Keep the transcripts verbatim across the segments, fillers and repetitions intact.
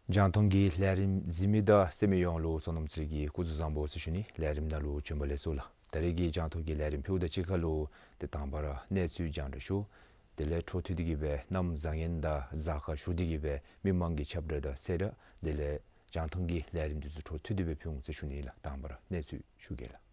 རྒྱང་མཐོང་གི་ལས་རིམ་གཟིགས་མི་དང་གསན་མི་ཡོངས་ལུ་བསོད་ནམས་རྩེ་གིས་སྐུ་གཟུགས་བཟང་པོ་ཟེར་ཞུ་ནི། ལས་རིམ་ནང་ལུ་བྱོན་པ་ལེགས་སོ་ལགས། ད་རེས་ཀྱི་རྒྱང་མཐོང་གི་ལས་རིམ་ཕུལཝ་ད་གཅིག་ཁར་ལུ་ཏེ་དང་པ་ར་གནས་ཚུལ་རྒྱང་བསྒྲགས་ཞུ། དེ་ལས་འཕྲོ་མཐུད་དེ་གིས་སྦེ་གནམ་བཟང་ངན་དང་གཟའ་སྐར་ཞུ་སྟེ་གིས་སྦེ་མི་མང་གི་ཁྱབ་བསྒྲགས་དང་གསལ་བསྒྲགས། དེ་ལས་རྒྱང་མཐོང་གི་ལས་རིམ་འདི་ཚུ་འཕྲོ་མཐུད་དེ་སྦེ་ཕུལ་འོང་ཟེར་ཞུ་ནི་ལགས། དང་པ་ར་གནས་ཚུལ་ཞུ་གེ་ལགས།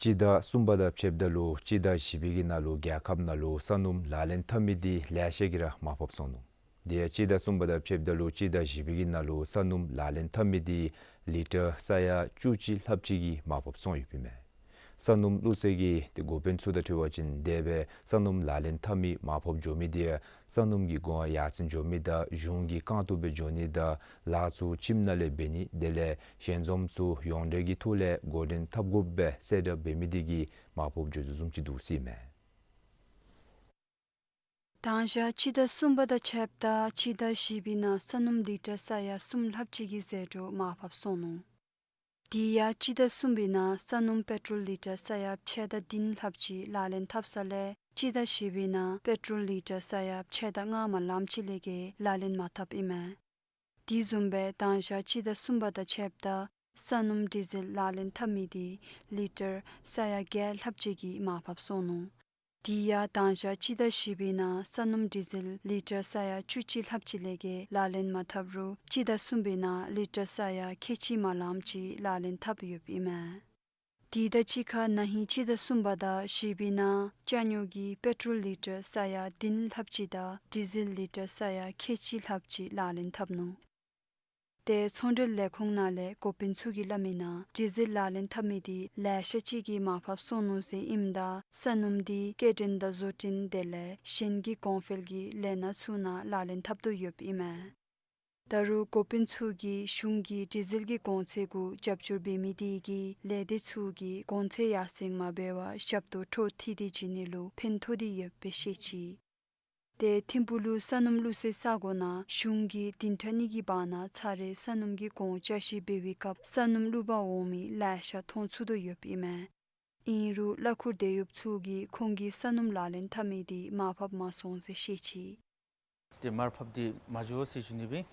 སྤྱི་ཟླ་གསུམ་པ་དང་ཕྱདཔ་ད་ལུ་སྤྱི་ཟླ་བཞི་པའི་གི་ནང་ལུ་རྒྱལ་ཁབ་ནང་ལུ་ས་སྣུམ་ལག་ལེན་འཐབ་མི་འདི་ལེ་ཤ་གིས་ར་མར་ཕབ་སོང་ནུག། དེ་ཡང་སྤྱི་ཟླ་གསུམ་པ་དང་ཕྱདཔ་ད་ལུ་སྤྱི་ཟླ་བཞི་པའི་གི་ནང་ལུ་ས་སྣུམ་ལག་ལེན་འཐབ་མི་འདི་ལི་ཊར་ས་ཡ་བཅུ་གཅིག་ལྷགཔ་ཅིག་གིས་མར་ཕབ་སོང་ཡོདཔ་ཨིན་མས། ས་སྣུམ་བླུགས་སའི་གི་ཏེ་འགོ་དཔོན་ཚུ་དང་འཁྲིལ་བ་ཅིན་དེ་སྦེ་ས་སྣུམ་ལག་ལེན་འཐབ་མི་མར་ཕབ་འགྱོ་མི་འདི་ཡང་ས་སྣུམ་གྱི་གོང་ཡར་སེང་འགྱོ་མི་དང་གཞུང་གི་རྐང་བཙུགས་སྦེ་འགྱོ་ནི་དང་ལཱ་ཚུ་ཁྱིམ་ནང་ལས་འབད་ནི་དེ་ལས་ཞལ་འཛོམས་ཚུ་ཡོངས་འབྲེལ་གྱི་ཐོག་ལས་འགོ་འདྲེན་འཐབ་དགོཔ་སྦེ་གསལ་བསྒྲགས་འབད་མི་འདི་གིས་མར་ཕབ་འགྱོ་དོ་བཟུམ་ཅིག་འདུག་ཟེར་ཨིན་མས། དང་ཞག་སྤྱི་ཟླ་གསུམ་པ་དང་ཕྱདཔ་ད་སྤྱི་ཟླ་བཞི་པའི་ནང་ས་སྣུམ་ལི་ཊར་ས་ཡ་གསུམ་ལྷགཔ་ཅིག་གི་ཟད་འགྲོ་མར་ཕབ་སོང་ནུག། དེ་ཡང་སྤྱི་ཟླ་གསུམ་པའི་ནང་ས་སྣུམ་པེ་ཊོལ་ལི་ཊར་ས་ཡ་ཕྱེད་དང་བདུན་ལྷགཔ་ཅིག་ལག་ལེན་འཐབ་ས་ལས་སྤྱི་ཟླ་བཞི་པའི་ནང་པེ་ཊོལ་ལི་ཊར་ས་ཡ་ཕྱེད་དང་ལྔ་མ་ལངམ་ཅིག་ལས་བརྒལ་ལག་ལེན་མ་འཐབ་ཨིན་མས། དེ་བཟུམ་སྦེ་དང་ཞག་སྤྱི་ཟླ་གསུམ་པ་དང་ཕྱདཔ་ད་ས་སྣུམ་ཌི་ཟེལ་ལག་ལེན་འཐབ་མི་འདི་ལི་ཊར་ས་ཡ་བརྒྱད་ལྷགཔ་ཅིག་གིས་མར་ཕབ་སོང་ནུག། དེ་ཡང་དང་ཞག་སྤྱི་ཟླ་བཞི་པའི་ནང་ས་སྣུམ་ཌི་ཟེལ་ལི་ཊར་ས་ཡ་བཅུ་གཅིག་ལྷགཔ་ཅིག་ལས་བརྒལ་ལག་ལེན་མ་འཐབ་རུང་སྤྱི་ཟླ་གསུམ་པའི་ནང་ལི་ཊར་ས་ཡ་ཁལ་གཅིག་མ་ལངམ་ཅིག་ལག་ལེན་འཐབ་ཡོདཔ་ཨིན་མས། དེ་དང་གཅིག་ཁར་ན་ཧིང་སྤྱི་ཟླ་གསུམ་པ་དང་བཞི་པའི་ནང་ཅ་ཉོ་གི་པེ་ཊོལ་ལི་ཊར་ས་ཡ་བདུན་ལྷགཔ་ཅིག་དང་ཌི་ཟེལ་ལི་ཊར་ས་ཡ་ཁལ་གཅིག་ལྷགཔ་ཅིག་ལག་ལེན་འཐབ་ནུག། ཏེ་ཚོང་འབྲེལ་ལས་ཁུངས་ནང་ལས་འགོ་དཔོན་ཚུ་གིས་སླབ་མི་ནང་ཌི་ཟེལ་ལག་ལེན་འཐབ་མི་འདི་ལེ་ཤ་ཅིག་གིས་མར་ཕབ་སོང་ནུག་ཟེར་ཨིནམ་ད་ས་སྣུམ་འདི་སྐྱེལ་འདྲེན་དང་བཟོ་སྐྲུན་དེ་ལས་གཞན་གྱི་གོང་འཕེལ་གྱི་ལས་སྣ་ཚུ་ནང་ལག་ལེན་འཐབ་དོ་ཡོདཔ་ཨིན་མས། ད་རུང་འགོ་དཔོན་ཚུ་གིས་གཞུང་གིས་ཌི་ཟེལ་གྱི་གོང་ཚད་གུ་རྒྱབ་སྐྱོར་འབད་མི་དེ་གིས་ལས་སྡེ་ཚུ་གིས་གོང་ཚད་ཡར་སེང་མ་འབད་བར་ཞབས་ཏོག་འཕྲོ་མཐུད་དེ་བྱིན་ནི་ལུ་ཕན་ཐོགས་ཏེ་ཡོདཔ་སྦེ་བཤད་ཅི། ཏེ་ཐིམ་ཕུག་ལུ་ས་སྣུམ་བླུགས་སའི་ས་གོ་ནང་གཞུང་གིས་བདུན་ཕྲག་གཉིས་ཀྱི་བར་ན་ཚར་རེ་ས་སྣུམ་གྱི་གོང་ཅ་ཆས་འབད་བའི་སྐབས་ས་སྣུམ་བླུག་པར་འོང་མི་ལེ་ཤ་མཐོང་ཚུགས་དོ་ཡོདཔ་ཨིན་མས། ཨིན་རུང་གླ་འཁོར་དེད་གཡོགཔ་ཚུ་གིས་ཁོང་གི་ས་སྣུམ་ལག་ལེན་འཐབ་མི་དེ་མར་ཕབ་མ་སོང་ཟེར་བཤད་ཅི། ཏེ་མར་ཕབ་འདི་མ་འགྱོ་ཟེར་ཞུ་ནི་སྦེ་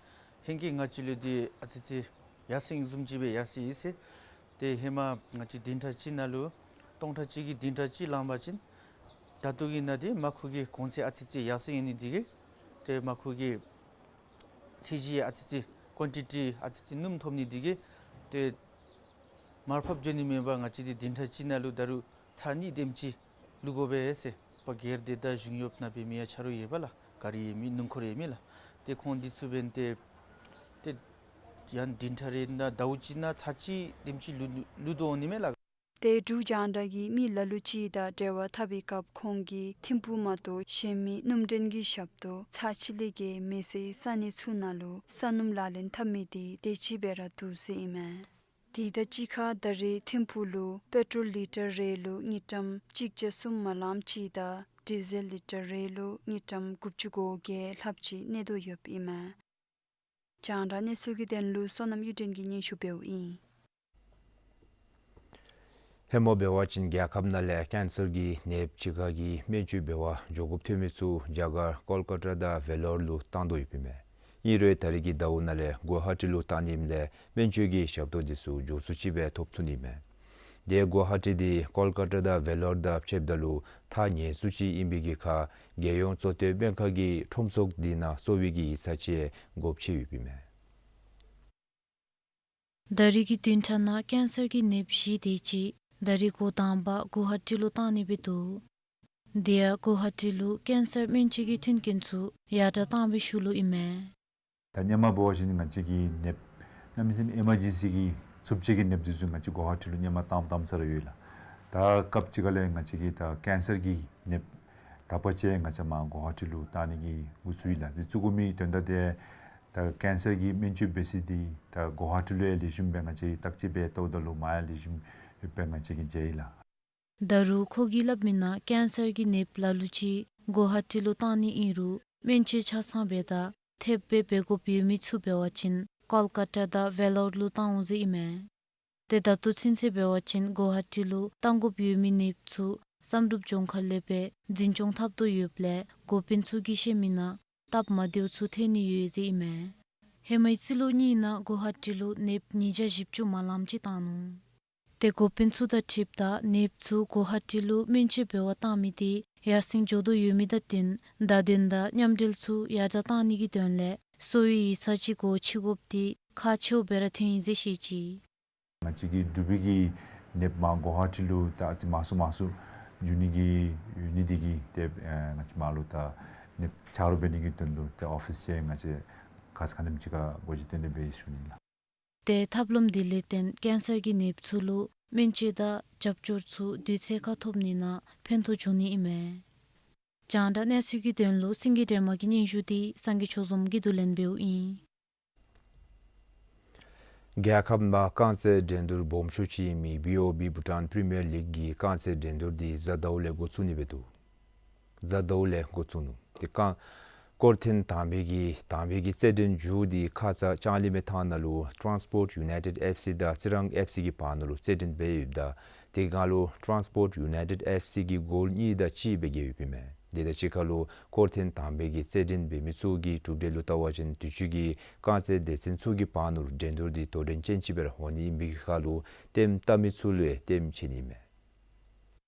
ཧེང་གི་ང་བཅས་ལུ་འདི་ཨ་ཙི་ཙི་ཡར་སེང་བཟུམ་ཅིག་སྦེ་ཡར་སེང་ཡི་ཟེར། ཏེ་ཧེ་མ་ང་བཅས་བདུན་ཕྲག་གཅིག་ནང་ལུ་སྟོང་ཕྲག་གཅིག་གིས་བདུན་ཕྲག་གཅིག་ལང་པ་ཅིན་ད་ལྟོ་གི་ནང་འདི་མར་ཁུ་གི་གོང་ཚད་ཨ་ཙི་ཙི་ཡར་སེང་ཡི་ནི་འདི་གིས་ཏེ་མར་ཁུ་གི་ཚད་གཞི་ཨ་ཙི་ཙི་ཀོན་ཊི་ཊི་ཨ་ཙི་ཙི་སྣུམ་ཐོབ་ནི་འདི་གིས་ཏེ་མར་ཕབ་འགྱོ་ནི་མེད་པར་ང་བཅས་འདི་བདུན་ཕྲག་གཅིག་ནང་ལུ་ད་རུང་ཚར་གཉིས་དེམ་ཅིག་བླུག་དགོ་པས་ཟེར། པ་སྒེར་སྡེ་དང་གཞུང་གཡོགཔ་ནང་འབད་མི་ཡང་ཆ་རོགས་ཡོད་པས་ལགས། ག་རི་ཡོད་མི་སྣུམ་འཁོར་ཡོད་མི་ལགས། ཏེ་ཁོང་འདི་ཚུ་འབདན་ཏེ་ཏེ་ཡང་བདུན་ཕྲག་རེ་ནང་ཟླཝ་གཅིག་ནང་ཚར་གཅིག་དེམ་ཅིག་བླུག་བླུག་དོ་འོང་ནི་མས་ལགས། ཏེ་འབྲུག་རྒྱང་བསྒྲགས་ཀྱིས་མི་ལ་ལུ་ཅིག་དང་འབྲེལ་བ་འཐབ་པའི་སྐབས་ཁོང་གིས་ཐིམ་ཕུག་མ་གཏོགས་གཞན་མི་སྣུམ་འདྲེན་གྱི་ཞབས་ཏོག་ཚར་གཅིག་ལས་བརྒལ་མེད་སའི་ས་གནས་ཚུ་ནང་ལུ་ས་སྣུམ་ལག་ལེན་འཐབ་མི་དེ་དེ་ཅིག་སྦེ་ར་འདུག་ཟེར་ཨིན་མས། དེ་དང་གཅིག་ཁར་ད་རེས་ཐིམ་ཕུག་ལུ་པེ་ཊོལ་ལི་ཊར་རེ་ལུ་དངུལ་ཀྲམ་གཅིག་བརྒྱ་གསུམ་མ་ལངམ་ཅིག་དང་ཌི་ཟེལ་ལི་ཊར་རེ་ལུ་དངུལ་ཀྲམ་དགུ་བཅུ་གོ་བརྒྱད་ལྷགཔ་ཅིག་གནས་དོ་ཡོདཔ་ཨིན་མས། རྒྱང་བསྒྲགས་གནས་ཚུལ་གྱི་དོན་ལུ་བསོད་ནམས་གཡུ་སྒྲོན་གྱིས་སྙན་ཞུ་འབདཝ་ཨིན། ཧེ་མ་འབད་བ་ཅིན་རྒྱལ་ཁབ་ནང་ལས་ཀེན་སར་གྱི་ནདཔ་ཅིག་ཁར་གྱི་སྨན་བཅོས་འབད་བར་འགྱོ་དགོཔ་ཐོན་མི་ཚུ་རྒྱ་གར་ཀོལ་ཀ་ཏ་དང་ཝེ་ལོར་ལུ་བཏང་དོ་ཡོདཔ་ཨིན་མས། ཨིན་རུང་ད་རེས་ཀྱི་ཟླཝ་ནང་ལས་གུ་ཝ་ཧ་ཊི་ལུ་བཏང་ནི་ཨིནམ་ལས་སྨན་བཅོས་ཀྱི་ཞབས་ཏོག་འདི་ཚུ་མགྱོགས་སུ་ཅིག་སྦེ་ཐོབ་ཚུགས་ནི་མས། དེ་གུ་ཝ་ཧ་ཊི་འདི་ཀོལ་ཀ་ཏ་དང་ཝེ་ལོར་དང་ཕྱདཔ་ད་ལུ་ཐག་ཉེ་སུ་ཅིག་ཨིན་པའི་གི་ཁར་རྒྱལ་ཡོངས་གཙོ་བསྟེན་སྨན་ཁང་གི་ཁྲོམ་ཚོགས་འདི་ནང་གསོ་བའི་གི་ཡིག་ཚང་ཅིག་དགོཔ་ཆེ་ཡོདཔ་ཨིན་མས། ད་རེས་ཀྱི་བདུན་ཕྲག་ནང་ཀེན་སར་གྱི་ནདཔ་བཞི་དེ་ཅིག་ད་རེས་འགོ་དང་པ་གུ་ཝ་ཧ་ཊི་ལུ་བཏང་ནི་སྦེ་འདུག། དེ་ཡང་གུ་ཝ་ཧ་ཊི་ལུ་ཀེན་སར་སྨན་བཅོས་ཀྱི་མཐུན་རྐྱེན་ཚུ་ཡར་དྲག་བཏང་བའི་ཤུལ་ལུ་ཨིན་མས། ད་ཧེ་མ་འབད་བ་ཅིན་ང་བཅས་ཀྱི་ནདཔ་གནམ་མེད་ས་མེད་ཨི་མར་ཇེན་སི་གི་འཚུབ་ཅིག་གི་ནདཔ་འདི་ཚུ་ང་བཅས་གུ་ཝ་ཧ་ཊི་ལུ་ཧེ་མ་བཏངམ་བཏངམ་ས་ར་ཡོད་ལགས། ད་སྐབས་ཅིག་ཁ་ལས་ང་བཅས་ཀྱི་ད་ཀེན་སར་གྱི་ནདཔ་དག་པ་ཅིག་ང་བཅས་མར་གུ་ཝ་ཧ་ཊི་ལུ་བཏང་ནི་གི་འགོ་བཙུགས་ཡི་ལགས། དེ་བཙུགས་དགོ་མི་དོན་དག་འདི་ད་ཀེན་སར་གྱི་སྨན་བཅོས་འབད་ས་འདི་ད་གུ་ཝ་ཧ་ཊི་ལུ་ཡང་ལེགས་ཤོམ་སྦེ་ང་བཅས་བརྟག་དཔྱད་འབད་བལྟཝ་ད་ལུ་མར་ཡང་ལེགས་ཤོམ་ཡོདཔ་སྦེ་ང་བཅས་ཀྱིས་མཇལ་ཡི་ལགས། ད་རུང་ཁོ་གིས་སླབ་མི་ནང་ཀེན་སར་གྱི་ནདཔ་ལ་ལུ་ཅིག་གུ་ཝ་ཧ་ཊི་ལུ་བཏང་ནི་ཨིན་རུང་སྨན་བཅོས་ཆ་ཚང་འབད་ད་ཐེབས་སྦེ་འབད་དགོཔ་ཡོད་མི་ཚུ་འབད་བ་ཅིན་ཀོལ་ཀ་ཊ་དང་ཝེ་ལོར་ལུ་བཏང་འོང་ཟེར་ཨིན་མས། ཏེ་ད་ལྟོ་ཚུན་ཚོད་འབད་བ་ཅིན་གུ་ཝ་ཧ་ཊི་ལུ་བཏང་དགོཔ་ཡོད་མི་ནདཔ་ཚུ་བསམ་གྲུབ་ལྗོངས་མཁར་ལས་སྦེ་འཛིན་སྐྱོང་འཐབ་དོ་ཡོདཔ་ལས་འགོ་དཔོན་ཚུ་གིས་བཤད་མི་ནང་སྟབས་མ་བདེཝ་ཚུ་ཐོན་ནི་ཡོད་ཟེར་ཨིན་མས། ཧེ་མའི་རྩིས་ལོ་གཉིས་ནང་གུ་ཝ་ཧ་ཊི་ལུ་ནདཔ་ཉིས་བརྒྱ་བཞི་བཅུ་མ་ལངམ་ཅིག་བཏང་ནུག། ཏེ་འགོ་དཔོན་ཚུ་དང་འཁྲིལཝ་ད་ནདཔ་ཚུ་གུ་ཝ་ཧ་ཊི་ལུ་སྨན་བཅོས་འབད་བར་བཏང་མི་དེ་ཡར་སེང་འགྱོ་དོ་ཡོད་མི་དང་བསྟུན་བརྡ་དོན་དང་མཉམ་འབྲེལ་ཚུ་ཡར་དྲག་བཏང་ནི་གི་དོན་ལས་གསོ་བའི་ཡིག་ཚང་ཅིག་སྒོ་ཕྱེ་དགོཔ་དེ་ཁག་ཆེཝ་སྦེ་ར་ཐོན་ཡི་ཟེར་བཤད་ཅི། ང་བཅས་ཀྱི་འབྲུག་པའི་གི་ནདཔ་མར་གུ་ཝ་ཧ་ཊི་ལུ་ད་ཨ་ཙི་མང་སུ་མང་སུ་འགྱོ་ནི་གི་ཡོད་ནི་དེ་གིས་ཏེ་ཨེ་ང་བཅས་མར་ལུ་ད་ནདཔ་ཆ་རོགས་འབད་ནི་གི་དོན་ལུ་ཏེ་ཨོ་ཕིསི་ཅིག་ང་བཅས་ཁ་ཙ་ཁ་ཉིནམ་ཅིག་ཁར་སྒོ་འབྱེད་བཏོན་ཏེ་འབད་ཡི་ཟེར་ཞུ་ནི་ལགས། ཏེ་ཐབས་ལམ་དེ་ལས་བརྟེན་ཀེན་སར་གྱི་ནདཔ་ཚུ་ལུ་སྨན་བཅོས་དང་རྒྱབ་སྐྱོར་ཚུ་དུས་ཚོད་ཁར་ཐོབ་ནི་ནང་ཕན་ཐོགས་འབྱུང་ནི་ཨིན་མས། རྒྱང་བསྒྲགས་གནས་ཚུལ་གྱི་དོན་ལུ་སེང་གེ་སྒྲོལ་མ་གི་སྙན་ཞུ་དེ་སངས་རྒྱས་ཆོས་འཛོམས་ཀྱིས་བསྡུ་ལེན་འབདཝ་ཨིན། རྒྱལ་ཁབ་ནང་རྐང་རྩེད་འགྲན་བསྡུར་སྦོམ་ཤོས་ཅིག་ཨིན་མི་བི་ཨོ་བི་བྷུ་ཊཱན་པི་རི་མི་ཡར་ལིག་གི་རྐང་རྩེད་འགྲན་བསྡུར་དེ་གཟའ་ཟླཝ་ལས་འགོ་བཙུགས་ནི་འབད་འདུག། གཟའ་ཟླཝ་ལས་འགོ་བཙུགས་ནུག། དེ་རྐང་སྐོར་ཐེངས་དང་པའི་གི་དང་པའི་གི་རྩེད་འགྲན་མཇུག་དེ་ཁ་ཙ་ལྕང་གླིང་མའི་ཐང་ནང་ལུ་ཊཱནསི་པོརཊ་ཡུ་ནའི་ཊེཌ་ཨེཕ་སི་དང་རྩི་རང་ཨེཕ་སི་གི་བར་ན་ལུ་རྩེད་འགྲན་འབད་ཡོདཔ་ད་དེ་སྒང་ལུ་ཊཱནསི་པོརཊ་ཡུ་ནའི་ཊེཌ་ཨེཕ་སི་གིས་གོལ་གཉིས་དང་གཅིག་སྦེ་རྒྱལ་ཡོདཔ་ཨིན་མས། དེ་དང་གཅིག་ཁར་ལུ་སྐོར་ཐེངས་དང་པའི་གི་རྩེད་འགྲན་འབད་མི་ཚུ་གི་གྲུབ་འབྲས་ལུ་བལྟ་བ་ཅིན་དུས་ཅི་གི་རྐང་རྩེད་སྡེ་ཚན་ཚུ་གི་བར་ན་ལུ་འགྲན་བསྡུར་དེ་དོ་འགྲན་ཅན་ཅིག་སྦེ་ར་འོང་ནི་ཨིན་པའི་ཁར་ལུ་ལྟདམོ་བལྟ་མི་ཚུ་ལུ་ཡང་ལྟདམོ་ཆེ་ནི་ཨིན་མས།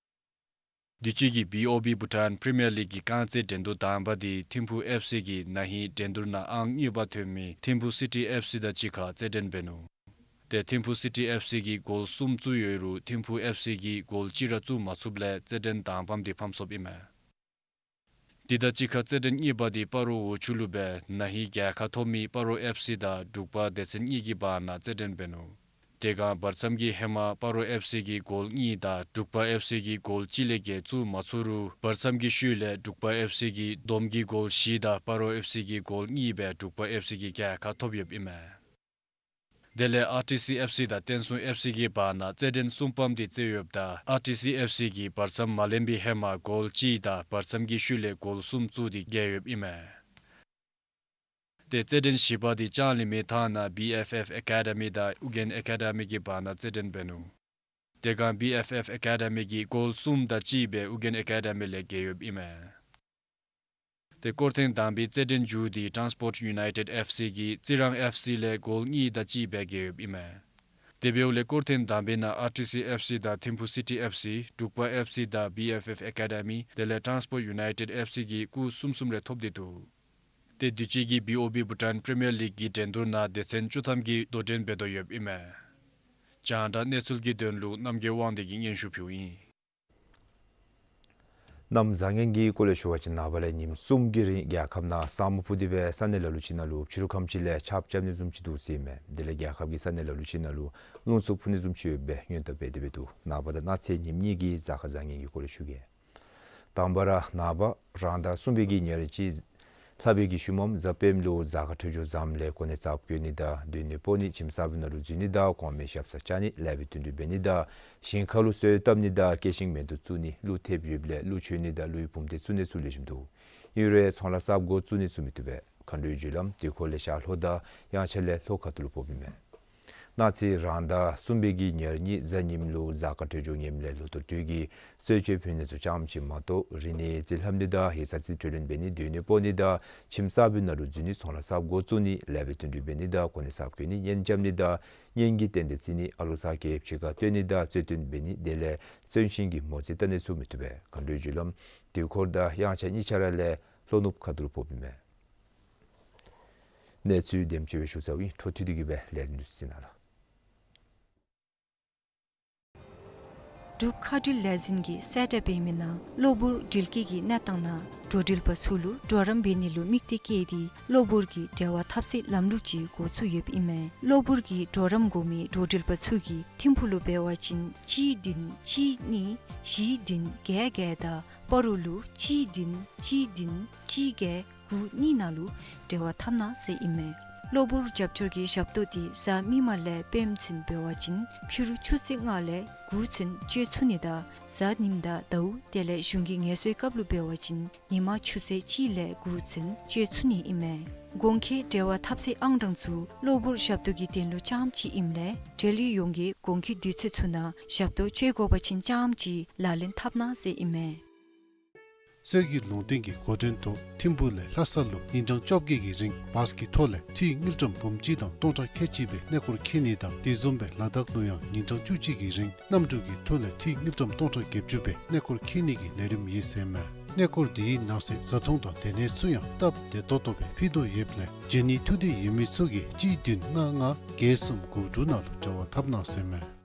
དུས་ཅི་གི་བི་ཨོ་བི་བྷུ་ཊཱན་པི་རི་མི་ཡར་ལིག་གི་རྐང་རྩེད་འགྲན་བསྡུར་དང་པ་དེ་ཐིམ་ཕུ་ཨེཕ་སི་གིས་ན་ཧིང་འགྲན་བསྡུར་ནང་ཨང་གཉིས་པ་ཐོན་མི་ཐིམ་ཕུ་སི་ཊི་ཨེཕ་སི་དང་གཅིག་ཁར་རྩེད་འགྲན་འབད་ནུག། ཏེ་ཐིམ་ཕུ་སི་ཊི་ཨེཕ་སི་གིས་གོལ་གསུམ་བཙུགས་ཡོད་རུང་ཐིམ་ཕུ་ཨེཕ་སི་གིས་གོལ་གཅིག་ར་བཙུགས་མ་ཚུགསཔ་ལས་རྩེད་འགྲན་དང་པམ་དེ་ཕམ་སོཔ་ཨིན་མས། དེ་དང་གཅིག་ཁར་རྩེད་འགྲན་གཉིས་པ་དེ་སྤ་རོ་འོག་ཆུ་ལུ་སྦེ་ན་ཧིང་རྒྱལ་ཁ་ཐོབ་མི་སྤ་རོ་ཨེཕ་སི་དང་འབྲུག་པ་སྡེ་ཚན་གཉིས་ཀྱི་བར་ན་རྩེད་འགྲན་འབད་ནུག། དེ་སྒང་བར་མཚམས་ཀྱི་ཧེ་མ་སྤ་རོ་ཨེཕ་སི་གིས་གོལ་གཉིས་དང་འབྲུག་པ་ཨེཕ་སི་གིས་གོལ་གཅིག་ལས་བརྒལ་བཙུགས་མ་ཚུགས་རུང་བར་མཚམས་ཀྱི་ཤུལ་ལས་འབྲུག་པ་ཨེཕ་སི་གིས་བསྡོམས་ཀྱིས་གོལ་བཞི་དང་སྤ་རོ་ཨེཕ་སི་གིས་གོལ་གཉིས་སྦེ་འབྲུག་པ་ཨེཕ་སི་གིས་རྒྱལ་ཁ་ཐོབ་ཡོདཔ་ཨིན་མས། དེ་ལས་ཨར་ཊི་སི་ཨེཕ་སི་དང་བསྟན་སྲུང་ཨེཕ་སི་གི་བར་ན་རྩེད་འགྲན་གསུམ་པམ་དེ་རྩེ་ཡོདཔ་ད་ཨར་ཊི་སི་ཨེཕ་སི་གིས་བར་མཚམས་མ་ལེན་པའི་ཧེ་མ་གོལ་གཅིག་དང་བར་མཚམས་ཀྱི་ཤུལ་ལས་གོལ་གསུམ་བཙུགས་ཏེ་རྒྱལ་ཡོདཔ་ཨིན་མས། ཏེ་རྩེད་འགྲན་བཞི་པ་དེ་ལྕང་གླིང་མའི་ཐང་ནང་བི་ཨེཕ་ཨེཕ་ཨེ་ཀ་ཌི་མི་དང་ཨུ་རྒྱན་ཨེ་ཀ་ཌི་མི་གི་བར་ན་རྩེད་འགྲན་འབད་ནུག། དེ་སྒང་བི་ཨེཕ་ཨེཕ་ཨེ་ཀ་ཌི་མི་གིས་གོལ་གསུམ་དང་གཅིག་སྦེ་ཨུ་རྒྱན་ཨེ་ཀ་ཌི་མི་ལས་རྒྱལ་ཡོདཔ་ཨིན་མས། ཏེ་སྐོར་ཐེངས་དང་པའི་རྩེད་འགྲན་མཇུག་དེ་ཊཱནསི་པོརཊ་ཡུ་ནའི་ཊེཌ་ཨེཕ་སི་གིས་རྩི་རང་ཨེཕ་སི་ལས་གོལ་གཉིས་དང་གཅིག་སྦེ་རྒྱལ་ཡོདཔ་ཨིན་མས། དེ་འབདཝ་ལས་སྐོར་ཐེངས་དང་པའི་ནང་ཨར་ཊི་སི་ཨེཕ་སི་དང་ཐིམ་ཕུ་སི་ཊི་ཨེཕ་སི་འབྲུག་པ་ཨེཕ་སི་དང་བི་ཨེཕ་ཨེཕ་ཨེ་ཀ་ཌི་མི་དེ་ལས་ཊཱནསི་པོརཊ་ཡུ་ནའི་ཊེཌ་ཨེཕ་སི་གིས་སྐུགས་གསུམ་གསུམ་རེ་ཐོབ་སྟེ་འདུག། ཏེ་དུས་ཅི་གི་བི་ཨོ་བི་བྷུ་ཊཱན་པི་རི་མི་ཡར་ལིག་གི་འགྲན་བསྡུར་ནང་སྡེ་ཚན་བཅུ་ཐམ་གྱིས་དོ་འགྲན་འབད་དོ་ཡོདཔ་ཨིན་མས། རྒྱང་བསྒྲགས་གནས་ཚུལ་གྱི་དོན་ལུ་རྣམ་རྒྱལ་དབང་འདུས་ཀྱིས་སྙན་ཞུ་ཕུལཝ་ཨིན། གནམ་བཟང་ངན་གྱི་སྐོར་ལས་ཞུ་བ་ཅིན་ནངས་པ་ལས་ཉིནམ་གསུམ་གྱི་རིང་རྒྱལ་ཁབ་ནང་ས་སྨུག་ཕུབ་སྟེ་སྦེ་ས་གནས་ལ་ལུ་ཅིག་ནང་ལུ་ཕྱི་རུ་ཁམས་ཅིག་ལས་ཆརཔ་རྐྱབ་ནི་བཟུམ་ཅིག་འདུག་ཟེར་ཨིན་མས། དེ་ལས་རྒྱལ་ཁབ་ཀྱི་ས་གནས་ལ་ལུ་ཅིག་ནང་ལུ་རླུང་འཚུབ་འཕུ་ནི་བཟུམ་ཅིག་ཡོདཔ་སྦེ་སྔོན་བརྡ་འབད་དེ་སྦེ་འདུག། ནངས་པ་དང་གནངས་ཚེ་ཉིནམ་གཉིས་ཀྱི་གཟའ་སྐར་བཟང་ངན་གྱི་སྐོར་ལས་ཞུ་གེ། དང་པ་ར་ནངས་པ་རང་ཟླ་གསུམ་པའི་གི་ཉེར་གཅིག་ལྷག་པའི་གི་ཤུལ་མམ་གཟའ་སྤེནམ་ལུ་གཟའ་སྐར་འཕྲོད་སྦྱོར་བཟངམ་ལས་གོ་གནས་གསརཔ་བཀོད་ནི་དང་སྡོད་གནས་སྤོ་ནི་ཁྱིམ་གསར་པའི་ནང་ལུ་འཛུལ་ནི་དང་གོང་མའི་ཞབས་སར་བཅར་ནི་ལེགས་པའི་བརྩོན་འགྲུས་འབད་ནི་དང་ཞིང་ཁ་ལུ་སོ་བཏབ་ནི་དང་སྐྱེད་ཤིང་མེ་ཏོག་བཙུགས་ནི་ཀླུ་ཐེབས་ཡོདཔ་ལས་ཀླུ་མཆོད་ནི་དང་ཀླུའི་བུམ་སྡེ་བཙུགས་ནི་ཚུ་ལེགས་ཤོམ་འདུག། ཨིན་རུང་ཚོང་ལཱ་གསརཔ་འགོ་བཙུགས་ནི་ཚུ་མི་བཏུབ་པས། མཁའ་འགྲོའི་རྒྱུ་ལམ་དུས་འཁོར་ལས་ཤར་ལྷོ་དང་དབྱངས་འཆར་ལས་ལྷོ་ཁ་ཐུག་ལུ་ཕོགཔ་ཨིན་མས། གནངས་ཚེ་རང་ཟླ་གསུམ་པའི་གི་ཉེར་གཉིས་གཟའ་ཉིམ་ལུ་གཟའ་སྐར་འཕྲོད་སྦྱོར་ངནམ་ལས་ལོ་ཐོ་སྟོད་ཀྱི་གསོལ་མཆོད་ཕུལ་ནི་ཚུ་ཙམ་ཅིག་མ་གཏོགས་རིག་གནས་རྩིས་ལྷབ་ནི་དང་ཡིག་ཚང་རྩིས་སྤྲོད་ལེན་འབད་ནི་སྡོད་གནས་སྤོ་ནི་དང་ཁྱིམ་གསར་པའི་ནང་ལུ་འཛུལ་ནི་ཚོང་ལཱ་གསརཔ་འགོ་བཙུགས་ནི་ལེགས་པའི་བརྩོན་འགྲུས་འབད་ནི་དང་གོ་གནས་གསརཔ་བཀོད་ནི་གཉེན་རྐྱབ་ནི་དང་གཉེན་གྱི་རྟེན་འབྲེལ་བརྩི་ནི་ཨ་ལོ་ཚ་གྱད་ཕྱི་ཁར་བཏོན་ནི་དང་རྩོད་དོན་འབད་ནི་དེ་ལས་བརྩོན་ཤིང་གི་མོ་རྩིས་བལྟ་ནི་ཚུ་མི་བཏུབ་པས། མཁའ་འགྲོའི་རྒྱུ་ལམ་དུས་འཁོར་དང་དབྱངས་འཆར་གཉིས་ཆ་ར་ལས་ལྷོ་ནུབ་ཁ་ཐུག་ལུ་ཕོགཔ་ཨིན་མས། གནས་ཚུལ་དེམ་ཅིག་སྦེ་ཞུ་ཚརཝ་ཨིན། འཕྲོ་མཐུད་དེ་གི་སྦེ་ལས་རིམ་འདི་གཟིགས་གནང་ལགས། འབྲུག་མཁའ་འགྲུལ་ལས་འཛིན་གྱིས་གསལ་བསྒྲགས་འབད་མི་ནང་གློ་བུར་འགྲུལ་སྐྱེལ་གྱི་གནས་སྟངས་ནང་འགྲོ་འགྲུལ་པ་ཚུ་ལུ་གྲོགས་རམ་འབད་ནི་ལུ་དམིགས་གཏད་བསྐྱེད་དེ་གློ་བུར་གྱི་འབྲེལ་བ་འཐབ་སའི་ལམ་ལུགས་ཅིག་འགོ་བཙུགས་ཡོདཔ་ཨིན་མས། གློ་བུར་གྱི་གྲོགས་རམ་དགོ་མི་འགྲོ་འགྲུལ་པ་ཚུ་གིས་ཐིམ་ཕུག་ལུ་འབད་བ་ཅིན་གཅིག་བདུན་གཅིག་གཉིས་བཞི་བདུན་བརྒྱད་བརྒྱད་དང་སྤ་རོ་ལུ་གཅིག་བདུན་གཅིག་བདུན་གཅིག་བརྒྱད་དགུ་གཉིས་ནང་ལུ་འབྲེལ་བ་འཐབ་གནང་ཟེར་ཨིན་མས། གློ་བུར་རྒྱབ་སྐྱོར་གྱི་ཞབས་ཏོག་འདི་གཟའ་མིག་དམར་ལས་པདྨ་ཚུན་འབད་བ་ཅིན་ཕྱི་རུ་ཆུ་ཚོད་ལྔ་ལས་དགུ་ཚུན་སྤྱོད་ཚུགས་ནི་དང་གཟའ་ཉིམ་དང་ཟླཝ་དེ་ལས་གཞུང་གི་ངལ་གསོའི་སྐབས་ལུ་འབད་བ་ཅིན་ཉིན་མ་ཆུ་ཚོད་གཅིག་ལས་དགུ་ཚུན་སྤྱོད་ཚུགས་ནི་ཨིན་མས། གོང་འཁོད་འབྲེལ་བ་འཐབ་སའི་ཨང་གྲངས་ཚུ་གློ་བུར་ཞབས་ཏོག་གི་དོན་ལུ་རྐྱངམ་གཅིག་ཨིནམ་ལས་འབྲེལ་ཡོད་ཡོངས་ཀྱིས་གོང་འཁོད་དུས་ཚོད་ཚུ་ནང་ཞབས་ཏོག་སྤྱོད་དགོ་པ་ཅིན་རྐྱངམ་གཅིག་ལག་ལེན་འཐབ་གནང་ཟེར་ཨིན་མས། གསེར་གྱི་ལུང་བསྟན་གྱི་འགོ་འདྲེན་ཐོག་ཐིམ་ཕུག་ལས་ལྷ་ས་ལུ་ཉིན་གྲངས་བཅོ་བརྒྱད་ཀྱི་རིང་བཱས་ཀྱི་ཐོག་ལས་འཐུས་དངུལ་ཀྲམ་འབུམ་གཅིག་དང་སྟོང་ཕྲག་ཁལ་གཅིག་སྦེ་གནས་སྐོར་འཁྱིད་ནི་དང་དེ་བཟུམ་སྦེ་ལ་དྭགས་ལུ་ཡང་ཉིན་གྲངས་བཅུ་གཅིག་གི་རིང་གནམ་གྲུ་གི་ཐོག་ལས་འཐུས་དངུལ་ཀྲམ་སྟོང་ཕྲག་བརྒྱད་ཅུ་སྦེ་གནས་སྐོར་འཁྱིད་ནི་གི་ལས་རིམ་ཡོད་ཟེར་མས། གནས་སྐོར་དེའི་ནང་གསེས་བཟའ་འཐུང་དང་སྡོད་གནས་ཚུ་ཡང་སྟབས་བདེ་ཏོག་ཏོ་སྦེ་ཕུལ་དོ་ཡོདཔ་ལས་བྱོན་ནི་ཐུགས་འདོད་ཡོད་མི་ཚུ་གིས་གཅིག་བདུན་ལྔ་ལྔ་བརྒྱད་གསུམ་དགུ་དྲུག་ནང་ལུ་འབྲེལ་བ་འཐབ་གནང་ཟེར་མས།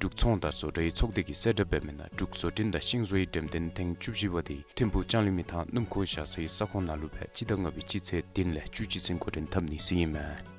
འབྲུག་ཚོང་དང་བཟོ་གྲྭའི་ཚོགས་སྡེ་གིས་གསལ་བསྒྲགས་འབད་མི་ནང་འབྲུག་བཟོ་སྐྲུན་དང་ཤིང་བཟོའི་འགྲེམས་སྟོན་ཐེངས་བཅུ་བཞི་པ་དེ་ཐིམ་ཕུག་ལྕང་གླིང་མི་ཐང་སྣུམ་འཁོར་བཞག་སའི་ས་ཁོངས་ནང་ལུ་སྦེ་སྤྱི་ཟླ་ལྔ་པའི་སྤྱི་ཚེས་བདུན་ལས་བཅུ་གཅིག་ཚུན་འགོ་འདྲེན་འཐབ་ནི་ཟེར་ཨིན་མས།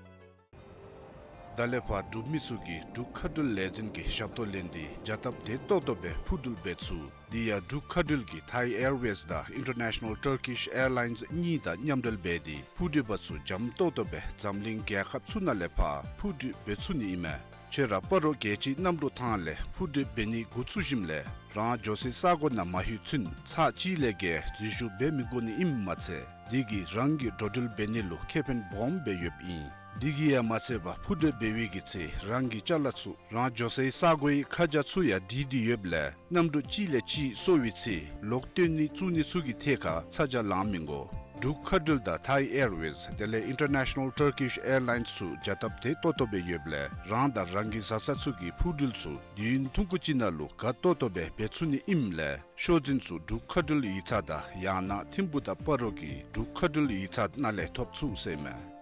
ད་ལས་ཕར་འབྲུག་མི་ཚུ་གིས་འབྲུག་མཁའ་འགྲུལ་ལས་འཛིན་གྱི་ཞབས་ཏོག་ལེན་ཏེ་བྱ་སྟབས་བདེ་ཏོག་ཏོ་སྦེ་འཕུར་འགྲུལ་འབད་ཚུགས། དེ་ཡང་འབྲུག་མཁའ་འགྲུལ་གྱིས་Thai Airways དང་International Turkish Airlines གཉིས་དང་མཉམ་འབྲེལ་འབད་དེ་འཕུར་འགྲུལ་པ་ཚུ་འཇམ་ཏོག་ཏོ་སྦེ་འཛམ་གླིང་རྒྱལ་ཁབ་ཚུ་ནང་ལས་ཕར་འཕུར་འགྲུལ་འབད་ཚུགས་ནི་ཨིན་མས། ཁྱོད་ར་སྤ་རོ་རྒྱལ་སྤྱིའི་གནམ་གྲུ་ཐང་ལས་འཕུར་འགྲུལ་འབད་ནི་འགོ་བཙུགས་ཞིནམ་ལས་རང་འགྱོ་སའི་ས་གོ་ནང་མ་ལྷོད་ཚུན་ཚར་གཅིག་ལས་བརྒལ་འཛུལ་ཞུགས་འབད་མི་དགོ་ནི་ཨིནམ་མ་ཚད་དེ་གིས་རང་གི་འགྲོ་འགྲུལ་འབད་ནི་ལུ་ཁེ་ཕན་སྦོམ་སྦེ་ཡོདཔ་ཨིན། དེ་གིས་ཡང་མ་ཚད་པར་འཕུར་འགྲུལ་འབད་བའི་གི་ཚེ་རང་གི་ཅ་ལ་ཚུ་རང་འགྱོ་སའི་ས་གོའི་ཁ་བྱང་ཚུ་ཡང་བྲིས་ཏེ་ཡོདཔ་ལས་གནམ་གྲུ་གཅིག་ལས་གཅིག་སོར་བའི་ཚེ་ལོག་བཏོན་ནི་བཙུགས་ནི་ཚུ་གི་ཐད་ཁར་ཚ་གྱང་ལང་མི་དགོ། འབྲུག་མཁའ་འགྲུལ་དང་Thai Airways དེ་ལས་International Turkish Airlines ཚུ་བྱ་སྟབས་བདེ་ཏོག་ཏོ་སྦེ་ཡོདཔ་ལས་རང་དང་རང་གི་བཟའ་ཚང་ཚུ་གི་འཕུར་འགྲུལ་ཚུ་དུས་ཡུན་ཐུང་ཀུ་ཅིག་ནང་ལུ་དགའ་ཏོག་ཏོ་སྦེ་འབད་ཚུགས་ནི་ཨིནམ་ལས་ཤོག་འཛིན་ཚུ་འབྲུག་མཁའ་འགྲུལ་ཡིག་ཚང་དང་ཡང་ན་ཐིམ་ཕུག་དང་སྤ་རོ་གི་འབྲུག་མཁའ་འགྲུལ་ཡིག་ཚང་ནང་ལས་ཐོབ་ཚུགས་ཟེར་མས།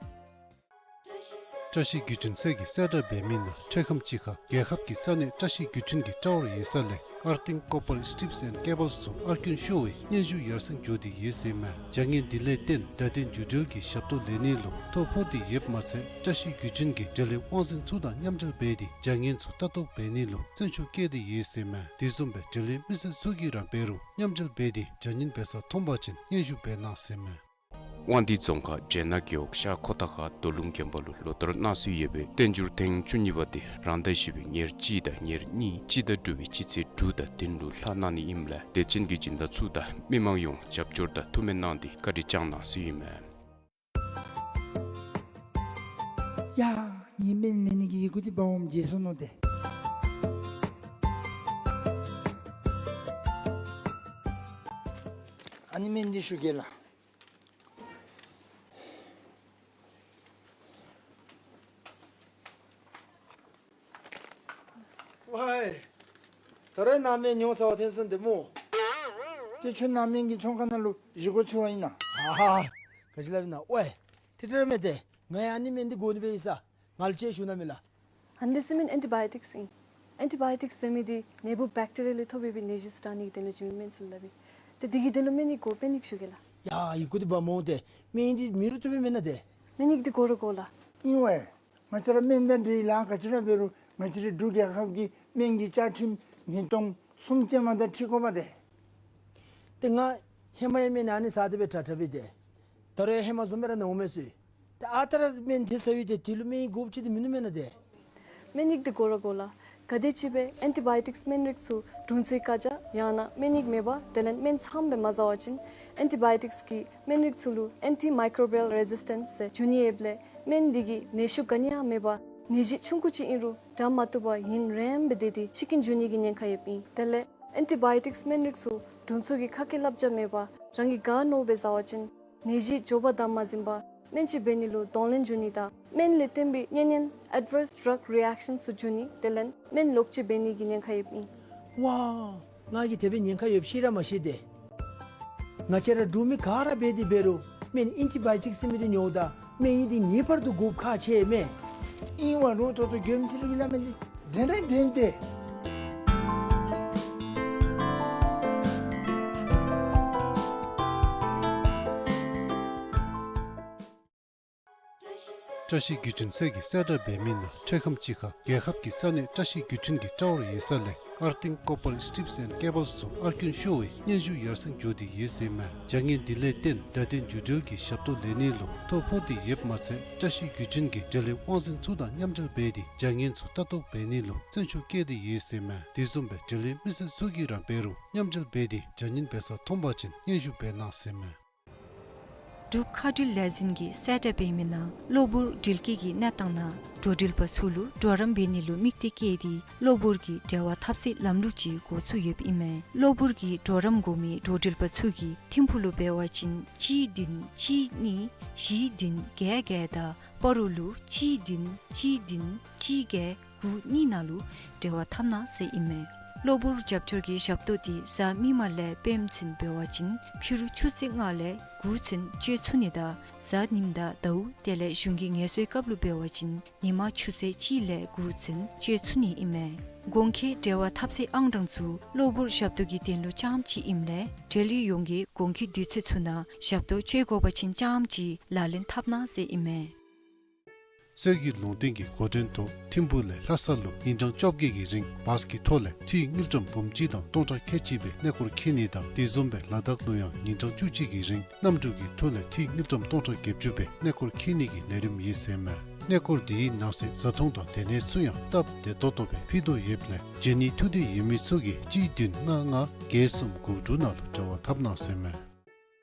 བཀྲ་ཤིས་བརྒྱུད་འཕྲིན་ཚད་ཀྱིས་གསལ་བསྒྲགས་འབད་མི་ནང་འཕྲལ་ཁམས་ཅིག་ཁར་རྒྱལ་ཁབ་ཀྱི་ས་གནས་བཀྲ་ཤིས་བརྒྱུད་འཕྲིན་གྱི་ཊ་ཝར་ཡོད་ས་ལས་Earthing Copper Strips and Cables ཚུ་ཨར་ཀུན་ཤོར་བའི་སྙན་ཞུ་ཡར་སེང་འགྱོ་སྟེ་ཡོད་ཟེར་མས། བྱ་ངན་འདི་ལས་བརྟེན་བརྡ་དོན་བརྒྱུད་འབྲེལ་གྱི་ཞབས་ཏོག་ལེན་ནི་ལུ་ཐོ་ཕོག་སྟེ་ཡོདཔ་མ་ཚད་བཀྲ་ཤིས་བརྒྱུད་འཕྲིན་གྱི་འབྲེལ་ཡོད་དབང་འཛིན་ཚུ་དང་མཉམ་འབྲེལ་འབད་དེ་བྱ་ངན་ཚུ་ལྟ་རྟོག་འབད་ནི་ལུ་བརྩོན་ཤུགས་བསྐྱེད་དེ་ཡོད་ཟེར་མས། དེ་བཟུམ་སྦེ་འབྲེལ་ཡོད་མི་སེར་ཚུ་གིས་ར་འབད་རུང་མཉམ་འབྲེལ་འབད་དེ་བྱ་ངན་འབད་ས་མཐོང་པ་ཅིན་སྙན་ཞུ་འབད་གནང་ཟེར་མས། དབང་འདུས་རྫོང་ཁག་བྱེ་ནག་རྒེད་འོག་ཤར་ཁོ་ཐང་ཁ་རྡོ་ལུང་དགོན་པ་ལུ་ལོ་ལྟར་གནང་སྲོལ་ཡོད་པའི་བསྟན་འགྱུར་ཐེངས་བཅུ་གཉིས་པ་དེ་རང་ཟླ་བཞི་པའི་ཉེར་གཅིག་དང་ཉེར་གཉིས་སྤྱི་ཟླ་དྲུག་པའི་སྤྱི་ཚེས་དྲུག་དང་བདུན་ལུ་ལྷག་གནང་ནི་ཨིནམ་ལས་དད་ཅན་གྱི་སྦྱིན་བདག་ཚུ་དང་མི་མང་ཡོངས་རྒྱབ་སྐྱོར་དང་ཐུགས་སྨོན་གནང་སྟེ་བཀའ་དྲིན་བསྐྱངས་གནང་ཟེར་ཨིན་མས། ཡ་ངེའི་སྨན་ལེན་ནི་གི་ཡི་གུ་འདི་འབག་འོངམ་བརྗེད་སོ་ནུག་ཏེ། ཨ་ནི་སྨན་འདི་ཞུ་གེ་ལགས། ཝའི། ད་རེས་ནཱ་སྨན་ཉོ་ཚར་བ་ཐོན་སོང་ཏེ་སྨོ། ཏེ་ཁྱོད་ནཱ་སྨན་གྱི་ཚོང་ཁང་ནང་ལུ་བཞེས་སྒོ་འཚོལ་བར་ཨིན་ན། ཧ་ཧ། ག་ཅི་སླབ་ཨིན་ན། ཝའི། ཏེ་ཏེ་ར་མེན་ཏེ། ང་ཡང་ཨ་ནི་སྨན་འདི་དགོ་ནི་སྦེ་ཨིན་ས། ང་ལུ་ཅིག་ཞུ་གནང་མས་ལགས། ཨ་ནི་འདི་ཟེར་མི་ཨེན་ཊི་བཱ་ཡོ་ཊིཀསི་ཨིན། ཨེན་ཊི་བཱ་ཡོ་ཊིཀསི་ཟེར་མི་འདི་ནད་འབུཔ་བེཀ་ཊི་རི་ཡ་ལས་ཐོབ་པའི་ནད་གཞི་ཚུ་དྲག་ནི་གི་དོན་ལུ་བྱིན་མི་སྨན་ཚུ་ལུ་སླབ་ཨིན། ཏེ་འདི་གི་དོན་ལུ་སྨན་ཡིག་དགོ། སྨན་ཡིག་ཞུ་གེ་ལགས། ཡ་ཡི་གུ་འདི་འབག་འོང་སྟེ། སྨན་ཡིག་འདི་མི་རུང་བཏུབ་པས་མེན་ན་ཏེ། སྨན་ཡིག་འདི་དགོ་ར་དགོ་ལགས། ཨིན་ཝའི། ང་བཅས་ར་སྨན་དང་འབྲེལ་ལཱ་ག་ཅི་ར་འབད་རུང་ང་བཅས་རའི་འབྲུག་རྒྱལ་ཁབ་ཀྱི་སྨན་གྱི་བཅའ་ཁྲིམས་ཉིས་སྟོང་གསུམ་ཅན་མ་དང་འཁྲིལ་དགོ་པས་ཏེ། ཏེ་ང་ཧེ་མ་ཡང་སྨན་ཨ་ནི་ཟ་སྟེ་སྦེ་དྲག་དྲག་སྦེ་ཏེ། ད་རུང་ཡང་ཧེ་མ་བཟུམ་སྦེ་ར་ནཝ་མས་ཟེར། ཏེ་ཨ་རྟག་ར་སྨན་དེ་ཟ་ཡི་ཏེ་དེ་ལུ་སྨན་ཡིག་དགོཔ་ཅིག་ཏེ་མིན་ནུག་མེན་ན་ཏེ། སྨན་ཡིག་འདི་དགོ་ར་དགོ་ལགས། ག་དེམ་ཅིག་སྦེ་ཨེན་ཊི་བཱ་ཡོ་ཊིཀསི་སྨན་རིགས་ཚུ་དྲུང་འཚོའི་བཀའ་རྒྱ་ཡང་ན་སྨན་ཡིག་མེད་པར་དེ་ལས་སྨན་ཚངམ་སྦེ་མ་ཟ་བ་ཅིན་ཨེན་ཊི་བཱ་ཡོ་ཊིཀསི་གིས་སྨན་རིགས་ཚུ་ལུ་ཨེན་ཊི་མའི་ཀོ་བི་ཡལ་རེ་ཟིས་ཊེནསི་ཟེར་འབྱུང་ནི་ཡོདཔ་ལས་སྨན་འདི་གིས་ནད་ཤུགས་ག་ནི་ཡང་མེད་པར་ནད་གཞི་ཆུང་ཀུ་ཅིག་ཨིན་རུང་དྲག་མ་བཏུབ་པར་ཡུན་རིངམོ་སྦེ་སྡོད་དེ་འཆི་རྐྱེན་འབྱུང་ནི་གི་ཉེན་ཁ་ཡོདཔ་ཨིན། དེ་ལས་ཨེན་ཊི་བཱ་ཡོ་ཊིཀསི་སྨན་རིགས་ཚུ་དྲུང་འཚོ་གི་ཁ་སྐད་བསླབ་བྱ་མེད་པར་རང་གིས་ག་མནོཝ་སྦེ་ཟ་བ་ཅིན་ནད་གཞི་མགྱོགས་པ་དང་མ་ཟིན་པར་སྨན་ཅིག་འབད་ནི་ལུ་གདོང་ལེན་འབྱུང་ནི་དང་སྨན་ལས་བརྟེན་པའི་གཉན་ཉེན་ཨེཌ་ཝརསི་ཌྲག་རི་ཨེཀ་ཤཱན་ཚུ་འབྱུང་ནི་དེ་ལས་སྨན་ལོག་སྤྱོད་འབད་ནི་གི་ཉེན་ཁ་ཡོདཔ་ཨིན། ཝའི། ང་གིས་དེ་སྦེ་ཉེན་ཁ་ཡོདཔ་ཤེས་ར་མ་ཤེས་ཏེ། ང་བཅས་ར་འབྲུག་མི་ག་ར་འབད་དེ་འབད་རུང་སྨན་ཨེན་ཊི་བཱ་ཡོ་ཊིཀསི་ཟེར་མི་འདི་ཉོཝ་ད་སྨན་ཡིག་འདི་ངེས་པར་དུ་དགོཔ་ཁག་ཆེ་མས། ཨིན་ཝའི་རུང་ད་ལྟོ་མགྱོནམ་ཅིག་ལུ་གི་སླབ་མི་འདི་བདེན་ར་བདེན་ཏེ། བཀྲ་ཤིས་བརྒྱུད་འཕྲིན་ཚད་ཀྱིས་གསལ་བསྒྲགས་འབད་མི་ནང་འཕྲལ་ཁམས་ཅིག་ཁར་རྒྱལ་ཁབ་ཀྱི་ས་གནས་བཀྲ་ཤིས་བརྒྱུད་འཕྲིན་གྱི་ཊ་ཝར་ཡོད་ས་ལས་Earthing Copper Strips and Cables ཚུ་ཨར་ཀུན་ཤོར་བའི་སྙན་ཞུ་ཡར་སེང་འགྱོ་སྟེ་ཡོད་ཟེར་མས། བྱ་ངན་འདི་ལས་བརྟེན་སྒྲ་ལྡན་འགྱུར་འགྲོས་ཀྱི་ཞབས་ཏོག་ལེན་ནི་ལུ་ཐོ་ཕོག་སྟེ་ཡོདཔ་མ་ཚད་བཀྲ་ཤིས་བརྒྱུད་འཕྲིན་གྱི་འབྲེལ་ཡོད་དབང་འཛིན་ཚུ་དང་མཉམ་འབྲེལ་འབད་དེ་བྱ་ངན་ཚུ་ལྟ་རྟོག་འབད་ནི་ལུ་བརྩོན་ཤུགས་བསྐྱེད་དེ་ཡོད་ཟེར་མས། དེ་བཟུམ་སྦེ་འབྲེལ་ཡོད་མི་སེར་ཚུ་གིས་ར་འབད་རུང་མཉམ་འབྲེལ་འབད་དེ་བྱ་ངན་འབད་ས་མཐོང་པ་ཅིན་སྙན་ཞུ་འབད་གནང་ཟེར་མས། འབྲུག་མཁའ་འགྲུལ་ལས་འཛིན་གྱིས་གསལ་བསྒྲགས་འབད་མི་ནང་གློ་བུར་འགྲུལ་སྐྱེལ་གྱི་གནས་སྟངས་ནང་འགྲོ་འགྲུལ་པ་ཚུ་ལུ་གྲོགས་རམ་འབད་ནི་ལུ་དམིགས་གཏད་བསྐྱེད་དེ་གློ་བུར་གྱི་འབྲེལ་བ་འཐབ་སའི་ལམ་ལུགས་ཅིག་འགོ་བཙུགས་ཡོདཔ་ཨིན་མས། གློ་བུར་གྱི་གྲོགས་རམ་དགོ་མི་འགྲོ་འགྲུལ་པ་ཚུ་གིས་ཐིམ་ཕུག་ལུ་འབད་བ་ཅིན་གཅིག་བདུན་གཅིག་གཉིས་བཞི་བདུན་བརྒྱད་བརྒྱད་དང་སྤ་རོ་ལུ་གཅིག་བདུན་གཅིག་བདུན་གཅིག་བརྒྱད་དགུ་གཉིས་ནང་ལུ་འབྲེལ་བ་འཐབ་གནང་ཟེར་ཨིན་མས། གློ་བུར་རྒྱབ་སྐྱོར་གྱི་ཞབས་ཏོག་འདི་གཟའ་མིག་དམར་ལས་སྤེནམ་ཚུན་འབད་བ་ཅིན་ཕྱི་རུ་ཆུ་ཚོད་ལྔ་ལས་དགུ་ཚུན་སྤྱོད་ཚུགས་ནི་དང་གཟའ་ཉིམ་དང་ཟླཝ་དེ་ལས་གཞུང་གི་ངལ་གསོའི་སྐབས་ལུ་འབད་བ་ཅིན་ཉི་མ་ཆུ་ཚོད་གཅིག་ལས་དགུ་ཚུན་སྤྱོད་ཚུགས་ནི་ཨིན་མས། གོང་འཁོད་འབྲེལ་བ་འཐབ་སའི་ཨང་གྲངས་ཚུ་གློ་བུར་ཞབས་ཏོག་གི་དོན་ལུ་རྐྱངམ་ཅིག་ཨིནམ་ལས་འབྲེལ་ཡོད་ཡོངས་ཀྱིས་གོང་འཁོད་དུས་ཚོད་ཚུ་ནང་ཞབས་ཏོག་སྤྱོད་དགོ་པ་ཅིན་རྐྱངམ་ཅིག་ལག་ལེན་འཐབ་གནང་ཟེར་ཨིན་མས། གསེར་གྱི་ལུང་བསྟན་གྱི་འགོ་འདྲེན་ཐོག་ཐིམ་ཕུག་ལས་ལྷ་ས་ལུ་ཉིན་གྲངས་བཅོ་བརྒྱད་ཀྱི་རིང་བཱས་ཀྱི་ཐོག་ལས་འཐུས་དངུལ་ཀྲམ་འབུམ་གཅིག་དང་སྟོང་ཕྲག་ཁལ་གཅིག་སྦེ་གནས་སྐོར་འཁྱིད་ནི་དང་དེ་བཟུམ་སྦེ་ལ་དྭགས་ལུ་ཡང་ཉིན་གྲངས་བཅུ་གཅིག་གི་རིང་གནམ་གྲུ་གི་ཐོག་ལས་འཐུས་དངུལ་ཀྲམ་སྟོང་ཕྲག་བརྒྱད་ཅུ་སྦེ་གནས་སྐོར་འཁྱིད་ནི་གི་ལས་རིམ་ཡོད་ཟེར་མས། གནས་སྐོར་དེའི་ནང་གསེས་བཟའ་འཐུང་དང་སྡོད་གནས་ཚུ་ཡང་སྟབས་བདེ་ཏོག་ཏོ་སྦེ་ཕུལ་དོ་ཡོདཔ་ལས་བྱོན་ནི་ཐུགས་འདོད་ཡོད་མི་ཚུ་གིས་གཅིག་བདུན་ལྔ་ལྔ་བརྒྱད་གསུམ་དགུ་དྲུག་ནང་ལུ་འབྲེལ་བ་འཐབ་གནང་ཟེར་མས།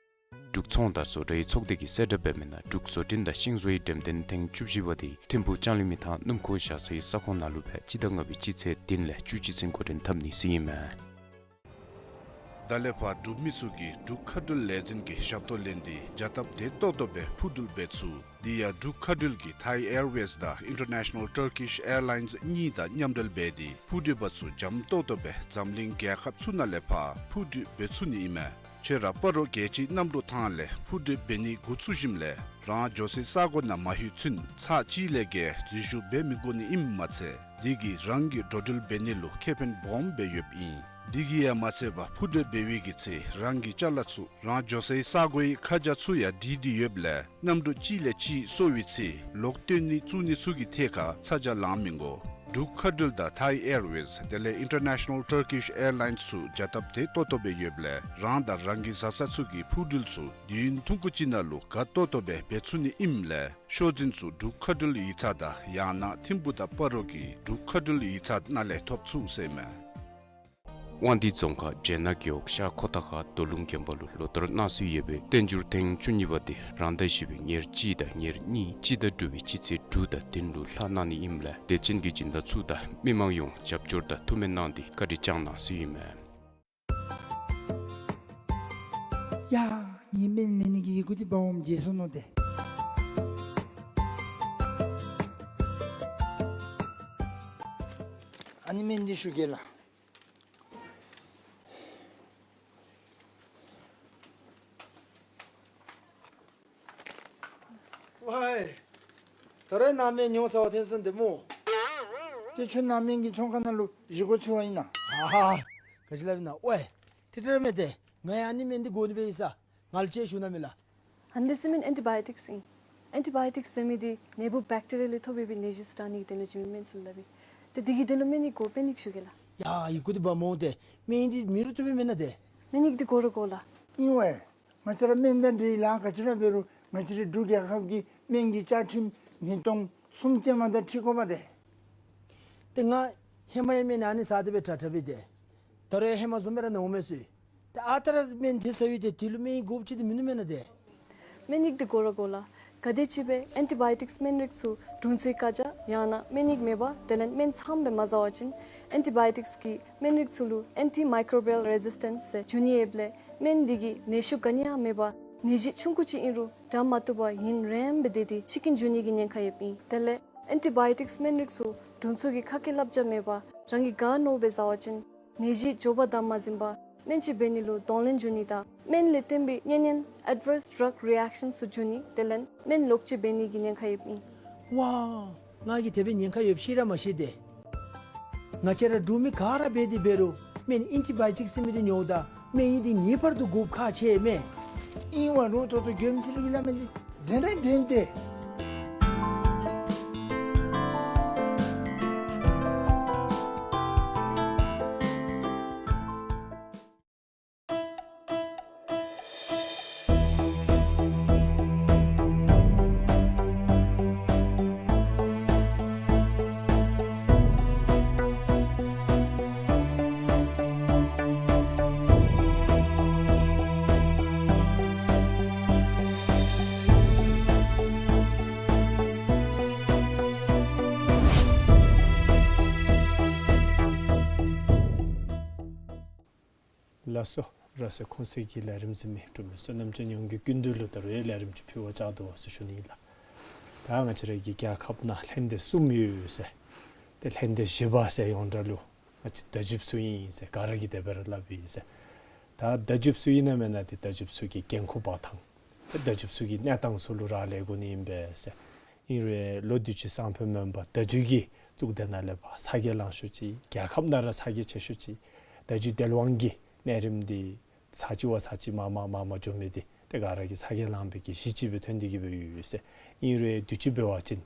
འབྲུག་ཚོང་དང་བཟོ་གྲྭའི་ཚོགས་སྡེ་གིས་གསལ་བསྒྲགས་འབད་མི་ནང་འབྲུག་བཟོ་སྐྲུན་དང་ཤིང་བཟོའི་འགྲེམས་སྟོན་ཐེངས་བཅུ་བཞི་པ་དེ་ཐིམ་ཕུག་ལྕང་གླིང་མི་ཐང་སྣུམ་འཁོར་བཞག་སའི་ས་ཁོངས་ནང་ལུ་སྦེ་སྤྱི་ཟླ་ལྔ་པའི་སྤྱི་ཚེས་བདུན་ལས་བཅུ་གཅིག་ཚུན་འགོ་འདྲེན་འཐབ་ནི་ཟེར་ཨིན་མས། ད་ལས་ཕར་འབྲུག་མི་ཚུ་གིས་འབྲུག་མཁའ་འགྲུལ་ལས་འཛིན་གྱི་ཞབས་ཏོག་ལེན་ཏེ་བྱ་སྟབས་བདེ་ཏོག་ཏོ་སྦེ་འཕུར་འགྲུལ་འབད་ཚུགས། དེ་ཡང་འབྲུག་མཁའ་འགྲུལ་གྱིས་Thai Airways དང་International Turkish Airlines གཉིས་དང་མཉམ་འབྲེལ་འབད་དེ་འཕུར་འགྲུལ་པ་ཚུ་འཇམ་ཏོག་ཏོ་སྦེ་འཛམ་གླིང་རྒྱལ་ཁབ་ཚུ་ནང་ལས་ཕར་འཕུར་འགྲུལ་འབད་ཚུགས་ནི་ཨིན་མས། ཁྱོད་ར་སྤ་རོ་རྒྱལ་སྤྱིའི་གནམ་གྲུ་ཐང་ལས་འཕུར་འགྲུལ་འབད་ནི་འགོ་བཙུགས་ཞིནམ་ལས་རང་འགྱོ་སའི་ས་གོ་ནང་མ་ལྷོད་ཚུན་ཚར་གཅིག་ལས་བརྒལ་འཛུལ་ཞུགས་འབད་མི་དགོ་ནི་ཨིནམ་མ་ཚད་དེ་གིས་རང་གི་འགྲོ་འགྲུལ་འབད་ནི་ལུ་ཁེ་ཕན་སྦོམ་སྦེ་ཡོདཔ་ཨིན། དེ་གིས་ཡང་མ་ཚད་པར་འཕུར་འགྲུལ་འབད་བའི་གི་ཚེ་རང་གི་ཅ་ལ་ཚུ་རང་འགྱོ་སའི་ས་གོའི་ཁ་བྱང་ཚུ་ཡང་བྲིས་ཏེ་ཡོདཔ་ལས་གནམ་གྲུ་གཅིག་ལས་གཅིག་སོར་བའི་ཚེ་ལོག་བཏོན་ནི་བཙུགས་ནི་ཚུ་གི་ཐད་ཁར་ཚ་གྱང་ལང་མི་དགོ། འབྲུག་མཁའ་འགྲུལ་དང་Thai Airways དེ་ལས་International Turkish Airlines ཚུ་བྱ་སྟབས་བདེ་ཏོག་ཏོ་སྦེ་ཡོདཔ་ལས་རང་དང་རང་གི་བཟའ་ཚང་ཚུ་གི་འཕུར་འགྲུལ་ཚུ་དུས་ཡུན་ཐུང་ཀུ་ཅིག་ནང་ལུ་དགའ་ཏོག་ཏོ་སྦེ་འབད་ཚུགས་ནི་ཨིནམ་ལས་ཤོག་འཛིན་ཚུ་འབྲུག་མཁའ་འགྲུལ་ཡིག་ཚང་དང་ཡང་ན་ཐིམ་ཕུག་དང་སྤ་རོ་གི་འབྲུག་མཁའ་འགྲུལ་ཡིག་ཚང་ནང་ལས་ཐོབ་ཚུགས་ཟེར་མས། དབང་འདུས་རྫོང་ཁག་སྦྱེད་ནག་རྒེད་འོག་ཤར་ཁོ་ཐང་ཁ་རྡོ་ལུང་དགོན་པ་ལུ་ལོ་ལྟར་གནང་སྲོལ་ཡོད་པའི་བསྟན་འགྱུར་ཐེངས་བཅུ་གཉིས་པ་དེ་རང་ཟླ་བཞི་པའི་ཉེར་གཅིག་དང་ཉེར་གཉིས་སྤྱི་ཟླ་དྲུག་པའི་སྤྱི་ཚེས་དྲུག་དང་བདུན་ལུ་ལྷག་གནང་ནི་ཨིནམ་ལས་དད་ཅན་གྱི་སྦྱིན་བདག་ཚུ་དང་མི་མང་ཡོངས་རྒྱབ་སྐྱོར་དང་ཐུགས་སྨོན་གནང་སྟེ་བཀའ་དྲིན་བསྐྱང་གནང་ཟེར་ཨིན་མས། ཡ་ངེའི་སྨན་ལེན་ནི་གི་ཡི་གུ་འདི་འབག་འོངམ་བརྗེད་སོ་ནུག་ཏེ། ཨ་ནི་སྨན་འདི་ཞུ་གེ་ལགས། ཝའི། ད་རེས་ནཱ་སྨན་ཉོ་ས་བ་ཐོན་སོང་ཏེ་སྨོ། ཏེ་ཁྱོད་ནཱ་སྨན་གྱི་ཚོང་ཁང་ནང་ལུ་བཞེས་སྒོ་འཚོལ་བ་ཨིན་ན། ཨ་ཧ། ག་ཅི་སླབ་ཨིན་ན། ཝའི། ཏེ་ཏེ་ར་མེན་ཏེ། ང་ཡང་ཨ་ནི་སྨན་འདི་དགོ་ནི་སྦེ་ཡོད་ས། ང་ལུ་ཅིག་ཞུ་གནང་མས་ལགས། ཨ་ནི་འདི་ཟེར་མི་ཨེན་ཊི་བཱ་ཡོ་ཊིཀསི་ཨིན། ཨེན་ཊི་བཱ་ཡོ་ཊིཀསི་ཟེར་མི་འདི་ནད་འབུཔ་བེཀ་ཊི་རི་ཡ་ལས་ཐོབ་པའི་ནད་གཞི་ཚུ་དྲག་ནི་གི་དོན་ལུ་བྱིན་མི་སྨན་ཚུ་ལུ་སླབ་ཨིན། ཏེ་འདི་གི་དོན་ལུ་སྨན་ནི་དགོ་པས་ནི་ཞུ་གེ་ལགས། ཡ་ཡི་གུ་འདི་འབག་འོང་ཏེ། སྨན་འདི་མེད་རུང་བཏུབ་པས་མེན་ན་ཏེ། སྨན་ནི་འདི་དགོ་ར་དགོ་ལགས། ཨིན་ཝའི། ང་བཅས་ར་སྨན་དང་འབྲེལ་ལཱ་ག་ཅི་ར་འབད་རུང་ང་བཅས་རའི་འབྲུག་རྒྱལ་ཁབ་ཀྱི་སྨན་གྱི་བཅའ་ཁྲིམས་ཉིས་སྟོང་གསུམ་ཅན་མ་དང་འཁྲིལ་དགོ་པས་ཏེ། ཏེ་ང་ཧེ་མ་ཡང་སྨན་ཨ་ནི་ཟ་སྟེ་སྦེ་དྲག་དྲག་སྦེ་ཏེ། ད་རུང་ཡང་ཧེ་མ་བཟུམ་སྦེ་ར་ན་འོང་མས་ཟེར། ཏེ་ཨ་རྟག་ར་སྨན་དེ་ཟ་བའི་ཏེ་དེ་ལུ་སྨན་ཡིག་དགོཔ་ཅིག་ཏེ་མིན་ནུག་མེན་ན་ཏེ། སྨན་ཡིག་འདི་དགོ་ར་དགོ་ལགས། ག་དེ་ཅིག་སྦེ་ཨེན་ཊི་བཱ་ཡོ་ཊིཀསི་སྨན་རིགས་ཚུ་དྲུང་འཚོའི་བཀའ་རྒྱ་ཡང་ན་སྨན་ཡིག་མེད་པར་དེ་ལས་སྨན་ཚངམ་སྦེ་མ་ཟ་བ་ཅིན་ཨེན་ཊི་བཱ་ཡོ་ཊིཀསི་གི་སྨན་རིགས་ཚུ་ལུ་ཨེན་ཊི་མའི་ཀོ་བི་ཡལ་རེ་ཟིས་ཊེནསི་ཟེར་འབྱུང་ནི་ཡོདཔ་ལས་སྨན་འདི་གིས་ནད་ཤུགས་ག་ནི་ཡང་མེད་པར་ནད་གཞི་ཆུང་ཀུ་ཅིག་ཨིན་རུང་དྲག་མ་བཏུབ་པར་ཡུན་རིངམོ་སྦེ་སྡོད་དེ་ཤི་རྐྱེན་འབྱུང་ནི་གི་ཉེན་ཁ་ཡོདཔ་ཨིན། དེ་ལས་ཨེན་ཊི་བཱ་ཡོ་ཊིཀསི་སྨན་རིགས་ཚུ་དྲུང་འཚོ་གི་ཁ་སྐད་བསླབ་བྱ་མེད་པར་རང་གིས་ག་མནོཝ་སྦེ་ཟ་བ་ཅིན་ནད་གཞི་མགྱོགས་པར་དམ་མ་འཛིན་པར་སྨན་བཅོས་འབད་ནི་ལུ་གདོང་ལེན་འབྱུང་ནི་དང་སྨན་ལས་བརྟེན་པའི་གཉན་ཉེན་ཨེཌ་ཝརསི་ཌྲག་རི་ཨེཀ་ཤཱནསི་ཚུ་འབྱུང་ནི་དེ་ལས་སྨན་ལོག་སྤྱོད་འབད་ནི་གི་ཉེན་ཁ་ཡོདཔ་ཨིན། ཝའི། ང་གིས་དེ་སྦེ་ཉེན་ཁ་ཡོདཔ་ཤེས་ར་མ་ཤེས་ཏེ། ང་བཅས་ར་འབྲུག་མི་ག་ར་འབད་དེ་འབད་རུང་སྨན་ཨེན་ཊི་བཱ་ཡོ་ཊིཀསི་ཟེར་མི་འདི་ཉོཝ་ད་སྨན་ཡིག་འདི་ངེས་པར་དུ་དགོཔ་ཁག་ཆེ་མས། ཨིན་ཝའི་རུང་ད་ལྟོ་མགྱོནམ་ཅིག་ལས་གླིང་གི་བླ་མ་འདི་བདེན་ར་བདེན་ཏེ། ལགས་སོ། ར་སེ་ཁོང་ཚེ་གི་ལས་རིམ་གཟིགས་མི་འབྲུག་མི་བསོད་ནམས་ཅན་ཡོངས་ཀྱི་སྐུ་མདུན་ལུ་ད་རུང་ལས་རིམ་ཅིག་ཕུལ་བར་བཅར་དོ་ཟེར་ཞུ་ནི་ལགས། ད་ང་བཅས་ར་གི་རྒྱལ་ཁབ་ནང་ལྷན་སྡེ་གསུམ་ཡོད་ཟེར། ཏེ་ལྷན་སྡེ་བཞི་པ་ཟེར་ཡོངས་གྲགས་ལུ་ང་བཅས་བརྡ་བརྒྱུདཔ་ཚུ་ཨིན་ཟེར་ག་ར་གིས་དེ་སྦེ་ར་སླབ་ཨིན་ཟེར། ད་བརྡ་བརྒྱུདཔ་ཚུ་ཨིན་ན་མེན་ན་ཏེ་བརྡ་བརྒྱུདཔ་ཚུ་གི་འགན་ཁུར་འབག་ཐངས་ཏེ་བརྡ་བརྒྱུདཔ་ཚུ་གི་གནས་སྟངས་ཚུ་ལུ་རག་ལས་དགོ་ནི་ཨིན་པས་ཟེར། ཨིན་རུང་ལོ་དུས་ཅི་སང་ཕོད་མེན་པར་བརྡ་བརྒྱུད་ཀྱི་གཙུག་སྡེ་ནང་ལས་ཕར་ས་གོ་ལང་ཤོས་ཅིག་རྒྱལ་ཁབ་ནང་ར་ས་གོ་ཆེ་ཤོས་ཅིག་བརྡ་བརྒྱུད་དལ་དབང་གི་གནས་རིམ་འདི་ཚར་གཅིག་བ་ཚར་གཅིག་མར་མར་མར་མར་འགྱོ་མི་འདི་ཏེ་ག་ར་གིས་ས་གོ་ལང་པའི་གི་གཞི་ཅིག་སྦེ་ཐོན་ཏེ་གི་སྦེ་ཡོད་ཟེར། ཨིན་རུང་དུས་ཅི་འབད་བ་ཅིན་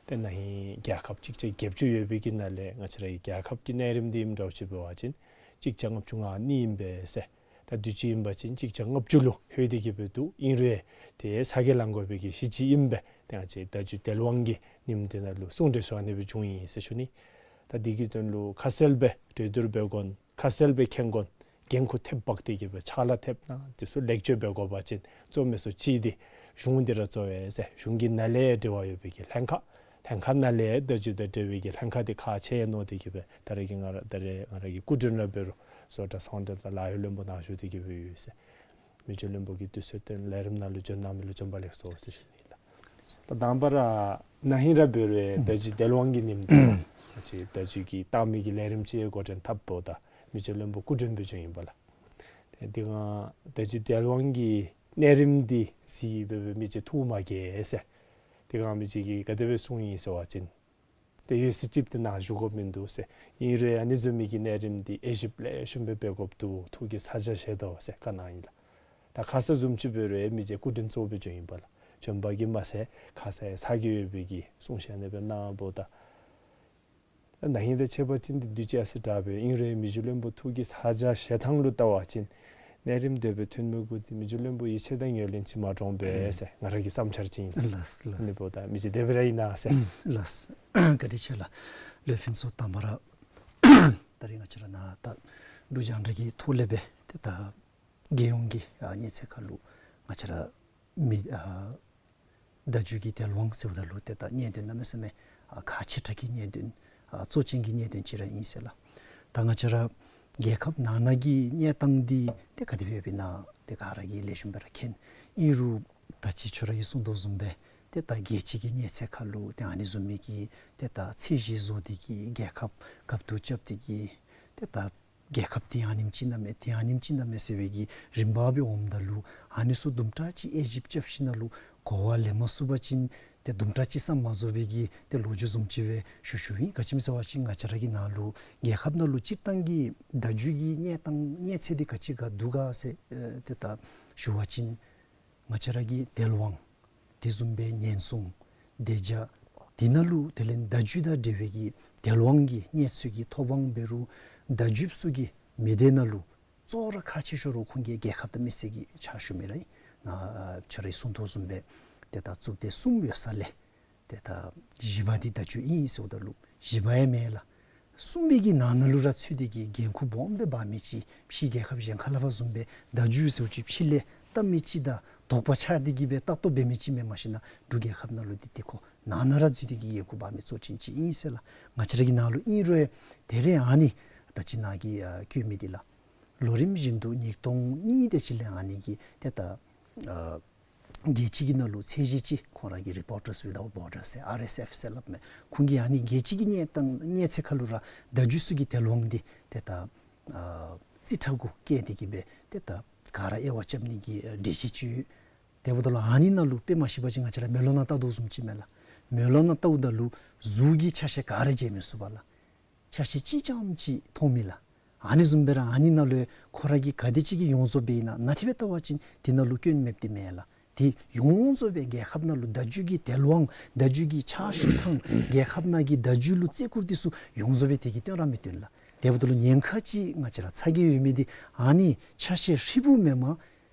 ཏེ་ན་ཧིང་རྒྱལ་ཁབ་གཅིག་བརྒྱ་བརྒྱད་ཅུ་ཡོད་པའི་གི་ནང་ལས་ང་བཅས་ར་གི་རྒྱལ་ཁབ་ཀྱི་གནས་རིམ་འདི་ཨིནམ་འདྲཝ་ཅིག་འབད་བ་ཅིན་གཅིག་བརྒྱ་ལྔ་བཅུ་ང་གཉིས་ཨིན་པས་ཟེར། ད་དུས་ཅི་ཨིན་པ་ཅིན་གཅིག་བརྒྱ་ལྔ་བཅུ་ལུ་ལྷོད་དེ་གི་སྦེ་འདུག། ཨིན་རུང་ཏེ་ས་གོ་ལང་དགོ་པའི་གི་གཞི་ཅིག་ཨིན་པས། ཏེ་ང་བཅས་བརྡ་བརྒྱུད་དལ་དབང་གི་ཉིནམ་འདི་ནང་ལུ་གསུང་གྲོས་ཚུ་ཨ་ནི་སྦེ་བྱུང་ཡི་ཟེར་ཞུ་ནི། ད་འདི་གི་དོན་ལུ་ཁ་གསལ་སྦེ་གྲོས་བསྡུར་འབད་དགོ་ཁ་གསལ་སྦེ་མཁྱེན་དགོ་འགན་ཁུར་ཐེབས་འབག་སྟེ་གི་སྦེ་ཕྱག་ལཱ་ཐེབས་ནི་འདི་ཚུ་ལེགས་བཅོས་འབད་དགོ་པ་ཅིན་གཙོ་མི་ཚུ་ཅིག་འདི་གཞུང་འདི་ར་གཙོ་བས་ཟེར། གཞུང་གི་ནང་ལས་འབྲེལ་བ་ཡོད་པའི་གི་ལྷན་ཁག་ལྷན་ཁག་ནང་ལས་བརྡ་བརྒྱུད་དང་འབྲེལ་བའི་གི་ལྷན་ཁག་འདི་ཁག་ཆེ་ཡང་མནོ་སྟེ་གི་སྦེ་ད་རེས་ཀྱི་ང་ར་ད་རེས་ང་ར་གི་སྐུ་མགྲོན་ར་འབད་རུང་བཟོ་གྲྭ་ཚོང་འབྲེལ་དང་ལཱ་གཡོག་བློན་པོ་ནཱ་བཞུགས་ཏེ་གི་སྦེ་ཡོད་ཟེར། མི་རྗེ་བློན་པོ་གིས་དུས་ཚོད་བཏོན་ལས་རིམ་ནང་ལུ་འབྱོན་གནང་མི་ལུ་བྱོན་པ་ལེགས་སོ་ཟེར་ཞུ་ནི་ཨིན་ལགས། ད་དང་པ་ར་ན་ཧིང་ར་འབད་རུང་བརྡ་བརྒྱུད་དལ་དབང་གི་ཉིནམ་འདི་ང་བཅས་བརྡ་བརྒྱུད་ཀྱི་བཏང་མི་གི་ལས་རིམ་ཅིག་འགོ་འདྲེན་འཐབ་འབདཝ་ད་མི་རྗེ་བློན་པོ་སྐུ་མགྲོན་སྦེ་བྱོན་ཡི་པ་ལགས། ཏེ་དེ་སྒང་བརྡ་བརྒྱུད་དལ་དབང་གི་གནས་རིམ་འདི་གཟིགས་སྦེ་སྦེ་མི་རྗེ་ཐུགས་མ་དགྱེས་ཟེར། དེ་སྒང་མི་རྗེ་གིས་ག་དེ་སྦེ་གསུངས་ཡི་ཟེར་བ་ཅིན་ཏེ་ཡོད་ཟེར་ཅིག་ཏེ་ནཱ་བཞུགས་དགོཔ་མིན་འདུག་ཟེར། ཨིན་རུང་ཨ་ནི་བཟུམ་མའི་གི་གནས་རིམ་འདི་དབྱེ་ཞིབ་ལེགས་ཤོམ་སྦེ་འབད་དགོཔ་འདུག། ཐུགས་ཀྱིས་ཚ་གྱང་བཞེས་དོ་ཟེར་བཀའ་གནང་ཡི་ལགས། ད་ཁ་ཙ་བཟུམ་ཅིག་འབད་རུང་མི་རྗེ་སྐུ་མགྲོན་གཙོ་བོ་སྦེ་བྱོན་ཡི་པ་ལགས། བྱོན་པ་གིས་མ་ཚད་ཁ་ཙ་ཡང་ཚ་གྱང་ཡོད་པའི་གི་གསུང་བཤད་ཨ་ནི་སྦེ་གནང་འབདཝ་ད་ན་ཧིང་དང་ཕྱད་པ་ཅིན་འདི་དུས་ཅི་ཨ་ཙི་དྲག་པས། ཨིན་རུང་མི་རྗེ་བློན་པོ་ཐུགས་ཀྱིས་ཚ་གྱང་བཞེས་ཐངས་ལུ་བལྟ་བ་ཅིན་གནས་རིམ་དེ་སྦེ་ཐོན་མི་གུ་འདི་མི་རྗེ་བློན་པོ་ཡིད་ཆེས་དང་ངོས་ལེན་ཅིག་མ་འདྲཝ་སྦེ་ཟེར་ང་ར་གི་བསམ་འཆར་ཅིག་ཨིན་ལགས། ལགས་ལགས། ཨ་ནི་འབདཝ་ད་མི་རྗེ་དེ་སྦེ་ར་ཨིན་ན་ཟེར། ལགས་ལགས། བཀའ་དྲིན་ཆེ་ལགས། ལོ་ཕུན་ཚོགས། དང་པ་ར་ད་རིས་ང་བཅས་ར་ནཱ་ད་འབྲུག་རྒྱང་བསྒྲགས་ཀྱི་ཐོག་ལས་སྦེ་ཏེ་ད་རྒྱལ་ཡོངས་ཀྱི་ཨ་གནས་ཚད་ཁར་ལུ་ང་བཅས་ར་མི་ཨ་བརྡ་བརྒྱུད་ཀྱི་དལ་དབང་ཟེརཝ་ད་ལུ་ཏེ་ད་གནད་དོན་གནམ་མེད་ས་མེད་ཨ་ཁག་ཆེ་དྲགས་ཀྱི་གནད་དོན་ཨ་གཙོ་ཅན་གྱི་གནད་དོན་ཅིག་ར་ཨིན་ཟེར་ལགས། ད་ང་བཅས་ར་རྒྱལ་ཁབ་ནང་ན་གི་གནས་སྟངས་འདི་ཏེ་ག་དེ་སྦེ་ཡོདཔ་ཨིན་ན་ཏེ་ག་ར་གིས་ལེགས་ཤོམ་སྦེ་ར་མཁྱེན། ཨིན་རུང་ད་ཅི་ཁྱོད་ར་གིས་གསུང་དོ་བཟུམ་སྦེ་ཏེ་ད་རྒྱལ་སྤྱི་གི་གནས་ཚད་ཁར་ལུ་ཏེ་ཨ་ནི་བཟུམ་མའི་གི་ཏེ་ད་ཚད་གཞི་བཟོ་སྟེ་གི་རྒྱལ་ཁབ་རྒཔོ་འདུག་རྐྱབ་སྟེ་གི་ཏེ་ད་རྒྱལ་ཁབ་འདི་ཨ་ནེམ་ཅིག་ཨིན་ན་མས་ཏེ་ཨ་ནེམ་ཅིག་ཨིན་ན་མས་ཟེར་བའི་གི་རིམ་པ་སྦེ་འོངམ་ད་ལུ་ཨ་ནི་ཚུ་དུམ་གྲ་ཅིག་དབྱེ་ཞིབ་རྐྱབ་ཞིནམ་ལས་གོ་བ་ལེན་མ་ཚུགས་པ་ཅིན་ཏེ་དུམ་གྲ་ཅིག་བསམ་མ་རྫོགས་པའི་གི་ཏེ་ལོ་རྒྱུས་བཟུམ་ཅིག་སྦེ་ཞུ་ཞུཝ་ཨིན། ག་ཅི་སྨོ་ཟེར་བ་ཅིན་ང་བཅས་ར་གི་ནང་ལུ་རྒྱལ་ཁབ་ནང་ལུ་སྤྱིར་བཏང་གི་བརྡ་བརྒྱུད་ཀྱི་གནས་སྟངས་གནས་ཚད་འདི་ག་ཅི་ག་འདུག་ག་ཟེར་ཨེ་ཏེ་ད་ཞུ་བ་ཅིན་ང་བཅས་ར་གི་དལ་དབང་དེ་བཟུམ་སྦེ་ཉེན་སྲུང་བདེ་འཇགས་དེ་ནང་ལུ་དེ་ལས་བརྡ་བརྒྱུད་དང་འབྲེལ་བའི་གི་དལ་དབང་གི་གནས་ཚུལ་གྱི་ཐོབ་དབང་འབད་རུང་བརྡ་བརྒྱུདཔ་ཚུ་གི་མི་སྡེ་ནང་ལུ་གཙོ་བོ་ར་ཁག་ཆེ་ཤོས་ར་ཁོང་གི་རྒྱལ་ཁབ་དང་མི་སེར་གྱི་ཕྱག་ཞུ་མི་ར་ཨིན། ནཱ་ཁྱོད་རའི་གསུང་དོ་བཟུམ་སྦེ་ཏེ་ད་གཙུག་སྡེ་གསུམ་ཡོད་ས་ལས་ཏེ་ད་བཞི་པ་འདི་བརྡ་བརྒྱུད་ཨིན་ཟེརཝ་ད་ལུ་བཞི་པ་ཡང་མེན་ལགས། གསུམ་པའི་གི་ནང་ན་ལུ་ར་ཚུད་དེ་གི་འགན་ཁུར་སྦོམ་སྦེ་འབག་མི་ཅིག་ཕྱི་རྒྱལ་ཁབ་གཞན་ཁ་ལས་ཕར་བཟུམ་སྦེ་བརྡ་བརྒྱུད་ཟེརཝ་ཅིག་ཕྱི་ལས་བལྟ་མི་ཅིག་དང་དོགས་པ་ཆགས་ཏེ་གི་སྦེ་ལྟ་རྟོག་འབད་མི་ཅིག་མེན། མ་གཞི་ནཱ་འབྲུག་རྒྱལ་ཁབ་ནང་ལུ་འདི་ཏེ་ཁོ་ནང་ན་ར་འཛུལ་ཏེ་གི་འགན་ཁུར་འབག་མི་གཙོ་ཅན་ཅིག་ཨིན་ཟེར་ལགས། ང་བཅས་ར་གི་ནང་ལུ་ཨིན་རུང་ཡང་ད་རེས་ཨ་ནི་ད་ཅི་ནཱ་གིས་ཨ་བཀོད་མི་འདི་ལགས། ལོ་རིམ་བཞིན་དུ་ཉིས་སྟོང་གཉིས་དེ་ཅིག་ལས་ཨ་ནི་གི་ཏེ་ད་ཨ་རྒྱལ་སྤྱི་གི་ནང་ལུ་ཚད་གཞི་ཅིག་ཁོང་ར་གི་Reporters Without Borders ཟེར་ཨར་ཨེསི་ཨེཕ་ཟེར་སླབ་མས། ཁོང་གིས་ཨ་ནི་རྒྱལ་སྤྱི་གི་གནས་སྟངས་གནས་ཚད་ཁར་ལུ་ར་བརྡ་བརྒྱུད་ཚུ་གི་དལ་དབང་འདི་ཏེ་ད་ཨ་རྩིས་ཁྲ་གུ་བཀལ་ཏེ་གི་སྦེ་ཏེ་ད་ག་ར་དབྱེ་བ་རྐྱབ་ནི་གི་ཨ་སྒྲིག་གཞི་ཅིག་ཡོད། དེ་འབདཝ་ད་ལུ་ཨ་ནི་ནང་ལུ་དཔེ་མ་ཤེས་པ་ཅིན་ང་བཅས་ར་མེ་ལོང་ནང་བལྟ་དོ་བཟུམ་ཅིག་མས་ལགས། མེ་ལོང་ནང་བལྟཝ་ད་ལུ་གཟུགས་ཀྱི་ཆ་ཤས་ག་ར་མཇལ་མི་ཚུགས་པས་ལགས། ཆ་ཤས་གཅིག་རྐྱངམ་ཅིག་མཐོང་མི་ལགས། ཨ་ནི་བཟུམ་སྦེ་ར་ཨ་ནི་ནང་ལུ་ཁོ་ར་གི་ག་དེ་ཅིག་གི་ཡོངས་རྫོགས་སྦེ་ཨིན་ན་ནཱ་དེ་སྦེ་བལྟ་བ་ཅིན་དེ་ནང་ལུ་སྐྱོན་མེདཔ་དེ་མེན་ལགས། དེ་ཡོངས་རྫོགས་སྦེ་རྒྱལ་ཁབ་ནང་ལུ་བརྡ་བརྒྱུད་ཀྱི་དལ་དབང་བརྡ་བརྒྱུད་ཀྱི་ཕྱག་ཞུ་ཐངས་རྒྱལ་ཁབ་ནང་གི་བརྡ་བརྒྱུད་ལུ་བརྩི་བཀུར་དེ་ཚུ་ཡོངས་རྫོགས་སྦེ་དེ་གིས་སྟོན་ར་མི་སྟོན་ལགས། དེ་འབདཝ་ད་ལུ་ཉེན་ཁ་ཅིག་ང་བཅས་ར་ཚ་གྱང་ཡོད་མི་འདི་ཨ་ནི་ཆ་ཤས་ཧྲིལ་བུ་མེན་པར་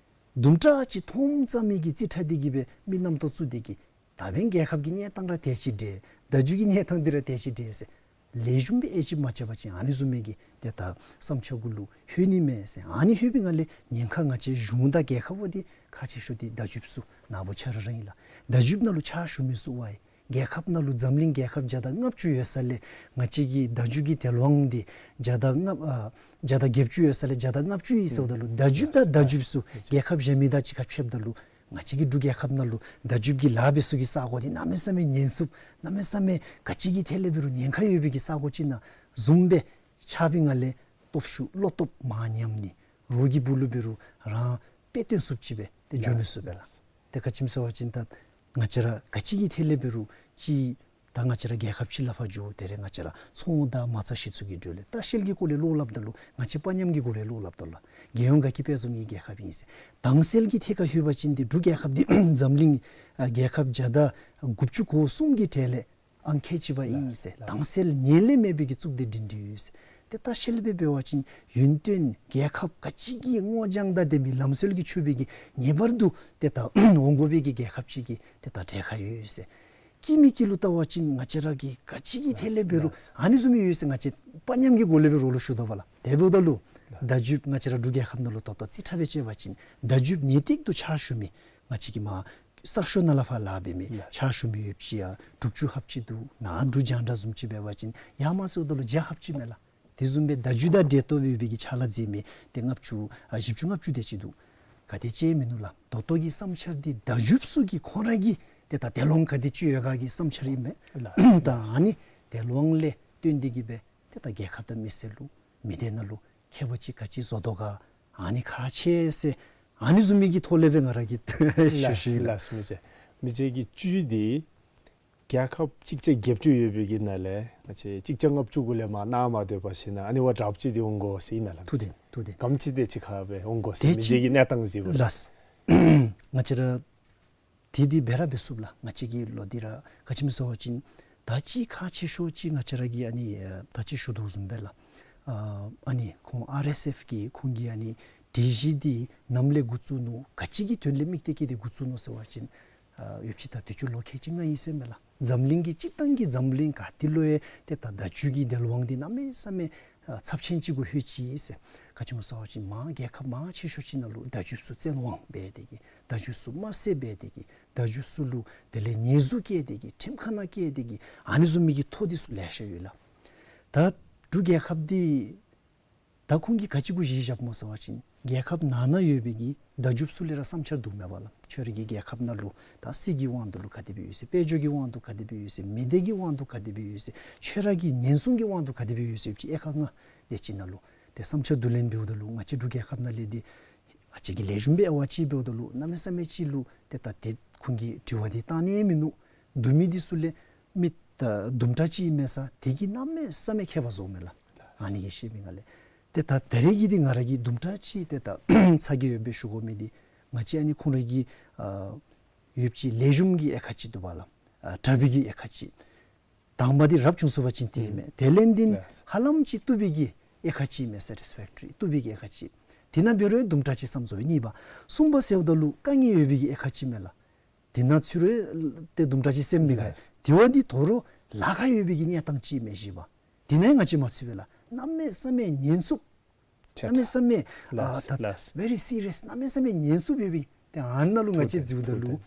དུམ་གྲ་ཅིག་མཐོངམ་ཙམ་མའི་གི་རྩིས་ཁྲ་འདི་གིས་སྦེ་མི་རྣམ་རྟོག་བཙུགས་ཏེ་གི་ད་འབདན་རྒྱལ་ཁབ་ཀྱི་གནས་སྟངས་ར་དེ་ཅིག་འདྲས། བརྡ་བརྒྱུད་ཀྱི་གནས་སྟངས་འདི་ར་དེ་ཅིག་འདྲས་ཟེར་ལེགས་ཤོམ་སྦེ་དབྱེ་ཞིབ་མ་རྐྱབ་པ་ཅིན་ཨ་ནི་བཟུམ་མའི་གི་ཏེ་ད་བསམ་འཆར་གུ་ལུ་ལྷོད་ནི་མས་ཟེར། ཨ་ནི་ལྷོད་པའི་སྒང་ལས་ཉེན་ཁ་ང་བཅས་གཞུང་དང་རྒྱལ་ཁབ་འདི་ཁག་ཆེ་ཤོས་འདི་བརྡ་བརྒྱུདཔ་ཚུ་ནཱ་བུ་ཆ་ར་ར་ཨིན་ལགས། བརྡ་བརྒྱུདཔ་ནང་ལུ་ཕྱག་ཞུ་མི་ཚུ་བ་ཡི་ རྒྱལ་ཁབ་ནང་ལུ་འཛམ་གླིང་རྒྱལ་ཁབ་བརྒྱ་དང་ལྔ་བཅུ་ཡོད་ས་ལས་ང་བཅས་ཀྱི་བརྡ་བརྒྱུད་ཀྱི་དེད་དབང་འདི་བརྒྱ་དང་ལྔ་ཨ་བརྒྱ་དང་བརྒྱད་ཅུ་ཡོད་ས་ལས་བརྒྱ་དང་ལྔ་བཅུ་ཨིན་ཟེརཝ་ད་ལུ་བརྡ་བརྒྱུད་དང་བརྡ་བརྒྱུད་ཚུ་རྒྱལ་ཁབ་གཞན་མི་དང་གཅིག་ཁར་ཕྱདཔ་ད་ལུ་ང་བཅས་ཀྱི་འབྲུག་རྒྱལ་ཁབ་ནང་ལུ་བརྡ་བརྒྱུད་ཀྱི་ལཱ་འབད་ས་གི་ས་གོ་འདི་གནམ་མེད་ས་མེད་ཉེན་སྲུང་གནམ་མེད་ས་མེད་ག་ཅི་གི་ཐད་ལས་འབད་རུང་ཉེན་ཁ་ཡོད་པའི་གི་ས་གོ་ཅིག་ནང་བཟུམ་སྦེ་ཆགས་པའི་ངང་ལས་སྟོབས་ཤུགས་བློ་སྟོབས་མར་ཉམས་ནི་རོགས་ཀྱི་སྦུག་ལུ་འབད་རུང་རང་དཔེ་སྟོན་ཚུགསཔ་ཅིག་སྦེ་ཏེ་འགྱོ་མི་ཚུགས་པས་ལགས། ཏེ་ག་ཅི་སྨོ་ཟེར་བ་ཅིན་ད་ང་བཅས་ར་ག་ཅི་གི་ཐད་ལས་འབད་རུང་ཅིག་ད་ང་བཅས་ར་རྒྱལ་ཁབ་ཕྱི་ལུ་ཕར་འགྱོ་དེ་རེ་ང་བཅས་ར་ཚོང་དང་མ་རྩ་གཞི་བཙུགས་ཀྱི་འགྲོ་ལས་ལྟ་བཤལ་གྱི་སྐོར་ལས་བློ་སླབ་ད་ལུ་ང་བཅས་དཔའ་ཉམས་ཀྱི་སྐོར་ལས་བློ་སླབ་ད་ལུ་རྒྱལ་ཡོངས་དགའ་སྐྱིད་དཔལ་འཛོམས་ཀྱི་རྒྱལ་ཁབ་ཨིན་ཟེར། དྭངས་གསལ་གྱི་ཐད་ཁར་ལྷོད་པ་ཅིན་ཏེ་འབྲུག་རྒྱལ་ཁབ་འདི་འཛམ་གླིང་ཨ་རྒྱལ་ཁབ་བརྒྱ་དང་དགུ་བཅུ་གོ་གསུམ་གྱི་གྲས་ལས་ཨང་ཁལ་གཅིག་པ་ཨིན་ཟེར། དྭངས་གསལ་ངན་ལས་མེད་པའི་གི་གཙུག་སྡེ་སྒྲིང་སྒྲིང་ཡོད་ཟེར། ཏེ་ལྟ་བཤལ་སྦེ་འབད་བ་ཅིན་ཡུན་བརྟན་རྒྱལ་ཁབ་ག་ཅི་གི་སྔོ་ལྗང་དང་ལྡན་པའི་ལམ་སྲོལ་གྱི་ཕྱུག་པའི་གི་ངེས་པར་དུ་ཏེ་ད་འོང་དགོ་པའི་གི་རྒྱལ་ཁབ་ཅིག་གི་ཏེ་ད་གྲལ་ཁར་ཡོད་ཟེར། སྐྱིད་མི་སྐྱིད་ལུ་བལྟ་བ་ཅིན་ང་བཅས་ར་གི་ག་ཅི་གི་ཐད་ལས་འབད་རུང་ཨ་ནི་བཟུམ་མའི་ཡོད་ཟེར། ང་བཅས་དཔའ་ཉམས་ཀྱི་སྒོ་ལས་འབད་རོགས་ལུ་ཞུ་དོ་བ་ལགས། དེ་འབདཝ་ད་ལུ་བརྡ་བརྒྱུད་ང་བཅས་ར་འབྲུག་རྒྱལ་ཁབ་ནང་ལུ་ད་ལྟོ་རྩིས་ཁྲ་སྦེ་དཔྱད་པ་ཅིན་བརྡ་བརྒྱུད་ངེས་ཏིག་ཏུ་ཕྱག་ཞུ་མི་ང་བཅས་ཀྱི་མ་གསར་ཤོག་ནང་ལས་ཕར་ལཱ་འབད་མི་ཕྱག་ཞུ་མི་ཡོདཔ་ཅིག་ཡང་དྲུག་ཅུ་ལྷགཔ་ཅིག་འདུག། ནཱ་འབྲུག་རྒྱང་བསྒྲགས་བཟུམ་ཅིག་འབད་བ་ཅིན་ཡར་མར་ཟེརཝ་ད་ལུ་བརྒྱ་ལྷགཔ་ཅིག་མས་ལགས། དེ་བཟུམ་སྦེ་བརྡ་བརྒྱུད་དང་འབྲེལ་གཏོགས་ཡོད་པའི་གི་ཕྱག་ལཱ་མཛད་མི་ཏེ་ལྔ་བཅུ་ཨ་བཞི་བཅུ་ལྔ་བཅུ་དེ་ཅིག་འདུག། ག་དེ་ཅིག་མིན་ནུག་ལགས། ད་ལྟོ་གི་བསམ་འཆར་འདི་བརྡ་བརྒྱུད་ཚུ་གིས་ཁོང་ར་གི་ཏེ་ད་དེད་དབང་ག་དེ་ཅིག་ཡོད་ག་གི་བསམ་འཆར་ཨིན་མས། ད་ཨ་ནི་དེད་དབང་ལས་བརྟེན་ཏེ་གིས་སྦེ་ཏེ་ད་རྒྱལ་ཁབ་དང་མི་སེར་ལུ་མི་སྡེ་ནང་ལུ་ཁྱད་པར་ཅིག་ག་ཅི་བཟོ་དོ་ག་ཨ་ནི་ཁག་ཆེ་ཟེར། ཨ་ནི་བཟུམ་མའི་གི་ཐོག་ལས་སྦེ་ང་ར་གིས་ཞུ་ཞུཝ་ཨིན་ལགས། ལགས་མི་རྗེ། མི་རྗེ་གི་བཅུད་འདི་རྒྱལ་ཁབ་གཅིག་བརྒྱ་བརྒྱད་ཅུ་ཡོད་པའི་གི་ནང་ལས་ང་བཅས་གཅིག་བརྒྱ་ལྔ་བཅུ་གུ་ལས་མར་གནང་མ་སྡོད་པར་བཞག་ན་ཨ་ནི་བ་དྲགཔ་ཅིག་འདི་འོང་དགོ་ཟེར་ཨིན་ན་ལགས། ཐུགས་བདེན་ཐུགས་བདེན། ག་དེམ་ཅིག་དེ་ཅིག་ཁར་སྦེ་འོང་དགོ་ཟེར་དེ་མི་རྗེ་གི་གནས་སྟངས་གཟིགས་དགོ་ལགས། ང་བཅས་ར་དེ་འདི་སྦེ་ར་འབད་ཚུགས་ལགས། ང་བཅས་ཀྱི་ལོ་འདི་ར་ག་ཅི་སྨོ་ཟེར་བ་ཅིན་ད་ཅི་ཁག་ཆེ་ཤོས་ཅིག་ང་བཅས་ར་གི་ཨ་ནི་ཨ་ད་ཅི་ཞུ་དོ་བཟུམ་སྦེ་ལགས། ཨ་ཨ་ནི་ཁོང་ཨར་ཨེསི་ཨེཕ་གི་ཁོང་གི་ཨ་ནི་སྒྲིག་གཞི་འདི་ནམ་ལས་འགོ་བཙུགས་ནུག། ག་ཅི་གི་དོན་ལས་དམིགས་ཏེ་གིས་འདི་འགོ་བཙུགས་ནུག་ཟེར་བ་ཅིན་ཨ་ཡོདཔ་ཅིག་ད་དུས་ཅི་ལོ་ཁལ་གཅིག་ལྔ་ཨིན་ཟེར་མས་ལགས། འཛམ་གླིང་གི་སྤྱིར་བཏང་གི་འཛམ་གླིང་ག་ཏེ་ལུ་ཡང་ཏེ་ད་བརྡ་བརྒྱུད་ཀྱི་དེད་དབང་འདི་གནམ་མེད་ས་མེད་ཨ་ཚབས་ཆེན་ཅིག་གུ་ལྷོད་ཅི་ཟེར། ག་ཅི་སྨོ་ཟེར་བ་ཅིན་མར་རྒྱལ་ཁབ་མང་ཆེ་ཤོས་ཅིག་ནང་ལུ་བརྡ་བརྒྱུད་ཚུ་བཙན་དབང་འབད་དེ་གིས་བརྡ་བརྒྱུད་ཚུ་དམར་བསད་འབད་དེ་གིས་བརྡ་བརྒྱུད་ཚུ་ལུ་དེ་ལས་ཉེས་འཛུགས་བཀལ་ཏེ་གིས་ཁྲིམས་ཁང་ནང་བཀལ་ཏེ་གིས་ཨ་ནི་བཟུམ་མའི་གི་ཐོ་འདི་ཚུ་ལེ་ཤ་ཡོད་ལགས། ད་འབྲུག་རྒྱལ་ཁབ་འདི་ད་ཁོང་གིས་ག་ཅི་གུ་གཞི་བཞགཔ་སྨོ་ཟེར་བ་ཅིན་རྒྱལ་ཁབ་ནང་ན་ཡོད་པའི་གི་བརྡ་བརྒྱུད་ཚུ་ལས་ར་བསམ་འཆར་བསྡུཝ་མས་པ་ལགས། ཁྱོད་ར་གི་རྒྱལ་ཁབ་ནང་ལུ་ད་སྲིད་ཀྱི་དབང་དུ་ལུ་ག་དེ་སྦེ་ཡོད་ཟེར། དཔལ་འབྱོར་གྱི་དབང་དུ་ག་དེ་སྦེ་ཡོད་ཟེར། མི་སྡེ་གི་དབང་དུ་ག་དེ་སྦེ་ཡོད་ཟེར། ཁྱོད་ར་གི་ཉེན་སྲུང་གི་དབང་དུ་ག་དེ་སྦེ་ཡོད་ཟེར་ཅིག་དབྱེ་ཁག་ལྔ་དེ་ཅིག་ནང་ལུ་ཏེ་བསམ་འཆར་བསྡུ་ལེན་འབདཝ་ད་ལུ་ང་བཅས་འབྲུག་རྒྱལ་ཁབ་ནང་ལས་འདི་ང་བཅས་ཀྱིས་ལེགས་ཤོམ་སྦེ་ཨ་ཝ་ཅིག་འབདཝ་ད་ལུ་གནམ་མེད་ས་མེད་ཅིག་ལུ་ཏེ་ད་ཏེ་ཁོང་གིས་དྲི་བ་འདི་བཏང་ནི་མིན་ནུག། བསྡུ་མི་འདི་ཚུ་ལས་མི་ད་དུམ་གྲ་ཅིག་མེད་ས་དེ་གིས་གནམ་མེད་ས་མེད་ཁྱད་པར་བཟོཝ་མས་ལགས། ཨ་ནི་གི་ཤེས་མི་ང་ལས་ཏེ་ད་ད་རེས་ཀྱི་འདི་ང་ར་གིས་དུམ་གྲ་ཅིག་ཏེ་ད་ཚ་གྱང་ཡོདཔ་སྦེ་ཞུ་དགོ་མི་འདི་ང་བཅས་ཨ་ནི་ཁོང་ར་གི་ཨ་ཡོདཔ་ཅིག་ལེགས་ཤོམ་གྱི་དབྱེ་ཁག་ཅིག་འདུག་པ་ལགས། ཨ་དྲག་པའི་གི་དབྱེ་ཁག་ཅིག། དང་པ་འདི་རབ་བྱུང་ཟེར་བ་ཅིན་དེ་ཨིན་མས། དེ་ལས་འདི་ཧ་ལམ་ཅིག་བཏུབ་པའི་གི་དབྱེ་ཁག་ཅིག་ཨིན་མས། སེ་ཊིསི་ཕེཀ་ཊི་རི་བཏུབ་པའི་གི་དབྱེ་ཁག་ཅིག། དེ་ནང་འབད་རུང་དུམ་གྲ་ཅིག་བསམ་བཟོ་བའི་གཉིས་པ། གསུམ་པ་ཟེརཝ་ད་ལུ་དཀའ་ངལ་ཡོད་པའི་གི་དབྱེ་ཁག་ཅིག་མས་ལགས། དེ་ནང་ཚུད་རུང་ཏེ་དུམ་གྲ་ཅིག་སེམས་མི་དགའ། དེ་བ་འདི་དོ་རུང་ལཱ་ཁག་ཡོད་པའི་གི་གནས་སྟངས་ཅིག་ཨིན་མས་བཞི་པ། དེ་ནང་ཡང་ང་བཅས་མ་ཚུད་པས་ལགས། གནམ་མེད་ས་མེད་ཉེན་སྲུང་གནམ་མེད་ས་མེད་ཨ་ད་ཝེ་རི་སི་རི་ཡས་གནམ་མེད་ས་མེད་ཉེན་སྲུང་ཡོད་པའི་ཏེ་ཨ་ནཱ་ལུ་ང་བཅས་འཛུལཝ་ད་ལུ་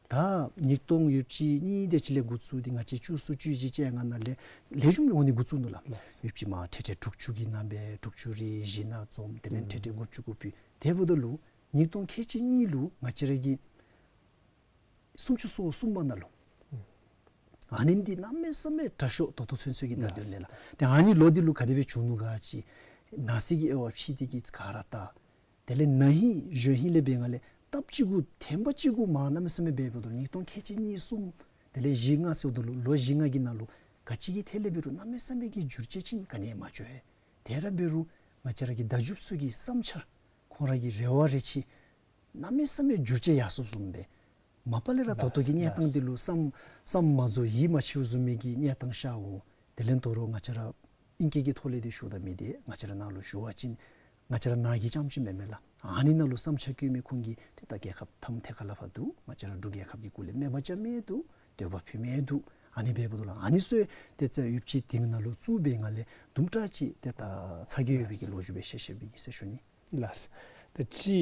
ད་ཉིས་སྟོང་ཡོདཔ་ཅིག་གཉིས་དེ་ཅིག་ལས་འགོ་བཙུགས་ཏེ་ང་བཅས་བཅུ་གསུམ་བཅུ་བཞི་བཅོ་ལྔ་ནང་ལས་ལེགས་ཤོམ་འོང་ནི་འགོ་བཙུགས་ནུག་ལགས། ཡོདཔ་ཅིག་མར་ཁྲལ་ཁྲལ་དྲུག་ཅུ་གི་ནང་སྦེ་དྲུག་ཅུ་རེ་བཞི་ནང་འཛོམས། དེ་ལས་ཁྲལ་ཁྲལ་དགུ་བཅུ་གུ་ཕུལ། དེ་འབདཝ་ད་ལུ་ཉིས་སྟོང་ཁལ་གཅིག་གཉིས་ལུ་ང་བཅས་ར་གི་སུམ་ཅུ་སོ་གསུམ་པ་ནང་ལུ་ཨ་ནེམ་འདི་གནམ་མེད་ས་མེད་དྲག་ཤོས་ད་ལྟོ་ཚུན་ཚོད་ཀྱི་ད་དོན་ལས་ལགས། ཏེ་ཨ་ནི་ལོ་འདི་ལུ་ག་དེ་སྦེ་བྱུང་ནུག་ག་ཅིག་ནང་སྲིད་ཀྱི་དབྱེ་བ་ཕྱེ་སྟེ་གིས་ག་ར་ལྟ། དེ་ལས་ན་ཧིང་གཞེས་ཧིང་ལས་འབད་ང་ལས་སྟབས་གཅིག་གུ་ཐེངས་པ་གཅིག་གུ་མར་གནམ་མེད་ས་མེད་འབད་འབདཝ་ད་ལུ་ཉིས་སྟོང་ཁལ་གཅིག་གཉིས་གསུམ་དེ་ལས་བཞི་ལྔ་ཟེརཝ་ད་ལུ་ལོ་བཞི་ལྔ་གི་ནང་ལུ་ག་ཅི་གི་ཐད་ལས་འབད་རུང་གནམ་མེད་ས་མེད་ཀྱི་འགྱུར་བཅོས་ཅིག་ག་ནི་ཡང་མ་བྱུང་། དེ་ར་འབད་རུང་ང་བཅས་ར་གི་བརྡ་བརྒྱུད་ཚུ་གི་བསམ་འཆར་ཁོང་ར་གི་རེ་བ་རེ་ཆེ་གནམ་མེད་ས་མེད་འགྱུར་བཅོས་ཡར་སོངམ་བཟུམ་སྦེ། མ་པ་ལས་ར་ད་ལྟོ་གི་གནས་སྟངས་འདི་ལུ་བསམ་བསམ་མ་རྫོགས་ཡིད་མ་ཆེས་བཟུམ་མའི་གི་གནས་སྟངས་ཤར་འོང་། དེ་ལས་དོ་རུང་ང་བཅས་ར་ཨིང་སྐད་ཀྱི་ཐོག་ལས་འདི་ཞུཝ་ད་མི་འདི་ང་བཅས་ར་ནཱ་ལུ་ཞུ་བ་ཅིན་ང་བཅས་ར་ནཱ་གི་རྐྱངམ་ཅིག་མེན་མས་ལགས། ཨ་ནི་ནང་ལུ་བསམ་འཆར་བཀོད་མི་ཁོང་གིས་ཏེ་ད་རྒྱལ་ཁབ་མཐའམ་ཐད་ཁར་ལས་ཕར་འདུག། ང་བཅས་ར་འབྲུག་རྒྱལ་ཁབ་ཀྱི་སྐོར་ལས་མེད་པ་ཅིག་མེད་འདུག། འདོད་པ་ཕུལ་མི་འདུག། ཨ་ནི་འབདཝ་ད་ལུ་ཨ་ནི་ཚུ་ཏེ་ཚ་ཡོདཔ་ཅིག་དེ་ནང་ལུ་བཙུགས་སྦེ་ང་ལས་དུམ་གྲ་ཅིག་ཏེ་ད་ཚ་གྱང་ཡོད་པའི་གི་ལོ་རྒྱུས་སྦེ་བཤད་བཤདཔ་ཨིན་ཟེར་ཞུ་ནི། ལགས། ད་ཅི་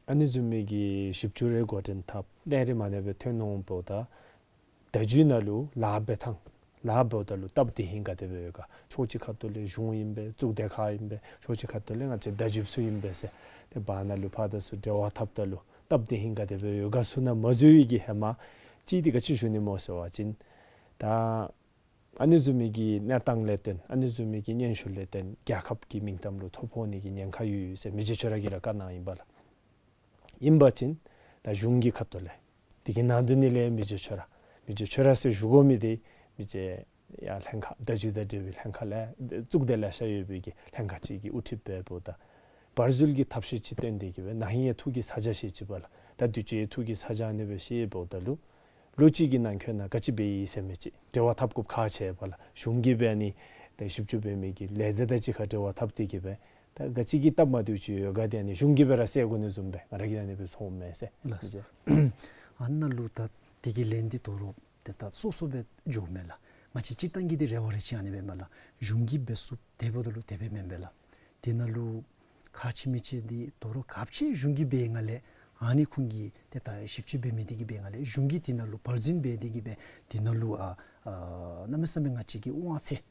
ཨ་ནི་བཟུམ་མའི་གི་ཞིབ་འཇུག་རེ་འགོ་འདྲེན་འཐབ་ལས་རིམ་ཨ་ནེ་སྦེ་ཐོན་འོང་འབདཝ་ད་ བརྡ་བརྒྱུད་ནང་ལུ་ལཱ་འབད་ཐངས་ལཱ་འབདཝ་ད་ལུ་སྟབས་བདེ་ཧིང་ག་དེ་སྦེ་ཡོད་ག། ཕྱོགས་གཅིག་ཁ་ཐུག་ལས་གཞུང་ཨིན་པས་གཙུག་སྡེ་ཁག་ཨིན་པས། ཕྱོགས་གཅིག་ཁ་ཐུག་ལས་ང་བཅས་བརྡ་བརྒྱུདཔ་ཚུ་ཨིན་པས་ཟེར། ཏེ་བར་ན་ལུ་ཕར་དང་ཚུར་འབྲེལ་བ་འཐབ་ད་ལུ་སྟབས་བདེ་ཧིང་ག་དེ་སྦེ་ཡོད་ག་ཟེར་ན་མ་བཟོ་བའི་གི་ཧེ་མ་ཅིག་འདི་ག་ཅི་ཞུ་ནི་སྨོ་ཟེར་བ་ཅིན་ད་ཨ་ནི་བཟུམ་མའི་གི་གནས་སྟངས་ལས་བརྟེན་ཨ་ནི་བཟུམ་མའི་གི་སྙན་ཞུ་ལས་བརྟེན་རྒྱལ་ཁབ་ཀྱི་མིང་གཏམ་ལུ་ཐོ་ཕོག་ནི་གི་ཉེན་ཁ་ཡོད་ཡོད་ཟེར་མི་རྗེ་ཁྱོད་ར་གིས་ར་བཀའ་གནང་ཡི་པ་ལགས། ཨིན་པ་ཅིན་ད་གཞུང་གི་ཁ་ཐུག་ལས་དེ་གི་ནང་དོན་ནི་ལས་མི་རྗེ་ཁྱོད་ར་མི་རྗེ་ཁྱོད་ར་ཟེར་ཞུ་དགོ་མི་འདི་མི་རྗེ་ཡར་ལྷན་ཁག་བརྡ་བརྒྱུད་དང་འབྲེལ་བའི་ལྷན་ཁག་ལས་གཙུག་སྡེ་ལེ་ཤ་ཡོད་པའི་གི་ལྷན་ཁག་ཅིག་གིས་དབུ་ཁྲིད་འབད་འབདཝ་ད་བར་འཛུལ་གྱི་ཐབས་ཤེས་ཅིག་བཏོན་ཏེ་གི་སྦེ་ན་ཧིང་ཡང་ཐུགས་ཀྱི་ཚ་གྱང་བཞེས་ཅི་པ་ལགས། ད་དུས་ཅི་ཡང་ཐུགས་ཀྱི་ཚ་གྱང་ཨ་ནི་སྦེ་བཞེས་འབདཝ་ད་ལུ་ལོ་གཅིག་གི་ནང་འཁོད་ནང་ག་ཅི་འབད་ཡི་ཟེར་མི་ཅིག་འབྲེལ་བ་འཐབ་དགོཔ་ཁག་ཆེ་བས་ལགས། གཞུང་གིས་འབད་ནི་དང་ཞིབ་འཇུག་འབད་མི་གི་ལས་སྡེ་དང་གཅིག་ཁར་འབྲེལ་བ་འཐབ་སྟེ་གི་སྦེ་ད་ག་ཅི་གི་སྟབས་མ་བདེཝ་ཅིག་ཡོད་ག་དེ་ཨ་ནི་གཞུང་གིས་འབད་ར་སེལ་དགོ་ནི་བཟུམ་སྦེ་ང་ར་གིས་ཨ་ནི་སྦེ་ཚོརཝ་མས་ཟེར། ལགས། ཨ་ནཱ་ལུ་ད་དེ་གི་ལན་འདི་དོ་རུང་ཏེ་ད་སོ་སོ་སྦེ་འགྱོཝ་མས་ལགས། ང་བཅས་སྤྱིར་བཏང་གི་འདི་རེ་བ་རེ་ཆེ་ཨ་ནི་སྦེ་མས་ལགས། གཞུང་གིས་འབད་ཚུགསཔ་དེ་འབདཝ་ད་ལུ་དེ་སྦེ་མེན་པས་ལགས། དེ་ནང་ལུ་ཁག་ཆེ་མི་ཅིག་འདི་དོ་རུང་ག་ཅི་གཞུང་གིས་འབད་ནི་ལས་ཨ་ནི་ཁོང་གིས་ཏེ་ད་ཞིབ་དཔྱད་འབད་མི་དེ་གིས་འབད་ནི་ལས་གཞུང་གིས་དེ་ནང་ལུ་བར་འཛུལ་འབད་དེ་གི་སྦེ་དེ་ནང་ལུ་ཨ་ཨ་གནམ་མེད་ས་མེད་ང་བཅས་ཀྱི་དབང་ཚད་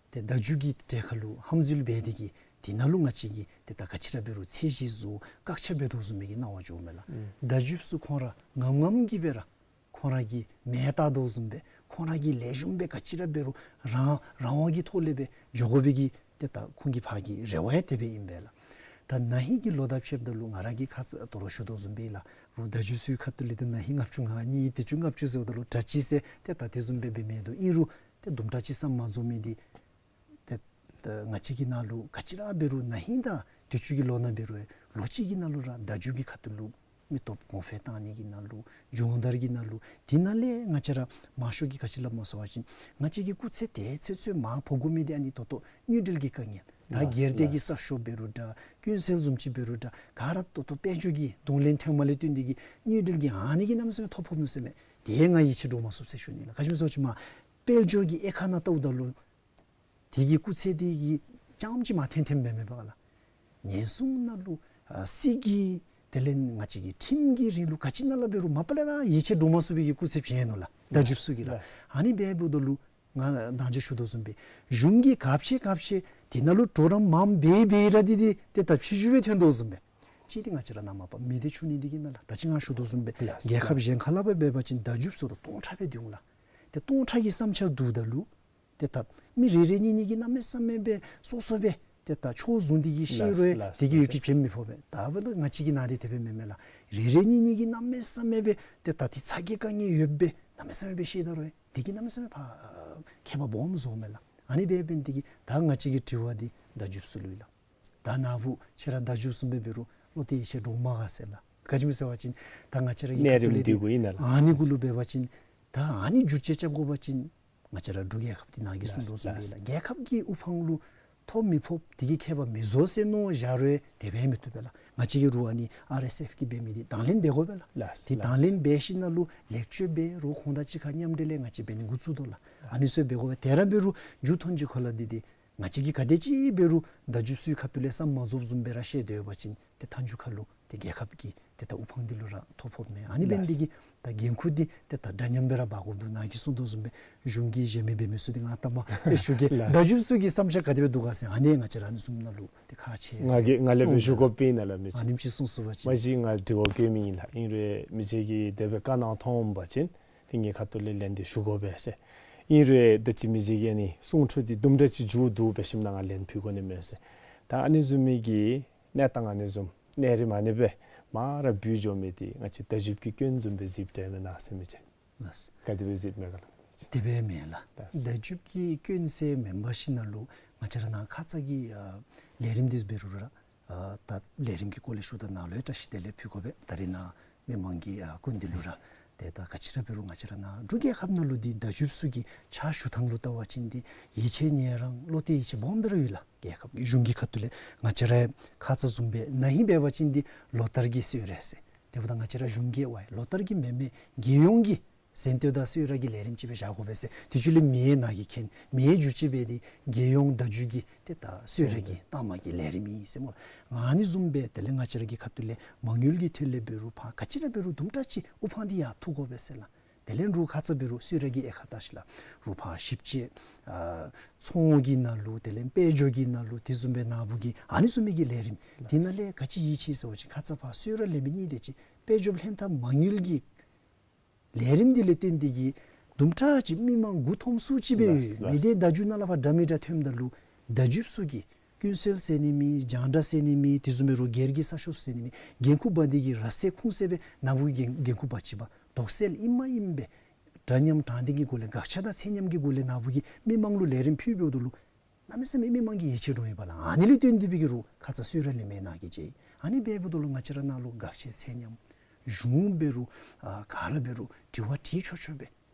ཏེ་བརྡ་བརྒྱུད་ཀྱི་གྲས་ཁར་ལུ་ཧམ་འཛུལ་འབད་དེ་གི་དེ་ནང་ལུ་ང་བཅས་ཀྱིས་ཏེ་ད་ག་ཅི་ར་འབད་རུང་ཚད་གཞི་བཟོ་བཀག་ཆ་འབད་དོ་བཟུམ་མའི་གི་སྣང་བ་འགྱོཝ་མས་ལགས། ཨུམ། བརྡ་བརྒྱུདཔ་ཚུ་ཁོང་ར་ངམ་ངམ་གིས་སྦེ་ར་ཁོང་ར་གི་མེ་བཏགས་དོ་བཟུམ་སྦེ་ཁོང་ར་གིས་ལེགས་ཤོམ་སྦེ་ག་ཅི་ར་འབད་རུང་རང་རང་དབང་གི་ཐོག་ལས་སྦེ་འགྱོ་དགོ་པའི་གི་ཏེ་ད་ཁོང་གི་ཕར་གྱི་རེ་བ་ཡང་དེ་སྦེ་ཨིན་པས་ལགས། ད་ན་ཧིང་གི་ལོ་དང་ཕྱདཔ་ད་ལུ་ང་ར་གིས་ཁ་ཙ་དོ་རུང་ཞུ་དོ་བཟུམ་སྦེ་ལགས། རུང་བརྡ་བརྒྱུདཔ་ཚུའི་ཁ་ཐུག་ལས་ཏེ་ན་ཧིང་ལྔ་བཅུ་ང་གཉིས་དེ་ཅིག་ལྔ་བཅུ་ཟེརཝ་ད་ལུ་དྲག་ཅི་ཟེར་ཏེ་ད་དེ་བཟུམ་སྦེ་འབད་མི་འདུག། ཨིན་རུང་ཏེ་དུམ་གྲ་ཅིག་བསམ་མ་རྫོགས་མི་འདི་ཏེ་ད་ང་བཅས་ཀྱི་ནང་ལུ་ག་ཅི་ར་འབད་རུང་ན་ཧིང་དང་དུས་ཅི་གི་ལོ་ནང་འབད་རུང་ལོ་གཅིག་གི་ནང་ལུ་ར་བརྡ་བརྒྱུད་ཀྱི་ཁ་ཐུག་ལུ་མི་སྟོབས་གོང་འཕེལ་བཏང་ནི་གི་ནང་ལུ་སྦྱོང་བརྡར་གྱི་ནང་ལུ་དེ་ནང་ལས་ང་བཅས་ར་མང་ཤོས་ཀྱིས་ག་ཅི་སླབ་སྨོ་ཟེར་བ་ཅིན་ང་བཅས་ཀྱི་སྐུགས་ཚད་དེ་ཚོད་ཚོད་མར་ཕབ་དགོ་མི་འདི་ཨ་ནི་ད་ལྟོ་དངུལ་འབྲེལ་གྱི་དཀའ་ངལ། ད་ལགས་སྒེར་སྡེ་གི་ལགས། གསར་ཤོག་འབད་རུང་འདྲ་ཀུན་གསལ་བཟུམ་ཅིག་འབད་རུང་འདྲ་ག་ར་ད་ལྟོ་དཔལ་འབྱོར་གྱི་གདོང་ལེན་ཐོན་མ་ལས་བརྟེན་ཏེ་གི་དངུལ་འབྲེལ་གྱི་ཨ་ནི་གིས་གནམ་མེད་ས་མེད་ཐོ་ཕོགཔ་ནུག་ཟེར་མས། དེ་ང་ཡིད་ཆེས་འདྲོག་མ་ཚུགས་ཟེར་ཞུ་ནི་ལགས། ག་ཅི་སྨོ་ཟེར་བ་ཅིན་མར་དཔལ་འབྱོར་གྱི་དབྱེ་ཁག་ནང་བལྟཝ་ད་ལུ་དེ་གི་སྐུགས་ཚད་དེ་གི་རྐྱངམ་ཅིག་མར་འཐེན་འཐེནམ་མེན་མེན་པས་ལགས། ཉེན་སྲུང་ནང་ལུ་ཨ་སྲིད་ཀྱི་དེ་ལས་ང་བཅས་ཀྱི་ཁྲིམས་ཀྱི་རིང་ལུགས་ག་ཅི་ནང་ལུ་འབད་རུང་མ་པ་ལས་ར་ཡིད་ཆེས་འདྲོག་མ་ཚུགས་པའི་གི་སྐུགས་ཚད་བྱིན་ནུག་ལགས། བརྡ་བརྒྱུདཔ་ཚུ་གིས་ལགས། ལགས། ཨ་ནི་འབདཝ་ད་ལུ་ང་ནཱ་ཅིག་ཞུ་དོ་བཟུམ་སྦེ་གཞུང་གིས་ག་ཅི་ག་ཅི་དེ་ནང་ལུ་གྲོགས་རམ་མངམ་འབད་འབད་ར་འདི་འདི་ཏེ་ད་ཕྱི་འགྱུར་སྦེ་ཐོན་དོ་བཟུམ་སྦེ་ཅིག་འདི་ང་བཅས་ར་ནང་མ་པ་མི་སྡེ་ཆུང་ནི་འདི་གིས་མས་ལགས། ད་ཅི་ང་ཞུ་དོ་བཟུམ་སྦེ་ལགས། རྒྱལ་ཁབ་གཞན་ཁ་ལས་འབད་འབད་བ་ཅིན་བརྡ་བརྒྱུདཔ་ཚུ་ད་སྟོང་ཕྲག་སྦེ་འདུག་ལགས། ཏེ་སྟོང་ཕྲག་གི་བསམ་འཆར་བསྡུཝ་ད་ལུ་ཏེ་ད་མི་རེ་རེ་གཉིས་གཉིས་ཀྱིས་གནམ་མེད་ས་མེད་སྦེ་སོ་སོ་སྦེ་ཏེ་ད་ཕྱོགས་བཟུང་སྟེ་གི་ཤེས་ལགས་རུང་ལགས། དེ་གིས་ཡོད་ལགས། ཅིག་བྱིན་མི་ཕོད་པས། ད་འབདན་ང་བཅས་ཀྱི་ནང་འདི་དེ་སྦེ་མེན་མས་ལགས། རེ་རེ་གཉིས་གཉིས་ཀྱིས་གནམ་མེད་ས་མེད་སྦེ་ཏེ་ད་དེ་ཚ་གྱང་དཀའ་ངལ་ཡོདཔ་སྦེ་གནམ་མེད་ས་མེད་སྦེ་ཤེས་ད་རུང་དེ་གིས་གནམ་མེད་ས་མེད་ཕར་ཨ་ཁྱད་པར་སྦོམ་བཟོཝ་མས་ལགས། ཨ་ནི་འབད་འབདན་དེ་གིས་ད་ང་བཅས་ཀྱི་དྲི་བ་འདི་བརྡ་བརྒྱུདཔ་ཚུ་ལུ་ཨིན་ལགས། ད་ནཱ་བུ་ཁྱེད་ར་བརྡ་བརྒྱུདཔ་བཟུམ་སྦེ་འབད་རུང་བློ་གཏད་ཡིད་ཆེས་འདྲོག་མས་ག་ཟེར་ལགས། ག་ཅི་སྨོ་ཟེར་བ་ཅིན་ད་ང་བཅས་ར་གི་གནས་རིམ་འདི་གུ་ཨིན་ན་ལགས། ཨ་ནི་གུ་ལུ་འབད་བ་ཅིན་ད་ཨ་ནི་བསྒྱུར་བཅོས་རྐྱབ་དགོ་པ་ཅིན་ང་བཅས་ར་འབྲུག་རྒྱལ་ཁབ་འདི་ནཱ་གིས་གསུངས་དོ་བཟུམ་སྦེ་ལགས། ལགས། རྒྱལ་ཁབ་ཀྱི་དབུ་འཕང་ལུ་ཐོ་མི་ཕོགཔ་དེ་གིས་ཁྱད་པར་མི་བཟོ་ཟེར་མནོ་བཞག་རུང་དེ་སྦེ་མི་བཏུབ་པས་ལགས། ང་བཅས་ཀྱིས་རུང་ཨ་ནི་ཨར་ཨེསི་ཨེཕ་གིས་འབད་མི་འདི་དང་ལེན་འབད་དགོ་པས་ལགས། ལགས། དེ་དང་ལེན་འབད་ཞིནམ་ལས་ལེགས་བཅོས་འབད་རུང་ཁོང་དང་གཅིག་ཁར་མཉམ་འབྲེལ་ལས་ང་བཅས་འབད་ནི་འགོ་བཙུགས་དོ་ལགས། ཨ་ནི་ཚུ་འབད་དགོ་པས། དེ་ར་འབད་རུང་མཇུག་ཐོན་ཅིག་ཁོ་ལགས་འདི་འདི་ང་བཅས་ཀྱིས་ག་དེ་ཅིག་འབད་རུང་བརྡ་བརྒྱུད་ཚུའི་ཁ་ཐུག་ལས་བསམ་མ་རྫོགསཔ་བཟུམ་སྦེ་ར་བཤད་སྡོད་པ་ཅིན་ཏེ་མཐའ་མཇུག་ཁར་ལུ་ཏེ་རྒྱལ་ཁབ་ཀྱི་ཏེ་ད་དབུ་འཕང་འདི་ལུ་ར་ཐོ་ཕོགཔ་མས། ཨ་ནི་འབད་ནི་འདི་གིས་ད་འགན་ཁུར་འདི་ཏེ་ད་འདྲ་མཉམ་སྦེ་ར་འབག་དགོཔ་འདུག། ནཱ་གིས་གསུངས་དོ་བཟུམ་སྦེ་གཞུང་གིས་བཞེས་མི་འབད་མི་ཚུ་འདི་ང་ལྟ་མ་ཨེ་ཞུ་གེ། ལགས། བརྡ་བརྒྱུད་ཚུ་གི་བསམ་འཆར་ག་དེ་སྦེ་འདུག་ག་ཟེར་ཨ་ནི་ང་བཅས་ར་ཨ་ནི་བཟུམ་ནང་ལུ་ཏེ་ཁག་ཆེ་ཟེར། ང་གིས་ང་ལས་འབད་ཞུ་དགོཔ་ཨིན་ན་ལགས་མི་ཅིག། ཨ་ནེམ་ཅིག་གསུངས་སོང་པ་ཅིན། མ་གཞི་ང་དྲི་བ་བཀོད་མི་ཨིན་ལགས། ཨིན་རུང་མི་ཅིག་གིས་དེ་སྦེ་བཀའ་གནང་མཐོང་པ་ཅིན་ཏེ་ངེའི་ཁ་ཐུག་ལས་ལན་འདི་ཞུ་དགོ་པས་ཟེར། ཨིན་རུང་ད་ཅི་མི་ཅིག་གིས་ཨ་ནི་གསུང་འཕྲོ་འདི་དུམ་གྲ་ཅིག་མཇུག་བསྡུ་འབད་ཞིནམ་ལས་ང་ལན་ཕུལ་དགོ་ནི་མས་ཟེར། ད་ཨ་ནི་བཟུམ་མའི་གི་གནས་སྟངས་ཨ་ནི་བཟུམ་གནས་རིམ་ཨ་ནི་སྦེ་མར་ར་འབུད་འགྱོ་མི་འདི་ང་བཅས་བརྡ་བརྒྱུད་ཀྱི་སྐྱོན་བཟུམ་སྦེ་གཟིགསཔ་འདྲས་མེན་ན་ཟེར་མི་ཅིག། ལགས། ག་དེ་སྦེ་གཟིགསཔ་མས་ག་ལགས། དེ་སྦེ་མེན་ལགས། ལགས། བརྡ་བརྒྱུད་ཀྱི་སྐྱོན་ཟེར་མེན་པར་ཞིནམ་ལས་ང་བཅས་ར་ནཱ་ཁ་ཙ་གི་ཨ་ལས་རིམ་འདི་འབད་རུང་ར་ཨ་ད་ལས་རིམ་གྱི་སྐོར་ལས་ཞུཝ་ད་ནཱ་ལུ་ཡང་བཀྲ་ཤིས་བདེ་ལེགས་ཕུལ་དགོ་པས། ད་རིས་ནཱ་མི་མང་གི་ཨ་སྐུ་མདུན་ལུ་ར་ཏེ་ད་ག་ཅི་ར་འབད་རུང་ང་བཅས་ར་ནཱ་འབྲུག་རྒྱལ་ཁབ་ནང་ལུ་འདི་བརྡ་བརྒྱུད་ཚུ་གི་ཕྱག་ཞུ་ཐངས་ལུ་བལྟ་བ་ཅིན་འདི་ཡིད་ཆེས་ཉེ་རང་བློ་གཏད་ཡིད་ཆེས་སྦོམ་སྦེ་ར་ཡོད་ལགས། རྒྱལ་ཁབ་ཀྱི་གཞུང་གི་ཁ་ཐུག་ལས་ང་བཅས་ར་ཁ་ཙ་བཟུམ་སྦེ་ན་ཧིང་འབད་བ་ཅིན་འདི་ལོ་ལྟར་གྱི་གསོལ་རས་ཟེར། དེ་འབདཝ་ད་ང་བཅས་ར་གཞུང་གིས་ཝའི་ལོ་ལྟར་གྱི་མེན་མས། རྒྱལ་ཡོངས་ཀྱི་གཟེངས་བསྟོད་དང་གསོལ་རས་ཀྱི་ལས་རིམ་ཅིག་སྦེ་བཞག་དགོ་པས་ཟེར། དེ་ཚུ་ལས་མི་ཡང་ནཱ་གིས་མཁྱེན། མི་ཡང་བསྒྱུར་བཅོས་འབད་དེ་རྒྱལ་ཡོངས་བརྡ་བརྒྱུད་ཀྱི་ཏེ་ད་གསོལ་རས་ཀྱི་གཏའ་མ་གི་ལས་རིམ་ཨིན་ཟེར་སྨོ། ཨ་ནི་བཟུམ་སྦེ་དེ་ལས་ང་བཅས་ར་གི་ཁ་ཐུག་ལས་མ་དངུལ་གྱི་ཐད་ལས་འབད་རུང་ཕར་ག་ཅི་ར་འབད་རུང་དུམ་གྲ་ཅིག་དབུ་འཕང་འདི་ཡར་འཐུ་དགོ་པས་ཟེར་ལགས། དེ་ལས་རོགས་ཁ་ཙ་འབད་རུང་གསོལ་རས་ཀྱི་དབྱེ་ཁག་བལྟ་ཤིག་ལགས། རོགས་ཕར་ཞིབ་དཔྱད་ཨ་ཚོང་གི་ནང་ལུ་དེ་ལས་དཔལ་འབྱོར་གྱི་ནང་ལུ་དེ་བཟུམ་སྦེ་ནཱ་བུ་གི་ཨ་ནི་བཟུམ་མའི་གི་ལས་རིམ་དེ་ནང་ལས་ག་ཅི་ཡིད་ཆེས་ཟེར་བ་ཅིན་ཁ་ཙ་ཕར་གསོལ་རས་ལེན་མི་གཉིས་དེ་ཅིག་དཔལ་འབྱོར་ལྷན་ཐབས་མ་དངུལ་གྱི་ལས་རིམ་འདི་ལས་བརྟེན་ཏེ་གིས་དུམ་གྲ་ཅིག་མི་མང་མགུ་འཐོམ་སུ་ཅིག་སྦེ་ལགས་ཡོད། མི་ལགས། སྡེ་བརྡ་བརྒྱུད་ནང་ལས་ཕར་འདྲ་མི་འདྲ་ཐོནམ་ད་ལུ་བརྡ་བརྒྱུདཔ་ཚུ་གིས་ཀུན་གསལ་ཟེར་ནི་མེད། རྒྱང་བསྒྲགས་ཟེར་ནི་མེད། དེ་བཟུམ་སྦེ་རོགས་སྒེར་གྱི་གསར་ཤོག་ཟེར་ནི་མེད། འགན་ཁུར་འབག་སྟེ་གིས་ར་སེ་ཁུངས་སེ་སྦེ་ནཱ་བུ་གིས་འགན་འགན་ཁུར་འབག་ཅི་འབག་དོགས་སེལ་ཨིན་མ་ཨིན་སྦེ་འདྲ་མཉམ་དྲང་བདེན་གྱི་སྒོ་ལས་དགག་བྱ་དང་ཚད་མཉམ་གྱི་སྒོ་ལས་ནཱ་བུ་གིས་མི་མང་ལུ་ལས་རིམ་ཕུལ་འབདཝ་ད་ལུ་གནམ་མེད་ས་མེད་མི་མང་གིས་ཡིད་ཆེས་འདྲོངས་ཡི་པ་ལགས། ཨ་ནི་ལས་བརྟེན་ཏེ་སྦེ་གིས་རོགས་ཁ་ཙ་གསོལ་རས་ལེན་མི་ནང་གི་ཅིག་ཨ་ནི་འབདཝ་ད་ལུ་ང་བཅས་ར་ནཱ་ལུ་དགག་བྱའི་ཚད་མཉམ་གཞུང་འབད་རུང་ཨ་ག་ར་འབད་རུང་དྲི་བ་དྲི་ཆོག་ཆོག་སྦེ་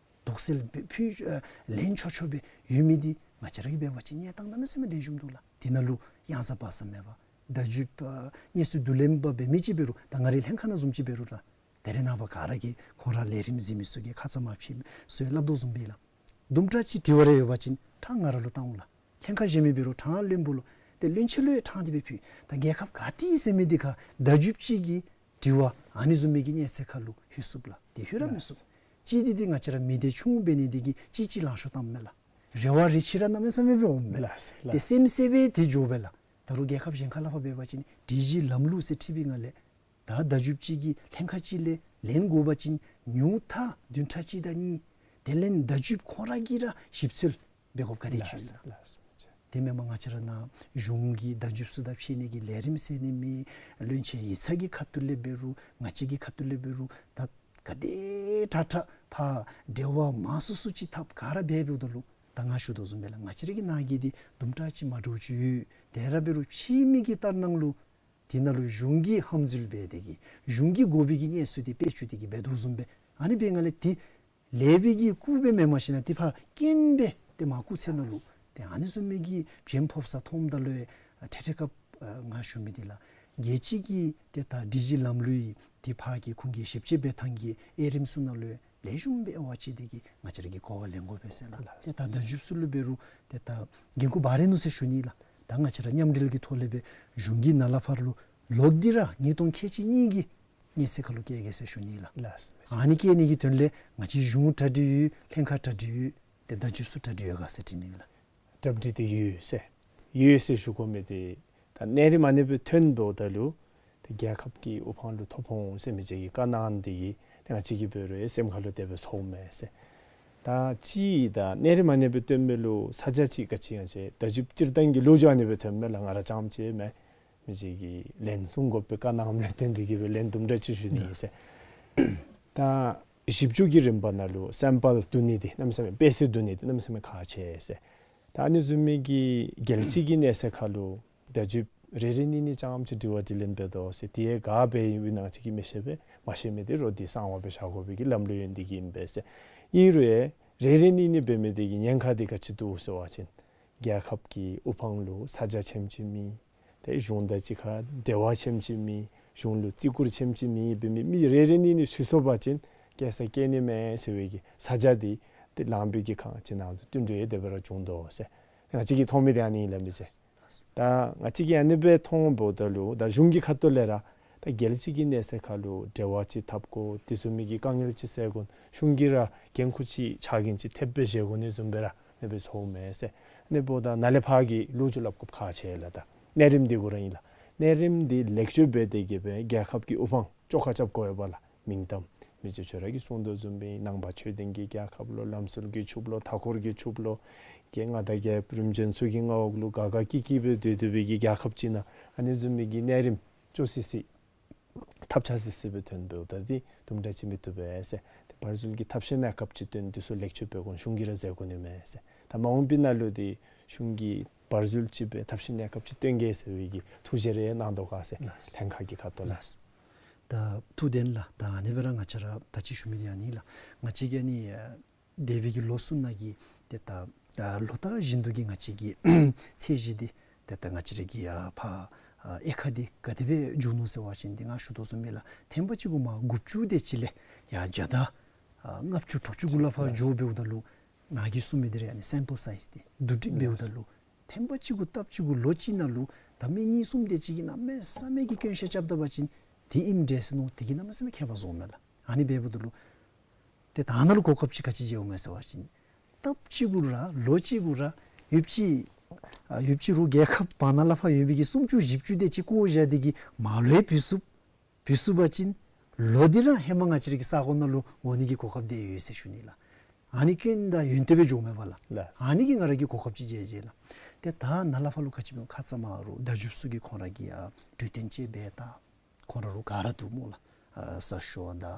དོགས་སེལ་འབད་ཕུལ་ཨ་ལེན་ཆོག་ཆོག་སྦེ་ཡོད་མི་འདི་ང་བཅས་ར་གིས་འབད་བ་ཅིན་གནས་སྟངས་གནམ་མེད་ས་མེད་ལེགས་ཤོམ་འདུག་ལགས། དེ་ནང་ལུ་གཡང་ས་བག་ས་མེད་པར་བརྡ་བརྒྱུད་ཨ་གནས་ཚུལ་བསྡུ་ལེན་པ་འབད་མི་ཅིག་འབད་རུང་ད་ང་རའི་ལྷན་ཁག་ནང་བཟུམ་ཅིག་འབད་རུང་ར་ད་རེས་ནངས་པ་ག་ར་གིས་ཁོང་ར་ལས་རིམ་གཟིགས་མི་ཚུ་གིས་ཁ་ཙ་མ་ཕྱི་སོ་ཡ་སླབ་དོ་བཟུམ་སྦེ་ལགས། དུམ་གྲ་ཅིག་དྲི་བ་རེ་ཡོད་པ་ཅིན་ཕྲང་ང་ར་ལུ་བཏང་འོང་ལགས། ལྷན་ཁག་གཞན་མི་འབད་རུང་ཕྲང་བློན་པོ་ལུ་ཏེ་བློན་ཆེན་ལུ་ཡང་ཕྲང་སྟེ་སྦེ་ཕུལ། ད་རྒྱལ་ཁབ་ག་ཏེ་ཨིན་ཟེར་མི་འདི་ཁར་བརྡ་བརྒྱུདཔ་ཅིག་གི་དྲི་བ་ཨ་ནི་བཟུམ་མའི་གི་གནས་ཚད་ཁར་ལུ་ལྷོད་ཚུགས་ལགས། ཏེ་ལྷོད་ར་མི་ཚུགས། ལགས། གཅིག་འདི་འདི་ང་བཅས་ར་མི་སྡེ་ཆུང་འབད་ནི་འདི་གིས་གཅིག་གཅིག་ལང་ཤོར་བཏངམ་མས་ལགས། རེ་བ་རེ་ཆེ་ར་གནམ་མེད་ས་མེད་སྦེ་འོངམ་མས་ལགས། ལགས། ཏེ་ལགས། སེམས་སེམས་སྦེ་ཏེ་འགྱོཝ་མས་ལགས། ད་རུང་རྒྱལ་ཁབ་གཞན་ཁར་ལས་ཕར་འབད་བ་ཅིན་སྒྲིག་གཞི་ལམ་ལུགས་ཟེར་ཁྲིད་པའི་ངང་ལས་ད་བརྡ་བརྒྱུདཔ་ཅིག་གིས་ལྷན་ཁག་ཅིག་ལས་ལེན་དགོ་པ་ཅིན་ཉུང་མཐའ་བདུན་ཕྲག་གཅིག་དང་གཉིས། དེ་ལས་བརྡ་བརྒྱུདཔ་ཁོང་ར་གིས་ར་ཞིབ་འཚོལ་འབད་དགོཔ་ག་དེ་ཅིག་ཡོད་ལགས། ལགས། དེ་མེན་པར་ང་བཅས་ར་ནཱ་གཞུང་གི་བརྡ་བརྒྱུདཔ་ཚུ་དང་ཕྱད་ནི་གི་ལས་རིམ་ཟེར་ནི་མེད། བློན་ཆེན་ཡིག་ཚང་གི་ཁ་ཐུག་ལས་འབད་རུང་ང་བཅས་ཀྱི་ཁ་ཐུག་ལས་འབད་རུང་ད་ག་དེ་དྲག་དྲག་ཕར་འབྲེལ་བ་མང་སུ་སུ་ཅིག་འཐབ་ག་ར་འབད་འབདཝ་ད་ལུ་ད་ང་ཞུ་དོ་བཟུམ་སྦེ་ལགས། ང་བཅས་ར་གི་ནང་གི་འདི་དུམ་གྲ་ཅིག་མ་འདྲཝ་ཅིག་ཡོད། དེ་ར་འབད་རུང་ཕྱི་མི་གི་ལྟར་སྣང་ལུ་དེ་ནང་ལུ་གཞུང་གིས་ཧམ་འཛུལ་འབད་དེ་གིས་གཞུང་གིས་དགོ་པའི་གི་གནས་ཚུལ་འདི་སྤེལ་བཅུག་སྟེ་གིས་འབད་དོ་བཟུམ་སྦེ་ཨ་ནི་འབད་ནི་ལས་ཏེ་ལེགས་པའི་གི་སྐུ་སྦེ་མེན་མ་ཤེས་ན་ཏེ་ཕར་རྐྱེན་སྦེ་ཏེ་མར་སྐུ་ཚེ་ནང་ལུ་ཏེ་ཨ་ནི་བཟུམ་མའི་གི་བྱེམ་ཕོག་ས་མཐོངམ་ད་ལུ་ཨ་ཏེ་ཏེ་སྐབས་ཨ་ང་ཞུ་མི་འདི་ལགས། རྒྱལ་སྤྱི་གི་ཏེ་ད་སྒྲིག་གཞི་ལམ་ལུགས་ཏེ་ཕར་གྱི་ཁོང་གི་ཞིབ་དཔྱད་འབད་ཐངས་ཀྱི་དབྱེ་རིམ་ཚུ་ནང་ལུ་ལེགས་ཤོམ་སྦེ་དབྱེ་བ་ཕྱེ་སྟེ་གིས་ང་བཅས་ར་གིས་གོ་བ་ལེན་དགོ་པས་ཟེར་ལགས། ལགས། ཏེ་ད་བརྡ་བརྒྱུདཔ་ཚུ་ལུ་འབད་རུང་ཏེ་ད་འགན་ཁུར་འབག་རན་ནུག་ཟེར་ཞུ་ནི་ལགས། ད་ང་བཅས་ར་མཉམ་འབྲེལ་གྱི་ཐོག་ལས་སྦེ་གཞུང་གི་ནང་ལས་ཕར་ལུ་ལོག་སྟེ་ར་ཉིས་སྟོང་ཁལ་གཅིག་གཉིས་ཀྱི་གནས་ཚད་ཁར་ལུ་བསྐྱལ་གེ་ཟེར་ཞུ་ནི་ལགས། ལགས། ཨ་ནི་བསྐྱལ་ནི་གི་དོན་ལས་ང་བཅས་གཞུང་གྲ་སྒྲིག་ཡོད། ལྷན་ཁག་གྲ་སྒྲིག་ཡོད། ཏེ་བརྡ་བརྒྱུདཔ་ཚུ་གྲ་སྒྲིག་ཡོད་ག་ཟེར་དྲི་ནི་ལགས། གྲ་སྒྲིག་འདི་ཡོད་ཟེར་ཡོད་ཟེར་ཞུ་དགོ་མི་འདི་ད་གནས་རིམ་ཨ་ནི་སྦེ་ཐོན་འབདཝ་ད་ལུ་ཏེ་རྒྱལ་ཁབ་ཀྱི་དབུ་འཕང་ལུ་ཐོབ་འོང་ཟེར་མི་ཅིག་གི་བཀའ་གནང་འདི་གིས་ཏེ་ང་བཅས་ཀྱིས་འབད་རུང་སེམས་ཁར་ལུ་དེ་སྦེ་ཚོརཝ་མས་ཟེར། ད་ཅི་ད་གནས་རིམ་ཨ་ནི་སྦེ་ཐོན་མི་ལུ་ས་ཆ་ཅིག་ག་ཅི་ཡང་ཅིག་བརྡ་བརྒྱུདཔ་སྤྱིར་བཏང་གི་ལོ་རྒྱུས་ཨ་ནི་སྦེ་ཐོནམ་མས་ལགས། ང་ར་རྐྱངམ་ཅིག་མེན། མི་ཅིག་གིས་ལན་གསུང་དགོ་པའི་བཀའ་གནངམ་ལས་བརྟེན་འདི་གིས་སྦེ་ལན་དུམ་གྲ་ཅིག་ཞུ་ནི་ཨིན་ཟེར། ད་ཞིབ་འཇུག་གི་རིམ་པ་ནང་ལུ་སེམ་པཱལ་བསྡུ་ནི་འདི་གནམ་མེད་ས་མེད་དཔེ་གསལ་བསྡུ་ནི་འདི་གནམ་མེད་ས་མེད་ཁག་ཆེ་ཟེར། ད་ཨ་ནི་བཟུམ་མའི་གི་རྒྱལ་སྤྱི་གི་གནས་ཚད་ཁར་ལུ་བརྡ་བརྒྱུདཔ་རེ་རེ་གཉིས་གཉིས་རྐྱངམ་ཅིག་དྲི་བ་དྲིས་ལན་འབད་དོ་ཟེར། དེ་ཡང་ག་འབད་ཡི་ན་ང་བཅས་ཀྱིས་མི་ཤེས་པས། མ་ཤེས་མི་འདི་རོགས་འདི་གསང་བ་སྦེ་བཞག་དགོ་པའི་གི་ལམ་ལུགས་ཡོད་འདི་གིས་ཨིན་པས་ཟེར། ཨིན་རུང་ཡང་རེ་རེ་གཉིས་གཉིས་འབད་མི་འདི་གི་ཉེན་ཁ་འདི་ག་ཅི་འདུག་ཟེར་བ་ཅིན་རྒྱལ་ཁབ་ཀྱི་དབུ་འཕང་ལུ་ས་ཆ་ཆེམ་ཅིག་མེད། ཏེ་གཞུང་དང་གཅིག་ཁར་འབྲེལ་བ་ཆེམ་ཅིག་མེད། གཞུང་ལུ་བརྩི་བཀུར་ཆེམ་ཅིག་མེད་པའི་མི་མི་རེ་རེ་གཉིས་གཉིས་ཚུད་སོང་པ་ཅིན་སྐྱེལ་ས་སྐྱེལ་ནི་མེད་ཟེར་བའི་གི་ས་ཆ་འདི་ཏེ་ལངམ་པའི་གི་ཁ་ཅིག་ནང་དུ་བསྟུན་གྲོས་དེ་སྦེ་ར་བྱུང་དོ་ཟེར། ང་བཅས་ཀྱིས་མཐོང་མི་འདི་ཨ་ནི་ཨིན་ལགས་མི་ཟེར། ད་ང་བཅས་ཀྱིས་ཨ་ནི་སྦེ་མཐོངམ་ད་ལུ་ད་གཞུང་གི་ཁ་ཐུག་ལས་ར་ད་རྒྱལ་སྤྱི་གི་གནས་ཚད་ཁར་ལུ་འབྲེལ་བ་ཅིག་འཐབ་དགོ། དེ་བཟུམ་མའི་གི་དཀའ་ངལ་ཅིག་སེལ་དགོ། གཞུང་གིས་ར་འགན་ཁུར་ཅིག་ཕྱག་འགན་ཅིག་ཐེབས་སྦེ་བཞེས་དགོ་ནི་བཟུམ་སྦེ་ར་ཨ་ནི་སྦེ་ཚོརཝ་མས་ཟེར། ཨ་ནི་འབདཝ་ད་ནཱ་ལས་ཕར་གྱི་ལོ་རྒྱུས་སླབ་དགོཔ་ཁག་ཆེ་ལགས། ད་གནས་རིམ་འདི་གུ་ར་ཨིན་ལགས། གནས་རིམ་འདི་ལེགས་བཅོས་འབད་དེ་གིས་སྦེ་རྒྱལ་ཁབ་ཀྱི་དབུ་འཕང་བཅོ་ཁ་རྐྱབ་དགོ་པས་ལགས། མིང་གཏམ་མི་རྗེ་ཁྱོད་ར་གིས་གསུང་དོ་བཟུམ་སྦེ་ནང་པ་ཆོས་ལྡན་གྱི་རྒྱལ་ཁབ་ལོ། ལམ་སྲོལ་གྱི་ཕྱུགཔོ་ལོ། མཐའ་འཁོར་གྱི་ཕྱུགཔོ་ལོ། རྒྱལ་མངའ་དང་རྒྱལ་ཡབ་རིམ་བྱོན་ཚུ་གི་མངའ་འོག་ལུ་དགའ་དགའ་སྐྱིད་སྐྱིད་སྦེ་སྡོད་སྡོད་པའི་གི་རྒྱལ་ཁབ་ཅིག་ནང་ཨ་ནི་བཟུམ་མའི་གི་གནས་རིམ་བཅོ་སི་སི་ཐབས་ཆག་སི་སི་སྦེ་ཐོན་འབདཝ་ད་འདི་དུམ་གྲ་ཅིག་མི་བཏུབ་པས་ཟེར། ཏེ་བར་འཛུལ་གྱི་ཐབས་ཤེས་གནས་སྐབས་ཅིག་བཏོན་འདི་ཚུ་ལེགས་བཅོས་འབད་དགོ་གཞུང་གིས་ར་མཛད་དགོ་ནི་མས་ཟེར། ད་མ་འོངས་པའི་ནང་ལུ་འདི་གཞུང་གིས་བར་འཛུལ་ཅིག་སྦེ་ཐབས་ཤེས་གནས་སྐབས་ཅིག་བཏོན་གེ་ཟེར་བའི་གི་ཐུགས་བཞེད་རེ་གནང་དོ་ག་ཟེར། ལགས། ལྷན་ཁག་གི་ཁ་ཐུག་ལས། ལགས། ད་ཐུགས་བདེན་ལགས། ད་ཨ་ནི་སྦེ་ར་ང་བཅས་ར་ད་ཅི་ཞུ་མི་འདི་ཨ་ནི་ལགས། ང་བཅས་ཀྱིས་ཨ་ནི་ཨ་འདས་པའི་གི་ལོ་གསུམ་ནང་གི་ཏེ་ད་ཨ་ལོ་ལྟར་བཞིན་དུ་གི་ང་བཅས་ཀྱི་ཚད་གཞི་འདི་ཏེ་ད་ང་བཅས་ར་གི་ཨ་ཕར་ཨ་དབྱེ་ཁག་འདི་ག་དེ་སྦེ་འགྱོ་ནུག་ཟེར་བ་ཅིན་འདི་ང་ཞུ་དོ་བཟུམ་སྦེ་ལགས། ཐེངས་པ་གཅིག་གུ་མར་དགུ་བཅུ་དེ་ཅིག་ལས་ཡར་བརྒྱ་དང་ཨ་ལྔ་བཅུ་དྲུག་ཅུ་གུ་ལས་ཕར་འགྱོ་འབདཝ་ད་ལུ་ནཱ་གིས་གསུངས་མི་འདི་ར་ཨ་ནི་སེམ་པཱལ་སའིཛ་འདི་བསྡུ་སྒྲིག་འབདཝ་ད་ལུ་ཐེངས་པ་གཅིག་གུ་སྟབས་གཅིག་གུ་ལོ་གཅིག་ནང་ལུ་ད་མི་གཉིས་གསུམ་དེ་ཅིག་གིས་གནམ་མེད་ས་མེད་ཀྱི་སྐྱོན་བཤད་རྐྱབ་ད་པ་ཅིན་དེ་ཨིནམ་འདྲས་ཟེར་མནོ། དེ་གིས་གནམ་མེད་ས་མེད་ཁྱད་པར་བཟོཝ་མས་ལགས། ཨ་ནི་འབདཝ་ད་ལུ་ ཏེ་ད་ནཱ་ལུ་གོ་སྐབས་ཅིག་ག་ཅི་མཇལཝ་མས་ཟེར་བ་ཅིན་སྟབས་གཅིག་གུ་ར་ལོ་གཅིག་གུ་ར་ཡོདཔ་ཅིག་ཨ་ཡོདཔ་ཅིག་རུང་རྒྱལ་ཁབ་བར་ན་ལས་ཕར་ཡོད་པའི་གི་སུམ་ཅུ་བཞི་བཅུ་དེ་ཅིག་བཀོ་བཞག་སྟེ་གི་མར་ལུ་ཡང་འབུད་ཚུགས། འབུད་ཚུགས་པ་ཅིན་ལོ་འདི་ར་ཧེ་མ་ང་བཅས་ར་གི་ས་གོ་ནང་ལུ་འོང་ནི་གི་གོ་སྐབས་དེ་ཡོད་ཟེར་ཞུ་ནི་ལགས། ཨ་ནི་སྐྱོན་དང་ཡོན་ཏན་སྦེ་འགྱོཝ་མས་པ་ལགས། ལགས། ཨ་ནི་གིས་ང་ར་གིས་གོ་སྐབས་ཅིག་མཇལ་མཇལ་ལགས། ཏེ་ད་ནཱ་ལས་ཕར་ལུ་ག་ཅི་སྨོ་ཁ་ཙ་མ་རུང་བརྡ་བརྒྱུདཔ་ཚུ་གིས་ཁོང་ར་གི་ཨ་གྲོས་སྟོན་ཅིག་འབད་ད་ཁོང་ར་རུང་ག་ར་འདུག་སྨོ་ལགས། ཨ་གསར་ཤོག་དང་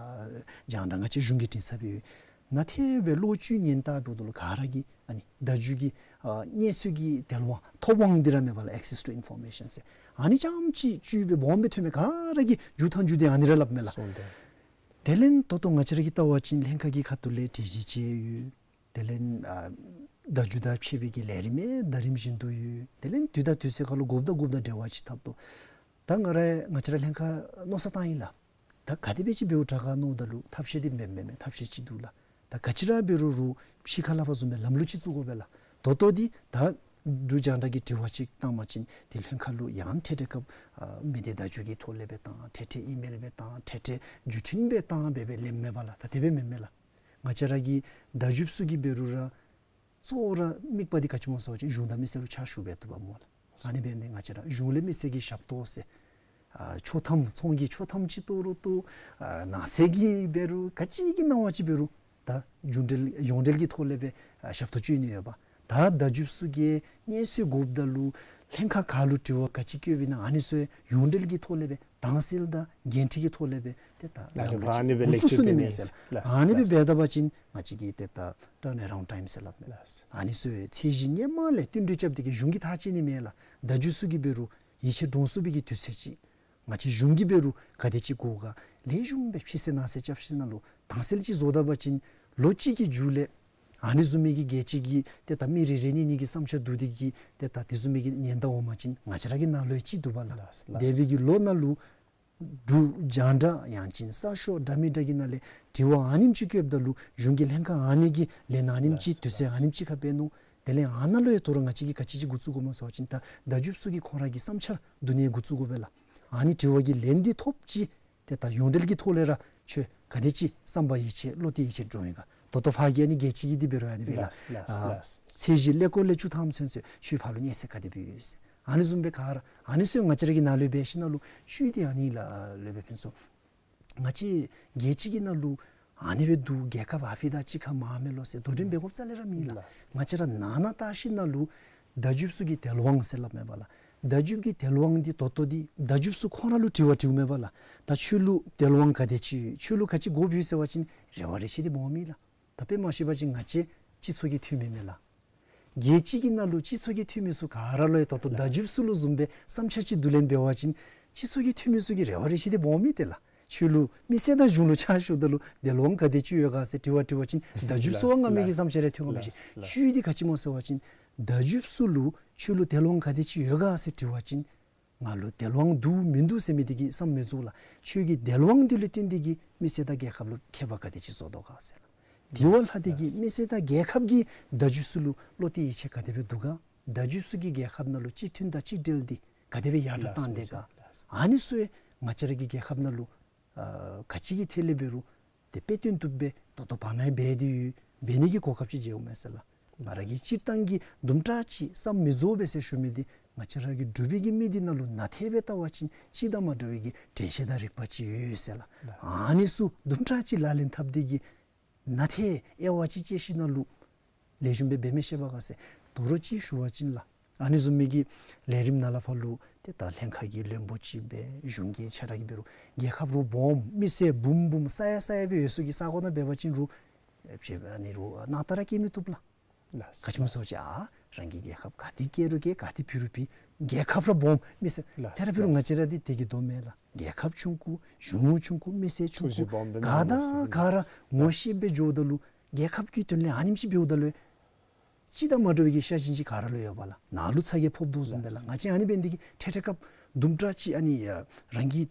རྒྱང་བསྒྲགས་ང་བཅས་གཞུང་གི་མགྲིན་ཚབ་ཡོད། ནཱ་ཏེ་སྦེ་ལོག་སྤྱོད་ཉེན་བརྟག་འབདཝ་ད་ལུ་ག་ར་གིས་ཨ་ནི་བརྡ་བརྒྱུད་ཀྱི་ཨ་གནས་ཚུལ་གྱི་དལ་དབང་ཐོབ་དབང་འདི་ར་མས་པ་ལགས། Access to information ཟེར་ཨ་ནི་རྐྱངམ་ཅིག་བཅུད་སྦེ་སྦོམ་སྦེ་ཐོན་མི་ག་ར་གི་མཇུག་ཐང་མཇུག་དེ་ཨ་ནི་ར་སླབ་མས་ལགས། སོང་སྟེ། དེ་ལས་ད་ལྟོ་ང་བཅས་ར་གིས་བལྟ་བ་ཅིན་ལྷན་ཁག་གི་ཁ་ཐུག་ལས་སྒྲིག་གཞི་ཅིག་ཡོད། དེ་ལས་ཨ་བརྡ་བརྒྱུད་དང་ཕྱད་པའི་གི་ལས་རིམ་ཡང་ཟླ་རིམ་བཞིན་དུ་ཡོད། དེ་ལས་དུས་དང་དུས་ཚོད་ཁར་ལུ་དགོཔ་དང་དགོཔ་དང་འབྲེལ་བ་ཅིག་འཐབ་དོ། ད་ང་ར་ང་བཅས་ར་ལྷན་ཁག་མནོ་བསམ་བཏང་ཡི་ལགས། ད་ག་དེ་སྦེ་ཅིག་འབདཝ་དྲག་ག་མནོཝ་ད་ལུ་ཐབས་ཤེས་འདི་མེན་མེན་མེན་ཐབས་ཤེས་ཅིག་འདུག་ལགས། ད་ག་ཅི་ར་འབད་རུང་རུང་ཕྱི་ཁ་ལས་ཕར་བཟུམ་སྦེ་ལམ་ལུགས་ཅིག་བཙུགས་དགོ་པས་ལགས། ད་ལྟོ་འདི་ད་འབྲུག་རྒྱང་བསྒྲགས་ཀྱིས་དྲི་བ་ཅིག་བཏང་པ་ཅིན་ཏེ་ལྷན་ཁག་ལུ་ཡང་འཕྲལ་འཕྲལ་སྐབས་ཨ་མི་སྡེ་བརྡ་བརྒྱུད་ཀྱི་ཐོག་ལས་སྦེ་བཏང་འཕྲལ་འཕྲལ་ཨི་མེལ་སྦེ་བཏང་འཕྲལ་འཕྲལ་བརྒྱུད་འཕྲིན་སྦེ་བཏང་སྦེ་སྦེ་ལེནམ་མས་པ་ལགས། ད་དེ་སྦེ་མེན་མས་ལགས། ང་བཅས་ར་གི་བརྡ་བརྒྱུདཔ་ཚུ་གིས་འབད་རུང་ར་གཙོ་བོ་ར་དམིགས་པ་འདི་ག་ཅི་སྨོ་ཟེར་བ་ཅིན་གཞུང་དང་མི་སེར་ལུ་ཕྱག་ཞུ་སྦེ་བཏུབ་པ་སྨོ་ལགས། ཨ་ནི་འབད་ནི་ང་བཅས་ར་གཞུང་ལས་མི་སེར་གྱི་ཞབས་ཏོག་ཟེར་ཨ་ཆོག་ཐམ་ཚོང་གི་ཆོག་ཐམ་ཅིག་བཏོག་རུང་བཏོག་ཨ་ནང་སེལ་གྱི་འབད་རུང་ག་ཅི་གི་གནང་བ་ཅིག་འབད་རུང་ད་གཞུང་འབྲེལ་ཡོངས་འབྲེལ་གྱི་ཐོག་ལས་སྦེ་ཨ་ཞབས་ཏོག་སྤྱོད་ནི་ཡོདཔ། ད་བརྡ་བརྒྱུདཔ་ཚུ་གིས་གནས་ཚུལ་དགོཔ་ད་ལུ་ལྷན་ཁག་ག་ལུ་དྲི་བ་ག་ཅི་བཀོདཔ་ཨིན་ན་ཨ་ནི་ཚུ་ཡོངས་འབྲེལ་གྱི་ཐོག་ལས་སྦེ་དྭངས་གསལ་དང་འགན་འཁྲི་གི་ཐོག་ལས་སྦེ་ཏེ་ད་ལགས། ལམ་ལུགས་ཅིག་ཨ་ནི་སྦེ་འགོ་བཙུགས་ཚུགས་ནི་མས་ཟེར་ལགས། ཨ་ནི་སྦེ་འབད་ད་པ་ཅིན་ང་བཅས་ཀྱི་ཏེ་ད་turnaround time ཟེར་སླབ་མས། ལགས། ཨ་ནི་ཚུ་ཚད་གཞི་སྔོན་མ་ལས་བསྟུན་གྲོས་རྐྱབ་སྟེ་གི་གཞུང་གིས་ཐག་བཅད་ནི་མས་ལགས། བརྡ་བརྒྱུདཔ་ཚུ་གིས་འབད་རུང་ཡིད་ཆེས་འདྲོངས་ཚུགས་པའི་གི་དུས་ཚོད་ཅིག་ང་བཅས་གཞུང་གིས་འབད་རུང་ག་དེ་ཅིག་དགོ་ག་ལེགས་ཤོམ་སྦེ་ཕྱི་གསལ་ནང་གསལ་རྐྱབ་ཞིནམ་ལས་དྭངས་གསལ་ཅིག་བཟོ་ད་པ་ཅིན་ལོ་གཅིག་གི་མཇུག་ལས་ཨ་ནི་བཟུམ་མའི་གི་རྒྱལ་སྤྱི་གི་ཏེ་ད་མི་རེ་རེ་གཉིས་གཉིས་ཀྱི་བསམ་འཆར་བསྡུ་སྟེ་གི་ཏེ་ད་དེ་བཟུམ་མའི་གི་ཉེན་བརྡ་འོང་པ་ཅིན་ང་བཅས་ར་གི་ནང་ལུ་ཡང་ཅིག་འདུག་པ་ལགས། ལགས། འདས་པའི་གི་ལོ་ནང་ལུ་འབྲུག་རྒྱང་བསྒྲགས་ཡང་ཅིན་གསར་ཤོག་འདྲ་མི་འདྲ་གི་ནང་ལས་དྲི་བ་ཨ་ནེམ་ཅིག་བཀོདཔ་ད་ལུ་གཞུང་གི་ལྷན་ཁག་ཨ་ནི་གིས་ལན་ཨ་ནེམ་ཅིག་ལགས། དུས་ཚོད་ཨ་ནེམ་ཅིག་ཁར་འབད་ནུག། དེ་ལས་ཨ་ནཱ་ལུ་ཡང་དོ་རུང་ང་བཅས་ཀྱིས་ག་ཅི་ཅིག་འགོ་བཙུགས་དགོཔ་སྨོ་ཟེར་བ་ཅིན་ད་བརྡ་བརྒྱུདཔ་ཚུ་གིས་ཁོང་ར་གི་བསམ་འཆར་བསྡུ་ནི་འགོ་བཙུགས་དགོ་པས་ལགས། ཨ་ནི་དྲི་བ་གི་ལན་འདི་ཐོབ་ཅི། ཏེ་ད་ཡོངས་འབྲེལ་གྱི་ཐོག་ལས་ར་ཁྱོད་ག་དེ་ཅིག་བསམ་པ་ཡིད་ཆེས་བློ་གཏད་ཡིད་ཆེས་འདྲོངས་ཡི་ག། ད་ལྟོ་ཕར་གྱི་ཨ་ནི་རྒྱལ་སྤྱི་གི་འདི་འབད་རུང་ཨ་ནི་སྦེ་ལགས། ལགས། ལགས། ཨ་ལགས། ཚད་གཞི་ཀླད་ཀོར་ལས་བཅུ་ཐམ་ཚུན་ཚོད་ཁྱོད་ཕར་ལུ་གནས་ཚད་ག་དེ་སྦེ་ཡོད་ཟེར། ཨ་ནི་བཟུམ་སྦེ་ག་ར་ཨ་ནི་ཚུ་ང་བཅས་ར་གི་ནང་ལུ་འབད་ཞིནམ་ལས་ཤུལ་འདི་ཨ་ནི་ལགས་ལས་སྦེ་ཕན་ཚུན་ང་བཅས་རྒྱལ་སྤྱི་གི་ནང་ལུ་ཨ་ནི་སྦེ་འདུག། རྒྱལ་ཁབ་ཨ་ཕི་ད་ཅིག་ཁར་མར་མེ་ལོ་ཟེར་དོ་འགྲན་འབད་དགོཔ་རྩ་ལས་ར་མེད་ལགས། ལགས། ང་བཅས་ར་ནང་ན་བལྟ་ཞིནམ་ལས་བརྡ་བརྒྱུདཔ་ཚུ་གི་དལ་དབང་ཟེར་སླབ་མས་པ་ལགས། བརྡ་བརྒྱུད་ཀྱི་དལ་དབང་འདི་ད་ལྟོ་འདི་བརྡ་བརྒྱུདཔ་ཚུ་ཁོང་ར་ལུ་དྲི་བ་དྲིཝ་མས་པ་ལགས། ད་ཁྱོད་ལུ་དལ་དབང་ག་དེ་ཅིག་ཡོད། ཁྱོད་ལུ་ག་ཅི་དགོཔ་ཡོད་ཟེར་བ་ཅིན་རེ་བ་རེ་ཆེ་འདི་སྦོམ་མས་ལགས། ད་དཔེ་མ་བཤད་པ་ཅིན་ང་བཅས་སྤྱི་ཚོགས་ཀྱི་འཐུས་མི་མས་ལགས། རྒྱལ་སྤྱི་གི་ནང་ལུ་སྤྱི་ཚོགས་ཀྱི་འཐུས་མི་ཚུ་ག་ར་ལུ་ཡང་ད་ལྟོ་བརྡ་བརྒྱུདཔ་ཚུ་ལུ་བཟུམ་སྦེ་བསམ་འཆར་ཅིག་བསྡུ་ལེན་འབད་བ་ཅིན་སྤྱི་ཚོགས་ཀྱི་འཐུས་མི་ཚུ་གིས་རེ་བ་རེ་ཆེ་འདི་སྦོམ་མས་ཏེ་ལགས། ཁྱོད་ལུ་མི་སེར་དང་གཞུང་ལུ་ཕྱག་ཞུཝ་ད་ལུ་དལ་དབང་ག་དེ་ཅིག་ཡོད་ག་ཟེར་དྲི་བ་དྲི་བ་ཅིན་བརྡ་བརྒྱུདཔ་ཚུ་ལགས། སྔ་མའི་གི་ལགས། བསམ་འཆར་ཡང་ཐོན་ག་མི་ཤེས། ལགས། ལགས། ཤུལ་འདི་ག་ཅི་སྨོ་ཟེར་བ་ཅིན་བརྡ་བརྒྱུདཔ་ཚུ་ལུ་ཁྱོད་ལུ་དལ་དབང་ག་དེ་ཅིག་ཡོད་ག་ཟེར་དྲི་བ་ཅིན་ང་ལུ་དལ་དབང་འདུག་མིན་འདུག་ཟེར་མི་འདི་གིས་བསམ་མི་རྫོགས་ལགས། ཁྱོད་ཀྱི་དལ་དབང་འདི་ལུ་བརྟེན་ཏེ་གི་མི་སེར་དང་རྒྱལ་ཁབ་ལུ་ཁྱད་པར་ག་དེ་ཅིག་བཟོ་དོ་ག་ཟེར་ལགས། དེ་བ་ལྷག་སྟེ་གི་མི་སེར་དང་རྒྱལ་ཁབ་ཀྱིས་བརྡ་བརྒྱུདཔ་ཚུ་ལུ་བློ་གཏད་ཡིད་ཆེས་ག་དེ་སྦེ་འདུག་ག། བརྡ་བརྒྱུདཔ་ཚུ་གིས་རྒྱལ་ཁབ་ནང་ལུ་གཅིག་མཐུན་དང་གཅིག་སྒྲིལ་འདི་ག་དེ་སྦེ་ཡར་དྲག་བཏང་དེས་ག། ཨ་ནི་ཚུ་ཡང་ང་བཅས་ར་གི་རྒྱལ་ཁབ་ནང་ལུ་ཨ་ག་ཅི་གི་ཐད་ལས་འབད་རུང་ཏེ་དཔེ་སྟོན་བཏུབ་སྦེ་ད་ལྟོ་བར་ན་ཡང་འབད་དེ་ཡོད། འབད་ནི་གི་གོ་སྐབས་ཅིག་མཇལཝ་མས་ཟེར་ལགས། ང་ར་གིས་སྤྱིར་བཏང་གི་དུམ་གྲ་ཅིག་བསམ་མི་རྫོགས་པས་ཟེར་ཞུ་མི་འདི་ང་བཅས་ར་གི་འབྲུག་པའི་གི་མི་འདི་ནང་ལུ་ནང་ཐད་སྦེ་བལྟ་བ་ཅིན་སྤྱི་དང་མ་འདྲ་བའི་གི་དྲན་ཤེས་དང་རིག་པ་ཅིག་ཡོད་ཡོད་ཟེར་ལགས། ཨ་ནི་ཚུ་དུམ་གྲ་ཅིག་ལག་ལེན་འཐབ་སྟེ་གི་ནང་ཐད་དབྱེ་བ་ཅིག་དཔྱད་ཞིནམ་ལས་ལེགས་ཤོམ་སྦེ་འབད་མི་ཤེས་པས་ག་ཟེར། དོ་རུང་ཅིག་ཞུ་བ་ཅིན་ལགས། ཨ་ནི་བཟུམ་མའི་གི་ལས་རིམ་ནང་ལས་ཕར་ལུ་ཏེ་ད་ལྷན་ཁག་གི་བློན་པོ་ཅིག་སྦེ་གཞུང་གི་ཆ་ར་གིས་འབད་རུང་རྒྱལ་ཁབ་རུང་སྦོམ་མི་སེར་འབུམ་འབུམ་ས་ཡ་ས་ཡ་སྦེ་ཡོད་ས་གི་ས་གོ་ནང་འབད་བ་ཅིན་རུང་ཨེ་ཕྱེ་ཨ་ནི་རུང་ནང་ལྟར་ར་སྐྱེ་མི་བཏུབ་ལགས། ལགས། ག་ཅི་སྨོ་ཟེར་བ་ཅིན་ཨ་རང་གི་རྒྱལ་ཁབ་ག་ཏེ་སྐྱེ་རུང་སྐྱེ་ག་ཏེ་ཕུལ་རུང་ཕུལ་རྒྱལ་ཁབ་ར་སྦོམ་མི་སེར། ལགས། དེ་ར་འབད་རུང་ང་བཅས་ར་འདི་དེ་གིས་དོ་མེན་ལགས། རྒྱལ་ཁབ་ཆུང་ཀུ་གཞུང་ཆུང་ཀུ་མི་སེར་ཆུང་ཀུ་ཐུགས་རྗེ་སྦོམ་སྦེ་ག་དང་ག་ར་ངོ་ཤེས་སྦེ་འགྱོཝ་ད་ལུ་རྒྱལ་ཁབ་ཀྱི་དོན་ལས་ཨ་ནེམ་ཅིག་འབདཝ་ད་ལུ་སྤྱི་དང་མ་འདྲ་བའི་གི་ཤ་ཞེན་ཅིག་ག་ར་ལུ་ཡོད་པས་ལགས། ནང་ལུ་ཚ་གྱང་ཕོགཔ་དོ་བཟུམ་སྦེ་ལགས། ལགས། ང་བཅས་ཨ་ནི་འབད་ནི་འདི་གིས་ཐད་ཐད་སྐབས་དུམ་གྲ་ཅིག་ཨ་ནི་ཨ་རང་གི་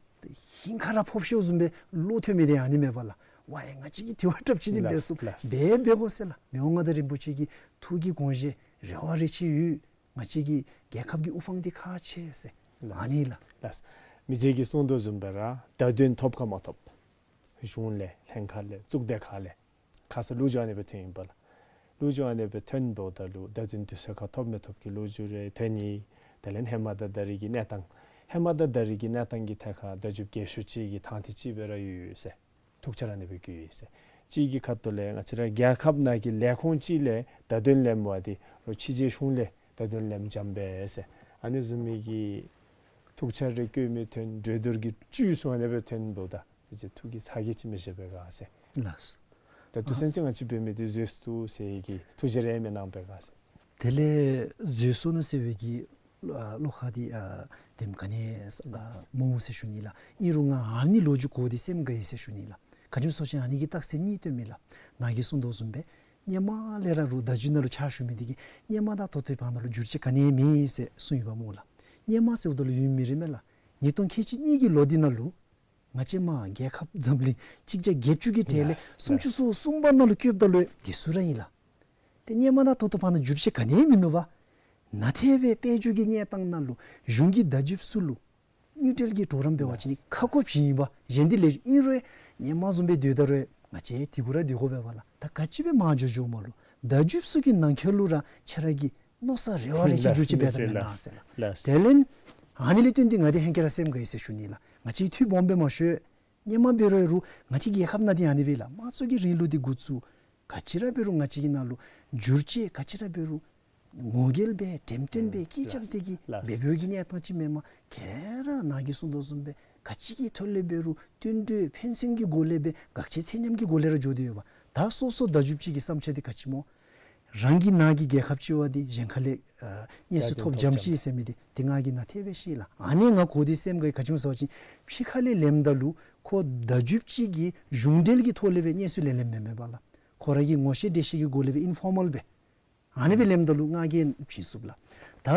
ཧིང་ཁར་ར་ཕོག་ཤོརཝ་བཟུམ་སྦེ་བློ་ཐོན་མི་འདི་ཨ་ནི་མས་པ་ལགས། ཝའེ་ང་བཅས་ཀྱིས་དེ་བ་དྲགཔ་ཅིག་འདི་འབད་ཚུགས། ལགས། ལགས། འབད་འབད་དགོ་ཟེར་ལགས། མི་དབང་མངའ་བདག་རིན་པོ་ཆེ་གི་ཐུགས་ཀྱི་དགོངས་བཞེད་རེ་བ་རེ་ཆེ་ཡོད། ང་བཅས་ཀྱི་རྒྱལ་ཁབ་ཀྱི་དབུ་འཕང་འདི་ཁག་ཆེ་ཟེར། ལགས། ཨ་ནི་ལགས། ལགས། མི་རྗེ་གིས་གསུངས་དོ་བཟུམ་སྦེ་ར་བརྡ་དོན་ཐོབ་ག་མ་ཐོབ་གཞུང་ལས་ལྷན་ཁག་ལས་གཙུག་སྡེ་ཁག་ལས་ ཁ་ཙ་ལོ་རྒྱུས་ཨ་ནི་སྦེ་ཐོན་ཡི་པ་ལགས། ལོ་རྒྱུས་ཨ་ནི་སྦེ་ཐོན་འབདཝ་ད་ལུ་བརྡ་དོན་དུས་ཚོད་ཁར་ཐོབ་མི་ཐོབ་ཀྱི་ལོ་རྒྱུས་རེ་ཐོན་ཡི། དེ་ལས་ཧེ་མ་དང་ད་རེས་ཀྱི་གནས་སྟངས་ཧེ་མ་དང་ད་རེས་ཀྱི་གནས་སྟངས་ཀྱི་ཐད་ཁར་བརྡ་བརྒྱུདཔ་རྒས་ཤོས་ཅིག་གི་དང་འདོད་ཅིག་སྦེ་ར་ཡོད་ཡོད་ཟེར། ཐུགས་འཆར་ཨ་ནི་སྦེ་བསྐྱེད་ཡི་ཟེར། གཅིག་གི་ཁ་ཐུག་ལས་ང་བཅས་ར་རྒྱལ་ཁབ་ནང་གི་ལས་ཁུངས་ཅིག་ལས་བརྡ་དོན་ལེནམ་འདི་རོགས་ཕྱི་རྒྱལ་གཞུང་ལས་བརྡ་དོན་ལེནམ་འཇམ་པས་ཟེར། ཨ་ནི་བཟུམ་མའི་གི་ཐུགས་འཆར་རེ་བསྐྱེད་མི་ཐོན། གྲོས་བསྡུར་གྱི་བཅུད་ཚུ་ཨ་ནི་སྦེ་ཐོན་འབདཝ་ད་ང་བཅས་ཐུགས་ཀྱི་ཚ་གྱང་ཅིག་མི་བཞེས་པས་ག་ཟེར། ལགས། ད་ལྟོ་ཨ་སེམས་ཅན་ང་བཅས་འབད་མི་འདི་འཛོལ་སོ་ནུག་ཟེར་གྱི་ཐུགས་བཞེད་རེ་མེན་ན་པས་ག་ཟེར། དེ་ལས་འཛོལ་སོ་ནུག་ཟེར་བའི་གི་ཨ་བློ་ཁ་འདི་ཨ་དེམ་ག་ནི་ཨ་མ་འོང་ཟེར་ཞུ་ནི་ལགས། ཨིན་རུང་ང་ཨ་ནི་ལོ་རྒྱུས་གོ་སྟེ་སེམས་དགའ་ཡི་ཟེར་ཞུ་ནི་ལགས། ག་ཅི་སྨོ་ཟེར་བ་ཅིན་ཨ་ནི་གི་རྟགས་མཚན་གཉིས་སྟོན་མི་ལགས། ནཱ་གིས་གསུངས་དོ་བཟུམ་སྦེ་སྔོན་མ་ལས་ར་རོགས་བརྡ་བརྒྱུད་ནང་ལུ་ཕྱག་ཞུ་མི་འདི་གིས་སྔོན་མ་དང་ད་ལྟོའི་བར་ན་ལུ་འགྱུར་བཅོས་ག་ནི་མེད་ཟེར་གསུངས་ཡོདཔ་སྨོ་ལགས། སྔོན་མ་ཟེརཝ་ད་ལུ་ཡུན་མི་རིངམ་མས་ལགས། ཉིས་སྟོང་ཁལ་གཅིག་གཉིས་ཀྱི་ལོ་འདི་ནང་ལུ་ང་བཅས་མར་རྒྱལ་ཁབ་འཛམ་གླིང་གཅིག་བརྒྱ་བརྒྱད་ཅུ་གི་གྲས་ལས་ལགས། སུམ་ཅུ་སོ་གསུམ་པ་ནང་ལུ་བཀོདཔ་ད་ལུ་དེ་ཚུ་ར་ཨིན་ལགས། ཏེ་སྔོན་མ་དང་ད་ལྟོའི་བར་ན་འགྱུར་བཅོས་ག་ནི་མིན་ནུག་པ། ནཱ་ཏེ་སྦེ་དཔལ་འབྱོར་གྱི་གནས་སྟངས་ནང་ལུ་གཞུང་གི་བརྡ་བརྒྱུདཔ་ཚུ་ལུ་དངུལ་འབྲེལ་གྱི་གྲོགས་རམ་འབད་བ་ཅིན་ཁག་ཁོ་བྱིན་ཡི་པ། གཞན་འདི་ལས་ཨིན་རུང་སྔོན་མ་བཟུམ་སྦེ་སྡོད་ད་རུང་ང་བཅས་དེ་གུ་ར་སྡོད་དགོ་པས་པ་ལགས། ད་ག་ཅི་སྦེ་མར་འགྱོ་འགྱོཝ་མས་ལོ། བརྡ་བརྒྱུདཔ་ཚུ་གི་ནང་འཁོད་ལུ་ར་ཁྱེད་ར་གི་མནོ་བསམ་རེ་བ་རེ་ཅིག་འགྱུར་བཅོས་འབད་དོ་མེན་ན་ཟེར་ལགས། ལགས། དེ་ལས་ཨ་ནི་ལས་བརྟེན་ཏེ་ང་འདི་ཧེང་སྐལ་ར་སེམས་དགའ་ཡི་ཟེར་ཞུ་ནི་ལགས། ང་བཅས་འཐུས་སྦོམ་སྦེ་མ་ཤོར། སྔོན་མ་འབད་རུང་རུང་ང་བཅས་རྒྱལ་ཁབ་ནང་འདི་ཨ་ནི་སྦེ་ལགས། དམངས་གཙོ་གི་རིང་ལུགས་འདི་འགོ་བཙུགས། ག་ཅི་ར་འབད་རུང་ང་བཅས་ཀྱི་ནང་ལུ་འགྱུར་བཅོས་ག་ཅི་ར་འབད་རུང་ངོ་རྒོལ་འབད་འགྲེམས་སྟོན་འབད་ཨུམ་སྐད་རྐྱབ་ལགས། སྟེ་གི་ལགས། འབད་འབདཝ་གི་གནས་སྟངས་ཅིག་མེན་པར་ག་ར་ནཱ་གིས་གསུངས་དོ་བཟུམ་སྦེ་ག་ཅི་གི་ཐོག་ལས་འབད་རུང་བསྟུན་གྲོས་ཕན་སེམས་ཀྱི་སྒོ་ལས་སྦེ་དགག་བྱ་ཚད་མཉམ་གྱི་སྒོ་ལས་ར་འགྱོ་སྟེ་ཡོདཔ། ད་སོ་སོ་བརྡ་བརྒྱུདཔ་ཅིག་གི་བསམ་འཆར་འདི་ག་ཅི་སྨོ། རང་གི་ནང་གི་རྒྱལ་ཁབ་ཅིག་པ་འདི་གཞན་ཁ་ལས་ཨ་གནས་ཚུལ་ཐོབ་འཇམ་ཅི་ཟེར་མི་འདི་ཏེ་ང་གིས་ནཱ་ཏེ་སྦེ་ཤེས་ལགས། ཨ་ནི་ང་གོ་སྟེ་སེམས་དགའ་ཡི། ག་ཅི་སྨོ་ཟེར་བ་ཅིན་ཕྱི་ཁ་ལས་ལེནམ་ད་ལུ་ཁོ་བརྡ་བརྒྱུདཔ་ཅིག་གིས་གཞུང་འབྲེལ་གྱི་ཐོག་ལས་སྦེ་གནས་ཚུལ་ལེན་ལེནམ་མེན་མས་པ་ལགས། ཁོ་ར་གི་ངོ་ཤེས་འདྲིས་ཤེས་ཀྱི་སྒོ་ལས་སྦེ་ཨིན་ཕོར་མལ་སྦེ་ཨ་ནི་སྦེ་ལེནམ་ད་ལུ་ང་གིས་བྱིན་ཚུགས་ལགས། ད་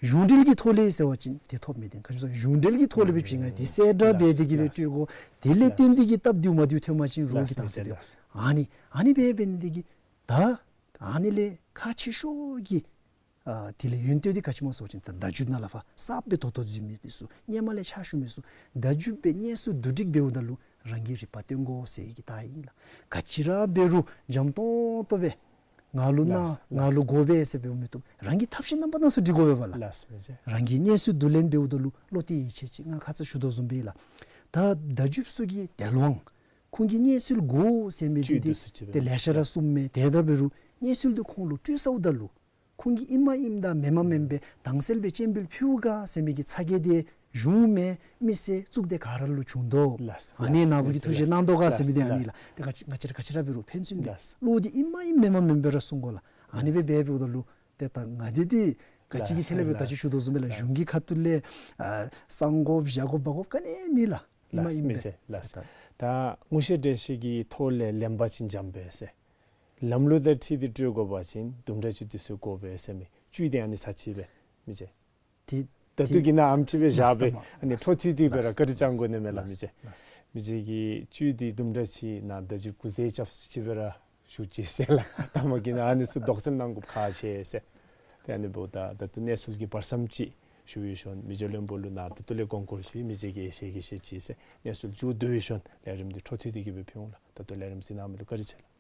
གཞུང་འབྲེལ་གྱི་ཐོག་ལས་ཟེར་བ་ཅིན་ཏེ་ཐོབ་མི་འདི་ག་ཅི་སྨོ་གཞུང་འབྲེལ་གྱི་ཐོག་ལས་སྦེ་བྱིན་ང་འདི་གསལ་བསྒྲགས་འབད་དེ་གི་སྦེ་ལགས། སྤྲོད་དགོ། དེ་ལས་ལགས། བརྟེན་ཏེ་གི་སྟབས་བདེཝ་མ་བདེཝ་ཐོན་པ་ཅིན་རོགས་ཀྱིས་ལགས། དང་ཟེར་སྦེ། ལགས། ཨ་ནི་ཨ་ནི་སྦེ་འབད་ནི་འདི་གིས་ད་ཨ་ནི་ལས་ཁག་ཆེ་ཤོས་ཀྱི་ཨ་དེ་ལས་ཡོན་ཏན་འདི་ག་ཅི་སྨོ་ཟེར་བ་ཅིན་ད་བརྡ་བརྒྱུད་ནང་ལས་ཕར་གསརཔ་སྦེ་ད་ལྟོ་འཛུལ་མི་འདི་ཚུ་སྔོན་མ་ལས་ཕྱག་ཞུ་མི་ཚུ་བརྡ་བརྒྱུད་སྦེ་གནས་ཚུལ་བསྡུ་སྒྲིག་འབདཝ་ད་ལུ་རང་གིས་རིག་པ་སྟོན་དགོ་ཟེར་གྱི་རྟགས་ཨིན་ལགས། ག་ཅི་ར་འབད་རུང་འཇམ་ཏོང་ཏོ་སྦེ་ང་ལུ་གནང་ལགས། ང་ལུ་དགོ་པས་ཟེར་འབདཝ་མི་བཏུབ། རང་གི་ཐབས་ཤེས་རྣམ་པ་སྣ་ཚོགས་སྒྲིག་དགོ་པས་པ་ལགས། ལགས་མི་ཚེ། རང་གིས་གནས་ཚུལ་བསྡུ་ལེན་འབདཝ་ད་ལུ་བློ་གཏད་ཡིད་ཆེས་ཅིག་ང་ཁ་ཙ་ཞུ་དོ་བཟུམ་སྦེ་ལགས། ད་བརྡ་བརྒྱུདཔ་ཚུ་གི་དལ་དབང་ཁོང་གིས་གནས་ཚུལ་དགོ་ཟེར་མི་འདི་བཅུད་འདི་དུ་སུ་ཅིག་ཏེ་ལེ་ཤ་ར་གསུངམ་མས། དེ་འདྲ་འབད་རུང་གནས་ཚུལ་འདི་ཁོང་ལུ་སྤྲོད་ཚརཝ་ད་ལུ་ཁོང་གིས་ཨིནམ་ཨིནམ་དང་མེནམ་མེནམ་སྦེ་དྭངས་གསལ་སྦེ་སྤྱན་འབུལ་ཕུལཝ་ག་ཟེར་མི་གི་ཚ་གྱང་འདི་གཞུང་མེན་མི་སེར་གཙུག་སྡེ་ག་ར་ལུ་བྱུང་དོ། ལགས། ཨ་ནི་ལགས། ནཱ་བུ་གིས་ཐུགས་བཞེད་གནང་དོ་ག་ཟེར་མི་འདི་ཨ་ནི་ལགས། ལགས། ཏེ་ང་བཅས་ང་བཅས་ར་ག་ཅི་ར་འབད་རུང་ཕན་ཚུན་འདི་ལགས། བློ་འདི་ཨིནམ་ཨིནམ་མེནམ་མེནམ་སྦེ་ར་གསུང་དགོ་ལགས། ཨ་ནི་སྦེ་འབད་འབདཝ་ད་ལུ་ཏེ་ད་ང་འདི་འདི་ག་ཅི་གི་ལགས། ཐད་ལས་འབད་ད་ལགས། ཅི་ཞུ་དོ་བཟུམ་སྦེ་ལགས། ལགས། གཞུང་གི་ཁ་ཐུག་ལས་ཨ་གསང་དགོཔ་བཞག་དགོཔ་འབག་དགོཔ་ག་ནི་མེད་ལགས། ཨིནམ་ལགས་ཨིནམ་མི་སྦེ། ཚེ་ལགས། ད་ད་ངོ་ཤེས་འདྲིས་ཤེས་ཀྱི་ཐོག་ལས་ལེན་པ་ཅིན་འཇམ་པས་ཟེར། ལམ་ལུགས་དང་འཁྲིལ་ཏེ་སྤྲོད་དགོ་པ་ཅིན་དུམ་གྲ་ཅིག་དུས་ཚོད་དགོ་པས་ཟེར་མི་བཅུད་འདི་ཨ་ནི་ཚར་ཅིག་སྦེ་མི་ཚེ། ཏེ་ད་ལྟོ་གི་ནང་ཨ་ནེམ་ཅིག་སྦེ་བཞག་སྦེ་ཨ་ནི་འཕྲོ་མཐུད་དེ་སྦེ་ར་བཀའ་དྲིན་བསྐྱང་དགོ་ནི་མས་ལགས་མི་ཚེ། མི་ཚེ་གི་བཅུད་འདི་དུམ་གྲ་ཅིག་ནཱ་བརྡ་བརྒྱུད་སྐུ་ཚེ་སྐྱབས་སུ་མཆི་སྦེ་ར་ཞུ་ཅི་ཟེར་ལགས། ད་མ་གི་ནང་ཨ་ནི་ཚུ་དོགས་སེལ་གནང་དགོཔ་ཁག་ཆེ་ཟེར། ཏེ་ཨ་ནི་འབདཝ་ད་ད་ལྟོ་གནས་ཚུལ་གྱི་བར་མཚམས་ཅིག་ཞུ་ཡི་ཤོན། མི་རྗེ་བློན་པོ་ལུ་ནཱ་ད་ལྟོ་ལས་དགོངས་སྐོར་ཞུ་ཡི། མི་ཚེ་གིས་ཤེས་གིས་ཤེས་ཅི་ཟེར་གནས་ཚུལ་མཇུག་བསྡུ་ཡི་ཤོན། ལས་རིམ་འདི་འཕྲོ་མཐུད་དེ་གི་སྦེ་ཕུལ་འོང་ལགས། ད་ལྟོ་ལས་རིམ་གཟིགས་གནང་མི་ལུ་བཀའ་དྲིན་ཆེ་ལགས།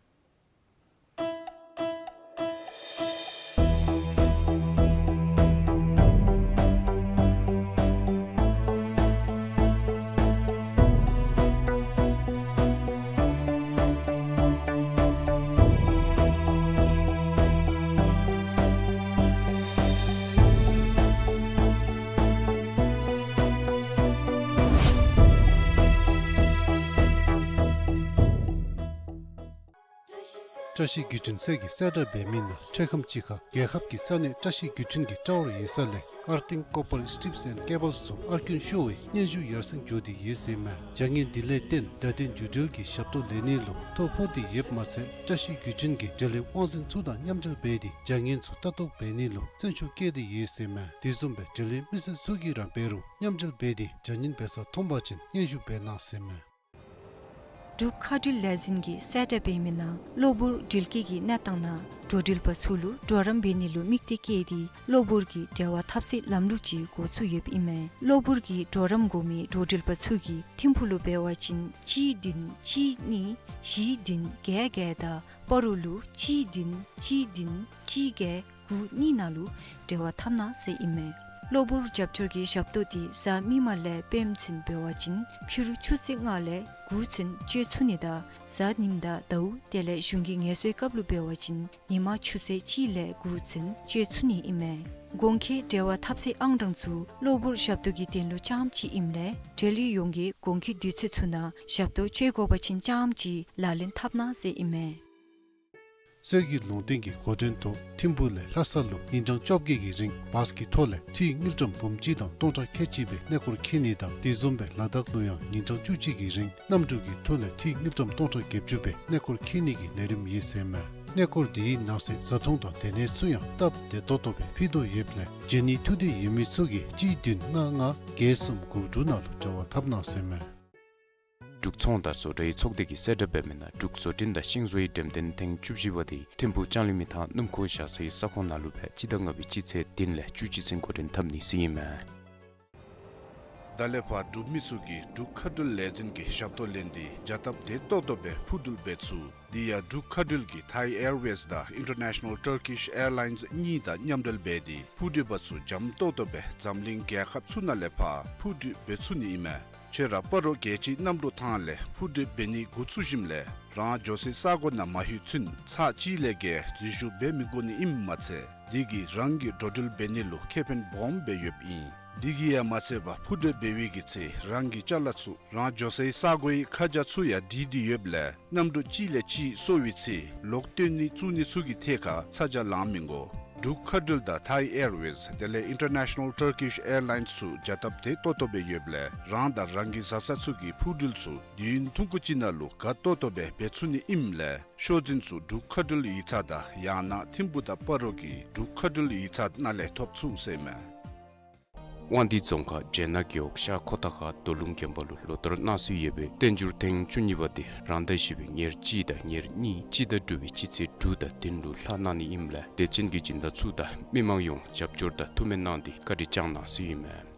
བཀྲ་ཤིས་བརྒྱུད་འཕྲིན་གསེར་གྱི་གསལ་བསྒྲགས་འབད་མི་ནང་འཕྲལ་ཁམས་ཅིག་ཁར་རྒྱལ་ཁབ་ཀྱི་ས་གནས་བཀྲ་ཤིས་བརྒྱུད་འཕྲིན་གྱི་ཊ་ཝར་ཡིག་ཚང་ལས་Earthing Copper Strips and Cables ཚུ་ཨར་ཀུན་ཤོར་བའི་སྙན་ཞུ་ཡར་སེང་འགྱོ་སྟེ་ཡོད་ཟེར་མས། བྱ་ངན་འདི་ལས་བརྟེན་སྒྲ་སྡུད་འགྱུར་འགྲོས་ཀྱི་ཞབས་ཏོག་ལེན་ནི་ལུ་ཐོ་ཕོག་སྟེ་ཡོདཔ་མ་ཚད་བཀྲ་ཤིས་བརྒྱུད་འཕྲིན་གྱི་འབྲེལ་ཡོད་དབང་འཛིན་ཚུ་དང་མཉམ་འབྲེལ་འབད་དེ་བྱ་ངན་ཚུ་ལྟ་རྟོག་འབད་ནི་ལུ་བརྩོན་ཤུགས་བསྐྱེད་དེ་ཡོད་ཟེར་མས། དེ་བཟུམ་སྦེ་འབྲེལ་ཡོད་མི་སེར་ཚུ་གིས་ར་འབད་རུང་མཉམ་འབྲེལ་འབད་དེ་བྱ་ངན་འབད་ས་མཐོང་པ་ཅིན་སྙན་ཞུ་འབད་གནང་ཟེར་མས། འབྲུག་མཁའ་འགྲུལ་ལས་འཛིན་གྱིས་གསལ་བསྒྲགས་འབད་མི་ནང་གློ་བུར་འགྲུལ་སྐྱེལ་གྱི་གནས་སྟངས་ནང་འགྲོ་འགྲུལ་པ་ཚུ་ལུ་གྲོགས་རམ་འབད་ནི་ལུ་དམིགས་གཏད་བསྐྱེད་དེ་གློ་བུར་གྱི་འབྲེལ་བ་འཐབ་སའི་ལམ་ལུགས་ཅིག་འགོ་བཙུགས་ཡོདཔ་ཨིན་མས། གློ་བུར་གྱི་གྲོགས་རམ་དགོ་མི་འགྲོ་འགྲུལ་པ་ཚུ་གིས་ཐིམ་ཕུག་ལུ་འབད་བ་ཅིན་གཅིག་བདུན་གཅིག་གཉིས་བཞི་བདུན་བརྒྱད་བརྒྱད་དང་སྤ་རོ་ལུ་གཅིག་བདུན་གཅིག་བདུན་གཅིག་བརྒྱད་དགུ་གཉིས་ནང་ལུ་འབྲེལ་བ་འཐབ་གནང་ཟེར་ཨིན་མས། གློ་བུར་རྒྱབ་སྐྱོར་གྱི་ཞབས་ཏོག་འདི་གཟའ་མིག་དམར་ལས་སྤེནམ་ཚུན་འབད་བ་ཅིན་ཕྱི་རུ་ཆུ་ཚོད་ལྔ་ལས་དགུ་ཚུན་སྤྱོད་ཚུགས་ནི་དང་གཟའ་ཉིམ་དང་ཟླཝ་དེ་ལས་གཞུང་གི་ངལ་གསོའི་སྐབས་ལུ་འབད་བ་ཅིན་ཉིན་མ་ཆུ་ཚོད་གཅིག་ལས་དགུ་ཚུན་སྤྱོད་ཚུགས་ནི་ཨིན་མས། གོང་འཁོད་འབྲེལ་བ་འཐབ་སའི་ཨང་གྲངས་ཚུ་གློ་བུར་ཞབས་ཏོག་གི་དོན་ལུ་རྐྱངམ་ཅིག་ཨིནམ་ལས་འབྲེལ་ཡོད་ཡོངས་ཀྱིས་གོང་འཁོད་དུས་ཚོད་ཚུ་ནང་ཞབས་ཏོག་སྤྱོད་དགོ་པ་ཅིན་རྐྱངམ་ཅིག་ལག་ལེན་འཐབ་གནང་ཟེར་ཨིན་མས། གསེར་གྱི་ལུང་བསྟན་གྱི་འགོ་འདྲེན་ཐོག་ཐིམ་ཕུག་ལས་ལྷ་ས་ལུ་ཉིན་གྲངས་བཅོ་བརྒྱད་ཀྱི་རིང་བཱས་ཀྱི་ཐོག་ལས་འཐུས་དངུལ་ཀྲམ་འབུམ་གཅིག་དང་སྟོང་ཕྲག་ཁལ་གཅིག་སྦེ་གནས་སྐོར་འཁྱིད་ནི་དང་དེ་བཟུམ་སྦེ་ལ་དྭགས་ལུ་ཡང་ཉིན་གྲངས་བཅུ་གཅིག་གི་རིང་གནམ་གྲུ་གི་ཐོག་ལས་འཐུས་དངུལ་ཀྲམ་སྟོང་ཕྲག་བརྒྱད་ཅུ་སྦེ་གནས་སྐོར་འཁྱིད་ནི་གི་ལས་རིམ་ཨིན་ཟེར་མས། གནས་སྐོར་དེའི་ནང་གསེས་བཟའ་འཐུང་དང་སྡོད་གནས་ཚུ་ཡང་སྟབས་བདེ་ཏོག་ཏོ་སྦེ་ཕུལ་དོ་ཡོདཔ་ལས་བྱོན་ནིའི་ཐུགས་འདོད་ཡོད་མི་ཚུ་གིས་གཅིག་བདུན་ལྔ་ལྔ་བརྒྱད་གསུམ་དགུ་དྲུག་ནང་ལུ་འབྲེལ་བ་འཐབ་གནང་ཟེར་མས། འབྲུག་ཚོང་དང་བཟོ་གྲྭའི་ཚོགས་སྡེ་གིས་གསལ་བསྒྲགས་འབད་མི་ནང་འབྲུག་བཟོ་སྐྲུན་དང་ཤིང་བཟོའི་འགྲེམས་སྟོན་ཐེངས་བཅུ་བཞི་པ་དེ་ཐིམ་ཕུག་ལྕང་གླིང་མི་ཐང་སྣུམ་འཁོར་བཞག་སའི་ས་ཁོངས་ནང་ལུ་སྦེ་སྤྱི་ཟླ་ལྔ་པའི་སྤྱི་ཚེས་བདུན་ལས་བཅུ་གཅིག་ཚུན་འགོ་འདྲེན་འཐབ་ནི་ཟེར་ཨིན་མས། ད་ལས་ཕར་འབྲུག་མི་ཚུ་གིས་འབྲུག་མཁའ་འགྲུལ་ལས་འཛིན་གྱི་ཞབས་ཏོག་ལེན་ཏེ་བྱ་སྟབས་བདེ་ཏོག་ཏོ་སྦེ་འཕུར་འགྲུལ་འབད་ཚུགས། དེ་ཡང་འབྲུག་མཁའ་འགྲུལ་གྱིས་Thai Airways དང་International Turkish Airlines གཉིས་དང་མཉམ་འབྲེལ་འབད་དེ་འཕུར་འགྲུལ་པ་ཚུ་འཇམ་ཏོག་ཏོ་སྦེ་འཛམ་གླིང་རྒྱལ་ཁབ་ཚུ་ནང་ལས་ཕར་འཕུར་འགྲུལ་འབད་ཚུགས་ནི་ཨིན་མས། ཁྱོད་ར་སྤ་རོ་རྒྱལ་སྤྱིའི་གནམ་གྲུ་ཐང་ལས་འཕུར་འགྲུལ་འབད་ནི་འགོ་བཙུགས་ཞིནམ་ལས་རང་འགྱོ་སའི་ས་གོ་ནང་མ་ལྷོད་ཚུན་ཚར་གཅིག་ལས་བརྒལ་འཛུལ་ཞུགས་འབད་མི་དགོ་ནི་ཨིནམ་མ་ཚད་དེ་གིས་རང་གི་འགྲོ་འགྲུལ་འབད་ནི་ལུ་ཁེ་ཕན་སྦོམ་སྦེ་ཡོདཔ་ཨིན། དེ་གིས་ཡང་མ་ཚད་པར་འཕུར་འགྲུལ་འབད་བའི་གི་ཚེ་རང་གི་ཅ་ལ་ཚུ་རང་འགྱོ་སའི་ས་གོའི་ཁ་བྱང་ཚུ་ཡང་བྲིས་ཏེ་ཡོདཔ་ལས་གནམ་གྲུ་གཅིག་ལས་གཅིག་སོར་བའི་ཚེ་ལོག་བཏོན་ནི་བཙུགས་ནི་ཚུ་གི་ཐད་ཁར་ཚ་གྱང་ལང་མི་དགོ། འབྲུག་མཁའ་འགྲུལ་དང་Thai Airways དེ་ལས་International Turkish Airlines ཚུ་བྱ་སྟབས་བདེ་ཏོག་ཏོ་སྦེ་ཡོདཔ་ལས་རང་དང་རང་གི་བཟའ་ཚང་ཚུ་གི་འཕུར་འགྲུལ་ཚུ་དུས་ཡུན་ཐུང་ཀུ་ཅིག་ནང་ལུ་དགའ་ཏོག་ཏོ་སྦེ་འབད་ཚུགས་ནི་ཨིནམ་ལས་ཤོག་འཛིན་ཚུ་འབྲུག་མཁའ་འགྲུལ་ཡིག་ཚང་དང་ཡང་ན་ཐིམ་ཕུག་དང་སྤ་རོ་གི་འབྲུག་མཁའ་འགྲུལ་ཡིག་ཚང་ནང་ལས་ཐོབ་ཚུགས་ཟེར་མས། དབང་འདུས་རྫོང་ཁག་སྦྱེད་ནག་རྒེད་འོག་ཤར་ཁོ་ཐང་ཁ་རྡོ་ལུང་དགོན་པ་ལུ་ལོ་ལྟར་གནང་སྲོལ་ཡོད་པའི་བསྟན་འགྱུར་ཐེངས་བཅུ་གཉིས་པ་དེ་རང་ཟླ་བཞི་པའི་ཉེར་གཅིག་དང་ཉེར་གཉིས་སྤྱི་ཟླ་དྲུག་པའི་སྤྱི་ཚེས་དྲུག་དང་བདུན་ལུ་ལྷག་གནང་ནི་ཨིནམ་ལས་དད་ཅན་གྱི་སྦྱིན་བདག་ཚུ་དང་མི་མང་ཡོངས་རྒྱབ་སྐྱོར་དང་ཐུགས་སྨོན་གནང་སྟེ་བཀའ་དྲིན་བསྐྱང་གནང་ཟེར་ཨིན་མས།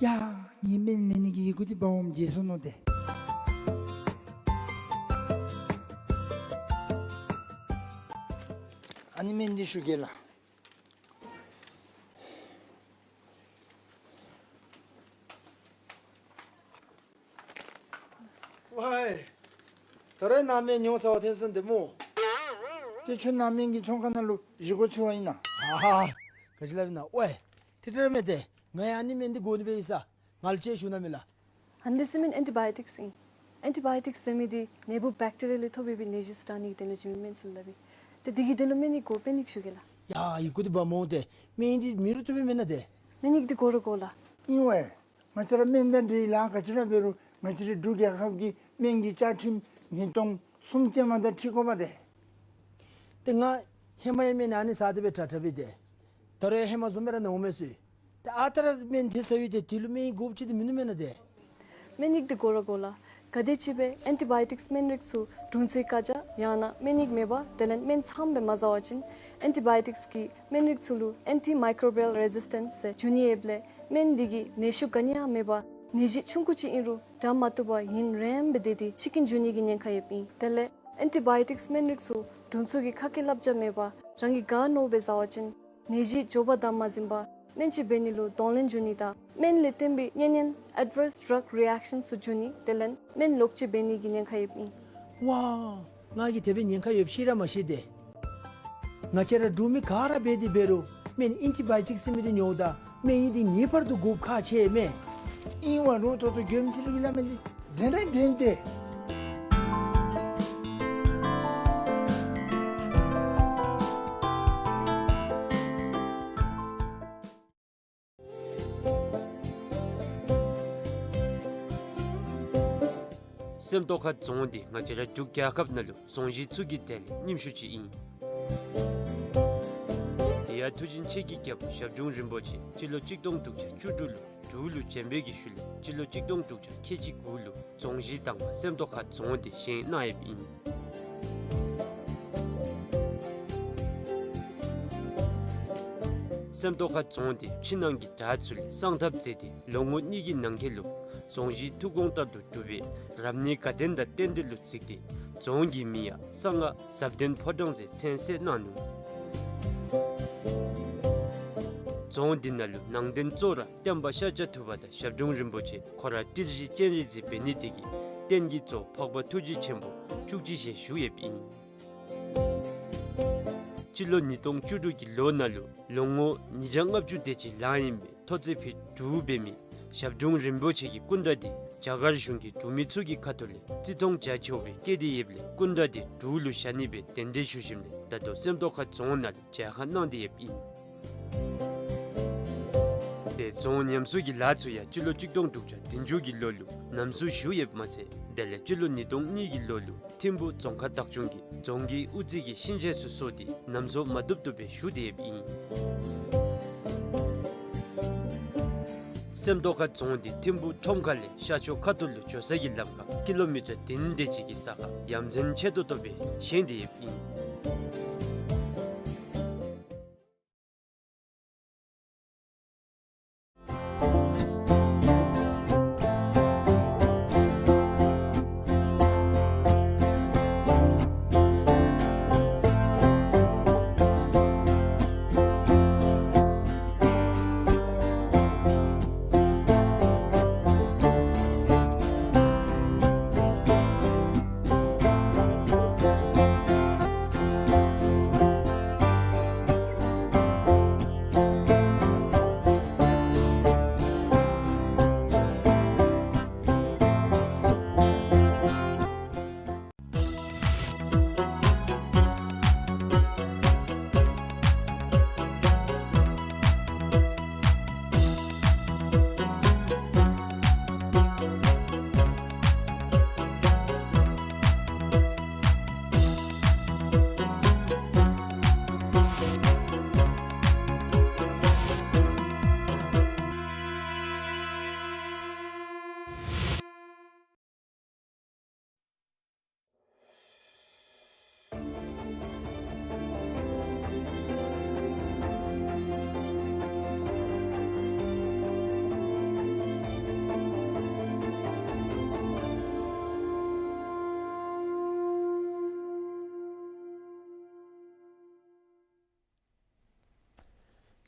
ཡ་ངེའི་སྨན་ལེན་ནི་གི་ཡི་གུ་འདི་འབག་འོངམ་བརྗེད་སོ་ནུག་ཏེ། ཨ་ནི་སྨན་འདི་ཞུ་གེ་ལགས། ཝའི། ད་རེས་ནཱ་སྨན་ཉོ་ས་བ་ཐོན་སོང་ཏེ་སྨོ། ཏེ་ཁྱོད་ནཱ་སྨན་གྱི་ཚོང་ཁང་ནང་ལུ་བཞེས་སྒོ་འཚོལ་བར་ཨིན་ན། ཨ་ཧ། ག་ཅི་སླབ་ཨིན་ན། ཝའི། ཏེ་ཏེ་ར་མེད་ཏེ། ང་ཡང་ཨ་ནི་སྨན་འདི་དགོ་ནི་སྦེ་ཡོད་ས། ང་ལུ་ཅིག་ཞུ་གནང་མས་ལགས། ཨ་ནི་འདི་ཟེར་མི་ཨེན་ཊི་བཱ་ཡོ་ཊིཀསི་ཨིན། ཨེན་ཊི་བཱ་ཡོ་ཊིཀསི་ཟེར་མི་འདི་ནད་འབུཔ་བེཀ་ཊི་རི་ཡ་ལས་ཐོབ་པའི་ནད་གཞི་ཚུ་དྲག་ནི་གི་དོན་ལུ་བྱིན་མི་སྨན་ཚུ་ལུ་སླབ་ཨིན། ཏེ་འདི་གི་དོན་ལུ་སྨན་ཡིག་དགོ་པས་ནི་ཞུ་གེ་ལགས། ཡ་ཡི་གུ་འདི་འབག་འོང་ཏེ། སྨན་ཡིག་འདི་མེད་རུང་བཏུབ་པས་མེན་ན་ཏེ། སྨན་ཡིག་འདི་དགོ་ར་དགོ་ལགས། ཨིན་ཝའི། ང་བཅས་ར་སྨན་དང་འབྲེལ་ལཱ་ག་ཅི་ར་འབད་རུང་ང་བཅས་རའི་འབྲུག་རྒྱལ་ཁབ་ཀྱི་སྨན་གྱི་བཅའ་ཁྲིམས་ཉིས་སྟོང་གསུམ་ཅན་མ་དང་འཁྲིལ་དགོ་པས་ཏེ། ཏེ་ང་ཧེ་མ་ཡང་སྨན་ཨ་ནི་ཟ་སྟེ་སྦེ་དྲག་དྲག་སྦེ་ཏེ། ད་རུང་ཡང་ཧེ་མ་བཟུམ་སྦེ་ར་ནཱ་འོང་མས་ཟེར། ཏེ་ཨ་རྟག་ར་སྨན་དེ་ཟ་བའི་ཏེ་དེ་ལུ་སྨན་ཡིག་དགོཔ་ཅིག་ཏེ་མིན་ནུག་མེན་ན་ཏེ། སྨན་ཡིག་འདི་དགོ་ར་དགོ་ལགས། ག་དེམ་ཅིག་སྦེ་ཨེན་ཊི་བཱ་ཡོ་ཊིཀསི་སྨན་རིགས་ཚུ་དྲུང་འཚོའི་བཀའ་རྒྱ་ཡང་ན་སྨན་ཡིག་མེད་པར་དེ་ལས་སྨན་ཚངམ་སྦེ་མ་ཟ་བ་ཅིན་ཨེན་ཊི་བཱ་ཡོ་ཊིཀསི་གི་སྨན་རིགས་ཚུ་ལུ་ཨེན་ཊི་མའི་ཀོ་བི་ཡལ་རེ་ཟིས་ཊེནསི་ཟེར་འབྱུང་ནི་ཡོདཔ་ལས་སྨན་འདི་གིས་ནད་ཤུགས་ག་ནི་ཡང་མེད་པར་ནད་གཞི་ཆུང་ཀུ་ཅིག་ཨིན་རུང་དྲག་མ་བཏུབ་པར་ཡུན་རིངམོ་སྦེ་སྡོད་དེ་ཤི་རྐྱེན་འབྱུང་ནི་གི་ཉེན་ཁ་ཡོདཔ་ཨིན། དེ་ལས་ཨེན་ཊི་བཱ་ཡོ་ཊིཀསི་སྨན་རིགས་ཚུ་དྲུང་འཚོ་གི་ཁ་སྐད་བསླབ་བྱ་མེད་པར་རང་གིས་ག་མནོཝ་སྦེ་ཟ་བ་ཅིན་ནད་གཞི་མགྱོགས་པར་དམ་མ་འཛིན་པར་སྨན་བཅོས་འབད་ནི་ལུ་གདོང་ལེན་འབྱུང་ནི་དང་སྨན་ལས་བརྟེན་པའི་གཉན་ཉེན་ཨེཌ་ཝརསི་ཌྲག་རི་ཨེཀ་ཤཱནསི་ཚུ་འབྱུང་ནི་དེ་ལས་སྨན་ལོག་སྤྱོད་འབད་ནི་གི་ཉེན་ཁ་ཡོདཔ་ཨིན། ཝའི། ང་གིས་དེ་སྦེ་ཉེན་ཁ་ཡོདཔ་ཤེས་ར་མ་ཤེས་ཏེ། ང་བཅས་ར་འབྲུག་མི་ག་ར་འབད་དེ་འབད་རུང་སྨན་ཨེན་ཊི་བཱ་ཡོ་ཊིཀསི་ཟེར་མི་འདི་ཉོཝ་ད་སྨན་ཡིག་འདི་ངེས་པར་དུ་དགོཔ་ཁག་ཆེ་མས། ཨིན་ཝའི་རུང་ཏོག་ཏོ་མགྱོནམ་ཅིག་ལུ་གི་སླབ་མི་འདི་བདེན་ར་བདེན་ཏེ། སེམས་རྟོགས་ཁ་རྫོང་འདི་ང་བཅས་ར་འབྲུག་རྒྱལ་ཁབ་ནང་ལུ་རྫོང་གཞི་ཚུ་གི་གྲས་ལས་རྙིངམ་ཤོས་ཅིག་ཨིན། དེ་ཡང་མཐུ་ཆེན་ཆོས་ཀྱི་རྒྱལ་པོ་ཞབས་དྲུང་རིན་པོ་ཆེ་སྤྱི་ལོ་གཅིག་སྟོང་དྲུག་བརྒྱ་བཅུ་དྲུག་ལུ་ དྲུག་ལུ་བྱོན་པའི་གི་ཤུལ་ལས་སྤྱི་ལོ་གཅིག་སྟོང་དྲུག་བརྒྱ་ཁལ་གཅིག་དགུ་ལུ་རྫོང་གཞི་དང་པ་སེམས་རྟོགས་ཁ་རྫོང་འདི་བཞེངས་གནང་ཡོདཔ་ཨིན། སེམས་རྟོགས་ཁ་རྫོང་འདི་ཕྱི་ནང་གི་གྲྭ་ཚུ་ལས་གསང་ཐབས་མཛད་དེ་ལོ་ངོ་གཉིས་ཀྱི་ནང་འཁོད་ལུ་རྫོང་གཞི་ཐུགས་དགོངས་ལྟར་དུ་གྲུབ་པའི་རབ་གནས་དགའ་སྟོན་དང་རྟེན་འབྲེལ་ལུ་གཟིགས་ཏེ་རྫོང་གི་མིང་ཡང་གསང་སྔགས་ཟབ་དོན་ཕོ་བྲང་ཟེར་མཚན་གསོལ་གནང་ནུག། རྫོང་འདི་ནང་ལུ་ནང་རྟེན་གཙོ་བོ་ར་བསྟན་པ་ཤཱཀྱ་ཐུབ་པ་དང་ཞབས་དྲུང་རིན་པོ་ཆེ་ཁོ་ར་ཏིལ་བཞི་སྤྱན་རས་གཟིགས་འབད་ནི་དེ་གིས་རྟེན་གྱི་གཙོ་འཕགས་པ་ཐུགས་རྗེ་ཆེན་པོ་བཅུ་གཅིག་ཞལ་བཞུགས་ཡོདཔ་ཨིན། སྤྱི་ལོ་ཉིས་སྟོང་བཅུ་དྲུག་གི་ལོ་ནང་ལུ་ལོ་ངོ་ཉིས་བརྒྱ་ལྔ་བཅུ་དེ་ཅིག་ལང་ཡི་མི་ཐོག་བརྩེགས་ཕུད་དྲུག་འབད་མི་ཞབས་དྲུང་རིན་པོ་ཆེ་གི་སྐུ་འདྲ་འདི་རྒྱ་གར་གཞུང་གི་འབྲུག་མི་ཚུ་གི་ཁ་ཐུག་ལས་བརྩི་མཐོང་རྒྱ་ཆེ་བའི་བསྐྱེད་དེ་ཡོདཔ་ལས་སྐུ་འདྲ་འདི་འབྲུག་ལུ་བཞག་ནི་སྦེ་གདན་འདྲེན་ཞུ་ཞིནམ་ལས་ད་ལྟོ་སེམས་རྟོགས་ཁ་རྫོང་ནང་ལུ་མཇལ་ཁ་གནང་སྟེ་ཡོདཔ་ཨིན། དེ་རྫོང་ཉམས་གསོ་གི་ལཱ་ཚུ་ཡང་སྤྱི་ལོ་གཅིག་སྟོང་དྲུག་བརྒྱ་བདུན་ཅུ་གི་ལོ་ལུ་ནམ་སྲུ་ཞུ་ཡོདཔ་མ་ཚད་དེ་ལས་སྤྱི་ལོ་ཉིས་སྟོང་གཉིས་ཀྱི་ལོ་ལུ་ཐིམ་ཕུ་རྫོང་ཁག་བདག་སྐྱོང་གིས་རྫོང་གི་དབུ་རྩེ་གི་ཤིང་ཆས་ཚུ་བཟོ་སྟེ་ནམ་སྲུ་མ་བཏུབ་བཏུབ་སྦེ་ཞུ་སྟེ་ཡོདཔ་ཨིན། སེམས་རྟོགས་ཁ་རྫོང་འདི་ཐིམ་ཕུ་ཁྲོམ་ཁ་ལས་ཤར་ཕྱོགས་ཁ་ཐུག་ལུ་འགྱོ་ས་གི་ལམ་ཁར་ཀི་ལོ་མི་ཊར་བདུན་དེ་ཅིག་གི་ས་ཁར་ཡ་མཚན་ཆེ་ཏོག་ཏོ་སྦེ་བཞེངས་ཏེ་ཡོདཔ་ཨིན།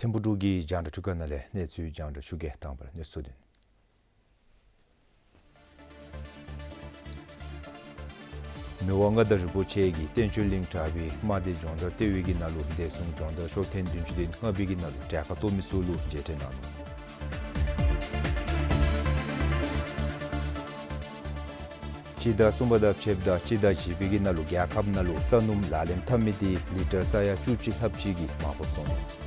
ཐིམ་ཕུ་འབྲུག་གི་རྒྱང་བསྒྲགས་འཕྲུལ་ཁང་ནང་ལས་གནས་ཚུལ་རྒྱང་བསྒྲགས་ཞུ་གེ། དང་པ་ར་གནས་ཚུལ་བདུན། མི་དབང་མངའ་བདག་རིན་པོ་ཆེ་གིས་བསྟན་ཆོས་གླིང་གྲྭ་པའི་དམག་སྡེ་སྦྱོང་བརྡར་ལྟེ་བའི་གི་ནང་ལུ་བདེ་སྲུང་སྦྱོང་བརྡར་ཤོག་ཐེངས་བདུན་ཅུ་དོན་ལྔ་པའི་གི་ནང་ལུ་གྲལ་ཁར་གཏོགས་མི་ཚུ་ལུ་མཇལ་ཕྲད་གནང་ནུག། སྤྱི་ཟླ་གསུམ་པ་དང་ཕྱདཔ་ད་སྤྱི་ཟླ་བཞི་པའི་གི་ནང་ལུ་རྒྱལ་ཁབ་ནང་ལུ་ས་སྣུམ་ལག་ལེན་འཐབ་མི་འདི་ལི་ཊར་ས་ཡ་བཅུ་གཅིག་ལྷགཔ་ཅིག་གིས་མར་ཕབ་སོང་ནུག།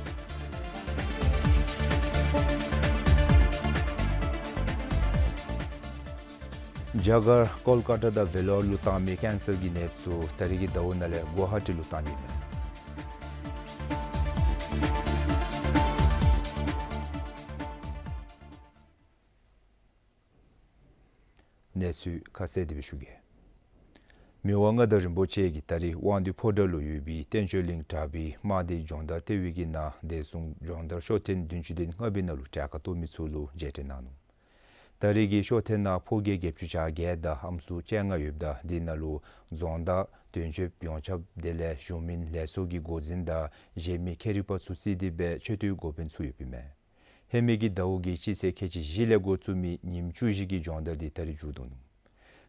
རྒྱ་གར་ཀོལ་ཀ་ཏ་དང་ཝེ་ལོར་ལུ་བཏང་མི་ཀེན་སར་གྱི་ནདཔ་ཚུ་ད་རིས་ཀྱི་ཟླཝ་ནང་ལས་གུ་ཝ་ཧ་ཊི་ལུ་བཏང་ནི་མས། གནས་ཚུལ་ཁ་གསལ་དེ་སྦེ་ཞུ་གེ། མི་དབང་མངའ་བདག་རིན་པོ་ཆེ་གིས་ད་རིས་དབང་འདུས་ཕོ་བྲང་ལུ་ཡོད་པའི་བསྟན་ཆོས་གླིང་གྲྭ་པའི་དམག་སྡེ་སྦྱོང་བརྡར་ལྟེ་བའི་གི་ནང་བདེ་སྲུང་སྦྱོང་བརྡར་ཤོག་ཐེངས་བདུན་ཅུ་དོན་ལྔ་པའི་ནང་ལུ་གྲལ་ཁར་གཏོགས་མི་ཚུ་ལུ་མཇལ་ཕྲད་གནང་ནུག། ད་རིས་ཀྱི་ཤོག་ཐེངས་ནང་ཕོ་སྐྱེས་བརྒྱད་ཅུ་གྱ་བརྒྱད་དང་ཨམ་སྲུ་བཅོ་ལྔ་ཡོདཔ་ད་དེ་ནང་ལུ་རྫོང་བདག་དོན་གཅོད་ཡོངས་ཁྱབ་དེ་ལས་གཞུང་མིན་ལས་ཚོགས་ཀྱི་འགོ་འཛིན་དང་གཞན་མི་ཁྱད་རིག་པ་ཚུ་བརྩིས་ཏེ་སྦེ་ཆེ་མཐོའི་འགོ་དཔོན་ཚུ་ཡོདཔ་ཨིན་མས། ཧེ་མའི་གི་ཟླཝ་གི་སྤྱི་ཚེས་ཁལ་གཅིག་བཞི་ལས་འགོ་བཙུགས་མི་ཉིནམ་བཅུ་བཞི་གི་སྦྱོང་བརྡར་འདི་ད་རིས་མཇུག་བསྡུ་ནུག།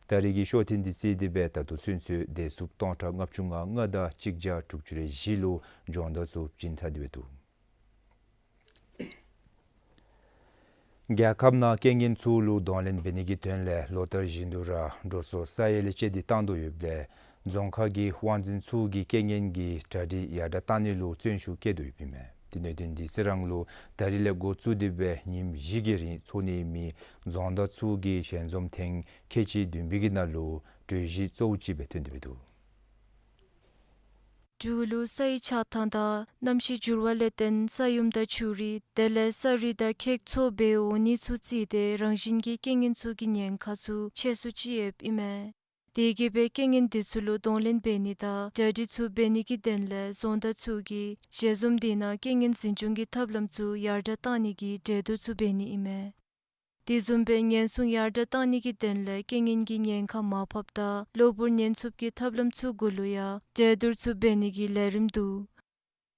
ད་རིས་ཀྱི་ཤོག་ཐེངས་འདི་བརྩིས་ཏེ་སྦེ་ད་ལྟོ་ཚུན་ཚོད་བདེ་སྲུངཔ་སྟོང་ཕྲག་ལྔ་བཅུ་ང་ལྔ་དང་གཅིག་བརྒྱ་དྲུག་ཅུ་རེ་བཞི་ལུ་སྦྱོང་བརྡར་ཚུ་བྱིན་ཚར་ཏེ་སྦེ་འདུག། རྒྱལ་ཁབ་ནང་རྐྱེན་ངན་ཚུ་ལུ་གདོང་ལེན་འབད་ནི་གི་དོན་ལས་ལོ་ལྟར་བཞིན་དུ་ར་འགྲོ་སོང་ས་ཡ་ལས་བཅད་དེ་བཏང་དོ་ཡོདཔ་ལས་རྫོང་ཁག་གི་དབང་འཛིན་ཚུ་གིས་རྐྱེན་ངན་གྱི་གྲ་སྒྲིག་ཡར་དྲགས་བཏང་ནི་ལུ་བརྩོན་ཤུགས་བསྐྱེད་དོ་ཡོདཔ་ཨིན་མས། དེ་གནད་དོན་འདི་ཚེ་རང་ལུ་ད་རིས་ལས་འགོ་བཙུགས་ཏེ་སྦེ་ཉིནམ་བཞི་གི་རིང་ཚོགས་ནི་ཨིན་མི་རྫོང་བདག་ཚུ་གི་ཞལ་འཛོམས་ཐེངས་ཁལ་གཅིག་བདུན་པའི་གི་ནང་ལུ་གྲོས་གཞི་གཙོ་བོ་ཅིག་སྦེ་ཐོན་ཏེ་སྦེ་འདུག། འབྲུག་ལུ་ས་ཡི་ཆགས་ཐངས་དང་གནམ་གཤིས་འགྱུར་བ་ལས་བརྟེན་ས་ཡོམ་དང་ཆུ་རུད་དེ་ལས་ས་རུད་དང་ཁྱེག་ཚུ་འབད་འོང་ནི་ཚུ་བརྩིས་ཏེ་རང་བཞིན་གྱི་རྐྱེན་ངན་ཚུ་གི་ཉེན་ཁ་ཚུ་ཆེ་སུ་ཅིག་ཡོདཔ་ཨིན་མས། དེ་གིས་སྦེ་རྐྱེན་ངན་དེ་ཚུ་ལུ་གདོང་ལེན་འབད་ནི་དང་གྲ་སྒྲིག་ཚུ་འབད་ནི་གི་དོན་ལས་རྫོང་བདག་ཚུ་གིས་ཞལ་འཛོམས་དེ་ནང་རྐྱེན་ངན་འཛིན་སྐྱོང་གི་ཐབས་ལམ་ཚུ་ཡར་དྲག་གཏང་ནི་གི་གྲོས་བསྡུར་ཚུ་འབད་ནི་ཨིན་མས། དེ་བཟུམ་སྦེ་ཉེན་སྲུང་ཡར་དྲག་གཏང་ནི་གི་དོན་ལས་རྐྱེན་ངན་གྱི་ཉེན་ཁ་མར་ཕབ་དང་གློ་བུར་ཉེན་ཚབས་ཀྱི་ཐབས་ལམ་ཚུ་གུ་ལུ་ཡང་གྲོས་བསྡུར་ཚུ་འབད་ནི་གི་ལས་རིམ་འདུག།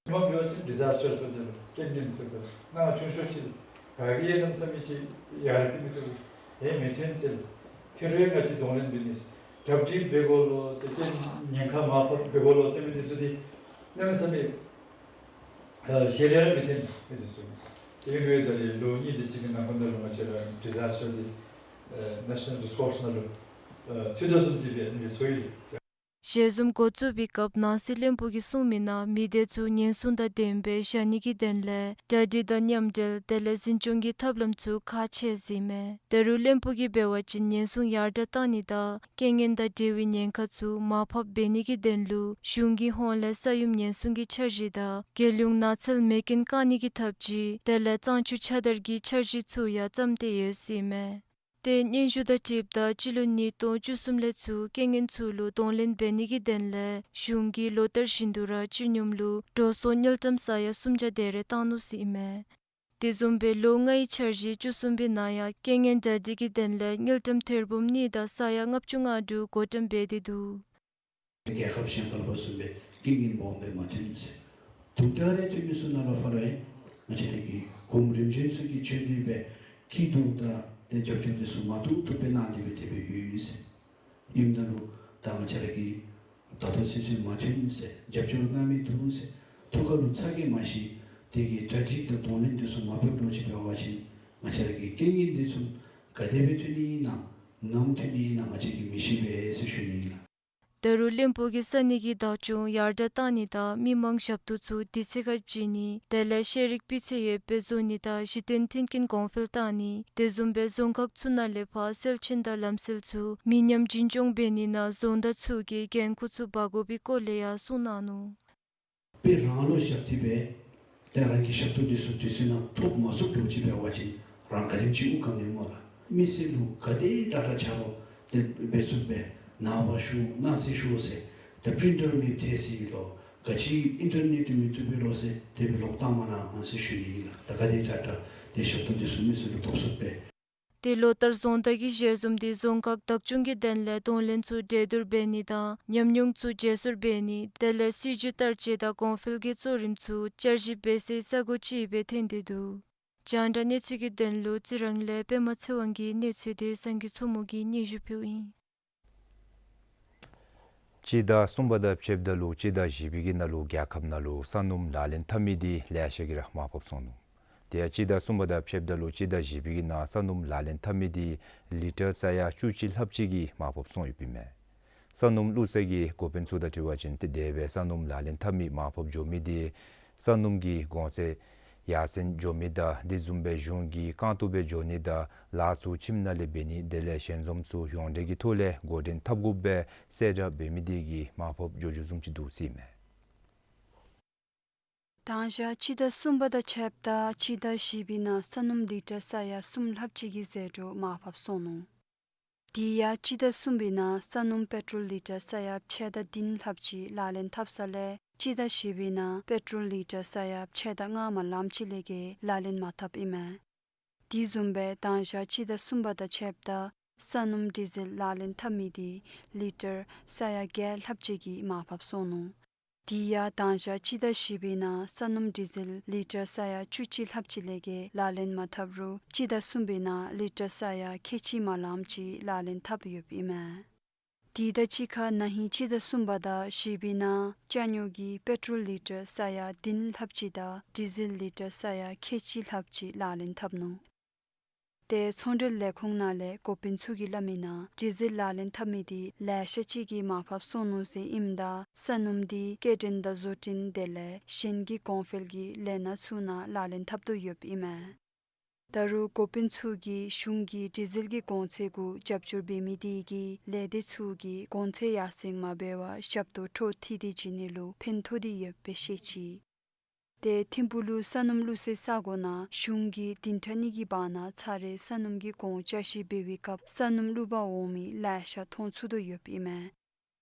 དེ་མ་འབད་བ་ཅིན་ཌི་ཛཱས་ཊར་ཟེར་དོ་རྐྱེན་ངན་ཟེར་དོ་ནང་ཆུང་ཤོས་ཅིག་ག་གིས་ཡང་གནམ་མེད་ས་མེད་ཅིག་ཡར་ཏེ་མི་བཏུབ་ཡང་མི་ཐོན་ཟེར། དེ་རུང་ང་བཅས་གདོང་ལེན་འབད་ནི་གྲ་སྒྲིག་འབད་དགོ་ལོ་དེ་རྐྱེན་ཉེན་ཁ་མར་ཕབ་འབད་དགོ་ལོ་ཟེར་མི་དེ་ཚུ་དེ་གནམ་མེད་ས་མེད་ཨ་ཞལ་ལས་ར་མི་ཐོན་མི་དེ་ཚུ། དེ་འབདཝ་ད་ལུ་ལོ་གཉིས་དེ་ཅིག་གི་ནང་འཁོད་ལུ་ང་བཅས་ར་ཌི་ཛཱས་ཊར་དེ་ཨ་ནེ་ཤ་ནཱལ་ཊཱསྐ་ཕོརསི་ནང་ལུ་ཨ་ཚུད་དོ་བཟུམ་ཅིག་སྦེ་ཨ་ནི་སྦེ་ཚོར་ཡི། ཞལ་འཛོམས་འགོ་བཙུགས་པའི་སྐབས་ནང་སྲིད་བློན་པོ་གིས་གསུངས་མི་ནང་མི་སྡེ་ཚུ་ཉེན་སྲུང་དང་ལྡནམ་སྦེ་བཞག་ནི་གི་དོན་ལས་གྲ་སྒྲིག་དང་མཉམ་འབྲེལ་དེ་ལས་འཛིན་སྐྱོང་གི་ཐབས་ལམ་ཚུ་ཁག་ཆེ་ཟེར་ཨིན་མས། ད་རུང་བློན་པོ་གིས་འབད་བ་ཅིན་ཉེན་སྲུང་ཡར་དྲག་གཏང་ནི་དང་རྐྱེན་ངན་དང་འབྲེལ་བའི་ཉེན་ཁ་ཚུ་མར་ཕབ་འབད་ནི་གི་དོན་ལུ་གཞུང་གི་ཧོངས་ལས་ས་ཡོམ་ཉེན་སྲུང་གི་འཆར་གཞི་དང་རྒྱལ་ཡོངས་ནགས་ཚལ་མེ་རྐྱེན་བཀག་ནི་གི་ཐབས་ཇུས་དེ་ལས་གཙང་ཆུ་ཕྱགས་བདར་གྱི་འཆར་གཞི་ཚུ་ཡང་བརྩམས་ཏེ་ཡོད་ཟེར་ཨིན་མས། ཏེ་སྙན་ཞུ་དང་འཁྲིལཝ་ད་སྤྱི་ལོ་ཉིས་སྟོང་བཅུ་གསུམ་ལས་ཚུར་རྐྱེན་ངན་ཚུ་ལུ་གདོང་ལེན་འབད་ནི་གི་དོན་ལས་གཞུང་གིས་ལོ་ལྟར་བཞིན་དུ་ར་སྤྱི་སྙོམས་ལུ་འགྲོ་སོང་དངུལ་ཀྲམ་ས་ཡ་སུམ་བརྒྱ་དེ་རེ་བཏང་ནུག་ཟེར་ཨིན་མས། དེ་བཟུམ་སྦེ་ལོ་ལྔའི་འཆར་གཞི་བཅུ་གསུམ་པའི་ནང་ཡང་རྐྱེན་ངན་གྲ་སྒྲིག་གི་དོན་ལས་དངུལ་ཀྲམ་ཐེར་འབུམ་གཉིས་དང་ས་ཡ་ལྔ་བཅུ་ང་དྲུག་བགོ་བཀྲམ་འབད་དེ་འདུག། རྒྱལ་ཁབ་གཞན་ཁར་འབད་བཟུམ་སྦེ་རྐྱེན་ངན་སྦོམ་སྦེ་མ་ཐོན་ཟེར། སྡུག་དྲགས་རེ་ཐོན་མི་ཚུ་ནང་ལུ་ཕར་ཡང་ང་བཅས་ར་གི་གོངམ་རིམ་བྱོན་ཚུ་གིས་བྱོན་ཏེ་སྦེ་སྐྱིད་སྡུག་དང་ཏེ་རྒྱབ་སྐྱོར་དེ་ཚུ་མ་ཐུབ་ཐུབ་སྦེ་གནང་སྟེ་སྦེ་དེ་སྦེ་ཡོད་ཟེར། ཨིནམ་ད་ལུ་ད་ང་བཅས་ར་གིས་ད་ལྟོ་ཚུན་ཚོད་མ་ཐོན་ཟེར་རྒྱབ་སྐྱོར་གནང་མི་འདུག་ཟེར། ཐུགས་ཁར་ལུ་ཚ་གྱང་མ་ཞི། དེ་གི་གྲ་སྒྲིག་དང་གདོང་ལེན་དེ་ཚུ་མ་འབད་འགྱོ་ཅིག་འབད་བ་ཅིན་ང་བཅས་ར་གི་རྐྱེན་ངན་དེ་ཚུ་ག་དེ་སྦེ་ཐོན་ནི་ཨིན་ན་ནམ་ཐོན་ནི་ཨིན་ན་ང་བཅས་ཀྱིས་མི་ཤེས་པས་ཟེར་ཞུ་ནི་ཨིན་ལགས། ད་རུང་བློན་པོ་གིས་ས་གནས་ཀྱི་བདག་སྐྱོང་ཡར་དྲག་གཏང་ནི་དང་མི་མང་ཞབས་ཏོག་ཚུ་དུས་ཚོད་ཁར་བྱིན་ནི་དེ་ལས་ཤེས་རིག་སྤུས་ཚད་ཡོདཔ་སྦེ་བཟོ་ནི་དང་གཞི་རྟེན་མཐུན་རྐྱེན་གོང་འཕེལ་གཏང་ནི་དེ་བཟུམ་སྦེ་རྫོང་ཁག་ཚུ་ནང་ལས་ཕར་སེལ་ཆེན་དང་ལམ་སེལ་ཚུ་མི་ཉམས་རྒྱུན་སྐྱོང་འབད་ནི་ནང་རྫོང་བདག་ཚུ་གིས་འགན་ཁུར་ཚུ་འབག་དགོ་པའི་སྐོར་ལས་ཡང་གསུངས་གནང་ནུག། དཔེ་རང་ལུ་བཞག་སྟེ་སྦེ་ཏེ་རང་གི་ཞབས་ཏོག་དེ་ཚུ་དུས་ཚོད་ནང་ཐོབ་མ་ཚུགས་འགྱོ་ཅིག་འབད་བ་ཅིན་རང་ག་དེམ་ཅིག་དབུགས་དཀའ་ནི་སྨོ་ལགས། མི་སེར་ལུ་ག་དེ་དྲག་དྲག་ཆ་རོགས་ཏེ་འབད་ཚུགསཔ་སྦེ་ནངས་པ་ཞུ་གནངས་ཚེ་ཞུ་ཟེར་ཏེ་པི་རིན་ཊར་མེདཔ་ཐལ་སོ་ཡི་ལོ་ག་ཅི་ཨིན་ཊར་ནེཊ་མི་བཏུབ་པས་ལོ་ཟེར་དེ་སྦེ་ལོག་བཏང་མ་གནང་ཟེར་ཞུ་ནི་ཨིན་ལགས། ད་ག་དེ་དྲག་དྲག་ཏེ་ཞབས་ཏོག་དེ་ཚུ་མི་སེར་ལུ་ཐོབ་ཚུགསཔ་སྦེ། ཏེ་ལོ་ལྟར་རྫོང་བདག་གི་ཞལ་འཛོམས་དེ་རྫོང་ཁག་བདག་སྐྱོང་གི་དོན་ལས་གདོང་ལེན་ཚུ་གྲོས་བསྡུར་འབད་ནི་དང་ཉམས་མྱོང་ཚུ་བརྗེ་སོར་འབད་ནི་དེ་ལས་སྲིད་བྱུས་བསྟར་སྤྱོད་དང་གོང་འཕེལ་གྱི་གཙོ་རིམ་ཚུ་བསྐྱར་ཞིབ་འབད་སའི་ས་གོ་ཅིག་སྦེ་ཐོན་ཏེ་འདུག། རྒྱང་བསྒྲགས་གནས་ཚུལ་གྱི་དོན་ལུ་རྩི་རང་ལས་པདྨ་ཚེ་དབང་གི་གནས་ཚུལ་དེ་སངས་རྒྱས་མཚོ་མོ་གིས་སྙན་ཞུ་ཕུལཝ་ཨིན། སྤྱི་ཟླ་གསུམ་པ་དང་ཕྱདཔ་ད་ལུ་སྤྱི་ཟླ་བཞི་པའི་གི་ནང་ལུ་རྒྱལ་ཁབ་ནང་ལུ་ས་སྣུམ་ལག་ལེན་འཐབ་མི་དེ་ལེ་ཤ་གིས་ར་མར་ཕབ་སོང་ནུག། དེ་ཡང་སྤྱི་ཟླ་གསུམ་པ་དང་ཕྱདཔ་ད་ལུ་སྤྱི་ཟླ་བཞི་པའི་གི་ནང་ས་སྣུམ་ལག་ལེན་འཐབ་མི་དེ་ལི་ཊར་ས་ཡ་བཅུ་གཅིག་ལྷགཔ་ཅིག་གིས་མར་ཕབ་སོང་ཡོདཔ་ཨིན་མས། ས་སྣུམ་བླུགས་ས་གི་འགོ་དཔོན་ཚུ་དང་འཁྲིལ་བ་ཅིན་ཏེ་དེ་སྦེ་ས་སྣུམ་ལག་ལེན་འཐབ་མི་མར་ཕབ་འགྱོ་མི་དེ་ས་སྣུམ་གྱི་གོང་ཚད་ཡར་སེང་འགྱོ་མི་དང་དེ་བཟུམ་སྦེ་གཞུང་གི་རྐང་བཙུགས་སྦེ་འགྱོ་ནི་དང་ལཱ་ཚུ་ཁྱིམ་ནང་ལས་འབད་ནི་དེ་ལས་ཞལ་འཛོམས་ཚུ་ཡོངས་འབྲེལ་གྱི་ཐོག་ལས་འགོ་འདྲེན་འཐབ་དགོཔ་སྦེ་གསལ་བསྒྲགས་འབད་མི་དེ་གིས་མར་ཕབ་འགྱོ་འགྱོ་བཟུམ་ཅིག་འདུག་ཟེར་ཨིན་མས། དང་ཞག་སྤྱི་ཟླ་གསུམ་པ་དང་ཕྱདཔ་ད་སྤྱི་ཟླ་བཞི་པའི་ནང་ས་སྣུམ་ལི་ཊར་ས་ཡ་གསུམ་ལྷགཔ་ཅིག་གི་ཟད་འགྲོ་མར་ཕབ་སོང་ནུག། དེ་ཡང་སྤྱི་ཟླ་གསུམ་པའི་ནང་ས་སྣུམ་པེ་ཊོལ་ལི་ཊར་ས་ཡ་ཕྱེད་དང་བདུན་ལྷགཔ་ཅིག་ལག་ལེན་འཐབ་ས་ལས་སྤྱི་ཟླ་བཞི་པའི་ནང་པེ་ཊོལ་ལི་ཊར་ས་ཡ་ཕྱེད་དང་ལྔ་མ་ལངམ་ཅིག་ལས་བརྒལ་ལག་ལེན་མ་འཐབ་ཨིན་མས། དེ་བཟུམ་སྦེ་དང་ཞག་སྤྱི་ཟླ་གསུམ་པ་དང་ཕྱདཔ་ད་ས་སྣུམ་ཌི་ཟེལ་ལག་ལེན་འཐབ་མི་དེ་ལི་ཊར་ས་ཡ་བརྒྱད་ལྷགཔ་ཅིག་གིས་མར་ཕབ་སོང་ནུག། དེ་ཡང་དང་ཞག་སྤྱི་ཟླ་བཞི་པའི་ནང་ས་སྣུམ་ཌི་ཟེལ་ལི་ཊར་ས་ཡ་བཅུ་གཅིག་ལྷགཔ་ཅིག་ལས་བརྒལ་ལག་ལེན་མ་འཐབ་རུང་སྤྱི་ཟླ་གསུམ་པའི་ནང་ལི་ཊར་ས་ཡ་ཁལ་གཅིག་མ་ལངམ་ཅིག་ལག་ལེན་འཐབ་ཡོདཔ་ཨིན་མས། དེ་དང་གཅིག་ཁར་ན་ཧིང་སྤྱི་ཟླ་གསུམ་པ་དང་བཞི་པའི་ནང་ཅ་ཉོག་གི་པེ་ཊོལ་ལི་ཊར་ས་ཡ་བདུན་ལྷགཔ་ཅིག་དང་ཌི་ཟེལ་ལི་ཊར་ས་ཡ་ཁལ་གཅིག་ལྷགཔ་ཅིག་ལག་ལེན་འཐབ་ནུག། ཏེ་ཚོང་འབྲེལ་ལས་ཁུངས་ནང་ལས་འགོ་དཔོན་ཚུ་གིས་སླབ་མི་ནང་ཌི་ཟེལ་ལག་ལེན་འཐབ་མི་དེ་ལེ་ཤ་ཅིག་གིས་མར་ཕབ་སོང་ནུག་ཟེར་ཨིནམ་ད་ས་སྣུམ་དེ་སྐྱེལ་འདྲེན་དང་བཟོ་སྐྲུན་དེ་ལས་གཞན་གྱི་གོང་འཕེལ་གྱི་ལས་སྣ་ཚུ་ནང་ལག་ལེན་འཐབ་དོ་ཡོདཔ་ཨིན་མས། ད་རུང་འགོ་དཔོན་ཚུ་གིས་གཞུང་གི་ཌི་ཟེལ་གྱི་གོང་ཚད་གུ་རྒྱབ་སྐྱོར་འབད་མི་དེ་གིས་ལས་སྡེ་ཚུ་གིས་གོང་ཚད་ཡར་སེང་མ་འབད་བར་ཞབས་ཏོག་འཕྲོ་མཐུད་དེ་བྱིན་ནི་ལུ་ཕན་ཐོགས་ཏེ་ཡོདཔ་སྦེ་བཤད་ཅི། ཏེ་ཐིམ་ཕུག་ལུ་ས་སྣུམ་བླུག་སའི་ས་གོ་ནང་གཞུང་གིས་བདུན་ཕྲག་གཉིས་ཀྱི་བར་ན་ཚར་རེ་ས་སྣུམ་གྱི་གོང་ཅ་ཞིབ་འབད་བའི་སྐབས་ས་སྣུམ་བླུག་པར་འོང་མི་ལེ་ཤ་མཐོང་ཚུགས་དོ་ཡོདཔ་ཨིན་མས།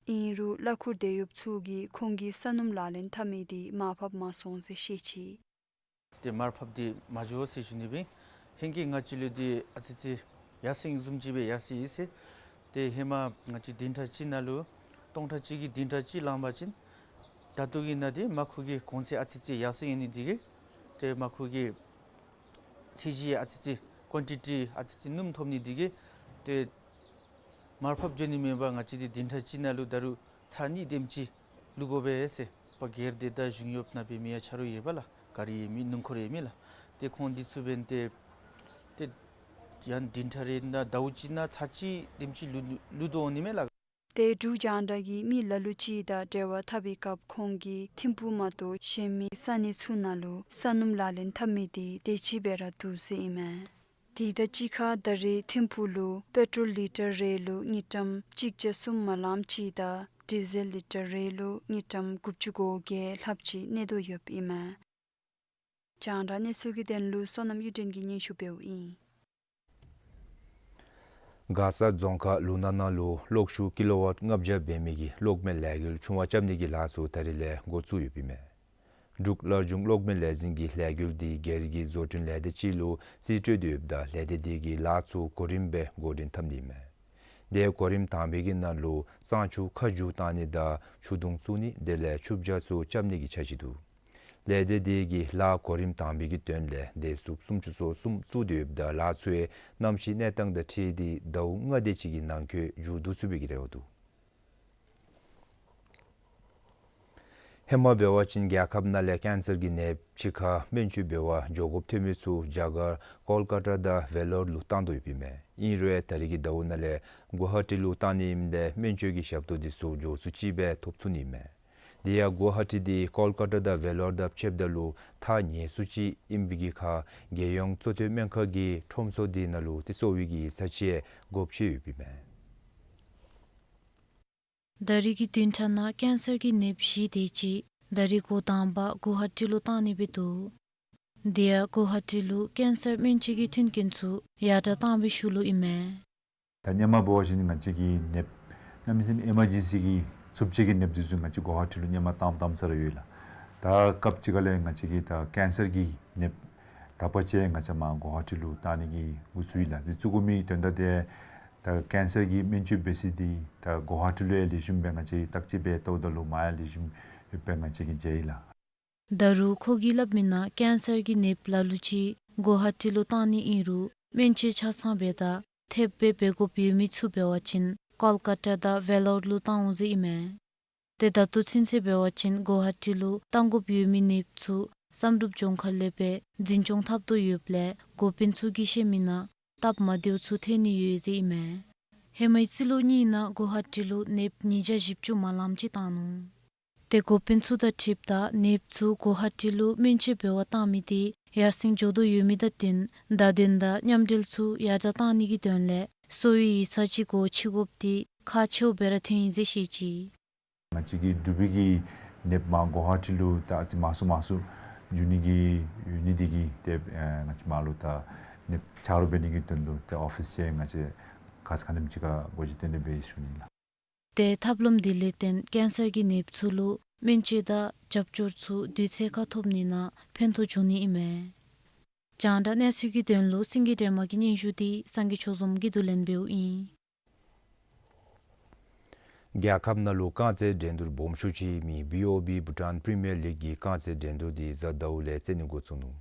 ཨིན་རུང་གླ་འཁོར་དེད་གཡོགཔ་ཚུ་གིས་ཁོང་གི་ས་སྣུམ་ལག་ལེན་འཐབ་མི་དེ་མར་ཕབ་མ་སོང་ཟེར་བཤད་ཅི། ཏེ་མར་ཕབ་སྟེ་མ་འགྱོ་ཟེར་ཞུ་ནི་སྦེ། ཧེང་སྐལ་ང་བཅས་ལུ་ཏེ་ཨ་ཙི་ཙི་ཡར་སེང་བཟུམ་ཅིག་སྦེ་ཡར་སོང་ཡི་ཟེར། ཏེ་ཧེ་མ་ང་བཅས་བདུན་ཕྲག་གཅིག་ནང་ལུ་སྟོང་ཕྲག་གཅིག་གིས་བདུན་ཕྲག་གཅིག་ལང་པ་ཅིན་ད་ལྟོ་གི་ནང་འདི་མར་ཁུ་གི་གོང་ཚད་ཨ་ཙི་ཙི་ཡར་སེང་ཡི་ནི་དེ་གིས་ཏེ་མར་ཁུ་གི་ཚད་གཞི་ཨ་ཙི་ཙི་ཀོན་ཊི་ཊི་ཨ་ཙི་ཙི་སྣུམ་ཐོབ་ནི་དེ་གིས་ཏེ་མར་ཕབ་འགྱོ་ནི་མེད་པར་ང་བཅས་འདི་བདུན་ཕྲག་གཅིག་ནང་ལུ་ད་རུང་ཚར་གཉིས་དེམ་ཅིག་བླུག་དགོ་པས་ཟེར། པ་སྒེར་སྡེ་དང་གཞུང་གཡོགཔ་ནང་འབད་མི་ཡང་ཆ་རོགས་ཡོད་པས་ལགས། ག་རི་ཡོད་མི་སྣུམ་འཁོར་ཡོད་མི་ལགས། ཏེ་ཁོང་འདི་ཚུ་འབདན་ཏེ་ཏེ་ཡང་བདུན་ཕྲག་རེ་ནང་ཟླཝ་གཅིག་ནང་ཚར་གཅིག་དེམ་ཅིག་བླུག་བླུག་དོ་འོང་ནི་མས་ལགས། ཏེ་འབྲུག་རྒྱང་བསྒྲགས་ཀྱིས་མི་ལ་ལུ་ཅིག་དང་འབྲེལ་བ་འཐབ་པའི་སྐབས་ཁོང་གིས་ཐིམ་ཕུག་མ་གཏོགས་གཞན་མི་ས་གནས་ཚུ་ནང་ལུ་ས་སྣུམ་ལག་ལེན་འཐབ་མི་དེ་དེ་ཅིག་སྦེ་ར་འདུག་ཟེར་ཨིན་མས། དེ་དང་གཅིག་ཁར་ད་རེས་ཐིམ་ཕུག་ལུ་པེ་ཊོལ་ལི་ཊར་རེ་ལུ་དངུལ་ཀྲམ་གཅིག་བརྒྱ་གསུམ་མ་ལངམ་ཅིག་དང་ཌི་ཟེལ་ལི་ཊར་རེ་ལུ་དངུལ་ཀྲམ་དགུ་བཅུ་གོ་བརྒྱད་ལྷགཔ་ཅིག་གནས་དོ་ཡོདཔ་ཨིན་མས། རྒྱང་བསྒྲགས་གནས་ཚུལ་གྱི་དོན་ལུ་བསོད་ནམས་གཡུ་སྒྲོན་གྱིས་སྙན་ཞུ་འབདཝ་ཨིན། མགར་ས་རྫོང་ཁག་ལུང་ནག་ནང་ལུ་གློག་ཤུགས་ཀི་ལོ་ཝཊ་ལྔ་བརྒྱ་འབད་མི་གི་གློག་མེ་ལས་འགུལ་ཆུང་བ་རྐྱབ་ནི་གི་ལཱ་ཚུ་ད་རིས་ལས་འགོ་བཙུགས་ཡོདཔ་ཨིན་མས། འབྲུག་སླར་འབྱུང་གློག་མེ་ལས་འཛིན་གྱི་ལས་འགུལ་འདི་སྒེར་གྱི་བཟོ་སྐྲུན་ལས་སྡེ་ཅིག་ལུ་རྩིས་སྤྲོད་དེ་ཡོདཔ་ད་ལས་སྡེ་འདི་གིས་ལཱ་ཚུ་གོ་རིམ་སྦེ་འགོ་འདྲེན་འཐབ་ནི་ཨིན་མས། དེ་གོ་རིམ་དང་པའི་གི་ནང་ལུ་གཙང་ཆུ་ཁ་བསྒྱུར་བཏང་ནི་དང་ཆུ་དུང་བཙུགས་ནི་དེ་ལས་ཆུ་བྱ་ཚུ་རྐྱབ་ནི་གི་འཆར་གཞི་འདུག། ལས་སྡེ་འདི་གིས་ལཱ་གོ་རིམ་དང་པའི་གི་དོན་ལས་དེབ་གཟུགས་སུམ་ཅུ་སོ་གསུམ་བཙུགས་ཏེ་ཡོདཔ་ད་ལཱ་ཚུ་ཡང་གནམ་གཤིས་གནས་སྟངས་དང་འཁྲིལ་ཏེ་ཟླཝ་ལྔ་དེ་ཅིག་གི་ནང་འཁོད་མཇུག་བསྡུ་ཚུགས་པའི་གི་རེ་བ་འདུག། ཧེ་མ་འབད་བ་ཅིན་རྒྱལ་ཁབ་ནང་ལས་ཀེན་སར་གྱི་ནདཔ་ཕྱི་ཁར་སྨན་བཅོས་འབད་བར་འགྱོ་དགོཔ་ཐོན་མི་ཚུ་རྒྱ་གར་ཀོལ་ཀ་ཊ་དང་ཝེ་ལོར་ལུ་བཏང་དོ་ཡོདཔ་ཨིན་མས། ཨིན་རུང་ད་རིས་ཀྱི་ཟླཝ་ནང་ལས་གུ་ཧ་ཊི་ལུ་བཏང་ནི་ཨིནམ་ལས་སྨན་བཅོས་ཀྱི་ཞབས་ཏོག་འདི་ཚུ་མགྱོགས་སུ་ཅིག་སྦེ་ཐོབ་ཚུགས་ནི་ཨིན་མས། དེ་ཡང་གུ་ཧ་ཊི་འདི་ཀོལ་ཀ་ཊ་དང་ཝེ་ལོར་དང་ཕྱདཔ་ད་ལུ་ཐག་ཉེ་སུ་ཅིག་ཨིན་པའི་གི་ཁར་རྒྱལ་ཡོངས་གཙོ་བསྟེན་སྨན་ཁང་གི་ཁྲོམ་ཚོགས་འདི་ནང་ལུ་ཏེ་གསོ་བའི་གི་ས་ཆ་ཡང་དགོཔ་ཅིག་ཡོདཔ་ཨིན་མས། ད་རིས་ཀྱི་བདུན་ཕྲག་ནང་ཀེན་སར་གྱི་ནདཔ་བཞི་དེ་ཅིག་ད་རིས་འགོ་དང་པ་གུ་ཧ་ཊི་ལུ་བཏང་ནི་སྦེ་འདུག། དེ་ཡང་གུ་ཧ་ཊི་ལུ་ཀེན་སར་སྨན་བཅོས་ཀྱི་མཐུན་རྐྱེན་ཚུ་ཡར་དྲག་བཏང་བའི་ཤུལ་ལུ་ཨིན་མས། ད་སྔོན་མ་འབད་བ་ཅིན་ང་བཅས་ཀྱི་ནདཔ་གནམ་མེད་ས་མེད་ཨེ་མར་ཇེན་སི་གི་ཚབས་ཆེ་གི་ནདཔ་འདི་ཚུ་ང་བཅས་གུ་ཧ་ཊི་ལུ་སྔོན་མ་བཏངམ་བཏངམ་ས་ར་ཡོད་ལགས། ད་སྐབས་ཅིག་ཁ་ལས་ང་བཅས་ཀྱི་ད་ཀེན་སར་གྱི་ནདཔ་དག་པ་ཅིག་ང་བཅས་མར་གུ་ཧ་ཊི་ལུ་བཏང་ནི་གི་འགོ་བཙུགས་ཡི་ལགས། དེ་བཙུགས་དགོ་མི་དོན་དག་དེ་ད་ཀེན་སར་གྱི་སྨན་བཅོས་འབད་ས་འདི་ད་གུ་ཧ་ཊི་ལུ་ཡང་ལེགས་ཤོམ་སྦེ་ང་བཅས་བརྟག་དཔྱད་འབད་བལྟཝ་ད་ལུ་མར་ཡང་ལེགས་ཤོམ་ཡོདཔ་སྦེ་ང་བཅས་ཀྱིས་མཇལ་ཡི་ལགས། ད་རུང་ཁོ་གིས་སླབ་མིའི་ནང་ཀེན་སར་གྱི་ནདཔ་ལ་ལུ་ཅིག་གུ་ཧ་ཊི་ལུ་བཏང་ནི་ཨིན་རུང་སྨན་བཅོས་ཆ་ཚང་འབད་ད་ཐེབས་སྦེ་འབད་དགོཔ་ཡོད་མི་ཚུ་འབད་བ་ཅིན་ཀོལ་ཀ་ཊ་དང་ཝེ་ལོར་ལུ་བཏང་འོང་ཟེར་ཨིན་མས། ཏེ་ད་ལྟོ་ཚུན་ཚོད་འབད་བ་ཅིན་གུ་ཧ་ཊི་ལུ་བཏང་དགོཔ་ཡོད་མི་ནདཔ་ཚུ་བསམ་གྲུབ་ལྗོངས་མཁར་ལས་སྦེ་འཛིན་སྐྱོང་འཐབ་དོ་ཡོདཔ་ལས་འགོ་དཔོན་ཚུ་གིས་བཤད་མིའི་ནང་སྟབས་མ་བདེཝ་ཚུ་ཐོན་ནི་ཡོད་ཟེར་ཨིན་མས། ཧེ་མའི་རྩིས་ལོ་གཉིས་ནང་གུ་ཧ་ཊི་ལུ་ནདཔ་ཉིས་བརྒྱ་བཞི་བཅུ་མ་ལངམ་ཅིག་བཏང་ནུག། ཏེ་འགོ་དཔོན་ཚུ་དང་འཁྲིལཝ་ད་ནདཔ་ཚུ་གུ་ཧ་ཊི་ལུ་སྨན་བཅོས་འབད་བར་བཏང་མི་དེ་ཡར་སེང་འགྱོ་དོ་ཡོད་མི་དང་བསྟུན་བརྡ་དོན་དང་མཉམ་འབྲེལ་ཚུ་ཡར་དྲག་བཏང་ནི་གི་དོན་ལས་གསོ་བའི་ཡིག་ཚང་ཅིག་སྒོ་ཕྱེ་དགོཔ་དེ་ཁག་ཆེཝ་སྦེ་ར་ཐོན་ཡི་ཟེར་བཤད་ཅི། ང་བཅས་ཀྱི་འབྲུག་པའི་གི་ནདཔ་མར་གུ་ཧ་ཊི་ལུ་ད་ཨ་ཙི་མང་སུ་མང་སུ་འགྱོ་ནི་གི་ཡོད་ནི་དེ་གིས་ཏེ་ཨེ་ང་བཅས་མར་ལུ་ད་ནདཔ་ཆ་རོགས་འབད་ནི་གི་དོན་ལུ་ཏེ་ཨོ་ཕིས་ཅིག་ང་བཅས་ཁ་ཙ་ཁ་ཉིནམ་ཅིག་ཁར་སྒོ་ཕྱེ་སྟོན་ནི་སྦེ་ཞུ་ནི་ལགས། ཏེ་ཐབས་ལམ་འདི་ལས་བརྟེན་ཀེན་སར་གྱི་ནདཔ་ཚུ་ལུ་སྨན་བཅོས་དང་རྒྱབ་སྐྱོར་ཚུ་དུས་ཚོད་ཁར་ཐོབ་ནི་ནང་ཕན་ཐོགས་འབྱུང་ནི་ཨིན་མས། རྒྱང་བསྒྲགས་གནས་ཚུལ་གྱི་དོན་ལུ་སེང་གེ་སྒྲོལ་མ་གི་སྙན་ཞུ་དེ་སངས་རྒྱས་ཆོས་འཛོམས་ཀྱིས་བསྡུ་ལེན་འབདཝ་ཨིན། རྒྱལ་ཁབ་ནང་ལུ་རྐང་རྩེད་འགྲན་བསྡུར་སྦོམ་ཤོས་ཅིག་ཨིན་མི་བི་ཨོ་བི་བྷུ་ཊཱན་པི་རི་མི་ཡར་ལིག་གི་རྐང་རྩེད་འགྲན་བསྡུར་འདི་གཟའ་ཟླཝ་ལས་རྩེ་ནི་འགོ་བཙུགས་ནུག།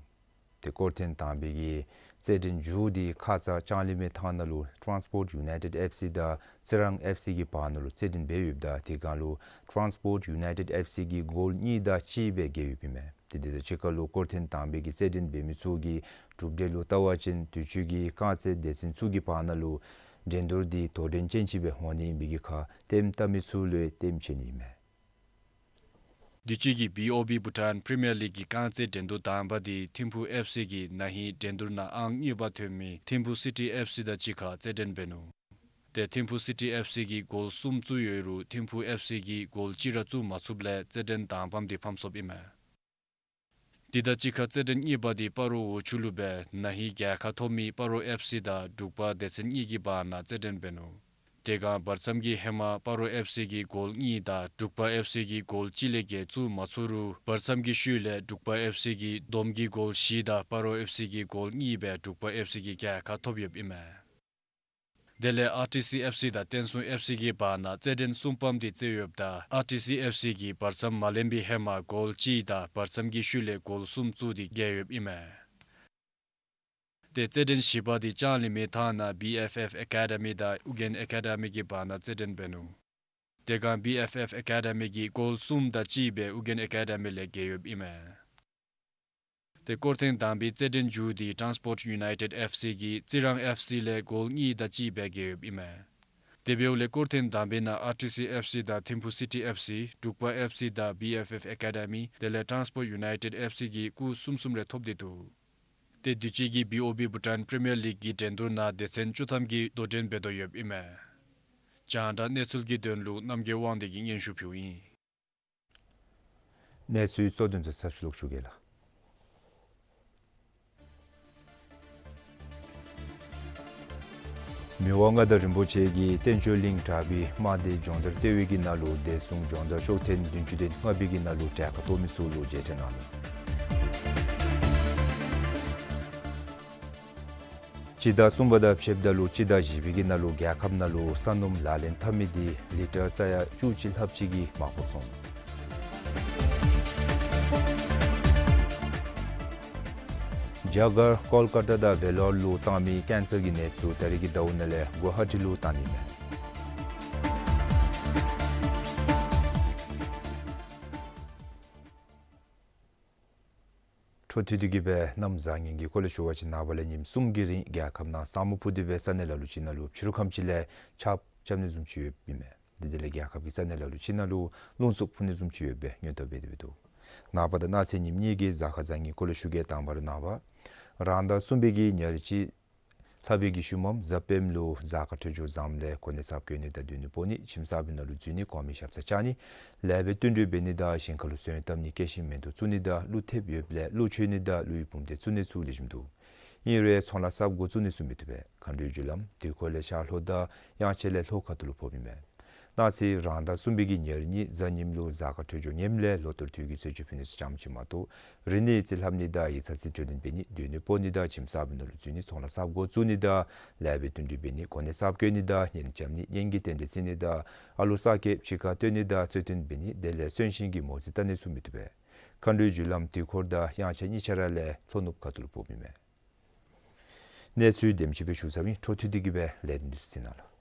ཏེ་སྐོར་ཐེངས་དང་པའི་གི་རྩེད་འགྲན་མཇུག་འདི་ཁ་ཙ་ལྕང་གླིང་མའི་ཐང་ནང་ལུ་ཊཱན་སི་པོརཊ་ཡུ་ནའི་ཊེཌ་ཨེཕ་སི་དང་རྩི་རང་ཨེཕ་སི་གི་བར་ན་ལུ་རྩེད་འགྲན་འབད་ཡོདཔ་ད་དེ་སྒང་ལུ་ཊཱན་སི་པོརཊ་ཡུ་ནའི་ཊེཌ་ཨེཕ་སི་གིས་གོལ་གཉིས་དང་གཅིག་སྦེ་རྒྱལ་ཡོདཔ་ཨིན་མས། ཏེ་དེ་དང་གཅིག་ཁར་ལུ་སྐོར་ཐེངས་དང་པའི་གི་རྩེད་འགྲན་འབད་མི་ཚུ་གི་གྲུབ་འབྲས་ལུ་བལྟ་བ་ཅིན་དུས་ཅི་གི་རྐང་རྩེད་སྡེ་ཚན་ཚུ་གི་བར་ན་ལུ་འགྲན་བསྡུར་འདི་དོ་འགྲན་ཅན་ཅིག་སྦེ་འོང་ནི་ཨིན་པའི་གི་ཁར་ལྟདམོ་བལྟ་མི་ཚུ་ལུ་ལྟདམོ་བྱིན་ནི་ཨིན་མས། དུས་ཅི་གི་བི་ཨོ་བི་བྷུ་ཊཱན་པི་རི་མི་ཡར་ལིག་གི་རྐང་རྩེད་འགྲན་བསྡུར་དང་པ་འདི་ཐིམ་ཕུ་ཨེཕ་སི་གིས་ན་ཧིང་འགྲན་བསྡུར་ནང་ཨང་གཉིས་པ་ཐོན་མི་ཐིམ་ཕུ་སི་ཊི་ཨེཕ་སི་དང་གཅིག་ཁར་རྩེད་འགྲན་འབད་ནུག། ཏེ་ཐིམ་ཕུ་སི་ཊི་ཨེཕ་སི་གིས་གོལ་གསུམ་བཙུགས་ཡོད་རུང་ཐིམ་ཕུ་ཨེཕ་སི་གིས་གོལ་གཅིག་ར་བཙུགས་མ་ཚུགསཔ་ལས་རྩེད་འགྲན་དང་པམ་འདི་ཕམ་སོཔ་ཨིན་མས། དེ་དང་གཅིག་ཁར་རྩེད་འགྲན་གཉིས་པ་འདི་སྤ་རོ་འོག་ཆུ་ལུ་སྦེ་ན་ཧིང་རྒྱལ་ཁ་ཐོབ་མི་སྤ་རོ་ཨེཕ་སི་དང་འབྲུག་པ་སྡེ་ཚན་གཉིས་ཀྱི་བར་ན་རྩེད་འགྲན་འབད་ནུག། དེ་སྒང་བར་མཚམས་ཀྱི་ཧེ་མ་སྤ་རོ་ཨེཕ་སི་གིས་གོལ་གཉིས་དང་འབྲུག་པ་ཨེཕ་སི་གིས་གོལ་གཅིག་ལས་བརྒལ་བཙུགས་མ་ཚུགས་རུང་བར་མཚམས་ཀྱི་ཤུལ་ལས་འབྲུག་པ་ཨེཕ་སི་གིས་བསྡོམས་ཀྱིས་གོལ་བཞི་དང་སྤ་རོ་ཨེཕ་སི་གིས་གོལ་གཉིས་སྦེ་འབྲུག་པ་ཨེཕ་སི་གིས་རྒྱལ་ཁ་ཐོབ་ཡོདཔ་ཨིན་མས། དེ་ལས་ཨར་ཊི་སི་ཨེཕ་སི་དང་བསྟན་སྲུང་ཨེཕ་སི་གི་བར་ན་རྩེད་འགྲན་གསུམ་པམ་འདི་རྩེ་ཡོདཔ་ད་ཨར་ཊི་སི་ཨེཕ་སི་གིས་བར་མཚམས་མ་ལེན་པའི་ཧེ་མ་གོལ་གཅིག་དང་བར་མཚམས་ཀྱི་ཤུལ་ལས་གོལ་གསུམ་བཙུགས་ཏེ་རྒྱལ་ཡོདཔ་ཨིན་མས། ཏེ་རྩེད་འགྲན་བཞི་པ་འདི་ལྕང་གླིང་མི་ཐང་ན་བི་ཨེཕ་ཨེཕ་ཨེ་ཀ་ཌི་མི་དང་ཨུ་རྒྱན་ཨེ་ཀ་ཌི་མི་གི་བར་ན་རྩེད་འགྲན་འབད་ནུག། དེ་སྒང་བི་ཨེཕ་ཨེཕ་ཨེ་ཀ་ཌི་མི་གིས་གོལ་གསུམ་དང་གཅིག་སྦེ་ཨུ་རྒྱན་ཨེ་ཀ་ཌི་མི་ལས་རྒྱལ་ཡོདཔ་ཨིན་མས། ཏེ་སྐོར་ཐེངས་དང་པའི་རྩེད་འགྲན་མཇུག་འདི་ཊཱན་སི་པོརཊ་ཡུ་ནའི་ཊེཌ་ཨེཕ་སི་གིས་རྩི་རང་ཨེཕ་སི་ལས་གོལ་གཉིས་དང་གཅིག་སྦེ་རྒྱལ་ཡོདཔ་ཨིན་མས། དེ་འབདཝ་ལས་སྐོར་ཐེངས་དང་པའི་ནང་ཨར་ཊི་སི་ཨེཕ་སི་དང་ཐིམ་ཕུ་སི་ཊི་ཨེཕ་སི་འབྲུག་པ་ཨེཕ་སི་དང་བི་ཨེཕ་ཨེཕ་ཨེ་ཀ་ཌི་མི་དེ་ལས་ཊཱན་སི་པོརཊ་ཡུ་ནའི་ཊེཌ་ཨེཕ་སི་གིས་སྐུགས་གསུམ་གསུམ་རེ་ཐོབ་སྟེ་འདུག། ཏེ་དུས་ཅི་གི་བི་ཨོ་བི་བྷུ་ཊཱན་པི་རི་མི་ཡར་ལིག་གི་འགྲན་བསྡུར་ནང་སྡེ་ཚན་བཅུ་ཐམ་གྱིས་དོ་འགྲན་འབད་དོ་ཡོདཔ་ཨིན་མས། རྒྱང་བསྒྲགས་གནས་ཚུལ་གྱི་དོན་ལུ་རྣམ་རྒྱལ་དབང་འདུས་ཀྱིས་སྙན་ཞུ་ཕུལཝ་ཨིན། གནས་ཚུལ་གཙོ་དོན་ཚུ་ཚར་ཞུ་ལོག་ཞུ་གེ་ལགས། མི་དབང་མངའ་བདག་རིན་པོ་ཆེ་གིས་བསྟན་ཆོས་གླིང་གྲགས་པའི་དམག་སྡེ་སྦྱོང་བརྡར་ལྟེ་བའི་གི་ནང་ལུ་བདེ་སྲུང་སྦྱོང་བརྡར་ཤོག་ཐེངས་བདུན་ཅུ་དོན་ལྔ་པའི་གི་ནང་ལུ་གྲལ་ཁར་གཏོགས་མི་ཚུ་ལུ་མཇལ་ཕྲད་གནང་ནུག། སྤྱི་ཟླ་གསུམ་པ་དང་ཕྱདཔ་ད་ལུ་སྤྱི་ཟླ་བཞི་པའི་གི་ནང་ལུ་རྒྱལ་ཁབ་ནང་ལུ་ས་སྣུམ་ལག་ལེན་འཐབ་མི་འདི་ལི་ཊར་ས་ཡ་བཅུ་གཅིག་ལྷགཔ་ཅིག་གིས་མ་འགོར་སོང་། རྒྱ་གར་ཀོལ་ཀ་ཏ་དང་ཝེ་ལོར་ལུ་བཏང་མི་ཀེན་སར་གྱི་ནད་ཚུ་ད་རིས་ཀྱི་ཟླཝ་ནང་ལས་གུ་ཝ་ཧ་ཊི་ལུ་བཏང་ནི་མས། འཕྲོ་མཐུད་དེ་གི་སྦེ་གནམ་བཟང་ངན་གྱི་སྐོར་ལས་ཞུ་བ་ཅིན་ནངས་པ་ལས་ཉིནམ་གསུམ་གྱི་རིང་རྒྱལ་ཁབ་ནང་ས་སྨུག་ཕུབ་སྟེ་སྦེ་ས་གནས་ལ་ལུ་ཅིག་ནང་ལུ་ཕྱི་རུ་ཁམས་ཅིག་ལས་ཆརཔ་རྐྱབ་ནི་བཟུམ་ཅིག་ཡོདཔ་ཨིན་མས། དེ་དེ་ལས་རྒྱལ་ཁབ་ཀྱི་ས་གནས་ལ་ལུ་ཅིག་ནང་ལུ་རླུང་འཚུབ་འཕུ་ནི་བཟུམ་ཅིག་ཡོདཔ་སྦེ་སྔོན་བརྡ་འབད་དེ་སྦེ་འདུག། ནངས་པ་དང་གནངས་ཚེ་ཉིནམ་གཉིས་ཀྱི་གཟའ་སྐར་བཟང་ངན་སྐོར་ལས་ཞུ་གེ། དང་པ་ར་ནངས་པ་རང་ཟླ་གསུམ་པའི་གི་ཉེར་གཅིག་ལྷག་པའི་གི་ཤུལ་མམ་གཟའ་སྤེནམ་ལུ་གཟའ་སྐར་འཕྲོད་སྦྱོར་བཟངམ་ལས་གོ་གནས་གསརཔ་བཀོད་ནི་དང་སྡོད་ནི་སྤོ་ནི་ཁྱིམ་གསར་པའི་ནང་ལུ་འཛུལ་ནི་གོང་མའི་ཞབས་སར་བཅར་ནི་ལེགས་པའི་བསྟུན་གྲོས་འབད་ནི་དང་ཞིང་ཁ་ལུ་སོན་བཏབ་ནི་སྐྱེད་ཤིང་མེ་ཏོག་བཙུགས་ནི་དང་ཀླུ་ཐེབས་ཡོདཔ་ལས་ཀླུ་མཆོད་ནི་དང་ཀླུ་ཡི་བུམ་སྡེ་བཙུགས་ནི་ཚུ་ལེགས་ཤོམ་འདུག། ཨིན་རུང་ཚོང་ལཱ་གསརཔ་འགོ་བཙུགས་ནི་ཚུ་མི་བཏུབ་པས། མཁའ་འགྲོའི་རྒྱུ་ལམ་དུས་འཁོར་ལས་ཤར་ལྷོ་དང་དབྱངས་འཆར་ལས་ལྷོ་ཁ་ཐུག་ལུ་ཕོགཔ་ཨིན་མས། གནངས་ཚེ་རང་ཟླ་གསུམ་པའི་གི་ཉེར་གཉིས་གཟའ་ཉིམ་ལུ་གཟའ་སྐར་འཕྲོད་སྦྱོར་ངནམ་ལས་ལོ་གཏོར་དུས་ཀྱི་གསོལ་མཆོད་ཕུལ་ནི་ཚུ་ཙམ་ཅིག་མ་གཏོགས་རིག་གནས་རྩིས་ལྷབ་ནི་དང་ཡིག་ཚང་རྩིས་སྤྲོད་ལེན་འབད་ནི་སྡོད་ནི་སྤོ་ནི་དང་ཁྱིམ་གསར་པའི་ནང་ལུ་འཛུལ་ནི་ཚོང་ལཱ་གསརཔ་འགོ་བཙུགས་ནི་དང་ལེགས་པའི་བསྟུན་གྲོས་འབད་ནི་གོ་གནས་གསརཔ་བཀོད་ནི་དང་གཉེན་རྐྱབ་ནི་གཉེན་གྱི་རྟེན་འབྲེལ་བརྩི་ནི་དང་ཨ་ལོ་གསར་སྐྱེས་ཕྱི་ཁར་བཏོན་ནི་དང་རྩོད་དོན་འབད་ནི་དེ་ལས་གསོན་གཤིན་གྱི་མོ་རྩིས་བལྟ་ནི་ཚུ་མི་བཏུབ་པས། མཁའ་འགྲོའི་རྒྱུ་ལམ་དུས་འཁོར་དང་དབྱངས་འཆར་གཉིས་ཆ་ར་ལས་ལྷོ་ནུབ་ཁ་ཐུག་ལུ་ཕོགཔ་ཨིན་མས། གནས་ཚུལ་དེམ་ཅིག་སྦེ་ཞུ་ཚརཝ་ཨིན། འཕྲོ་མཐུད་དེ་གི་སྦེ་ལས་དོན་འདི་ཚུ་གཟིགས་གནང་ལགས།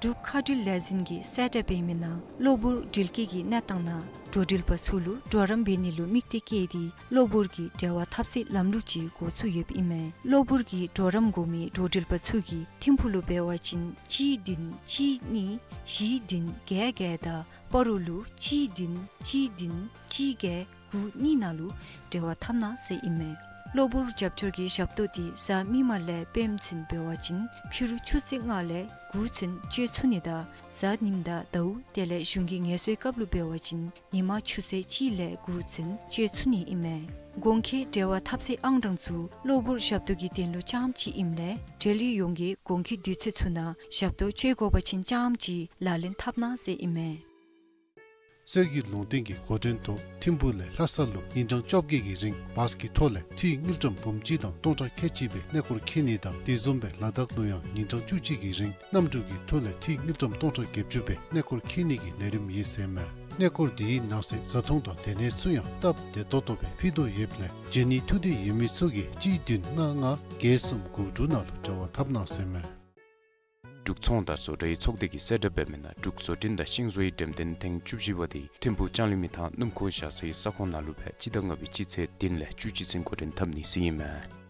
འབྲུག་མཁའ་འགྲུལ་ལས་འཛིན་གྱིས་གསལ་བསྒྲགས་འབད་མི་ནང་གློ་བུར་འགྲུལ་སྐྱེལ་གྱི་གནས་སྟངས་ནང་འགྲོ་འགྲུལ་པ་ཚུ་ལུ་གྲོགས་རམ་འབད་ནི་ལུ་དམིགས་གཏད་བསྐྱེད་དེ་གློ་བུར་གྱི་འབྲེལ་བ་འཐབ་སའི་ལམ་ལུགས་ཅིག་འགོ་བཙུགས་ཡོདཔ་ཨིན་མས། གློ་བུར་གྱི་གྲོགས་རམ་དགོ་མི་འགྲོ་འགྲུལ་པ་ཚུ་གིས་ཐིམ་ཕུག་ལུ་འབད་བ་ཅིན་གཅིག་བདུན་གཅིག་གཉིས་བཞི་བདུན་བརྒྱད་བརྒྱད་དང་སྤ་རོ་ལུ་གཅིག་བདུན་གཅིག་བདུན་གཅིག་བརྒྱད་དགུ་གཉིས་ནང་ལུ་འབྲེལ་བ་འཐབ་གནང་ཟེར་ཨིན་མས། གློ་བུར་རྒྱབ་སྐྱོར་གྱི་ཞབས་ཏོག་འདི་གཟའ་མིག་དམར་ལས་སྤེནམ་ཚུན་འབད་བ་ཅིན་ཕྱི་རུ་ཆུ་ཚོད་ལྔ་ལས་དགུ་ཚུན་སྤྱོད་ཚུགས་ནི་དང་གཟའ་ཉིམ་དང་ཟླཝ་དེ་ལས་གཞུང་གི་ངལ་གསོའི་སྐབས་ལུ་འབད་བ་ཅིན་ཉིན་མ་ཆུ་ཚོད་གཅིག་ལས་དགུ་ཚུན་སྤྱོད་ཚུགས་ནི་ཨིན་མས། གོང་འཁོད་འབྲེལ་བ་འཐབ་སའི་ཨང་གྲངས་ཚུ་གློ་བུར་ཞབས་ཏོག་གི་དོན་ལུ་རྐྱངམ་ཅིག་ཨིནམ་ལས་འབྲེལ་ཡོད་ཡོངས་ཀྱིས་གོང་འཁོད་དུས་ཚོད་ཚུ་ནང་ཞབས་ཏོག་སྤྱོད་དགོ་པ་ཅིན་རྐྱངམ་ཅིག་ལག་ལེན་འཐབ་གནང་ཟེར་ཨིན་མས། གསེར་གྱི་ལུང་བསྟན་གྱི་འགོ་འདྲེན་ཐོག་ཐིམ་ཕུག་ལས་ལྷ་ས་ལུ་ཉིན་གྲངས་བཅོ་བརྒྱད་ཀྱི་རིང་བཱས་ཀྱི་ཐོག་ལས་འཐུས་དངུལ་ཀྲམ་འབུམ་གཅིག་དང་སྟོང་ཕྲག་ཁལ་གཅིག་སྦེ་གནས་སྐོར་འཁྱིད་ནི་དང་དེ་བཟུམ་སྦེ་ལ་དྭགས་ལུ་ཡང་ཉིན་གྲངས་བཅུ་གཅིག་གི་རིང་གནམ་གྲུ་གི་ཐོག་ལས་འཐུས་དངུལ་ཀྲམ་སྟོང་ཕྲག་བརྒྱད་ཅུ་སྦེ་གནས་སྐོར་འཁྱིད་ནི་གི་ལས་རིམ་ཡོད་ཟེར་མས། གནས་སྐོར་དེའི་ནང་གསེས་བཟའ་འཐུང་དང་སྡོད་གནས་ཚུ་ཡང་སྟབས་བདེ་ཏོག་ཏོ་སྦེ་ཕུལ་དོ་ཡོདཔ་ལས་བྱོན་ནི་ཐུགས་འདོད་ཡོད་མི་ཚུ་གིས་གཅིག་བདུན་ལྔ་ལྔ་བརྒྱད་གསུམ་དགུ་དྲུག་ནང་ལུ་འབྲེལ་བ་འཐབ་གནང་ཟེར་མས། འབྲུག་ཚོང་དང་བཟོ་གྲྭའི་ཚོགས་སྡེ་གིས་གསལ་བསྒྲགས་འབད་མི་ནང་འབྲུག་བཟོ་སྐྲུན་དང་ཤིང་བཟོའི་འགྲེམས་སྟོན་ཐེངས་བཅུ་བཞི་པ་དེ་ཐིམ་ཕུག་ལྕང་གླིང་མི་ཐང་སྣུམ་འཁོར་བཞག་སའི་ས་ཁོངས་ནང་ལུ་སྦེ་སྤྱི་ཟླ་ལྔ་པའི་སྤྱི་ཚེས་བདུན་ལས་བཅུ་གཅིག་ཚུན་འགོ་འདྲེན་འཐབ་ནི་ཟེར་ཨིན་མས།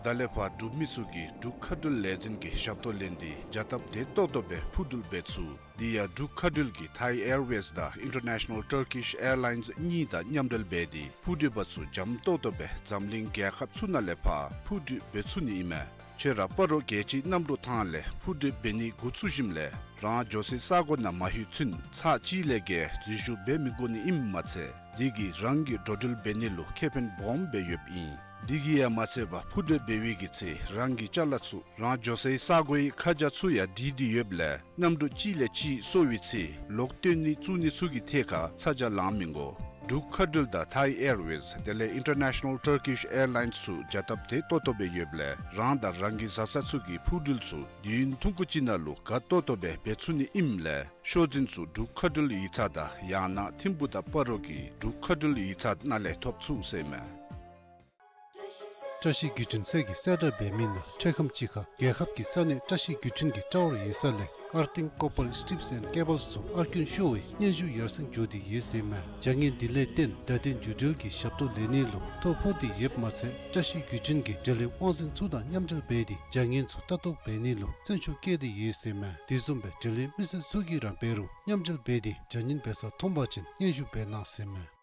ད་ལས་ཕར་འབྲུག་མི་ཚུ་གིས་འབྲུག་མཁའ་འགྲུལ་ལས་འཛིན་གྱི་ཞབས་ཏོག་ལེན་ཏེ་བྱ་སྟབས་བདེ་ཏོག་ཏོ་སྦེ་འཕུར་འགྲུལ་འབད་ཚུགས། དེ་ཡང་འབྲུག་མཁའ་འགྲུལ་གྱིས་Thai Airways དང་International Turkish Airlines གཉིས་དང་མཉམ་འབྲེལ་འབད་དེ་འཕུར་འགྲུལ་པ་ཚུ་འཇམ་ཏོག་ཏོ་སྦེ་འཛམ་གླིང་རྒྱལ་ཁབ་ཚུ་ནང་ལས་ཕར་འཕུར་འགྲུལ་འབད་ཚུགས་ནི་ཨིན་མས། ཁྱོད་ར་སྤ་རོ་རྒྱལ་སྤྱིའི་གནམ་གྲུ་ཐང་ལས་འཕུར་འགྲུལ་འབད་ནི་འགོ་བཙུགས་ཞིནམ་ལས་རང་འགྱོ་སའི་ས་གོ་ནང་མ་ལྷོད་ཚུན་ཚར་གཅིག་ལས་བརྒལ་འཛུལ་ཞུགས་འབད་མི་དགོ་ནི་ཨིནམ་མ་ཚད་དེ་གིས་རང་གི་འགྲོ་འགྲུལ་འབད་ནི་ལུ་ཁེ་ཕན་སྦོམ་སྦེ་ཡོདཔ་ཨིན། དེ་གིས་ཡང་མ་ཚད་པར་འཕུར་འགྲུལ་འབད་བའི་གི་ཚེ་རང་གི་ཅ་ལ་ཚུ་རང་འགྱོ་སའི་ས་གོའི་ཁ་བྱང་ཚུ་ཡང་བྲིས་ཏེ་ཡོདཔ་ལས་གནམ་གྲུ་གཅིག་ལས་གཅིག་སོར་བའི་ཚེ་ལོག་བཏོན་ནི་བཙུགས་ནི་ཚུ་གི་ཐད་ཁར་ཚ་གྱང་ལང་མི་དགོ། འབྲུག་མཁའ་འགྲུལ་དང་Thai Airways དེ་ལས་International Turkish Airlines ཚུ་བྱ་སྟབས་བདེ་ཏོག་ཏོ་སྦེ་ཡོདཔ་ལས་རང་དང་རང་གི་བཟའ་ཚང་ཚུ་གི་འཕུར་འགྲུལ་ཚུ་དུས་ཡུན་ཐུང་ཀུ་ཅིག་ནང་ལུ་དགའ་ཏོག་ཏོ་སྦེ་འབད་ཚུགས་ནི་ཨིནམ་ལས་ཤོག་འཛིན་ཚུ་འབྲུག་མཁའ་འགྲུལ་ཡིག་ཚང་དང་ཡང་ན་ཐིམ་ཕུག་དང་སྤ་རོ་གི་འབྲུག་མཁའ་འགྲུལ་ཡིག་ཚང་ནང་ལས་ཐོབ་ཚུགས་ཟེར་མས། བཀྲ་ཤིས་བརྒྱུད་འཕྲིན་ཚད་ཀྱིས་གསལ་བསྒྲགས་འབད་མི་ནང་འཕྲལ་ཁམས་ཅིག་ཁར་རྒྱལ་ཁབ་ཀྱི་ས་གནས་བཀྲ་ཤིས་བརྒྱུད་འཕྲིན་གྱི་ཊ་ཝར་ཡོད་ས་ལས་Earthing Copper Strips and Cables ཚུ་ཨར་ཀུན་ཤོར་བའི་སྙན་ཞུ་ཡར་སེང་འགྱོ་སྟེ་ཡོད་ཟེར་མས། བྱ་ངན་འདི་ལས་བརྟེན་བརྡ་སྟོན་བརྒྱུད་འབྲེལ་གྱི་ཞབས་ཏོག་ལེན་ནི་ལུ་ཐོ་ཕོག་སྟེ་ཡོདཔ་མ་ཚད་བཀྲ་ཤིས་བརྒྱུད་འཕྲིན་གྱི་འབྲེལ་ཡོད་དབང་འཛིན་ཚུ་དང་མཉམ་འབྲེལ་འབད་དེ་བྱ་ངན་ཚུ་ལྟ་རྟོག་འབད་ནི་ལུ་བརྩོན་ཤུགས་བསྐྱེད་དེ་ཡོད་ཟེར་མས། དེ་བཟུམ་སྦེ་འབྲེལ་ཡོད་མི་སེར་ཚུ་གིས་ར་འབད་རུང་མཉམ་འབྲེལ་འབད་དེ་བྱ་ངན་འབད་ས་མཐོང་པ་ཅིན་སྙན་ཞུ་འབད་གནང་ཟེར་མས།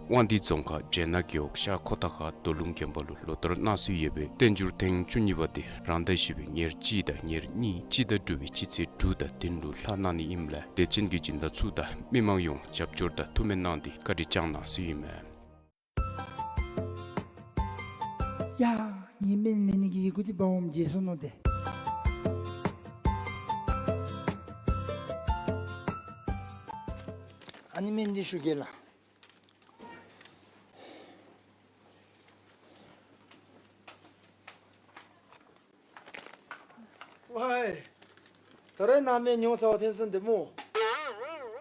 དབང་འདུས་རྫོང་ཁག་སྦྱེད་ནག་རྒེད་འོག་ཤར་ཁོ་ཐང་ཁ་རྡོ་ལུང་དགོན་པ་ལུ་ལོ་ལྟར་གནང་སྲོལ་ཡོད་པའི་བསྟན་འགྱུར་ཐེངས་བཅུ་གཉིས་པ་དེ་རང་ཟླ་བཞི་པའི་ཉེར་གཅིག་དང་ཉེར་གཉིས་སྤྱི་ཟླ་དྲུག་པའི་སྤྱི་ཚེས་དྲུག་དང་བདུན་ལུ་ལྷག་གནང་ནི་ཨིནམ་ལས་དད་ཅན་གྱི་སྦྱིན་བདག་ཚུ་དང་མི་མང་ཡོངས་རྒྱབ་སྐྱོར་དང་ཐུགས་སྨོན་གནང་སྟེ་བཀའ་དྲིན་བསྐྱང་གནང་ཟེར་ཨིན་མས། ཡ་ངེའི་སྨན་ལེན་ནི་གི་ཡི་གུ་འདི་འབག་འོངམ་བརྗེད་སོ་ནུག་ཏེ། ཨ་ནི་སྨན་འདི་ཞུ་གེ་ལགས། ཝའི། ད་རེས་ནཱ་སྨན་ཉོ་ས་བ་ཐོན་སོང་ཏེ་སྨོ།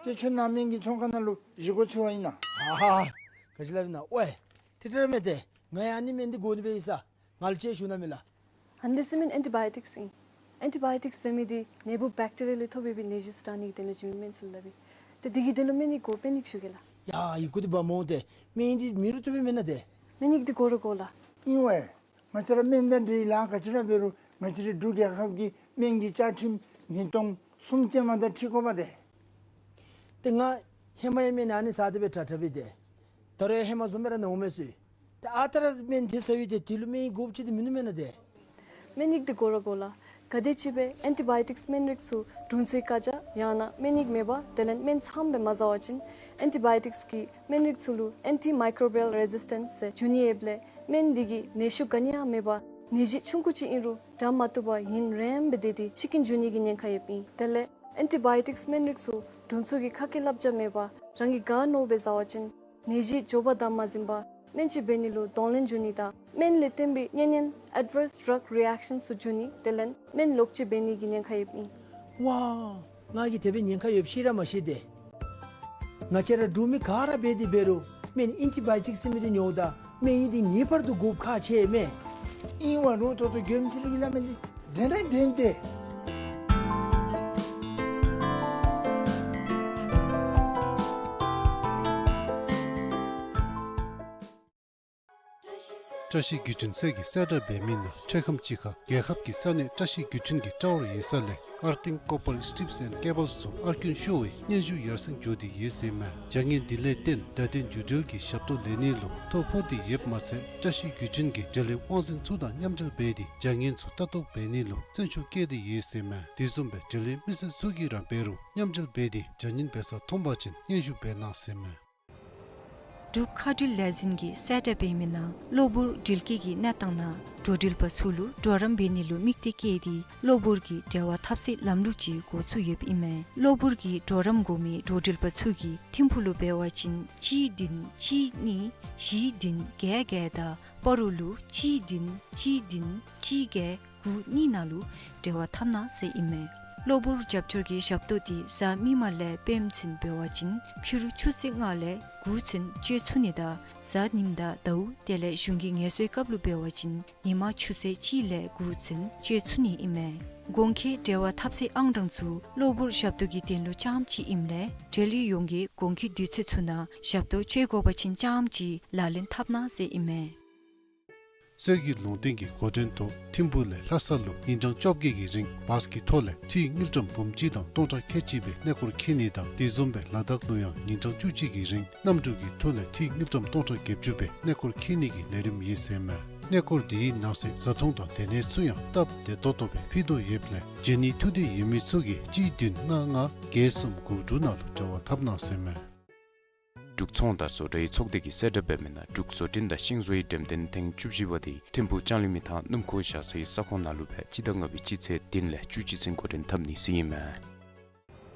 ཏེ་ཁྱོད་ནཱ་སྨན་གྱི་ཚོང་ཁང་ནང་ལུ་བཞེས་སྒོ་འཚོལ་བར་ཨིན་ན། ཧ་ཧ། ག་ཅི་སླབ་ཨིན་ན། ཝའི། ཏེ་ཏེ་ར་མེན་ཏེ། ང་ཡང་ཨ་ནི་སྨན་འདི་དགོ་ནི་སྦེ་ཡོད་ས། ང་ལུ་ཅིག་ཞུ་གནང་མས་ལགས། ཨ་ནི་འདི་ཟེར་མི་ཨེན་ཊི་བཱ་ཡོ་ཊིཀསི་ཨིན། ཨེན་ཊི་བཱ་ཡོ་ཊིཀསི་ཟེར་མི་འདི་ནད་འབུཔ་བེཀ་ཊི་རི་ཡ་ལས་ཐོབ་པའི་ནད་གཞི་ཚུ་དྲག་ནི་གི་དོན་ལུ་བྱིན་མི་སྨན་ཚུ་ལུ་སླབ་ཨིན། ཏེ་འདི་གི་དོན་ལུ་སྨན་ཡིག་དགོ། སྨན་ཡིག་ཞུ་གེ་ལགས། ཡ་ཡི་གུ་འདི་འབག་འོང་སྟེ། སྨན་ཡིག་འདི་མེད་རུང་བཏུབ་པས་མེན་ན་ཏེ། སྨན་ཡིག་འདི་དགོ་ར་དགོ་ལགས། ཨིན་ཝའི། ང་བཅས་ར་སྨན་དང་འབྲེལ་ལཱ་ག་ཅི་ར་འབད་རུང་ང་བཅས་རའི་འབྲུག་རྒྱལ་ཁབ་ཀྱི་སྨན་གྱི་བཅའ་ཁྲིམས་ཉིས་སྟོང་གསུམ་ཅན་མ་དང་འཁྲིལ་དགོ་པས་ཏེ། ཏེ་ང་ཧེ་མ་ཡང་སྨན་ཨ་ནི་ཟ་སྟེ་སྦེ་དྲག་དྲག་སྦེ་ཏེ། ད་རུང་ཡང་ཧེ་མ་བཟུམ་སྦེ་ར་ན་འོང་མས་ཟེར། ཏེ་ཨ་རྟག་ར་སྨན་དེ་ཟ་བའི་ཏེ་དེ་ལུ་སྨན་ཡིག་དགོཔ་ཅིག་ཏེ་མིན་འདུག་མེན་ན་ཏེ། སྨན་ཡིག་འདི་དགོ་ར་དགོ་ལགས། ག་དེམ་ཅིག་སྦེ་ཨེན་ཊི་བཱ་ཡོ་ཊིཀསི་སྨན་རིགས་ཚུ་དྲུང་འཚོའི་བཀའ་རྒྱ་ཡང་ན་སྨན་ཡིག་མེད་པར་དེ་ལས་སྨན་ཚངམ་སྦེ་མ་ཟ་བ་ཅིན་ཨེན་ཊི་བཱ་ཡོ་ཊིཀསི་གི་སྨན་རིགས་ཚུ་ལུ་ཨེན་ཊི་མའི་ཀོ་རོ་བཱ་ཡལ་རེ་ཟིས་ཊེནསི་ཟེར་འབྱུང་ནི་ཡོདཔ་ལས་སྨན་འདི་གིས་ནད་ཤུགས་ག་ནི་ཡང་མེད་པར་ནད་གཞི་ཆུང་ཀུ་ཅིག་ཨིན་རུང་དྲག་མ་བཏུབ་པར་ཡུན་རིངམོ་སྦེ་སྡོད་དེ་ཤི་རྐྱེན་འབྱུང་ནི་གི་ཉེན་ཁ་ཡོདཔ་ཨིན། དེ་ལས་ཨེན་ཊི་བཱ་ཡོ་ཊིཀསི་སྨན་རིགས་ཚུ་དྲུང་འཚོ་གི་ཁ་སྐད་བསླབ་བྱ་མེད་པར་རང་གིས་ག་མནོཝ་སྦེ་ཟ་བ་ཅིན་ནད་གཞི་མགྱོགས་པ་དང་མ་ཟིན་པར་སྨན་ཅིག་འབད་ནི་ལུ་གདོང་ལེན་འབྱུང་ནི་དང་སྨན་ལས་བརྟེན་པའི་གཉན་ཉེན་ཨེཌ་ཝརསི་ཌྲག་རི་ཨེཀ་ཤཱནསི་ཚུ་འབྱུང་ནི་དེ་ལས་སྨན་ལོག་སྤྱོད་འབད་ནི་གི་ཉེན་ཁ་ཡོདཔ་ཨིན། ཝའི། ང་གིས་དེ་སྦེ་ཉེན་ཁ་ཡོདཔ་ཤེས་ར་མ་ཤེས་ཏེ། ང་བཅས་ར་འབྲུག་མི་ག་ར་འབད་དེ་འབད་རུང་སྨན་ཨེན་ཊི་བཱ་ཡོ་ཊིཀསི་ཟེར་མི་འདི་ཉོཝ་ད་སྨན་ཡིག་འདི་ངེས་པར་དུ་དགོཔ་ཁག་ཆེ་མས། ཨིན་ཝའི་རུང་ད་ལྟོ་མགྱོནམ་ཅིག་ལུ་གི་སླབ་མི་འདི་བདེན་ར་བདེན་ཏེ། བཀྲ་ཤིས་རྒྱུ་མཐུན་ཟེར་གྱི་གསལ་བསྒྲགས་འབད་མི་ནང་ཐོག་ཁམས་ཅིག་ཁར་རྒྱལ་ཁབ་ཀྱི་ས་གནས་བཀྲ་ཤིས་རྒྱུ་མཐུན་གྱི་དྲ་བར་ཡོད་ས་ལས་Earthing copper strips and cables ཚུ་ཨར་ཀུན་ཤོར་བའི་སྙན་ཞུ་ཡར་སེང་འགྱོ་སྟེ་ཡོད་ཟེར་མས། བྱ་ངན་འདི་ལས་བརྟེན་བརྡ་སྟོན་བརྒྱུད་འབྲེལ་གྱི་ཞབས་ཏོག་ལེན་ནི་ལུ་ཐོ་ཕོག་སྟེ་ཡོདཔ་མ་ཚད་བཀྲ་ཤིས་རྒྱུ་མཐུན་གྱི་འབྲེལ་ཡོད་དབང་འཛིན་ཚུ་དང་མཉམ་འབྲེལ་འབད་དེ་བྱ་ངན་ཚུ་ལྟ་རྟོག་འབད་ནི་ལུ་བརྩོན་ཤུགས་བསྐྱེད་དེ་ཡོད་ཟེར་མས། དེ་བཟུམ་སྦེ་འབྲེལ་ཡོད་མི་སེར་ཚུ་གིས་ར་འབད་རུང་མཉམ་འབྲེལ་འབད་དེ་བྱ་ངན་འབད་ས་མཐོང་པ་ཅིན་སྙན་ཞུ་འབད་གནང་ཟེར་མས། འབྲུག་མཁའ་འགྲུལ་ལས་འཛིན་གྱིས་གསལ་བསྒྲགས་འབད་མི་ནང་གློ་བུར་འགྲུལ་སྐྱེལ་གྱི་གནས་སྟངས་ནང་འགྲོ་འགྲུལ་པ་ཚུ་ལུ་གྲོགས་རམ་འབད་ནི་ལུ་དམིགས་གཏད་བསྐྱེད་དེ་གློ་བུར་གྱི་འབྲེལ་བ་འཐབ་སའི་ལམ་ལུགས་ཅིག་འགོ་བཙུགས་ཡོདཔ་ཨིན་མས། གློ་བུར་གྱི་གྲོགས་རམ་དགོ་མི་འགྲོ་འགྲུལ་པ་ཚུ་གིས་ཐིམ་ཕུག་ལུ་འབད་བ་ཅིན་གཅིག་བདུན་གཅིག་གཉིས་བཞི་བདུན་བརྒྱད་བརྒྱད་དང་སྤ་རོ་ལུ་གཅིག་བདུན་གཅིག་བདུན་གཅིག་བརྒྱད་དགུ་གཉིས་ནང་ལུ་འབྲེལ་བ་འཐབ་གནང་ཟེར་ཨིན་མས། གློ་བུར་རྒྱབ་སྐྱོར་གྱི་ཞབས་ཏོག་འདི་གཟའ་མིག་དམར་ལས་སྤེནམ་ཚུན་འབད་བ་ཅིན་ཕྱི་རུ་ཆུ་ཚོད་ལྔ་ལས་དགུ་ཚུན་སྤྱོད་ཚུགས་ནི་དང་གཟའ་ཉིམ་དང་ཟླཝ་དེ་ལས་གཞུང་གི་ངལ་གསོའི་སྐབས་ལུ་འབད་བ་ཅིན་ཉིན་མ་ཆུ་ཚོད་གཅིག་ལས་དགུ་ཚུན་སྤྱོད་ཚུགས་ནི་ཨིན་མས། གོང་ཁེ་འབྲེལ་བ་འཐབ་སའི་ཨང་གྲངས་ཚུ་གློ་བུར་ཞབས་ཏོག་གི་དོན་ལུ་རྐྱངམ་ཅིག་ཨིནམ་ལས་འབྲེལ་ཡོད་ཡོངས་ཀྱིས་གོང་ཁེ་དུས་ཚོད་ཚུ་ནང་ཞབས་ཏོག་སྤྱོད་དགོ་པ་ཅིན་རྐྱངམ་ཅིག་ལག་ལེན་འཐབ་གནང་ཟེར་ཨིན་མས། སྲོལ་རྒྱུན་ལུང་བསྟན་གྱི་འགོ་འདྲེན་ཐོག་ཐིམ་ཕུག་ལས་ལྷ་ས་ལུ་ཉིན་གྲངས་བཅོ་བརྒྱད་ཀྱི་རིང་བཱས་ཀྱི་ཐོག་ལས་འཐུས་དངུལ་ཀྲམ་འབུམ་གཅིག་དང་སྟོང་ཕྲག་ཁལ་གཅིག་སྦེ་གནས་སྐོར་འཁྱིད་ནི་དང་དེ་བཟུམ་སྦེ་ལ་དྭགས་ལུ་ཡང་ཉིན་གྲངས་བཅུ་གཅིག་གི་རིང་གནམ་གྲུ་གི་ཐོག་ལས་འཐུས་དངུལ་ཀྲམ་སྟོང་ཕྲག་བརྒྱད་ཅུ་སྦེ་གནས་སྐོར་འཁྱིད་ནི་གི་ལས་རིམ་ཡོད་ཟེར་མས། གནས་སྐོར་འདི་ནང་གསེས་བཟའ་འཐུང་དང་སྡོད་གནས་ཚུ་ཡང་སྟབས་བདེ་ཏོག་ཏོ་སྦེ་ཕུལ་དོ་ཡོདཔ་ལས་བྱོན་ནི་ཐུགས་འདོད་ཡོད་མི་ཚུ་གིས་གཅིག་བདུན་ལྔ་ལྔ་བརྒྱད་གསུམ་དགུ་དྲུག་ནང་ལུ་འབྲེལ་བ་འཐབ་གནང་ཟེར་མས། འབྲུག་ཚོང་དང་བཟོ་གྲྭའི་ཚོགས་སྡེ་གིས་གསལ་བསྒྲགས་འབད་མི་ནང་འབྲུག་བཟོ་སྐྲུན་དང་ཤིང་བཟོའི་འགྲེམས་སྟོན་ཐེངས་བཅུ་བཞི་པ་དེ་ཐིམ་ཕུག་ལྕང་གླིང་མི་ཐང་སྣུམ་འཁོར་བཞག་སའི་ས་ཁོངས་ནང་ལུ་སྦེ་སྤྱི་ཟླ་ལྔ་པའི་སྤྱི་ཚེས་བདུན་ལས་བཅུ་གཅིག་ཚུན་འགོ་འདྲེན་འཐབ་ནི་ཟེར་ཨིན་མས།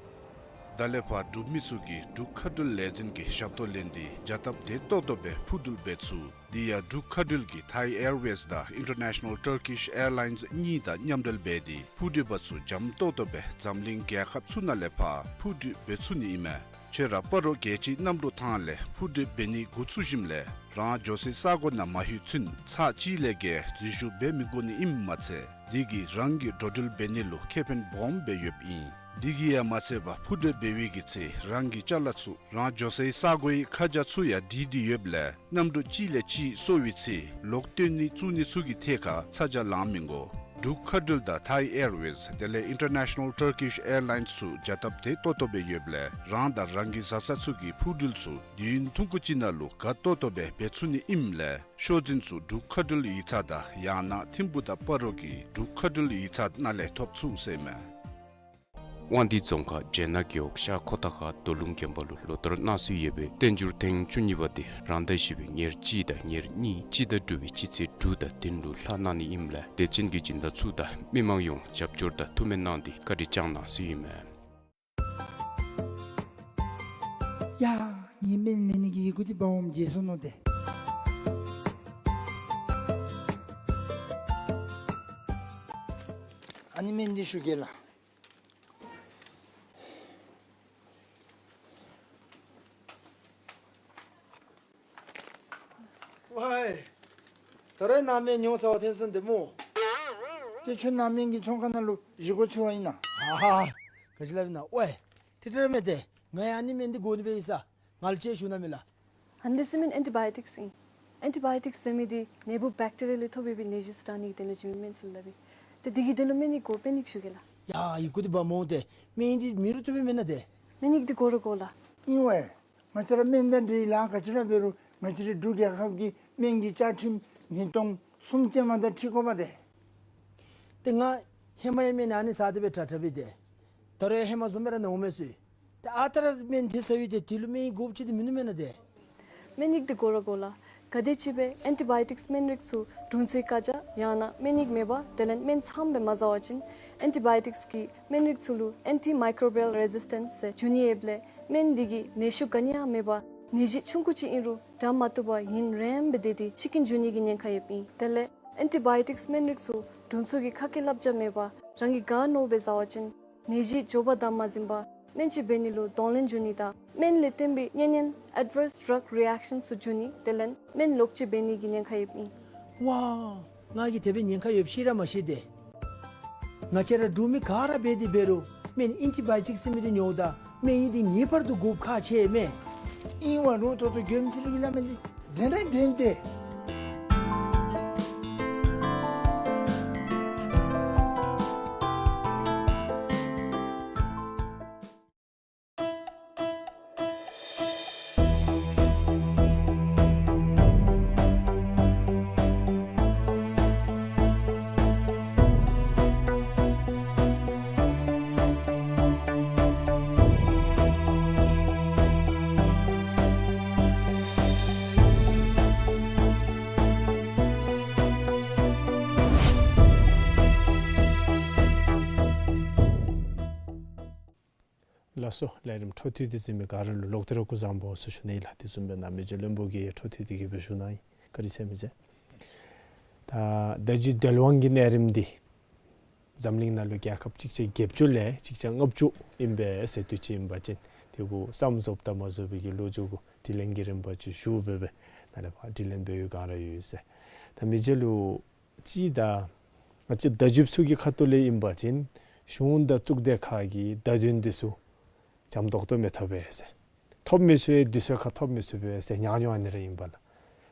ད་ལས་ཕར་འབྲུག་མི་ཚུ་གིས་འབྲུག་མཁའ་འགྲུལ་ལས་འཛིན་གྱི་ཞབས་ཏོག་ལེན་ཏེ་བྱ་སྟབས་བདེ་ཏོག་ཏོ་སྦེ་འཕུར་འགྲུལ་འབད་ཚུགས། དེ་ཡང་འབྲུག་མཁའ་འགྲུལ་གྱིས་Thai Airways དང་International Turkish Airlines གཉིས་དང་མཉམ་འབྲེལ་འབད་དེ་འཕུར་འགྲུལ་པ་ཚུ་འཇམ་ཏོག་ཏོ་སྦེ་འཛམ་གླིང་རྒྱལ་ཁབ་ཚུ་ནང་ལས་ཕར་འཕུར་འགྲུལ་འབད་ཚུགས་ནི་ཨིན་མས། ཁྱོད་ར་སྤ་རོ་རྒྱལ་སྤྱིའི་གནམ་གྲུ་ཐང་ལས་འཕུར་འགྲུལ་འབད་ནི་འགོ་བཙུགས་ཞིནམ་ལས་རང་འགྱོ་སའི་ས་གོ་ནང་མ་ལྷོད་ཚུན་ཚར་གཅིག་ལས་བརྒལ་འཛུལ་ཞུགས་འབད་མི་དགོ་ནི་ཨིནམ་མ་ཚད་དེ་གིས་རང་གི་འགྲོ་འགྲུལ་འབད་ནི་ལུ་ཁེ་ཕན་སྦོམ་སྦེ་ཡོདཔ་ཨིན། དེ་གིས་ཡང་མ་ཚད་པར་འཕུར་འགྲུལ་འབད་བའི་གི་ཚེ་རང་གི་ཅ་ལ་ཚུ་རང་འགྱོ་སའི་ས་གོའི་ཁ་བྱང་ཚུ་ཡང་བྲིས་ཏེ་ཡོདཔ་ལས་གནམ་གྲུ་གཅིག་ལས་གཅིག་སོར་བའི་ཚེ་ལོག་སྟོན་ནི་བཙུགས་ནི་ཚུ་གི་ཐད་ཁར་ཚ་གྱང་ལང་མི་དགོ། འབྲུག་མཁའ་འགྲུལ་དང་Thai Airways དེ་ལས་International Turkish Airlines ཚུ་བྱ་སྟབས་བདེ་ཏོག་ཏོ་སྦེ་ཡོདཔ་ལས་རང་དང་རང་གི་བཟའ་ཚང་ཚུ་གི་འཕུར་འགྲུལ་ཚུ་དུས་ཡུན་ཐུང་ཀུ་ཅིག་ནང་ལུ་དགའ་ཏོག་ཏོ་སྦེ་འབད་ཚུགས་ནི་ཨིནམ་ལས་ཤོག་འཛིན་ཚུ་འབྲུག་མཁའ་འགྲུལ་ཡིག་ཚང་དང་ཡང་ན་ཐིམ་ཕུག་དང་སྤ་རོ་གི་འབྲུག་མཁའ་འགྲུལ་ཡིག་ཚང་ནང་ལས་ཐོབ་ཚུགས་ཟེར་མས། དབང་འདུས་རྫོང་ཁག་སྦྱེད་ནག་རྒེད་འོག་ཤར་ཁོ་ཐང་ཁ་རྡོ་ལུང་དགོན་པ་ལུ་ལོ་ལྟར་གནང་སྲོལ་ཡོད་པའི་བསྟན་འགྱུར་ཐེངས་བཅུ་གཉིས་པ་དེ་རང་ཟླ་བཞི་པའི་ཉེར་གཅིག་དང་ཉེར་གཉིས་སྤྱི་ཟླ་དྲུག་པའི་སྤྱི་ཚེས་དྲུག་དང་བདུན་ལུ་ལྷག་གནང་ནི་ཨིནམ་ལས་དད་ཅན་གྱི་སྦྱིན་བདག་ཚུ་དང་མི་མང་ཡོངས་རྒྱབ་སྐྱོར་དང་ཐུགས་སྨོན་གནང་སྟེ་བཀའ་དྲིན་བསྐྱང་གནང་ཟེར་ཨིན་མས། ཡ། ངེའི་སྨན་ལེན་ནི་གི་ཡི་གུ་འདི་འབག་འོངམ་བརྗེད་སོ་ནུག་ཏེ། ཨ་ནི་སྨན་འདི་ཞུ་གེ་ལགས། ཝའི། ད་རེས་ནཱ་སྨན་ཉོ་ས་བ་ཐོན་སོང་ཏེ་སྨོ། ཏེ་ཁྱོད་ནཱ་སྨན་གྱི་ཚོང་ཁང་ནང་ལུ་བཞེས་སྒོ་འཚོལ་བར་ཨིན་ན། ཨ་ཧ། ག་ཅི་སླབ་ཨིན་ན། ཝའི། ཏེ་ཏེ་ར་མེན་ཏེ། ང་ཡང་ཨ་ནི་སྨན་འདི་དགོ་ནི་སྦེ་ཨིན་ས། ང་ལུ་ཅིག་ཞུ་གནང་མས་ལགས། ཨ་ནི་འདི་ཟེར་མི་ཨེན་ཊི་བཱ་ཡོ་ཊིཀསི་ཨིན། ཨེན་ཊི་བཱ་ཡོ་ཊིཀསི་ཟེར་མི་འདི་ནད་འབུཔ་བེཀ་ཊི་རི་ཡ་ལས་ཐོབ་པའི་ནད་གཞི་ཚུ་དྲག་ནི་གི་དོན་ལུ་བྱིན་མི་སྨན་ཚུ་ལུ་སླབ་ཨིན། ཏེ་འདི་གི་དོན་ལུ་སྨན་ནི་དགོ་པས་ནི་ཞུ་གེ་ལགས། ཡ་ཡི་གུ་འདི་འབག་འོང་ཏེ། སྨན་འདི་མེད་རུང་བཏུབ་པས་མེན་ན་ཏེ། སྨན་ཡིག་འདི་དགོ་ར་དགོ་ལགས། ཨིན་ཝའི། ང་བཅས་ར་སྨན་དང་འབྲེལ་ལཱ་ག་ཅི་ར་འབད་རུང་ང་བཅས་རའི་འབྲུག་རྒྱལ་ཁབ་ཀྱི་སྨན་གྱི་བཅའ་ཁྲིམས་ཉིས་སྟོང་གསུམ་ཅན་མ་དང་འཁྲིལ་དགོ་པས་ཏེ། ཏེ་ང་ཧེ་མ་ཡང་སྨན་ཨ་ནི་ཟ་སྟེ་སྦེ་དྲག་དྲག་སྦེ་ཏེ། ད་རུང་ཡང་ཧེ་མ་བཟུམ་སྦེ་ར་ན་འོང་མས་ཟེར། ཏེ་ཨ་རྟག་ར་སྨན་དེ་ཟ་བའི་ཏེ་དེ་ལུ་སྨན་ཡིག་དགོཔ་ཅིག་ཏེ་མིན་ནུག་མེན་ན་ཏེ། སྨན་ཡིག་འདི་དགོ་ར་དགོ་ལགས། ག་དེམ་ཅིག་སྦེ་ཨེན་ཊི་བཱ་ཡོ་ཊིཀསི་སྨན་རིགས་ཚུ་དྲུང་འཚོའི་བཀའ་རྒྱ་ཡང་ན་སྨན་ཡིག་མེད་པར་དེ་ལས་སྨན་ཚངམ་སྦེ་མ་ཟ་བ་ཅིན་ཨེན་ཊི་བཱ་ཡོ་ཊིཀསི་གི་སྨན་རིགས་ཚུ་ལུ་ཨེན་ཊི་མའི་ཀོ་བི་ཡལ་རེ་ཟིས་ཊེནསི་ཟེར་འབྱུང་ནི་ཡོདཔ་ལས་སྨན་འདི་གིས་ནད་ཤུགས་ག་ནི་ཡང་མེད་པར་ནད་གཞི་ཆུང་ཀུ་ཅིག་ཨིན་རུང་དྲག་མ་བཏུབ་པར་ཡུན་རིངམོ་སྦེ་སྡོད་དེ་འཆི་རྐྱེན་འབྱུང་ནི་གི་ཉེན་ཁ་ཡོདཔ་ཨིན། དེ་ལས་ཨེན་ཊི་བཱ་ཡོ་ཊིཀསི་སྨན་རིགས་ཚུ་དྲུང་འཚོ་གི་ཁ་སྐད་བསླབ་བྱ་མེད་པར་རང་གིས་ག་མནོཝ་སྦེ་ཟ་བ་ཅིན་ནད་གཞི་མགྱོགས་པར་དྲག་མ་ཟིན་པར་སྨན་བཅོས་འབད་ནི་ལུ་གདོང་ལེན་འབྱུང་ནི་དང་སྨན་ལས་བརྟེན་པའི་གཉན་ཉེན་ཨེཌ་ཝརསི་ཌྲག་རི་ཨེཀ་ཤཱནསི་ཚུ་འབྱུང་ནི་དེ་ལས་སྨན་ལོག་སྤྱོད་འབད་ནི་གི་ཉེན་ཁ་ཡོདཔ་ཨིན། ཝའོ། ང་གིས་དེ་སྦེ་ཉེན་ཁ་ཡོདཔ་ཤེས་ར་མ་ཤེས་ཏེ། ང་བཅས་ར་འབྲུག་མི་ག་ར་འབད་དེ་འབད་རུང་སྨན་ཨེན་ཊི་བཱ་ཡོ་ཊིཀསི་ཟེར་མི་འདི་ཉོཝ་ད་སྨན་ཡིག་འདི་ངེས་པར་དུ་དགོཔ་ཁག་ཆེ་མས། ཨིན་ཝའི་རུང་ད་ལྟོ་མགྱོནམ་ཅིག་ལུ་གི་སླབ་མི་འདི་བདེན་ར་བདེན་ཏེ། ལགས་སོ། ལས་རིམ་འཕྲོ་མཐུད་དེ་གཟིགས་མི་ག་ར་ལུ་ལོག་སྟེ་ར་སྐུ་གཟུགས་བཟང་པོ་ཟེར་ཞུ་ནི་ལགས། དེ་བཟུམ་སྦེ་ནཱ་མི་རྗེ་བློན་པོ་གིས་འཕྲོ་མཐུད་དེ་གིས་སྦེ་ཞུ་གནང་ཡི། བཀའ་དྲིན་ཆེ་མི་རྗེ། ད་བརྡ་བརྒྱུད་དོལ་དབང་གི་གནས་རིམ་འདི་འཛམ་གླིང་ནང་ལུ་རྒྱལ་ཁབ་གཅིག་བརྒྱད་ཅུ་ལས་གཅིག་བརྒྱ་ལྔ་བཅུ་ཨིན་པས་ཟེར། དུས་ཅི་ཨིན་པ་ཅིན་དེ་གུ་བསམ་རྫོགསཔ་དང་མ་རྫོགས་པའི་གི་ལོ་རྒྱུས་གུ་དྲི་ལན་གྱི་རིམ་པ་ཅིག་ཞུ་སྦེ་སྦེ་ནཱ་ལས་ཕར་དྲི་ལན་འབད་ཡོད་ག་ར་ཡོད་ཟེར། ད་མི་རྗེ་ལུ་ཅིག་ད་ང་བཅས་བརྡ་བརྒྱུདཔ་ཚུ་གི་ཁ་ཐུག་ལས་ཨིན་པ་ཅིན་གཞུང་དང་གཙུག་སྡེ་ཁག་གི་བརྡ་དོན་འདི་ཚུ་འཇམ་ཏོག་ཏོ་མི་ཐོབ་པས་ཟེར། ཐོབ་མི་ཚུ་ཡང་དུས་ཚོད་ཁར་ཐོབ་མི་ཚུགས་པས་ཟེར་ཉག་ཉོག་ཨ་ནི་ར་ཨིན་པས་ལགས།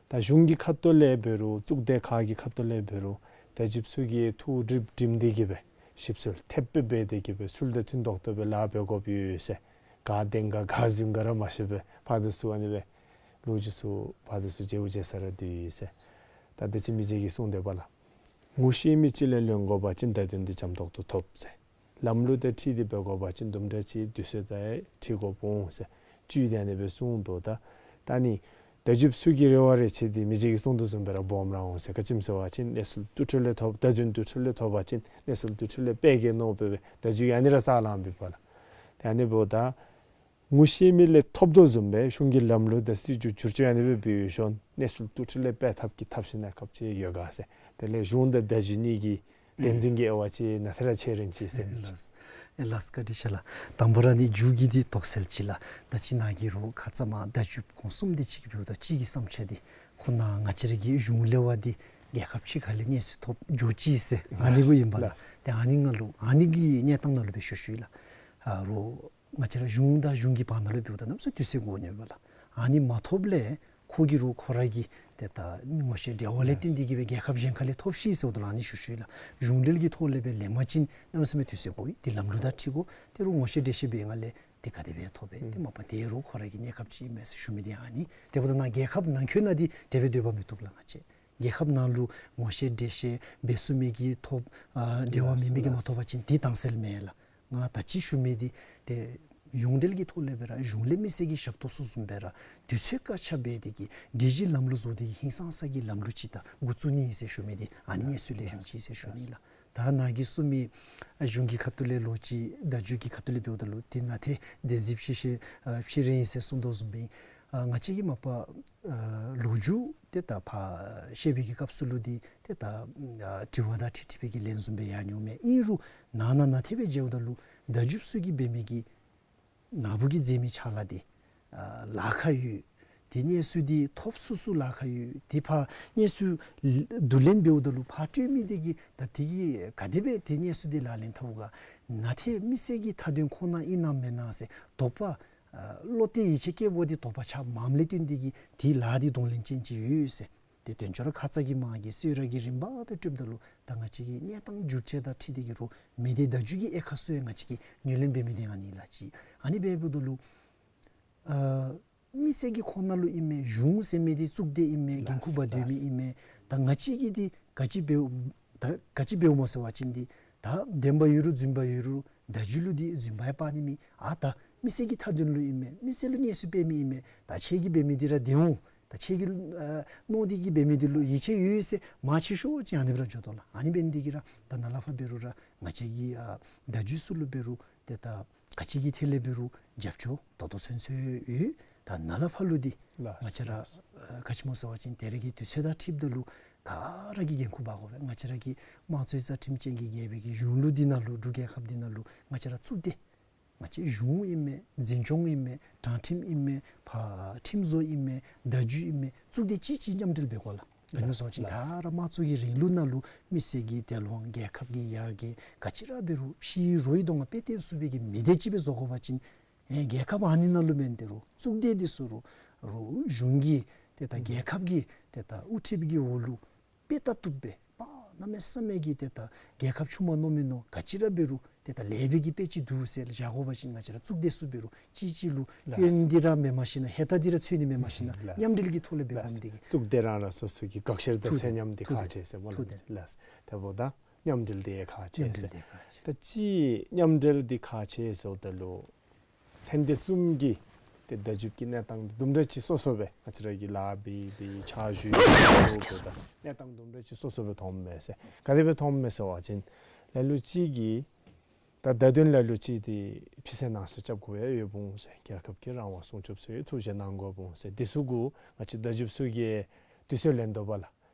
ད་གཞུང་གི་ཁ་ཐུག་ལས་འབད་རུང་གཙུག་སྡེ་ཁག་གི་ཁ་ཐུག་ལས་འབད་རུང་བརྡ་བརྒྱུདཔ་ཚུ་གིས་ཐུགས་སྒྲིམ་སྒྲིམ་སྟེ་གིས་སྦེ་ཞིབ་འཚོལ་ཐེབས་སྦེ་འབད་དེ་གིས་སྦེ་ཚུལ་དང་མཐུན་ཏོག་ཏོ་སྦེ་ལཱ་འབད་དགོཔ་ཡོད་ཟེར། ག་བདེན་ག་ག་རྫུན་ག་ར་མ་ཤེས་པར་ཕར་དང་ཚུར་ཨ་ནི་སྦེ་ལོ་རྒྱུས་ཚུ་ཕར་དང་ཚུར་བརྗེ་བོ་བརྗེ་ས་ར་འདི་ཡོད་ཟེར། ད་དེ་ཅིག་མི་རྗེ་གིས་གསུངས་དེས་པ་ལགས། ངོ་ཤེས་མི་ཅིག་ལས་ལེན་དགོ་པ་ཅིན་བརྡ་དོན་འདི་འཇམ་ཏོག་ཏོ་ཐོབ་ཟེར། ལམ་ལུགས་དང་འཁྲིལ་ཏེ་འབད་དགོ་པ་ཅིན་དུམ་གྲ་ཅིག་དུས་ཚོད་དང་འཁྲིལ་དགོཔ་འོང་ཟེར། བརྒྱུད་དེ་ཨ་ནི་སྦེ་གསུངས་དོ། ད་ད་ནི་བརྡ་བརྒྱུདཔ་ཚུ་གི་རེ་བ་རེ་ཆེ་འདི་མི་རྗེ་གིས་གསུངས་དོ་བཟུམ་སྦེ་ར་སྦོམ་ར་འོང་ཟེར། ག་ཅི་སྨོ་ཟེར་བ་ཅིན་གནས་ཚུལ་ཐུགས་ཁྲོ་ལས་ཐོབ། བརྡ་དོན་ཐུགས་ཁྲོ་ལས་ཐོབ་པ་ཅིན་གནས་ཚུལ་ཐུགས་ཁྲོ་ལས་སྤེལ་གེ་མནོ་སྦེ་སྦེ་བརྡ་བརྒྱུད་ཨ་ནི་ར་ས་ལང་འབད་པ་ལགས། ཏེ་ཨ་ནི་འབདཝ་ད་ངོ་ཤེས་མི་ལས་ཐོབ་དོ་བཟུམ་སྦེ་གཞུང་གི་ལམ་ལུགས་དང་སྲིད་བྱུས་བསྒྱུར་བཅོས་ཨ་ནི་སྦེ་འབད་ཞིནམ་གནས་ཚུལ་ཐུགས་ཁྲོ་ལས་སྤེལ་ཐབས་ཀྱི་ཐབས་ཤེས་སྣ་ཁབ་ཅིག་ཡོད་ག་ཟེར། དེ་ལས་གཞུང་དང་བརྡ་བརྒྱུད་གཉིས་ཀྱི་བདེན་རྫུན་གྱི་དབྱེ་བ་ཅིག་ནཱ་ཏེ་ར་ཕྱེ་རན་ཅི་ཟེར་མི་ཅིག། ལགས། ཨེ་ལགས་བཀའ་དྲིན་ཆེ་ལགས། དང་པ་ར་ནི་མཇུག་གི་འདི་དོགས་སེལ་ཅིག་ལགས། ད་ཅི་ནཱ་གིས་རོགས་ཁ་ཙ་མ་བརྡ་བརྒྱུདཔ་གོང་གསུམ་འདི་ཅིག་གིས་འབདཝ་ད་གཅིག་གི་བསམ་འཆར་འདི་ཁོ་ན་ང་བཅས་ར་གི་གཞུང་ལས་འབད་དེ་རྒྱལ་ཁབ་ཕྱི་ཁ་ལས་གནས་ཚུལ་ཐོབ་འགྱོ་ཅི་ཟེར་ཨ་ནི་གུ་ཨིན་པས་ལགས། ལགས། ཏེ་ཨ་ནི་ནང་ལུ་ཨ་ནི་གི་གནས་སྟངས་ནང་ལུ་སྦེ་ཞུ་ཞུ་ཡི་ལགས། ཨ་རོགས་ང་བཅས་ར་གཞུང་དང་གཞུང་གི་བར་ན་ལུ་འབདཝ་ད་གནམ་མེད་ས་མེད་དུས་ཚོད་འགོར་ནི་ཨིན་པས་ལགས། ཨ་ནི་མ་ཐོབ་ལས་ཁོ་གིས་རོགས་ཁོ་ར་གི་ཏེ་ད་ངོ་ཤེས་འབྲེལ་བ་ལས་བརྟེན་ཏེ་གིས་སྦེ་རྒྱལ་ཁབ་གཞན་ཁ་ལས་ཐོབ་ཤི་ཟེརཝ་ད་ལུ་ཨ་ནི་ཞུ་ཞུ་ཡི་ལགས། གཞུང་འབྲེལ་གྱི་ཐོག་ལས་སྦེ་ལེན་པ་ཅིན་གནམ་མེད་ས་མེད་དུས་ཚོད་འགོར་ཡི། ཏེ་རོགས་ངོ་ཤེས་འགྲེལ་བཤད་འབད་ཡི་ག་ལས་ཏེ་ག་དེ་སྦེ་ཐོབ་པས། ཏེ་མ་པ་ཏེ་རོགས་ཁོ་ར་གི་གནས་སྐབས་ཅིག་ཨིན་མས་ཟེར་ཞུ་མི་འདི་ཨ་ནི། དེ་འབདཝ་ད་ནཱ་རྒྱལ་ཁབ་ནང་འཁོད་ནང་འདི་དེ་སྦེ་སྡོད་པ་མི་བཏུབ་ལགས། ང་བཅས་རྒྱལ་ཁབ་ནང་ལུ་ངོ་ཤེས་འགྲེལ་བཤད་འབད་ཚུགས་མི་གི་ཐོབ་ཨ་འབྲེལ་བ་མེད་མི་གིས་མ་ཐོབ་པ་ཅིན་འདི་དྭངས་གསལ་མེན་ལགས། ང་ད་ཅི་ཞུ་མི་འདི་ཏེ་གཞུང་འབྲེལ་གྱི་ཐོག་ལས་སྦེ་ར་གཞུང་ལས་མི་སེར་གྱི་ཞབས་ཏོག་ཚུ་བཟུམ་སྦེ་ར་དུས་ཚོད་བཀག་ཆ་འབད་དེ་གིས་སྒྲིག་གཞི་ལམ་ལུགས་བཟོ་སྟེ་གིས་ཧིང་སངས་ས་གི་ལམ་ལུགས་ཅིག་ད་འགོ་བཙུགས་ནི་ཨིན་ཟེར་ཞུ་མི་འདི་ཨ་ནི་གནས་ཚུལ་ལེགས་ཤོམ་ཅིག་ཟེར་ཞུ་ནི་ལགས། ད་ནཱ་གིས་གསུངས་མི་ཨ་གཞུང་གི་ཁ་ཐུག་ལས་ལོག་ཅི་བརྡ་བརྒྱུད་ཀྱི་ཁ་ཐུག་ལས་འབདཝ་ད་ལུ་ཏེ་ནཱ་ཏེ་འདི་གཟིགས་ཤེས་ཤེས་ཨ་ཕྱི་རིང་ཨིན་ཟེར་གསུངས་དོ་བཟུམ་སྦེ་ཨ་ང་བཅས་ཀྱིས་མ་པ་ཨ་ལོ་རྒྱུས་ཏེ་ད་ཕར་བཤད་པའི་གི་སྐབས་སུ་ལུ་འདི་ཏེ་ད་ཨ་དྲི་བ་དང་འཁྲིལ་འཁྲིལ་བའི་གི་ལན་བཟུམ་སྦེ་ཡང་འོང་མས། ཨིན་རུང་ནཱ་ནཱ་ནཱ་ཏེ་སྦེ་མཇལཝ་ད་ལུ་བརྡ་བརྒྱུདཔ་ཚུ་གིས་འབད་མི་གི་ནཱ་བུ་གིས་མཛད་མི་ཕྱག་ལཱ་འདི་ཨ་ལཱ་ཁག་ཡོད། ཏེ་གནས་ཚུལ་འདི་ཐོབ་ཚུགས་ཚུགས་ལཱ་ཁག་ཡོད། ཏེ་ཕར་གནས་ཚུལ་བསྡུ་ལེན་འབདཝ་ད་ལུ་ཕར་སྤྲོད་མི་འདི་གིས་ད་འདི་གིས་ག་དེ་སྦེ་ཏེ་གནས་ཚུལ་འདི་ལག་ལེན་འཐབ་ག། ནཱ་ཏེ་མི་སེར་གྱི་མཐའ་དོན་ཁོ་ན་ཨིན་ན་མེན་ན་ཟེར་དོགས་པ་ཨ་བློ་གཏད་ཡིད་ཆེས་བསྐྱེདཔ་འདི་དོགས་པ་ཆགས་མམ་ལས་བརྟེན་འདི་གིས་ཏེ་ལཱ་འདི་གདོང་ལེན་ཅན་ཅིག་ཡོད་ཟེར། ཏེ་དོན་གཙོ་ར་ཁ་ཙ་གི་མ་གི་གསོལ་རས་ཀྱི་རིམ་པ་སྦེ་སྤྲོདཔ་ད་ལུ་ད་ང་བཅས་ཀྱི་གནས་སྟངས་འགྱུར་བཅོས་དང་འཁྲིལ་ཏེ་གིས་རོགས་མི་སྡེ་བརྡ་བརྒྱུད་ཀྱི་དབྱེ་ཁག་ཚུ་ཡང་ང་བཅས་ཀྱིས་ངོས་ལེན་འབད་མི་འདི་ཨ་ནི་ལགས་ཅིག། ཨ་ནི་འབདཝ་ད་ལུ་ཨ་མི་སེར་གྱི་ཁོག་ནང་ལུ་ཨིན་མས། གཞུང་ཟེར་མི་འདི་གཙུག་སྡེ་ཨིན་མས། འགན་ཁུར་འབག་སྡོད་མི་ཨིན་མས། ད་ང་བཅས་ཀྱིས་འདི་ག་ཅི་འབདཝ་ད་ག་ཅི་འབདཝ་སྨོ་ཟེར་བ་ཅིན་འདི་ད་བདེན་པ་ཡོད་རུང་རྫུན་པ་ཡོད་རུང་བརྡ་བརྒྱུད་ལུ་འདི་རྫུན་པ་ཡང་སྤར་ནི་མེད། ཨ་ད་མི་སེར་གྱི་མཐའ་དོན་ལུ་ཨིན་མས། མི་སེར་ལུ་གནས་ཚུལ་སྤེལ་མི་ཨིན་མས། ད་ཁྱེད་ཀྱིས་འབད་མི་འདི་ར་བདེན་འོང་། ད་ཁྱེད་ཀྱིས་ཨ་མནོ་སྟེ་གིས་འབད་མི་འདི་ལུ་ཡིད་ཆེས་ཡོད་ཟེར་མ་ཆེ་ཤོས་ཅིག་ཨ་ནི་སྦེ་ར་འགྱོ་དོ་ལགས། ཨ་ནི་འབད་ནི་འདི་གིས་ར་ད་ནཱ་ལས་ཕར་འབད་རུང་ར་ང་བཅས་ཀྱི་ཨ་བརྡ་བརྒྱུད་ཚུ་ལུ་འབད་རུང་ཏེ་ད་ག་ཅི་གི་ཐད་ལས་འབད་རུང་རྒྱབ་སྐྱོར་ད་ལྟོ་ཚུན་ཚོད་ཡོད། ད་ནཱ་ལས་ཕར་ལུ་འདི་ལགས་ང་བཅས་ར་ལགས། ཨ་ག་ཅི་སྨོ་ཟེར་བ་ཅིན་ད་རེས་ཀྱི་དུས་ཚོད་དང་འཁྲིལཝ་ད་ལུ་ག་ར་གིས་འགན་ཁུར་འབག་དགོ་པས། ང་བཅས་ར་གི་དམངས་གཙོའི་རྩ་ཁྲིམས་ཅན་གྱི་རྒྱལ་པོའི་གི་གཞུང་ལུགས་འདི་ནང་ལུ་འབྲུག་རྒྱལ་ཁབ་འདི་ནང་ལུ་ང་བཅས་ར་གཙུག་སྡེ་ང་བཅས་གཞུང་ཨིན་མས། འཛིན་སྐྱོང་ཨིན་མས། དྲང་ཁྲིམས་ཨིན་མས། ཕར་ཁྲིམས་བཟོ་ཨིན་མས། བརྡ་བརྒྱུད་ཨིན་མས། གཙུག་སྡེ་གཅིག་གཅིག་མཉམ་འབྲེལ་འབད་དགོ་ལགས། ག་ཅི་སྨོ་ཟེར་བ་ཅིན་ལགས། ག་ར་དམངས་གཙོ་གི་རིང་ལུགས་ནང་ལུ་མི་སེར་གྱི་དལ་དབང་རྒྱལ་ཁབ་ཀྱི་ཡར་རྒྱས་ག་ཅི་ར་འབད་རུང་ཕྱི་རོལ་གྱི་གདོང་ཁར་དཔེ་སྟོན་ཚུགས་པའི་གི་མི་སྡེ་ཅིག་སྦེ་བཟོ་དགོ་པ་ཅིན་ཨེ་རྒྱལ་ཁབ་ཨ་ནི་ནང་ལུ་མེན། ཏེ་རོགས་གཙུག་སྡེ་འདི་ཚུ་རོགས་རོགས་གཞུང་གི་ཏེ་ད་རྒྱལ་ཁབ་ཀྱི་ཏེ་ད་དབུ་ཁྲིདཔ་གི་འོག་ལུ་དཔེ་ལྟ་བཏུབ་སྦེ་པ་གནམ་མེད་ས་མེད་ཀྱི་ཏེ་ད་རྒྱལ་ཁབ་ཆུང་མ་མནོ་མི་མནོ་ག་ཅི་ར་འབད་རུང་ཏེ་ད་ལེགས་པའི་གི་དཔེ་ཅིག་འདུག་ཟེར་བཞག་དགོ་པ་ཅིན་ང་བཅས་ར་གཙུག་སྡེ་ཚུ་འབད་རུང་གཅིག་གཅིག་ལུ་ལགས། སྐྱོན་འདི་ར་མེནམ་ཤེས་ན་ཧེ་ད་འདི་ར་འཚོལ་ནི་མེནམ་ཤེས་ན་ལགས། མཉམ་འབྲེལ་གྱི་ཐོག་ལས་འབད་དགོ་མི་འདི་གིས་གཙུག་སྡེ་རང་རང་སོ་སོ་གི་དགག་བཤེར་དང་ཐུགས་བདེན། ཚད་མཉམ་འདི་ཐུགས་ཁག་བདེན། ཆེ་ཟེར་སྨོ་ལགས། ཐུགས་བདེན། ལགས། དེ་འབདཝ་ད་མཉམ་འབྲེལ་འདི་ཡང་ཁག་ཆེ་མཉམ་འབྲེལ་ཟེར། འདི་ཁག་ཆེ། ད་ཅི་མཉམ་འབྲེལ་འདི་ཁག་ཆེ་ཟེརཝ་ད་ལུ་ལྷན་སྡེ་གསུམ་གྱི་ཏེ་བརྡ་བརྒྱུད་ཀྱི་གནས་སྟངས་དུམ་གྲ་ཅིག་སོ་སོ་སྦེ་ང་བཅས་ར་གིས་ལཱ་འབད་འབད་ཕྱག་ཞུ་ཡི་ཟེརཝ་ད་གནས་སྟངས་དུམ་གྲ་ཅིག་སོ་སོ་སྦེ་མཐོངམ་མས་ཟེར། ག་དེ་སྦེ་མཐོངམ་མས་ཟེར་བ་ཅིན་ལ་ལུ་ཅིག་གིས་ ད་ད་དུང་ལ་ལུ་ཅིག་འདི་ཕྱི་སེལ་ནང་སེལ་རྐྱབ་དགོཔ་ཡང་ཡོདཔ་འོང་ཟེར། རྒྱལ་ཁབ་ཀྱི་རང་དབང་སྲུང་སྐྱོབ་ཚུ་ཡང་ཐུགས་བཞེད་གནང་དགོཔ་འོང་ཟེར། འདི་ཚུ་གུ་ང་བཅས་བརྡ་བརྒྱུདཔ་ཚུ་གིས་དུས་ཚོད་ལེན་དོ་བ་ལགས།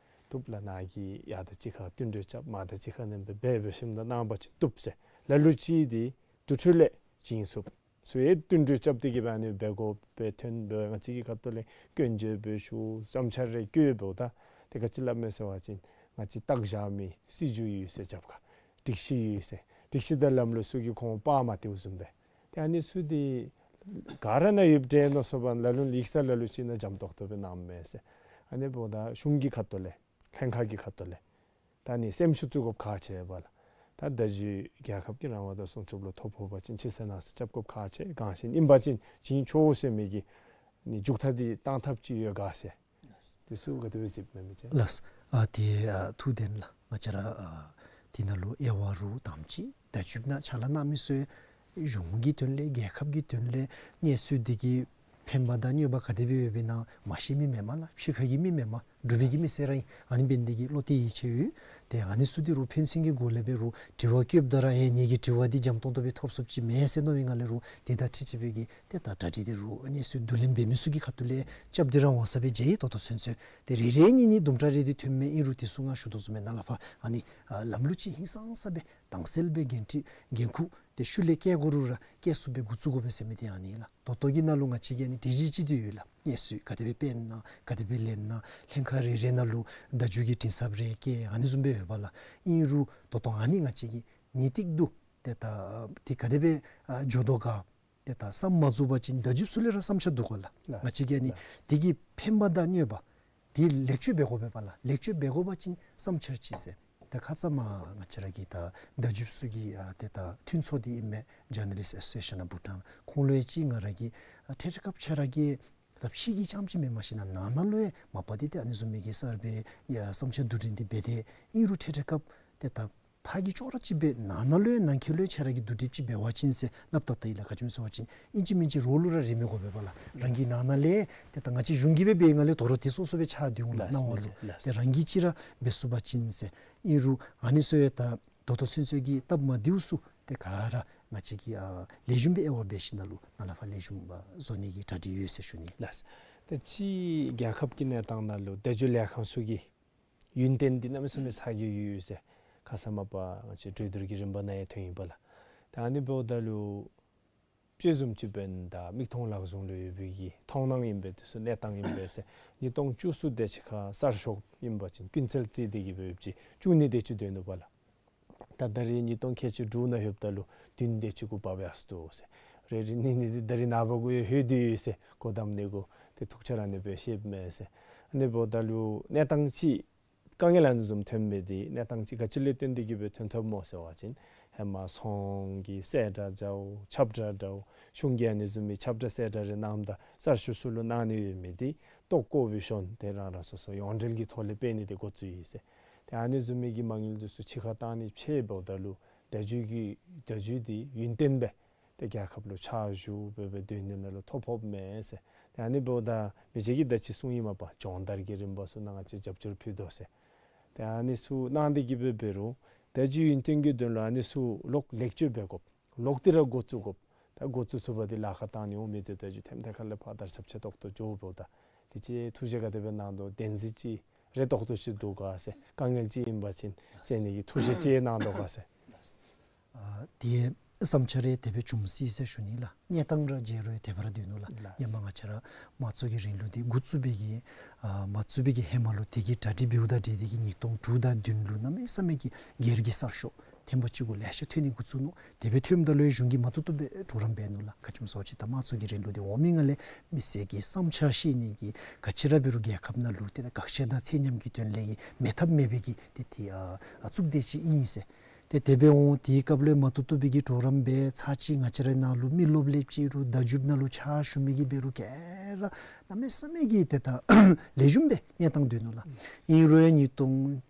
བཏུབ་ལགས། ནཱ་གིས་ཡར་དང་གཅིག་ཁར་བསྟུན་གྲོས་རྐྱབ། མར་དང་གཅིག་ཁར་ནེམ་སྦེ་འབད་འབད་ཞིནམ་ད་གནང་བ་ཅིན་བཏུབ་ཟེར། ལ་ལུ་ཅིག་འདི་དུར་ཁྲོད་ལས་བྱིན་ཚུགསཔ་ཚུ་ཡང་བསྟུན་གྲོས་རྐྱབ་སྟེ་གི་སྦེ་ཨ་ནི་འབད་དགོཔ་སྦེ་ཐོན་འབདཝ་ང་བཅས་ཀྱི་ཁ་ཐུག་ལས་སྐྱོན་བརྗོད་འབད་ཞུ་བསམ་འཆར་རེ་བཀོད་འབདཝ་ད་ཏེ་ག་ཅི་སླབ་མས་ཟེར་བ་ཅིན་ང་བཅས་བརྟག་བཞག་མི་སྲིད་བྱུས་ཡོད་ཟེར། རྒྱབ་ཁར་སྒྲིག་གཞི་ཡོད་ཟེར། སྒྲིག་གཞི་དང་ལམ་ལུགས་ཚུ་གིས་ཁོང་སྤང་མ་སྟེརཝ་བཟུམ་སྦེ། ཏེ་ཨ་ནི་ཚུ་འདི་ག་ར་ནང་ཡོདཔ་འདྲས་མནོ་སོང་པ་ལ་ལུ་ཡིག་ཚང་ལ་ལུ་ཅིག་ནང་འཇམ་ཏོག་ཏོ་སྦེ་གནངམ་མས་ཟེར། ཨ་ནི་འབདཝ་ད་གཞུང་གི་ཁ་ཐུག་ལས་ལྷན་ཁག་གི་ཁ་ཐུག་ལས་ད་ནི་སེམས་ཤུགས་བཙུགས་དགོཔ་ཁག་ཆེ་བས་ལགས། ད་བརྡ་བརྒྱུད་རྒྱལ་ཁབ་ཀྱི་རང་དབང་དང་སྲུང་སྐྱོབ་ལུ་ཐོ་ཕོག་པ་ཅིན་ཕྱི་སེལ་ནང་སེལ་རྐྱབ་དགོཔ་ཁག་ཆེ། གང་ཞིག་ཨིན་པ་ཅིན་བྱིན་ཆོག་ཟེར་མི་གི་ནི་མཇུག་མཐའ་འདི་བཏང་ཐབས་ཅིག་ཡོད་ག་ཟེར། འདི་ཚུ་ག་དེ་སྦེ་གཟིགསཔ་མས་མི་ཅིག། ལགས། ཨ་ཏེ་ཨ་ཐུགས་བདེན་ལགས། ང་བཅས་ར་ཨ་འདི་ནང་ལུ་དབྱེ་བ་རུ་དང་པ་ཅིག་བརྡ་བརྒྱུདཔ་ནང་ཕྱག་ལཱ་གནང་མི་ཚུ་གཞུང་གི་དོན་ལས་རྒྱལ་ཁབ་ཀྱི་དོན་ལས་གནས་ཚུལ་འདི་གི་ཕན་པ་དང་གནོད་པ་ག་དེ་སྦེ་ཡོདཔ་ཨིན་ན་མ་ཤེས་མི་མེན་མས་ལགས། ཕྱི་ཁ་གི་མི་མེན་མས། འབྲུག་པའི་གི་མི་སེར་ར་ཨིན། ཨ་ནི་འབད་ནི་འདི་གིས་བློ་གཏད་ཡིད་ཆེས་ཡོད། ཏེ་ཨ་ནི་ཚུ་འདི་རུང་ཕན་ཚུན་གྱི་སྒོ་ལས་འབད་རུང་དྲི་བ་བཀོདཔ་ད་ར་ཨེ་ངེ་གི་དྲི་བ་འདི་འཇམ་ཏོང་ཏོ་སྦེ་ཐོབ་ཚུགསཔ་ཅིག་མེད་ཟེར་མནོ་བའི་ངང་ལས་རུང་འདི་དང་འཁྲིལ་ཏེ་སྦེ་གི་ཏེ་ད་གྲ་སྒྲིག་འདི་རུང་གནས་ཚུལ་བསྡུ་ལེན་འབད་མི་ཚུ་གི་ཁ་ཐུག་ལས་རྐྱབ་སྟེ་ར་འོང་ས་སྦེ་མཇལ་ཡི། ད་ལྟོ་ཚུན་ཚོད་ཏེ་རེ་རེ་གཉིས་གཉིས་དུམ་གྲ་རེ་འདི་ཐོནམ་མས། ཨིན་རུང་དེ་ཚུ་ང་ཞུ་དོ་བཟུམ་སྦེ་ནཱ་ལས་ཕར་ཨ་ནི་ཨ་ལམ་ལུགས་ཅིག་ཧིང་སངས་ས་སྦེ་དྭངས་གསལ་སྦེ་འགན་འཁྲི་འགན་ཁུར་ཏེ་ཤུལ་ལས་བཀལ་དགོ་རུང་ར་བཀལ་ཚུགསཔ་སྦེ་འགོ་བཙུགས་དགོ་པས་ཟེར་མི་འདི་ཨ་ནི་ལགས། ད་ལྟོ་གི་ནང་ལུ་ང་བཅས་ཀྱིས་ཨ་ནི་སྒྲིག་གཞི་ཅིག་འདི་ཡོད་ལགས། གནས་ཚུལ་ག་དེ་སྦེ་སྤེལ་ན་ག་དེ་སྦེ་ལེན་ན་ལྷན་ཁག་རེ་རེ་ནང་ལུ་བརྡ་བརྒྱུད་ཀྱི་མགྲིན་ཚབ་རེ་བཀལ་ཨ་ནི་བཟུམ་སྦེ་ཡོད་པས་ལགས། ཨིན་རུང་ད་ལྟོ་ཨ་ནི་ང་བཅས་ཀྱིས་ངེས་ཏིག་ཏུ་ཏེ་ད་འདི་ག་དེ་སྦེ་ཨ་འགྱོ་དོ་ག་ཏེ་ད་བསམ་མ་ཚུགས་པ་ཅིན་བརྡ་བརྒྱུདཔ་ཚུ་ལས་ར་བསམ་འཆར་བསྡུ་དགོ་ལགས། ལགས། ང་བཅས་ཀྱིས་ཨ་ནི་ལགས། དེ་གི་ཕན་པ་དང་གནོད་པ་དེ་ལེགས་བཅོས་འབད་དགོ་པས་པ་ལགས། ལེགས་བཅོས་འབད་དགོ་པ་ཅིན་བསམ་འཆར་ཅིག་ཟེར། ད་ཁ་ཙ་མ་ང་བཅས་ར་གི་ད་བརྡ་བརྒྱུདཔ་ཚུ་གི་ཨ་ཏེ་ད་མཐུན་ཚོགས་འདི་ཨིན་མས། Journalist Association of Bhutan། ཁོང་ལུ་ཡང་ཅིག་ང་ར་གིས་ཨ་ཐད་རི་ཁར་ཁྱོད་ར་གི་ད་ཕྱི་གི་རྐྱངམ་ཅིག་མེན། མ་གཞི་ནང་ན་ནང་ལུ་ཡང་མ་པ་འདི་ཏེ་ཨ་ནི་བཟུམ་མའི་གི་གསར་པའི་ཡ་བསམ་འཆར་བསྡུ་སྒྲིག་འདི་འབད་དེ་ཨིན་རུང་ཐད་རི་ཁར་ཏེ་ད་ཕར་གི་ཅོག་ར་ཅིག་སྦེ་ནང་ན་ལུ་ཡང་ནང་འཁོད་ལུ་ཡང་ཁྱོད་ར་གིས་བསྡུ་སྒྲིགཔ་ཅིག་འབད་བ་ཅིན་ཟེར་སླབ་ད་ད་ཡི་ལགས། ག་ཅི་སྨོ་ཟེར་བ་ཅིན་ཨིན་ཅི་མིན་ཅི་རོགས་ལུ་ར་རེ་མི་དགོ་པས་པ་ལགས། རང་གི་ནང་ན་ལས་ཏེ་ད་ང་བཅས་གཞུང་གིས་སྦེ་འབད་བའི་ངང་ལས་དོ་རུང་དེ་སོ་སོ་སྦེ་ཆགས་སྡོད་འོང་ལགས། ལགས། སྣང་བ་ལུ་ལགས། ཏེ་རང་གིས་ཅིག་ར་འབད་ཚུགས་པ་ཅིན་ཟེར། ཨིན་རུང་ཨ་ནི་ཚུ་ཡང་ད་ད་ལྟོ་ཚུན་ཚོད་ཀྱི་སྟབས་མ་བདེཝ་ཚུ་ཏེ་ག་ར་ང་བཅས་ཀྱིས་ཨ་ལེགས་ཤོམ་སྦེ་དབྱེ་བ་འབད་ཞིནམ་ལས་ནཱ་ལས་ཕར་ལེགས་ཤོམ་སྦེ་བཟོ་ནི་གི་གྲ་སྒྲིག་ཡོད་ཟེར་ཞུ་ནི། ལགས། ད་ཅི་རྒྱལ་ཁབ་ཀྱི་གནས་སྟངས་ནང་ལུ་བརྡ་བརྒྱུད་ལས་ཁང་ཚུ་གི་ཡུན་བརྟན་འདི་གནམ་མེད་ས་མེད་ཚ་གྱང་ཡོད་ཟེར་ཁ་ཙ་མ་པ་ང་བཅས་གྲོས་བསྡུར་གྱི་རིམ་པ་ནང་ཡང་ཐོན་ཡི་པ་ལགས། ད་ཨ་ནི་འབདཝ་ད་ལུ་དཔྱད་བཟུམ་ཅིག་འབདན་ད་མིག་མཐོང་ལག་བཟུང་ལུ་ཡོད་པའི་གི་མཐོང་སྣང་ཨིན་པས། དེ་ཚུ་གནས་སྟངས་ཨིན་པས་ཟེར། ཉིས་སྟོང་བཅུ་གསུམ་དེ་ཅིག་ཁར་གསར་ཤོག་ཨིན་པ་ཅིན་ཀུན་གསལ་རྩིས་དེ་གིས་འབད་ཅིག་བཅུག་ནི་དེ་ཅིག་སྡོད་ནུག་པ་ལགས། ད་ད་རིས་ཉིས་སྟོང་ཁལ་གཅིག་དྲུག་ནང་ལྷོདཔ་ད་ལུ་བདུན་དེ་ཅིག་གུ་བབས་ཡར་སོ་ནུག་ཟེར། རེ་རེ་གཉིས་གཉིས་འདི་ད་རིས་ནངས་པ་གུ་ཡང་ལྷོད་དེ་ཡོད་ཟེར། སྒོ་བསྡམ་ནི་གུ་ཏེ་ཐུགས་ཆ་ར་ཨ་ནི་སྦེ་བཞེསཔ་མས་ཟེར། ཨ་ནི་འབདཝ་ད་ལུ་གནས་སྟངས་ཅིག་དཀའ་ངལ་ཨ་ནི་བཟུམ་ཐོན་མི་འདི་གནས་སྟངས་ཅིག་ག་ཅི་ལས་བརྟེན་ཏེ་གིས་སྦེ་ཐོན་ཐོནམ་སྨོ་ཟེར་བ་ཅིན་ཧེ་མ་ཚོང་གི་གསལ་བསྒྲགས་འདྲཝ་ཁྱབ་བསྒྲགས་འདྲཝ་གཞུང་གི་ཨ་ནི་བཟུམ་མའི་ཁྱབ་བསྒྲགས་གསལ་བསྒྲགས་རེ་གནངམ་ད་གསར་ཤོག་ཚུ་ལུ་གནང་ནི་ཡོད་མི་འདི་ལྟོ་བཀོ་བའི་ཤུལ་ཏེ་རང་རང་སོ་སོ་ཡོངས་འབྲེལ་གྱི་ཐོག་ལས་སྤེལ་ནི་འདི་འགོ་བཙུགས་ཡི་ཟེར། ཏེ་ཨ་ནི་བཟུམ་མའི་གི་མ་དངུལ་འདི་ཚུ་ཕྱི་ཁར་བཏང་ནི་ཕྱད་འབདཝ་ད་ལུ་བརྡ་བརྒྱུད་ཀྱི་བརྡ་བརྒྱུད་འདི་ཡུན་བརྟན་སྦེ་ཏེ་རྒྱལ་ཁབ་ལུ་ཕྱག་ཞུ་སྦེ་སྦེ་སྡོད་ནི་ནང་ལུ་ཐོ་ཕོགཔ་མས་ཟེར། ཏེ་ཨ་ནི་འབདཝ་ད་མི་རྗེ་གིས་ད་ཅི་གསུངས་ཡི་མ་པ་སྦྱོང་བརྡར་གྱི་རིམ་པ་ཚུ་ནང་ང་བཅས་རྒྱབ་སྐྱོར་ཕུལ་དོ་ཟེར། ཏེ་ཨ་ནི་ཚུ་གནང་སྟེ་གིས་སྦེ་འབད་རུང་བརྡ་བརྒྱུད་ཡུན་བརྟན་གྱི་དོན་ལུ་ཨ་ནི་ཚུ་ལོག་ལེགས་བཅོས་འབད་དགོཔ་ལོག་སྟེ་ར་འགོ་བཙུགས་དགོཔ། ད་འགོ་བཙུགས་ཚུགས་པ་འདི་ལཱ་ཁག་བཏང་ནི་འོང་མི་འདི་བརྡ་བརྒྱུད་ཐེམ་ཐེ་ཁ་ལས་ཕར་དར་ཁྱབ་ཆེ་ཏོག་ཏོ་འགྱོ་འབདཝ་ད་དེ་ཅིག་ཐུགས་བཞེད་ག་དེ་སྦེ་གནང་དོ། བདེན་འཛིན་ཅིག་རེ་དོགས་དོ་ཅིག་འདུག་ག་ཟེར། དཀའ་ངལ་ཅིག་ཨིན་པ་ཅིན་སེལ་ནི་གི་ཐུགས་བཞེད་ཅིག་གནང་དོ་ག་ཟེར། ཨ་དེ་བསམ་འཆར་རེ་དེ་སྦེ་བྱུང་སྲིད་ཟེར་ཞུ་ནི་ལགས། གནས་སྟངས་ར་མཇལ་རུང་དེ་སྦེ་ར་སྡོད་ནུག་ལགས། ལགས། ཧེ་མ་ང་བཅས་ར་དམངས་གཙོ་གི་རིང་ལུགས་འདི་འགོ་བཙུགས་པའི་གི་ཨ་མ་བཙུགས་པའི་གི་ཧེ་མ་ལུ་དེ་གི་གྲ་སྒྲིག་འབདཝ་ད་འདི་དེ་གི་ཉིས་སྟོང་དྲུག་དང་བདུན་ལུ་གནམ་མེད་ས་མེད་ཀྱི་སྒེར་གྱི་གསར་ཤོག་ཐེངས་པ་གཅིག་གུ་ལེ་ཤ་ཐོན་ནི་འགོ་བཙུགས་ནུག། དེ་སྦེ་ཐོནམ་ད་ལུ་གཞུང་གིས་མ་བཏུབ་བཏུབ་སྦེ་གྲོགས་རམ་འབད་ནུག་ལགས། ག་ཅི་སྨོ་ཟེར་བ་ཅིན་ད་དམངས་གཙོ་གི་རིང་ལུགས་འདི་འོང་མི་ནང་ལས་མི་སེར་གྱི་བསམ་འཆར་བཤད་ནི་གི་ག་ཅི་ར་འབད་རུང་རྒྱལ་ཁབ་ནང་ལུ་ཏེ་ད་དགག་བཞག་དང་ཚད་མཉམ་གྱི་དོན་ལས་ཀྱི་མེད་ཐབས་མེད་པའི་གི་ཏེ་ཏེ་ཨ་ཨ་གཙུག་སྡེ་ཅིག་ཨིན་ཟེར། ཏེ་དེ་སྦེ་འོང་དེའི་སྐབས་ལུ་མ་བཏུབ་བཏུབ་པའི་གི་གྲོགས་རམ་འབད་ཚར་ཅིག་ང་བཅས་རའི་ནང་ལུ་མི་རློབས་ལེབ་ཅིག་རུང་བརྡ་བརྒྱུདཔ་ནང་ལུ་ཕྱག་ཞུ་མི་གིས་འབད་རུང་ག་ར་གནམ་མེད་ས་མེད་ཀྱི་ཏེ་ད་ལེགས་ཤོམ་སྦེ་གནས་སྟངས་སྡོད་ནུག་ལགས། ཨིན་རུང་ཡང་ཉིས་སྟོང་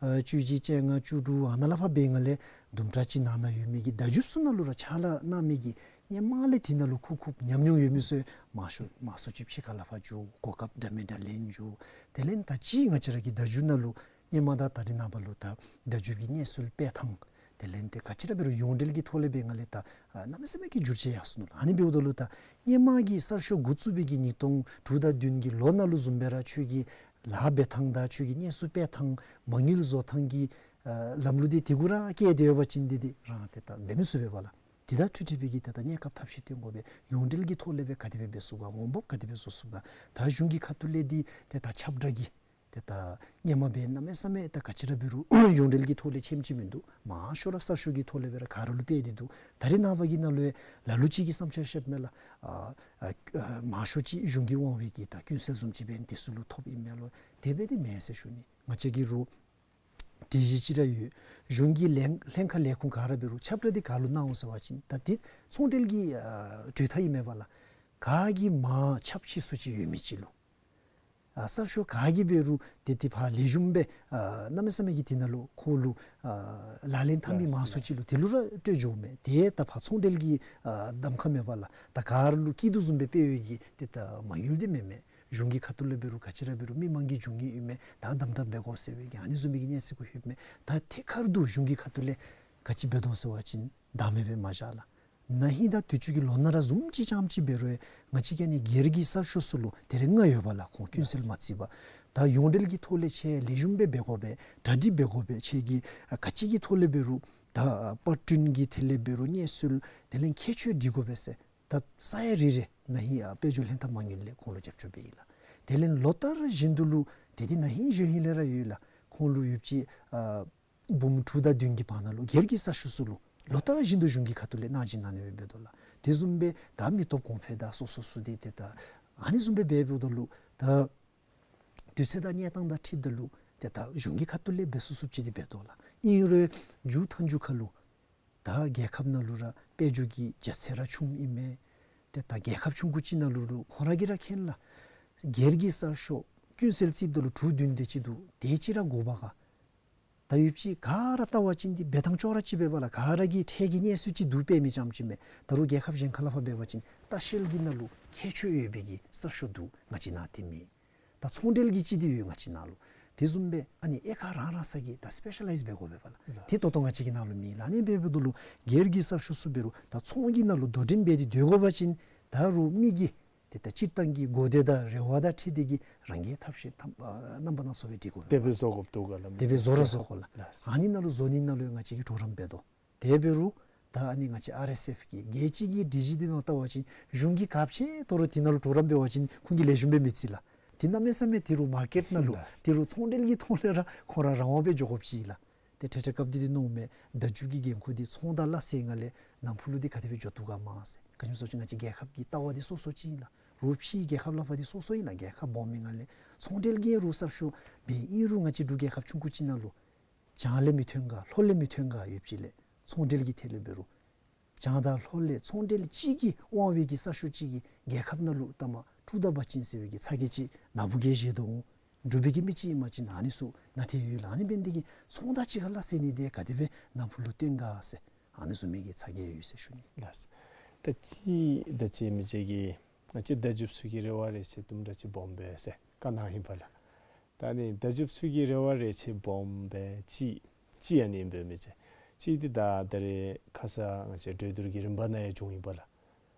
ཨ་བཅུ་གཅིག་བཅོ་ལྔ་བཅུ་དྲུག་ཨ་ནཱ་ལས་ཕར་འབད་བའི་ནང་ལས་དུམ་གྲ་ཅིག་ནང་ན་ཡོད་མི་གི་བརྡ་བརྒྱུདཔ་ཚུ་ནང་ལུ་ར་ཕྱག་ལཱ་གནང་མི་གི་སྔོན་མ་ལས་དེ་ནང་ལུ་ཁུག་ཁུག་ཉམས་མྱོང་ཡོད་མི་ཚུ་མང་ཤོས་མང་སུ་ཅིག་ཕྱི་ཁ་ལས་ཕར་འགྱོ། གོ་སྐབས་འདྲ་མིན་འདྲ་ལེན་འགྱོ། དེ་ལས་ད་ཅི་ང་བཅས་ར་གི་བརྡ་བརྒྱུད་ནང་ལུ་ཧེ་མ་དང་ད་རིས་ནངས་པ་ལུ་ད་བརྡ་བརྒྱུད་ཀྱི་གནས་ཚུལ་སྤེལ་ཐངས་ དེ་ལས་ཏེ་ག་ཅི་ར་འབད་རུང་ཡོངས་འབྲེལ་གྱི་ཐོག་ལས་འབད་ང་ལས་ད་ཨ་གནམ་མེད་ས་མེད་ཀྱི་འགྱུར་བཅོས་ཡར་སོ་ནུག་ལགས། ཨ་ནི་འབདཝ་ད་ལུ་ད་སྔོན་མ་གི་གསར་ཤོག་འགོ་བཙུགས་པའི་གི་ཉིས་སྟོང་དྲུག་དང་བདུན་གྱི་ལོ་ནང་ལུ་བཟུམ་སྦེ་ར་ཁྱོད་ཀྱིས་ལཱ་འབད་ཐངས་དང་ཁྱོད་ཀྱིས་གནས་ཚུལ་སྤེལ་ཐངས་མ་དངུལ་བཟོ་ཐངས་ཀྱི་ཨ་ལམ་ལུགས་འདི་དེ་གུ་ར་བཀལ་ཏེ་ཡོད་པ་ཅིན་འདི་འདི་རང་ཏེ་ད་འབད་མི་ཚུགས་པས་པ་ལགས། དེ་དང་འཁྲིལ་འཁྲིལ་བའི་གི་ཏེ་ད་གནས་སྐབས་ཐབས་ཤེས་སྟོན་དགོ་པས། ཡོངས་འབྲེལ་གྱི་ཐོག་ལས་སྦེ་ག་དེ་སྦེ་འབད་ཚུགས་ག། འོང་འབབ་ག་དེ་སྦེ་བཟོ་ཚུགས་ག། ད་གཞུང་གི་ཁ་ཐུག་ལས་འདི་ཏེ་ད་ཁྱབ་བསྒྲགས་ཀྱི་ཏེ་ད་སྔོན་མ་སྦེ་གནམ་མེད་ས་མེད་ད་ག་ཅི་ར་འབད་རུང་ཡོངས་འབྲེལ་གྱི་ཐོག་ལས་ཁྱད་ཅིག་མིན་འདུག། མང་ཤོས་ར་གསར་ཤོག་གི་ཐོག་ལས་སྦེ་ར་ག་ར་ལུ་སྤེལ་ཏེ་འདུག། ད་རེས་ནངས་པ་གི་ནང་ལུ་ལ་ལུ་ཅིག་གིས་བསམ་འཆར་བཤདཔ་མས་ལགས། ཨ་ཨ་མང་ཤོས་ཅིག་གཞུང་གི་དབང་བའི་གི་ད་ཀུན་གསལ་བཟུམ་ཅིག་འབད་ནི་དེ་ཚུ་ལུ་ཐོབ་ཨིན་མས་ལོ། དེ་སྦེ་འདི་མེན་ཟེར་ཞུ་ནི། ང་བཅས་ཀྱི་རུང་སྒྲིག་གཞི་ཅིག་ར་ཡོད། གཞུང་གི་ལྷན་ལྷན་ཁག་ལས་ཁུངས་ག་ར་འབད་རུང་ཁྱབ་བསྒྲགས་འདི་ག་ལུ་གནང་འོང་ཟེར་བ་ཅིན་ད་འདི་ཚོང་འབྲེལ་གྱི་ཨ་གྲོས་ཐག་ཨིན་མས་པ་ལགས། ག་གིས་མར་ཁྱབ་ཆེ་སུ་ཅིག་ཡོད་མི་ཅིག་ལུ་ཨ་གསར་ཤོག་ག་གིས་འབད་རུང་ཏེ་ཏེ་ཕར་ལེགས་ཤོམ་སྦེ་ཨ་གནམ་མེད་ས་མེད་ཀྱི་དེ་ནང་ལུ་ཁོ་ལུ་ཨ་ལག་ལེན་འཐབ་མི་མང་སུ་ཅིག་ལུ་དེ་ལུ་ར་སྤྲོད་འགྱོཝ་མས། དེ་ད་ཕར་ཚོང་འབྲེལ་གྱི་ཨ་གདམ་ཁ་མས་པ་ལགས། ད་ག་ར་ལུ་སྐྱིད་སྡུག་བཟུམ་སྦེ་སྤེལ་བའི་གི་ཏེ་ད་མ་དངུལ་འདི་མེན་མས། གཞུང་གི་ཁ་ཐུག་ལས་འབད་རུང་ག་ཅི་ར་འབད་རུང་མི་མང་གིས་འབྱུང་ནི་ཨིན་མས། ད་དམ་དྲག་འབད་དགོ་ཟེར་བའི་གི་ཨ་ནི་བཟུམ་མའི་གི་གནས་ཚུལ་གུ་ལྷོདཔ་མས། ད་ཐད་ཀར་དུ་གཞུང་གི་ཁ་ཐུག་ལས་ག་ཅི་འབད་དོ་ཟེར་བ་ཅིན་བདའ་མེད་སྦེ་མ་བཞག་ལགས། ན་ཧིང་དང་དུས་ཅི་གི་ལོ་ནང་ར་བཟུམ་ཅིག་རྐྱངམ་ཅིག་འབད་རུང་ང་བཅས་ཀྱི་ཨ་ནི་སྒེར་གྱི་གསར་ཤོག་ཚུ་ལུ་དེ་རེ་ལྔ་ཡོད་པ་ལགས། ཁོང་ཀུན་གསལ་མ་བརྩིས་པར། ད་ཡོངས་འབྲེལ་གྱི་ཐོག་ལས་ཁྱེད་ལེགས་ཤོམ་སྦེ་འབད་དགོ་པས། གྲ་སྒྲིག་འབད་དགོ་པས། ཁྱེད་ཀྱིས་ཨ་ག་ཅི་གི་ཐོག་ལས་འབད་རུང་ད་ཨ་པར་སྐྲུན་གྱི་ཐད་ལས་འབད་རུང་གནས་ཚུལ་དེ་ལས་ཁྱད་ཆོས་སྒྲིག་དགོ་པས་ཟེར། ད་ས་ཡ་རེ་རེ་ན་ཧིང་ཨ་དཔལ་འབྱོར་ལྷན་ཐབས་མ་དངུལ་ལས་ཁོང་ལུ་རྒྱབ་སྐྱོར་འབད་ཡི་ལགས། དེ་ལས་ལོ་ལྟར་བཞིན་དུ་ལུ་ཏེ་འདི་ན་ཧིང་གཞེས་ཧིང་ལས་ར་ཡོད་ལགས། ཁོང་ལུ་ཡོདཔ་ཅིག་ཨ་འབུམ་དྲུག་དང་བདུན་གྱི་བར་ན་ལུ་སྒེར་གྱི་གསར་ཤོག་ཚུ་ལུ་ལོ་ལྟར་བཞིན་དུ་གཞུང་གི་ཁ་ཐུག་ལས་གནང་སྦྱིན་གནང་ནི་སྦེ་འབད་དོ་ལགས། དེ་བཟུམ་སྦེ་ད་མི་སྟོབས་གོང་འཕེལ་དང་སོ་སོ་སོ་འདི་ཏེ་ད་ཨ་ནི་བཟུམ་སྦེ་འབད་འབདཝ་ད་ལུ་ད་དུས་ཚོད་དང་གནས་སྟངས་དང་འཁྲིལཝ་ད་ལུ་ཏེ་ད་གཞུང་གི་ཁ་ཐུག་ལས་འབད་ཚུགས་ཚུགསཔ་ཅིག་འདི་འབད་དོ་ལགས། ཨིན་རུང་མཇུག་མཐའ་མཇུག་ཁར་ལུ་ད་རྒྱལ་ཁབ་ནང་ལུ་ར་དཔལ་འབྱོར་གྱི་རྒྱ་ཚད་ར་ཆུངམ་ཨིན་མས། ཏེ་ད་རྒྱལ་ཁབ་ཆུང་ཀུ་ཅིག་ནང་ལུ་རུང་ཁོང་ར་གིས་ར་མཁྱེན་ལགས། སྒེར་གྱི་གསར་ཤོག་ཀུན་གསལ་བརྩིཝ་ད་ལུ་དྲུག་བདུན་དེ་ཅིག་འདུག། དེ་ཅིག་ར་དགོ་པ་ག། ད་ཡོདཔ་ཅིག་ག་ར་བལྟ་བ་ཅིན་འདི་འབད་ཐངས་ཅོག་ར་གཅིག་པས་པ་ལགས། ག་ར་གིས་འཕྲལ་གྱི་གནས་ཚུལ་ཅིག་བསྡུ་སྤེལ་མི་རྐྱངམ་ཅིག་མས། ད་རུང་རྒྱལ་ཁབ་གཞན་ཁ་ལས་ཕར་འབད་བ་ཅིན་ལྟ་བཤལ་གྱི་ནང་ལུ་ཁྱད་ཆོས་ཡོད་པའི་གི་གསར་ཤོག་འདུག། ང་བཅས་ནང་དེ་མེད། ད་ཚོང་འབྲེལ་གྱི་ཅིག་འདི་ཡོད་ང་བཅས་ནང་ལུ། དེ་བཟུམ་སྦེ་ཨ་ནི་དབྱེ་ཁག་རང་རང་ས་གི་ད་སི་པེ་ཤ་ལའིཛ་འབད་དགོ་པས་པ་ལགས། ལགས། དེ་ཏོག་ཏོ་ང་བཅས་ཀྱི་ནང་ལུ་མེད་ལགས། ཨ་ནི་འབདཝ་ད་ལུ་སྒེར་གྱི་གསར་ཤོག་ཚུ་འབད་རུང་ད་ཚོང་གི་ནང་ལུ་དོ་འགྲན་འབད་དེ་སྡོད་དགོ་པ་ཅིན་ད་རུང་མི་གི་ཏེ་ད་སྤྱིར་བཏང་གི་དགོས་འདོད་དང་རེ་བ་དང་འཁྲིལ་ཏེ་གི་རང་གིས་ཐབས་ཤེས་ཐམ་ཨ་རྣམ་པ་སྣ་ཚོགས་སྦེ་སྒྲིག་དགོ་པས་པ། དེ་སྦེ་བཟོ་དགོཔ་འདུག་ག་ལགས། དེ་སྦེ་བཟོ་ར་བཟོ་དགོ་ལགས། ལགས། ཨ་ནི་ནང་ལུ་བཟོ་ནི་ནང་ལུ་ང་བཅས་ཀྱིས་གྲོགས་རམ་འབད་དོ། དེ་འབད་རུང་ད་ཨ་ནི་ང་བཅས་ཨར་ཨེསི་ཨེཕ་གི་རྒྱལ་སྤྱི་གི་སྒྲིག་གཞི་འདི་ནང་བལྟ་བ་ཅིན་གཞུང་གིས་ག་ཅི་འབད་དོ་རུང་དེ་ནང་ལུ་གྲོགས་རམ་འབད་བ་ཅིན་ཁོང་གིས་ལེགས་ཤོམ་སྦེ་མི་བརྩི་ལགས། དེ་གནམ་མེད་ས་མེད་དེ་རུང་མར་ཀེཊ་ནང་ལུ་ལགས། དེ་རུང་ཚོང་འབྲེལ་གྱི་ཐོག་ལས་ར་ཁོང་ར་རང་དབང་སྦེ་འགྱོ་དགོཔ་ཅིག་ལགས། ཏེ་འཕྲལ་འཕྲལ་སྐབས་འདི་འདི་མནོཝ་མས། བརྡ་བརྒྱུད་ཀྱི་འགན་ཁུར་འདི་ཚོང་དང་སླ་བསྲེ་ནང་ལས་ནང་ཕུ་ལུ་འདི་ག་དེ་སྦེ་འགྱོ་བཏུབ་ག་མས་ཟེར། ག་ཅི་སྨོ་ཟེར་བ་ཅིན་ང་བཅས་རྒྱལ་ཁབ་ཀྱི་ལྟ་བ་འདི་སོ་སོ་ཅིག་ཨིན་ལགས། རོགས་ཕྱིའི་རྒྱལ་ཁབ་ལས་ཕར་འདི་སོ་སོ་ཨིན་ལགས། རྒྱལ་ཁབ་སྦོམ་མི་ནང་ལས་ཚོང་འབྲེལ་གྱི་རོགས་གསར་ཤོག་མེད། ཨིན་རུང་ང་བཅས་འབྲུག་རྒྱལ་ཁབ་ཆུང་ཀུ་ཅིག་ནང་ལུ་བྱང་ལས་མི་ཐོན་ག་ལྷོ་ལས་མི་ཐོན་ག་ཡོདཔ་ཅིག་ལས་ཚོང་འབྲེལ་གྱི་ཐད་ལས་འབད་རུང་བྱང་དང་ལྷོ་ལས་ཚོང་འབྲེལ་གཅིག་གི་དབང་བའི་གི་གསར་ཤོག་གཅིག་གིས་རྒྱལ་ཁབ་ནང་ལུ་ད་མ་དཀྲུག་དང་འབག་བྱིན་ཟེར་བའི་གི་ཚ་གྱང་ཅིག་ནཱ་བུ་གིས་བཞེས་དོ་འོང་། འབྲུག་པའི་གི་མི་ཅིག་ཨིན་པ་ཅིན་ཨ་ནི་ཚུ་ནང་ཐེ་ཡོད་ལགས། ཨ་ནི་འབད་ནི་དེ་གིས་ཚོང་དང་གཅིག་ཁར་སླ་བསྲེ་ནི་འདི་ག་དེ་སྦེ་ནང་ཕུ་ལུ་སྟོན་ག་ཟེར་ཨ་ནི་བཟུམ་མའི་གི་ཚ་གྱང་ཡོད་ཟེར་ཞུ་ནི། ལགས། ད་ཅི་ད་ཅི་མི་ཅིག་གིས་ང་བཅས་བརྡ་བརྒྱུདཔ་ཚུ་གི་རེ་བ་རེ་ཆེ་དུམ་གྲ་ཅིག་སྦོམ་པས་ཟེར་བཀའ་གནང་ཡི་པ་ལགས། ད་ཨ་ནི་བརྡ་བརྒྱུདཔ་ཚུ་གི་རེ་བ་རེ་ཆེ་སྦོམ་པས་ཅིག་ཅིག་ཨ་ནི་ཨིན་པས་མི་ཅིག་ཅིག་འདི་ད་ད་རེས་ཁ་ཙ་ང་བཅས་གྲོས་བསྡུར་གྱི་རིམ་པ་ནང་ཡང་བྱུང་ཡི་པ་ལགས།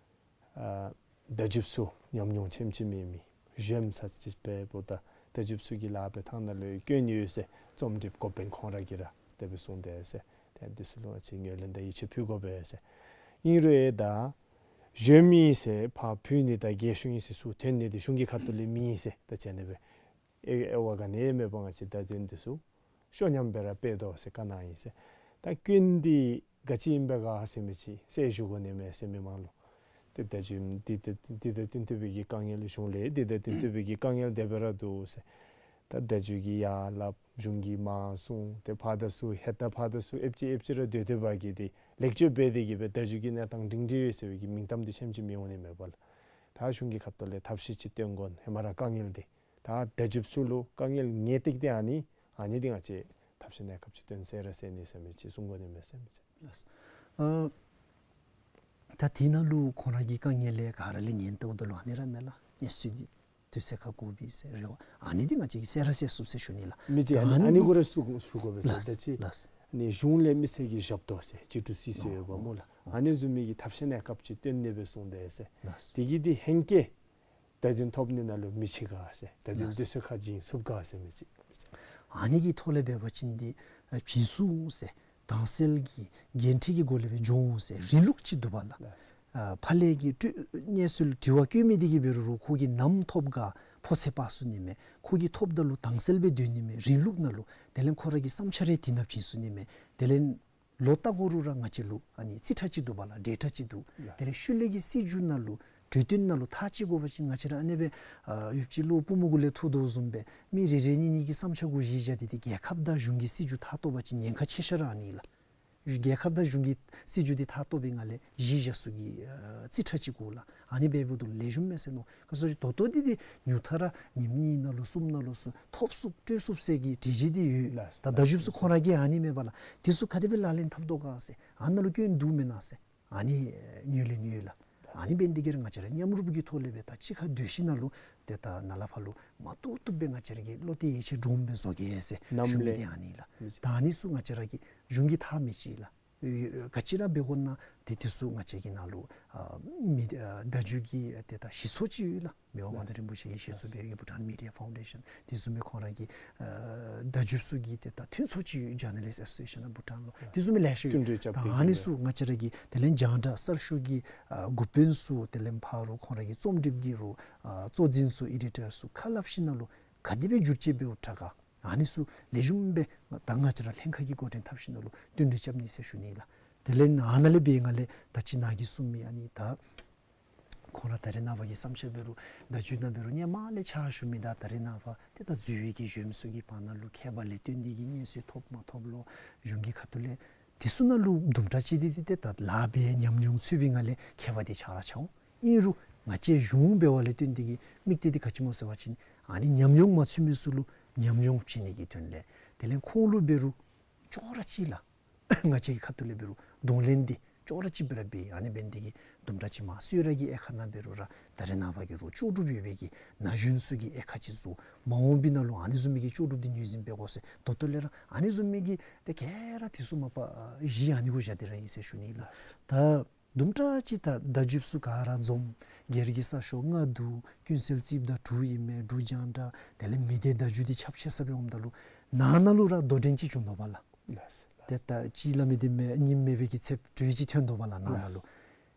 ཨ་བརྡ་བརྒྱུདཔ་ཚུ་ཉམས་མྱོང་ཆེམ་ཆེམ་ཡོད་མི་གཞོནམ་ས་ཅིག་འབདཝ་ད་བརྡ་བརྒྱུདཔ་ཚུ་གི་ལཱ་འབད་ཐངས་ནང་ལུ་སྐྱོན་ཡོད་ཟེར་རྩོམ་སྒྲིགཔ་འགོ་དཔོན་ཁོང་ར་གིས་ར་དེ་སྦེ་གསུངས་དེས་ཟེར། ཏེ་འདི་ཚུ་ལུ་ང་བཅས་ངོས་ལེན་དང་ཡིད་ཆེས་ཕུལ་དགོ་པས་ཟེར། ཨིན་རུང་ཡང་ད་གཞོནམ་ཨིན་ཟེར་ཕར་ཕུལ་ནི་དང་རྒས་ཤོས་ཨིན་ཟེར་ཚུར་ཐོན་ནི་འདི་གཞུང་གི་ཁ་ཐུག་ལས་མེད་ཟེར་ད་ཅི་ཨ་ནི་སྦེ་ཨེ་ཨེ་བ་ག་ནི་མེད་པར་ང་བཅས་བརྡ་དོན་འདི་ཚུ་ཤོ་ཉམས་སྦེ་ར་སྤེལ་དོ་ཟེར་བཀའ་གནང་ཡི་ཟེར། ད་སྐྱོན་འདི་ག་ཅི་ཨིན་པས་ག་ཟེར་མི་ཅིག་གསལ་ཞུ་དགོ་ནི་མས་ཟེར་མི་མང་ལུ། ཏེ་བརྡ་བརྒྱུད་འདི་ད་འདི་དང་བསྟུན་ཏེ་སྦེ་གི་དཀའ་ངལ་གཞུང་ལས་འདི་དང་བསྟུན་ཏེ་སྦེ་གི་དཀའ་ངལ་དེ་སྦེ་ར་འདུག་ཟེར། ད་བརྡ་བརྒྱུད་ཀྱིས་ཡར་སླབ་གཞུང་གིས་མར་གསུངས་ཏེ་ཕར་དང་ཚུར་ཧེ་ད་ཕར་དང་ཚུར་ཨེབ་ཅི་ཨེབ་ཅི་ར་སྡོད་སྡོད་པ་གིས་ཏེ་ལེགས་བཅོས་འབད་དེ་གི་སྦེ་བརྡ་བརྒྱུད་ཀྱི་གནས་སྟངས་སྒྲིང་སྒྲི་ཡོད་ཟེར་བའི་གི་མིང་གཏམ་འདི་ཆེམ་ཆེམ་འོང་ནི་མས་པ་ལགས། ད་གཞུང་གི་ཁ་ཐུག་ལས་ཐབས་ཤེས་ཅིག་སྟོན་དགོ་ཧེ་མ་ར་དཀའ་ངལ་འདི། ད་བརྡ་བརྒྱུདཔ་ཚུ་ལུ་དཀའ་ངལ་ངེས་ཏིག་ཏིག་ཨ་ནི་ཨ་ནི་འདི་ང་བཅས་ཐབས་ཤེས་གནས་སྐབས་ཅིག་སྟོན་ཟེར་ར་ཟེར་ནི་ཟེར་མི་ཅིག་གསུང་དགོ་ནི་མས་ཟེར་མི་ཅིག། ལགས། ཨ་ད་དེ་ནང་ལུ་ཁོང་ར་གི་དཀའ་ངལ་ལས་ག་ར་ལས་ཉན་ལྟཝ་ད་ལུ་ཨ་ནི་ར་མས་ལགས། གནས་ཚུལ་འདི་དུས་ཚོད་ཁར་གོ་བས་ཟེར་རེ་བ་ཨ་ནི་འདི་ང་བཅས་ཀྱིས་གསལ་ར་གསལ་ཚུགས་ཟེར་ཞུ་ནི་ལགས། མི་ཅིག་ཨ་ནི་ཨ་ནི་གུ་ར་ཞུ་ཞུ་དགོ་པས་ཟེར། ལགས་ད་ཅི་ལགས། ནི་གཞུང་ལས་མི་སེར་གྱི་ཞབས་ཏོག་ཟེར་ཅི་ཏུ་སི་སི་ཡོདཔ་སྨོ་ལགས། ཨ་ནི་བཟུམ་མའི་གི་ཐབས་ཤེས་གནས་སྐབས་ཅིག་སྟོན་ནི་སྦེ་གསུངས་ཏེ་ཟེར། དེ་གིས་འདི་ཧེང་སྐལ་བརྡ་དོན་ཐོབ་ནི་ནང་ལུ་མི་ཅིག་ག་ཟེར། བརྡ་དོན་སྡོད་ས་ཁར་བྱིན་ཚུགས་ག་ཟེར་མི་ཅིག། ཨ་ནི་གི་ཐོག་ལས་འབད་བ་ཅིན་འདི་ཨ་བྱིན་ཚུགས་འོང་ཟེར། དྭངས་གསལ་གྱི་འགན་འཁྲི་གི་སྒོ་ལས་སྦེ་འགྱོ་འོང་ཟེར་རིང་ལུགས་ཅིག་འདུག་པ་ལགས། ཨ་ཕར་ལས་ཀྱི་སྤྲོད་གནས་ཚུལ་དྲི་བ་བཀོད་མི་འདི་གིས་འབད་རུང་རུང་ཁོ་གིས་ནམ་ཐོབ་ག་ཕོ་ཚོད་སྤར་ཚུགས་ནི་མས། ཁོ་གིས་ཐོབ་ད་ལུ་དྭངས་གསལ་སྦེ་སྡོད་ནི་མས། རིང་ལུགས་ནང་ལུ། དེ་ལས་ཁོ་ར་གི་བསམ་འཆར་རེ་དེ་ནང་བྱིན་ཚུགས་ནི་མས། དེ་ལས་ལོག་ལྟ་དགོ་རུང་ར་ང་བཅས་ལུ་ཨ་ནི་རྩིས་ཁྲ་ཅིག་འདུག་པ་ལགས། འབྲེལ་ཁྲ་ཅིག་འདུག། དེ་ལས་ཤུལ་ལས་ཀྱི་སྲིད་བྱུས་ནང་ལུ་གྲོས་བསྟུན་ནང་ལུ་ཐག་བཅད་དགོ་པ་ཅིན་ང་བཅས་ར་ཨ་ནི་སྦེ་ཨ་ཡོདཔ་ཅིག་ལུ་པུས་མོ་གུ་ལས་འཐུ་དོ་བཟུམ་སྦེ་མི་རེ་རེ་གཉིས་གཉིས་ཀྱི་བསམ་འཆར་གུ་གཞི་བཞག་སྟེ་འདི་རྒྱལ་ཁབ་དང་གཞུང་གི་སྲིད་བྱུས་མཐའ་སྟོབས་པ་ཅིན་ཉེན་ཁ་ཆེ་ཤོས་ར་ཨ་ནི་ལགས། རྒྱལ་ཁབ་དང་གཞུང་གི་སྲིད་བྱུས་འདི་མཐའ་སྟོབས་པའི་ངང་ལས་གཞི་བཞག་ས་གི་ཨ་རྩིས་ཁྲ་ཅིག་དགོ་ལགས། ཨ་ནི་འབདཝ་ད་ལུ་ལེགས་ཤོམ་མས་ཟེར་མནོ། ག་ཅི་ཟེར་ད་ལྟོ་འདི་འདི་ཉུང་མཐའ་ར་ཉིནམ་གཉིས་ནང་ལུ་གསུམ་ནང་ལུ་ཚུར་ཐོབ་ཚུགས་སྤྲོད་ཚུགས་ཟེར་གྱི་འདྲི་གཞི་འདི་ཡོད། ལགས། ད་བརྡ་བརྒྱུདཔ་ཚུ་ཁོང་ར་གིས་ཨ་ནི་མེད་པ་ལགས། དེ་ཚུ་ག་དེ་སྦེ་ལག་ལེན་འཐབ་དོ་ག་ཟེར། ཨ་ནཱ་ལུ་སྐྱོན་འདུག་མེན་ན་ཟེར། ཨ་ནི་ཉོས་ལེ་ཉོས་ལགས། ཨ་ནི་འབད་ནི་འདི་གིས་ར་ང་བཅས་ར་མཉམ་རུབ་ཀྱི་ཐོག་ལས་སྦེ་ད་གཅིག་ཁར་སྡོད་ཞིནམ་ལས་ཏེ་ད་ནཱ་ལས་ཕར་ལུ་མ་བཏུབ་བཏུབ་སྦེ་ང་བཅས་ར་གིས་བློ་གཏད་ཡིད་ཆེས་འདྲོངམ་སྦེ་བཟོ་གེ་ཟེར་ཞུ་མི་འདི་ཨ་ནི་ལགས། ད་ཨ་ནི་ཚུ་ང་བཅས་ར་གིས་གཞུང་གིས་ཐག་མི་བཅད་ལགས། ག་ཅི་ར་འབད་དགོ་ན་ཏེ་དེ་ཚུ་ང་བཅས་ཀྱི་ནང་ལུ་ཨ་མི་ཨ་བརྡ་བརྒྱུད་ཀྱི་ཏེ་ད་གཞི་ཚོགས་ཅིག་ཡོད་ལགས། མི་དབང་མངའ་བདག་རིན་པོ་ཆེ་གིས་གཞི་བཙུགས་འབད་བའི་Bhutan Media Foundation། དེ་བཟུམ་སྦེ་ཁོང་ར་གི་ཨ་བརྡ་བརྒྱུདཔ་ཚུ་གི་ཏེ་ད་མཐུན་ཚོགས་ཅིག་ཡོད། Journalist Association of Bhutan ལོ། དེ་བཟུམ་སྦེ་ལེ་ཤ་ཡོད། ད་ཨ་ནི་ཚུ་ང་བཅས་ར་གི་དེ་ལས་རྒྱང་བསྒྲགས་གསར་ཤོག་གི་ཨ་འགོ་དཔོན་ཚུ་དེ་ལས་ཕར་ཁོང་ར་གི་རྩོམ་སྒྲིགཔ་གི་རུང་ཨ་གཙོ་འཛིན་ཚུ་ཨེ་ཌི་ཊར་ཚུ་ཁ་སླབ་ཞིནམ་ལས་ག་དེ་སྦེ་བསྒྱུར་བཅོས་འབདཝ་དྲག་ག། ཨ་ནི་ཚུ་ལེགས་ཤོམ་སྦེ་ད་ང་བཅས་ར་ལྷན་ཁག་གི་འགོ་འདྲེན་འཐབ་ཞིནམ་ལས་བསྟུན་གྲོས་རྐྱབ་ནི་ཟེར་ཞུ་ནི་ལགས། དེ་ལས་ཨ་ནཱ་ལས་འབད་ང་ལས་ད་ཅི་ནཱ་གིས་གསུངས་མི་ཨ་ནི་ད་ཁོང་ར་ད་རེས་ནངས་པ་གི་བསམ་འཆར་འབད་རུང་བརྡ་བརྒྱུད་ནང་འབད་རུང་སྔོན་མ་ལས་ཕྱག་ཞུ་མི་དང་ད་རེས་ནངས་པ་ཏེ་ད་འཛུལ་བའི་གི་གཞོནམ་ཚུ་གི་བར་ན་ལུ་ཁྱད་པར་ལས་བརྟེན་ཏེ་གི་གནས་ཚུལ་ཐོབ་མ་ཐོབ་ལོ། གཞུང་གི་ཁ་ཐུག་ལས་དེ་ཚུ་ནང་ལུ་དུམ་གྲ་ཅིག་འདི་ཏེ་ད་ལཱ་འབད་ཉམས་མྱོང་ཚུད་པའི་ངང་ལས་ཁྱད་པར་འདི་ཆགས་ར་ཆགས་འོང་། ཨིན་རུང་ང་བཅས་གཞུང་འབད་བ་ལས་བརྟེན་ཏེ་གི་དམིགས་གཏད་འདི་ག་ཅི་སྨོ་ཟེར་བ་ཅིན་ཨ་ནི་ཉམས་མྱོང་མ་ཚུད་མི་ཚུ་ལུ་ཉམས་མྱོང་བྱིན་ནི་གི་དོན་ལས། དེ་ལས་ཁོང་ལུ་འབད་རུང་ཅོག་ར་ཅིག་ལགས། ང་བཅས་ཀྱི་ཁ་ཐུག་ལས་འབད་རུང་གདོང་ལེན་འདི་ཅོག་ར་ཅིག་སྦེ་ར་འབད། ཨ་ནི་འབད་ནི་འདི་གིས་དུམ་གྲ་ཅིག་མ་གསོལ་རས་ཀྱི་དབྱེ་ཁག་ནང་འབད་རུང་ར་ད་རེས་ནངས་པ་གི་རུང་ལྕོགས་གྲུབ་ཡོད་པའི་གི་ན་གཞོན་ཚུ་གི་དབྱེ་ཁག་ཅིག་བཟོ། མ་འོངས་པའི་ནང་ལུ་ཨ་ནི་བཟུམ་མའི་གི་ལྕོགས་གྲུབ་འདི་ངོས་འཛིན་འབད་དགོ་ཟེར། ད་ལྟོ་ལས་ར་ཨ་ནི་བཟུམ་མའི་གི་ཏེ་ག་ར་དེ་ཚུ་མ་པ་གཞི་ཨ་ནི་གུ་བཞག་སྟེ་ར་ཨིན་ཟེར་ཞུ་ནི་ལགས། ད་དུམ་གྲ་ཅིག་ད་བརྡ་བརྒྱུདཔ་ཚུ་ག་ར་འཛོམས། སྒེར་གྱི་གསར་ཤོག་ལྔ་འདུག། ཀུན་གསལ་རྩིསཔ་དང་དྲུག་ཨིན་མས། འབྲུག་རྒྱང་བསྒྲགས་དེ་ལས་མི་སྡེ་བརྡ་བརྒྱུད་འདི་ཁྱབ་ཆེ་ས་སྦེ་འོངམ་ད་ལུ་ནང་ན་ལུ་ར་དོ་འགྲན་ཅིག་བྱུང་དོ་བ་ལགས། ལགས། ཏེ་ད་གཅིག་སླབ་མི་འདི་མེན་གཉིས་མེན་པའི་གི་ཚེབ་དྲུག་ཅིག་ཐོན་དོ་བ་ལགས་ནང་ན་ལུ། ལགས།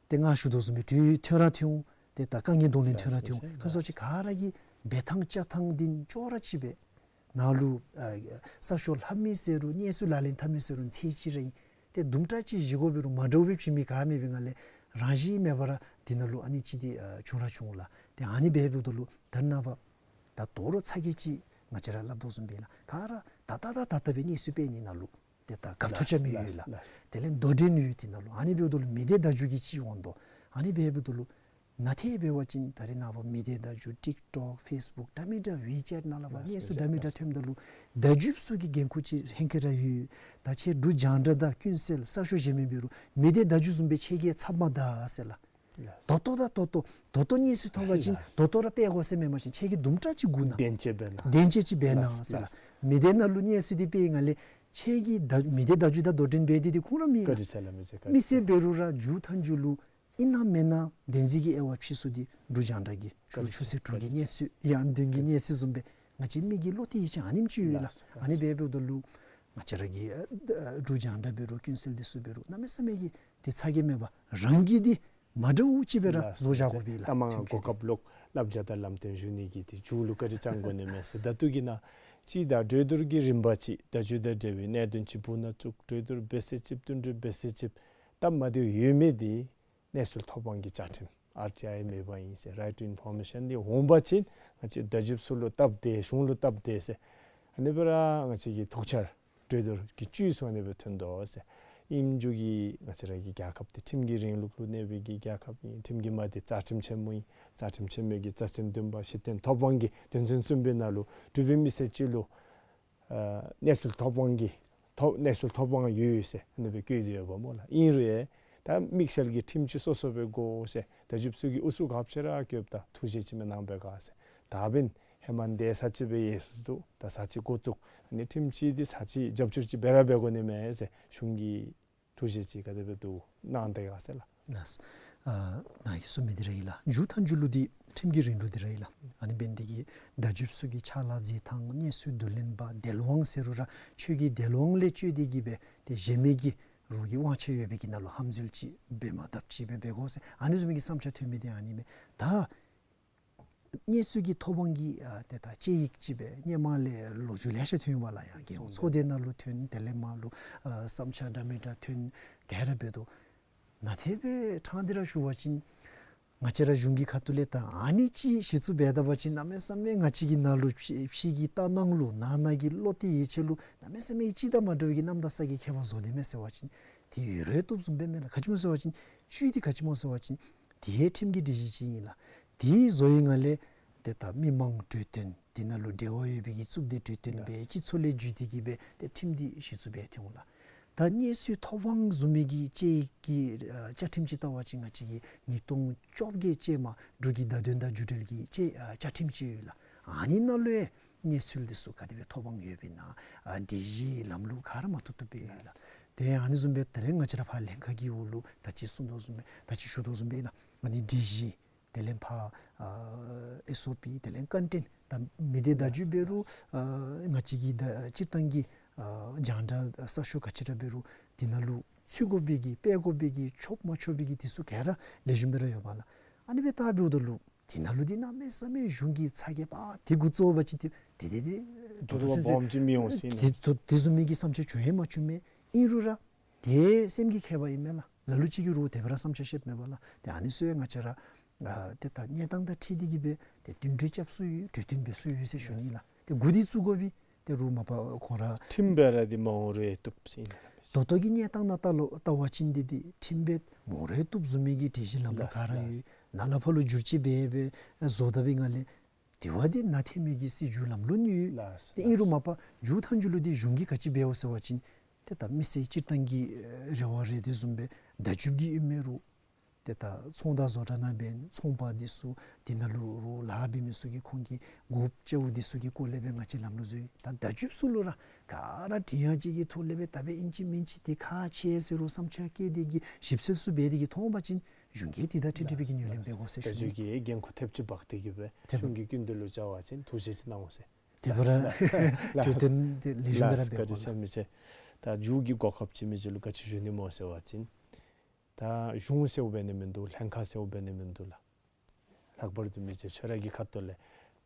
ཏེ་ང་ཞུ་དོ་བཟུམ་སྦེ་དྲུག་ཐོན་ར་ཐོན་འོང་། ཏེ་ད་དཀའ་ངལ་གདོང་ལེན་ཐོན་ར་ཐོན་འོང་། ལགས། ཁ་སོ་ཅིག་ག་ར་གི་འབད་ཐངས་བཅའ་ཐངས་འདི་ཅོག་ར་ཅིག་སྦེ་ནང་ལུ་ཨ་གསར་ཤོག་ལྷབ་མི་ཟེར་རུང་གནས་ཚུལ་ལག་ལེན་འཐབ་མི་ཟེར་རུང་ཚད་གཅིག་ར་ཨིན། ཏེ་དུམ་གྲ་ཅིག་བཞེས་དགོ་འབད་རུང་མ་འདྲཝ་སྦེ་བྱིན་མི་ག་མེད་པའི་ངང་ལས་རང་བཞིན་མེད་པར་འདི་ནང་ལུ་ཨ་ནི་ཅིག་འདི་ཨ་བྱུང་ར་བྱུང་ལགས། ཏེ་ཨ་ནི་འབདཝ་ད་ལུ་ད་རེས་ནངས་པ་ད་དོ་རུང་ཚ་གྱང་ཅིག་ང་བཅས་ར་སླབ་དོ་བཟུམ་སྦེ་ལགས། ག་ར་ད་ལྟ་ད་ད་ལྟ་སྦེ་གནས་ཚུལ་སྤེལ་ནི་ནང་ལུ་ཏེ་ད་རྒཔོ་ཐོབ་ཆ་མི་ཡོད་ལགས། ལགས། དེ་ལས་དོ་འགྲན་ཡོད་འདི་ནང་ལུ། ཨ་ནི་འབདཝ་ད་ལུ་མི་སྡེ་བརྡ་བརྒྱུད་ཀྱི་ཅིག་འོང་དོ། ཨ་ནི་འབདཝ་ད་ལུ་ནང་ཐད་འབད་བ་ཅིན་ད་རེས་ནངས་པ་མི་སྡེ་བརྡ་བརྒྱུད་ཊིཀ་ཊོཀ་ཕེསི་བུཀ་འདྲ་མི་འདྲ་ཝི་ཅེཊ་ནང་ལུ་ཕར་གནས་ཚུལ་འདྲ་མི་འདྲ་ཐོནམ་ད་ལུ་བརྡ་བརྒྱུདཔ་ཚུ་གི་འགན་ཁུར་ཅིག་ཧེང་སྐལ་ར་ཡོད། ད་ཁྱེད་འབྲུག་རྒྱང་བསྒྲགས་དང་ཀུན་གསལ་གསར་ཤོག་གཞན་མི་འབད་རུང་མི་སྡེ་བརྡ་བརྒྱུད་བཟུམ་སྦེ་ཁྱེད་ཀྱིས་འཚབ་མ་ད་ཟེར་ལགས། ལགས། ད་ལྟོ་ད་ད་ལྟོ་ད་ལྟོ་གནས་ཚུལ་ཐོབ་པ་ཅིན་ལགས། ད་ལྟོ་ར་སྤེལ་དགོ་ཟེར་མེན་པ་ཅིན་ཁྱེད་ཀྱིས་དུམ་གྲ་ཅིག་སྒུག་གནང་། དྲན་ཤེས་འབད་གནང་། དྲན་ཤེས་ཅིག་འབད་གནང་ཟེར་ལགས། ལགས། མི་སྡེ་ནང་ལུ་གནས་ཚུལ་འདི་སྤེལ་བའི་ངང་ལས་ཁྱེད་ཀྱིས་ད་མི་སྡེ་བརྡ་བརྒྱུད་དང་དོ་འགྲན་འབད་དེ་འདི་ཁོང་ར་མི་བཀའ་དྲིན་ཆེ་ལགས། མི་སེར་འབད་རུང་ར་མཇུག་མཐའ་མཇུག་ལུ་ཨིན་ན་མེན་ན་བདེན་འཛིན་གྱི་དབྱེ་བ་ཕྱེ་ས་འདི་འབྲུག་རྒྱང་བསྒྲགས་ཀྱི་བཀའ་དྲིན་ཆེ། ཆུ་ཚོད་དྲུག་གི་གནས་ཚུལ་ཡང་སྟོན་གྱི་གནས་ཚུལ་བཟུམ་སྦེ་ང་བཅས་མི་གི་བློ་གཏད་ཡིད་ཆེས་ཨ་ནེམ་ཅིག་ཡོད་ལགས། ལགས། ཨ་ནི་འབདཝ་ད་ལུ་ང་བཅས་ར་གི་ཨ་འབྲུག་རྒྱང་བསྒྲགས་འབད་རུང་ཀུན་གསལ་འདི་ཚུ་འབད་རུང་གནམ་མེད་ས་མེད་ཀྱི་འདི་ཚ་གྱང་མེད་པར་རང་གིས་འདི་མ་འདྲཝ་ཅིག་སྦེ་ར་ལགས། བཟོ་བཞག་དགོ་པས་ལགས། ལྟ་མ་ང་གོ་སྐབས་ལོག་བསླབ་བྱ་དང་ལམ་སྟོན་ཞུ་ནི་གི་འདི་མཇུག་ལུ་བཀའ་དྲིན་བསྐྱང་དགོ་ནི་མས་ཟེར། ད་ལྟོ་གི་ནང་ཅིག་ད་གྲོས་བསྡུར་གྱི་རིམ་པ་ཅིག་བརྡ་བརྒྱུད་དང་འབྲེལ་བའི་གནད་དོན་ཅིག་སྦུག་ནང་བཙུགས། གྲོས་བསྡུར་འབད་ཚར་ཅིག་བསྟུན་གྲོས་འབད་ཚར་ཅིག་སྟབས་མ་བདེཝ་ཡོད་མི་འདི་གནས་ཚུལ་ཐོབ་དབང་གི་བཅའ་ཁྲིམས་ཨར་ཊི་ཨའི་མེད་པ་ཨིན་ཟེར། རའིཊ་ཊུ་ཨིན་ཕོར་མེ་ཤན་འདི་འོང་པ་ཅིན་ང་བཅས་བརྡ་བརྒྱུདཔ་ཚུ་ལུ་སྟབས་བདེ་གཞུང་ལུ་སྟབས་བདེ་ཟེར། ཨ་ནི་སྦེ་ར་ང་བཅས་ཀྱི་ཐུགས་འཆར་གྲོས་བསྡུར་གྱི་བཅུད་ཚུ་ཨ་ནི་སྦེ་ཐོན་དོ་ཟེར། ཨིནམ་ཅིག་གིས་ང་བཅས་ར་གི་རྒྱལ་ཁབ་འདི་ཁྲིམས་ཀྱི་རིང་ལུགས་ལུ་གནས་པའི་གི་རྒྱལ་ཁབ་ཨིན། ཁྲིམས་ཀྱི་དམག་སྡེ་རྩ་ཁྲིམས་ཆེན་མོ་ཨིན། རྩ་ཁྲིམས་ཆེན་མོའི་གི་རྩ་ཁྲིམས་བདུན་པ་གཞི་རྟེན་ཐོབ་དབང་གི་དོན་ཚན་གསུམ་པའི་ནང་ལུ་འབྲུག་པའི་མི་སེར་གཅིག་ལུ་ཨ་གནས་ཚུལ་ཐོབ་དབང་གི་ཐོབ་གནས་ཚུལ་ཐོབ་དབང་ཡོད་ཟེར་ཨ་ནི་སྦེ་བཀོད་དེ་ཡོདཔ་སྨོ་ལགས། ཨིན་རུང་ཡང་ད་དམིགས་བསལ་གྱི་ཁྲིམས་ཅིག་སོ་སོ་སྦེ་དགོ་ཟེར་བརྡ་བརྒྱུདཔ་ཚུ་གིས་ཨུ་ཚུགས་ཁ་ཤས་ར་བཀོདཔ་ད་ཐུགས་བཞེད་ཅིག་མ་གནང་པས་ག་ཟེར། ད་འབདན་ ཧེ་མ་འདི་ས་ཅིག་སྦེ་ཡོད་ས་འདུག། ད་ས་ཅིག་འགོ་བཙུགས། ཨ་ནི་ཁྲིམས་ཅིག་འདི་ས་ཅིག་རྒྱབ་སྐྱོར་ཅིག་འབད་ར་འབད་དགོ་ནི་མས་ཟེར་གཞུང་གིས་ཐུགས་བཞེད་ཅིག་ག་དེ་སྦེ་འདུག་གནང་དེས་ག་ཟེར་ལགས། ལགས། ཨ་ནཱ་གིས་གསུངས་མི་འདི་ར་ཨིན་ལགས། མཇུག་མཐའ་མཇུག་ལུ་འདི་ཁྲིམས་ཀྱི་རིང་ལུགས་འདི་ར་ཨིན་ལགས། ཨ་ནི་འབད་ནི་འདི་གིས་བརྡ་བརྒྱུདཔ་ཚུ་གི་ཕྱག་ལཱ་མཛད་ཐངས་གནས་ཚུལ་བསྡུ་ལེན་པ་དལ་དབང་ཟེར་རུང་ར་ཆོས་ཀྱི་དལ་དབང་ལས་བཅོས་ཏེ་གིས་སྦེ་ཏེ་གཞན་མི་གི་རོགས་ཀྱི་དབང་ཆ་ཡོད་པའི་གི་ནང་ལུ་ཧམ་འཛུལ་ཅིག་འབད་མ་བཏུབ་ཅིག་སྦེ་འབད་དགོ་ཟེར་ཨ་ནི་བཟུམ་མའི་གི་བསམ་འཆར་ཐོན་མི་འདི་ཨ་ནི་མས། ད་གནས་ཚུལ་གྱི་ཐོབ་དབང་གི་ཨ་ཏེ་ད་དཔྱད་ཡིག་ཅིག་སྦེ་སྔོན་མ་ལས་ལོ་རྒྱུས་ལེ་ཤ་ཐོན་ཡོདཔ་ལགས། ཡང་རྒྱལ་ཡོངས་ཚོགས་སྡེ་ནང་ལུ་ཐོན། དེ་ལས་མར་ལུ་ཨ་བསམ་འཆར་འདྲ་མི་འདྲ་ཐོན། ག་ར་འབད་དོ། ནཱ་ཏེ་སྦེ་ཕྲང་སྟེ་ར་ཞུ་བ་ཅིན་ང་བཅས་ར་གཞུང་གི་ཁ་ཐུག་ལས་ད་ཨ་ནི་ཅིག་གཞི་བཙུགས་འབད་ད་པ་ཅིན་གནམ་མེད་ས་མེད་ང་བཅས་ཀྱི་ནང་ལུ་ཕྱི་ཕྱི་གི་ལྟ་སྣང་ལུ་ནང་ན་གི་བློ་གཏད་ཡིད་ཆེས་ལུ་གནམ་མེད་ས་མེད་གཅིག་དང་མ་འདྲ་བའི་གི་རྣམ་དག་ས་གི་ཁྱད་པར་བཟོ་ནི་མས་ཟེར་བ་ཅིན་དེ་ཡོད་རུང་བཏུབ་བཟུམ་སྦེ་མེན་ལགས། ག་ཅི་སྨོ་ཟེར་བ་ཅིན་བཅུད་འདི་ག་ཅི་སྨོ་ཟེར་བ་ཅིན་དེ་ཁྲིམས་ཀྱི་སྒྲིག་གཞི་ཅིག་ཨིན་ལགས། དེ་བཟོ་བའི་སྒང་ལས་ཏེ་ད་མི་མང་གྲོས་སྟོན་དེ་ནང་ལུ་འབྲེལ་བ་ཡོད་པའི་གི་གཙུག་སྡེ་གྲོས་སྟོན་སྦེ་སྤྱི་ཚོགས་ལས་བརྒྱུད་དེ་གིས་སྦེ་ཏེ་ཁྲིམས་འདི་གཞི་བཙུགས་འབད་དེ་འོང་ལགས། ད་གནས་ཚུལ་ཐོབ་དབང་བཟུམ་མའི་གི་དཔྱད་ཡིག་གི་ཨ་བཅའ་ཁྲིམས་ཅིག་བལྟ་བ་ཅིན་ང་བཅས་ཀྱི་ཉིས་སྟོང་བཅོ་བརྒྱད་ཅན་མ་འབྲུག་གི་བརྡ་དོན་དང་འགྱུར་འགྲོས་ཀྱི་དཔྱད་ཨ་བཅའ་ཁྲིམས་ཅིག་ཡོད་ལགས། ཨ་ནི་ནང་ལུ་ཡང་གནས་ཚུལ་འདི་ཚུ་ག་དེ་སྦེ་ཐོབ་དབང་ཡོདཔ་ཨིན་ན་ཨ་སྒྲིག་གཞི་ལམ་ལུགས་ག་ར་མ་བཏུབ་བཏུབ་སྦེ་ཡོད་ལགས། ཏེ་ཨ་ནི་བཟུམ་སྦེ་དེ་ལས་ང་བཅས་ར་ཕར་ལྷན་ཁག་གི་འོག་ལུ་ད་ཅི་གསུངས་དོ་བཟུམ་སྦེ་ད་ཅི་ཞུ་དོ་བཟུམ་སྦེ་ཨིན་ན་ཨ་ནི་སྒྲིག་གཞི་དེ་ལས་ཕར་ཨ་ཨེསི་ཨོ་པི་དེ་ལས་ཀོན་ཊེནཊ་ད་མི་སྡེ་བརྡ་བརྒྱུད་འབད་རུང་ཨ་ང་བཅས་ཀྱི་ད་སྤྱིར་བཏང་གི་ཨ་རྒྱང་བསྒྲགས་གསར་ཤོག་ག་ཅི་ར་འབད་རུང་དེ་ནང་ལུ་ཚུད་དགོ་པའི་གི་སྤེལ་དགོ་པའི་གི་ཆོག་མ་ཆོག་པའི་གི་དེ་ཚུ་ག་ར་ལེགས་ཤོམ་སྦེ་ར་ཡོདཔ་ལགས། ཨ་ནི་སྦེ་བལྟ་འབདཝ་ད་ལུ་དེ་ནང་ལུ་འདི་གནམ་མེད་ས་མེད་གཞུང་གི་ཚ་གྱང་འབག་སྟེ་འགོ་བཙུགས་པ་ཅིན་ཏེ་ཏེ་ཏེ་ཏེ་ད་ལྟོ་ཚུན་ཚོད་སྦོམ་ཅིག་མི་འོང་ཟེར་ཨིན་ན། ཏེ་ཏེ་དེ་བཟུམ་མའི་གི་བསམ་འཆར་བྱུང་ཡང་མ་བྱུང་མས། ཨིན་རུང་ར་ཏེ་སེམས་ཀྱི་ཁྱད་པར་ཨིན་མས་ལགས། ལ་ལུ་ཅིག་གིས་རོགས་དེ་སྦེ་ར་བསམ་འཆར་བཤདཔ་མས་པ་ལགས། ཏེ་ཨ་ནི་ཚུ་ཡང་ང་བཅས་ར་ཨ་ཏེ་ད་གནས་སྟངས་དང་འཁྲིལ་ཏེ་གིས་སྦེ་ཏེ་བསྟུན་གྲོས་རྐྱབ་སྲོལ་ཡོད། གྲོས་བསྟུན་འབད་སྲོལ་ཡོད་ཟེར་ཞུ་ནི་ལགས། ཏེ་འགོ་འདི་བཙུགས་དགོ་པའི་ཏེ་རོགས་མ་པ་ཁོང་ར་ཁྲིམས་སྦེ་ར་འདི་མ་འོང་རུང་བཏུབ་ཟེར་ཨིན་ན་ལགས། ད་ལྟོ་གི་གནས་སྟངས་ནང་ལྟ་ལོ་ལྟ་བ་ཅིན་འདི་འདི་ཁྲིམས་སྦེ་མ་འོང་རུང་བཏུབ་བཟུམ་མའི་གི་སྒྲིག་གཞི་ལམ་ལུགས་ག་ར་ཡོད། ནཱ་ལས་ཕར་ལུ་བསྒྱུར་བཅོས་འབད་འབད་བཟོ་ད་པའི་སྒང་ལས་དེ་བ་འདི་ནང་འཐེན་མི་གི་སྲིད་བྱུས་ལམ་ལུགས་ནི་ཡོད། ལགས། ཏེ་ཨིན་རུང་མ་པ་མཇུག་མཐའ་མཇུག་ལུ་འདི་གཞུང་གིས་ག་ཅི་འབདཝ་ཟེར་བ་ཅིན་ཏེ་ད་མི་སེར་སྤྱིར་བཏང་གི་ཨེ་རེ་བ་རེ་དེ་བཟུམ་སྦེ་བརྡ་བརྒྱུདཔ་གི་ཨིན་མས་རུང་ཏེ་ད་ཚོང་དང་བཟོ་གྲྭ་ནང་འབདན་ཚོང་པ་འདི་ཚུ་དེ་ནང་ལུ་རོགས་ལཱ་འབད་མི་ཚུ་གིས་ཁོང་གི་དགོཔ་ཅིག་འདི་ཚུ་གི་སྐོར་ལས་སྦེ་ང་བཅས་ལམ་ལུགས་བཟོ་ཡི། ད་བརྡ་བརྒྱུདཔ་ཚུ་ལུ་ར་ག་ར་དྲི་ཡང་ཅིག་གི་ཐོག་ལས་སྦེ་ད་འབད་ཨིན་ཅི་མིན་ཅི་དེ་ཁག་ཆེ་ཟེར་རུང་བསམ་འཆར་བཀོད་དེ་གིས་ཞིབ་འཚོལ་ཚུ་འབད་དེ་གིས་མཐོང་པ་ཅིན་གཞུང་གིས་དེ་དང་འཁྲིལ་འཁྲིལ་བའི་གི་ངོས་ལེན་འབད་དགོ་ཟེར་ཞུ་ནི། བརྡ་བརྒྱུད་ཀྱི་འགན་ཁུར་ཐེབས་ཅིག་འབག་སྟེ་གིས་སྦེ་ཐེབས། གཞུང་གི་སྐུ་མདུན་ལུ་བཅར་བ་ཅིན་ཐུགས་བཞེད་ཅིག་གནང་འོང་ཟེར། དེ་སྦེ་ར་ལགས། གྲོས་སྟོན་དེ་ལེགས་ཤོམ་སྦེ་ར་ལགས། འབད་བཀའ་དྲིན་ཆེ་མི་ཆེ། ད་མཇུག་གི་གོ་སྐབས་ཅིག་མི་ཅིག་ལུ་ག་ཅི་ཞུ་ནི་སྨོ་ཟེར་བ་ཅིན་ད་གཞུང་ཟེརཝ་འབད་ནི་མིན་འདུག། ལྷན་ཁག་ཟེརཝ་འབད་ནི་མིན་འདུག་ལགས། ལྷག་པར་དུ་མི་རྗེ་ཁྱོད་ར་གི་ཁ་ཐུག་ལས་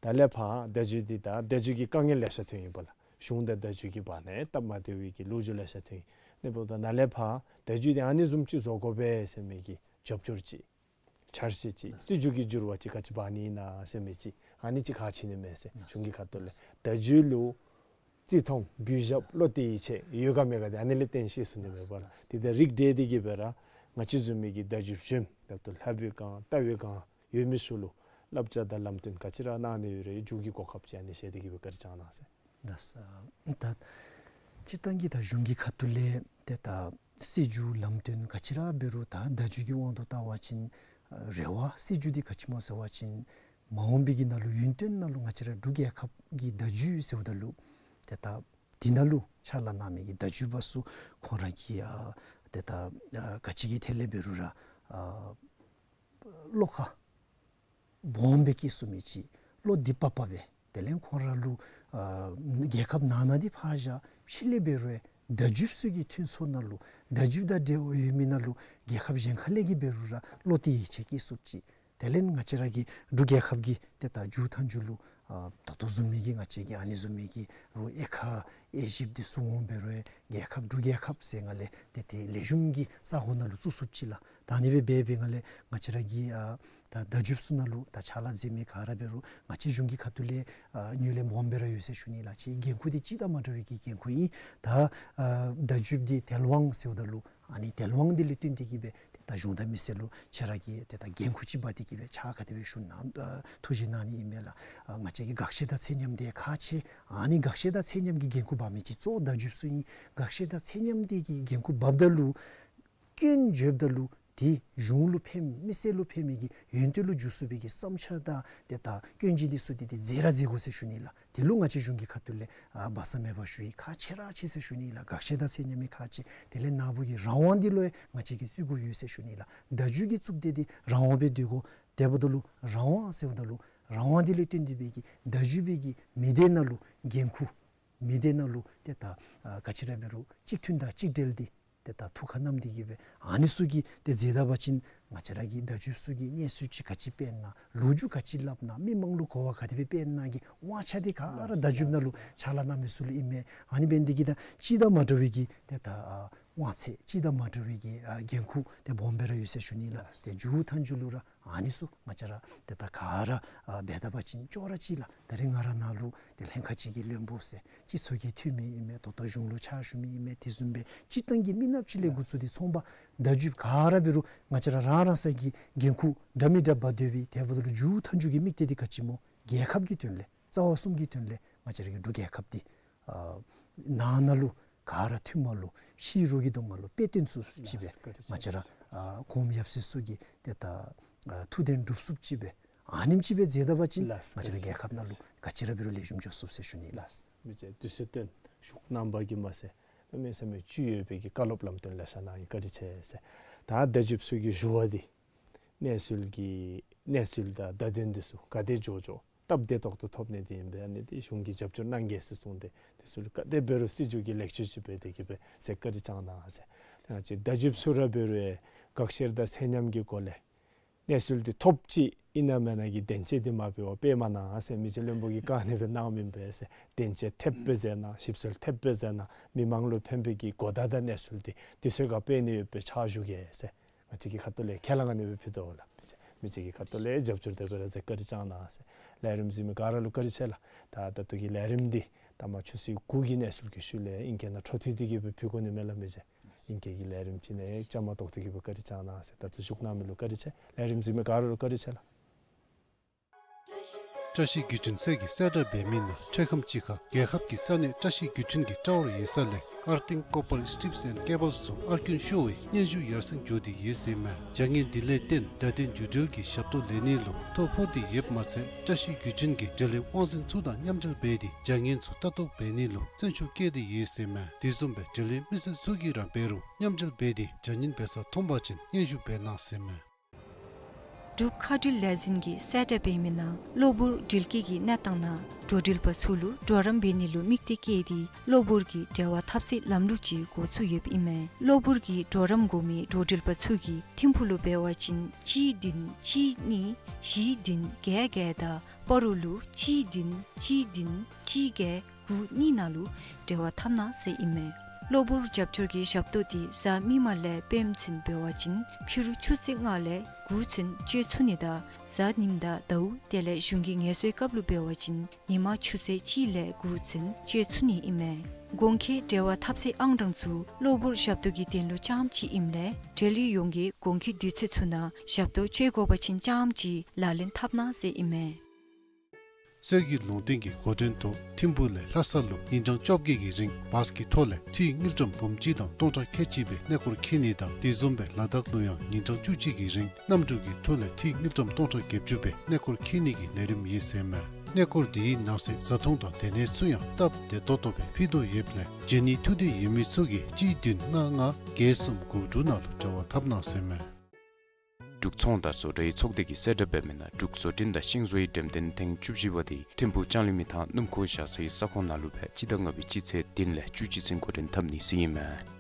ད་ལས་ཕར་བརྡ་བརྒྱུད་འདི་ད་བརྡ་བརྒྱུད་ཀྱི་དཀའ་ངལ་ལེ་ཤ་ཐོན་ཡི་པ་ལགས། གཞུང་དང་བརྡ་བརྒྱུད་ཀྱི་བར་ན་སྟབས་མ་བདེ་བའི་གི་ལོ་རྒྱུས་ལེ་ཤ་ཐོན་ཡི། ཨ་ནི་འབདཝ་ད་ནཱ་ལས་ཕར་བརྡ་བརྒྱུད་འདི་ཨ་ནི་བཟུམ་ཅིག་བཟོ་དགོ་པས་ཟེར་མི་གི་རྒྱབ་སྐྱོར་ཅིག་འཆར་གཞི་ཅིག་སྲིད་བྱུས་ཀྱི་འགྱུར་བ་ཅིག་ག་ཅི་འབག་ནི་ཨིན་ན་ཟེར་མི་ཅིག་ཨ་ནི་ཅིག་ཁག་ཆེ་ནི་མས་ཟེར། གཞུང་གི་ཁ་ཐུག་ལས་བརྡ་བརྒྱུད་ལུ་བརྩི་མཐོང་གུས་ཞབས་བློ་གཏད་ཡིད་ཆེས་ཡོད་ག་མེད་ག་འདི་ཨ་ནི་ལས་བརྟེན་ཤེས་ཚུགས་ནི་མས་པ་ལགས། དེ་ད་རིགས་བསྒྲེས་ཏེ་གིས་སྦེ་ར་ང་བཅས་བཟུམ་མའི་གི་བརྡ་བརྒྱུད་གཞན་ད་ལྟོ་ལྷབ་པའི་སྒང་ལྟ་བའི་སྒང་ཡོད་མི་ཚུ་ལུ་བསླབ་བྱ་དང་ལམ་སྟོན་ག་ཅི་ར་གནང་ནི་ཡོད་རུང་མཇུག་གི་གོ་སྐབས་ཅིག་ཨ་ནི་བཞེས་ཏེ་གིས་སྦེ་བཀའ་དྲིན་བསྐྱང་གནང་ཟེར། ལགས་སོ། ད་སྤྱིར་བཏང་གི་ད་གཞུང་གི་ཁ་ཐུག་ལས་ཏེ་ད་སྲིད་བྱུས་ལམ་སྟོན་ག་ཅི་ར་འབད་རུང་ད་བརྡ་བརྒྱུད་ཀྱི་དབང་དུ་བལྟ་བ་ཅིན་རེ་བ་སྲིད་བྱུས་འདི་ག་ཅི་སྨོ་ཟེར་བ་ཅིན་མ་འོངས་པའི་གི་ནང་ལུ་ཡུན་བརྟན་ནང་ལུ་ང་བཅས་ར་འབྲུག་རྒྱལ་ཁབ་ཀྱི་བརྡ་བརྒྱུད་ཟེརཝ་ད་ལུ་ཏེ་ད་འདི་ནང་ལུ་ཕྱག་ལཱ་གནང་མི་གི་བརྡ་བརྒྱུད་པ་ཚུ་ཁོང་ར་གི་ཨ་ཏེ་ད་ཨ་ག་ཅི་གི་ཐད་ལས་འབད་རུང་ར་ཨ་བློ་ཁ་སྦོམ་སྦེ་བསྐྱེད་ཚུགས་མི་ཅིག་བློ་གཏད་པ་པ་སྦེ་དེ་ལས་ཁོང་ར་ལུ་ཨ་རྒྱལ་ཁབ་ནང་ན་འདི་ཕར་བཞག་ཕྱི་ལས་འབད་རུང་བརྡ་བརྒྱུད་ཚུ་གི་མཐུན་ཚོགས་ནང་ལུ་བརྡ་བརྒྱུད་དང་འབྲེལ་བ་ཡོད་མི་ནང་ལུ་རྒྱལ་ཁབ་གཞན་ཁ་ལས་ཀྱི་འབད་རུང་ར་བློ་གཏད་ཡིད་ཆེས་བསྐྱེད་ཚུགས་ཅིག། དེ་ལས་ང་བཅས་ར་གི་འབྲུག་རྒྱལ་ཁབ་ཀྱི་ཏེ་ད་མཇུག་མཐའ་མཇུག་ལུ་ཨ་ད་ལྟོ་བཟུམ་མའི་གི་ང་བཅས་ཀྱི་ཨ་ནི་བཟུམ་མའི་གི་རོགས་དབྱེ་ཁ་དབྱེ་ཞིབ་འདི་ཚུ་འོང་འབད་རུང་རྒྱལ་ཁབ་འབྲུག་རྒྱལ་ཁབ་ཟེར་སྒང་ལས་ཏེ་ཏེ་ལེགས་ཤོམ་གྱི་ས་གོ་ནང་ལུ་བཙུགས་ཚུགསཔ་ཅིག་ལགས། ད་ཨ་ནི་སྦེ་འབད་བའི་སྒང་ལས་ང་བཅས་ར་གི་ཨ་ད་བརྡ་བརྒྱུདཔ་ཚུ་ནང་ལུ་ད་ཕྱག་ལཱ་མཛད་མི་ག་ར་འབད་རུང་ང་བཅས་གཞུང་གི་ཁ་ཐུག་ལས་ཨ་ངོས་ལེན་སྦོམ་སྦེ་ར་ཡོད་ཟེར་ཞུ་ནི་ལགས། ཅིག་འགན་ཁུར་འདི་ཅིག་དང་མ་འདྲ་བའི་གི་འགན་ཁུར་ཨིན། ད་ཨ་བརྡ་བརྒྱུདཔ་འདི་དལ་དབང་ཟེརཝ་ད་ལུ་ཨ་ནི་དལ་དབང་འདི་ལུ་བསྟུན་ཏེ་གིས་སྦེ་ཏེ་ད་གཞུང་དང་མི་སེར་ལུ་ཁྱེད་ར་གིས་ཏེ་ད་འགན་ཁུར་ཅིག་འབག་སྟེ་གིས་སྦེ་ཕྱག་ག་དེ་སྦེ་ཞུ་ན་ཨ་ཐུགས་བཞེད་གནང་ནི་ཨིན་མས་ལགས། ཨ་ང་བཅས་ཀྱི་དགག་བཤེར་དང་ཚད་མཉམ་འདི་ཁག་ཆེ། ཨ་ནི་དགག་བཤེར་དང་ཚད་མཉམ་གྱི་འགན་ཁུར་འབག་མི་ཅིག་གཙོ་བོ་བརྡ་བརྒྱུདཔ་ཚུ་ཨིན། དགག་བཤེར་དང་ཚད་མཉམ་འདི་གི་འགན་ཁུར་འབགཔ་ད་ལུ་སྐྱོན་བརྗོདཔ་ད་ལུ་ ཏེ་གཞུང་ལུ་ཕན་མི་སེར་ལུ་ཕན་མི་གི་ཡོན་ཏན་ལུ་འགྱུར་ཚུགས་པའི་གི་བསམ་འཆར་དང་ཏེ་ད་སྐྱོན་བརྗོད་འདི་ཚུ་འདི་ཏེ་མཛད་ར་མཛད་དགོ་ཟེར་ཞུ་ནི་ལགས། དེ་ལུ་ང་བཅས་གཞུང་གི་ཁ་ཐུག་ལས་ཨ་སྦ་གསང་མེད་པར་ཞུ་ཡི། ཁག་ཆེ་ར་ཆེ་ཟེར་ཞུ་ནི་ལགས། དགག་བཞག་དང་ཚད་མཉམ་མི་ཁག་ཆེ། དེ་ལས་ནཱ་བུ་གི་རང་དབང་འདི་ལུ་ཡང་ང་བཅས་ཀྱིས་བརྩི་བཀུར་ཡོད་ཟེར་ཞུ་ནི་ལགས། བརྡ་བརྒྱུད་ཀྱི་གཙུག་སྡེ་འདི་རང་དབང་སྦེ་སྡོད་དགོ། དེ་འབདཝ་ད་ལུ་རང་དབང་ཟེརཝ་ད་ལུ་རང་དབང་འདི་ལས་བརྟེན་ཏེ་སྦེ་གི་བརྡ་བརྒྱུད་པའི་གི་མི་སྡེ་ནང་ལུ་འགན་ཁུར། མི་སྡེ་ནང་ལུ་ཏེ་ད་ཨ་ག་ཅི་ར་འབད་རུང་གཅིག་མཐུན་དང་གཅིག་སྒྲིལ་འདི་ཏེ་ད་ཐུགས་ཁར་བསྣམས་ཏེ་གི་སྦེ་ཨ་ནི་ཚུ་གི་ཏེ་མཛད་ད་པ་ཅིན་ང་བཅས་ར་གི་བརྡ་བརྒྱུདཔ་ཚུ་གིས་གནས་ཚུལ་ཅིག་ག་ཅི་སྤེལ་ན་ལོ་རྒྱུས་ག་ཅི་སླབ་ན་མི་མང་ལུ་གོ་བ་ག་དེ་སྦེ་སྤེལ་ན་གི་དབང་ཆ་འདི་ག་ར་བརྡ་བརྒྱུདཔ་ནང་ལུ་ཕྱག་ལཱ་གནང་མི་ཚུ་ལུ་ཨིན་མས། ཨ་ནི་འབད་ནི་འདི་གིས་ད་སྤྱི་དང་མ་འདྲ་བའི་གི་ཏེ་ད་ཨ་དབང་ཚད་སྤྱི་དང་མ་འདྲ་བའི་གི་ཨ་འགན་ཁུར་ཏེ་སྦོམ་སྦེ་ར་ཡོད་ཟེར་ཞུ་ནི་ལགས། ཏེ་མཇུག་མཐའ་མཇུག་ལུ་ར་ཨ་ནི་ཚུ་ང་བཅས་ར་ཏེ་ད་ག་ར་ཨ་འབད་ད་པ་ཅིན་ཅོག་ར་གཅིག་ལགས། ད་རེས་ང་ར་ནཱ་ལུ་ཏེ་ལྷན་ཁག་ཅིག་གི་བློན་པོ་ཟེར་སྤྱི་ཚོགས་ཀྱི་འཐུས་མི་ཨིན་མས། ད་ལྟོ་གཞུང་ལུ་ཕྱག་ཞུ་མི་ཨིན་མས། དེ་བཟུམ་སྦེ་སྤྱིར་བཏང་གི་མི་ནགཔ་ཅིག་ལས་འགོ་བཙུགས་ཏེ་ཚོང་པ་བརྡ་བརྒྱུདཔ་ག་ར་འབད་རུང་ང་བཅས་ར་རང་རང་སོའི་གི་འགན་ཁུར་འདྲ་མི་འདྲཝ་འབག་སྡོད་པའི་དེ་འབདཝ་ད་ལུ་མཇུག་མཐའ་མཇུག་གི་དམིགས་གཏད་འདི་ག་ཅི་སྨོ། རྒྱལ་ཁབ་ཀྱི་དོན་ལས་རྩ་བ་གསུམ་གྱི་དོན་ལས་ང་བཅས་ར་གི་འབྲུག་རྒྱལ་ཁབ་འདི་ཨ་ནང་ན་ལུ་ག་ར་ཐུན་མོང་ལུ་ཕྱི་རོལ་གྱི་དོན་ལུ་དཔེ་སྟོན་ཚུགསཔ་ཅིག་སྦེ་ལགས་བཀའ་དྲིན་ཆེ། ང་བཅས་ར་ཨ་གོངམ་ཡབ་སྲས་ཚུ་གི་ཏེ་ད་ཨ་ཐུགས་དོན་འགྲུབ་ཚུགསཔ་ཅིག་སྦེ་ཨ་ནེམ་ཅིག་སྦེ་མཛད་ད་པ་ཅིན་ལགས་ང་བཅས་ར་རྒྱལ་ཁབ་ནང་ལུ་ག་ཅི་ར་འབད་རུང་ལེགས་ཤོམ་འགྱོ་ཚུགས་ཟེར་ཞུ་ནི་ལགས། ལགས། མི་རྗེ་དུས་ཚོད་བཏོན་ཤུགས་གནང་བ་གིས་མ་ཚད་གནམ་མེད་ས་མེད་བཅུད་ཡོད་པའི་གི་བཀའ་སློབ་ལམ་སྟོན་ལེ་ཤ་གནང་ཡི། བཀའ་དྲིན་ཆེ་ཟེར། ད་བརྡ་བརྒྱུདཔ་ཚུ་གིས་ཞུ་བ་འདི་གནས་ཚུལ་གྱི་གནས་ཚུལ་དང་བརྡ་དོན་འདི་ཚུ་ག་དེ་མགྱོགས་མགྱོགས་སྟབས་བདེ་ཏོག་ཏོ་ཐོབ་ནི་འདི་ཨིན་པས། ཨ་ནི་འདི་གཞུང་གིས་རྒྱབ་སྐྱོར་གནང་གེ་ཟེར་གསུངས་ཏེ་འདི་ཚུ་ལུ་ག་དེ་འབད་རུང་སྲིད་བྱུས་ཀྱི་ལེགས་བཅོས་ཅིག་འབད་དེ་གི་སྦེ་ཟེར་བཀའ་དྲིན་བསྐྱང་གནང་ཟེར། ང་བཅས་བརྡ་བརྒྱུདཔ་ཚུ་ར་འབད་རུང་ཡང་དགག་བཤེར་དང་ཚད་མཉམ་གྱི་སྒོ་ལས་གནས་ཚུལ་འདི་ཐོབ་ཅི་ཨིན་ན་མེན་ན་གི་བདེན་དཔྱད་འདི་མ་འབད་བར་སྤེལ་མ་གནང་ཟེར་མི་རྗེ་བློན་པོ་གིས་བཀའ་ཨ་ནི་སྦེ་གནངམ་ཨིན་པས་ཟེར། བདེན་དཔྱད་ཐེབས་སྦེ་མཛད་གནང་། ཞིབ་འཚོལ་ཐེབས་སྦེ་མཛད་གནང་། མི་མང་ལུ་ཕན་པའི་གི་གོ་བརྡ་དང་གནས་ཚུལ་འདི་དུས་ཚོད་ཁར་སྤེལ་ནི་ཡོདཔ་སྦེ་ཕྱག་ཞུ་གེ་ཟེར། ང་བཅས་ཀྱི་ཁ་ཐུག་ལས་ཁས་བླངས་ཨ་ནི་སྦེ་ཕུལ་དོ་ལགས། མི་རྗེ་མི་རྗེ་གི་ཁ་ཐུག་ལས་རྒྱབ་སྐྱོར་དེ་སྦེ་ར་ཟེར་བཀའ་དྲིན་བསྐྱང་གནང་ཟེར། ལས་རིམ་གཟིགས་མི་ག་ར་ལུ་བཀའ་དྲིན་ཆེ་ལགས། ད་ད་ལྟོ་གི་ལས་རིམ་འདི་ད་མ་ཆུ་ཚོད་དགུ་གི་གནས་ཚུལ་གྱི་ཤུལ་ལས་ཨིང་སྐད་ནང་འཕྲོ་མཐུད་དེ་གི་སྦེ་ཕུལ་དགོ་ནི་མས་ལགས་མི་རྗེ། ཨིང་སྐད་ཀྱི་ལས་རིམ་ཅིག་ནང་བཅའ་མར་གཏོགས་ཏེ་གི་སྦེ་བཀའ་དྲིན་བསྐྱང་གནང་ཟེར། ད་ལྟོ་བཞུགས་གནང་མི་ལུ་བཀའ་དྲིན་ཆེ། ལས་རིམ་གཟིགས་མི་ག་ར་ལུ་བཀའ་དྲིན་ཆེ་ལགས། བཀྲ་ཤིས་བརྒྱུད་འཕྲིན་ཚད་ཀྱིས་གསལ་བསྒྲགས་འབད་མི་ནང་འཕྲལ་ཁམས་ཅིག་ཁར་རྒྱལ་ཁབ་ཀྱི་ས་གནས་བཀྲ་ཤིས་བརྒྱུད་འཕྲིན་གྱི་དྲ་བར་ཡོད་ས་ལས་Earthing Copper Strips and Cables ཚུ་ཨར་ཀུན་ཤོར་བའི་སྙན་ཞུ་ཡར་སེང་འགྱོ་སྟེ་ཡོད་ཟེར་མས། བྱ་ངན་འདི་ལས་བརྟེན་བརྡ་དོན་བརྒྱུད་འབྲེལ་གྱི་ཞབས་ཏོག་ལེན་ནི་ལུ་ཐོ་ཕོག་སྟེ་ཡོདཔ་མ་ཚད་བཀྲ་ཤིས་བརྒྱུད་འཕྲིན་གྱི་འབྲེལ་ཡོད་དབང་འཛིན་ཚུ་དང་མཉམ་འབྲེལ་འབད་དེ་བྱ་ངན་ཚུ་ལྟ་རྟོག་འབད་ནི་ལུ་བརྩོན་ཤུགས་བསྐྱེད་དེ་ཡོད་ཟེར་མས། དེ་བཟུམ་སྦེ་འབྲེལ་ཡོད་མི་སེར་ཚུ་གིས་ར་འབད་རུང་མཉམ་འབྲེལ་འབད་དེ་བྱ་ངན་འབད་ས་མཐོང་པ་ཅིན་སྙན་ཞུ་འབད་གནང་ཟེར་མས། འབྲུག་མཁའ་འགྲུལ་ལས་འཛིན་གྱིས་གསལ་བསྒྲགས་འབད་མི་ནང་གློ་བུར་དྲིལ་སྐྱེལ་གྱི་གནས་སྟངས་ནང་འགྲོ་འགྲུལ་པ་ཚུ་ལུ་གྲོགས་རམ་འབད་ནི་ལུ་དམིགས་གཏད་བསྐྱེད་དེ་གློ་བུར་གྱི་འབྲེལ་བ་འཐབ་སའི་ལམ་ལུགས་ཅིག་འགོ་བཙུགས་ཡོདཔ་ཨིན་མས། གློ་བུར་གྱི་གྲོགས་རམ་དགོ་མི་འགྲོ་འགྲུལ་པ་ཚུ་གིས་ཐིམ་ཕུག་ལུ་འབད་བ་ཅིན་གཅིག་བདུན་གཅིག་གཉིས་བཞི་བདུན་བརྒྱད་བརྒྱད་དང་སྤ་རོ་ལུ་གཅིག་བདུན་གཅིག་བདུན་གཅིག་བརྒྱད་དགུ་གཉིས་ནང་ལུ་འབྲེལ་བ་འཐབ་གནང་ཟེར་ཨིན་མས། གློ་བུར་རྒྱབ་སྐྱོར་གྱི་ཞབས་ཏོག་འདི་གཟའ་མིག་དམར་ལས་སྤེནམ་ཚུན་འབད་བ་ཅིན་ཕྱི་རུ་ཆུ་ཚོད་ལྔ་ལས་དགུ་ཚུན་སྤྱོད་ཚུགས་ནི་དང་གཟའ་ཉིམ་དང་ཟླཝ་དེ་ལས་གཞུང་གི་ངལ་གསོའི་སྐབས་ལུ་འབད་བ་ཅིན་ཉིན་མ་ཆུ་ཚོད་གཅིག་ལས་དགུ་ཚུན་སྤྱོད་ཚུགས་ནི་ཨིན་མས། གོང་འཁོད་འབྲེལ་བ་འཐབ་སའི་ཨང་གྲངས་ཚུ་གློ་བུར་ཞབས་ཏོག་གི་དོན་ལུ་རྐྱངམ་ཅིག་ཨིནམ་ལས་འབྲེལ་ཡོད་ཡོངས་ཀྱིས་གོང་འཁོད་དུས་ཚོད་ཚུ་ནང་ཞབས་ཏོག་སྤྱོད་དགོ་པ་ཅིན་རྐྱངམ་ཅིག་ལག་ལེན་འཐབ་གནང་ཟེར་ཨིན་མས། གསེར་གྱི་ལུང་བསྟན་གྱི་འགོ་འདྲེན་ཐོག་ཐིམ་ཕུག་ལས་ལྷ་ས་ལུ་ཉིན་གྲངས་བཅོ་བརྒྱད་ཀྱི་རིང་བཱས་ཀྱི་ཐོག་ལས་འཐུས་དངུལ་ཀྲམ་འབུམ་གཅིག་དང་སྟོང་ཕྲག་ཁལ་གཅིག་སྦེ་གནས་སྐོར་འཁྱིད་ནི་དང་དེ་བཟུམ་སྦེ་ལ་དྭགས་ལུ་ཡང་ཉིན་གྲངས་བཅུ་གཅིག་གི་རིང་གནམ་གྲུ་གི་ཐོག་ལས་འཐུས་དངུལ་ཀྲམ་སྟོང་ཕྲག་བརྒྱད་ཅུ་སྦེ་གནས་སྐོར་འཁྱིད་ནི་གི་ལས་རིམ་ཡོད་ཟེར་མས། གནས་སྐོར་དེའི་ནང་གསེས་བཟའ་འཐུང་དང་སྡོད་གནས་ཚུ་ཡང་སྟབས་བདེ་ཏོག་ཏོ་སྦེ་ཕུལ་དོ་ཡོདཔ་ལས་བྱོན་ནི་ཐུགས་འདོད་ཡོད་མི་ཚུ་གིས་གཅིག་བདུན་ལྔ་ལྔ་བརྒྱད་གསུམ་དགུ་དྲུག་ནང་ལུ་འབྲེལ་བ་འཐབ་གནང་ཟེར་མས། འབྲུག་ཚོང་དང་བཟོ་གྲྭའི་ཚོགས་སྡེ་གིས་གསལ་བསྒྲགས་འབད་མི་ནང་འབྲུག་བཟོ་སྐྲུན་དང་ཤིང་བཟོའི་འགྲེམས་སྟོན་ཐེངས་བཅུ་བཞི་པ་དེ་ཐིམ་ཕུག་ལྕང་གླིང་མི་ཐང་སྣུམ་འཁོར་བཞག་སའི་ས་ཁོངས་ནང་ལུ་སྦེ་སྤྱི་ཟླ་ལྔ་པའི་སྤྱི་ཚེས་བདུན་ལས་བཅུ་གཅིག་ཚུན་འགོ་འདྲེན་འཐབ་ནི་ཟེར་ཨིན་མས།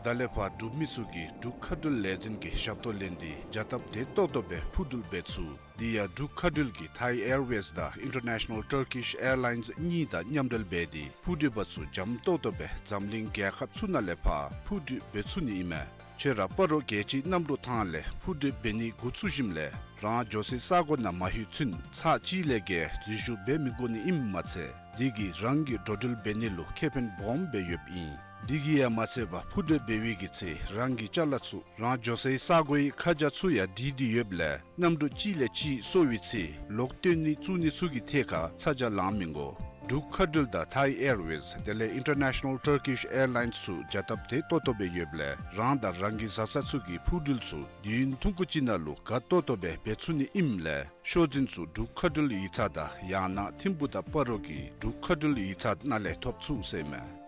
ད་ལས་ཕར་འབྲུག་མི་ཚུ་གིས་འབྲུག་མཁའ་འགྲུལ་ལས་འཛིན་གྱི་ཞབས་ཏོག་ལེན་ཏེ་བྱ་སྟབས་བདེ་ཏོག་ཏོ་སྦེ་འཕུར་འགྲུལ་འབད་ཚུགས། དེ་ཡང་འབྲུག་མཁའ་འགྲུལ་གྱིས་Thai Airways དང་International Turkish Airlines གཉིས་དང་མཉམ་འབྲེལ་འབད་དེ་འཕུར་འགྲུལ་པ་ཚུ་འཇམ་ཏོག་ཏོ་སྦེ་འཛམ་གླིང་རྒྱལ་ཁབ་ཚུ་ནང་ལས་ཕར་འཕུར་འགྲུལ་འབད་ཚུགས་ནི་ཨིན་མས། ཁྱེད་ར་སྤ་རོ་རྒྱལ་སྤྱིའི་གནམ་གྲུ་ཐང་ལས་འཕུར་འགྲུལ་འབད་ནི་འགོ་བཙུགས་ཞིནམ་ལས་རང་འགྱོ་སའི་ས་གོ་ནང་མ་ལྷོད་ཚུན་ཚར་གཅིག་ལས་བརྒལ་འཛུལ་ཞུགས་འབད་མི་དགོ་ནི་ཨིནམ་མ་ཚད་དེ་གིས་རང་གི་འགྲོ་འགྲུལ་འབད་ནི་ལུ་ཁེ་ཕན་སྦོམ་སྦེ་ཡོདཔ་ཨིན། དེ་གིས་ཡང་མ་ཚད་པར་འཕུར་འགྲུལ་འབད་བའི་གི་ཚེ་རང་གི་ཅ་ལ་ཚུ་རང་འགྱོ་སའི་ས་གོའི་ཁ་བྱང་ཚུ་ཡང་བྲིས་ཏེ་ཡོདཔ་ལས་གནམ་གྲུ་གཅིག་ལས་གཅིག་སོར་བའི་ཚེ་ལོག་བཏོན་ནི་བཙུགས་ནི་ཚུ་གི་ཐད་ཁར་ཚ་གྱང་ལང་མི་དགོ། འབྲུག་མཁའ་འགྲུལ་དང་ཐའི་ཨེར་ཝེས་དེ་ལས་ཨིན་ཊར་ནེ་ཤ་ནལ་ཊར་ཀིཤ་ཨེར་ལའིནསི་ཚུ་བྱ་སྟབས་དེ་ཏོག་ཏོ་སྦེ་ཡོདཔ་ལས་རང་དང་རང་གི་བཟའ་ཚང་ཚུ་གི་འཕུར་འགྲུལ་ཚུ་དུས་ཡུན་ཐུང་ཀུ་ཅིག་ནང་ལུ་ག་ཏོག་ཏོ་སྦེ་འབད་ཚུགས་ནི་ཨིནམ་ལས་ཤོག་འཛིན་ཚུ་འབྲུག་མཁའ་འགྲུལ་ཡིག་ཚང་དང་ཡང་ན་ཐིམ་ཕུག་དང་སྤ་རོ་གི་འབྲུག་མཁའ་འགྲུལ་ཡིག་ཚང་ནང་ལས་ཐོབ་ཚུགས་ཟེར་ཨིན་མས།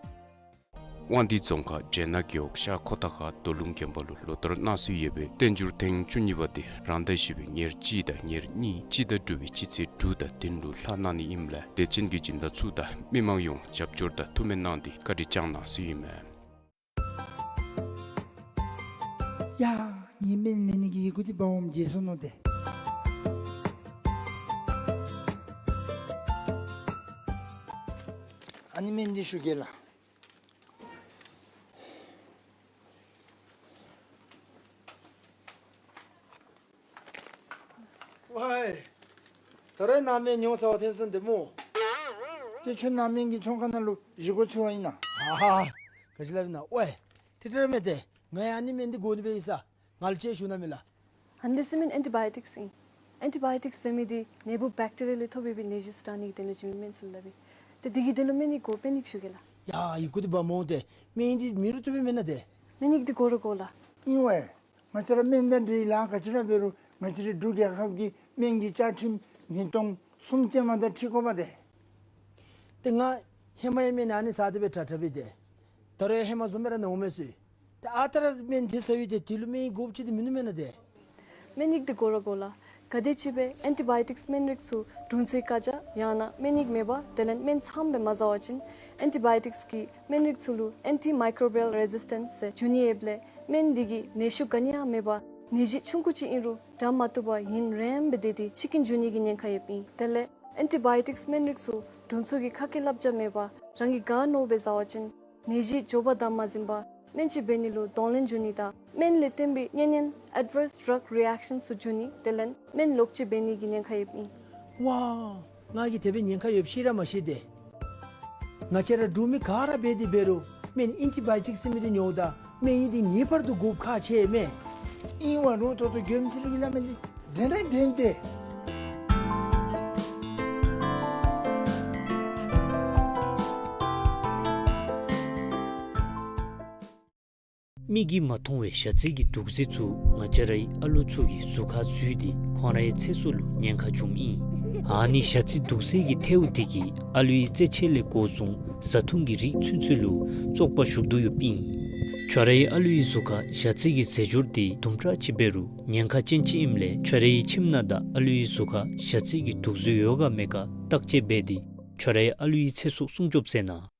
དབང་འདུས་རྫོང་ཁག་བྱེ་ནག་རྒེད་འོག་ཤར་ཁོ་ཐང་ཁ་རྡོ་ལུང་དགོན་པ་ལུ་ལོ་ལྟར་གནང་སྲོལ་ཡོད་པའི་བསྟན་འགྱུར་ཐེངས་བཅུ་གཉིས་པ་དེ་རང་ཟླ་བཞི་པའི་ཉེར་གཅིག་དང་ཉེར་གཉིས་སྤྱི་ཟླ་དྲུག་པའི་སྤྱི་ཚེས་དྲུག་དང་བདུན་ལུ་ལྷག་གནང་ནི་ཨིནམ་ལས་དད་ཅན་གྱི་སྦྱིན་བདག་ཚུ་དང་མི་མང་ཡོངས་རྒྱབ་སྐྱོར་དང་ཐུགས་སྨོན་གནང་སྟེ་བཀའ་དྲིན་བསྐྱངས་གནང་ཟེར་ཨིན་མས། ཡ་ངེའི་སྨན་ལེན་ནི་གི་ཡི་གུ་འདི་འབག་འོངམ་བརྗེད་སོ་ནུག་ཏེ། ཨ་ནི་སྨན་འདི་ཞུ་གེ་ལགས། ཝའི། ད་རེས་ནཱ་སྨན་ཉོ་ཚར་བ་ཐོན་སོང་ཏེ་སྨོ། ཏེ་ཁྱོད་ནཱ་སྨན་གྱི་ཚོང་ཁང་ནང་ལུ་བཞེས་སྒོ་འཚོལ་བར་ཨིན་ན། ཧ་ཧ། ག་ཅི་སླབ་ཨིན་ན། ཝའི། ཏེ་ཏེ་ར་མེན་ཏེ། ང་ཡང་ཨ་ནི་སྨན་འདི་དགོ་ནི་སྦེ་ཡོད་ས། ང་ལུ་ཅིག་ཞུ་གནང་མས་ལགས། ཨ་ནི་འདི་ཟེར་མི་ཨན་ཊི་བའི་ཡོ་ཊིཀསི་ཨིན། ཨན་ཊི་བའི་ཡོ་ཊིཀསི་ཟེར་མི་འདི་ནད་འབུ་བེཀ་ཊི་རི་ཡ་ལས་ཐོབ་པའི་ནད་གཞི་ཚུ་དྲག་ནི་གི་དོན་ལུ་བྱིན་མི་སྨན་ཚུ་ལུ་སླབ་ཨིན། ཏེ་འདི་གི་དོན་ལུ་སྨན་ནི་དགོ་པས་ནི་ཞུ་གེ་ལགས། ཡ་ཡི་གུ་འདི་འབག་འོང་ཏེ། སྨན་འདི་མེད་རུང་བཏུབ་པས་མེན་ན་ཏེ། སྨན་ནི་འདི་དགོ་ར་དགོ་ལགས། ཨིན་ཝའི། ང་བཅས་ར་སྨན་དང་འབྲེལ་ལཱ་ག་ཅི་ར་འབད་རུང་ང་བཅས་རའི་འབྲུག་རྒྱལ་ཁབ་ཀྱི་སྨན་གྱི་བཅའ་ཁྲིམས་ཉིས་སྟོང་གསུམ་ཅན་མ་དང་འཁྲིལ་དགོ་པས་ཏེ། ཏེ་ང་ཧེ་མ་ཡང་སྨན་ཨ་ནི་ཟ་སྟེ་སྦེ་དྲག་དྲག་སྦེ་ཏེ། ད་རུང་ཧེ་མ་བཟུམ་སྦེ་ར་ན་འོང་མས་ཟེར། ཏེ་ཨ་རྟག་ར་སྨན་དེ་ཟ་ཡི་ཏེ་དེ་ལུ་སྨན་དགོཔ་ཅིག་འདི་མིན་ནུག་མེན་ན་ཏེ། སྨན་ནི་འདི་དགོ་ར་དགོ་ལགས། ག་དེ་ཅིག་སྦེ་ཨན་ཊི་བའི་ཡོ་ཊིཀསི་སྨན་རིགས་ཚུ་དྲུང་འཚོའི་བཀའ་རྒྱ་ཡང་ན་སྨན་ཡིག་མེད་པར་དེ་ལས་སྨན་ཚངམ་སྦེ་མ་ཟ་བ་ཅིན་ཨན་ཊི་བའི་ཡོ་ཊིཀསི་གི་སྨན་རིགས་ཚུ་ལུ་ཨན་ཊི་མའི་ཀོརོ་བི་ཡལ་རེ་ཟིས་ཊེནསི་ཟེར་འགྱུར་ནི་ཡོདཔ་ལས་སྨན་འདི་གིས་ནད་གཞི་ག་ནི་ཡང་མེད་པར་ནད་གཞི་ཆུང་ཀུ་ཅིག་ཨིན་རུང་དྲག་མ་བཏུབ་པར་ཡུན་རིངམོ་སྦེ་སྡོད་དེ་འཆི་རྐྱེན་འབྱུང་ནི་གི་ཉེན་ཁ་ཡོདཔ་ཨིན། དེ་ལས་ཨན་ཊི་བའི་ཡོ་ཊིཀསི་སྨན་རིགས་ཚུ་དྲུང་འཚོ་གི་ཁ་སྐད་བསླབ་བྱ་མེད་པར་རང་གིས་ག་མནོཝ་སྦེ་ཟ་བ་ཅིན་ནད་གཞི་མགྱོགས་པ་དང་མ་ཟིན་པར་སྨན་ཅིག་འབད་ནི་ལུ་གདོང་ལེན་འབྱུང་ནི་དང་སྨན་ལས་བརྟེན་པའི་གཉན་ཉེན་ཨེཌ་ཝརསི་ཌྲག་རི་ཨེཀ་ཤཱནསི་ཚུ་འབྱུང་ནི་དེ་ལས་སྨན་ལོག་སྤྱོད་འབད་ནི་གི་ཉེན་ཁ་ཡོདཔ་ཨིན། ཝའི། ང་གིས་དེ་སྦེ་ཉེན་ཁ་ཡོདཔ་ཤེས་ར་མ་ཤེས་ཏེ། ང་བཅས་ར་འབྲུག་མི་ག་ར་འབད་དེ་འབད་རུང་སྨན་ཨན་ཊི་བའི་ཡོ་ཊིཀསི་ཟེར་མི་འདི་ཉོཝ་ད་སྨན་ཡིག་འདི་ངེས་པར་དུ་དགོཔ་ཁག་ཆེ་མས། ཨིན་ཝའི་རུང་ད་ལྟོ་མགྱོནམ་ཅིག་ལས་སླབ་མི་འདི་བདེན་ར་བདེན་ཏེ། མིག་གིས་མ་མཐོང་བའི་ཞ་རྩི་གི་དུག་རྫས་ཚུ་ང་བཅས་རའི་ཨ་ལུ་ཚུ་གི་གཟུགས་ཁར་འཛུལ་ཏེ་ཁོང་རའི་ཚེ་སྲོག་ལུ་ཉེན་ཁ་འབྱུངམ་ཨིན། ཨ་ནི་ཞ་རྩི་དུག་རྫས་ཀྱི་ཐལཝ་དེ་གིས་ཨ་ལུའི་རྩེད་ཆས་ལས་འགོ་བཟུང་བཟའ་འཐུང་གི་རིགས་ཚུན་ཚོད་ལུ་བཙོག་པ་ཞུགས་དོ་ཡོདཔ་ཨིན། ཁྱོད་རའི་ཨ་ལུའི་གཟུགས་ཁར་ཞ་རྩི་གི་རྫས་སྦྱོར་དེ་དུམ་གྲ་ཅིག་འབད་རུང་ཉེན་ཁ་ཅན་ཅིག་ཨིནམ་ལས་ཁྱོད་རའི་ཁྱིམ་ནང་དང་ཨ་ལུའི་གཟུགས་ཁར་ཞ་རྩི་གི་དུག་རྫས་ཡོད་ག་མེད་ག་བརྟག་དཔྱད་འབད་དེ་ཁྱོད་རའི་ཨ་ལུའི་ཚེ་སྲོག་སྲུང་སྐྱོབ་མཛད་གནང་།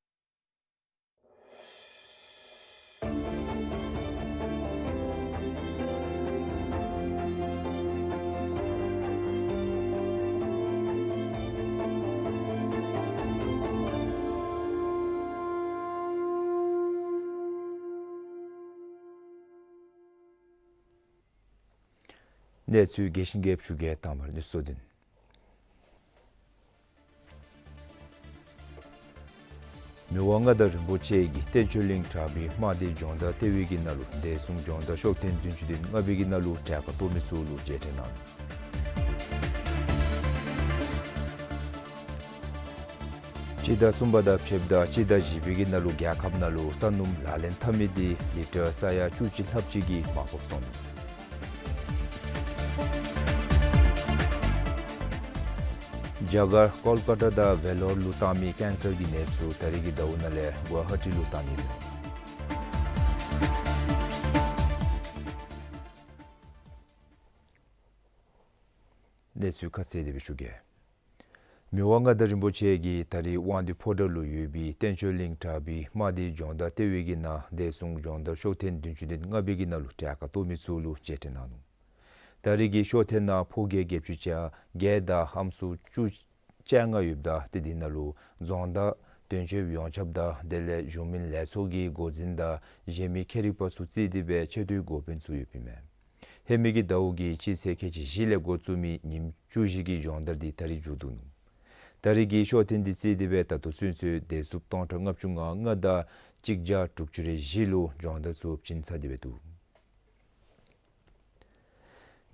གནས་ཚུལ་རྒྱས་ཤིང་རྒྱསཔ་ཞུ་གེ། དང་པ་ར་གནས་ཚུལ་གཙོ་དོན། མི་དབང་མངའ་བདག་རིན་པོ་ཆེ་གིས་བསྟན་ཆོས་གླིང་བྲག་པའི་དམག་སྡེ་སྦྱོང་བརྡར་ལྟེ་བའི་གི་ནང་ལུ་བདེ་སྲུང་སྦྱོང་བརྡར་ཤོག་ཐེངས་བདུན་ཅུ་དོན་ལྔ་པའི་གི་ནང་ལུ་གྲལ་ཁར་གཏོགས་མི་ཚུ་ལུ་མཇལ་འཕྲད་གནང་ནུག། སྤྱི་ཟླ་གསུམ་པ་དང་ཕྱདཔ་ད་སྤྱི་ཟླ་བཞི་པའི་གི་ནང་ལུ་རྒྱལ་ཁབ་ནང་ལུ་ས་སྣུམ་ལག་ལེན་འཐབ་མི་འདི་ལི་ཊར་ས་ཡ་བཅུ་གཅིག་ལྷགཔ་ཅིག་གིས་མར་ཕབ་སོང་ནུག། རྒྱ་གར་ཀོལ་ཀ་ཏ་དང་ཝེ་ལོར་ལུ་བཏང་མི་ཀེན་སར་གྱི་ནདཔ་ཚུ་ད་རིས་ཀྱི་ཟླཝ་ནང་ལས་གུ་ཝ་ཧ་ཊི་ལུ་བཏང་ནི་ཨིན། གནས་ཚུལ་ཁ་གསལ་དེ་སྦེ་ཞུ་གེ། མི་དབང་མངའ་བདག་རིན་པོ་ཆེ་གིས་ད་རིས་དབང་འདུས་ཕོ་བྲང་ལུ་ཡོད་པའི་བསྟན་ཆོས་གླིང་བྲག་པའི་དམག་སྡེ་སྦྱོང་བརྡར་ལྟེ་བའི་གི་ནང་བདེ་སྲུང་སྦྱོང་བརྡར་ཤོག་ཐེངས་བདུན་ཅུ་དོན་ལྔ་པའི་གི་ནང་ལུ་གྲལ་ཁར་གཏོགས་མི་ཚུ་ལུ་མཇལ་འཕྲད་གནང་ནུག། ད་རིས་ཀྱི་ཤོག་ཐེངས་ནང་ཕོ་སྐྱེས་བརྒྱད་ཅུ་གྱ་བརྒྱད་དང་ཨམ་སྲུ་བཅུ་གྱ་ལྔ་ཡོདཔ་ད་ཏེ་དེ་ནང་ལུ་རྫོང་བདག་དོན་གཅོད་ཡོངས་ཁྱབ་དང་དེ་ལས་གཞུང་མིན་ལས་ཚོགས་ཀྱི་འགོ་འཛིན་དང་གཞན་མི་ཁྱད་རིག་པ་ཚུ་བརྩིས་ཏེ་སྦེ་ཆེ་མཐོའི་འགོ་དཔོན་ཚུ་ཡོདཔ་ཨིན་མས། ཧེ་མའི་གི་ཟླཝ་གི་སྤྱི་ཚེས་ཁལ་གཅིག་བཞི་ལས་འགོ་བཙུགས་མི་ཉིནམ་བཅུ་བཞི་གི་སྦྱོང་བརྡར་འདི་ད་རིས་མཇུག་བསྡུ་ནུག། ད་རིས་ཀྱི་ཤོག་ཐེངས་འདི་བརྩིས་ཏེ་སྦེ་ད་ལྟོ་ཚུན་ཚོད་བདེ་སྲུངཔ་སྟོང་ཕྲག་ལྔ་བཅུ་ང་ལྔ་དང་གཅིག་བརྒྱ་དྲུག་ཅུ་རེ་བཞི་ལུ་སྦྱོང་བརྡར་ཚུ་བྱིན་ཚར་ཏེ་སྦེ་འདུག།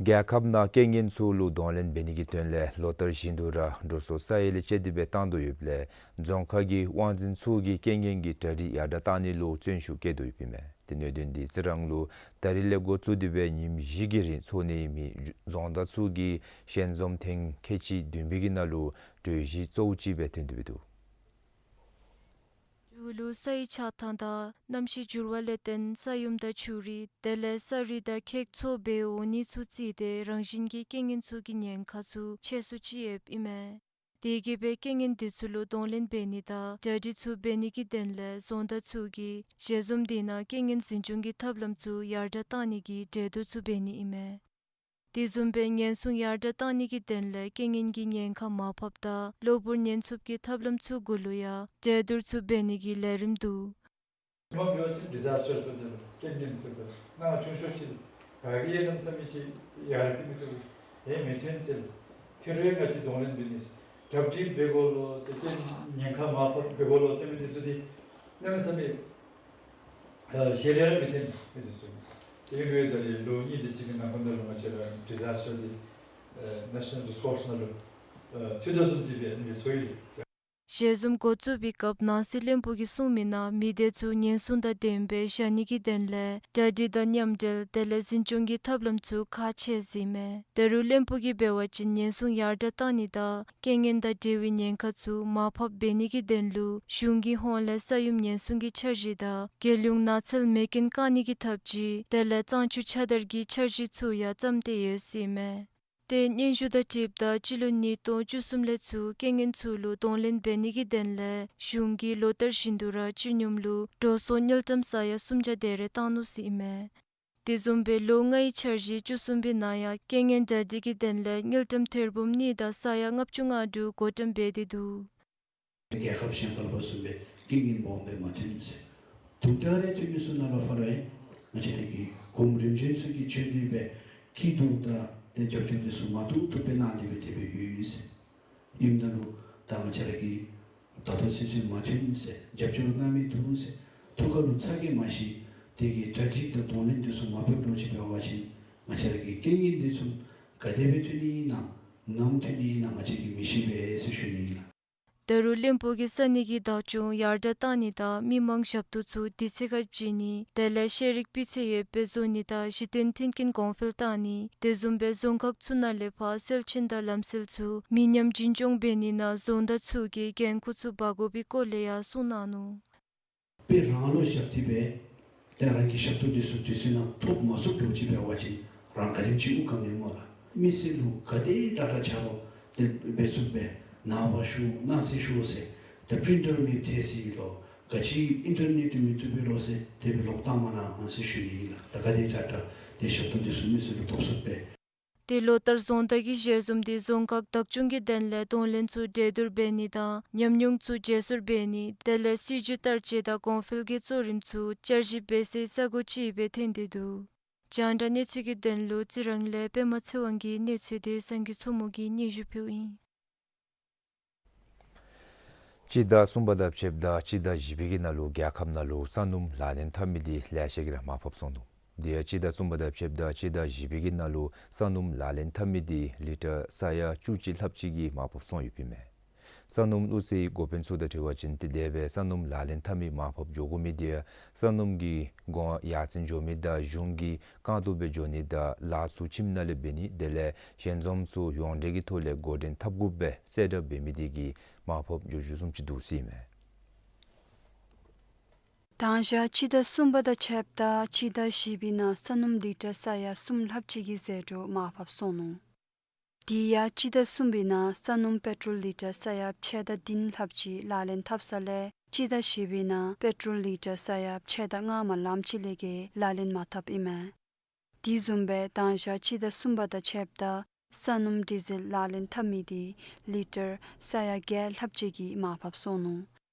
རྒྱལ་ཁབ་ནང་རྐྱེན་ངན་ཚུ་ལུ་གདོང་ལེན་འབད་ནི་གི་དོན་ལས་ལོ་ལྟར་བཞིན་དུ་ར་འགྲོ་སོང་ས་ཡ་ལས་བཅད་དེ་སྦེ་བཏང་དོ་ཡོདཔ་ལས་རྫོང་ཁག་གི་དབང་འཛིན་ཚུ་གིས་རྐྱེན་ངན་གྱི་གྲ་སྒྲིག་ཡར་དྲགས་བཏང་ནི་ལུ་བརྩོན་ཤུགས་བསྐྱེད་དོ་ཡོདཔ་ཨིན་མས། ཏེ་གནད་དོན་འདི་རྩི་རང་ལུ་ད་རིས་ལས་འགོ་བཙུགས་ཏེ་སྦེ་ཉིནམ་བཞི་གི་རིང་འཚོགས་ནི་ཨིན་མི་རྫོང་བདག་ཚུ་གི་ཞལ་འཛོམས་ཐེངས་ཁལ་གཅིག་བདུན་པའི་གི་ནང་ལུ་གྲོས་གཞི་གཙོ་བོ་ཅིག་སྦེ་ཐོན་ཏེ་འདུག། མཇུག་ལུ་ས་ཡི་ཆགས་ཐངས་དང་གནམ་གཤིས་འགྱུར་བ་ལས་བརྟེན་ས་ཡོམ་དང་ཆུ་རུད་དེ་ལས་ས་རུད་དང་ཁེགས་ཚོར་འབད་འོང་ནི་ཚུ་བརྩིས་ཏེ་རང་བཞིན་གྱི་རྐྱེན་ངན་ཚུ་གི་ཉེན་ཁ་ཚུ་ཆེ་སུ་ཅིག་ཡོདཔ་ཨིན་མས། དེ་གིས་སྦེ་རྐྱེན་ངན་འདི་ཚུ་ལུ་གདོང་ལེན་འབད་ནི་དང་གྲ་སྒྲིག་ཚུ་འབད་ནི་གི་དོན་ལས་རྫོང་བདག་ཚུ་གིས་ཞལ་འཛོམས་འདི་ནང་རྐྱེན་ངན་འཛིན་སྐྱོང་གི་ཐབས་ལམ་ཚུ་ཡར་དྲགས་བཏང་ནི་གི་གྲོས་བསྡུར་ཚུ་འབད་ནི་ཨིན་མས། དེ་བཟུམ་སྦེ་ཉེན་སྲུང་ཡར་དྲགས་བཏང་ནི་གི་དོན་ལས་རྐྱེན་ངན་གྱི་ཉེན་ཁ་མར་ཕབ་དང་གློ་བུར་ཉེན་ཚབས་ཀྱི་ཐབས་ལམ་ཚུ་གུ་ལུ་ཡང་གྲོས་བསྡུར་ཚུ་འབད་ནི་གི་ལས་རིམ་འདུག། དེ་མ་འབད་བ་ཅིན་ཌི་ཛཱས་ཊར་ཟེར་དོ་རུང་རྐྱེན་ངན་ཟེར་དོ་རུང་ནང་ཆུང་ཤོས་ཅིག་ག་གིས་ཡང་གནམ་མེད་ས་མེད་ཅིག་ཡར་འཁྱིད་མི་བཏུབ། ཡང་མི་ཐོན་ཟེར། དེ་རུང་ང་བཅས་གདོང་ལེན་འབད་ནི་གྲ་སྒྲིག་འབད་དགོ་ལོ། ཏེ་རྐྱེན་ཉེན་ཁ་མར་ཕབ་འབད་དགོ་ལོ་ཟེར་མི་འདི་ཚུ་འདི་གནམ་མེད་ས་མེད་ཨ་ཞལ་ལས་ར་མི་ཐོན་མི་འདི་ཚུ། དེ་འབདཝ་ད་ལུ་ལོ་གཉིས་དེ་ཅིག་གི་ནང་འཁོད་ལུ་ང་བཅས་ར་ཌི་ཛཱས་ཊར་འདི་ཨ་ནེ་ཤ་ནཱལ་རི་སོརསི་ནང་ལུ་ཨ་ཚུད་དོ་བཟུམ་ཅིག་སྦེ་ཨ་ཚོར་ཡི། ཞལ་འཛོམས་འགོ་བཙུགས་པའི་སྐབས་ནང་སྲིད་བློན་པོ་གིས་གསུངས་མི་ནང་མི་སྡེ་ཚུ་ཉེན་སྲུང་དང་ལྡནམ་སྦེ་བཞག་ནི་གི་དོན་ལས་གྲ་སྒྲིག་དང་མཉམ་འབྲེལ་དེ་ལས་འཛིན་སྐྱོང་གི་ཐབས་ལམ་ཚུ་ཁག་ཆེ་ཟེར་ཨིན་མས། ད་རུང་བློན་པོ་གིས་འབད་བ་ཅིན་ཉེན་སྲུང་ཡར་དྲགས་བཏང་ནི་དང་རྐྱེན་ངན་དང་འབྲེལ་བའི་ཉེན་ཁ་ཚུ་མར་ཕབ་འབད་ནི་གི་དོན་ལུ་གཞུང་གི་ཧོངས་ལས་ས་ཡོམ་ཉེན་སྲུང་གི་འཆར་གཞི་དང་རྒྱལ་ཡོངས་ནགས་ཚལ་མེ་རྐྱེན་བཀག་ནི་གི་ཐབས་ཇུས་དེ་ལས་གཙང་ཆུ་ཆགས་སྡང་གི་འཆར་གཞི་ཚུ་ཡང་བརྩམས་ཏེ་ཡོད་ཟེར་ཨིན་མས། ཏེ་སྙན་ཞུ་དང་འཁྲིལཝ་ད་སྤྱི་ལོ་ཉིས་སྟོང་བཅུ་གསུམ་ལས་ཚུར་རྐྱེན་ངན་ཚུ་ལུ་གདོང་ལེན་འབད་ནི་གི་དོན་ལས་གཞུང་གིས་ལོ་ལྟར་བཞིན་དུ་ར་སྤྱི་སྙོམས་ལུ་འགྲོ་སོང་དངུལ་ཀྲམ་ས་ཡ་སུམ་བརྒྱ་དེ་རེ་བཏང་ནུག་ཟེར་ཨིན་མས། དེ་བཟུམ་སྦེ་ལོ་ལྔའི་འཆར་གཞི་བཅུ་གསུམ་པའི་ནང་ཡང་རྐྱེན་ངན་གྲ་སྒྲིག་གི་དོན་ལས་དངུལ་ཀྲམ་ཐེར་འབུམ་གཉིས་དང་ས་ཡ་ལྔ་བཅུ་ང་དྲུག་བགོ་བཀྲམ་འབད་དེ་འདུག། རྒྱལ་ཁབ་གཞན་ཁར་བཟུམ་སྦེ་རྐྱེན་ངན་སྦོམ་སྦེ་མ་ཐོན་ཟེར། དུམ་གྲ་རེ་ཐོན་མི་ཚུ་ནང་ལུ་ཕར་ང་བཅས་ར་གི་གོངམ་རིམ་བྱོན་ཚུ་གིས་བྱོན་ཏེ་སྦེ་སྐྱིད་སྡུག་དང་ཏེ་རྒྱབ་སྐྱོར་འདི་ཚུ་མ་ཐུབ་ཐུབ་སྦེ་གནང་སྟེ་སྦེ་དེ་སྦེ་ཡོད་ཟེར། ཨིནམ་ད་ལུ་ད་ང་བཅས་ར་གིས་ད་ལྟོ་ཚུན་ཚོད་མ་ཐོན་ཟེར་རྒྱབ་སྐྱོར་གནང་མི་འདུག་ཟེར་ཐུགས་ཁར་ལུ་ཚ་གྱང་མ་ཞི་དེ་གི་གྲ་སྒྲིག་དང་གདོང་ལེན་འདི་ཚུ་མ་འབད་བར་འགྱོ་ཅི་འབད་བ་ཅིན་ང་བཅས་ར་གི་རྐྱེན་ངན་འདི་ཚུ་ག་དེ་སྦེ་ཐོན་ནི་ཨིན་ན་ནམ་ཐོན་ནི་ཨིན་ན་ང་བཅས་ཀྱིས་མི་ཤེས་པས་ཟེར་ཞུ་ནི་ཨིན་ལགས། ད་རུང་བློན་པོ་གིས་ས་གནས་ཀྱི་བདག་སྐྱོང་ཡར་དྲགས་བཏང་ནི་དང་མི་མང་ཞབས་ཏོག་ཚུ་དུས་ཚོད་ཁར་བྱིན་ནི་དེ་ལས་ཤེས་རིག་སྤུས་ཚད་ཡོདཔ་སྦེ་བཟོ་ནི་དང་གཞི་རྟེན་མཐུན་རྐྱེན་གོང་འཕེལ་བཏང་ནི་དེ་བཟུམ་སྦེ་རྫོང་ཁག་ཚུ་ནང་ལས་ཕར་སེལ་ཆེན་དང་ལམ་སེལ་ཚུ་མི་ཉམས་རྒྱུན་སྐྱོང་འབད་ནི་ནང་རྫོང་བདག་ཚུ་གིས་འགན་ཁུར་ཚུ་འབག་དགོ་པའི་སྐོར་ལས་ཡང་གསུངས་གནང་ནུག། དཔེ་རང་ལུ་བཞག་སྟེ་སྦེ་ཏེ་རང་གི་ཞབས་ཏོག་འདི་ཚུ་དུས་ཚོད་ནང་ཐོབ་མ་ཚུགས་འགྱོ་ཅི་འབད་བ་ཅིན་རང་ག་དེམ་ཅིག་དབུགས་དཀའ་མི་སྨོ་ལགས། མི་སེར་ལུ་ག་དེ་དྲག་དྲག་ཆ་རོགས་ཏེ་འབད་ཚུགས་པས་ནངས་པ་ཞུ་གནངས་ཚེ་ཞུ་ཟེར་ཏེ་པི་རིན་ཊར་མེདཔ་ཐལ་སོ་ཡི་ལོ་ག་ཅི་ཨིན་ཊར་ནེཊ་མི་བཏུབ་པས་ལོ་ཟེར་དེ་སྦེ་ལོག་བཏང་མ་གནང་ཟེར་ཞུ་ནི་ཨིན་ལགས། ད་ག་དེ་དྲག་དྲག་ཏེ་ཞབས་ཏོག་འདི་ཚུ་མི་སེར་ལུ་ཐོབ་ཚུགས་པས། ཏེ་ལོ་ལྟར་རྫོང་བདག་གི་ཞལ་འཛོམས་འདི་རྫོང་ཁག་བདག་སྐྱོང་གི་དོན་ལས་གདོང་ལེན་ཚུ་གྲོས་བསྡུར་འབད་ནི་དང་ཉམས་མྱོང་ཚུ་བརྗེ་སོར་འབད་ནི་དེ་ལས་སྲིད་བྱུས་བསྟར་སྤྱོད་དང་གོང་འཕེལ་གྱི་གཙོ་རིམ་ཚུ་བསྐྱར་ཞིབ་འབད་སའི་ས་གོ་ཅིག་སྦེ་ཐོན་ཏེ་འདུག། རྒྱང་བསྒྲགས་གནས་ཚུལ་གྱི་དོན་ལུ་རྩི་རང་ལས་པདྨ་ཚེ་དབང་གི་གནས་ཚུལ་དེ་སངས་རྒྱས་མཚོ་མོ་གིས་སྙན་ཞུ་ཕུལཝ་ཨིན། སྤྱི་ཟླ་གསུམ་པ་དང་ཕྱདཔ་ད་སྤྱི་ཟླ་བཞི་པའི་གི་ནང་ལུ་རྒྱལ་ཁབ་ནང་ལུ་ས་སྣུམ་ལག་ལེན་འཐབ་མི་འདི་ལེ་ཤ་གིས་ར་མར་ཕབ་སོང་ནུག། དེ་ཡང་སྤྱི་ཟླ་གསུམ་པ་དང་ཕྱདཔ་ད་སྤྱི་ཟླ་བཞི་པའི་གི་ནང་ལུ་ས་སྣུམ་ལག་ལེན་འཐབ་མི་འདི་ལི་ཊར་ས་ཡ་བཅུ་གཅིག་ལྷགཔ་ཅིག་གིས་མར་ཕབ་སོང་ཡོདཔ་ཨིན་མས། ས་སྣུམ་བླུགས་སའི་འགོ་དཔོན་ཚུ་དང་འཁྲིལ་བ་ཅིན་ཏེ་དེ་སྦེ་ས་སྣུམ་ལག་ལེན་འཐབ་མི་མར་ཕབ་འགྱོ་དགོ་མི་འདི་ཡང་ས་སྣུམ་གྱི་གོང་ཡར་སེང་འགྱོ་མི་དང་གཞུང་གི་རྐང་སྟོང་སྦེ་འགྱོ་ནི་དང་ལཱ་ཚུ་ཁྱིམ་ནང་ལས་འབད་ནི་དེ་ལས་ཞལ་འཛོམས་ཚུ་ཡོངས་འབྲེལ་གྱི་ཐོག་ལས་འགོ་འདྲེན་འཐབ་དགོཔ་སྦེ་གསལ་བསྒྲགས་འབད་མི་དེ་གིས་མར་ཕབ་འགྱོ་འགྱོཝ་བཟུམ་ཅིག་འདུག་ཟེར་ཨིན་མས། དང་ཞག་སྤྱི་ཟླ་གསུམ་པ་དང་ཕྱདཔ་ད་སྤྱི་ཟླ་བཞི་པའི་ནང་ས་སྣུམ་ལི་ཊར་ས་ཡ་གསུམ་ལྷགཔ་ཅིག་གི་ཟད་འགྲོ་མར་ཕབ་སོང་ནུག། དེ་ཡང་སྤྱི་ཟླ་གསུམ་པའི་ནང་ས་སྣུམ་པེ་ཊོལ་ལི་ཊར་ས་ཡ་ཕྱེད་དང་བདུན་ལྷགཔ་ཅིག་ལག་ལེན་འཐབ་ས་ལས་སྤྱི་ཟླ་བཞི་པའི་ནང་པེ་ཊོལ་ལི་ཊར་ས་ཡ་ཕྱེད་དང་ལྔ་མ་ལངམ་ཅིག་ལས་བརྒལ་ལག་ལེན་མ་འཐབ་ཨིན་མས། དེ་བཟུམ་སྦེ་དང་ཞག་སྤྱི་ཟླ་གསུམ་པ་དང་ཕྱདཔ་ད་ས་སྣུམ་ཌི་ཟེལ་ལག་ལེན་འཐབ་མི་དེ་ལི་ཊར་ས་ཡ་བརྒྱད་ལྷགཔ་ཅིག་གིས་མར་ཕབ་སོང་ནུག།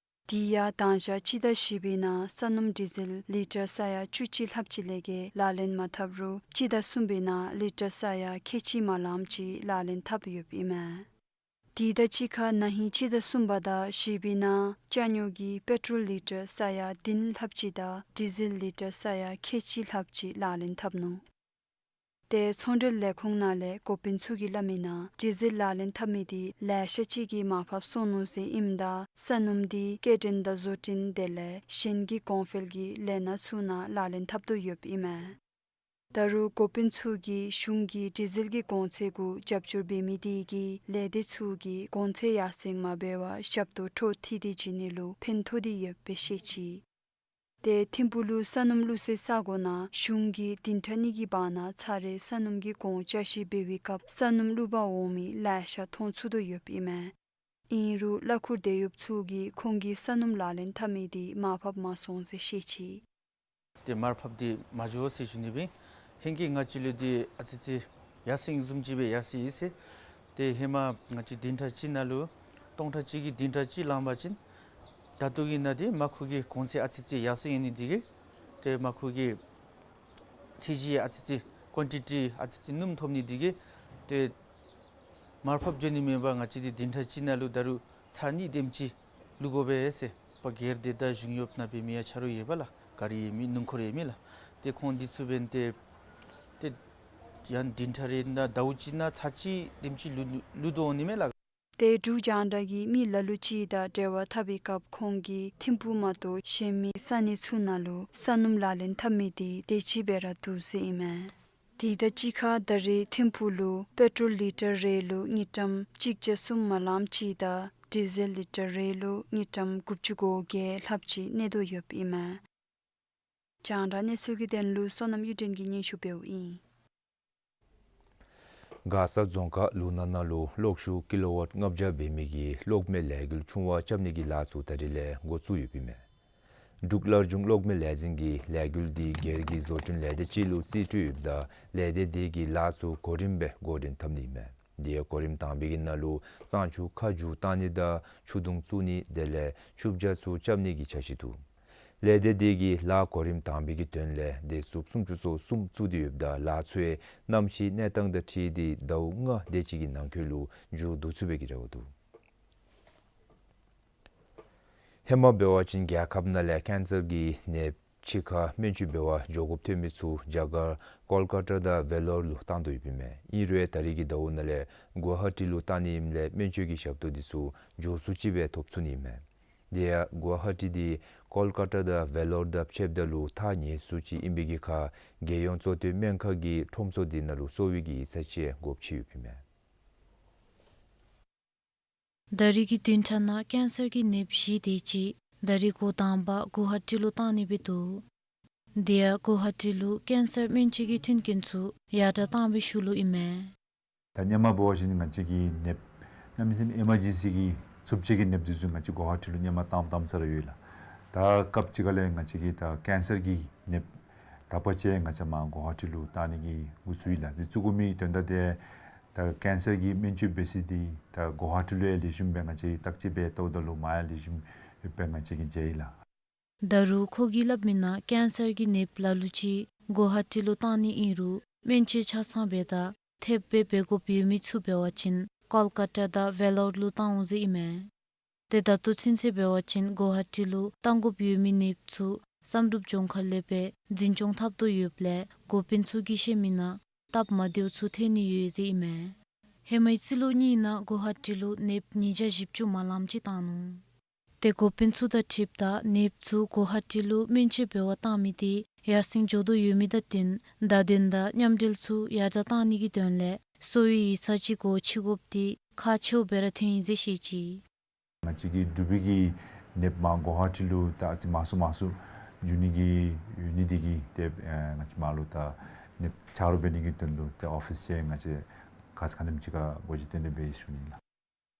དེ་ཡང་དང་ཞག་སྤྱི་ཟླ་བཞི་པའི་ནང་ས་སྣུམ་ཌི་ཟེལ་ལི་ཊར་ས་ཡ་བཅུ་གཅིག་ལྷགཔ་ཅིག་ལས་བརྒལ་ལག་ལེན་མ་འཐབ་རུང་སྤྱི་ཟླ་གསུམ་པའི་ནང་ལི་ཊར་ས་ཡ་ཁལ་གཅིག་མ་ལངམ་ཅིག་ལག་ལེན་འཐབ་ཡོདཔ་ཨིན་མས། དེ་དང་གཅིག་ཁར་ན་ཧིང་སྤྱི་ཟླ་གསུམ་པ་དང་བཞི་པའི་ནང་ཅ་ཉོག་གི་པེ་ཊོལ་ལི་ཊར་ས་ཡ་བདུན་ལྷགཔ་ཅིག་དང་ཌི་ཟེལ་ལི་ཊར་ས་ཡ་ཁལ་གཅིག་ལྷགཔ་ཅིག་ལག་ལེན་འཐབ་ནུག། ཏེ་ཚོང་འབྲེལ་ལས་ཁུངས་ནང་ལས་འགོ་དཔོན་ཚུ་གིས་སླབ་མི་ནང་ཌི་ཟེལ་ལག་ལེན་འཐབ་མི་འདི་ལེ་ཤ་ཅིག་གིས་མར་ཕབ་སོང་ནུག་ཟེར་ཨིནམ་ད་ས་སྣུམ་འདི་སྐྱེལ་འདྲེན་དང་བཟོ་སྐྲུན་དེ་ལས་གཞན་གྱི་གོང་འཕེལ་གྱི་ལས་སྣ་ཚུ་ནང་ལག་ལེན་འཐབ་དོ་ཡོདཔ་ཨིན་མས། ད་རུང་འགོ་དཔོན་ཚུ་གིས་གཞུང་གིས་ཌི་ཟེལ་གྱི་གོང་ཚད་གུ་རྒྱབ་སྐྱོར་འབད་མི་དེ་གིས་ལས་སྡེ་ཚུ་གིས་གོང་ཚད་ཡར་སེང་མ་འབད་བར་ཞབས་ཏོག་འཕྲོ་མཐུད་དེ་བྱིན་ནི་ལུ་ཕན་ཐོགས་ཏེ་ཡོདཔ་སྦེ་བཤད་ཅི། ཏེ་ཐིམ་ཕུག་ལུ་ས་སྣུམ་བླུག་སའི་ས་གོ་ནང་གཞུང་གིས་བདུན་ཕྲག་གཉིས་ཀྱི་བར་ན་ཚར་རེ་ས་སྣུམ་གྱི་གོང་ཆ་ཤས་འབད་བའི་སྐབས་ས་སྣུམ་བླུག་པར་འོང་མི་ལེ་ཤ་མཐོང་ཚུགས་དོ་ཡོདཔ་ཨིན་མས། ཨིན་རུང་གླ་འཁོར་དེད་གཡོགཔ་ཚུ་གིས་ཁོང་གིས་ས་སྣུམ་ལག་ལེན་འཐབ་མི་དེ་མར་ཕབ་མ་སོང་ཟེར་བཤད་ཅི། ཏེ་མར་ཕབ་སྟེ་མ་འགྱོ་ཟེར་ཞུ་ནི་སྦེ། ཧེང་སྐལ་ང་བཅས་ལུ་འདི་ཨ་ཙི་ཙི་ཡར་སེང་བཟུམ་ཅིག་སྦེ་ཡར་སོང་ཡི་ཟེར། ཏེ་ཧེ་མ་ང་བཅས་བདུན་ཕྲག་གཅིག་ནང་ལུ་སྟོང་ཕྲག་གཅིག་གི་བདུན་ཕྲག་གཅིག་ལང་པ་ཅིན་ད་ལྟོ་གི་ནང་འདི་མར་ཁུ་གི་གོང་ཚད་ཨ་ཙི་ཙི་ཡར་སེང་ཡོད་ནི་དེ་གིས་ཏེ་མར་ཁུ་གི་ཚད་གཞི་ཨ་ཙི་ཙི་ཀོན་ཊི་ཊི་ཨ་ཙི་ཙི་སྣུམ་ཐོབ་ནི་དེ་གིས་ཏེ་མར་ཕབ་འགྱོ་ནི་མེད་པར་ང་བཅས་འདི་བདུན་ཕྲག་གཅིག་ནང་ལུ་ད་རུང་ཚར་གཉིས་དེམ་ཅིག་བླུག་དགོ་པས་ཟེར་པ་སྒེར་སྡེ་དང་གཞུང་གཡོགཔ་ནང་འབད་མི་ཡང་ཆ་རོགས་ཡོད་པས་ལགས། ག་རི་ཡོད་མི་སྣུམ་འཁོར་ཡོད་མི་ལགས། ཏེ་ཁོང་འདི་ཚུ་འབདན་ཏེ་ཏེ་ཡང་བདུན་ཕྲག་རེ་ནང་ཟླཝ་གཅིག་ནང་ཚར་གཅིག་དེམ་ཅིག་བླུག་བླུག་དོ་འོང་ནི་མས་ལགས། ཏེ་འབྲུག་རྒྱང་བསྒྲགས་ཀྱིས་མི་ལ་ལུ་ཅིག་དང་འབྲེལ་བ་འཐབ་པའི་སྐབས་ཁོང་གིས་ཐིམ་ཕུག་མ་གཏོགས་གཞན་མི་ས་གནས་ཚུ་ནང་ལུ་ས་སྣུམ་ལག་ལེན་འཐབ་མི་དེ་དེ་ཅིག་སྦེ་ར་འདུག་ཟེར་ཨིན་མས། དེ་དང་གཅིག་ཁར་ད་རེས་ཐིམ་ཕུག་ལུ་པེ་ཊོལ་ལི་ཊར་རེ་ལུ་དངུལ་ཀྲམ་གཅིག་བརྒྱ་གསུམ་མ་ལངམ་ཅིག་དང་ཌི་ཟེལ་ལི་ཊར་རེ་ལུ་དངུལ་ཀྲམ་དགུ་བཅུ་གོ་བརྒྱད་ལྷགཔ་ཅིག་གནས་དོ་ཡོདཔ་ཨིན་མས། རྒྱང་བསྒྲགས་གནས་ཚུལ་གྱི་དོན་ལུ་བསོད་ནམས་གཡུ་སྒྲོན་གྱིས་སྙན་ཞུ་འབདཝ་ཨིན། མགར་ས་རྫོང་ཁག་ལུང་ནག་ནང་ལུ་གློག་ཤུགས་ཀི་ལོ་ཝཊ་ལྔ་བརྒྱ་འབད་མི་གི་གློག་མེ་ལས་འགུལ་ཆུང་བ་རྐྱབ་ནི་གི་ལཱ་ཚུ་ད་རེས་ལས་འགོ་བཙུགས་ཡོདཔ་ཨིན་མས། འབྲུག་སླར་འབྱུང་གློག་མེ་ལས་འཛིན་གྱིས་ལས་འགུལ་འདི་སྒེར་གྱི་བཟོ་སྐྲུན་ལས་སྡེ་ཅིག་ལུ་རྩིས་སྤྲོད་ཡོདཔ་ད་ལས་སྡེ་དེ་གིས་ལཱ་ཚུ་གོ་རིམ་སྦེ་འགོ་འདྲེན་འཐབ་ནི་ཨིན་མས། དེ་ཡང་གོ་རིམ་དང་པའི་གི་ནང་ལུ་གཙང་ཆུ་ཁ་བསྒྱུར་བཏང་ནི་དང་ཆུ་དུང་བཙུགས་ནི་དེ་ལས་ཆུ་བྱ་ཚུ་རྐྱབ་ནི་གི་འཆར་གཞི་འདུག། ལས་སྡེ་དེ་གིས་ལཱ་གོ་རིམ་དང་པའི་གི་དོན་ལས་སྡེ་ཚུགས་སུམ་ཅུ་སོ་གསུམ་བཙུགས་ཏེ་ཡོདཔ་ད་ལཱ་ཚུ་ཡང་གནམ་གཤིས་གནས་སྟངས་དང་འཁྲིལ་ཏེ་ཟླཝ་ལྔ་དེ་ཅིག་གི་ནང་འཁོད་ལུ་མཇུག་བསྡུ་ཚུགས་པའི་གི་རེ་བ་འདུག། ཧེ་མ་འབད་བ་ཅིན་རྒྱལ་ཁབ་ནང་ལས་ཀེན་སར་གྱི་ནདཔ་འཆི་ཁ་སྨན་བཅོས་འབད་བར་འགྱོ་དགོཔ་ཐོན་མི་ཚུ་རྒྱ་གར་ཀོལ་ཀ་ཏ་དང་ཝེ་ལོར་ལུ་བཏང་དོ་ཡོདཔ་ཨིན་མས། ཨིན་རུང་ད་རེས་ཀྱི་ཟླཝ་ནང་ལས་གུ་ཝ་ཧ་ཊི་ལུ་བཏང་ནི་ཨིནམ་ལས་སྨན་བཅོས་ཀྱི་ཞབས་ཏོག་འདི་ཚུ་མགྱོགས་སུ་ཅིག་སྦེ་ཐོབ་ཚུགས་ནི་ཨིན་མས། དེ་ཡང་གུ་ཝ་ཧ་ཊི་འདི་ཀོལ་ཀ་ཏ་དང་ཝེ་ལོར་དང་ཕྱདཔ་ད་ལུ་ཐག་ཉེ་སུ་ཅིག་ཨིན་པའི་གི་ཁར་རྒྱལ་ཡོངས་གཙོ་བསྟེན་སྨན་ཁང་གི་ཁྲོམ་ཚོགས་འདི་ནང་ལུ་གསོ་བའི་གི་ཡིག་ཚང་ཅིག་དགོཔ་ཆེ་ཡོདཔ་ཨིན་མས། ད་རེས་ཀྱི་བདུན་ཕྲག་ནང་ཀེན་སར་གྱི་ནདཔ་བཞི་དེ་ཅིག་ད་རེས་འགོ་དང་པ་གུ་ཝ་ཧ་ཊི་ལུ་བཏང་ནི་སྦེ་འདུག། དེ་ཡང་གུ་ཝ་ཧ་ཊི་ལུ་ཀེན་སར་སྨན་བཅོས་ཀྱི་མཐུན་རྐྱེན་ཚུ་ཡར་དྲག་བཏང་བའི་ཤུལ་ལུ་ཨིན་མས། ད་སྔོན་མ་འབད་བ་ཅིན་ང་བཅས་ཀྱི་ནདཔ་གནམ་མེད་ས་མེད་ཨེ་མར་ཇེན་སི་གི་ཚུབ་ཅིག་གི་ནདཔ་འདི་ཚུ་ང་བཅས་གུ་ཝ་ཧ་ཊི་ལུ་སྔོན་མ་བཏངམ་བཏངམ་ས་ར་ཡོད་ལགས། ད་སྐབས་ཅིག་ཁ་ལས་ང་བཅས་ཀྱི་ད་ཀེན་སར་གྱི་ནདཔ་དག་པ་ཅིག་ང་བཅས་མར་གུ་ཝ་ཧ་ཊི་ལུ་བཏང་ནི་གི་འགོ་བཙུགས་ཡི་ལགས། འདི་བཙུགས་དགོ་མི་དོན་དག་འདི་ད་ཀེན་སར་གྱི་སྨན་བཅོས་འབད་ས་འདི་ད་གུ་ཝ་ཧ་ཊི་ལུ་ཡང་ལེགས་ཤོམ་སྦེ་ང་བཅས་ཀྱིས་བརྟག་དཔྱད་འབད་བལྟཝ་ད་ལུ་མར་ཡང་ལེགས་ཤོམ་ཡོདཔ་སྦེ་ང་བཅས་ཀྱིས་མཇལ་ཡི་ལགས། ད་རུང་ཁོ་གིས་སླབ་མི་ནང་ཀེན་སར་གྱི་ནདཔ་ལ་ལུ་ཅིག་གུ་ཝ་ཧ་ཊི་ལུ་བཏང་ནི་ཨིན་རུང་སྨན་བཅོས་ཆ་ཚང་འབད་དང་ཐེབས་སྦེ་འབད་དགོཔ་ཡོད་མི་ཚུ་འབད་བ་ཅིན་ཀོལ་ཀ་ཏ་དང་ཝེ་ལོར་ལུ་བཏང་འོང་ཟེར་ཨིན་མས། ཏེ་ད་ལྟོ་ཚུན་ཚོད་འབད་བ་ཅིན་གུ་ཝ་ཧ་ཊི་ལུ་བཏང་དགོཔ་ཡོད་མི་ནདཔ་ཚུ་བསམ་གྲུབ་ལྗོངས་མཁར་ལས་སྦེ་འཛིན་སྐྱོང་འཐབ་དོ་ཡོདཔ་ལས་འགོ་དཔོན་ཚུ་གིས་བཤད་མི་ནང་སྟབས་མ་བདེཝ་ཚུ་ཐོན་ནི་ཡོད་ཟེར་ཨིན་མས། ཧེ་མའི་རྩིས་ལོ་གཉིས་ནང་གུ་ཝ་ཧ་ཊི་ལུ་ནདཔ་ཉིས་བརྒྱ་བཞི་བཅུ་མ་ལངམ་ཅིག་བཏང་ནུག། ཏེ་འགོ་དཔོན་ཚུ་དང་འཁྲིལཝ་ད་ནདཔ་ཚུ་གུ་ཝ་ཧ་ཊི་ལུ་སྨན་བཅོས་འབད་བར་བཏང་མི་དེ་ཡར་སེང་འགྱོ་དོ་ཡོད་མི་དང་བསྟུན་བརྡ་དོན་དང་མཉམ་འབྲེལ་ཚུ་ཡར་དྲག་བཏང་ནི་གི་དོན་ལས་གསོ་བའི་ཡིག་ཚང་ཅིག་སྒོ་ཕྱེ་དགོཔ་དེ་ཁག་ཆེཝ་སྦེ་ར་ཐོན་ཡི་ཟེར་བཤད་ཅི། ང་བཅས་ཀྱི་འབྲུག་པའི་གི་ནདཔ་མར་གུ་ཝ་ཧ་ཊི་ལུ་ད་ཨ་ཙི་མང་སུ་མང་སུ་འགྱོ་ནི་གི་ཡོད་ནི་དེ་གིས་ཏེ་ཨེ་ང་བཅས་མར་ལུ་ད་ནདཔ་ཆ་རོགས་འབད་ནི་གི་དོན་ལུ་ཏེ་ཨོ་ཕིས་ཅིག་ང་བཅས་ཁ་ཙ་ཁ་ཉིནམ་ཅིག་ཁར་སྒོ་ཕྱེ་སྟེ་ནི་སྦེ་ཞུ་ནི་ལགས།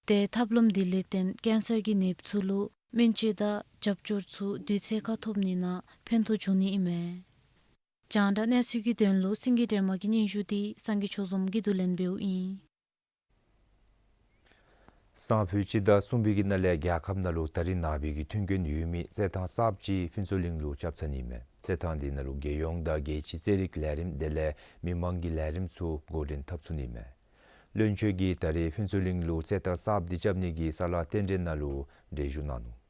ཏེ་ཐབས་ལམ་འདི་ལས་བརྟེན་ཀེན་སར་གྱི་ནདཔ་ཚུ་ལུ་སྨན་བཅོས་དང་རྒྱབ་སྐྱོར་ཚུ་དུས་ཚོད་ཁར་ཐོབ་ནི་ནང་ཕན་ཐོགས་འབྱུང་ནི་ཨིན་མས། རྒྱང་བསྒྲགས་གནས་ཚུལ་གྱི་དོན་ལུ་སེང་གེ་སྒྲོལ་མ་གི་སྙན་ཞུ་འདི་སངས་རྒྱས་ཆོས་འཛོམས་ཀྱིས་བསྡུ་ལེན་འབདཝ་ཨིན། སང་ཕོད་སྤྱི་ཟླ་གསུམ་པའི་གི་ནང་ལས་རྒྱལ་ཁབ་ནང་ལུ་ད་རིས་ནངས་པའི་གི་མཐུན་རྐྱེན་ཡོད་མི་རྩེད་ཐང་གསརཔ་ཅིག་ཕུན་ཚོགས་གླིང་ལུ་རྐྱབ་ཚར་ནི་མས། རྩེད་ཐང་འདི་ནང་ལུ་རྒྱལ་ཡོངས་དང་རྒྱལ་སྤྱིའི་རྩེད་རིགས་ལས་རིམ་དེ་ལས་མི་མང་གི་ལས་རིམ་ཚུ་འགོ་འདྲེན་འཐབ་ཚུགས་ནི་མས། བློན་ཆེན་གྱིས་ད་རིས་ཕུན་ཚོགས་གླིང་ལུ་རྩེད་ཐང་གསརཔ་འདི་རྐྱབ་ནི་གི་ས་ལཱ་རྟེན་འབྲེལ་ནང་ལུ་འགྲེལ་བརྗོད་གནང་ནུག།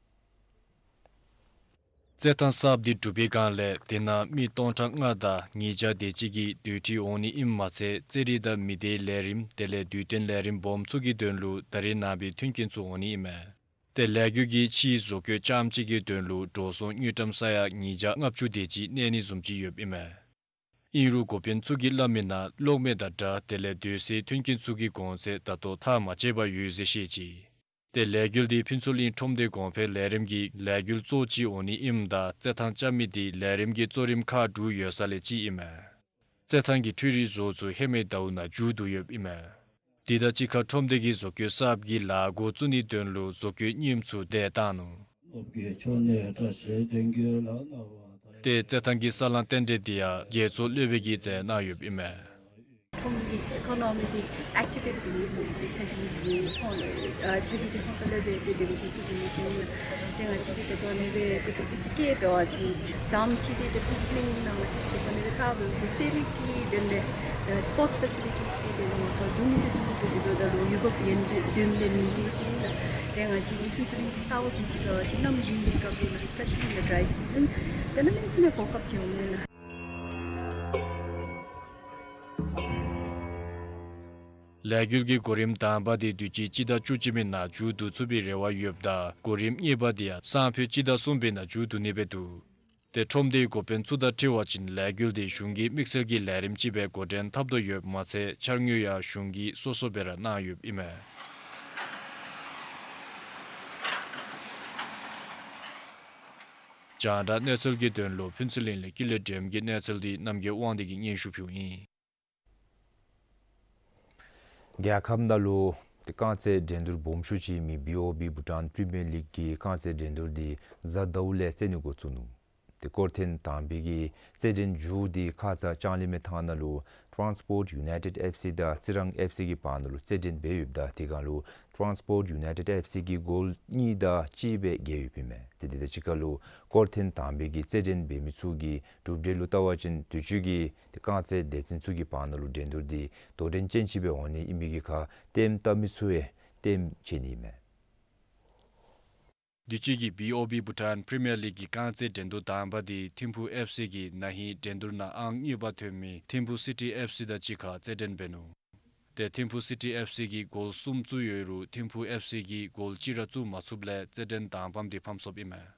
རྩེད་ཐང་གསརཔ་འདི་གྲུབ་པའི་སྒང་ལས་དེ་ནང་མི་སྟོང་ཕྲག་ལྔ་དང་ཉིས་བརྒྱ་དེ་ཅིག་གི་སྡོད་ཁྲི་འོང་ནི་ཨིནམ་མ་ཚད་རྩེད་རིགས་དང་མི་སྡེའི་ལས་རིམ་དེ་ལས་དུས་སྟོན་ལས་རིམ་སྦོམ་ཚུ་གི་དོན་ལུ་ད་རེས་ནངས་པའི་མཐུན་རྐྱེན་ཚུ་འོང་ནི་ཨིན་མས། ཏེ་ལས་འགུལ་གྱི་ཕྱིའི་བཟོ་བཀོད་རྐྱངམ་གཅིག་གི་དོན་ལུ་འགྲོ་སོང་དངུལ་ཀྲམ་ས་ཡ་ཉིས་བརྒྱ་ལྔ་བཅུ་དེ་ཅིག་གནས་ནི་བཟུམ་ཅིག་ཡོདཔ་ཨིན་མས། ཨིན་རུང་འགོ་དཔོན་ཚུ་གིས་སླབ་མི་ནང་གློག་མེ་དང་སྒྲ་དེ་ལས་སྡོད་སའི་མཐུན་རྐྱེན་ཚུ་གི་གོང་ཚད་ད་ལྟོ་ཐག་མ་བཅད་པར་ཡོད་ཟེར་བཤད་ཅི། ཏེ་ལས་འགུལ་འདི་ཕུན་ཚོགས་གླིང་ཁྲོམ་སྡེ་གོང་འཕེལ་ལས་རིམ་གྱི་ལས་འགུལ་གཙོ་ཅིག་འོང་ནི་ཨིནམ་ད་རྩེད་ཐང་རྐྱབ་མི་འདི་ལས་རིམ་གྱི་གཙོ་རིམ་ཁག་དྲུག་ཡོད་ས་ལས་གཅིག་ཨིན་མས། རྩེད་ཐང་གི་འཕྲུལ་རིག་བཟོ་ཚུ་ཧེ་མའི་ཟླཝ་ནང་མཇུག་བསྡུ་ཡོདཔ་ཨིན་མས། དེ་དང་གཅིག་ཁར་ཁྲོམ་སྡེ་གི་བཟོ་བཀོད་གསརཔ་གི་ལཱ་འགོ་བཙུགས་ནིའི་དོན་ལུ་བཟོ་བཀོད་རྙིངམ་ཚུ་བརྡལ་བཏང་ནུག། ཏེ་རྩེད་ཐང་གི་ས་ལང་རྟེན་འབྲེལ་འདི་ཡང་རྒྱལ་ཚོགས་སློབ་དཔོན་གྱིས་མཛད་གནང་ཡོདཔ་ཨིན་མས། ཁྲོམ་གྱི་ཨི་ཀོ་ནོ་མི་འདི་ཨེག་ཊི་ཝེཊ་འབད་ནི་འདི་འཆར་གཞི་འདི་ཁོང་ཨ་འཆར་གཞི་འདི་ཧོངས་ཏོ་ལས་འབད་དེ་འདི་འགོ་བཙུགས་ཏེ་ཡོད་ཟེར་ཨིན་ལགས། ཏེ་ང་བཅས་ཀྱིས་ད་ལྟོ་ཨ་ནི་སྦེ་ཏེ་ཕར་ཚུར་ཅིག་བསྐྱལ་འབད་བ་ཅིན་དང་པ་ཅིག་འདི་ཏེ་ཕུན་ཚོགས་གླིང་ནང་ང་བཅས་ཀྱིས་ད་ལྟོ་ཨ་ནི་སྦེ་བལྟ་འབད་བ་ཅིན་རྩེད་རིགས་ཀྱི་དོན་ལས་ཨ་སི་པོརཊསི་ཕེ་སི་ལི་ཊིསི་འདི་ཏེ་ནང་ཁར་འདུག་མི་འདི་འདུག་མི་འདུག་ཏེ་འདི་ད་ལུ་ཡུ་རོཔ་ཡན་དོན་ལས་མི་འདུག་ཟེར་ཨིན་ལགས། ཏེ་ང་བཅས་ཀྱི་ཕུན་ཚོགས་གླིང་འདི་གསརཔ་བཟུམ་ཅིག་འབད་བ་ཅིན་གནམ་དགུན་གྱི་སྐབས་ལུ་ལགས། Especially in the dry season ཏེ་གནམ་མེད་ས་མེད་གོ་སྐབས་ཅིག་འོང་ནི་ལགས། ལས་འགུལ་གྱི་གོ་རིམ་དང་པ་འདི་དུས་ཅི་སྤྱི་ཟླ་བཅུ་གཅིག་པའི་ནང་མཇུག་བསྡུ་ཚུགས་པའི་རེ་བ་ཡོདཔ་ད་གོ་རིམ་གཉིས་པ་འདི་ཡང་སང་ཕོད་སྤྱི་ཟླ་གསུམ་པའི་ནང་མཇུག་བསྡུ་ནི་སྦེ་འདུག། ཏེ་ཁྲོམ་སྡེའི་འགོ་དཔོན་ཚུ་དང་འཁྲིལ་བ་ཅིན་ལས་འགུལ་འདི་གཞུང་གི་དམིགས་བསལ་གྱི་ལས་རིམ་ཅིག་སྦེ་འགོ་འདྲེན་འཐབ་དོ་ཡོདཔ་མ་ཚད་འཆར་དངུལ་ཡང་གཞུང་གིས་སོ་སོ་སྦེ་ར་གནང་ཡོདཔ་ཨིན་མས། རྒྱང་བསྒྲགས་གནས་ཚུལ་གྱི་དོན་ལུ་ཕུན་ཚོགས་གླིང་ལས་ཀུན་ལེགས་སྒྲོལམ་གྱི་གནས་ཚུལ་འདི་རྣམ་རྒྱལ་དབང་འདུས་ཀྱིས་སྙན་ཞུ་ཕུལཝ་ཨིན། རྒྱལ་ཁབ་ནང་ལུ་ཏེ་རྐང་རྩེད་འགྲན་བསྡུར་སྦོམ་ཤོས་ཅིག་ཨིན་མི་བི་ཨོ་བི་བྷུ་ཊཱན་པི་རི་མི་ཡར་ལིག་གི་རྐང་རྩེད་འགྲན་བསྡུར་འདི་གཟའ་ཟླཝ་ལས་རྩེད་ནི་འགོ་བཙུགས་ནུག། ཏེ་སྐོར་ཐེངས་དང་པའི་གི་རྩེད་འགྲན་མཇུག་འདི་ཁ་ཙ་ལྕང་གླིང་མའི་ཐང་ནང་ལུ་ཊཱནསི་པོརཊ་ཡུ་ནའི་ཊེཌ་ཨེཕ་སི་དང་རྩི་རང་ཨེཕ་སི་གི་བར་ན་ལུ་རྩེད་འགྲན་འབད་ཡོདཔ་ད་དེ་སྒང་ལུ་ཊཱནསི་པོརཊ་ཡུ་ནའི་ཊེཌ་ཨེཕ་སི་གིས་གོལ་གཉིས་དང་གཅིག་སྦེ་རྒྱལ་ཡོདཔ་ཨིན་མས། ཏེ་དེ་དང་གཅིག་ཁར་ལུ་སྐོར་ཐེངས་དང་པའི་གི་རྩེད་འགྲན་འབད་མི་ཚུ་གི་གྲུབ་འབྲས་ལུ་བལྟ་བ་ཅིན་དུས་ཅི་གི་ཏེ་རྐང་རྩེད་སྡེ་ཚན་ཚུ་གི་བར་ན་ལུ་འགྲན་བསྡུར་འདི་དོ་འགྲན་ཅན་ཅིག་སྦེ་འོང་ནི་ཨིན་མི་གི་ཁར་ལྟདམོ་བལྟ་མི་ཚུ་ཡང་ལྟདམོ་ཆེ་ནི་ཨིན་མས། དུས་ཅི་གི་བི་ཨོ་བི་བྷུ་ཊཱན་པི་རི་མི་ཡར་ལིག་གི་རྐང་རྩེད་འགྲན་བསྡུར་དང་པ་འདི་ཐིམ་ཕུ་ཨེཕ་སི་གིས་ན་ཧིང་འགྲན་བསྡུར་ནང་ཨང་གཉིས་པ་ཐོན་མི་ཐིམ་ཕུ་སི་ཊི་ཨེཕ་སི་དང་གཅིག་ཁར་རྩེད་འགྲན་འབད་ནུག། ཏེ་ཐིམ་ཕུ་སི་ཊི་ཨེཕ་སི་གིས་གོལ་གསུམ་བཙུགས་ཡོད་རུང་ཐིམ་ཕུ་ཨེཕ་སི་གིས་གོལ་གཅིག་ར་བཙུགས་མ་ཚུགསཔ་ལས་རྩེད་འགྲན་དང་པམ་འདི་ཕམ་སོཔ་ཨིན་མས།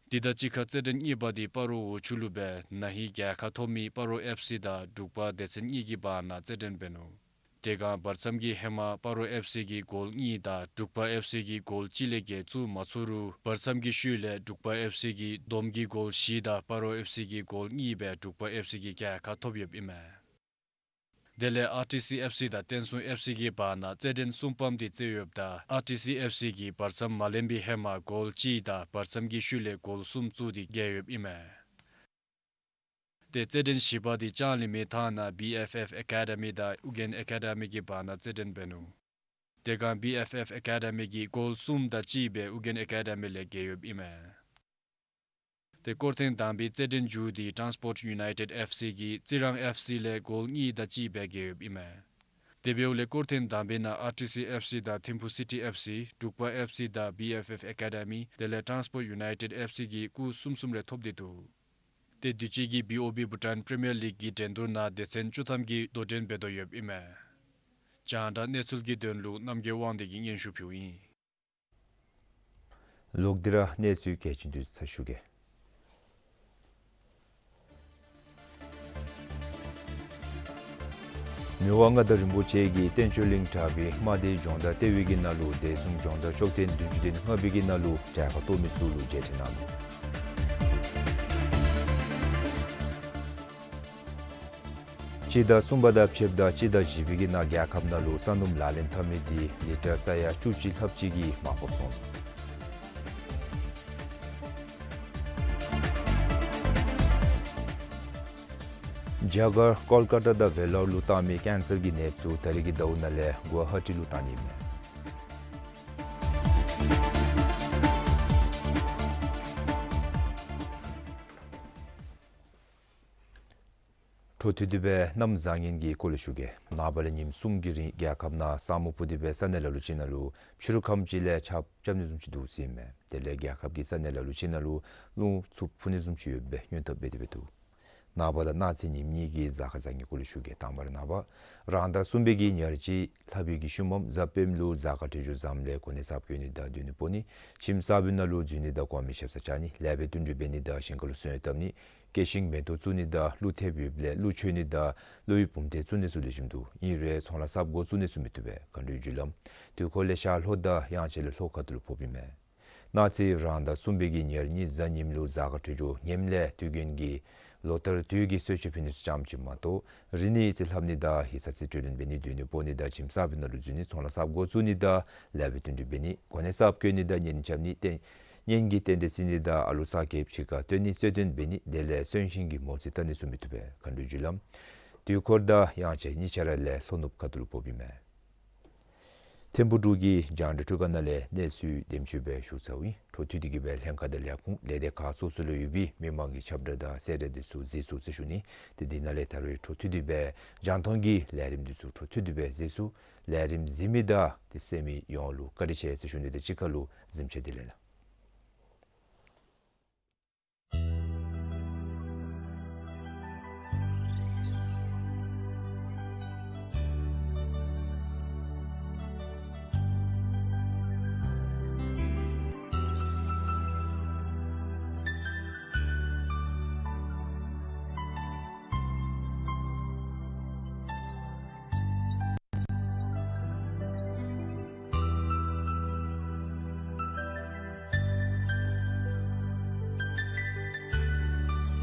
དེ་དང་གཅིག་ཁར་རྩེད་འགྲན་གཉིས་པ་འདི་སྤ་རོ་འོག་ཆུ་ལུ་སྦེ་ན་ཧིང་རྒྱལ་ཁ་ཐོབ་མི་སྤ་རོ་ཨེཕ་སི་དང་འབྲུག་པ་སྡེ་ཚན་གཉིས་ཀྱི་བར་ན་རྩེད་འགྲན་འབད་ནུག། དེ་སྒང་བར་མཚམས་ཀྱི་ཧེ་མ་སྤ་རོ་ཨེཕ་སི་གིས་གོལ་གཉིས་དང་འབྲུག་པ་ཨེཕ་སི་གིས་གོལ་གཅིག་ལས་བརྒལ་བཙུགས་མ་ཚུགས་རུང་བར་མཚམས་ཀྱི་ཤུལ་ལས་འབྲུག་པ་ཨེཕ་སི་གིས་བསྡོམས་ཀྱིས་གོལ་བཞི་དང་སྤ་རོ་ཨེཕ་སི་གིས་གོལ་གཉིས་སྦེ་འབྲུག་པ་ཨེཕ་སི་གིས་རྒྱལ་ཁ་ཐོབ་ཡོདཔ་ཨིན་མས། དེ་ལས་ཨར་ཊི་སི་ཨེཕ་སི་དང་བསྟན་སྲུང་ཨེཕ་སི་གི་བར་ན་རྩེད་འགྲན་གསུམ་པམ་འདི་རྩེ་ཡོདཔ་ད་ཨར་ཊི་སི་ཨེཕ་སི་གིས་བར་མཚམས་མ་ལེན་པའི་ཧེ་མ་གོལ་གཅིག་དང་བར་མཚམས་ཀྱི་ཤུལ་ལས་གོལ་གསུམ་བཙུགས་ཏེ་རྒྱལ་ཡོདཔ་ཨིན་མས། ཏེ་རྩེད་འགྲན་བཞི་པ་འདི་ལྕང་གླིང་མའི་ཐང་ནང་བི་ཨེཕ་ཨེཕ་ཨེ་ཀ་ཌི་མི་དང་ཨུ་རྒྱན་ཨེ་ཀ་ཌི་མི་གི་བར་ན་རྩེད་འགྲན་འབད་ནུག། དེ་སྒང་བི་ཨེཕ་ཨེཕ་ཨེ་ཀ་ཌི་མི་གིས་གོལ་གསུམ་དང་གཅིག་སྦེ་ཨུ་རྒྱན་ཨེ་ཀ་ཌི་མི་ལས་རྒྱལ་ཡོདཔ་ཨིན་མས། ཏེ་སྐོར་ཐེངས་དང་པའི་རྩེད་འགྲན་མཇུག་འདི་ཊཱནསི་པོརཊ་ཡུ་ནའི་ཊེཌ་ཨེཕ་སི་གིས་རྩི་རང་ཨེཕ་སི་ལས་གོལ་གཉིས་དང་གཅིག་སྦེ་རྒྱལ་ཡོདཔ་ཨིན་མས། དེ་འབདཝ་ལས་སྐོར་ཐེངས་དང་པའི་ནང་ཨར་ཊི་སི་ཨེཕ་སི་དང་ཐིམ་ཕུ་སི་ཊི་ཨེཕ་སི་འབྲུག་པ་ཨེཕ་སི་དང་བི་ཨེཕ་ཨེཕ་ཨེ་ཀ་ཌི་མི་དེ་ལས་ཊཱནསི་པོརཊ་ཡུ་ནའི་ཊེཌ་ཨེཕ་སི་གིས་སྐུགས་གསུམ་གསུམ་རེ་ཐོབ་སྟེ་འདུག། ཏེ་དུས་ཅི་གི་བི་ཨོ་བི་བྷུ་ཊཱན་པི་རི་མི་ཡར་ལིག་གི་འགྲན་བསྡུར་ནང་སྡེ་ཚན་བཅུ་ཐམ་གྱིས་དོ་འགྲན་འབད་དོ་ཡོདཔ་ཨིན་མས། རྒྱང་བསྒྲགས་གནས་ཚུལ་གྱི་དོན་ལུ་རྣམ་རྒྱལ་དབང་འདུས་ཀྱིས་སྙན་ཞུ་ཕུལཝ་ཨིན། ལོག་སྟེ་ར་གནས་ཚུལ་གལ་ཆེན་འདི་ཚུ་ཞུ་གེ། མི་དབང་མངའ་བདག་རིན་པོ་ཆེ་གིས་བསྟན་ཆོས་གླིང་གྲགས་པའི་དམག་སྡེའི་སྦྱོང་བརྡར་ལྟེ་བའི་གི་ནང་ལུ་བདེ་སྲུང་སྦྱོང་བརྡར་ཤོག་ཐེངས་བདུན་ཅུ་དོན་ལྔ་པའི་གི་ནང་ལུ་གྲལ་ཁར་གཏོགས་མི་ཚུ་ལུ་མཇལ་ཕྲད་གནང་ནུག། སྤྱི་ཟླ་གསུམ་པ་དང་ཕྱེད་དང་སྤྱི་ཟླ་བཞི་པའི་གི་ནང་རྒྱལ་ཁབ་ནང་ལུ་ས་སྣུམ་ལག་ལེན་འཐབ་མི་འདི་ལི་ཊར་ས་ཡ་བཅུ་གཅིག་ལྷགཔ་ཅིག་གིས་མར་ཕབ་སོང་ནུག། རྒྱ་གར་ཀོལ་ཀ་ཏ་དང་ཝེ་ལོར་ལུ་བཏང་མི་ཀེན་སར་གྱི་ནདཔ་ཚུ་ད་རིས་ཀྱི་ཟླཝ་ནང་ལས་གུ་ཝ་ཧ་ཊི་ལུ་བཏང་ནི་ཨིན་མས། འཕྲོ་མཐུད་དེ་སྦེ་གནམ་བཟང་ངན་གྱི་སྐོར་ལས་ཞུ་གེ། ནངས་པ་ལས་ཉིནམ་གསུམ་གྱི་རིང་རྒྱལ་ཁབ་ནང་ས་སྨུག་སྤུབས་ཏེ་སྦེ་ས་གནས་ལ་ལུ་ཅིག་ནང་ལུ་ཕྱི་རུ་ཁམས་ཅིག་ལས་ཆརཔ་རྐྱབ་ནི་བཟུམ་ཅིག་འདུག་ཟེར་ཨིན་མས། དེ་ལས་རྒྱལ་ཁབ་ཀྱི་ས་གནས་ལ་ལུ་ཅིག་ནང་ལུ་རླུང་འཚུབ་འཕུ་ནི་བཟུམ་ཅིག་ཡོད་པའི་སྔོན་ཐོབ་འབད་དེ་སྦེ་འདུག། ནངས་པ་དང་གནངས་ཚེ་ཉིནམ་གཉིས་ཀྱི་གཟའ་སྐར་བཟང་ངན་སྐོར་ལས་ཞུ་གེ། དང་པ་ར་ནངས་པ་རང་ཟླ་གསུམ་པའི་གི་ཉེར་གཅིག་ལྷག་པའི་གི་ཤུལ་མམ་གཟའ་སྤེནམ་ལུ་གཟའ་སྐར་འཕྲོད་སྦྱོར་བཟངམ་ལས་གོ་གནས་གསརཔ་བཀོད་ནི་དང་སྡོད་ནི་སྤོ་ནི། ཁྱིམ་གསར་པའི་ནང་ལུ་འཛུལ་ནི་དང་གོང་མའི་ཞབས་སར་བཅར་ནི། ལེགས་པའི་བསྟུན་གྲོས་འབད་ནི་དང་ཞིང་ཁ་ལུ་སོན་བཏབ་ནི། སྐྱེད་ཤིང་མེ་ཏོག་བཙུགས་ནི་དང་ཀླུ་ཐེབས་ཡོདཔ་ལས་ཀླུ་མཆོད་ནི་དང་ཀླུ་ཡི་བུམ་ཐལ་བཙུགས་ནི་ཚུ་ལེགས་ཤོམ་འདུག། ཨིན་རུང་ཚོང་ལཱ་གསརཔ་འགོ་བཙུགས་ནི་ཚུ་མི་བཏུབ་པས། མཁའ་འགྲོའི་རྒྱུ་ལམ་དུས་འཁོར་ལས་ཤར་ལྷོ་དང་དབྱངས་འཆར་ལས་ལྷོ་ཁ་ཐུག་ལུ་ཕོགཔ་ཨིན་མས། གནངས་ཚེ་རང་ཟླ་གསུམ་པའི་གི་ཉེར་གཉིས་གཟའ་ཉིམ་ལུ་གཟའ་སྐར་འཕྲོད་སྦྱོར་ངནམ་ལས་དུས་རྒྱུན་གྱི་ལོ་ལྟར་དུས་ཀྱི་གསོལ་མཆོད་ཕུལ་ནི་ཚུ་ཙམ་ཅིག་མ་གཏོགས་རིག་གནས་རྩིས་ལྷབ་ནི་དང་ཡིག་ཚང་རྩིས་སྤྲོད་ལེན་འབད་ནི་སྡོད་ནི་སྤོ་ནི་དང་ཁྱིམ་གསར་པའི་ནང་ལུ་འཛུལ་ནི་ཚོང་ལཱ་གསརཔ་འགོ་བཙུགས་ནི་དང་ལེགས་པའི་བསྟུན་གྲོས་འབད་ནི་གོ་གནས་གསརཔ་བཀོད་ནི་དང་གཉེན་རྐྱབ་ནི་རྟེན་གཉེན་གྱི་རྟེན་འབྲེལ་བརྩི་ནི་དང་ཨ་ལུ་གསར་སྐྱེསཔ་ཕྱི་ཁར་བཏོན་ནི་རྩོད་དོན་འབད་ནི་དེ་ལས་གསོན་གཤིན་གྱི་མོ་རྩིས་བལྟ་ནི་ཚུ་མི་བཏུབ་པས། མཁའ་འགྲོའི་རྒྱུ་ལམ་དུས་འཁོར་དང་དབྱངས་འཆར་གཉིས་ཆ་ར་ལས་ལྷོ་ནུབ་ཁ་ཐུག་ལུ་ཕོགཔ་ཨིན་མས། ཐིམ་ཕུག་འབྲུག་གི་རྒྱང་བསྒྲགས་ཁྲུས་ཁང་ནང་ལས་གནས་ཚུལ་དེམ་ཅིག་སྦེ་ཞུ་ཚརཝ་ཨིན། འཕྲོ་མཐུད་དེ་གི་སྦེ་ལྷན་ཁག་དང་ལས་ཁུངས་ལས་སྡེ་ཁག་སོ་སོ་ལུ་ཡོད་པའི་མི་མང་གི་ཁྱབ་བསྒྲགས་དང་གསལ་བསྒྲགས་འདི་ཚུ་གཟིགས་ཚུགས་ཟེར་ཞུ་ནི། ཏེ་འདི་ནང་ལས་ད་རུང་འཕྲོ་མཐུད་དེ་སྦེ་རྒྱང་མཐོང་གི་ལས་རིམ་འདི་ཚུ་འཕྲོ་མཐུད་དེ་སྦེ་གཟིགས་ཚུགས། ལས་རིམ་གཟིགས་མི་དང་ཏེ་གསན་མི་ཡོངས་ལུ་བཀའ་དྲིན་ཆེ་ཟེར་ཞུ་ནི་དང་གཅིག་ཁར་ལུ་གཟིམ་ཆས་བདེ་ལེགས་ལགས།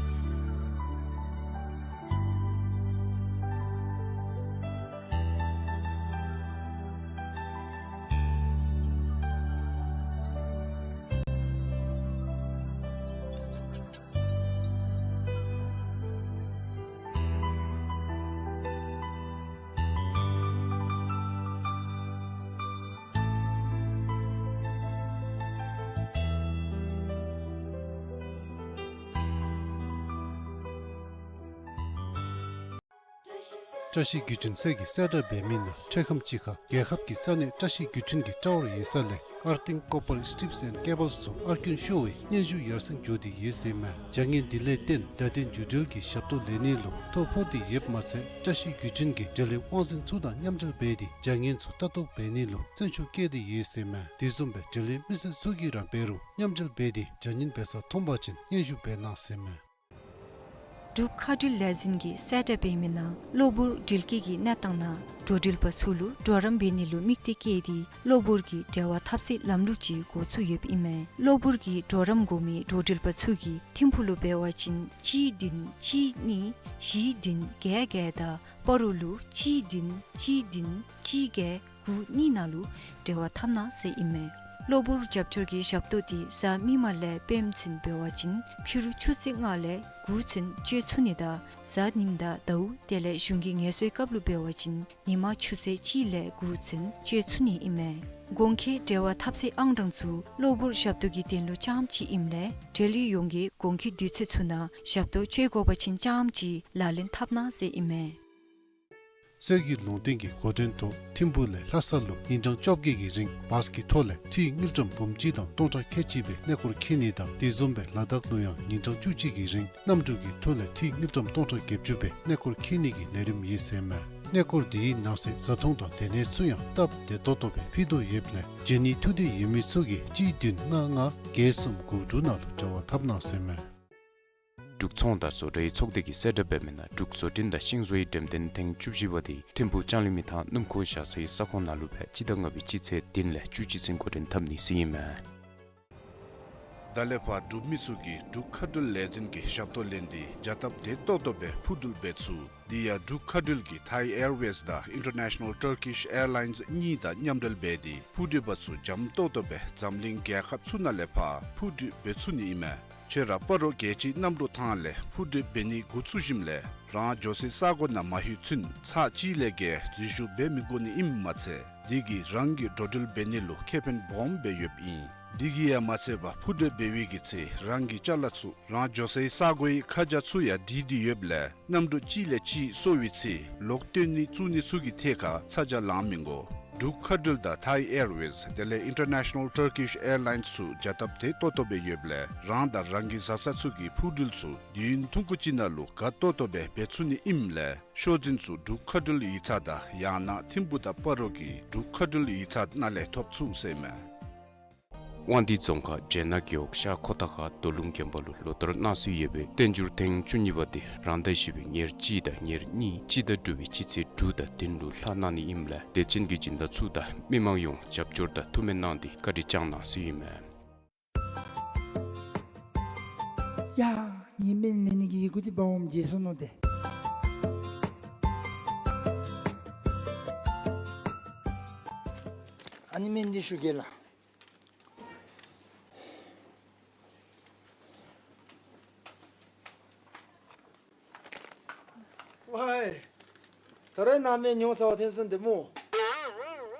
བཀྲ་ཤིས་བརྒྱུད་འཕྲིན་གསེར་གྱི་གསལ་བསྒྲགས་འབད་མི་ནང་འཕྲལ་ཁམས་ཅིག་ཁར་རྒྱལ་ཁབ་ཀྱི་ས་གནས་བཀྲ་ཤིས་བརྒྱུད་འཕྲིན་གྱི་ཊ་ཝར་ཡོད་ས་ལས་Earthing copper strips and cables ཚུ་ཨར་ཀུན་ཤོར་བའི་སྙན་ཞུ་ཡར་སེང་འགྱོ་སྟེ་ཡོད་ཟེར་མས། བྱ་ངན་འདི་ལས་བརྟེན་བརྡ་དོན་བརྒྱུད་འབྲེལ་གྱི་ཞབས་ཏོག་ལེན་ནི་ལུ་ཐོ་ཕོག་སྟེ་ཡོདཔ་མ་ཚད་བཀྲ་ཤིས་བརྒྱུད་འཕྲིན་གྱི་འབྲེལ་ཡོད་དབང་འཛིན་ཚུ་དང་མཉམ་འབྲེལ་འབད་དེ་བྱ་ངན་ཚུ་ལྟ་རྟོག་འབད་ནི་ལུ་བརྩོན་ཤུགས་བསྐྱེད་དེ་ཡོད་ཟེར་མས། དེ་བཟུམ་སྦེ་འབྲེལ་ཡོད་མི་སེར་ཚུ་གིས་ར་འབད་རུང་མཉམ་འབྲེལ་འབད་དེ་བྱ་ངན་འབད་ས་མཐོང་པ་ཅིན་སྙན་ཞུ་འབད་གནང་ཟེར་མས། འབྲུག་མཁའ་འགྲུལ་ལས་འཛིན་གྱིས་གསལ་བསྒྲགས་འབད་མི་ནང་གློ་བུར་འགྲུལ་སྐྱེལ་གྱི་གནས་སྟངས་ནང་འགྲོ་འགྲུལ་པ་ཚུ་ལུ་གྲོགས་རམ་འབད་ནི་ལུ་དམིགས་གཏད་བསྐྱེད་དེ་གློ་བུར་གྱི་འབྲེལ་བ་འཐབ་སའི་ལམ་ལུགས་ཅིག་འགོ་བཙུགས་ཡོདཔ་ཨིན་མས། གློ་བུར་གྱི་གྲོགས་རམ་དགོ་མི་འགྲོ་འགྲུལ་པ་ཚུ་གིས་ཐིམ་ཕུག་ལུ་འབད་བ་ཅིན་གཅིག་བདུན་གཅིག་གཉིས་བཞི་བདུན་བརྒྱད་བརྒྱད་དང་སྤ་རོ་ལུ་གཅིག་བདུན་གཅིག་བདུན་གཅིག་བརྒྱད་དགུ་གཉིས་ནང་ལུ་འབྲེལ་བ་འཐབ་གནང་ཟེར་ཨིན་མས། གློ་བུར་རྒྱབ་སྐྱོར་གྱི་ཞབས་ཏོག་འདི་གཟའ་མིག་དམར་ལས་སྤེནམ་ཚུན་འབད་བ་ཅིན་ཕྱི་རུ་ཆུ་ཚོད་ལྔ་ལས་དགུ་ཚུན་སྤྱོད་ཚུགས་ནི་དང་གཟའ་ཉིམ་དང་ཟླཝ་དེ་ལས་གཞུང་གི་ངལ་གསོའི་སྐབས་ལུ་འབད་བ་ཅིན་ཉིན་མ་ཆུ་ཚོད་གཅིག་ལས་དགུ་ཚུན་སྤྱོད་ཚུགས་ནི་ཨིན་མས། གོང་འཁོད་འབྲེལ་བ་འཐབ་སའི་ཨང་གྲངས་ཚུ་གློ་བུར་ཞབས་ཏོག་གི་དོན་ལུ་རྐྱངམ་ཅིག་ཨིནམ་ལས་འབྲེལ་ཡོད་ཡོངས་ཀྱིས་གོང་འཁོད་དུས་ཚོད་ཚུ་ནང་ཞབས་ཏོག་སྤྱོད་དགོ་པ་ཅིན་རྐྱངམ་ཅིག་ལག་ལེན་འཐབ་གནང་ཟེར་ཨིན་མས། གསེར་གྱི་ལུང་བསྟན་གྱི་འགོ་འདྲེན་ཐོག་ཐིམ་ཕུག་ལས་ལྷ་ས་ལུ་ཉིན་གྲངས་བཅོ་བརྒྱད་ཀྱི་རིང་བཱས་ཀྱི་ཐོག་ལས་འཐུས་དངུལ་ཀྲམ་འབུམ་གཅིག་དང་སྟོང་ཕྲག་ཁལ་གཅིག་སྦེ་གནས་སྐོར་འཁྱིད་ནི་དང་དེ་བཟུམ་སྦེ་ལ་དྭགས་ལུ་ཡང་ཉིན་གྲངས་བཅུ་གཅིག་གི་རིང་གནམ་གྲུ་གི་ཐོག་ལས་འཐུས་དངུལ་ཀྲམ་སྟོང་ཕྲག་བརྒྱད་ཅུ་སྦེ་གནས་སྐོར་འཁྱིད་ནི་གི་ལས་རིམ་ཡོད་ཟེར་མས། གནས་སྐོར་འདི་ཡི་ནང་གསེས་བཟའ་འཐུང་དང་སྡོད་གནས་ཚུ་ཡང་སྟབས་བདེ་ཏོག་ཏོ་སྦེ་ཕུལ་དོ་ཡོདཔ་ལས་འབྱོན་ནི་ཐུགས་འདོད་ཡོད་མི་ཚུ་གིས་གཅིག་བདུན་ལྔ་ལྔ་བརྒྱད་གསུམ་དགུ་དྲུག་ནང་ལུ་འབྲེལ་བ་འཐབ་གནང་ཟེར་མས། འབྲུག་ཚོང་དང་བཟོ་གྲྭའི་ཚོགས་སྡེ་གིས་གསལ་བསྒྲགས་འབད་མི་ནང་འབྲུག་བཟོ་སྐྲུན་དང་ཤིང་བཟོའི་འགྲེམས་སྟོན་ཐེངས་བཅུ་བཞི་པ་འདི་ཐིམ་ཕུག་ལྕང་གླིང་མི་ཐང་སྣུམ་འཁོར་བཞག་སའི་ས་ཁོངས་ནང་ལུ་སྦེ་སྤྱི་ཟླ་ལྔ་པའི་སྤྱི་ཚེས་བདུན་ལས་བཅུ་གཅིག་ཚུན་འགོ་འདྲེན་འཐབ་ནི་ཟེར་ཨིན་མས། ད་ལས་ཕར་འབྲུག་མི་ཚུ་གིས་འབྲུག་མཁའ་འགྲུལ་ལས་འཛིན་གྱི་ཞབས་ཏོག་ལེན་ཏེ་བྱ་སྟབས་བདེ་ཏོག་ཏོ་སྦེ་འཕུར་འགྲུལ་འབད་ཚུགས། དེ་ཡང་འབྲུག་མཁའ་འགྲུལ་གྱིས་Thai Airways དང་International Turkish Airlines གཉིས་དང་མཉམ་འབྲེལ་འབད་དེ་འཕུར་འགྲུལ་པ་ཚུ་འཇམ་ཏོག་ཏོ་སྦེ་འཛམ་གླིང་རྒྱལ་ཁབ་ཚུ་ནང་ལས་ཕར་འཕུར་འགྲུལ་འབད་ཚུགས་ནི་ཨིན་མས། ཁྱོད་ར་སྤ་རོ་རྒྱལ་སྤྱིའི་གནམ་གྲུ་ཐང་ལས་འཕུར་འགྲུལ་འབད་ནི་འགོ་བཙུགས་ཞིནམ་ལས་རང་འགྱོ་སའི་ས་གོ་ནང་མ་ལྷོད་ཚུན་ཚར་གཅིག་ལས་བརྒལ་འཛུལ་ཞུགས་འབད་མི་དགོ་ནི་ཨིནམ་མ་ཚད་དེ་གིས་རང་གིས་འགྲོ་འགྲུལ་འབད་ནི་ལུ་ཁེ་ཕན་སྦོམ་སྦེ་ཡོདཔ་ཨིན། འདི་གིས་ཡང་མ་ཚད་པར་འཕུར་གྲལ་འབད་བའི་གི་ཚེ་རང་གི་ཅ་ལ་ཚུ་རང་འགྱོ་སའི་ས་གོའི་ཁ་བྱང་ཚུ་ཡང་བྲིས་ཏེ་ཡོདཔ་ལས་གནམ་གྲུ་གཅིག་ལས་གཅིག་སོར་བའི་ཚེ་ལོག་བཏོན་ནི་བཙུགས་ནི་ཚུ་གི་ཐད་ཁར་ཚ་གྱང་ལང་མི་དགོ། འབྲུག་མཁའ་འགྲུལ་དང་Thai Airways དེ་ལས་International Turkish Airlines ཚུ་བྱ་སྟབས་དེ་ཏོག་ཏོ་སྦེ་ཡོདཔ་ལས་རང་དང་རང་གི་བཟའ་ཚང་ཚུ་གི་འཕུར་འགྲུལ་ཚུ་དུས་ཡུན་ཐུང་ཀུ་ཅིག་ནང་ལུ་དགའ་ཏོག་ཏོ་སྦེ་འབད་ཚུགས་ནི་ཨིནམ་ལས་ཤོག་འཛིན་ཚུ་འབྲུག་མཁའ་འགྲུལ་ཡིག་ཚང་དང་ཡང་ན་ཐིམ་ཕུག་དང་སྤ་རོ་གི་འབྲུག་མཁའ་འགྲུལ་ཡིག་ཚང་ནང་ལས་ཐོབ་ཚུགས་ཟེར་མས། དབང་འདུས་རྫོང་ཁག་སྦྱེད་ནག་རྒེད་འོག་ཤར་ཁོ་ཐང་ཁ་རྡོ་ལུང་དགོན་པ་ལུ་ལོ་ལྟར་གནང་སྲོལ་ཡོད་པའི་བསྟན་འགྱུར་ཐེངས་བཅུ་གཉིས་པ་དེ་རང་ཟླ་བཞི་པའི་ཉེར་གཅིག་དང་ཉེར་གཉིས་སྤྱི་ཟླ་དྲུག་པའི་སྤྱི་ཚེས་དྲུག་དང་བདུན་ལུ་ལྷག་གནང་ནི་ཨིནམ་ལས་དད་ཅན་གྱི་སྦྱིན་བདག་ཚུ་དང་མི་མང་ཡོངས་རྒྱབ་སྐྱོར་དང་ཐུགས་སྨོན་གནང་སྟེ་བཀའ་དྲིན་བསྐྱང་གནང་ཟེར་ཨིན་མས། ཡ། ངེའི་སྨན་ལེན་ནི་གི་ཡི་གུ་འདི་འབག་འོངམ་བརྗེད་སོ་ནུག་ཏེ། ཨ་ནི་སྨན་འདི་ཞུ་གེ་ལགས། ཝའི། ད་རེས་ནང་སྨན་ཉོ་ཟ་བར་ཐོན་སོང་ཏེ་སྨོ།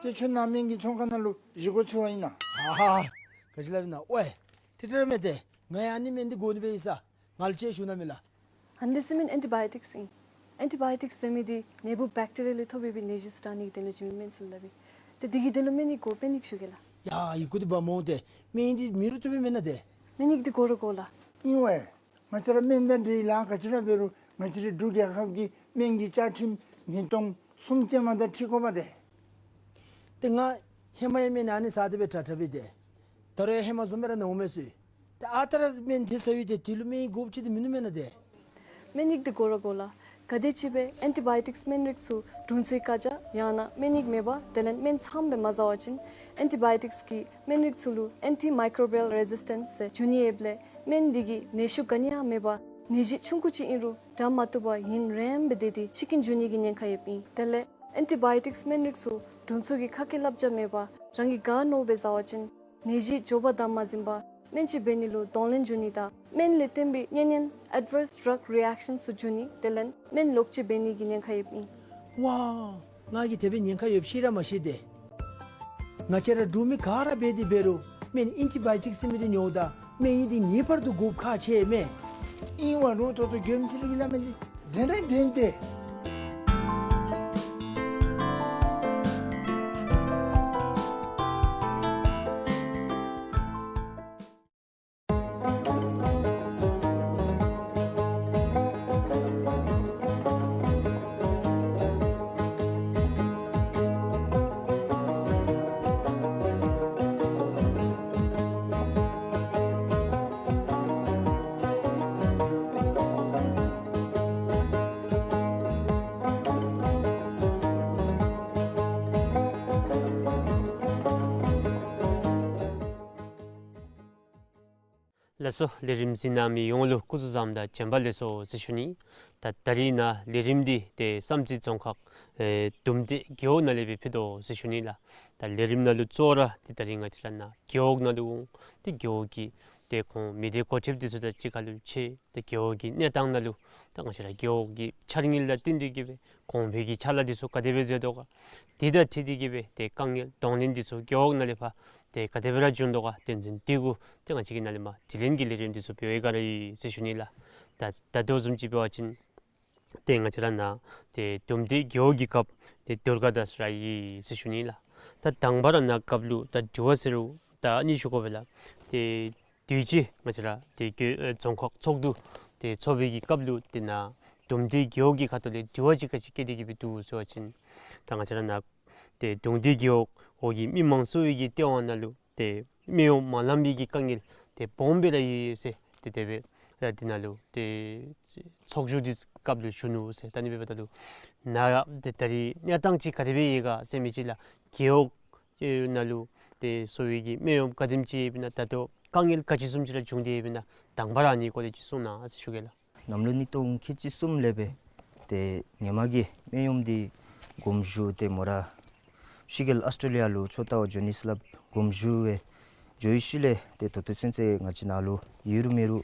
ཏེ་ཁྱོད་ནང་སྨན་གྱི་ཚོང་ཁང་ནང་ལུ་བཞེས་སྒོ་འཚོལ་བར་ཨིན་ན། ཧ་ཧ། ག་ཅི་སླབ་ཨིན་ན། ཝའི། ཏེ་ཏེ་ར་མེན་ཏེ། ང་ཡང་ཨ་ནི་སྨན་འདི་དགོ་ནི་སྦེ་ཡོད་ས། ང་ལུ་ཅིག་ཞུ་གནང་མས་ལགས། ཨ་ནི་འདི་ཟེར་མི་ཨེན་ཊི་བཱ་ཡོ་ཊིཀསི་ཨིན། ཨེན་ཊི་བཱ་ཡོ་ཊིཀསི་ཟེར་མི་འདི་ནད་འབུཔ་བེཀ་ཊི་རི་ཡ་ལས་ཐོབ་པའི་ནད་གཞི་ཚུ་དྲག་ནི་གི་དོན་ལུ་བྱིན་མི་སྨན་ཚུ་ལུ་སླབ་ཨིན། ཏེ་འདི་གི་དོན་ལུ་སྨན་ནི་དགོ་པས་ནི་ཞུ་གེ་ལགས། ཡ། ཡི་གུ་འདི་འབག་འོང་ཏེ། སྨན་འདི་མེད་རུང་བཏུབ་པས་མེན་ན་ཏེ། སྨན་ནི་འདི་དགོ་ར་དགོ་ལགས། ཨིན་ཝའི། ང་བཅས་ར་སྨན་དང་འབྲེལ་ལཱ་ག་ཅི་ར་འབད་རུང་ང་བཅས་རའི་འབྲུག་རྒྱལ་ཁབ་ཀྱི་སྨན་གྱི་བཅའ་ཁྲིམས་ཉིས་སྟོང་གསུམ་ཅན་མ་དང་འཁྲིལ་དགོ་པས་ཏེ། ཏེ་ང་ཧེ་མ་ཡང་སྨན་ཨ་ནི་ཟ་སྟེ་སྦེ་དྲག་དྲག་སྦེ་ཏེ། ད་རུང་ཡང་ཧེ་མ་བཟུམ་སྦེ་ར་ན་འོང་མས་ཟེར། ཏེ་ཨ་རྟག་ར་སྨན་དེ་ཟ་ཡི་ཏེ་དེ་ལུ་སྨན་དགོཔ་ཅིག་འདི་མིན་ནུག་མེན་ན་ཏེ། སྨན་ནི་འདི་དགོ་ར་དགོ་ལགས། ག་དེམ་ཅིག་སྦེ་ཨེན་ཊི་བཱ་ཡོ་ཊིཀསི་སྨན་རིགས་ཚུ་དྲུང་འཚོའི་བཀའ་རྒྱ་ཡང་ན་སྨན་ནི་མེད་པར་དེ་ལས་སྨན་ཚངམ་སྦེ་མ་ཟ་བ་ཅིན་ཨེན་ཊི་བཱ་ཡོ་ཊིཀསི་གི་སྨན་རིགས་ཚུ་ལུ་ཨེན་ཊི་མའི་ཀོ་རོ་བཱལ་རེ་ཟིས་ཊེནསི་ཟེར་འབྱུང་ནི་ཡོདཔ་ལས་སྨན་འདི་གིས་ནད་གཞི་ག་ནི་ཡང་མེད་པར་ནད་གཞི་ཆུང་ཀུ་ཅིག་ཨིན་རུང་དྲག་མ་བཏུབ་པར་ཡུན་རིངམོ་སྦེ་སྡོད་དེ་འཆི་རྐྱེན་འབྱུང་ནི་གི་ཉེན་ཁ་ཡོདཔ་ཨིན། དེ་ལས་ཨེན་ཊི་བཱ་ཡོ་ཊིཀསི་སྨན་རིགས་ཚུ་དྲུང་འཚོ་གི་ཁ་སྐད་བསླབ་བྱ་མེད་པར་རང་གིས་དགའ་མནོ་སྦེ་ཟ་བ་ཅིན་ནད་གཞི་མགྱོགས་པར་དམ་མ་འཛིན་པར་སྨན་བཅོས་འབད་ནི་ལུ་གདོང་ལེན་འབྱུང་ནི་དང་སྨན་ལས་བརྟེན་པའི་གཉན་ཉེན་ཨེཌ་ཝརསི་ཌྲག་རི་ཨེཀ་ཤཱནསི་ཚུ་འབྱུང་ནི་དེ་ལས་སྨན་ལོག་སྤྱོད་འབད་ནི་གི་ཉེན་ཁ་ཡོདཔ་ཨིན། ཝའི། ང་གིས་དེ་སྦེ་ཉེན་ཁ་ཡོདཔ་ཤེས་ར་མ་ཤེས་ཏེ། ང་བཅས་ར་འབྲུག་མི་ག་ར་འབད་དེ་འབད་རུང་སྨན་ཨེན་ཊི་བཱ་ཡོ་ཊིཀསི་ཟེར་མི་འདི་ཉོཝ་ད་སྨན་ཡིག་འདི་ངེས་པར་དུ་དགོཔ་ཁག་ཆེ་མས། ཨིན་ཝའི་རུང་ད་ལྟོ་མགྱོནམ་ཅིག་ལས་གི་སླབ་མི་འདི་བདེན་ར་བདེན་ཏེ། ལགས་སོ། ལས་རིམ་གཟིགས་གནང་མི་ཡོངས་ལུ་སྐུ་གཟུགས་བཟང་དང་བྱོན་པ་ལེགས་སོ་ཟེར་ཞུ་ནི། ད་ད་རིས་ནཱ་ལས་རིམ་འདི་ཏེ་བསམ་རྩེ་རྫོང་ཁག་ཨེ་དུམ་སྡེ་རྒེད་འོག་ནང་ལས་སྦེ་ཕུལ་དོ་ཟེར་ཞུ་ནི་ལགས། ད་ལས་རིམ་ནང་ལུ་གཙོ་བོ་ར་ཏེ་ད་རིས་ང་བཅས་ར་ནཱ་རྒེད་འོག་ནང་ལུ་འོང་། ཏེ་རྒེད་འོག་གི་ཏེ་ཁོང་མི་སྡེ་འགོ་ཁྲིདཔ་འདི་ཚུ་དང་གཅིག་ཁར་ལུ་ཕྱད། ཏེ་རྒེད་འོག་གི་གནས་སྟངས་ནང་ལུ་ད་ང་བཅས་ར་རྒེད་འོག་གི་འཆར་དངོས་ལུ་བསྟུན་ཏེ་གི་སྦེ་གོང་འཕེལ་གྱི་ཕྱག་ལཱ་འདི་ཚུ་ག་དེ་སྦེ་མཛད་དོ་ག། དེ་དང་འཁྲིལ་ཏེ་གི་སྦེ་ཏེ་དཀའ་ངལ་གདོང་ལེན་འདི་ཚུ་རྒེད་འོག་ནང་ལས་ཕར་ཏེ་ག་དེ་སྦེ་ར་བྱུང་དོ་ག། དོན་ཚན་འདི་གུ་ཏེ་ང་བཅས་ཀྱིས་ནཱ་ལས་མར་དྲི་ལན་གྱི་ལས་རིམ་འདི་ཚུ་འབད་བའི་སྒང་ར་ཡོད་ཟེར་ཞུ་ནི་ལགས། ད་ད་ལྟོ་བཟུམ་ཅིག་འབད་བ་ཅིན་ཏེ་ང་བཅས་ར་ནཱ་ཏེ་དུམ་སྡེ་རྒེད་འོག་གི་སྐབས་ཏེ་དུར་ཁ་དང་ཟེར་ར་ཡོད་ཟེར་ཞུ་ནི་ལགས། ད་དང་པ་ར་ནཱ་སྐབས་ལུ་ད་དྲི་བ་ཟེར་རུང་ད་ཨ་ནི་ཞུ་དགོ་པས་ལགས། ཏེ་དུས་ཅི་ང་བཅས་ར་ཏེ་རྒེད་ཨེ་རྫོང་ཁག་ཚོགས་འདུ་ཏེ་ཚོགས་པའི་གི་སྐབས་ལུ་ཏེ་ནཱ་དུམ་སྡེ་རྒེད་འོག་གི་ཁ་ཐུག་ལས་དྲི་བ་ཅིག་ག་ཅི་བཀོད་དེ་གི་སྦེ་འདུག་ཟེར་བ་ཅིན་ད་ང་བཅས་ར་ནཱ་ཏེ་དུམ་སྡེ་རྒེད་འོག་འོག་གི་མི་མང་གསོ་བའི་གི་ལྟེ་བ་ནང་ལུ་ཏེ་སྨན་གཡོགམ་མ་ལང་པའི་གི་དཀའ་ངལ་ཏེ་སྦོམ་སྦེ་ར་ཡོད་ཟེར་ཏེ་དེ་སྦེ་ར་འདི་ནང་ལུ་ཏེ་ཚོགས་བཞུགས་འདི་སྐབས་ལུ་ཞུ་ནུག་ཟེར། ད་ཨ་ནི་འབདཝ་ད་ལུ་ནཱ་ཏེ་ད་རིས་གནས་སྟངས་ཅིག་ག་དེ་སྦེ་ཡོད་ག་ཟེར་མི་ཅིག་ལགས། རྒེད་འོག་ཨེ་ནང་ལུ་ཏེ་གསོ་བའི་གི་སྨན་གཡོགམ་ག་དེམ་ཅིག་ཡོདཔ་ཨིན་ན། ད་ལྟོ་དཀའ་ངལ་ག་ཅི་བཟུམ་ཅིག་ར་བྱུང་སྟེ་ཡོདཔ་ཨིན་ན། དང་པ་ར་ཨ་ནི་སྐོར་ལས་ཅིག་གསུང་གནང་ཟེར་ཞུ་གེ་ལགས། གནམ་ལོ་ཉིས་སྟོང་ཁལ་གཅིག་གསུམ་ལས་སྦེ་ཏེ་ཧེ་མ་གི་སྨན་གཡོགམ་འདི་དགོངས་ཞུ་ཏེ་མོ་ར་ཕྱི་རྒྱལ་ཨཱོས་ཊྲེ་ལི་ཡ་ལུ་ཆོས་ལྟ་བར་འགྱོ་ནི་ཟེར་སླབ་དགོངས་ཞུ་སྦེ་འགྱོ་བའི་ཤུལ་ལས་ཏེ་ད་ལྟོ་ཚུན་ཚོད་ང་བཅས་ནཱ་ལུ་ཡོད་རུང་མེད་རུང་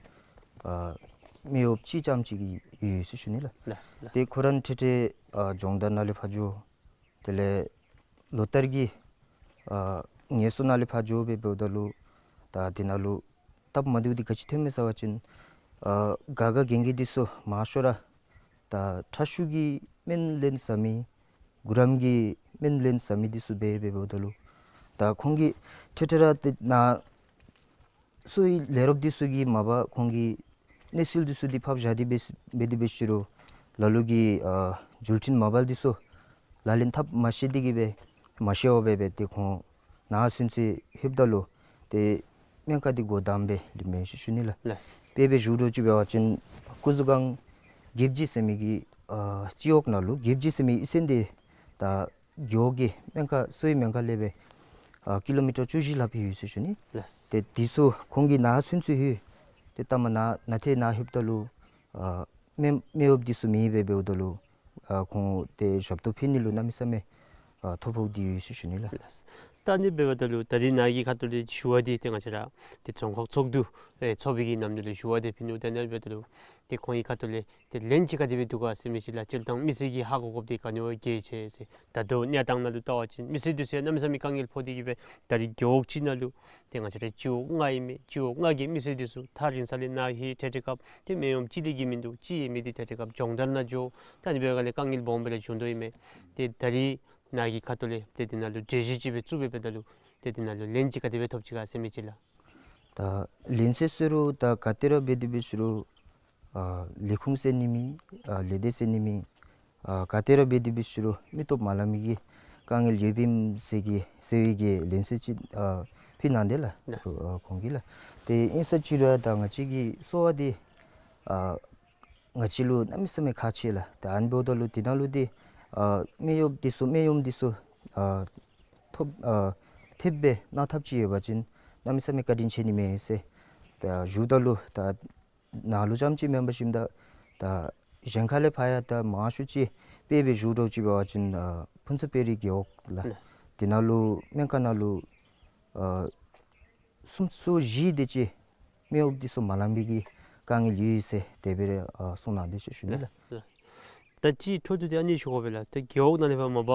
ཨ་སྨན་གཡོགཔ་གཅིག་རྐྱངམ་ཅིག་གི་ཡོད་ཟེར་ཞུ་ནི་ལགས། ལགས་ལགས། ཏེ་ཁོ་ར་འཕྲལ་འཕྲལ་ཨ་སྦྱོང་བརྡར་ནང་ལས་ཕར་འགྱོ། དེ་ལས་ལོ་ལྟར་གྱི་ཨ་ངལ་གསོ་ནང་ལས་ཕར་འགྱོ་སྦེ་འབདཝ་ད་ལུ་ ད་དེ་ནང་ལུ་སྟབས་མ་བདེཝ་འདི་ག་ཅི་ཐོནམ་མས་ཟེར་བ་ཅིན་ཨ་ག་ག་གན་གི་འདི་ཚུ་མང་ཤོས་ར་ད་ཁྲག་ཤུགས་ཀྱི་སྨན་ལེན་ཟ་མི་གུ་རམ་གྱི་སྨན་ལེན་ཟ་མི་འདི་ཚུ་འབད་འབདཝ་ད་ལུ་ད་ཁོང་གིས་ཐད་ཐད་ར་ཏེ་ནཱ་གསོ་བའི་ལས་རོགསཔ་འདི་ཚུ་གིས་མ་པ་ཁོང་གི་གནས་ཚུལ་འདི་ཚུ་འདི་ཕབ་བཞག་སྟེ་འབད་འབད་དེ་འབད་ཞུ་རུང་ལ་ལུ་གིས་ཨ་འགྱུར་འཕྲིན་མ་པ་འདི་ཚུ་ལག་ལེན་འཐབ་མ་ཤེས་ཏེ་གིས་སྦེ་མ་ཤེས་པར་སྦེ་སྦེ་ཏེ་ཁོང་ནཱ་ཚུན་ཚོད་ལྷོདཔ་ད་ལུ་ཏེ་སྨན་ཁང་འདི་སྒོ་བསྡམས་སྦེ་ལུས་མས་ཞུ་ཞུ་ནི་ལགས། ལགས། དཔེ་སྦེ་ཞུ་དོ་ཅིག་འབད་བ་ཅིན་སྐུ་གཟུགས་སྒང་གེབ་ཇི་ཟེར་མི་གི་ཨ་སྤྱི་འོག་ནང་ལུ་གེབ་ཇི་ཟེར་མི་གཡུས་ཚན་འདི་ད་རྒེད་འོག་གི་སྨན་ཁང་གསོ་བའི་སྨན་ཁང་ལས་སྦེ་ཨ་ཀི་ལོ་མི་ཊར་བཅུ་བཞི་ལྷགཔ་ཡོད་ཟེར་ཞུ་ནི། ལགས། ཏེ་འདི་ཚུ་ཁོང་གིས་ནཱ་ཚུན་ཚོད་ལྷོད་ཏེ་ལྟ་མ་ནཱ་ནཱ་ཏེ་ནཱ་ལྷོདཔ་ད་ལུ་ཨ་སྨན་སྨན་གཡོགཔ་འདི་ཚུ་མེདཔ་སྦེ་འབདཝ་ད་ལུ་ཨ་ཁོང་ཏེ་ཞབས་ཏོག་ཕུལ་ནི་ལུ་གནམ་མེད་ས་མེད་ཨ་ཐོ་ཕོག་སྟེ་ཡོད་ཟེར་ཞུ་ནི་ལགས། ལགས། ད་ཨ་ནི་འབདཝ་ད་ལུ་ད་རིས་ནཱ་གི་ཁ་ཐུག་ལས་ཞུ་བ་འདི་ཏེ་ང་བཅས་ར་ཏེ་རྫོང་ཁག་ཚོགས་འདུ་ཨེ་ཚོགས་པའི་གི་ནམ་དུས་ལུ་ཞུ་བ་འདི་ཕུལ་ནུག། ད་ཨ་ནི་འབདཝ་ད་ལུ་ཏེ་ཁོང་གི་ཁ་ཐུག་ལས་ཏེ་ལན་ཅིག་ག་དེ་སྦེ་འདུག་ག་ཟེར་མི་ཅིག་ལགས། སྤྱིར་བཏང་མི་སེར་གྱིས་ཧ་གོ་དགོཔ་འདི་ག་ནི་བ་གལ་ཆེ་ཟེར། ད་ལྟོ་གནས་སྟངས་ནང་ལུ་བལྟ་བ་ཅིན་མི་སེར་འདི་ཚུ་ཡང་གནམ་མེད་ས་མེད་དཀའ་ངལ་ཕོག་སྟེ་གིས་སྦེ་ད་རིས་རྒེད་འོག་གཅིག་ནང་ལུ་ཏེ་ང་བཅས་ར་སྤྱི་འོག་ལྔ་ཨིན་མས། སྤྱི་འོག་ལྔ་གི་མི་སེར་འདི་ཚུ་ཐག་རིང་ས་ལས་ནཱ་ལྷོད་ཐད་ཐད་སྐབས་ཏེ་སྨན་གཡོགཔ་གཅིག་ལས་བརྒལ་མིན་འདུག། གཅིག་ཡོད་མི་འདི་ཐད་ཐད་སྐབས་སྦྱོང་བརྡར་ནང་འགྱོ། ད་ཨ་ནི་འབདཝ་ལས་དཀའ་ངལ་སྦོམ་སྦེ་ར་བྱུང་དོ་ཨིན་མས། ཏེ་ད་རིས་ནཱ་གི་ཁ་ཐུག་ལས་ཏེ་འདི་ནང་ལུ་གྲོས་གཞི་ཅིག་སྦེ་བཙུགས་སྦེ་འབདཝ་ད་ལུ་ཏེ་འདི་ནང་ལུ་ལན་ཅིག་ག་དེ་སྦེ་ཐོབ་ཅི་ག་ཟེར་མི་ཅིག་ལགས། ད་ལན་ཟེར་ཟེར་རུང་ད་ག་ཏེ་ར་འབད་དེ་འབད་ཞུ་རུང་ཨ་ལས་ཁུངས་ཟེར་ནི་མེད། ཨ་ལས་སྡེ་ཟེར་ནི་མེད། ཨ་ག་ཏེ་ར་འབད་དེ་འབད་ཞུ་རུང་མི་སྟོབས་མ་ལང་མི་གི་དཀའ་ངལ་ཡོདཔ་ཨིན་ཟེར་གི་ཟེར་བའི་གི་ལན་ཟེར་ཅིག་ཨ་ཕུལ་གནང་དེས་ལགས། ལགས། ཨ་ཁོང་གིས་ལགས། ཏེ་ཨིན་ས་ཅི་རུང་ད་ང་བཅས་ཀྱི་གསོ་བ་འདི་ཨ་ང་བཅས་ལུ་གནམ་མེད་ས་མེད་ཁག་ཆེ་ལགས། ད་ཨ་ནི་འབདཝ་ད་ལུ་འདི་ནང་ལུ་འདི་ཨ་སྨན་གཡོགཔ་འདི་ཚུ་སྨན་གཡོགཔ་འདི་ཚུ་ཨ་ཐོབ་ཨ་ཐེབས་སྦེ་གནང་ཐབས་ཅིག་ཡོད་པ་ཅིན་གནམ་མེད་ས་མེད་བཀའ་དྲིན་ཆེ་ནི་མས་ཟེར་ད་ཞུཝ་ད་ལུ་ད་ནཱ་ལུ་རྐྱངམ་ཅིག་མེན་པར་ཞིནམ་ད་ད་གཞན་ཁ་ལས་ཕར་ཡང་ད་མང་ཤོས་ཅིག་དཔེ་སྦེ་ཞུ་དོ་ཅིག་འབད་བ་ཅིན་ཨ་ཕུན་ཚོགས་དཔལ་རི་རྒེད་འོག་ལགས། ལགས། འདི་ནང་ལུ་སྨན་ཁང་ནང་ལུ་ཨ་སུམ་ཅུ་སོ་བཞི་དེ་ཅིག་སྨན་གཡོགཔ་འདི་ཚུ་མ་ལང་པའི་གི་དཀའ་ངལ་ཡོད་ཟེར་དེ་སྦེ་ར་ཨ་གསུངས་གནང་དེས་ཟེར་ཞུ་ནི་ལགས། ལགས། ལགས། ད་ཅི་འཕྲོ་མཐུད་དེ་ཨ་ནི་ཞུ་དགོ་པས་ལགས། ད་རྒེད་འོག་ནང་ལས་ཕར་མ་པ་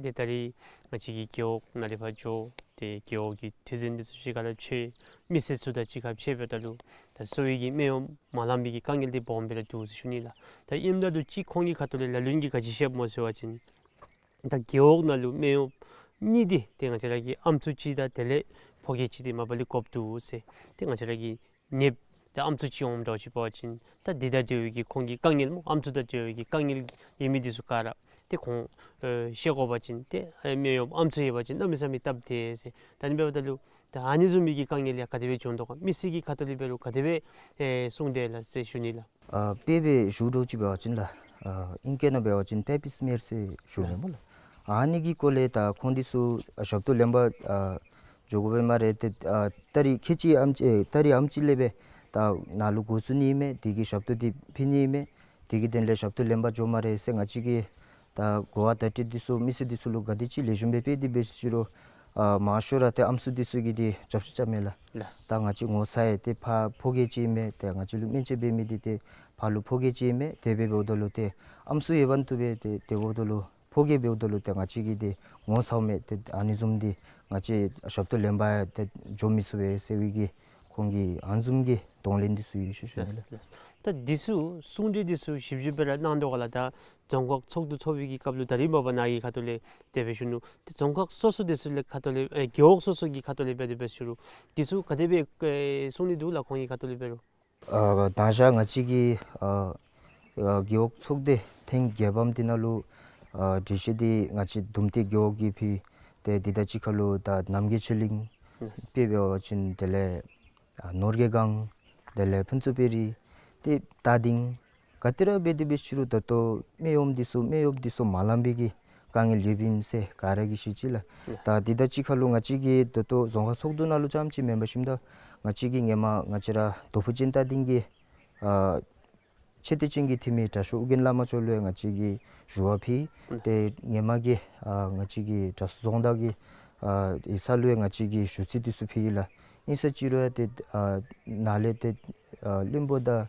ཏེ་ད་རིས་ང་བཅས་ཀྱི་རྒེད་འོག་ནང་ལས་ཕར་འགྱོ་སྟེ་རྒེད་འོག་གི་དུས་ཚོད་འདི་ཚུ་ཅིག་ཁ་ལས་ཕྱད་མི་སེར་ཚུ་དང་གཅིག་ཁར་ཕྱད་འབདཝ་ད་ལུ་ད་གསོ་བའི་གི་སྨན་གཡོགཔ་མ་ལང་པའི་གི་དཀའ་ངལ་འདི་སྦོམ་སྦེ་ར་འདུག་ཟེར་ཞུ་ནི་ལགས། ད་ཨིནམ་ད་ལུ་ཅིག་ཁོང་གི་ཁ་ཐུག་ལས་ལ་ལུ་གིས་ག་ཅི་བཤདཔ་སྨོ་ཟེར་བ་ཅིན་ད་རྒེད་འོག་ནང་ལུ་སྨན་གཡོགཔ་གཉིས་འདི་ཏེ་ང་བཅས་ར་གི་ཨམ་སྲུ་གཅིག་དང་དེ་ལས་ཕོ་སྐྱེས་གཅིག་འདི་མ་པ་ལས་དགོཔ་འདུག་ཟེར། ཏེ་ང་བཅས་ར་གི་ནདཔ་ད་ཨམ་སྲུ་གཅིག་འོངམ་འདྲཝ་ཅིག་འབད་བ་ཅིན་ད་འདི་དང་འབྲེལ་བའི་གི་ཁོང་གི་དཀའ་ངལ་སྨོ་ཨམ་སྲུ་དང་འབྲེལ་བའི་གི་དཀའ་ངལ་ཡོད་མི་འདི་ཚུ་ག་ར་ཏེ་ཁོང་ཨེ་བཤད་དགོ་པ་ཅིན་ཏེ་ཨེ་སྨན་གཡོགཔ་ཨམ་སྲུ་ཡོད་པ་ཅིན་གནམ་མེད་ས་མེད་སྟབས་བདེ་ཟེར། ད་ཨ་ནི་འབདཝ་ད་ལུ་ད་ཨ་ནི་བཟུམ་མའི་གི་དཀའ་ངལ་ཡང་ག་དེ་སྦེ་བྱུང་དོ་ག་མི་སེར་གྱི་ཁ་ཐུག་ལས་འབད་རུང་ག་དེ་སྦེ་ཨེ་གསུངས་དེས་ལགས་ཟེར་ཞུ་ནི་ལགས། ཨ་དཔེ་སྦེ་ཞུ་དོ་ཅིག་འབད་བ་ཅིན་ལགས། ཨ་ཨིང་སྐད་ནང་འབད་བ་ཅིན་པེ་པི་སི་མེར་ཟེར་ཞུ་ནི་སྨོ་ལགས། ཨ་ནི་གི་སྐོར་ལས་ད་ཁོང་འདི་ཚུ་ཨ་ཞབས་ཏོག་ལེན་པར་ཨ་འགྱོ་དགོ་པས་སྨ་རེ། ཏེ་ཨ་ད་རིས་ཁལ་གཅིག་ཨམ་ཅིག་ཨེ་ད་རིས་ཨམ་ཅིག་ལས་སྦེ་ད་ནཱ་ལུ་འགོ་བཙུགས་ནི་ཨིན་མས། དེ་གི་ཞབས་ཏོག་འདི་ཕུལ་ནི་ཨིན་མས། དེ་གི་དོན་ལས་ཞབས་ཏོག་ལེན་པར་འགྱོ་སྨ་རེ་ཟེར་ང་བཅས་ཀྱིས་ད་གོ་བ་བརྡ་སྤྲོད་འདི་ཚུ་མི་སེར་འདི་ཚུ་ལུ་ག་དེ་ཅིག་ལེགས་ཤོམ་སྦེ་སྤེལ་ཏེ་འབད་ཞུ་རུང་ཨ་མང་ཤོས་ར་ཏེ་ཨམ་སྲུ་འདི་ཚུ་གིས་འདི་རྒྱབ་སྐྱོར་རྐྱབ་མས་ལགས། ལགས། ད་ང་བཅས་ངོ་ཚ་ཡི་ཏེ་ཕར་ཕོ་སྐྱེས་ཅིག་ཨིན་མས། ཏེ་ང་བཅས་ལུ་སྨན་བཅོས་འབད་མི་འདི་ཏེ་ཕར་ལུ་ཕོ་སྐྱེས་ཅིག་ཨིན་མས། དེ་སྦེ་འབདཝ་ད་ལུ་ཏེ་ཨམ་སྲུ་ཡོདཔ་ད་ལུ་སྦེ་ཏེ་དེ་འབདཝ་ད་ལུ་ཕོ་སྐྱེས་འབདཝ་ད་ལུ་ཏེ་ང་བཅས་ཀྱིས་ཏེ་ངོ་ཚཝ་མས། ཏེ་ཨ་ནི་བཟུམ་འདི་ང་བཅས་ཞབས་ཏོག་ལེན་པར་ཡང་ཏེ་འགྱོ་མི་ཚུགས་པས་ཟེར་བའི་གི་ཁོང་གི་ཨ་ནི་བཟུམ་གྱི་གདོང་ལེན་འདི་ཚུ་ཡོད་ཟེར་ཞུ་ནི་ལགས། ལགས། ད་འདི་ཚུ་གསུང་གྲོས་འདི་ཚུ་ཞིབ་ཞིབ་སྦེ་ར་གནང་དོ་ག་ལགས། ད་རྫོང་ཁག་ཚོགས་འདུ་ཚོགས་པའི་གི་སྐབས་ལུ་ད་རིས་མ་པ་ནཱ་གི་ཁ་ཐུག་ལས་དེ་སྦེ་ཞུ་ནུག། ཏེ་རྫོང་ཁག་སོ་སོ་འདི་ཚུ་ལས་ཁ་ཐུག་ལས་ཨེ་རྒེད་འོག་སོ་སོ་གི་ཁ་ཐུག་ལས་འབད་དེ་འབད་ཞུ་རུང་འདི་ཚུ་ག་དེ་སྦེ་ཨེ་གསུང་ནི་འདུག་ལགས། ཁོང་གི་ཁ་ཐུག་ལས་འབད་རུང་། ཨ་ད་ཞག་ང་བཅས་ཀྱི་ཨ་ཨ་རྒེད་འོག་ཚོགས་སྡེ་ཐེངས་བརྒྱད་པམ་འདི་ནང་ལུ་ཨ་གྲོས་གཞི་འདི་ང་བཅས་དུམ་སྟེ་རྒེད་འོག་གི་ཕུལ། ཏེ་འདི་དང་གཅིག་ཁར་ལུ་ད་རྣམ་རྒྱལ་ཆོས་གླིང་དཔེ་འབད་བ་ཅིན་དེ་ལས་ཨ་ནོར་རྒྱས་སྒང་དེ་ལས་ཕུན་ཚོགས་དཔལ་རི་ཏེ་རྟ་སྡིང་ག་ཏེ་ར་འབད་དེ་འབད་ཞུ་རུང་ད་ལྟོ་སྨན་གཡོགཔ་འདི་ཚུ་སྨན་གཡོགཔ་འདི་ཚུ་མ་ལང་པའི་གི་དཀའ་ངལ་ཡོདཔ་ཨིན་ཟེར་ག་ར་གིས་ཤེས་ཅི་ལགས། ལགས། ད་འདི་དང་གཅིག་ཁར་ལུ་ང་བཅས་ཀྱི་ད་ལྟོ་རྫོང་ཁག་ཚོགས་འདུ་ནང་ལུ་རྐྱངམ་ཅིག་མེན་པར་ཞིནམ་ད་ང་བཅས་ཀྱིས་སྔོན་མ་ང་བཅས་ར་རྡོ་ཕུ་ཅན་རྟ་སྡིང་གི་ཨ་ཆེ་བསྟོད་ཅན་གྱི་འཐུས་མི་དྲག་ཤོས་ཨོ་རྒྱན་བླ་མ་མཆོག་ལུ་ཡང་ང་བཅས་ཀྱིས་ཞུ་བ་ཕུལ། ལགས། ཏེ་སྔོན་མ་གི་ཨ་ང་བཅས་ཀྱི་དྲག་ཤོས་རྫོང་བདག་གི་ཨ་ཡིག་ཚང་ལུ་ཡང་ང་བཅས་ཀྱིས་ཞུ་ཚིག་འདི་ཚུ་ཕུལ་ཡི་ལགས། ཨིན་ས་ཅི་རུང་ཡང་ཏེ་ཨ་ནཱ་ལས་ཏེ་ཨ་བློན་པོ་དང་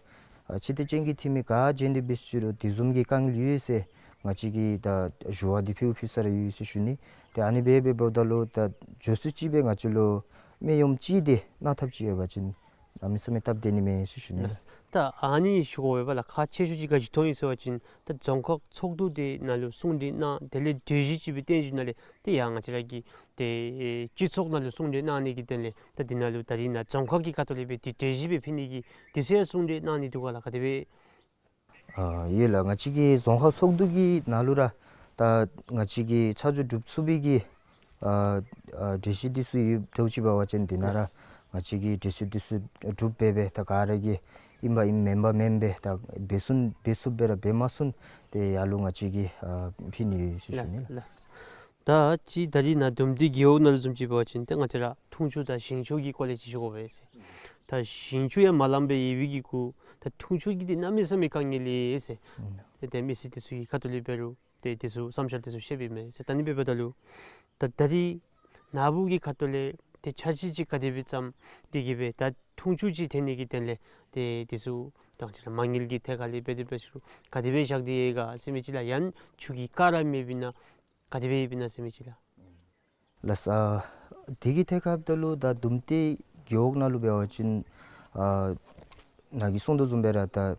ཨ་ཆེ་བསྟོད་ཅན་གྱི་འཐུས་མི་ག་བྱོན་ཏེ་འབད་ཞུ་རུང་དེ་བཟུམ་གྱི་དཀའ་ངལ་ཡོད་ཟེར་ང་བཅས་ཀྱིས་ད་ཞུ་བ་འདི་ཕུལ་ཕུལ་ས་ར་ཡོད་ཟེར་ཞུ་ནི། ཏེ་ཨ་ནི་སྦེ་འབད་འབདཝ་ད་ལུ་ད་མགྱོགས་སུ་ཅིག་སྦེ་ང་བཅས་ལུ་ སྨན་གཡོགམོ་ཅིག་འདི་གནང་ཐབས་ཅིག་ཡོད་པ་ཅིན་གནམ་མེད་ས་མེད་སྟབས་བདེ་ནི་མས་ཟེར་ཞུ་ནི་ལགས། ད་ཨ་ནི་ཞུ་དགོ་པས་ལགས། ཁག་ཆེ་ཤོས་ཅིག་ག་ཅི་མཐོང་ཡི་ཟེར་བ་ཅིན་ད་རྫོང་ཁག་ཚོགས་འདུ་འདི་ནང་ལུ་གསུང་གྲོས་གནང་། དེ་ལས་གྲོས་གཞི་ཅིག་སྦེ་བཏོན་ཞིནམ་ལས་ཏེ་ཡང་ང་བཅས་ར་གི་ཏེ་སྤྱི་ཚོགས་ནང་ལུ་གསུང་གྲོས་གནང་ནི་གི་དོན་ལས་ད་འདི་ནང་ལུ་ད་རིས་ནཱ་རྫོང་ཁག་གི་ཁ་ཐུག་ལས་སྦེ་ཏེ་གྲོས་གཞི་སྦེ་ཕུལ་ནི་གི་དེ་ཚུ་ཡང་གསུང་གྲོས་གནང་ནི་འདུག་ག་ལགས། ག་དེ་སྦེ། ཨ་ཡོད་ལགས། ང་བཅས་ཀྱི་རྫོང་ཁག་ཚོགས་འདུ་གི་ནང་ལུ་ར་ད་ང་བཅས་ཀྱིས་ཆ་འཇོག་གྲུབ་ཚུགས་པའི་གི་ཨ་ཨ་གྲོས་གཞི་འདི་ཚུ་ཡོད་འདྲཝ་ཅིག་འབད་བ་ཅིན་འདི་ནང་ར་ལགས། ང་བཅས་ཀྱིས་གྲོས་གཞི་འདི་ཚུ་གྲུབ་འབད་སྦེ་ད་ག་ར་གིས་ཨིན་པ་ཨིན་མེན་པ་མེན་པར་ད་འབད་ཚུགས་འབད་ཚུགསཔ་སྦེ་ར་འབད་མ་ཚུགས་ཏེ་ཡར་ལུ་ང་བཅས་ཀྱིས་ཨ་ཕུལ་ནི་ཡོད་ཟེར་ཞུ་ནི་ལགས། ལགས། ད་ཅི་ད་རིས་ནཱ་འདུམ་འདི་རྒེད་འོག་ནང་ལུ་བཟུམ་ཅིག་འབད་བ་ཅིན་ཏེ་ང་བཅས་ར་འཐུང་ཆུ་དང་ཞིང་ཆུ་གི་སྐོར་ལས་ཅིག་ཞུ་དགོ་པས་ཟེར། ད་ཞིང་ཆུ་ཡང་མ་ལངམ་སྦེ་ཡོད་པའི་གི་གུ་ད་འཐུང་ཆུ་གི་འདི་གནམ་མེད་ས་མེད་དཀའ་ངལ་ཡོད་ཟེར། ཨུམ། ཏེ་ཏེ་མི་སེར་འདི་ཚུ་གི་ཁ་ཐུག་ལས་འབད་རུང་ཏེ་འདི་ཚུ་བསམ་འཆར་འདི་ཚུ་བཤད་པའི་མས་ཟེར། ད་ནི་འབདཝ་ད་ལུ་ད་ད་རིས་ནཱ་བུ་གི་ཁ་ཐུག་ལས་ཏེ་འཆར་གཞི་ཅིག་ག་དེ་སྦེ་བརྩམས་ཏེ་གིས་སྦེ་ད་འཐུང་ཆུ་ཅིག་ཐོན་ནི་གི་དོན་ལས་ཏེ་འདི་ཚུ་ད་ང་བཅས་ར་མ་དངུལ་གྱི་ཐད་ཁར་ལས་འབད་དེ་འབད་ཞུ་རུང་ག་དེ་སྦེ་བཞག་སྟེ་ཡོད་ག་ཟེར་མི་ཅིག་ལགས། ཡང་ཆུ་གི་རྐ་ར་མེད་པས་ན་ག་དེ་སྦེ་ཡོདཔ་ཨིན་ན་ཟེར་མི་ཅིག་ལགས། ལགས། ཨ་དེ་གི་ཐད་ཁར་འབདཝ་ད་ལུ་ད་འདུམ་འདི་རྒེད་འོག་ནང་ལུ་འབད་བ་ཅིན་ཨ་ནཱ་གིས་གསུང་དོ་བཟུམ་སྦེ་ར་ད་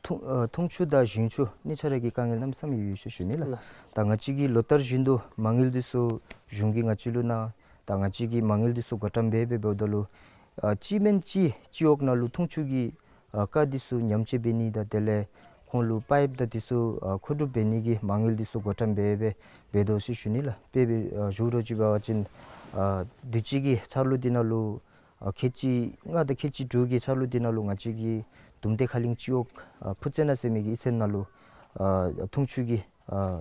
འཐུང་ཨ་འཐུང་ཆུ་དང་ཞིང་ཆུ་གཉིས་ཆ་ར་གི་དཀའ་ངལ་གནམ་མེད་ས་མེད་ཡོད་ཟེར་ཞུ་ནི་ལགས། ལགས། ད་ང་བཅས་ཀྱིས་ལོ་ལྟར་བཞིན་དུ་མ་དངུལ་འདི་ཚུ་གཞུང་གིས་ང་བཅས་ལུ་གནང་། ད་ང་བཅས་ཀྱིས་མ་དངུལ་འདི་ཚུ་བགོ་བཀྲམ་འབད་འབད་འབདཝ་ད་ལུ་ཨ་གཅིག་མེན་གཅིག་སྤྱི་འོག་ནང་ལུ་འཐུང་ཆུ་གི་ཨ་རྐ་འདི་ཚུ་ཉམས་བཅོས་འབད་ནི་དང་དེ་ལས་ཁོང་ལུ་པའིཔ་དང་འདི་ཚུ་ཨ་མཁོ་སྒྲུབ་འབད་ནི་གི་མ་དངུལ་འདི་ཚུ་བགོ་བཀྲམ་འབད་འབད་འབད་དོ་ཟེར་ཞུ་ནི་ལགས། དཔེ་འབད་ཨ་ཞུ་རུང་ཅིག་འབད་བ་ཅིན་ཨ་དུས་ཅི་གི་འཆར་ལོ་འདི་ནང་ལུ་ཨ་ཁལ་གཅིག་ལྔ་དང་ཁལ་གཅིག་དྲུག་གི་འཆར་ལོ་འདི་ནང་ལུ་ང་བཅས་ཀྱི་འདུམ་འདི་ཁ་གླིང་སྤྱི་འོག་ཨ་ཕུ་རྩེ་ན་ཟེར་མི་གི་ཡིག་ཚང་ནང་ལུ་ཨ་འཐུང་ཆུ་གི་ཨ་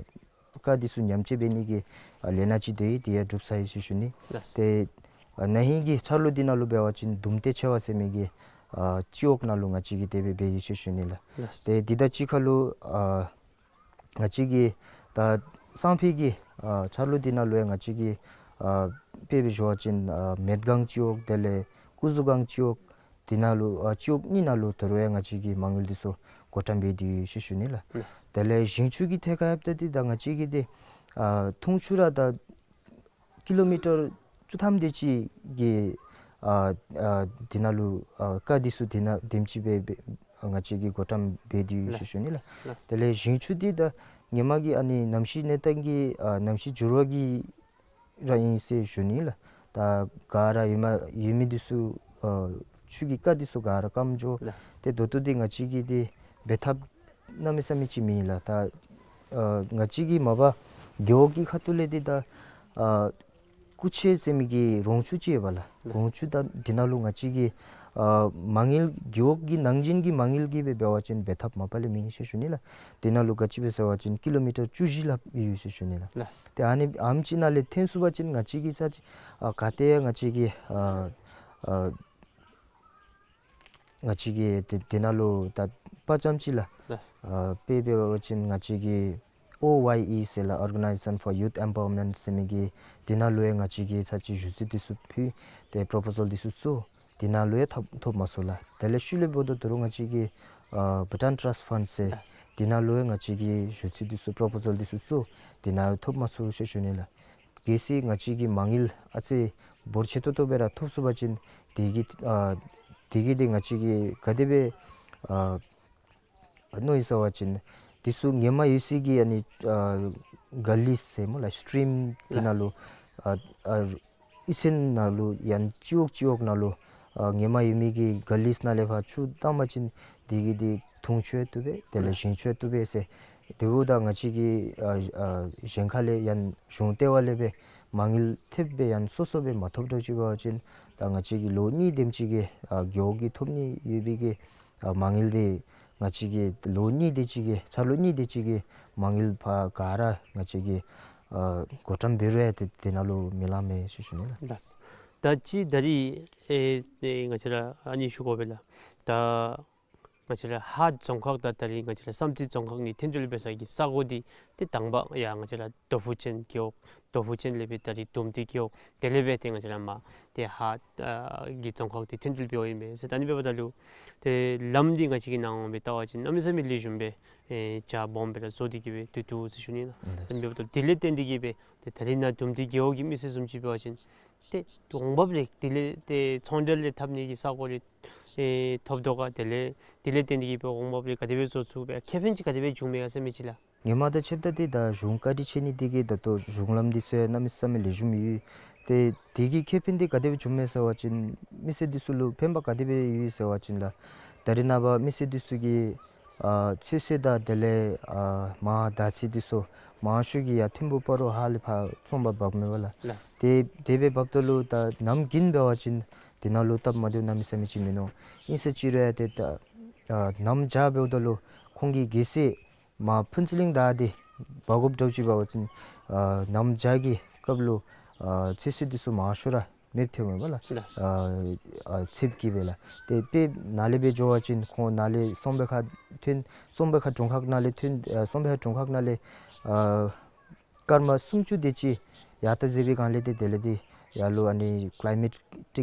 རྐ་འདི་ཚུ་ཉམས་བཅོས་འབད་ནི་གི་ཨ་ལས་སྣ་ཅིག་དེ་དེ་ཡང་གྲུབ་ཚར་ཡི་ཟེར་ཞུ་ནི། ལགས། ཏེ་ཨ་ན་ཧིང་གི་འཆར་ལོ་འདི་ནང་ལུ་འབད་བ་ཅིན་འདུམ་འདི་ཆེ་བ་ཟེར་མི་གི་ཨ་སྤྱི་འོག་ནང་ལུ་ང་བཅས་ཀྱིས་དེ་སྦེ་འབད་ཡི་ཟེར་ཞུ་ནི་ལགས། ལགས། ཏེ་འདི་དང་གཅིག་ཁར་ལུ་ཨ་ང་བཅས་ཀྱི་ད་སང་ཕོད་ཀྱི་ཨ་འཆར་ལོ་འདི་ནང་ལུ་ཡང་ང་བཅས་ཀྱི་ཨ་དཔེ་འབད་ཞུ་བ་ཅིན་ཨ་མེད་སྒང་སྤྱི་འོག་དེ་ལས་ཀུ་ཟུ་སྒང་སྤྱི་འོག་འདི་ནང་ལུ་ཨ་སྤྱི་འོག་གཉིས་ནང་ལུ་ད་རུང་ཡང་ང་བཅས་ཀྱིས་མ་དངུལ་འདི་ཚུ་བགོ་བཀྲམ་འབད་དེ་ཡོད་ཟེར་ཞུ་ནི་ལགས། ལགས། དེ་ལས་ཞིང་ཆུ་གི་ཐད་ཁར་འབདཝ་ད་འདི་ད་ང་བཅས་ཀྱི་འདི་ཨ་འཐུང་ཆུ་ར་ད་ཀི་ལོ་མི་ཊར་བཅུ་ཐམ་དེ་ཅིག་གི་ཨ་ཨ་འདི་ནང་ལུ་ཨ་རྐ་འདི་ཚུ་འདི་ནང་དེམ་ཅིག་སྦེ་སྦེ་ང་བཅས་ཀྱིས་བགོ་བཀྲམ་འབད་དེ་ཡོད་ཟེར་ཞུ་ནི་ལགས། ལགས། དེ་ལས་ཞིང་ཆུ་འདི་ད་ཧེ་མ་གི་ཨ་ནི་གནམ་གཤིས་གནས་སྟངས་ཀྱི་ཨ་གནམ་གཤིས་འགྱུར་བ་གིས་ར་ཨིན་ཟེར་ཞུ་ནི་ལགས། ད་ག་ར་ཡོད་མ་ཡོད་མི་འདི་ཚུ་ཨ་ཆུ་གི་རྐ་འདི་ཚུ་ག་ར་སྐམ་འགྱོ། ལགས། ཏེ་ད་ལྟོ་འདི་ང་བཅས་ཀྱི་འདི་འབད་ཐབས་གནམ་མེད་ས་མེད་ཅིག་མེད་ལགས། ད་ཨ་ང་བཅས་ཀྱི་མ་པ་རྒེད་འོག་གི་ཁ་ཐུག་ལས་འདི་ད་ཨ་ཀུ་ཆེ་ཟེར་མི་གི་རོང་ཆུ་ཅིག་ཡོད་པ་ལགས། ལགས། རོང་ཆུ་ད་འདི་ནང་ལུ་ང་བཅས་ཀྱི་ཨ་མ་དངུལ་རྒེད་འོག་གི་ནང་བཞིན་གྱི་མ་དངུལ་གྱིས་སྦེ་འབད་བ་ཅིན་འབད་ཐབས་མ་པ་ལས་མེད་ཟེར་ཞུ་ནི་ལགས། འདི་ནང་ལུ་ག་ཅི་སྦེ་ཟེར་བ་ཅིན་ཀི་ལོ་མི་ཊར་བཅུ་བཞི་ལྷག་ཡོད་ཟེར་ཞུ་ནི་ལགས། ལགས། ཏེ་ཨ་ནི་ཨ་ནེམ་ཅིག་ནང་ལས་ཐོན་ཚུགས་པ་ཅིན་ང་བཅས་ཀྱིས་ཚར་ཅིག་ཨ་ག་ཏེ་ཡང་ང་བཅས་ཀྱི་ཨ་ཨ་ང་བཅས་ཀྱིས་འདི་འདི་ནང་ལུ་ད་དཔའ་བཅམ་ཅིག་ལགས། ལགས། ཨ་དཔེ་འབད་བ་ཅིན་ང་བཅས་ཀྱི་ཨོ་ཝའི་ཨི་ཟེར་ལགས། Organization for Youth Empowerment ཟེར་མི་གི་འདི་ནང་ལུ་ཡང་ང་བཅས་ཀྱིས་ཚར་ཅིག་ཞུ་ཚིག་འདི་ཚུ་ཕུལ་ཏེ་པོརོ་པོ་ཟཱལ་འདི་ཚུ་བཙུགས། འདི་ནང་ལུ་ཡང་ཐོབ་ཐོབ་མ་ཚུགས་ལགས། དེ་ལས་ཤུལ་ལས་འབདཝ་ད་ད་རུང་ང་བཅས་ཀྱི་ཨ་བྷུ་ཊཱན་ཊརསཊ་ཕཱནཌ་ཟེར། ལགས། འདི་ནང་ལུ་ཡང་ང་བཅས་ཀྱིས་ཞུ་ཚིག་འདི་ཚུ་པོརོ་པོ་ཟཱལ་འདི་ཚུ་བཙུགས། འདི་ནང་ཐོབ་མ་ཚུགས་ཟེར་ཞུ་ནི་ལགས། གལ་སྲིད་ང་བཅས་ཀྱི་མ་དངུལ་ཨ་ཙི་འབོར་ཆེ་ཏོག་ཏོ་སྦེ་ར་ཐོབ་ཚུགས་པ་ཅིན་དེ་གིས་ཨ་དེ་གིས་འདི་ང་བཅས་ཀྱིས་ག་དེ་སྦེ་ཨ་མནོ་ཡི་ཟེར་བ་ཅིན་འདི་ཚུ་ཧེ་མ་ཡོད་སའི་གི་ཨ་ནི་ཨ་ག་ལི་ཟེར་སྨོ་ལགས། སི་ཊིམ་འདི་ནང་ལུ་ཨ་ཨ་གཡུས་ཚན་ནང་ལུ་ཡང་སྤྱི་འོག་སྤྱི་འོག་ནང་ལུ་ཨ་ཧེ་མ་ཡོད་མི་གི་ག་ལི་ནང་ལས་ཕར་ཆུ་བཏང་པ་ཅིན་དེ་གིས་འདི་འཐུང་ཆུ་ཡང་བཏུབ་པས། དེ་ལས་ཞིང་ཆུ་ཡང་བཏུབ་པས་ཟེར། དེ་འབདཝ་ད་ང་བཅས་ཀྱི་ཨ་ཨ་གཞན་ཁ་ལས་ཡང་གཞུང་ལྟེ་བ་ལས་སྦེ་མ་དངུལ་ཐེབས་སྦེ་ཡང་སོ་སོ་སྦེ་མ་ཐོབ་འདྲཝ་ཅིག་འབད་བ་ཅིན་ད་ང་བཅས་ཀྱིས་ལོ་གཉིས་དེམ་ཅིག་གི་ཨ་རྒེད་འོག་གིས་ཐོབ་ནི་ཡོད་པའི་གི་ཨ་མ་དངུལ་འདི་ང་བཅས་ཀྱིས་ལོ་གཉིས་དེ་ཅིག་གི་འཆར་ལོ་གཉིས་དེ་ཅིག་གི་མ་དངུལ་ཕར་ག་ར་ང་བཅས་ཀྱིས་ཨ་བགོ་བཀྲམ་འབད་རུང་ཡང་དེ་དེ་ནང་ལུ་མི་ལང་མས་ཟེར་ཞུ་ནི་ལགས། ལགས། ད་ཅི་ད་རིས་ཨེ་ཨེ་ང་བཅས་ར་ཨ་ནི་ཞུ་དགོ་པས་ལགས། ད་ང་བཅས་ར་ཧཱ་རྫོང་ཁག་དང་ད་རིས་ང་བཅས་ར་བསམ་རྩེ་རྫོང་ཁག་གཉིས་འཐེན་འཁྱོལ་འབད་ས་གི་ས་གོ་འདི་ཏེ་དང་པ་ཡར་ང་བཅས་ར་རྡོ་ཕུ་ཅན་རྒེད་འོག། རྡོ་ཕུ་ཅན་ལས་སྦེ་ད་རིས་འདུམ་འདི་རྒེད་འོག། དེ་ལས་སྦེ་ཏེ་ང་བཅས་ར་མར་ཏེ་ཧཱ་ཨ་གི་རྫོང་ཁག་འདི་འཐེན་འཁྱོལ་འབདཝ་ཨིན་མས་ཟེར། ད་ཨ་ནི་འབདཝ་ད་ལུ་ཏེ་ལམ་འདི་ང་བཅས་ཀྱིས་ནཱ་འོང་སྦེ་བལྟ་བ་ཅིན་གནམ་མེད་ས་མེད་ལེགས་ཤོམ་སྦེ་ཨེ་རྒྱ་སྦོམ་སྦེ་ར་བཟོ་སྟེ་གིས་སྦེ་སྡོད་དོ་ཟེར་ཞུ་ནི་ལགས། ཨ་ནི་འབདཝ་ད་དེ་ལས་བརྟེན་ཏེ་གིས་སྦེ་ཏེ་ད་རིས་ནཱ་འདུམ་འདི་རྒེད་འོག་གི་མི་སེར་བཟུམ་ཅིག་འབད་བ་ཅིན་ ཏེ་འོང་འབབ་རེ་དེ་ལས་ཏེ་ཚོང་འབྲེལ་རེ་འཐབ་ནི་གི་ས་གོ་རེ་ཨེ་ཐོབ་དོ་ག། དེ་ལས་དེ་ལས་བརྟེན་ཏེ་གི་སྦེ་འོང་འབབ་རེ་ག་དེ་སྦེ་བཟོ་ཚུགས་པས། ཁེ་ཕན་ཅིག་ག་དེ་སྦེ་བྱུང་མས་ག་ཟེར་མི་ཅིག་ལགས། ངོ་མ་ད་ཕྱདཔ་ད་ཏེ་ད་གཞུང་བཀའ་དྲིན་ཆེ་ནི་དེ་གིས་ད་ལྟོ་གཞུང་ལམ་འདི་ཚུ་ཡང་གནམ་མེད་ས་མེད་ལེགས་ཤོམ་ཡོད། ཏེ་དེ་གི་ཁེ་ཕན་འདི་ག་དེ་སྦེ་བྱུང་མས་ཟེར་བ་ཅིན་མི་སེར་འདི་ཚུ་ལུ་ཕན་པ་ག་དེ་སྦེ་ཡོད་ཟེར་བ་ཅིན་ལགས། ད་རེས་ནངས་པ་མི་སེར་འདི་ཚུ་གིས་ཨ་ཚོད་བསྲེ་དང་དེ་ལས་ཨ་མར་དར་ཚི་འདི་ཚུ་མང་ཤོས་ཀྱིས་ཡར་ཐིམ་ཕུག་སྤ་རོ་ཧཱ་ལས་ཕར་ཚོང་པར་འབག་མས་པ་ལགས། ལགས། ཏེ་དེ་སྦེ་འབགཔ་ད་ལུ་ད་གནམ་དགུན་འབད་བ་ཅིན་དེ་ནང་ལུ་སྟབས་མ་བདེཝ་གནམ་མེད་ས་མེད་ཅིག་མིན་ནུག། ཨིན་ཟེར་ཅི་རུང་ཡང་ཏེ་ད་ཨ་གནམ་བྱཱར་འབདཝ་ད་ལུ་ཁོང་གིས་གལ་སྲིད་མར་ཕུན་ཚོགས་གླིང་དར་ཏེ་འབག་དགོཔ་འདྲཝ་ཅིག་འབད་བ་ཅིན་ཨ་གནམ་བྱཱར་གྱི་སྐབས་ལུ་ཨ་ཚོད་བསྲེ་འདི་ཚུ་མང་ཤོས་ར་མེདཔ་ཐལ་མས་པ་ལགས། ལགས། ཨ་ཨ་ཚདཔ་གིས་སྦེ་ལགས། ཏེ་དཔེ་ནཱ་ལས་སྦེ་འགྱོ་བ་ཅིན་ཁོང་ནཱ་ལས་གསང་སྦས་ཁ་ཐོན་གསང་སྦས་ཁ་དྲུང་ཁག་ནང་ལས་ཐོན་ཨ་གསང་སྦས་ཁ་དྲུང་ཁག་ནང་ལས་ཨ་སྐར་མ་སུམ་ཅུ་དེ་ཅིག་ཡར་ལྟ་མཛད་པའི་སྒང་ལས་ཏེ་དེ་ལས་ཏེ་ཡར་ལུ་ཨ་ནི་ཀ་ལའི་མེཊ་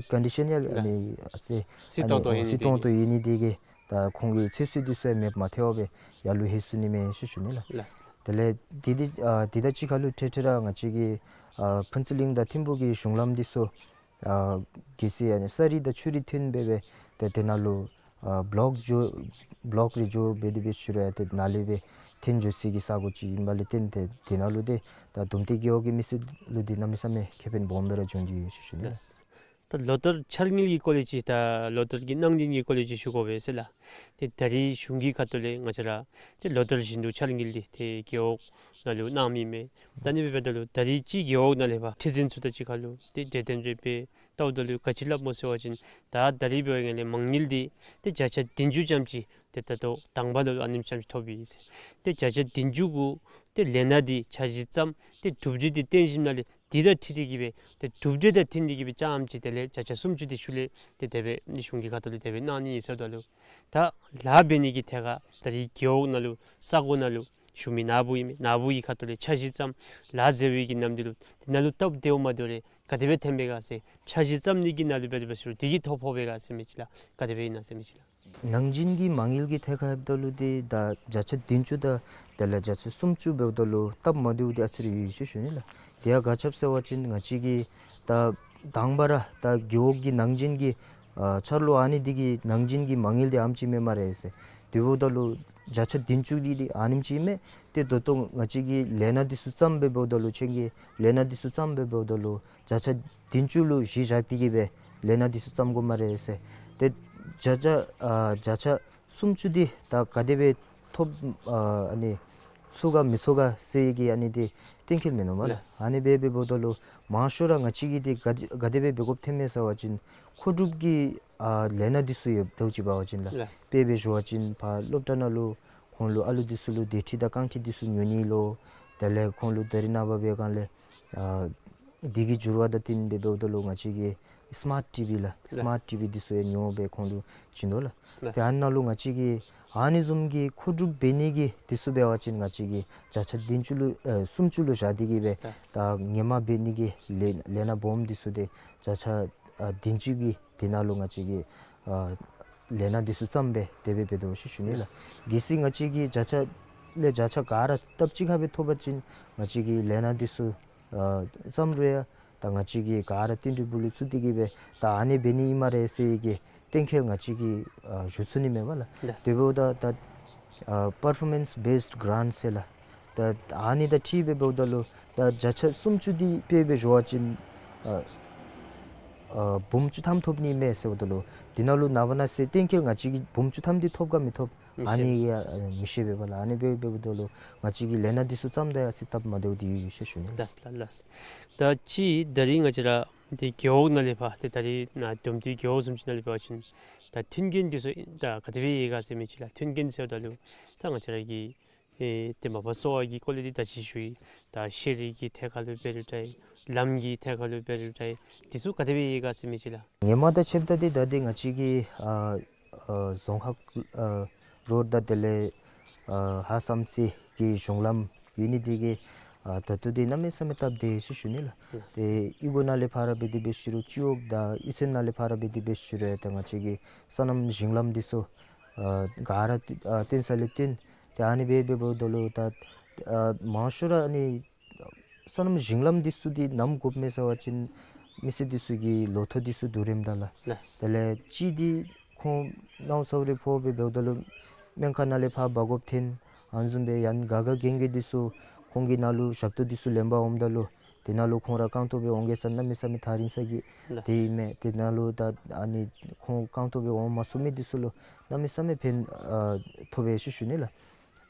ཀོན་ཌི་ཤཱན་ཡང་ཨ་ནི་ལགས། ཨ་ཙི་སྲིད་ཨ་ཏོག་ནི་ཏོག་ཨོ་ཡོད་ནི་སྲིད་ཏོག་ཏོ་ཡོད་ནི་དེ་གིས་ད་ཁོང་གི་ཚོད་བསྲེ་འདི་ཚུ་ཡང་མེདཔ་མ་ཐལ་བར་སྦེ་ཡར་ལུ་ལྷོད་སོ་ནི་མས་ཟེར་ཞུ་ནི་ལགས། ལགས། དེ་ལས་དེ་དེ་ཨ་དེ་དང་གཅིག་ཁར་ལུ་འཕྲལ་འཕྲལ་ར་ང་བཅས་ཀྱི་ཨ་ཕུན་ཚོགས་གླིང་དང་ཐིམ་ཕུག་གི་གཞུང་ལམ་འདི་ཚུ་ཨ་གལ་སྲིད་ཨ་ནི་ས་རི་དང་ཆུ་རི་ཐོན་སྦེ་སྦེ་ཏེ་དེ་ནང་ལུ་ཨ་བོ་ལོཀ་འགྱོ་བོ་ལོཀ་རེ་འགྱོ་སྦེ་དེ་སྦེ་ཞུ་རུང་ཡང་ཏེ་ནཱ་ལས་སྦེ་ཐོན་འགྱོ་སའི་གི་ས་གོ་ཅིག་ཨིན་པ་ལས་བརྟེན་ཏེ་དེ་ནང་ལུ་ཏེ་ད་དུམ་མཐའི་རྒེད་འོག་གི་མི་སེར་ལུ་ཏེ་གནམ་མེད་ས་མེད་ཁེ་ཕན་སྦོམ་སྦེ་ར་བྱུང་སྟེ་ཡོད་ཟེར་ཞུ་ནི་ལགས། ད་ལོ་བསྟར་འཆར་དངུལ་གྱི་སྐོར་ལས་ཅིག་ད་ལོ་བསྟར་གྱི་གནང་སྦྱིན་གྱི་སྐོར་ལས་ཅིག་ཞུ་དགོ་པས་ཟེར་ལགས། ཏེ་ད་རེས་གཞུང་གི་ཁ་ཐུག་ལས་ང་བཅས་ར་ཏེ་ལོ་བསྟར་བཞིན་དུ་འཆར་དངུལ་འདི་ཏེ་རྒེད་འོག་ནང་ལུ་གནང་མི་མས། ད་ཨ་ནི་སྦེ་འབདཝ་ད་ལུ་ད་རེས་ཅིག་རྒེད་འོག་ནང་ལས་ཕར་ཁྲི་འཛིན་ཚུ་དང་གཅིག་ཁར་ལུ་ཏེ་གྲོས་བསྟུན་རེ་འབད་བལྟཝ་ད་ལུ་ག་ཅི་སླབ་སྨོ་ཟེར་བ་ཅིན་ད་ད་རེས་འབད་བའི་སྒང་ལས་མ་དངུལ་འདི་ཏེ་བརྒྱ་ཆ་བདུན་ཅུ་ཙམ་ཅིག་ཏེ་ད་ལྟོ་དང་པ་ལུ་ཨ་ནེམ་ཙམ་ཅིག་ཐོབ་ཡི་ཟེར། ཏེ་བརྒྱ་ཆ་བདུན་ཅུ་གུ་ཏེ་ལས་སྣ་འདི་འཆར་གཞི་བརྩམས་ཏེ་གྲུབ་འབྲས་འདི་བསྟན་ཞིནམ་ལས་དེ་དང་འཁྲིལ་ཏེ་གི་སྦེ་ཏེ་གྲུབ་འབྲས་དང་འཁྲིལ་ཏེ་གི་སྦེ་རྐྱངམ་ཅིག་དེ་ལས་བརྒྱ་ཆ་སུམ་ཅུ་དེ་ཤུལ་ལས་ཏེ་དེ་སྦེ་ནི་གཞུང་གི་ཁ་ཐུག་ལས་དེ་སྦེ་གནང་ནི་ཨིན་ཟེརཝ་ད་ལུ་ད་ལཱ་འབད་ནི་གི་ཐད་ཁར་ད་རེས་རྒེད་འོག་ནང་ལུ་ས་གོ་ནང་ལུ་ཞུ་མི་ནཱ་བུ་ཨིན་མས། ནཱ་བུ་གི་ཁ་ཐུག་ལས་འཆར་གཞི་བརྩམས་ལཱ་མཛད་པའི་གི་ནམ་དུས་ལུ་དེ་ནང་ལུ་སྟབས་བདེཝ་མ་བདེཝ་རེ་ག་དེ་སྦེ་ཐོན་པས་ག་ཟེར། འཆར་གཞི་བརྩམས་ནི་གི་ནང་ལུ་འབད་དེ་འབད་ཞུ་རུང་དེ་གིས་ཐོ་ཕོག་པས་ག་ཟེར་མི་ཅིག་ལགས། ག་དེ་སྦེ་ཨིན་ན་ཟེར་མི་ཅིག་ལགས། ནང་འཛིན་གྱི་མ་དངུལ་གྱི་ཐད་ཁར་འབདཝ་ད་ལུ་ཏེ་ད་བརྒྱ་ཆ་བདུན་ཅུ་དང་དེ་ལས་བརྒྱ་ཆ་སུམ་ཅུ་འབདཝ་ད་ལུ་སྟབས་མ་བདེཝ་འདི་ཨ་ཙི་རེ་ཡོད་ཟེར་ཞུ་ནི་ལགས། དེ་ཡང་ག་ཅི་སྦེ་ཟེར་བ་ཅིན་ང་བཅས་ཀྱིས་ད་དང་པ་ར་ད་རྒེད་འོག་གི་ནང་འཛིན་གྱི་ཨ་འཆར་ལོ་ཨ་ནི་འདི་གི་ནང་འཛིན་གྱི་མ་དངུལ་འདི་ཨ་ནེམ་ཅིག་མས་སྨ་རེ་ཟེར། དེ་འབདཝ་ད་ལུ་བརྒྱ་ཆ་བདུན་ཅུ་འདི་འདི་ཨ་ནེམ་ཅིག་མས། ཏེ་ད་ལྟོ་ང་བཅས་ཀྱིས་ལས་སྣ་འདི་ཚུ་བརྩམས་སྦེ་འབདཝ་ད་ལུ་ཁྱེད་ཀྱིས་ལས་སྣ་འདི་ཚུ་བརྩམས་སྦེ་འབདཝ་ད་ལུ་བརྒྱ་ཆ་བདུན་ཅུ་ལུ་གཞི་བཞག་སྟེ་གི་སྦེ་ལས་སྣ་འདི་ཚུ་བརྩམ་དགོ་སྨ་རེ་ཟེར། ཏེ་བརྒྱ་ཆ་ཨ་བརྒྱ་ཆ་སུམ་ཅུ་འདི་ད་ག་དེ་སྦེ་ཐོབ་ཨ་ཨ་ནི་ཚུགས་ག་མི་ཚུགས་ག་ཟེར་གྱི་ཨ་ནི་འདི་གཏན་འཁེལ་མིན་ནུག་སྨ་རེ། ལགས། ཨ་ནི་སྦེ་སྦེ་འབདཝ་ད་ལུ་མང་ཤོས་ར་ང་བཅས་ཀྱིས་འདི་ག་ག་དེ་སྦེ་འབད་དགོཔ་ཐོན་མས་ཟེར་བ་ཅིན་མཁོ་སྒྲུབ་ཀྱི་ཨ་ལས་སྣ་འདི་ཚུ་ཡོདཔ་འདྲཝ་ཅིག་འབད་བ་ཅིན་ལགས། ལགས། དཔེ་སྦེ་ཞུ་བ་ཅིན་ཕར་སློབ་གྲྭ་ནང་ལུ་ཁོང་ལུ་ཨ་ལུ་འདི་ཚུ་ལུ་འདི་ཁྲིད་དང་རྐང་ཁྲིད་འདི་ཚུ་ཉོ་ནི་ལོ། དེ་ལས་ཁོང་ལུ་ད་རེས་ནངས་པ་འབད་བའི་སྒང་ལས་ཨ་འདི་གི་འགྱུར་བ་དང་བསྟུན་སྦེ་འབདཝ་ད་ལུ་ང་བཅས་ཀྱིས་སི་མཱརཊ་ཊི་བི་ལགས། ལགས། སི་མཱརཊ་ཊི་བི་འདི་ཚུ་ཡང་ཉོ་སྦེ་ཁོང་ལུ་བྱིན་དོ་ལགས། ལགས། ཏེ་ཨ་ནཱ་ལུ་ང་བཅས་ཀྱིས་ཨ་ནི་བཟུམ་གྱི་མཁོ་སྒྲུབ་འབད་ནི་གི་འདི་ཚུ་འབད་བ་ཅིན་ང་བཅས་ཀྱིས་བརྒྱ་ཆ་བདུན་ཅུ་ལུ་ཨེ་སུམ་ཅུ་ལུ་བཞག་སྟེ་གི་སྦེ། ལགས། ད་སྔོན་མ་འབད་ནི་གི་ལས་ལས་སྣ་སྦོམ་འདི་ཚུ་ཏེ་བརྒྱ་ཆ་ཨ་བདུན་ཅུ་གི་དེ་ནང་ལུ་ང་བཅས་ཀྱིས་ཨ་ལས་སྣ་འདི་ཚུ་བརྩམས་སྦེ་དེ་སྦེ་འབད་དོ་ཟེར་ཞུ་ནི་ལགས། ལགས། གལ་སྲིད་ང་བཅས་ཀྱིས་བརྒྱ་ཆ་ལས་བརྒྱ་ཆ་ག་ར་སྟབས་གཅིག་ཁར་སྦེ་ཐོབ་པ་ཅིན་ང་བཅས་ཀྱིས་ལས་སྣ་འདི་ཚུ་ཨ་བརྩམ་རུང་ཡང་ད་ང་བཅས་ཀྱིས་ག་ར་བསྟུན་གྲོས་འབུལ་ལུ་ཚུད་དེ་གི་སྦེ་ད་ཨ་ནི་འབད་ནི་ཨིན་སྨ་རེ་ཟེར་གྱི་གཏན་འཁེལ་ང་བཅས་ཀྱིས་ཨ་ཞུ་ཚུགས་ནི་མེད་པ་ལགས། ལགས། དེ་འབདཝ་ད་ད་ཨ་པར་ཕོར་མེནསི་བེསཌ་གྲཱནཊ་ཟེར་ལགས། ད་ཨ་ནི་དང་འཁྲིལ་སྦེ་འབདཝ་ད་ལུ་ད་བརྒྱ་ཆ་སུམ་ཅུ་འདི་དཔེ་སྦེ་ཞུ་བ་ཅིན་ཨ་ཨ་འབུམ་བཅུ་ཐམ་ཐོབ་ནི་མས་ཟེརཝ་ད་ལུ་དེ་ནང་ལུ་ནངས་པ་གནངས་ཚེ་གཏན་འཁེལ་ང་བཅས་ཀྱིས་འབུམ་བཅུ་ཐམ་འདི་ཐོབ་ག་མི་ཐོབ་མི་ཤེས། ཨ་ནི་ཡང་ཨ་མི་ཤེས་པས་པ་ལགས། ཨ་ནི་སྦེ་འབདཝ་ད་ལུ་ང་བཅས་ཀྱིས་ལས་སྣ་འདི་ཚུ་བརྩམ་ད་ཡང་ཨ་ཙི་སྟབས་མ་བདེཝ་འདི་ཡོད་ཡོད་ཟེར་ཞུ་ནི། ལགས་ལགས་ལགས། ད་ཅི་ད་རིས་ང་བཅས་ར་འདི་རྒེད་འོག་ནང་ལས་ཕར་ཏེ་ད་རིས་ནཱ་འབྲུག་མདོ་རྒེད་འོག་བཟུམ་ཅིག་ནང་ལས་འབད་བ་ཅིན་ད་མཐུན་རྐྱེན་འདི་ཚུ་ད་ག་དེ་སྦེ་ཡོད་ག་ཟེར་མི་ཅིག་ལགས། མཐུན་རྐྱེན་ཟེརཝ་ད་ལུ་ད་ང་བཅས་ར་གི་ཨེ་ཏེ་མ་པ་གསོ་བ་གི་སྐོར་ལས་འདི་ད་ཅི་ཞུ་ཡི། ད་ཤེས་རིག་གི་ཐད་ཁར་ལུ་འབད་རུང་འདྲ་ཡི། ལམ་གྱི་ཐད་ཁར་ལུ་འབད་རུང་འདྲ་ཡི། འདི་ཚུ་ག་དེ་སྦེ་ཡོད་ག་ཟེར་མི་ཅིག་ལགས། ངོ་མ་ད་ཕྱདཔ་ད་འདི་ད་འདི་ང་བཅས་ཀྱི་ཨ་ཨ་རྫོང་ཁག་ཨ་རོཌ་དང་དེ་ལས་ཨ་ཧཱ་བསམ་རྩེ་གི་གཞུང་ལམ་ཡོད་ནི་འདི་གིས་ཨ་ད་ལྟོ་འདི་གནམ་མེད་ས་མེད་སྟབས་བདེ་ཟེར་ཞུ་ནི་ལགས། ཏེ་གཡུས་སྒོ་ནང་ལས་ཕར་འབད་དེ་འབད་ཞུ་རུང་སྤྱི་འོག་དང་གཡུས་ཚན་ནང་ལས་ཕར་འབད་དེ་འབད་ཞུ་རུང་ད་ང་བཅས་ཀྱི་སོ་ནམ་ཞིང་ལམ་འདི་ཚུ་ཨ་ག་ར་ཨ་བཏོན་ས་ལས་བཏོན། ཏེ་ཨ་ནི་སྦེ་འབད་འབདཝ་ད་ལུ་ད་ཨ་མང་ཤོས་ར་ཨ་ནི་སོ་ནམ་ཞིང་ལམ་འདི་ཚུ་འདི་ནམ་དགོཔ་མས་ཟེར་བ་ཅིན་ མི་སེར་འདི་ཚུ་གི་ལོ་ཐོག་འདི་ཚུ་བསྡུ་རནམ་ད་ལགས། ལགས། དེ་ལས་གཅིག་འདི་ཁོང་ནཝ་ཚཝ་རེ་ཕོག་སྦེ་འབདཝ་ད་ལུ་སྨན་ཁང་ནང་ལས་ཕར་འབག་དགོཔ་འཐོན། ཨ་ནི་བཟུམ་སྦེ་ཡང་ག་ག་གན་ག་འདི་ཚུ་ཁོང་གི་ནང་ལུ་ཞབས་ཏོག་འདི་ཚུ་ལེན་པར་འོངམ་ད་ལུ་དེ་ནང་ལུ་ཁོང་ར་རྐང་སྟོང་སྦེ་འོང་གེ་ཟེར་གནམ་མེད་ས་མེད་ཐག་རིང་ས་གི་ལགས། དེ་ཨིན་མས། དེ་ནང་ལུ་ད་ཨ་ནི་ཁོང་རྐང་སྟོང་སྦེ་འོང་མ་ཚུགས་མི་འདི་ཚུ་ལུ་གནམ་མེད་ས་མེད་ཕན་ཨ་ཐོགས་པས་ཟེར་ཞུ་ནི་ལགས།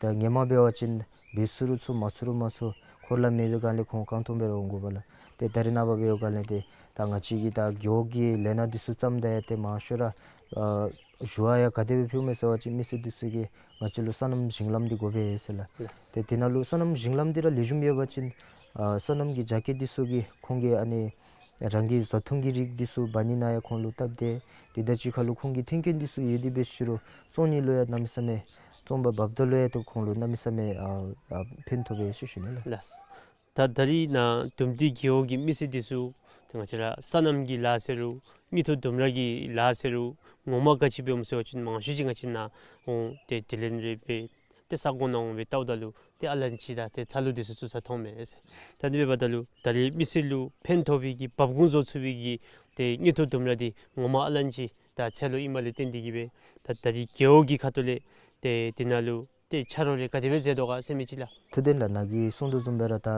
ད་ཧེ་མ་འབད་བ་ཅིན་འབད་ཚུགས་རུང་ཚུགས་མ་ཚུགས་རུང་མ་ཚུགས་འཁོར་ལམ་མེད་པའི་སྒང་ལས་ཁོང་རྐང་སྟོང་སྦེ་ར་འོང་དགོ་པས་ལགས། ཏེ་ད་རེས་ནངས་པ་འབད་བའི་སྒང་ལས་ཏེ་ད་ང་བཅས་ཀྱིས་ད་རྒེད་འོག་གི་ལས་སྣ་འདི་ཚུ་བརྩམ་ད་ཡང་ཏེ་མང་ཤོས་ར་ཨ་ཞུ་བ་ཡང་ག་དེ་སྦེ་ཕུལཝ་མས་ཟེར་བ་ཅིན་མི་སེར་འདི་ཚུ་གིས་ང་བཅས་ལུ་སོ་ནམ་ཞིང་ལམ་འདི་དགོ་པས་ཟེར་ལགས། ལགས། ཏེ་དེ་ནང་ལུ་སོ་ནམ་ཞིང་ལམ་འདི་ར་ལེགས་ཤོམ་ཡོད་པ་ཅིན་ཨ་སོ་ནམ་གྱི་རྒྱ་སྐྱེད་འདི་ཚུ་གིས་ཁོང་གིས་ཨ་ནི་རང་གི་བཟའ་འཐུང་གི་རིགས་འདི་ཚུ་འབག་ནི་ནང་ཡང་ཁོང་ལུ་སྟབས་བདེ། དེ་དང་གཅིག་ཁར་ལུ་ཁོང་གི་མཐུན་རྐྱེན་འདི་ཚུ་ཡོད་དེ་འབད་ཞུ་རུང་བཙོང་ནི་ལུ་ཡང་གནམ་མེད་ས་མེད་བཙོང་པར་འབགཔ་ད་ལུ་ཡང་ཏེ་ཁོང་ལུ་གནམ་མེད་ས་མེད་ཨ་ཨ་ཕན་ཐོགས་པས་ཟེར་ཞུ་ནི་ལགས། ལགས། ད་ད་རིས་ནཱ་དུམ་སྡེ་རྒེད་འོག་གི་མི་སེར་འདི་ཚུ་ཏེ་ང་བཅས་ར་སོ་ནམ་གྱི་ལཱ་ཟེར་རུང་དངུལ་ཐོག་ལྡུམ་ར་གི་ལཱ་ཟེར་རུང་ངོ་མ་ག་ཅི་འབདཝ་སྨོ་ཟེར་བ་ཅིན་མང་ཤོས་ཅིག་ང་བཅས་ནཱ་འོང་སྟེ་དྲི་ལན་རེ་འབད་ཏེ་ས་གོ་ནང་འོང་སྦེ་བལྟཝ་ད་ལུ་ཏེ་ཨ་ལན་ཅི་ད་ཏེ་ཚ་ལུ་འདི་ཚུ་ཚུ་ས་མཐོངམ་མས་ཟེར། ད་དེ་འབདཝ་ད་ལུ་ད་རིས་མི་སེར་ལུ་ཕན་ཐོགས་པའི་གི་འབབ་ཁུངས་བཟོ་ཚུགས་པའི་གི་ཏེ་དངུལ་ཐོག་ལྡུམ་ར་འདི་ངོ་མ་ཨ་ལན་ཅི་ད་ཚ་ལུ་ཨིནམ་ལས་བརྟེན་ཏེ་གིས་སྦེ་ད་ད་རིས་རྒེད་འོག་གི་ཁ་ཐུག་ལས་ཏེ་དེ་ནང་ལུ་ཏེ་ཆ་རོགས་རེ་ག་དེ་སྦེ་མཛད་དོ་ག་ཟེར་མི་ཅིག་ལགས། ཐུབ་བསྟན་ལགས་ནཱ་གིས་གསུངས་དོ་བཟུམ་སྦེ་ར་ད་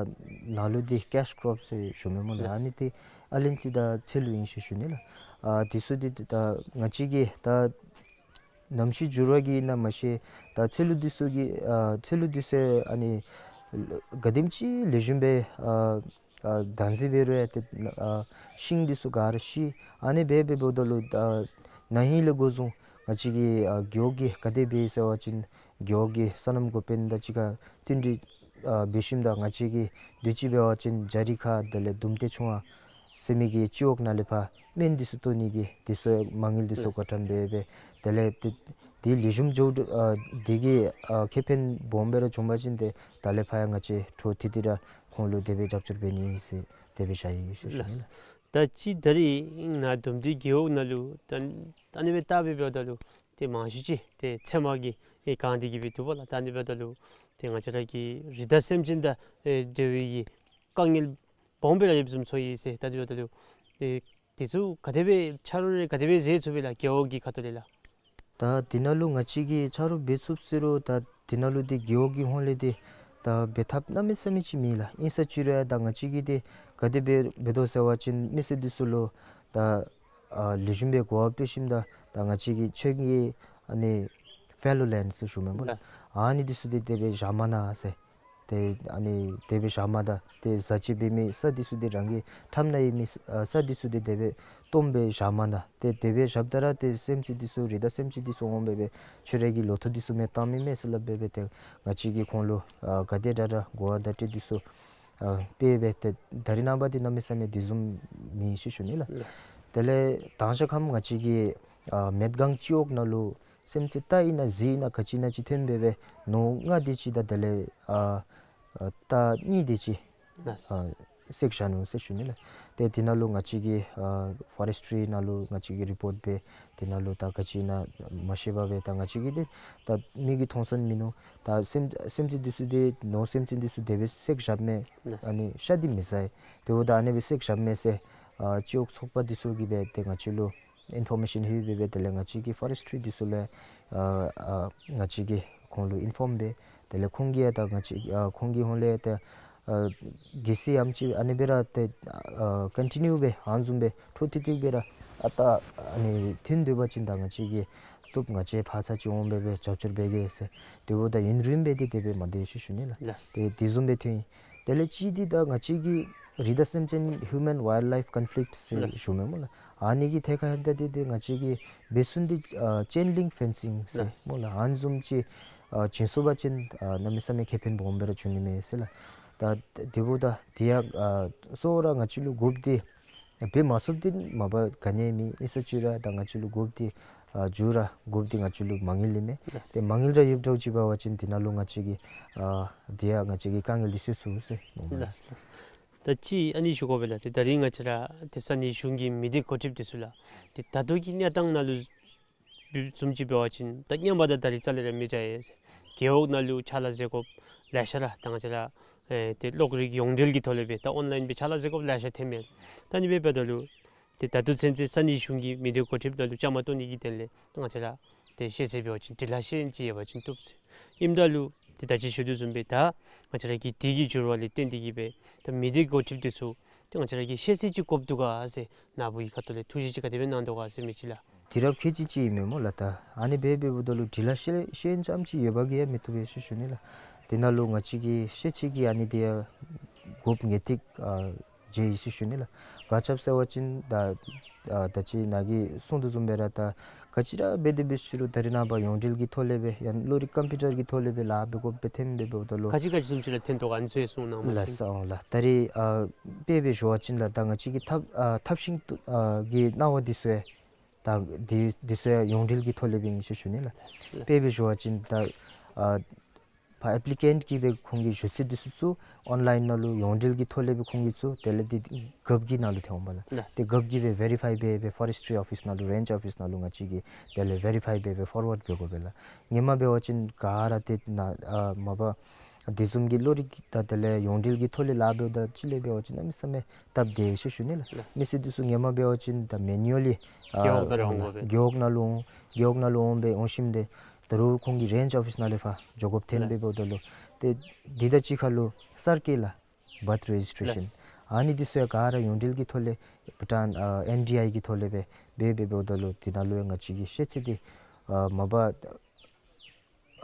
ནཱ་ལུ་འདི་ཀེཤ་ཀོརོཔ་ཟེར་ཞུཝ་མས་སྨོ་ལགས། ལགས། ཨ་ནི་འདི་ཨ་ལན་ཅི་ད་ཚ་ལུ་ཨིན་ཟེར་ཞུ་ནི་ལགས། ཨ་འདི་ཚུ་འདི་ད་ང་བཅས་ཀྱིས་ད་གནམ་གཤིས་འགྱུར་བ་གིས་ཨིན་ན་མ་ཤེས། ད་ཚ་ལུ་འདི་ཚུ་གིས་ཨ་ཚ་ལུ་འདི་ཚུ་ཨ་ནི་ག་དེམ་ཅིག་ལེགས་ཤོམ་སྦེ་ཨ་ཨ་བདག་འཛིན་འབད་རུང་ཡང་ཏེ་ཨ་ཤིང་འདི་ཚུ་ག་ར་ཤི། ཨ་ནི་སྦེ་སྦེ་འབདཝ་ད་ལུ་ཨ་ན་ཧིང་ལས་འགོ་བཟུང་ང་བཅས་ཀྱི་ཨ་རྒེད་འོག་གིས་ག་དེ་འབད་ཡི་ཟེར་བ་ཅིན་རྒེད་འོག་གི་སོ་ནམ་འགོ་དཔོན་དང་གཅིག་ཁར་བསྟུན་གྲོས་ཨ་འབད་ཞིནམ་ད་ང་བཅས་ཀྱིས་དུས་ཅི་འབད་བ་ཅིན་ཇ་རི་ཁ་དེ་ལས་དུམ་ཏེ་ཆུང་བ་ཟེར་མི་གི་སྤྱི་འོག་ནང་ལས་ཕར་སྨན་འདི་ཚུ་བཏོན་ནི་གི་འདི་ཚུ་མ་དངུལ་འདི་ཚུ་ལགས། བཀའ་དྲིན་འབད་འབད་དེ་ལས་ཏེ་དེ་ལེགས་ཤོམ་འགྱོ་ཨ་དེ་གིས་ཨ་ཁེ་ཕན་སྦོམ་སྦེ་ར་བྱུང་པ་ཅིན་ཏེ་ད་ལས་ཕར་ཡང་ང་བཅས་འཕྲོ་མཐུད་དེ་ར་ཁོང་ལུ་དེ་སྦེ་རྒྱབ་སྐྱོར་འབད་ནི་ཨིན་ཟེར་དེ་སྦེ་བཞག་ཡི་ཟེར་ཞུ་ནི་ལགས། ལགས། ད་ཅི་ད་རིས་ནཱ་དུམ་སྡེ་རྒེད་འོག་ནང་ལུ་ད་ཨ་ནི་སྦེ་བལྟ་སྦེ་འབདཝ་ད་ལུ་ཏེ་མང་ཤོས་ཅིག་ཏེ་ཚལ་མ་གིས་ཨེ་གང་སྟེ་གིས་སྦེ་འདུག་པ་ལགས། ད་ཨ་ནི་འབདཝ་ད་ལུ་ཏེ་ང་བཅས་ར་གི་རི་དྭགས་སེམས་ཅན་དང་ཨེ་འབྲེལ་བའི་གི་དཀའ་ངལ་སྦོམ་སྦེ་ར་ཡོདཔ་བཟུམ་ཚོར་ཡི་ཟེར། ད་ཨ་ནི་འབདཝ་ད་ལུ་ཏེ་དེ་ཚུ་ག་དེ་སྦེ་ཆ་རོགས་རེ་ག་དེ་སྦེ་མཛད་ཚུགས་པས་ལགས་རྒེད་འོག་གི་ཁ་ཐུག་ལས་ལགས། ད་དེ་ནང་ལུ་ང་བཅས་ཀྱིས་ཆ་རོགས་འབད་ཚུགསཔ་ཟེར་རུང་ད་དེ་ནང་ལུ་འདི་རྒེད་འོག་གི་ཧོངས་ལས་འདི་ད་འབད་ཐབས་གནམ་མེད་ས་མེད་ཅིག་མེད་ལགས། ཨིན་ས་ཅི་རུང་ཡང་ད་ང་བཅས་ཀྱིས་འདི་ག་དེ་སྦེ་འབད་དོ་ཟེར་བ་ཅིན་མི་སེར་འདི་ཚུ་ལུ་ད་ཨ་ལེགས་ཤོམ་སྦེ་གོ་བ་སྤྲོད་ཞིནམ་ད་ད་ང་བཅས་ཀྱིས་ཁྱོད་ཀྱི་ཨ་ནི་ཕེ་ལོ་ལེནཌ་ཟེར་ཞུཝ་མས་སྨོ་ལགས། ལགས། ཨ་ནི་འདི་ཚུ་འདི་དེ་སྦེ་བཞག་མ་གནང་ཟེར། ཏེ་ཨ་ནི་དེ་སྦེ་བཞག་མ་གནང་། ཏེ་བཟའ་ཆས་འབད་མི་ས་འདི་ཚུ་འདི་རང་གི་འགྲམ་ནང་ཡོད་མི་ས་འདི་ཚུ་འདི་དེ་སྦེ་སྟོངམ་སྦེ་བཞག་མ་གནང་། ཏེ་དེ་སྦེ་བཞགཔ་ད་ར་ཏེ་སེམས་ཅན་འདི་ཚུ་རི་དྭགས་སེམས་ཅན་འདི་ཚུ་འོང་སྦེ་སྦེ་ཁྱོད་ར་གི་ལོ་ཐོག་འདི་ཚུ་མེདཔ་བཏང་མི་མས་ཟེར་སླབ་སྦེ་སྦེ་ཏེ་ང་བཅས་ཀྱིས་ཁོང་ལུ་ཨ་ག་དེ་དྲག་དྲག་གོ་བ་བརྡ་སྤྲོད་འདི་ཚུ་ཨ་སྤེལ་སྦེ་ཏེ་ད་རེས་ནངས་པ་འདི་གནམ་མེད་ས་མེད་དེ་བཟུམ་མེད་ཟེར་ཞུ་ནི་ལགས། ལགས། དེ་ལས་དང་ཞག་ཁམས་ང་བཅས་ཀྱི་ཨ་མེད་སྒང་སྤྱི་འོག་ནང་ལུ་སེམས་ཅན་རྟ་ཨིན་ན་གཟིག་ཨིན་ན་ག་ཅི་ཨིན་ན་ཅིག་ཐོན་སྦེ་སྦེ་ནོར་ལྔ་དེ་ཅིག་དང་དེ་ལས་ཨ་ཨ་རྟ་གཉིས་དེ་ཅིག་ལགས། ཨ་བསད་བཞག་ནུག་ཟེར་ཞུ་ནི་ལགས། ཏེ་དེ་ནང་ལུ་ང་བཅས་ཀྱིས་ཨ་ཕོ་རེསི་ཊི་རི་ནང་ལུ་ང་བཅས་ཀྱིས་རི་པོརཊ་འབད། དེ་ནང་ལུ་ད་ག་ཅི་ཨིན་ན་མ་ཤེས་པར་སྦེ་ད་ང་བཅས་ཀྱིས་འདི་ད་མིག་གིས་མཐོང་ས་མིན་ནུག། ད་སེམས་སེམས་ཅན་འདི་ཚུ་འདི་ནོར་སེམས་ཅན་འདི་ཚུ་དེ་སྦེ་བསད་བཞགཔ་མས། ལགས། ཨ་ནི་ཤ་འདི་མི་ཟ་ཡི། དེ་འབདཝ་ད་ཨ་ནི་སྦེ་བསད་བཞགཔ་མས་ཟེར་ཨ་སྤྱི་འོག་ཚོགས་པ་འདི་ཚུ་གིས་སྦེ་ཏེ་ང་བཅས་ལུ་ཨིན་ཕོར་མེ་ཤཱན་ལྷོད་སྦེ་སྦེ་དེ་ལས་ང་བཅས་ཀྱི་ཕོ་རེསི་ཊི་རི་འདི་ཚུ་ལུ་ཨ་ཨ་ང་བཅས་ཀྱིས་ཁོང་ལུ་ཨིན་ཕོརམ་འབད། དེ་ལས་ཁོང་གིས་ཡང་ད་ང་བཅས་ཨ་ཁོང་གི་ཧོངས་ལས་ཏེ་ཨ་གལ་སྲིད་ཡང་ཅིན་ཨ་ནི་སྦེ་ར་ཏེ་ཨ་ཀོན་ཊི་ནིའུ་སྦེ་ཨ་ནི་བཟུམ་སྦེ་འཕྲོ་མཐུད་དེ་སྦེ་ར་ཨ་རྟ་ཨ་ནི་ཐོན་སྡོད་པ་ཅིན་ད་ང་བཅས་ཀྱིས་བཏུབ་ང་བཅས་ཕར་ཚུར་ཅིག་འོང་སྦེ་སྦེ་རྒྱབ་སྐྱོར་འབད་གེ་ཟེར། དེ་འབདཝ་ད་ཡུན་རིངམོ་སྦེ་ཏེ་དེ་སྦེ་མ་སྡོད་ཟེར་ཞུ་ནི་ལགས། ལགས། ཏེ་དེ་བཟུམ་སྦེ་ཐོན་ཡི། དེ་ལས་གཅིག་འདི་ད་ང་བཅས་ཀྱི་རི་དྭགས་སེམས་ཅན་ཧིའུ་མེན་ཝའིལཌ་ལའིཕ་ཀོན་ཕི་ལིཀཊ་ཟེར་ལགས། ཞུཝ་མས་སྨོ་ལགས། ཨ་ནི་གི་ཐད་ཁར་ལྷོདཔ་ད་འདི་འདི་ང་བཅས་ཀྱིས་འབད་ཚུགས་འདི་ཨ་ཅེན་ལིང་ཕེན་སིང་ཟེར་ལགས། སྨོ་ལགས། ཨ་ནི་བཟུམ་ཅིག་ཨ་བྱིན་ཚུགས་པ་ཅིན་ཨ་གནམ་མེད་ས་མེད་ཁེ་ཕན་སྦོམ་སྦེ་ར་འབྱུང་ནི་མས་ཟེར་ལགས། ད་དེ་འབདཝ་ད་དེ་ཡང་ཨ་གཙོ་བོ་ར་ང་བཅས་ལུ་དགོཔ་འདི་འབད་མ་ཚུགསཔ་འདི་མ་པ་ག་ནི་མེད། ཨིན་ས་ཅི་ར་ད་ང་བཅས་ལུ་དགོཔ་འདི་ཨ་མཇུག་ར་དགོཔ་འདི་ང་བཅས་ལུ་མ་དངུལ་ཨིན་མས། ལགས། ཏེ་མ་དངུལ་ར་ཡོདཔ་འདྲཝ་ཅིག་འབད་བ་ཅིན་དེ་ནང་ལུ་ང་བཅས་ཀྱིས་ཨ་དེ་ཡང་ང་བཅས་ཀྱི་དཀའ་ངལ་འདི་སེལ་ཚུགས་ཟེར་སྨོ། ལགས་ལགས། ད་ཅི་ཨ་ནི་ཞུ་དགོ་པས་ལགས། ཏེ་ད་རིས་ང་བཅས་ར་ཏེ་ས་གནས་གཞུང་གི་མི་སྡེ་འགོ་ཁྲིདཔ་འདི་ཚུ་ལགས། ཏེ་ད་ལྟོ་གི་གནས་སྟངས་ནང་ལུ་བཟུམ་ཅིག་འབད་བ་ཅིན་ད་སྔོན་མ་དང་ད་རིས་རྩ་ལས་ར་མི་འདྲ་ཡི་ཟེར། རྒེད་འོག་ནང་ལུ་ཕྱག་ལཱ་མཛད་དགོཔ་ལེ་ཤ་ར་ད་ང་བཅས་ར་ ཨེ་ཏེ་གློག་རིག་ཡོངས་འབྲེལ་གྱི་ཐོག་ལས་སྦེ་ད་ཨོན་ལའིན་སྦེ་ཕྱག་ལཱ་མཛད་དགོཔ་ལེ་ཤ་ཐོནམ་མས། ད་ཨ་ནི་སྦེ་འབདཝ་ད་ལུ་ཏེ་ད་ལྟོ་ཚུན་ཚོད་ས་གནས་གཞུང་གིས་མི་སྡེ་འགོ་ཁྲིདཔ་ནང་ལུ་བཅའ་མར་གཏོགས་ནི་གི་དོན་ལས་ད་ང་བཅས་ར་ཏེ་ཤེས་ཚད་འབད་བ་ཅིན་འབྲི་ལྷག་ཤེས་ཡོན་ཅིག་ཡོད་པ་ཅིན་བཏུབ་ཟེར། ཨིནམ་ད་ལུ་ཏེ་ད་ཅི་ཞུ་དོ་བཟུམ་སྦེ་ད་ང་བཅས་ར་གི་དུས་ཀྱི་འགྱུར་བ་ལས་བརྟེན་ཏེ་གིས་སྦེ་ད་མི་སྡེ་འགོ་ཁྲིདཔ་འདི་ཚུ་ཏེ་ང་བཅས་ར་གིས་ཤེས་ཚད་ཅིག་དགོཔ་འདུག་ག་ཟེར་ནཱ་བུ་གི་ཁ་ཐུག་ལས་ཐུགས་བཞེད་ཅིག་ག་དེ་སྦེ་གནང་དོ་ག་ཟེར་མི་ཅིག་ལགས། དུས་རབས་ཁལ་གཅིག་ཅིག་ཨིན་མས་སྨོ་ལགས། ད་ཨ་ནི་སྦེ་འབདཝ་ད་ལུ་འབྲི་ལྷག་ཤེས་ཤེས་ཡོན་ཙམ་ཅིག་ཡོད་པ་གིས་ཡང་མི་བཏུབ་པས་ཟེར་ཞུ་ནི་ལགས། དེ་ནང་ལུ་ང་བཅས་ཀྱི་ཤེས་ཚད་ཀྱི་ཨ་ནི་འདི་ཡང་དགོཔ་ངེས་ཏིག་ཨ་མཇལ་ཡི་ཟེར་ཞུ་ནི་ལགས། ག་ཅི་སྦེ་ཟེར་བ་ཅིན་ད་ཨ་ད་ཅི་ནཱ་གིས་གསུངས་དོ་བཟུམ་སྦེ་ར་ད་ག་ཅི་ར་འབད་དེ་འབད་ཞུ་རུང་ད་རེས་ནངས་པ་ཡོངས་འབྲེལ་གྱི་ཐོག་ལས་སྦེ་ཡང་གློག་རིག་ཀམ་པིའུ་ཊར་གྱི་ཐོག་ལས་སྦེ་ལཱ་འབད་དགོཔ་སྦེ་ཐོནམ་སྦེ་འབདཝ་ད་ལུ་ག་ཅི་ག་ཅི་བཟུམ་ཅིག་ར་ཐོན་དོ་ག་ཨ་ནི་ཚུ་ཡང་གསུངས་གནང་མ་ལགས། ལགས་སོ་ལགས། ད་རེས་ཨ་དཔེ་སྦེ་ཞུ་བ་ཅིན་ལགས་ད་ང་བཅས་ཀྱི་ཐབས་ཨ་ཐབས་ཤེས་ཨ་གི་གནང་བ་འདི་ཚུ་ཡང་ད་འདི་འདི་ཚུ་ཡང་ཡོངས་འབྲེལ་གྱི་ཐོག་ལས་སྦེ་ཨིན་ཟེར་ཞུ་ནི་ལགས། ལགས། དཔེ་སྦེ་ཞུ་བ་ཅིན་ད་ཨ་ཕར་ཨེཔ་ལི་ཀེནཊ་གིས་སྦེ་ཁོང་གི་ཞུ་ཚིག་འདི་ཚུ་ཚུར་ཨོན་ལའིན་ནང་ལུ་ཡོངས་འབྲེལ་གྱི་ཐོག་ལས་སྦེ་ཁོང་གིས་ཚུར་དེ་ལས་འདི་གབ་གི་ནང་ལུ་ཐོན་འོང་པ་ལགས། ལགས། ཏེ་གབ་གིས་སྦེ་བེ་རི་ཕའི་འབད་སྦེ་ཕོ་རེསི་ཊི་རི་ཨོ་ཕིསི་ནང་ལུ་རེནཇ་ཨོ་ཕིསི་ནང་ལུ་ང་བཅས་ཀྱིས་དེ་ལས་བེ་རི་ཕའི་འབད་སྦེ་ཕོར་ཝརཌ་འབད་དགོ་པས་ལགས། ཧེ་མ་འབད་བ་ཅིན་ག་ར་ཏེ་ནཱ་ཨ་མ་པ་དེ་བཟུམ་གྱི་གློག་རིག་དང་དེ་ལས་ཡོངས་འབྲེལ་གྱི་ཐོག་ལས་ལཱ་འབདཝ་ད་ཅིག་ལས་འབད་བ་ཅིན་གནམ་མེད་ས་མེད་སྟབས་བདེ་ཟེར་ཞུ་ནི་ལགས། ལགས། མི་སེར་འདི་ཚུ་ཧེ་མ་འབད་བ་ཅིན་ད་མེ་ནུ་ཨལ་ལི་ཨ་རྒེད་འོག་ནང་ལས་འོང་དགོ་པས། རྒེད་འོག་ནང་ལུ་འོང་རྒེད་འོག་ནང་ལུ་འོང་སྦེ་འོང་ཞིནམ་ཏེ་ད་རུང་ཁོང་གི་རེནཇ་ཨོ་ཕིསི་ནང་ལས་ཕར་འགྱོ་དགོཔ་ཐོན་སྦེ་ལགས། འབདཝ་ད་ལུ་ཏེ་འདི་དང་གཅིག་ཁར་ལུ་གསར་སྐྱེས་ལགས་བརཐ་རེ་ཇིསི་ཊེ་ཤཱན། ལགས། ཨ་ནི་འདི་ཚུ་ཡང་ག་ར་ཡོངས་འབྲེལ་གྱི་ཐོག་ལས་བྷུ་ཊཱན་ཨ་ཨེན་ཌི་ཨའི་གི་ཐོག་ལས་སྦེ་འབད་སྦེ་འབདཝ་ད་ལུ་འདི་ནང་ལུ་ཡང་ང་བཅས་ཀྱི་ཤེས་ཚད་འདི་ཨ་མ་པ་ཨ་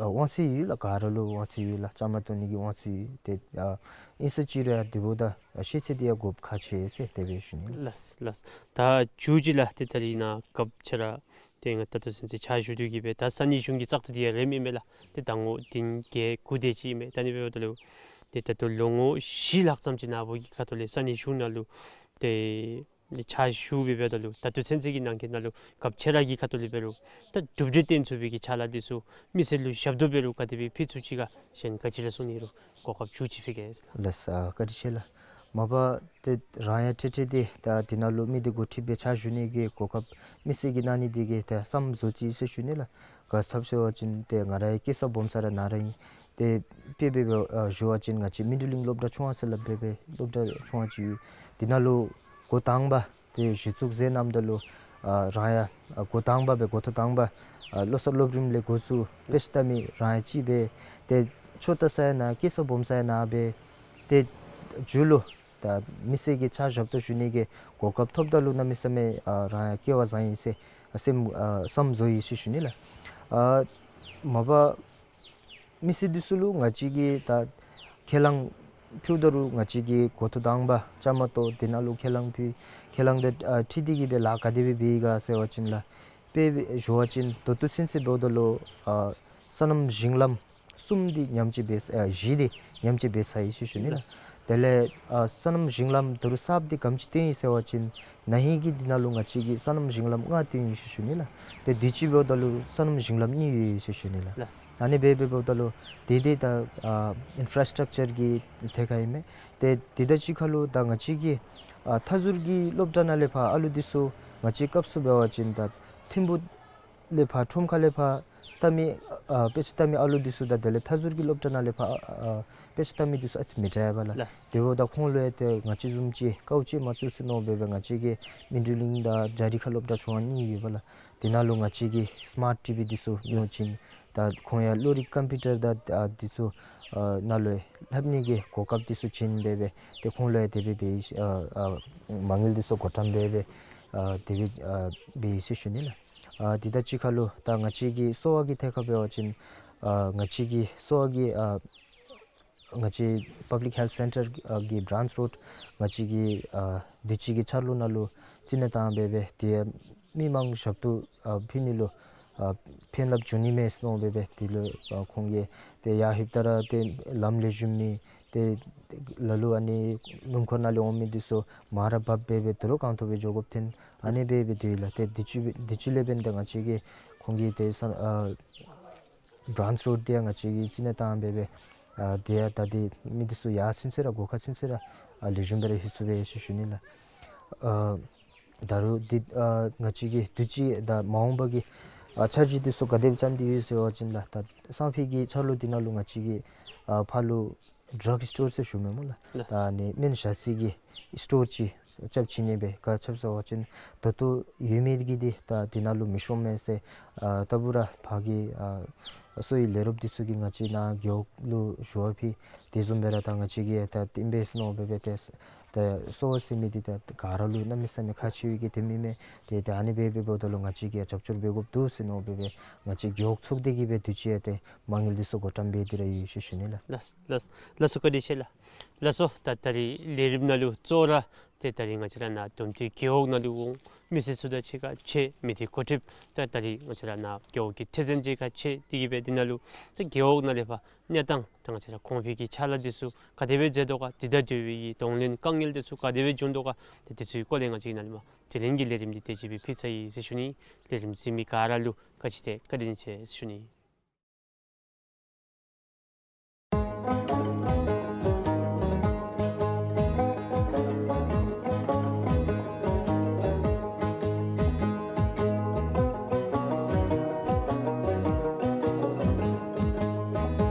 དབང་ཚད་ཡོད་ལགས། ག་ར་ལུ་དབང་ཚད་ཡོད་ལགས། བཅའ་མར་གཏོགས་ནི་གི་དབང་ཚད་ཡོད། ཏེ་ཨ་ཨིན་ས་ཅི་རུང་ཡང་དེ་འབདཝ་ད་ཤེས་ཚད་འདི་ཡང་དགོཔ་ཁག་ཆེ་ཟེར་དེ་སྦེ་ཞུ་ནི། ལགས་ལགས། ད་མཇུག་ཅིག་ལགས་ཏེ་ད་རིས་ནཱ་སྐབས་ཅིག་ར་ཏེ་ང་ད་ལྟོ་ཚུན་ཚོད་ཕྱག་ཞུ་དོ་གིས་སྦེ་ད་ས་གནས་གཞུང་གི་བཙག་འཐུ་འདི་ཡང་རནམ་ཨིན་མས་ལགས། ཏེ་ཟླ་ངོ་བདུན་བརྒྱད་དགུ་དེ་ཅིག་ཨིན་མས། ད་ཨ་ནི་འབདཝ་ད་ལུ་ཏེ་ད་ལྟོ་ལོ་ངོ་བཞི་ལྷག་ཙམ་ཅིག་ནཱ་བུ་གི་ཁ་ཐུག་ལས་ས་གནས་གཞུང་ནང་ལུ་ཏེ་ཕྱག་ཞུ་སྦེ་འབདཝ་ད་ལུ་ད་ལྟོ་ཚུན་ཚོད་ཀྱི་ནང་འཁོད་ནང་ལུ་སྐབས་ཅིག་ར་གི་ཁ་ཐུག་ལས་འབད་རུང་ད་གྲུབ་འབྲས་བཏོན་ཚུགས་པའི་གི་ཕྱག་ལཱ་འདི་ཚུ་མི་སེར་ལུ་ཞབས་ཏོག་འབད་རུང་ག་དེ་སྦེ་ཕུལ་ཚུགས་ཅི་ག་གཞན་ག་ཅི་ར་གསུང་ནི་རུང་གོ་སྐབས་མཇུག་ཅིག་ཕུལ་གེ་ཟེར། ལགས་སོ། བཀའ་དྲིན་ཆེ་ལགས། མ་པ་ཏེ་རང་ཡང་འཕྲལ་འཕྲལ་འདི་ད་འདི་ནང་ལུ་མི་སྡེ་འགོ་ཁྲིདཔ་སྦེ་ཕྱག་ཞུ་ནི་གི་གོ་སྐབས་མི་སེར་གྱིས་གནང་ནི་འདི་གིས་ད་བསམ་བཟོ་ཅི་ཟེར་ཞུ་ནི་ལགས། ག་ཅི་སྦེ་ཟེར་བ་ཅིན་ཏེ་ང་ར་ཡང་སྐྱེས་ས་སྦོམ་ས་ར་ནཱ་ར་ཨིན། ཏེ་དཔེ་འབད་བ་ཨ་ཞུ་བ་ཅིན་ང་བཅས་མིན་ཌུ་ལིང་སློབ་གྲྭ་ཆུང་བ་ཟེར་སླབ་སྦེ་སྦེ་སློབ་གྲྭ་ཆུང་བ་ཅིག་ཡོད། འདི་ནང་ལུ་འགོ་དང་པ་ཏེ་གཞི་བཙུགས་མཛད་གནངམ་ད་ལུ་ཨ་རང་ཡང་ཨ་འགོ་དང་པ་སྦེ་འགོ་ཐོག་དང་པ་ཨ་བློ་གསར་སློབ་རིམ་ལས་འགོ་བཙུགས་དཔེ་ཆ་ལྟ་མི་རང་ཡང་ཅིག་སྦེ་ཏེ་ཆོས་ལྟ་ས་ཡང་ནཱ་སྐྱེས་ས་སྦོམ་ས་ཡང་ནཱ་སྦེ་ཏེ་མཇུག་ལུ་ད་མི་སེར་གྱི་ཕྱག་ཞབས་ཏོག་ཞུ་ནི་གི་གོ་སྐབས་ཐོབ་ད་ལུ་གནམ་མེད་ས་མེད་ཨ་རང་ཡང་སྐལ་བ་བཟང་ཡི་ཟེར་སེམས་ཨ་བསམ་བཟོ་ཡི་ཟེར་ཞུ་ནི་ལགས། ཨ་མ་པ་མི་སེར་འདི་ཚུ་ལུ་ང་བཅས་ཀྱིས་ད་ཁས་བླངས་ཕུལཝ་ད་རུང་ང་བཅས་ཀྱིས་འགོ་ཐོག་དང་པ་བཅའ་མར་གཏོགས་འདི་ནང་ལུ་ཁས་བླངས་ཕུལ་ཁས་བླངས་དང་ཨ་འཁྲིལ་ཏེ་གིས་སྦེ་ལཱ་ག་དེ་སྦེ་འབད་ཡི་ག་ཟེར་བ་ཅིན་ལགས། དཔེ་འབད་ཞུ་བ་ཅིན་ད་ལྟོ་ཚུན་ཚོད་འབདཝ་ད་ལུ་ཨ་སོ་ནམ་ཞིང་ལམ་གསུམ་འདི་ཉམས་བཅོས་འབད་ཨ་བཞི་འདི་ཉམས་བཅོས་འབད་ཚར་ཡི་ཟེར་ཞུ་ནི་ལགས། དེ་ལས་ཨ་སོ་ནམ་ཞིང་ལམ་ད་རུང་གསརཔ་འདི་ག་དེམ་ཅིག་བཏོན་ཡི་ཟེར་བ་ཅིན་ན་ཧིང་གི་འདི་ནང་ལུ་ང་བཅས་ཀྱིས་སོ་ནམ་ཞིང་ལམ་ལྔ་བཏོན་ཡི་ཟེར་ཞུ་ནི་ལགས། ཏེ་དུས་ཅི་འབདཝ་ད་ལུ་སོ་ནམ་ཞིང་ལམ་གཉིས་ཡོད་ཡི་ཟེར་ཞུ་ནི་ལགས། ལགས། ཨ་ནི་སྦེ་འབད་འབདཝ་ད་ལུ་དེ་དེ་ད་ཨ་ཨིན་ཕ་ར་སི་ཊག་ཅར་གྱི་ཐད་ཁར་ཨིན་མས། ཏེ་དེ་དང་གཅིག་ཁར་ལུ་ད་ང་བཅས་ཀྱི་ཨ་མཐའ་ཟུར་གྱི་སློབ་གྲྭ་ནང་ལས་ཕར་ཨ་ལུ་འདི་ཚུ་ང་བཅས་སྐབས་སུ་འབད་བ་ཅིན་ད་ཐིམ་ཕུག་ལས་ཕར་ཁྲོམ་ཁ་ལས་ཕར་ལྟ་མི་ཨ་དཔེ་ཆ་ལྟ་མི་ཨ་ལུ་འདི་ཚུ་དང་དེ་ལས་མཐའ་ཟུར་གྱི་སློབ་གྲྭ་ནང་ལས་ཕར་ཨ་དཔེ་ཆ་ལྟ་མི་འདི་ཚུ་ཨ་ཙི་མི་འདྲ་བས་ལགས། ལགས། དེ་འབདཝ་ད་ཁོང་ལུ་ཡང་ཏེ་ང་བཅས་བཟུམ་ཅིག་དཀའཝ་སྤྱད་མ་བཅུག་ཟེར་མནོ་སྦེ་སྦེ་ང་བཅས་ཀྱིས་མིན་ཌུ་ལིང་དང་རྒྱ་རི་ཁ་སློབ་གྲྭ་ཆུང་བ་གཉིས་ཡོད་པས་ལགས། དེ་ནང་ལུ་ང་བཅས་ཀྱིས་སི་མཱརཊ་ཊི་བི་འདི་ཚུ་ཉོ་བྱིན། ད་ཁོང་ཡང་གློག་རིག་ཀམ་པིའུ་ཊར་དང་ཨ་འདི་ཚུ་ཨ་ནང་ལུ་ལྷབ་ནི་གི་གོ་སྐབས་འདི་ཚུ་བྱིན་སྦེ་སྦེ་ཏེ་ཁོང་ལུ་ཡང་དེ་སྦེ་འབད་ཡི་ཨ་ཨ་མ་དངུལ་འདི་ཚུ་བགོ་བཀྲམ་སྦེ་སྦེ་ཨ་དེ་སྦེ་ཨ་འབད་ཡི་ཟེར་ཞུ་ནི་ལགས། ཨ་དེ་དང་གཅིག་ཁར་ལུ་ད་ང་བཅས་ཀྱི་གསོ་བ་གི་ཐད་ཁར་འབད་བ་ཅིན་ཨ་ང་བཅས་ཀྱི་གསོ་བ་གི་ཨ་ང་བཅས་པབ་ལིཀ་ཧེལཐ་སེན་ཊར་ཨ་གི་བྲཱནཆ་རོཌ་ང་བཅས་ཀྱི་ཨ་དུས་ཅི་གི་འཆར་ལོ་ནང་ལུ་རྩིས་ནི་བཏང་སྦེ་སྦེ་ཏེ་མི་མང་ཞབས་ཏོག་ཨ་ཕུལ་ནི་ལུ་ཨ་ཕན་རླབས་འབྱུང་ནི་མས་ཟེར་མནོ་སྦེ་སྦེ་དེ་ལུ་ཨ་ཁོང་གིས་ཏེ་ཡར་ལྷོདཔ་ད་ར་ཏེ་ལམ་ལེགས་ཤོམ་མེད། ཏེ་ལ་ལུ་ཨ་ནི་སྣུམ་འཁོར་ནང་ལས་འོང་མི་འདི་ཚུ་མར་ར་བབས་སྦེ་སྦེ་དོ་རུང་རྐང་ཐང་སྦེ་འགྱོ་དགོཔ་ཐོན། ཨ་ནི་སྦེ་སྦེ་དེ་ལགས། ཏེ་དུས་ཅི་དུས་ཅི་ལས་འབདན་ཏེ་ང་བཅས་ཀྱིས་ཁོང་གི་ཏེ་ས་ཨ་བྲཱནཆ་རོཌ་འདི་ཡང་ང་བཅས་ཀྱིས་རྩིས་ནི་བཏང་སྦེ་སྦེ་ཨ་དེ་ཡང་ད་འདི་མི་འདི་ཚུ་ཡར་ཚུན་ཚོད་ར་སྒོ་ཁར་ཚུན་ཚོད་ར་ཨ་ལེགས་ཤོམ་སྦེ་ར་ལྷོད་ཚུགས་པས་ཟེར་ཞུ་ནི་ལགས། ཨ་ད་རུང་འདི་ཨ་ང་བཅས་ཀྱིས་དུས་ཅི་ད་མ་འོངས་པ་གི་ཨ་འཆར་གཞི་འདི་ཚུ་ག་དེ་སྦེ་བརྩམས་ཏེ་ཡོད་ཟེར་བ་ཅིན་ལགས། ད་སང་ཕོད་ཀྱི་འཆར་ལོ་འདི་ནང་ལུ་ང་བཅས་ཀྱིས་ཨ་ཕར་ལུ་ ཌག་སི་ཊོར་ཟེར་ཞུཝ་མས་སྨོ་ལགས། ལགས། ད་ཨ་ནི་སྨན་བཞག་སའི་གི་སི་ཊོར་ཅིག་རྐྱབ་བྱིན་ནི་སྦེ་ག་རྐྱབ་ཟེར་བ་ཅིན་ད་ལྟོ་ཡོད་མི་གི་འདི་ད་འདི་ནང་ལུ་མི་ཤོང་མས་ཟེར། ཨ་ད་འབད་རུང་ཕར་གྱི་ཨ་གསོ་བའི་ལས་རོགསཔ་འདི་ཚུ་གིས་ང་བཅས་ནཱ་རྒེད་འོག་ལུ་ཞུ་བ་ཕུལ། དེ་བཟུམ་སྦེ་ར་ད་ང་བཅས་ཀྱིས་ད་ཨིན་པས་ཟེར་མནོ་སྦེ་སྦེ་ཏེ་ད་གསོ་བ་ཟེར་མི་འདི་ད་ག་ར་ལུ་གནམ་མེད་ས་མེད་ཁག་ཆེ་བའི་གི་དེ་མེན་མས། ཏེ་ད་ཨ་ནི་སྦེ་འབདཝ་ད་ལུ་ང་བཅས་ཀྱིས་རྒྱབ་སྐྱོར་འབད་དགོཔ་འདུག་ཟེར་མནོ་སྦེ་སྦེ་ང་བཅས་རྒེད་འོག་ཚོགས་སྡེ་གིས་སྦེ་དུས་ཅི་ཡང་ཏེ་མ་དངུལ་འདི་ཚུ་བགོ་བཀྲམ་འབད་དེ་ར་ཡོད་ཟེར་ཞུ་ནི་ལགས། ལགས་ལགས་ལགས་སོ། བཀའ་དྲིན་ཆེ་ལགས། ལགས་སོ། ད་ད་རིས་ལས་རིམ་ནང་ལུ་གཙོ་བོ་ར་ཏེ་ད་རིས་ང་བཅས་ར་ནཱ་དོམ་ཐིག་རྒེད་འོག་ནང་ལུ་འོང་མི་སེར་ཚུ་དང་གཅིག་ཁར་ཕྱད་མི་སྡེ་འགོ་ཁྲིདཔ་ད་ད་རིས་ང་བཅས་ར་ནཱ་རྒེད་འོག་གི་ཁྲི་འཛིན་ཅིག་ཁར་ཕྱད་དེ་གིས་སྦེ་འདི་ནང་ལུ་ད་རྒེད་འོག་ནང་ལས་ཕར་གནས་སྟངས་ད་ང་བཅས་ར་གོང་འཕེལ་གྱི་ཕྱག་ལཱ་འདི་ཚུ་ག་དེ་སྦེ་མཛད་དོ་ག། དེ་དང་འབྲེལ་བའི་གདོང་ལེན་དཀའ་ངལ་འདི་ཚུ་ག་དེ་སྦེ་བྱུང་དོ་ག། ད་དེ་ཚུའི་སྐོར་ལས་ང་བཅས་ཀྱིས་ནཱ་ལས་མར་དྲི་ལན་གྱི་ལས་རིམ་འདི་དེ་ཅིག་སྦེ་ཕུལ་ཚར་ཡི་ཟེར་ཞུ་ནི། ལས་རིམ་གཟིགས་མི་ག་ར་ལུ་ག་ཅི་ཏེ་བཀའ་དྲིན་ཆེ་ཟེར་ཞུ་ནི།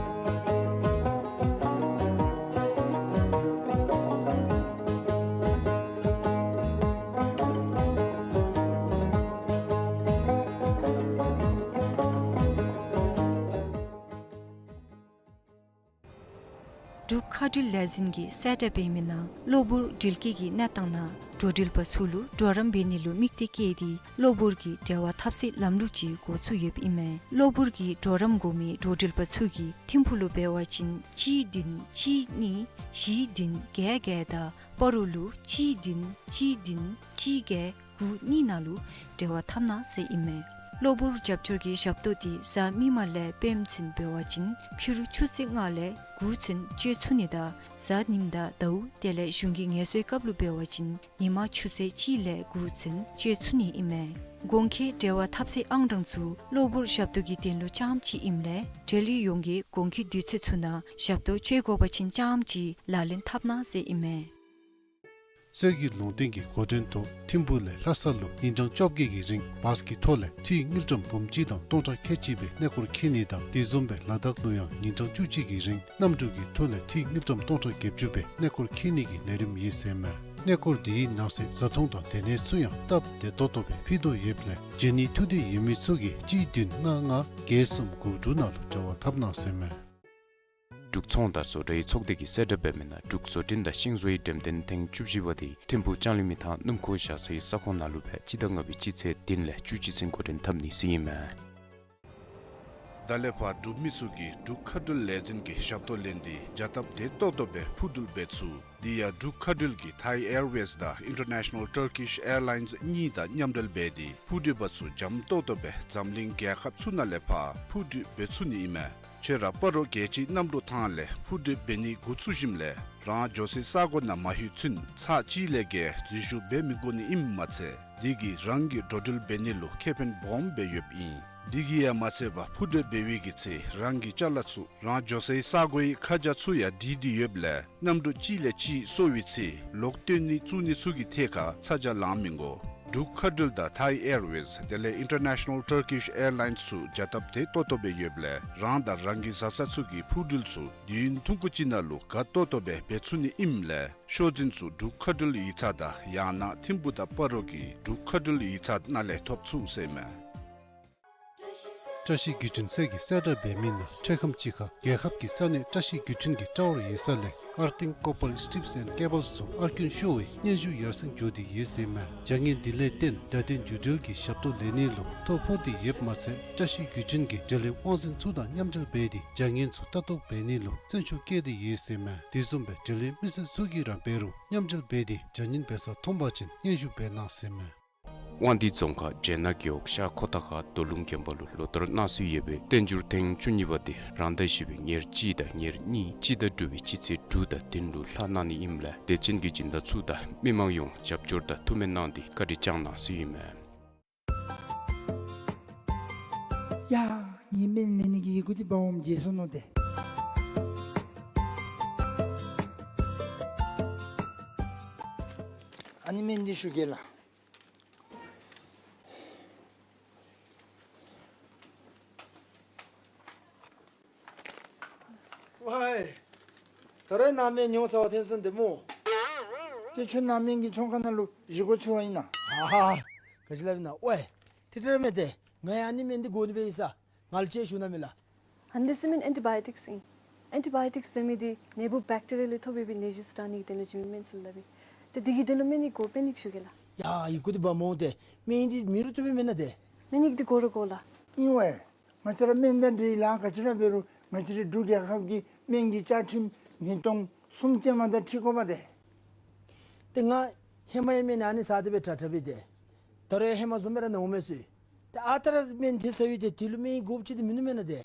འབྲུག་མཁའ་འགྲུལ་ལས་འཛིན་གྱིས་གསལ་བསྒྲགས་འབད་མི་ནང་གློ་བུར་འགྲུལ་སྐྱེལ་གྱི་གནས་སྟངས་ནང་འགྲོ་འགྲུལ་པ་ཚུ་ལུ་གྲོགས་རམ་འབད་ནི་ལུ་དམིགས་གཏད་བསྐྱེད་དེ་གློ་བུར་གྱི་འབྲེལ་བ་འཐབ་སའི་ལམ་ལུགས་ཅིག་འགོ་བཙུགས་ཡོདཔ་ཨིན་མས། གློ་བུར་གྱི་གྲོགས་རམ་དགོ་མི་འགྲོ་འགྲུལ་པ་ཚུ་གིས་ཐིམ་ཕུག་ལུ་འབད་བ་ཅིན་གཅིག་བདུན་གཅིག་གཉིས་བཞི་བདུན་བརྒྱད་བརྒྱད་དང་སྤ་རོ་ལུ་གཅིག་བདུན་གཅིག་བདུན་གཅིག་བརྒྱད་དགུ་གཉིས་ནང་ལུ་འབྲེལ་བ་འཐབ་གནང་ཟེར་ཨིན་མས། གློ་བུར་རྒྱབ་སྐྱོར་གྱི་ཞབས་ཏོག་འདི་གཟའ་མིག་དམར་ལས་སྤེནམ་ཚུན་འབད་བ་ཅིན་ཕྱི་རུ་ཆུ་ཚོད་ལྔ་ལས་དགུ་ཚུན་སྤྱོད་ཚུགས་ནི་དང་གཟའ་ཉིམ་དང་ཟླཝ་དེ་ལས་གཞུང་གི་ངལ་གསོའི་སྐབས་ལུ་འབད་བ་ཅིན་ཉིན་མ་ཆུ་ཚོད་གཅིག་ལས་དགུ་ཚུན་སྤྱོད་ཚུགས་ནི་ཨིན་མས། གོང་འཁོད་འབྲེལ་བ་འཐབ་སའི་ཨང་གྲངས་ཚུ་གློ་བུར་ཞབས་ཏོག་གི་དོན་ལུ་རྐྱངམ་ཅིག་ཨིནམ་ལས་འབྲེལ་ཡོད་ཡོངས་ཀྱིས་གོང་འཁོད་དུས་ཚོད་ཚུ་ནང་ཞབས་ཏོག་སྤྱོད་དགོ་པ་ཅིན་རྐྱངམ་ཅིག་ལག་ལེན་འཐབ་གནང་ཟེར་ཨིན་མས། གསེར་གྱི་ལུང་བསྟན་གྱི་འགོ་འདྲེན་ཐོག་ཐིམ་ཕུག་ལས་ལྷ་ས་ལུ་ཉིན་གྲངས་བཅོ་བརྒྱད་ཀྱི་རིང་བཱས་ཀྱི་ཐོག་ལས་འཐུས་དངུལ་ཀྲམ་འབུམ་གཅིག་དང་སྟོང་ཕྲག་ཁལ་གཅིག་སྦེ་གནས་སྐོར་འཁྱིད་ནི་དང་དེ་བཟུམ་སྦེ་ལ་དྭགས་ལུ་ཡང་ཉིན་གྲངས་བཅུ་གཅིག་གི་རིང་གནམ་གྲུ་གི་ཐོག་ལས་འཐུས་དངུལ་ཀྲམ་སྟོང་ཕྲག་བརྒྱད་ཅུ་སྦེ་གནས་སྐོར་འཁྱིད་ནི་གི་ལས་རིམ་ཡོད་ཟེར་མས། གནས་སྐོར་དེའི་ནང་གསེས་བཟའ་འཐུང་དང་སྡོད་གནས་ཚུ་ཡང་སྟབས་བདེ་ཏོག་ཏོ་སྦེ་ཕུལ་དོ་ཡོདཔ་ལས་བྱོན་ནི་ཐུགས་འདོད་ཡོད་མི་ཚུ་གིས་གཅིག་བདུན་ལྔ་ལྔ་བརྒྱད་གསུམ་དགུ་དྲུག་ནང་ལུ་འབྲེལ་བ་འཐབ་གནང་ཟེར་མས། འབྲུག་ཚོང་དང་བཟོ་གྲྭའི་ཚོགས་སྡེ་གིས་གསལ་བསྒྲགས་འབད་མི་ནང་འབྲུག་བཟོ་སྐྲུན་དང་ཤིང་བཟོའི་འགྲེམས་སྟོན་ཐེངས་བཅུ་བཞི་པ་དེ་ཐིམ་ཕུག་ལྕང་གླིང་མི་ཐང་སྣུམ་འཁོར་བཞག་སའི་ས་ཁོངས་ནང་ལུ་སྦེ་སྤྱི་ཟླ་ལྔ་པའི་སྤྱི་ཚེས་བདུན་ལས་བཅུ་གཅིག་ཚུན་འགོ་འདྲེན་འཐབ་ནི་ཟེར་ཨིན་མས། ད་ལས་ཕར་འབྲུག་མི་ཚུ་གིས་འབྲུག་མཁའ་འགྲུལ་ལས་འཛིན་གྱི་ཞབས་ཏོག་ལེན་ཏེ་བྱ་སྟབས་བདེ་ཏོག་ཏོ་སྦེ་འཕུར་འགྲུལ་འབད་ཚུགས། དེ་ཡང་འབྲུག་མཁའ་འགྲུལ་གྱིས་Thai Airways དང་International Turkish Airlines གཉིས་དང་མཉམ་འབྲེལ་འབད་དེ་འཕུར་འགྲུལ་པ་ཚུ་འཇམ་ཏོག་ཏོ་སྦེ་འཛམ་གླིང་རྒྱལ་ཁབ་ཚུ་ནང་ལས་ཕར་འཕུར་འགྲུལ་འབད་ཚུགས་ནི་ཨིན་མས། ཁྱོད་ར་སྤ་རོ་རྒྱལ་སྤྱིའི་གནམ་གྲུ་ཐང་ལས་འཕུར་འགྲུལ་འབད་ནི་འགོ་བཙུགས་ཞིནམ་ལས་རང་འགྱོ་སའི་ས་གོ་ནང་མ་ལྷོད་ཚུན་ཚར་གཅིག་ལས་བརྒལ་འཛུལ་ཞུགས་འབད་མི་དགོ་ནི་ཨིནམ་མ་ཚད་དེ་གིས་རང་གི་འགྲོ་འགྲུལ་འབད་ནི་ལུ་ཁེ་ཕན་སྦོམ་སྦེ་ཡོདཔ་ཨིན། དེ་གིས་ཡང་མ་ཚད་པར་འཕུར་འགྲུལ་འབད་བའི་གི་ཚེ་རང་གི་ཅ་ལ་ཚུ་རང་འགྱོ་སའི་ས་གོའི་ཁ་བྱང་ཚུ་ཡང་བྲིས་ཏེ་ཡོདཔ་ལས་གནམ་གྲུ་གཅིག་ལས་གཅིག་སོར་བའི་ཚེ་ལོག་སྟོན་ནི་བཙུགས་ནི་ཚུ་གི་ཐད་ཁར་ཚ་གྱང་ལང་མི་དགོ། འབྲུག་མཁའ་འགྲུལ་དང་Thai Airways དེ་ལས་International Turkish Airlines ཚུ་བྱ་སྟབས་བདེ་ཏོག་ཏོ་སྦེ་ཡོདཔ་ལས་རང་དང་རང་གི་བཟའ་ཚང་ཚུ་གི་འཕུར་འགྲུལ་ཚུ་དུས་ཡུན་ཐུང་ཀུ་ཅིག་ནང་ལུ་དགའ་ཏོག་ཏོ་སྦེ་འབད་ཚུགས་ནི་ཨིནམ་ལས་ཤོག་འཛིན་ཚུ་འབྲུག་མཁའ་འགྲུལ་ཡིག་ཚང་དང་ཡང་ན་ཐིམ་ཕུག་དང་སྤ་རོ་གི་འབྲུག་མཁའ་འགྲུལ་ཡིག་ཚང་ནང་ལས་ཐོབ་ཚུགས་ཟེར་མས། བཀྲ་ཤིས་བརྒྱུད་འཕྲིན་གསར་གྱིས་གསལ་བསྒྲགས་འབད་མི་ནང་འཕྲལ་ཁམས་ཅིག་ཁར་རྒྱལ་ཁབ་ཀྱི་ས་གནས་བཀྲ་ཤིས་བརྒྱུད་འཕྲིན་གྱི་དྲ་བར་ཡོད་ས་ལས་Earthing Copper Strips and Cables ཚུ་ཨར་ཀུན་ཤོར་བའི་སྙན་ཞུ་ཡར་སེང་འགྱོ་སྟེ་ཡོད་ཟེར་མས། བྱ་ངན་འདི་ལས་བརྟེན་བརྡ་སྟོན་བརྒྱུད་འབྲེལ་གྱི་ཞབས་ཏོག་ལེན་ནི་ལུ་ཐོ་ཕོག་སྟེ་ཡོདཔ་མ་ཚད་བཀྲ་ཤིས་བརྒྱུད་འཕྲིན་གྱིས་འབྲེལ་ཡོད་དབང་འཛིན་ཚུ་དང་མཉམ་འབྲེལ་འབད་དེ་བྱ་ངན་ཚུ་ལྟ་རྟོག་འབད་ནི་ལུ་བརྩོན་ཤུགས་བསྐྱེད་དེ་ཡོད་ཟེར་མས། དེ་བཟུམ་སྦེ་འབྲེལ་ཡོད་མི་སེར་ཚུ་གིས་ར་འབད་རུང་མཉམ་འབྲེལ་འབད་དེ་བྱ་ངན་འབད་ས་མཐོང་པ་ཅིན་སྙན་ཞུ་འབད་གནང་ཟེར་མས། དབང་འདུས་རྫོང་ཁག་བྱེ་ནག་རྒེད་འོག་ཤར་ཁོ་ཐང་ཁ་རྡོ་ལུང་དགོན་པ་ལུ་ལོ་ལྟར་གནང་སྲོལ་ཡོད་པའི་བསྟན་འགྱུར་ཐེངས་བཅུ་གཉིས་པ་དེ་རང་ཟླ་བཞི་པའི་ཉེར་གཅིག་དང་ཉེར་གཉིས་སྤྱི་ཟླ་དྲུག་པའི་སྤྱི་ཚེས་དྲུག་དང་བདུན་ལུ་ལྷག་གནང་ནི་ཨིནམ་ལས་དད་ཅན་གྱི་སྦྱིན་བདག་ཚུ་དང་མི་མང་ཡོངས་རྒྱབ་སྐྱོར་དང་ཐུགས་སྨོན་གནང་སྟེ་བཀའ་དྲིན་བསྐྱང་གནང་ཟེར་ཨིན་མས། ཡ་ངེའི་སྨན་ལེན་ནི་གི་ཡི་གུ་འདི་འབག་འོངམ་བརྗེད་སོ་ནུག་ཏེ། ཨ་ནི་སྨན་འདི་ཞུ་གེ་ལགས། ཝའི། ད་རེས་ནངས་སྨན་ཉོ་ཟ་བར་ཐོན་སོང་དེ་སྨོ། ཏེ་ཁྱོད་ནཱ་སྨན་གྱི་ཚོང་ཁང་ནང་ལུ་བཞེས་སྒོ་འཚོལ་བར་ཨིན་ན། ཧ་ཧ། ག་ཅི་སླབ་ཨིན་ན། ཝའེ། ཁྲིག་ཁྲི་ར་མེད་དེ། ང་ཡང་ཨ་ནི་སྨན་འདི་དགོ་ནི་སྦེ་ཡོད་ས། ང་ལུ་ཅིག་ཞུ་གནང་མས་ལགས། ཨ་ནི་འདི་ཟེར་མི་ཨེན་ཊི་བཱ་ཡོ་ཊིཀསི་ཨིན། ཨེན་ཊི་བཱ་ཡོ་ཊིཀསི་ཟེར་མི་འདི་ནད་འབུཔ་བེཀ་ཊི་རི་ཡ་ལས་ཐོབ་པའི་ནད་གཞི་ཚུ་དྲག་ནི་གི་དོན་ལུ་བྱིན་མི་སྨན་ཚུ་ལུ་སླབ་ཨིན། ཏེ་འདི་གི་དོན་ལུ་སྨན་ནི་དགོ་པས་ནི་ཞུ་གེ་ལགས། ཡ་ཡི་གུ་འདི་འབག་མི་འོང་དེ། སྨན་འདི་མེད་རུང་བཏུབ་པས་མེན་ན་དེ། སྨན་ཡིག་འདི་དགོ་ར་དགོ་ལགས། ཨིན་ཝའེ། ང་བཅས་ར་སྨན་དང་འབྲེལ་ལཱ་ག་ཅི་ར་འབད་རུང་ང་བཅས་རའི་འབྲུག་རྒྱལ་ཁབ་ཀྱི་སྨན་གྱི་བཅའ་ཁྲིམས་ཉིས་སྟོང་གསུམ་ཅན་མ་དང་འཁྲིལ་དགོ་པས་དེ། ཏེ་ང་ཧེ་མ་ཡང་སྨན་ཨ་ནི་ཟ་སྟེ་སྦེ་དྲག་དྲག་པས་དེ། ད་རུང་ཡང་ཧེ་མ་བཟུམ་སྦེ་ར་ན་འོང་མས་ཟེར། ཏེ་ཨ་རྟག་ར་སྨན་དེ་ཟ་ཡི་དེ་དེ་ལུ་སྨན་ཡིག་དགོཔ་ཅིག་འདི་མིན་ནུག་མེན་ན་དེ།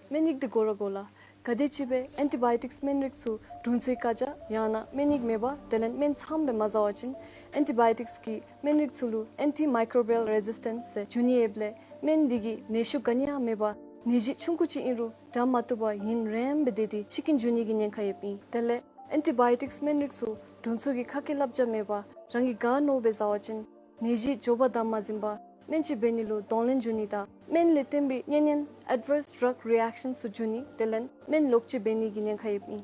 སྨན་ཡིག་འདི་དགོ་ར་དགོ་ལགས། ག་དེམ་ཅིག་སྦེ་ཨེན་ཊི་བཱ་ཡོ་ཊིཀསི་སྨན་རིགས་ཚུ་དྲུང་འཚོའི་བཀའ་རྒྱ་ཡང་ན་སྨན་ཡིག་མེད་པར་དེ་ལས་སྨན་ཚངམ་སྦེ་མ་ཟ་བ་ཅིན་ཨེན་ཊི་བཱ་ཡོ་ཊིཀསི་གི་སྨན་རིགས་ཚུ་ལུ་ཨེན་ཊི་མའི་ཀོ་བི་ཡལ་རེ་ཟིས་ཊེནསི་ཟེར་འབྱུང་ནི་ཡོདཔ་ལས་སྨན་འདི་གིས་ནད་ཤུགས་ག་ནི་ཡང་མེད་པར་ནད་གཞི་ཆུང་ཀུ་ཅིག་ཨིན་རུང་དྲག་མ་བཏུབ་པར་ཡུན་རིངམོ་སྦེ་སྡོད་དེ་ཤི་རྐྱེན་འབྱུང་ནི་གི་ཉེན་ཁ་ཡོདཔ་ཨིན། དེ་ལས་ཨེན་ཊི་བཱ་ཡོ་ཊིཀསི་སྨན་རིགས་ཚུ་དྲུང་འཚོ་གི་ཁ་སྐད་བསླབ་བྱ་མེད་པར་རང་གིས་ག་མནོཝ་སྦེ་ཟ་བ་ཅིན་ནད་གཞི་མགྱོགས་པར་དྲག་མ་ཟིན་པར་སྨན་ཅིག་འབད་ནི་ལུ་གདོང་ལེན་འབྱུང་ནི་དང་སྨན་ལས་བརྟེན་པའི་གཉན་ཉེན་ཨེཌ་ཝརསི་ཌྲག་རི་ཨེཀ་ཤཱནསི་ཚུ་འབྱུང་ནི་དེ་ལས་སྨན་ལོག་སྤྱོད་འབད་ནི་གི་ཉེན་ཁ་ཡོདཔ་ཨིན།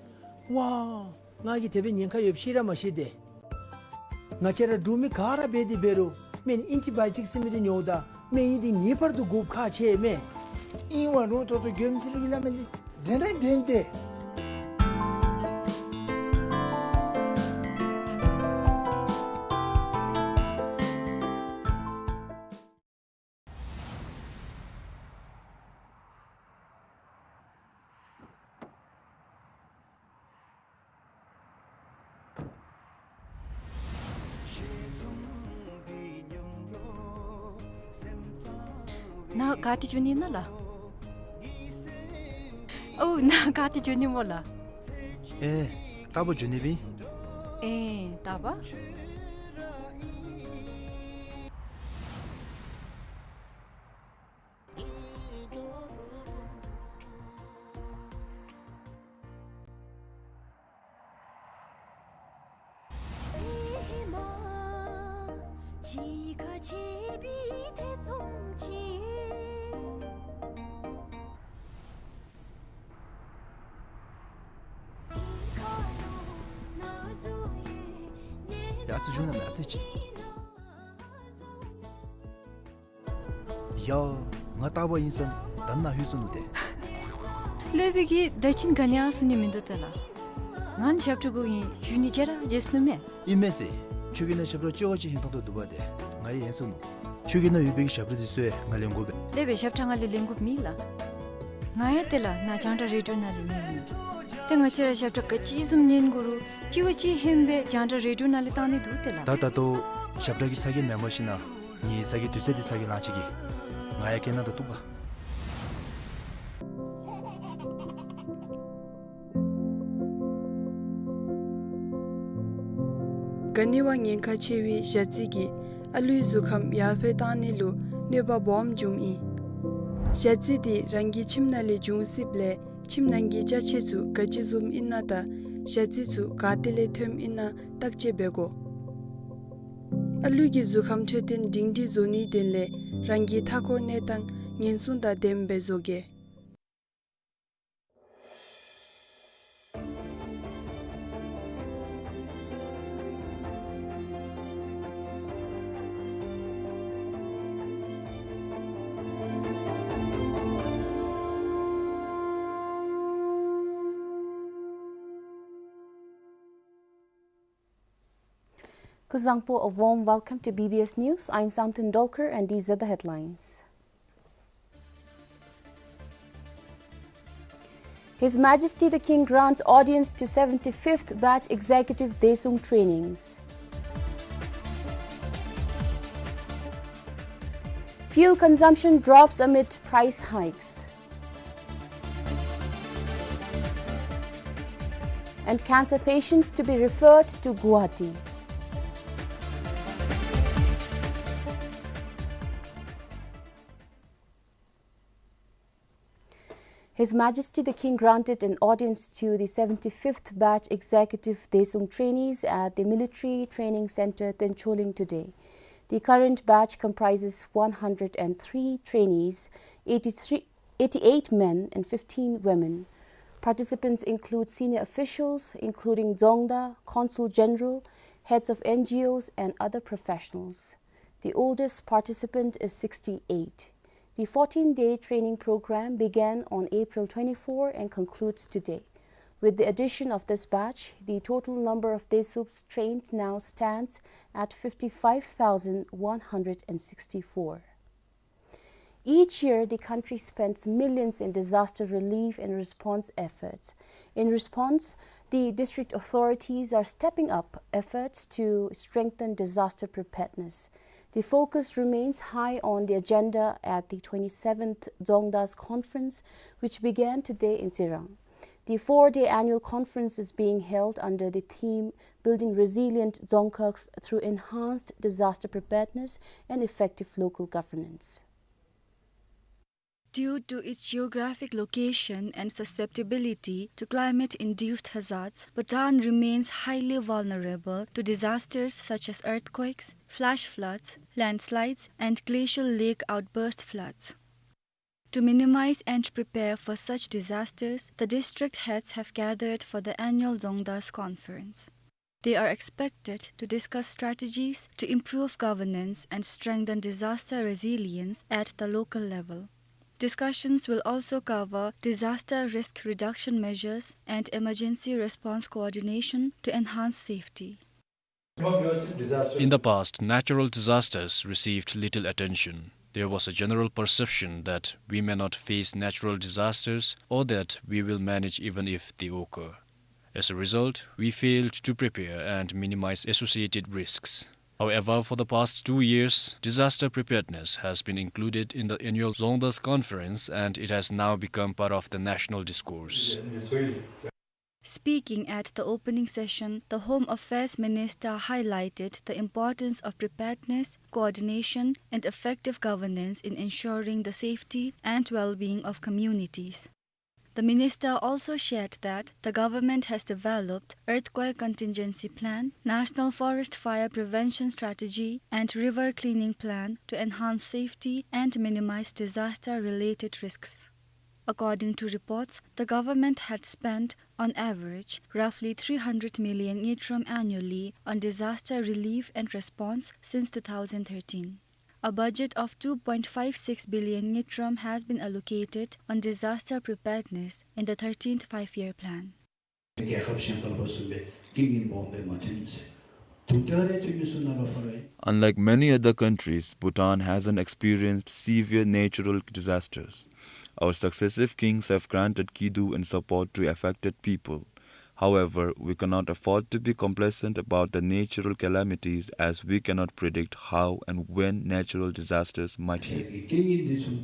ཝའེ། ང་གིས་དེ་སྦེ་ཉེན་ཁ་ཡོདཔ་ཤེས་ར་མ་ཤེས་དེ། ང་བཅས་ར་འབྲུག་མི་ག་ར་འབད་དེ་འབད་རུང་སྨན་ཨེན་ཊི་བཱ་ཡོ་ཊིཀསི་ཟེར་མི་འདི་ཉོཝ་ད་སྨན་ཡིག་འདི་ངེས་པར་དུ་དགོཔ་ཁག་ཆེ་མས། ཨིན་ཝའེ་རུང་ད་ལྟོ་མགྱོནམ་ཅིག་ར་གི་སླབ་མི་འདི་བདེན་ར་བདེན་ཏེ། ནཱ་ག་ཏེ་འགྱོ་ནི་ཨིན་ན་ལགས། ཨོ་ནཱ་ག་ཏེ་འགྱོ་ནི་སྨོ་ལགས། ཨེ་རྟག་པར་འགྱོ་ནི་སྦེ་ཨིན། ཨེ་རྟག་པར། ཡ་ཨ་ཙི་བྱོན་གནང་མས་ཨ་ཙི་ཅིག། ཡ་ང་རྟག་པར་ཨིན་ས་ད་ནཱ་ལྷོད་སོ་ནུག་དེ། ལས་སྦེ་གི་ད་ཅི་ག་ནི་ཡང་གསུང་ནི་མིན་འདུག་ད་ལགས། ང་ནི་ཞབས་ཁྲ་དགོ་ཨིན་ཞུ་ནི་བརྗེད་ར་བརྗེད་སོ་ནུག་མས། ཨིན་མས་ཟེར། ཁྱོད་ཀྱིས་ནཱ་ཞབས་ཁྲ་ལྕི་བ་ཅིག་ཧིང་ཐང་དོ་འདུག་པ་དེ་ང་ཡང་ཡེངས་སོ་ནུག། ཁྱོད་ཀྱིས་ནཱ་ཡོད་པའི་གི་ཞབས་ཁྲ་དེ་ཚུ་ཡང་ང་ལེན་དགོ་པས། ལས་སྦེ་ཞབས་ཁྲ་ང་ལས་ལེན་དགོཔ་མེད་ལགས། ང་ཡང་དེ་ལས་ནཱ་རྒྱང་བསྒྲགས་རེ་ཌིའོ་ནང་ལས་ཉན་ནི། ཏེ་ང་བཅས་ར་ཞབས་ཁྲ་ག་ཅི་བཟུམ་ཉན་དགོ་རུང་ལྕི་བ་ཅིག་ཧེང་སྦེ་རྒྱང་བསྒྲགས་རེ་ཌིའོ་ནང་ལས་བཏང་ནི་འདུག་དེ་ལགས། ད་ད་ལྟོ་ཞབས་ཁྲ་གི་ཚ་གྱང་མེན་པར་ཞིན་ན་ངེའི་ཚ་གྱང་དུས་ཚོད་འདི་ཚ་གྱང་ལང་ཅི་གི། ང་ཡང་སྐད་ནང་དུ་གཏུགས་པ། ག་ནི་བ་ཉེན་ཁ་ཆེ་བའི་ཞ་རྩི་གིས་ཨ་ལུའི་གཟུགས་ཁམས་ཡར་འཕེལ་བཏང་ནི་ལུ་གནོད་པ་སྦོམ་འབྱུངམ་ཨིན། ཞ་རྩི་འདི་རང་གི་ཁྱིམ་ནང་ལས་འབྱུང་སྲིདཔ་ལས་ཁྱིམ་ནང་གི་ཅ་ཆས་ཚུ་ག་ཅི་བཟུམ་ཨིན་ན་དང་ཞ་རྩི་ཚུ་ག་ཏེ་ལས་ཐོནམ་ཨིན་ན་བརྟག་དཔྱད་འབད་དགོ། ཨ་ལུ་གི་གཟུགས་ཁམས་འཕྲོད་བསྟེན་སྒྲིང་སྒྲིང་བཟོ་ནིའི་དོན་ལས་རང་གི་མཐའ་འཁོར་གནས་སྟངས་ཉེན་སྲུང་དང་ལྡནམ་སྦེ་བཟོ་གེ། Kuzuzangpo, a warm welcome to B B S News. I'm Samten Dolkar and these are the headlines. His Majesty the King grants audience to seventy-fifth batch executive Daesung trainings. Fuel consumption drops amid price hikes. And cancer patients to be referred to Guwahati. His Majesty the King granted an audience to the seventy-fifth batch executive Daesung trainees at the Military Training Centre, Tencholing today. The current batch comprises one hundred and three trainees, eighty-three, eighty-eight men and fifteen women, Participants include senior officials, including Dzongda, Consul General, heads of N G Os, and other professionals. The oldest participant is sixty-eight. The fourteen-day training program began on April twenty-four and concludes today. With the addition of this batch, the total number of Desuups trained now stands at fifty-five thousand one hundred and sixty-four. Each year, the country spends millions in disaster relief and response efforts. In response, the district authorities are stepping up efforts to strengthen disaster preparedness. The focus remains high on the agenda at the twenty-seventh Dzongdas Conference, which began today in Tsirang. The four-day annual conference is being held under the theme Building Resilient Dzongkhags Through Enhanced Disaster Preparedness and Effective Local Governance. Due to its geographic location and susceptibility to climate-induced hazards, Bhutan remains highly vulnerable to disasters such as earthquakes, flash floods, landslides, and glacial lake outburst floods. To minimize and prepare for such disasters, the district heads have gathered for the annual Dzongdas Conference. They are expected to discuss strategies to improve governance and strengthen disaster resilience at the local level. Discussions will also cover disaster risk reduction measures and emergency response coordination to enhance safety. In the past, natural disasters received little attention. There was a general perception that we may not face natural disasters or that we will manage even if they occur. As a result, we failed to prepare and minimize associated risks. However, for the past two years, disaster preparedness has been included in the annual Dzongdas Conference, and it has now become part of the national discourse. Speaking at the opening session, the Home Affairs Minister highlighted the importance of preparedness, coordination, and effective governance in ensuring the safety and well-being of communities. The minister also shared that the government has developed Earthquake Contingency Plan, National Forest Fire Prevention Strategy, and River Cleaning Plan to enhance safety and minimize disaster-related risks. According to reports, the government had spent, on average, roughly three hundred million ngultrum annually on disaster relief and response since two thousand thirteen. A budget of two point five six billion ngultrum has been allocated on disaster preparedness in the thirteenth Five-Year Plan. རྒྱལ་ཁབ་གཞན་ཁར་བཟུམ་སྦེ་རྐྱེན་ངན་སྦོམ་སྦེ་མ་ཐོན་ཟེར། དུག་དྲག་རེ་ཐོན་མི་ཚུ་ནང་ལུ་ཕར་རེ། Unlike many other countries, Bhutan hasn't experienced severe natural disasters. Our successive kings have granted kiddu and support to affected people. However, we cannot afford to be complacent about the natural calamities, as we cannot predict how and when natural disasters might hit. རྐྱེན་ངན་འདི་ཚུ་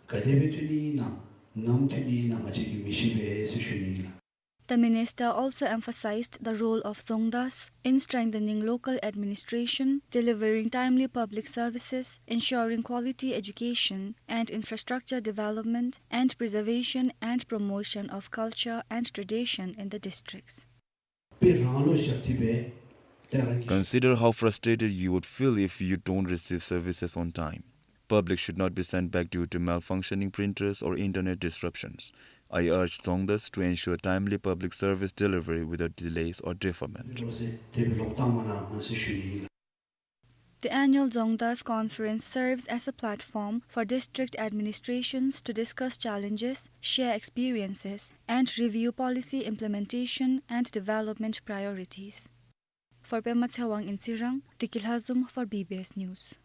ག་དེ་སྦེ་ཐོན་ནི་ཨིན་ན་ནམ་ཐོན་ནི་ཨིན་ན་ང་བཅས་ཀྱིས་མི་ཤེས་པས་ཟེར་ཞུ་ནི་ཨིན་ལགས། The minister also emphasized the role of Dzongdas in strengthening local administration, delivering timely public services, ensuring quality education and infrastructure development, and preservation and promotion of culture and tradition in the districts. དཔེ་རང་ལུ་བཞག་སྟེ་སྦེ་ཏེ་རང་གི། Consider how frustrated you would feel if you don't receive services on time. Public should not be sent back due to malfunctioning printers or internet disruptions. I urge Dzongdas to ensure timely public service delivery without delays or deferment. ལོག་སྟེ་དེ་སྦེ་ལོག་བཏང་མ་གནང་ཟེར་ཞུ་ནི་ཨིན་ལགས། The annual Dzongdas Conference serves as a platform for district administrations to discuss challenges, share experiences, and review policy implementation and development priorities. For Pema Tshewang in Tsirang, Deki Lhazom for B B S News.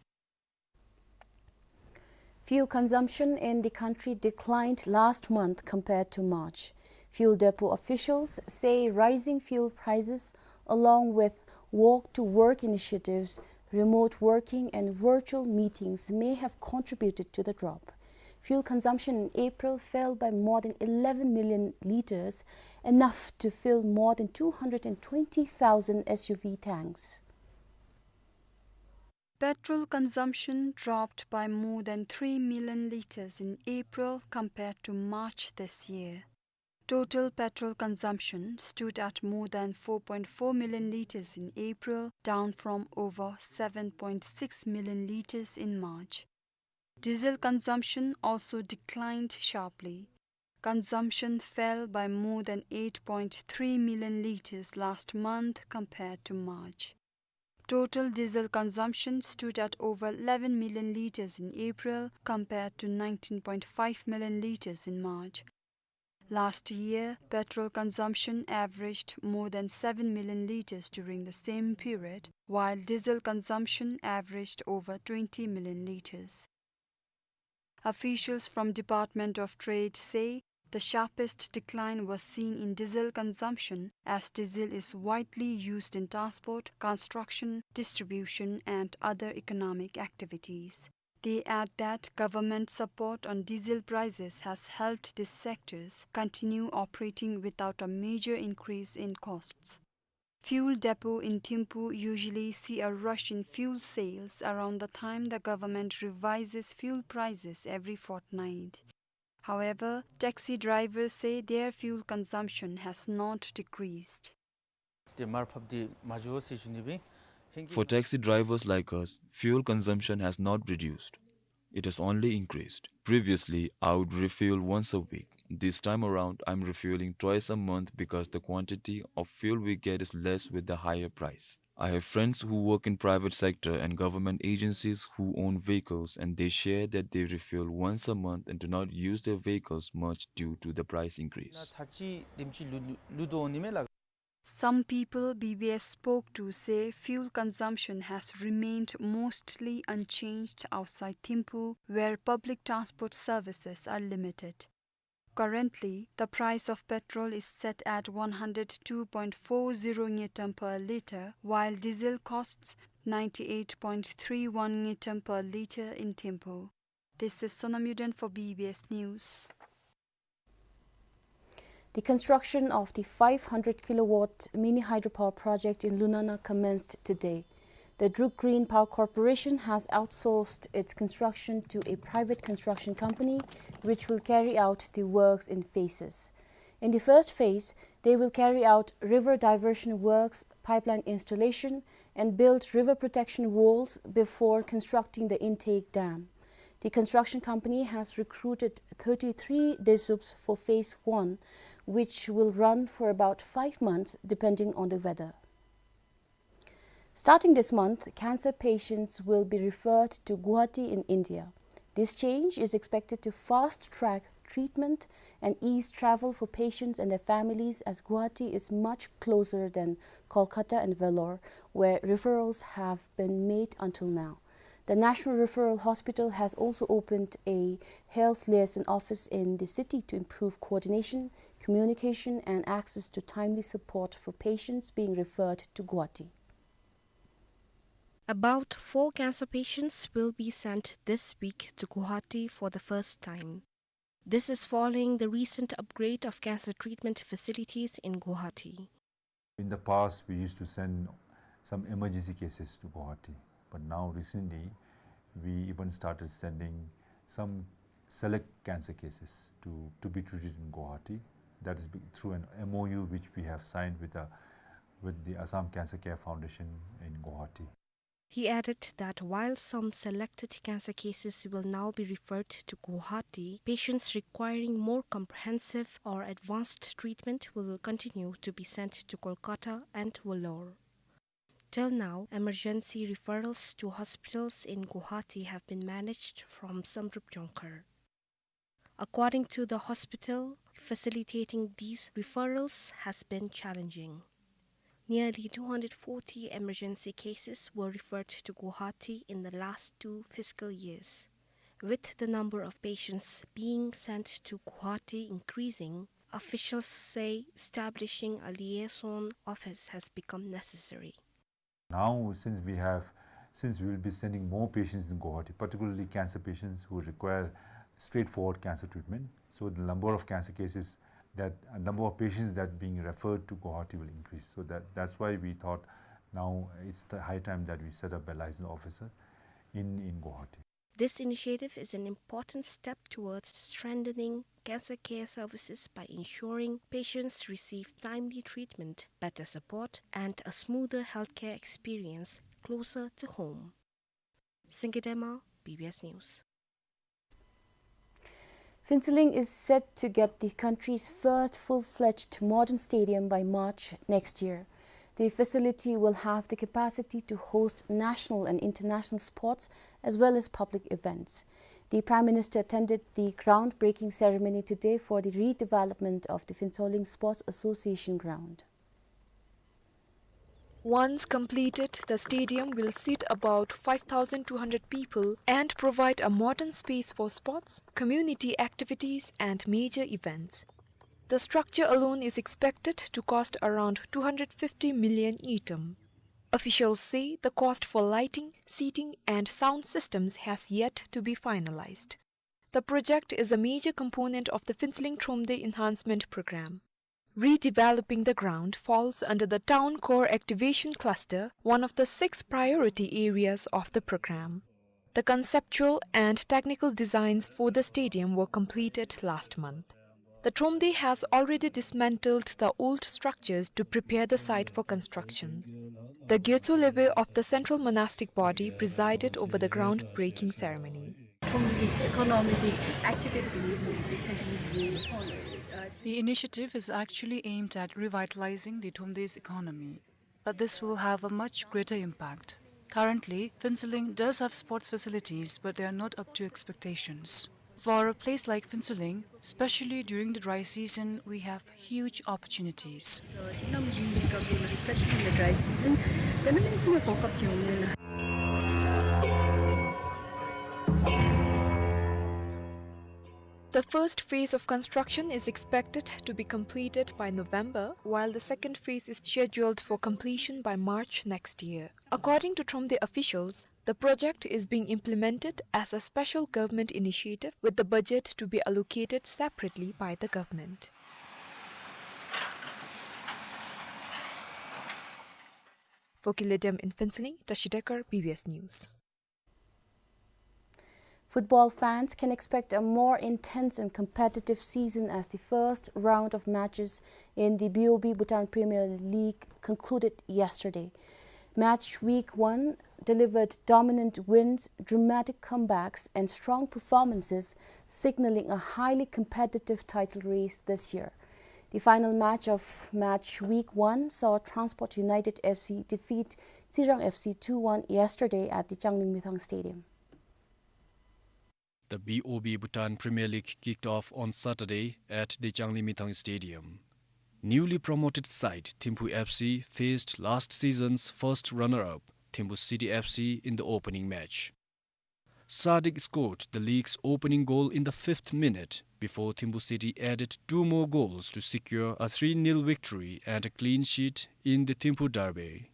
Fuel consumption in the country declined last month compared to March. Fuel depot officials say rising fuel prices, along with walk-to-work initiatives, remote working, and virtual meetings, may have contributed to the drop. Fuel consumption in April fell by more than eleven million liters, enough to fill more than two hundred and twenty thousand S U V tanks. Petrol consumption dropped by more than three million liters in April compared to March this year. Total petrol consumption stood at more than four point four million liters in April, down from over seven point six million liters in March. Diesel consumption also declined sharply. consumption fell by more than eight point three million liters last month compared to March. Total diesel consumption stood at over eleven million liters in April, compared to nineteen point five million liters in March. Last year, petrol consumption averaged more than seven million liters during the same period, while diesel consumption averaged over twenty million liters. Officials from Department of Trade say the sharpest decline was seen in diesel consumption, as diesel is widely used in transport, construction, distribution, and other economic activities. They add that government support on diesel prices has helped these sectors continue operating without a major increase in costs. Fuel depot in Thimphu usually see a rush in fuel sales around the time the government revises fuel prices every fortnight. However, taxi drivers say their fuel consumption has not decreased. ཏེ་མར་ཕབ་སྟེ་མ་འགྱོ་ཟེར་ཞུ་ནི་སྦེ། ཧེང་གི། For taxi drivers like us, fuel consumption has not reduced. It has only increased. Previously, I would refuel once a week. This time around, I'm refueling twice a month because the quantity of fuel we get is less with the higher price. I have friends who work in private sector and government agencies who own vehicles, and they share that they refuel once a month and do not use their vehicles much due to the price increase. ཚར་གཅིག་དེམ་ཅིག་ལུ་ལུ་དོ་ནི་མས་ལགས། Some people B B S spoke to say fuel consumption has remained mostly unchanged outside Thimphu, where public transport services are limited. Currently, the price of petrol is set at one hundred two point four zero ngultrum per litre, while diesel costs ninety-eight point three one ngultrum per litre in Thimphu. This is Sonam Yuden for B B S News. The construction of the five hundred kilowatt mini hydropower project in Lunana commenced today. The Druk Green Power Corporation has outsourced its construction to a private construction company, which will carry out the works in phases. In the first phase, they will carry out river diversion works, pipeline installation, and build river protection walls before constructing the intake dam. The construction company has recruited thirty-three desups for phase one, which will run for about five months depending on the weather. Starting this month, cancer patients will be referred to Guwahati in India. This change is expected to fast-track treatment and ease travel for patients and their families, as Guwahati is much closer than Kolkata and Vellore, where referrals have been made until now. The National Referral Hospital has also opened a health liaison office in the city to improve coordination, communication, and access to timely support for patients being referred to Guwahati. About four cancer patients will be sent this week to Guwahati for the first time. This is following the recent upgrade of cancer treatment facilities in Guwahati. In the past, we used to send some emergency cases to Guwahati, but now recently, we even started sending some select cancer cases to, to be treated in Guwahati. That is be-, through an M O U which we have signed with the, with the Assam Cancer Care Foundation in Guwahati. He added that while some selected cancer cases will now be referred to Guwahati, patients requiring more comprehensive or advanced treatment will continue to be sent to Kolkata and Vellore. Till now, emergency referrals to hospitals in Guwahati have been managed from Samdrup Jongkhar. According to the hospital, facilitating these referrals has been challenging. Nearly two hundred forty emergency cases were referred to Guwahati in the last two fiscal years. With the number of patients being sent to Guwahati increasing, officials say establishing a liaison office has become necessary. Now, since we have, since we will be sending more patients in Guwahati, particularly cancer patients who require straightforward cancer treatment, so the number of cancer cases that, uh, number of patients that being referred to Guwahati will increase. So that, that's why we thought now it's the high time that we set up a liaison officer in, in Guwahati. This initiative is an important step towards strengthening cancer care services by ensuring patients receive timely treatment, better support, and a smoother healthcare experience closer to home. Singye Dema, B B S News. Phuentsholing is set to get the country's first full-fledged modern stadium by March next year. The facility will have the capacity to host national and international sports as well as public events. The Prime Minister attended the groundbreaking ceremony today for the redevelopment of the Phuentsholing Sports Association ground. Once completed, the stadium will seat about five thousand two hundred people and provide a modern space for sports, community activities, and major events. The structure alone is expected to cost around two hundred fifty million ngultrum. Officials say the cost for lighting, seating, and sound systems has yet to be finalized. The project is a major component of the Phuentsholing Thromde Enhancement Program. Redeveloping the ground falls under the Town Core Activation Cluster, one of the six priority areas of the program. The conceptual and technical designs for the stadium were completed last month. The Thromde has already dismantled the old structures to prepare the site for construction. The Gyaltsho Lebe of the Central Monastic Body presided over the groundbreaking ceremony. Thromde economy activity. The initiative is actually aimed at revitalizing the Thromde's economy, but this will have a much greater impact. Currently, Phuentsholing does have sports facilities, but they are not up to expectations. For a place like Phuentsholing, especially during the dry season, we have huge opportunities. Especially in the dry season, the first phase of construction is expected to be completed by November, while the second phase is scheduled for completion by March next year. According to Thromde officials, the project is being implemented as a special government initiative, with the budget to be allocated separately by the government. For Kile Dem in Phuentsholing, Tashi Dekar, B B S News. Football fans can expect a more intense and competitive season as the first round of matches in the B O B Bhutan Premier League concluded yesterday. Match week one delivered dominant wins, dramatic comebacks, and strong performances, signaling a highly competitive title race this year. The final match of match week one saw Transport United F C defeat Tsirang F C two one yesterday at the Changlimithang Stadium. The B O B Bhutan Premier League kicked off on Saturday at the Changlimithang Stadium. Newly promoted side Thimphu F C faced last season's first runner-up, Thimphu City F C, in the opening match. Sadiq scored the league's opening goal in the fifth minute before Thimphu City added two more goals to secure a three nil victory and a clean sheet in the Thimphu derby.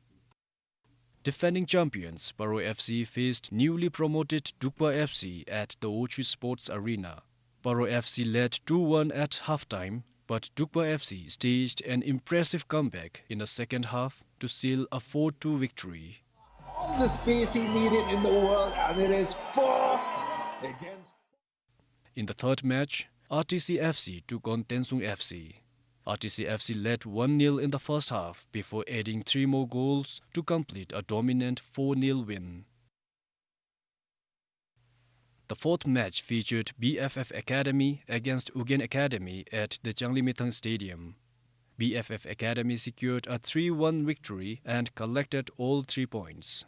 Defending champions Paro F C faced newly promoted Dukpa F C at the Ochu Sports Arena. Paro F C led two one at halftime, but Dukpa F C staged an impressive comeback in the second half to seal a four two victory. All the space he needed in the world, and it is four against. In the third match, R T C F C took on Tensung F C. R T C F C led one nil in the first half before adding three more goals to complete a dominant four nil win. The fourth match featured B F F Academy against Ugyen Academy at the Changlimithang Stadium. B F F Academy secured a three one victory and collected all three points.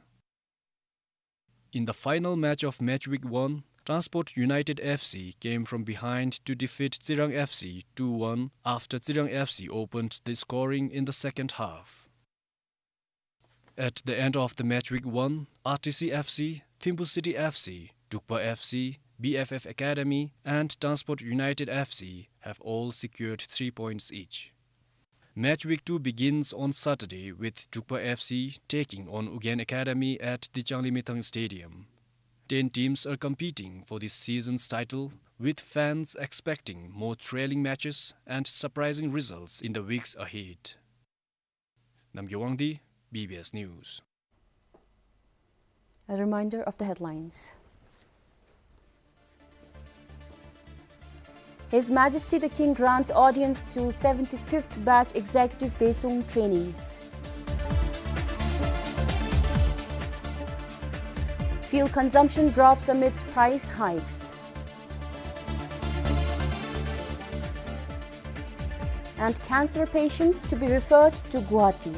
In the final match of match week one, Transport United F C came from behind to defeat Tsirang F C two one after Tsirang F C opened the scoring in the second half. At the end of the match week one, R T C F C, Thimphu City F C, Dukpa F C, B F F Academy, and Transport United F C have all secured three points each. Match week two begins on Saturday with Dukpa F C taking on Ugyen Academy at the Changlimithang Stadium. Ten teams are competing for this season's title, with fans expecting more thrilling matches and surprising results in the weeks ahead. Namgay Wangdi, B B S News. A reminder of the headlines. His Majesty the King grants audience to seventy-fifth batch Executive Daesung trainees. Fuel consumption drops amid price hikes. and cancer patients to be referred to Guwahati.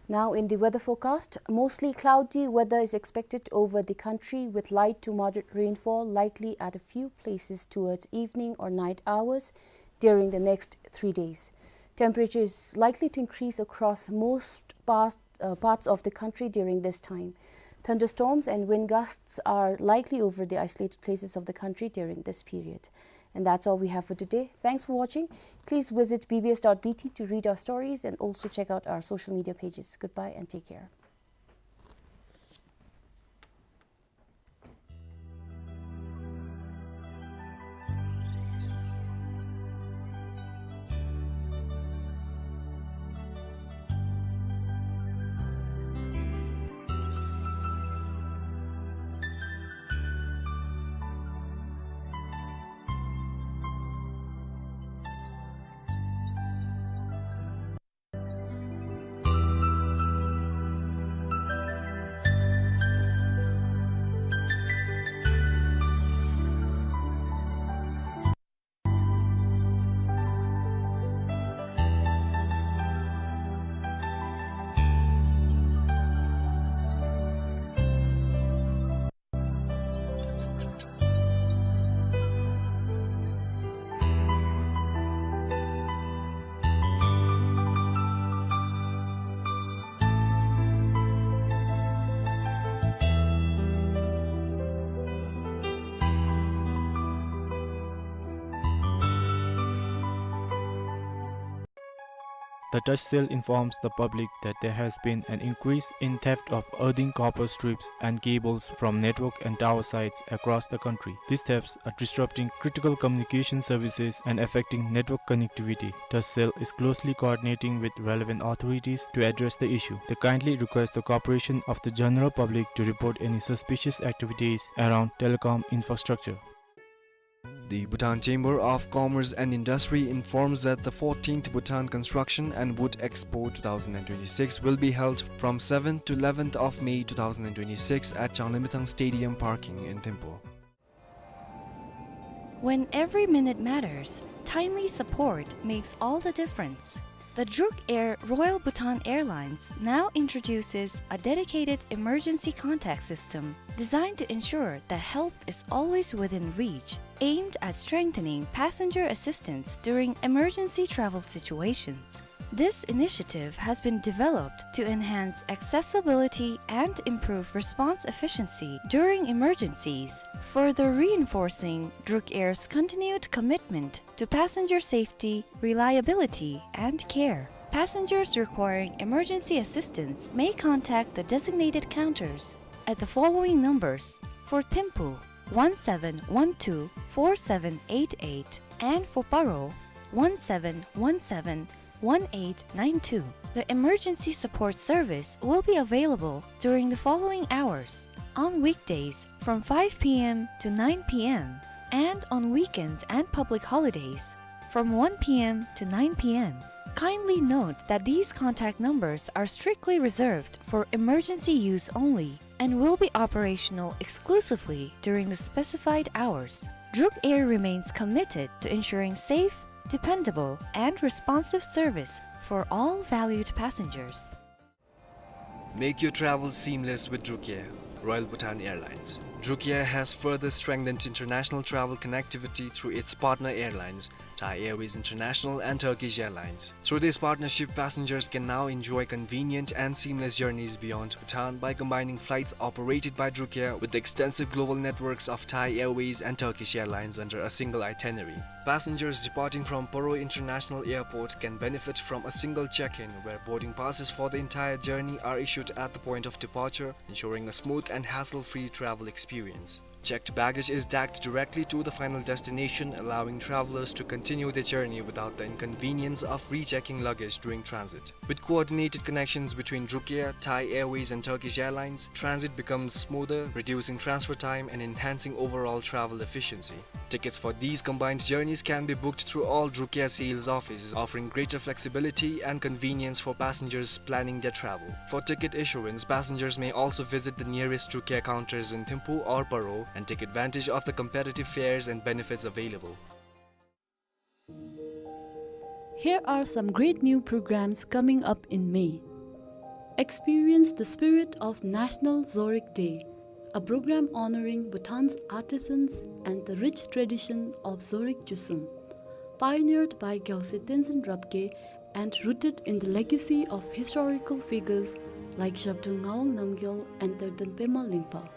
Now, in the weather forecast, mostly cloudy weather is expected over the country with light to moderate rainfall likely at a few places towards evening or night hours during the next three days. Temperature is likely to increase across most past, uh, parts of the country during this time. Thunderstorms and wind gusts are likely over the isolated places of the country during this period. And that's all we have for today. Thanks for watching. Please visit B B S dot B T to read our stories and also check out our social media pages. Goodbye and take care. The Touch Cell informs the public that there has been an increase in theft of earthen copper strips and cables from network and tower sites across the country. These thefts are disrupting critical communication services and affecting network connectivity. Touch Cell is closely coordinating with relevant authorities to address the issue. They kindly request the cooperation of the general public to report any suspicious activities around telecom infrastructure. The Bhutan Chamber of Commerce and Industry informs that the fourteenth Bhutan Construction and Wood Expo two thousand twenty-six will be held from seventh to eleventh of May two thousand twenty-six at Changlimithang Stadium parking in Thimphu. When every minute matters, timely support makes all the difference. The Druk Air Royal Bhutan Airlines now introduces a dedicated emergency contact system designed to ensure that help is always within reach, aimed at strengthening passenger assistance during emergency travel situations. This initiative has been developed to enhance accessibility and improve response efficiency during emergencies, further reinforcing Druk Air's continued commitment to passenger safety, reliability, and care. Passengers requiring emergency assistance may contact the designated counters at the following numbers: for Thimphu, one seven one two four seven eight eight, and for Paro, one seven one seven one eight nine two. The emergency support service will be available during the following hours: on weekdays from five P M to nine P M, and on weekends and public holidays from one P M to nine P M. Kindly note that these contact numbers are strictly reserved for emergency use only and will be operational exclusively during the specified hours. Druk Air remains committed to ensuring safe, dependable, and responsive service for all valued passengers. Make your travel seamless with Druk Air, Royal Bhutan Airlines. Druk Air has further strengthened international travel connectivity through its partner airlines, Thai Airways International and Turkish Airlines. Through this partnership, passengers can now enjoy convenient and seamless journeys beyond Bhutan by combining flights operated by Druk Air with the extensive global networks of Thai Airways and Turkish Airlines under a single itinerary. Passengers departing from Paro International Airport can benefit from a single check-in, where boarding passes for the entire journey are issued at the point of departure, ensuring a smooth and hassle-free travel experience. Checked baggage is tagged directly to the final destination, allowing travelers to continue their journey without the inconvenience of rechecking luggage during transit. With coordinated connections between Druk Air, Thai Airways, and Turkish Airlines, transit becomes smoother, reducing transfer time and enhancing overall travel efficiency. Tickets for these combined journeys can be booked through all Drukia sales offices, offering greater flexibility and convenience for passengers planning their travel. For ticket issuance, passengers may also visit the nearest Drukia counters in Thimphu or Paro and take advantage of the competitive fares and benefits available. Here are some great new programs coming up in May. Experience the spirit of National Zorig Day, a program honoring Bhutan's artisans and the rich tradition of Zorig Chusum, pioneered by Gyalse Tenzin Rabgye and rooted in the legacy of historical figures like Zhabdrung Ngawang Namgyal and Terton Pema Lingpa.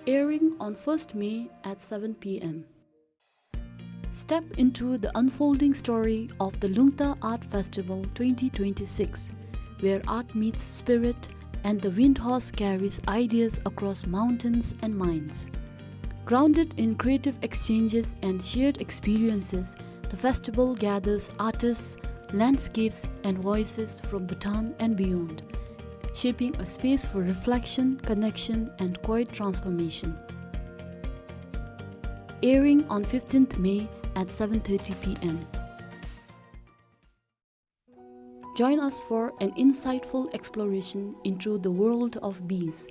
Airing on first May at seven p m. Step into the unfolding story of the Lungta Art Festival twenty twenty-six, where art meets spirit and the wind horse carries ideas across mountains and minds. Grounded in creative exchanges and shared experiences, the festival gathers artists, landscapes, and voices from Bhutan and beyond, shaping a space for reflection, connection, and quiet transformation. Airing on fifteenth May at seven thirty p m. Join us for an insightful exploration into the world of bees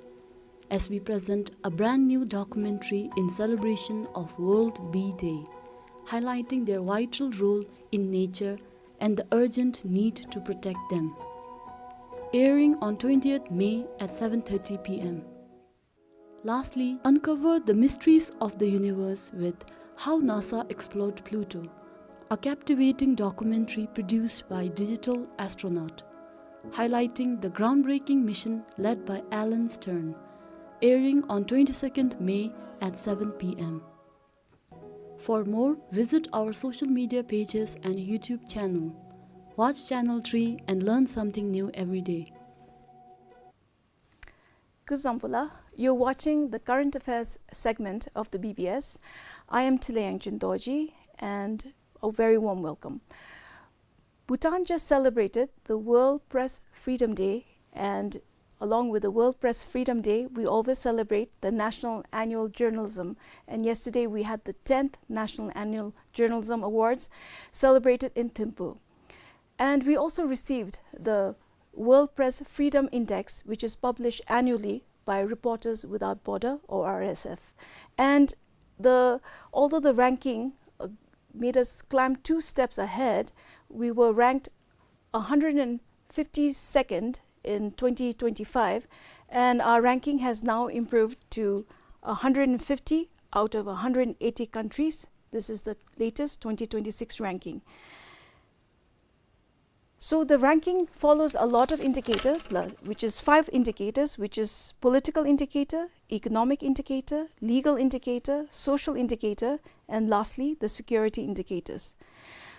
as we present a brand new documentary in celebration of World Bee Day, highlighting their vital role in nature and the urgent need to protect them. Airing on twentieth May at seven thirty p m. Lastly, uncover the mysteries of the universe with How NASA Explored Pluto, a captivating documentary produced by Digital Astronaut, highlighting the groundbreaking mission led by Alan Stern, airing on twenty-second May at seven p m. For more, visit our social media pages and YouTube channel. Watch Channel three and learn something new every day. Kuzuzangpo la, you're watching the current affairs segment of the B B S. I am Thilei Yangchen Dorji, and a very warm welcome. Bhutan just celebrated the World Press Freedom Day, and along with the World Press Freedom Day, we always celebrate the National Annual Journalism. And yesterday we had the tenth National Annual Journalism Awards celebrated in Thimphu. And we also received the World Press Freedom Index, which is published annually by Reporters Without Border, or R S F. And the, although the ranking, uh, made us climb two steps ahead, we were ranked a hundred and fifty-second in twenty twenty-five, and our ranking has now improved to a hundred and fifty out of a hundred and eighty countries. This is the latest twenty twenty-six ranking. So the ranking follows a lot of indicators, la-, which is five indicators, which is political indicator, economic indicator, legal indicator, social indicator, and lastly, the security indicators.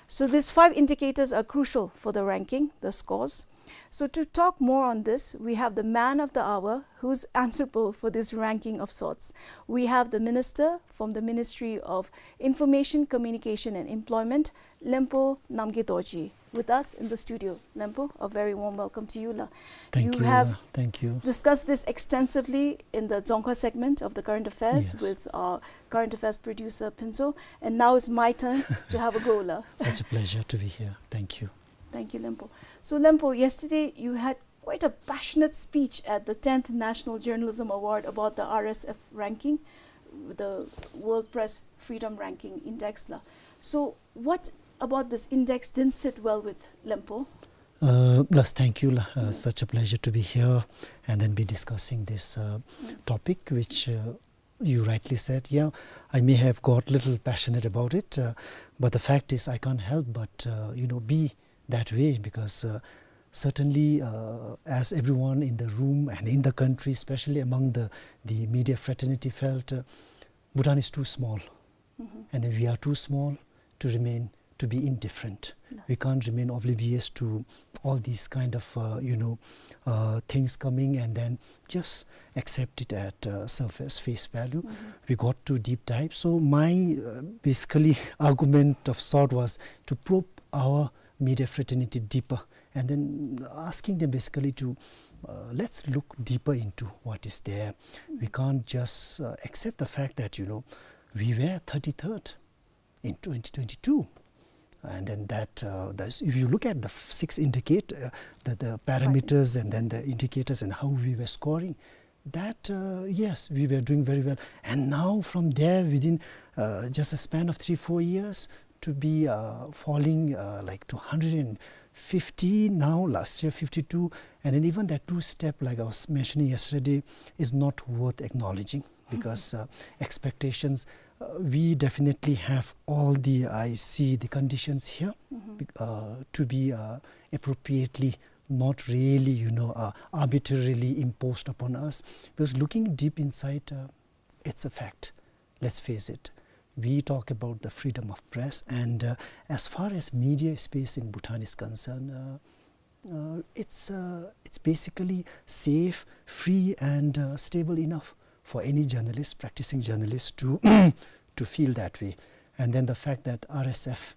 So these five indicators are crucial for the ranking, the scores. So to talk more on this, we have the man of the hour who's answerable for this ranking of sorts. We have the minister from the Ministry of Information, Communication and Employment, Lempo Namgay Dorji, with us in the studio. Lempo, a very warm welcome to you, la. Thank you, la. You have, uh, thank you, discussed this extensively in the Dzongkha segment of the current affairs, yes, with our current affairs producer, Phinzo, and now it's my turn to have a go, la. Such a pleasure to be here. Thank you. Thank you, Lempo. So, Lempo, yesterday you had quite a passionate speech at the tenth National Journalism Award about the R S F ranking, the World Press Freedom Ranking Index, la. So, what about this index didn't sit well with Lempo? Uh, plus, thank you, la. Uh, such a pleasure to be here and then be discussing this, uh, topic, which, uh, you rightly said, yeah, I may have got little passionate about it, uh, but the fact is I can't help but, uh, you know, be that way because, uh, certainly, uh, as everyone in the room and in the country, especially among the, the media fraternity felt, uh, Bhutan is too small. Mm-hmm. And we are too small to remain, to be indifferent. Yes. We can't remain oblivious to all these kind of, uh, you know, uh, things coming and then just accept it at, uh, surface, face value. Mm-hmm. We got to deep dive. So my, uh, basically argument of sort was to probe our media fraternity deeper and then asking them basically to, uh, let's look deeper into what is there. Mm-hmm. We can't just, uh, accept the fact that, you know, we were thirty-third in twenty twenty-two. And then that, uh, that's, if you look at the f-, six indicate, uh, the, the parameters and then the indicators and how we were scoring, that, uh, yes, we were doing very well. And now from there, within, uh, just a span of three, four years, to be, uh, falling, uh, like, to hundred and fifty now, last year fifty-two, and then even that two-step, like I was mentioning yesterday, is not worth acknowledging because, uh, expectations, uh, we definitely have all the, I see the conditions here, bec-, uh, to be, uh, appropriately, not really, you know, uh, arbitrarily imposed upon us. Because looking deep inside, uh, it's a fact. Let's face it. We talk about the freedom of press, and, uh, as far as media space in Bhutan is concerned, uh, uh, it's, uh, it's basically safe, free, and, uh, stable enough for any journalist, practicing journalist, to, to feel that way. And then the fact that R S F,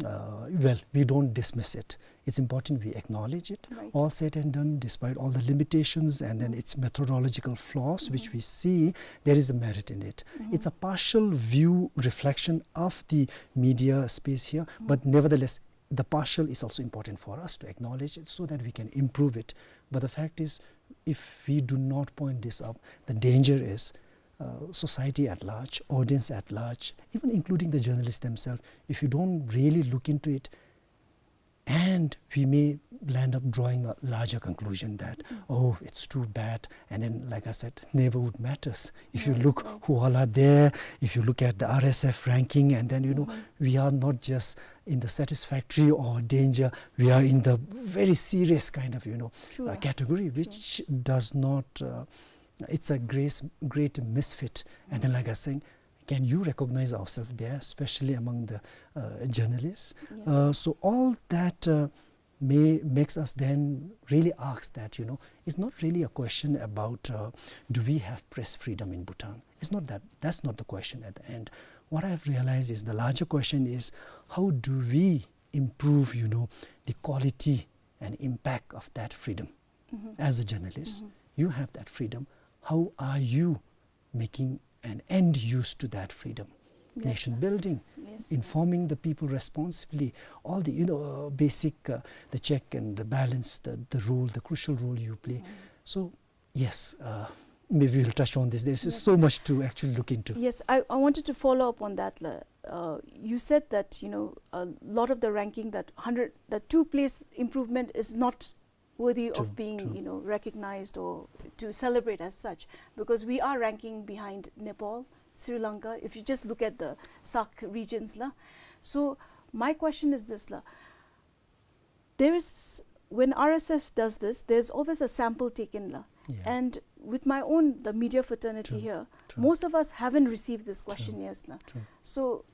uh, well, we don't dismiss it. It's important we acknowledge it. Right. All said and done, despite all the limitations and then its methodological flaws which we see, there is a merit in it. It's a partial view reflection of the media space here, but nevertheless, the partial is also important for us to acknowledge it so that we can improve it. But the fact is, if we do not point this up, the danger is, uh, society at large, audience at large, even including the journalists themselves, if you don't really look into it, and we may land up drawing a larger conclusion that, oh, it's too bad. And then, like I said, neighborhood matters. If you look who all are there, if you look at the R S F ranking, and then, you know, we are not just in the satisfactory or danger, we are in the very serious kind of, you know, uh, category, which does not, uh, it's a great, great misfit. And then, like I was saying, can you recognize ourselves there, especially among the, uh, journalists? Uh, so all that, uh, may, makes us then really ask that, you know, it's not really a question about, uh, do we have press freedom in Bhutan? It's not that. That's not the question at the end. What I have realized is the larger question is, how do we improve, you know, the quality and impact of that freedom? As a journalist, you have that freedom. How are you making an end use to that freedom? Nation building, informing the people responsibly, all the, you know, uh, basic, uh, the check and the balance, the, the role, the crucial role you play. So, yes, uh, maybe we'll touch on this. There's so much to actually look into. Yes, I, I wanted to follow up on that, la. Uh, you said that, you know, a lot of the ranking, that hundred, that two place improvement is not worthy of being, you know, recognized or to celebrate as such, because we are ranking behind Nepal, Sri Lanka, if you just look at the SAARC regions, la. So my question is this, la. There is, when R S F does this, there's always a sample taken, la. And with my own, the media fraternity here, most of us haven't received this questionnaires, la. So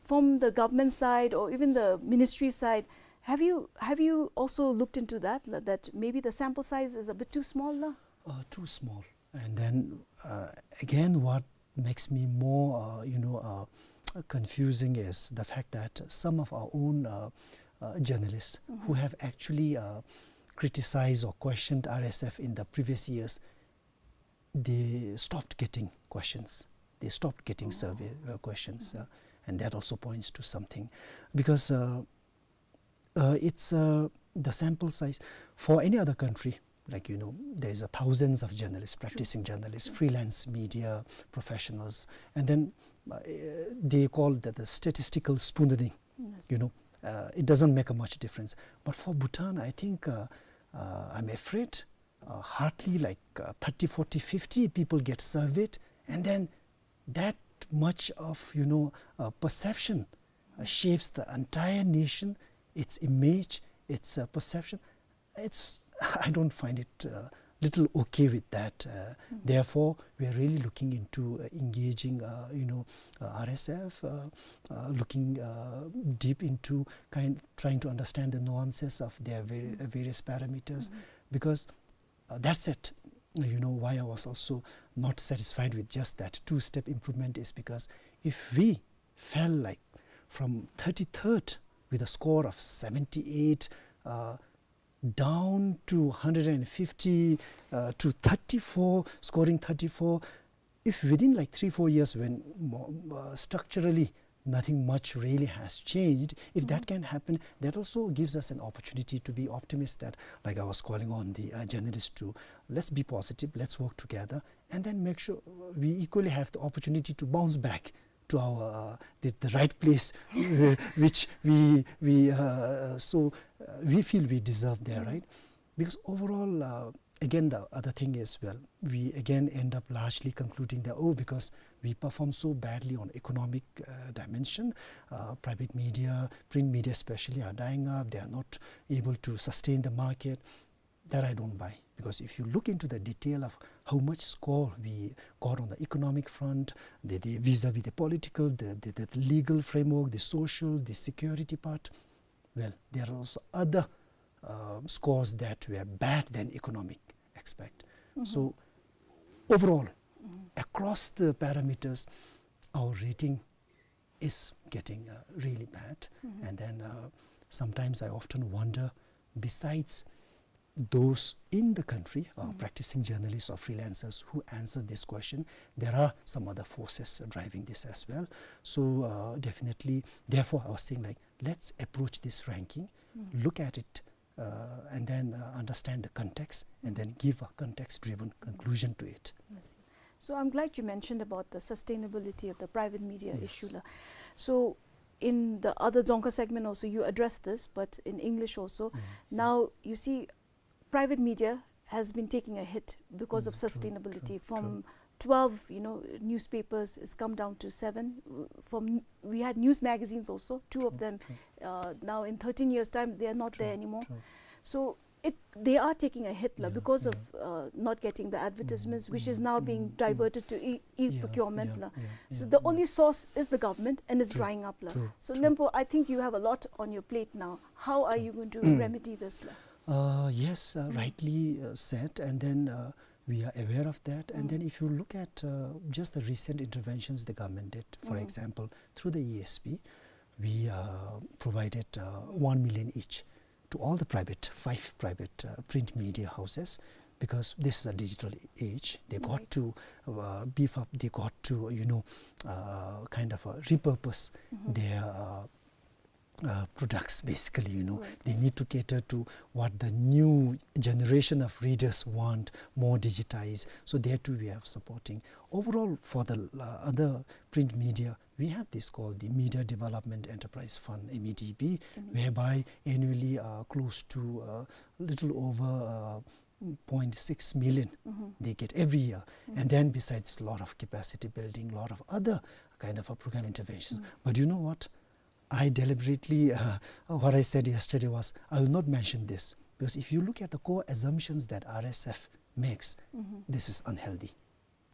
from the government side or even the ministry side, have you, have you also looked into that, la, that maybe the sample size is a bit too small, la? Uh, too small. And then, uh, again, what makes me more, uh, you know, uh, confusing is the fact that some of our own, uh, uh, journalists who have actually, uh, criticized or questioned R S F in the previous years, they stopped getting questions. They stopped getting survey, uh, questions, uh, and that also points to something, because, uh, uh, it's, uh, the sample size. For any other country, like, you know, there's a thousands of journalists, practicing journalists, freelance media professionals, and then, uh, they call that the statistical spoonerism. You know, uh, it doesn't make a much difference. But for Bhutan, I think, uh, uh, I'm afraid, uh, hardly, like, uh, thirty, forty, fifty people get surveyed, and then that much of, you know, uh, perception, uh, shapes the entire nation, its image, its, uh, perception. It's, I don't find it, uh, little okay with that. Uh, therefore, we are really looking into, uh, engaging, uh, you know, uh, R S F, uh, uh, looking, uh, deep into kind, trying to understand the nuances of their vari-, uh, various parameters, because, uh, that's it. You know, why I was also not satisfied with just that two-step improvement is because if we fell, like, from thirty-third with a score of seventy-eight, uh, down to hundred and fifty, uh, to thirty-four, scoring thirty-four, if within, like, three, four years, when mo-, uh, structurally nothing much really has changed, if that can happen, that also gives us an opportunity to be optimistic that, like, I was calling on the, uh, journalists to, let's be positive, let's work together, and then make sure we equally have the opportunity to bounce back to our, uh, the, the right place, which we, we, uh, so, uh, we feel we deserve there, right? Because overall, uh, again, the other thing is, well, we again end up largely concluding that, oh, because we perform so badly on economic, uh, dimension, uh, private media, print media especially, are dying up. They are not able to sustain the market. That I don't buy, because if you look into the detail of how much score we got on the economic front, the, the vis-a-vis the political, the, the, the legal framework, the social, the security part, well, there are also other, uh, scores that were bad than economic aspect. So overall, across the parameters, our rating is getting, uh, really bad. And then, uh, sometimes I often wonder, besides those in the country, uh, practicing journalists or freelancers who answer this question, there are some other forces driving this as well. So, uh, definitely, therefore, I was saying, like, let's approach this ranking, look at it, uh, and then, uh, understand the context, and then give a context-driven conclusion to it. Yes. So I'm glad you mentioned about the sustainability of the private media issue la. So in the other Dzongkha segment also you addressed this, but in English also. Now you see, private media has been taking a hit because of sustainability. From twelve, you know, newspapers, it's come down to seven. From, we had news magazines also, two of them. Uh, now in thirteen years' time, they are not there anymore. So it, they are taking a hit la, because of, uh, not getting the advertisements, which is now being diverted to e-, e-procurement la. So the only source is the government, and it's drying up la. So Lempo, I think you have a lot on your plate now. How are you going to remedy this la? Uh, yes, uh, rightly, uh, said. And then, uh, we are aware of that. And then if you look at, uh, just the recent interventions the government did, for example, through the E S P, we, uh, provided, uh, one million each to all the private, five private, uh, print media houses, because this is a digital age. They got to, uh, beef up, they got to, you know, uh, kind of, uh, repurpose their, uh, uh, products, basically, you know. They need to cater to what the new generation of readers want, more digitized. So there too we have supporting. Overall, for the, uh, other print media, we have this called the Media Development Enterprise Fund, M E D P, whereby annually, uh, close to, uh, little over, uh, point six million they get every year. And then besides, lot of capacity building, lot of other kind of a program interventions. But you know what? I deliberately, uh, what I said yesterday was, I will not mention this. Because if you look at the core assumptions that R S F makes, this is unhealthy.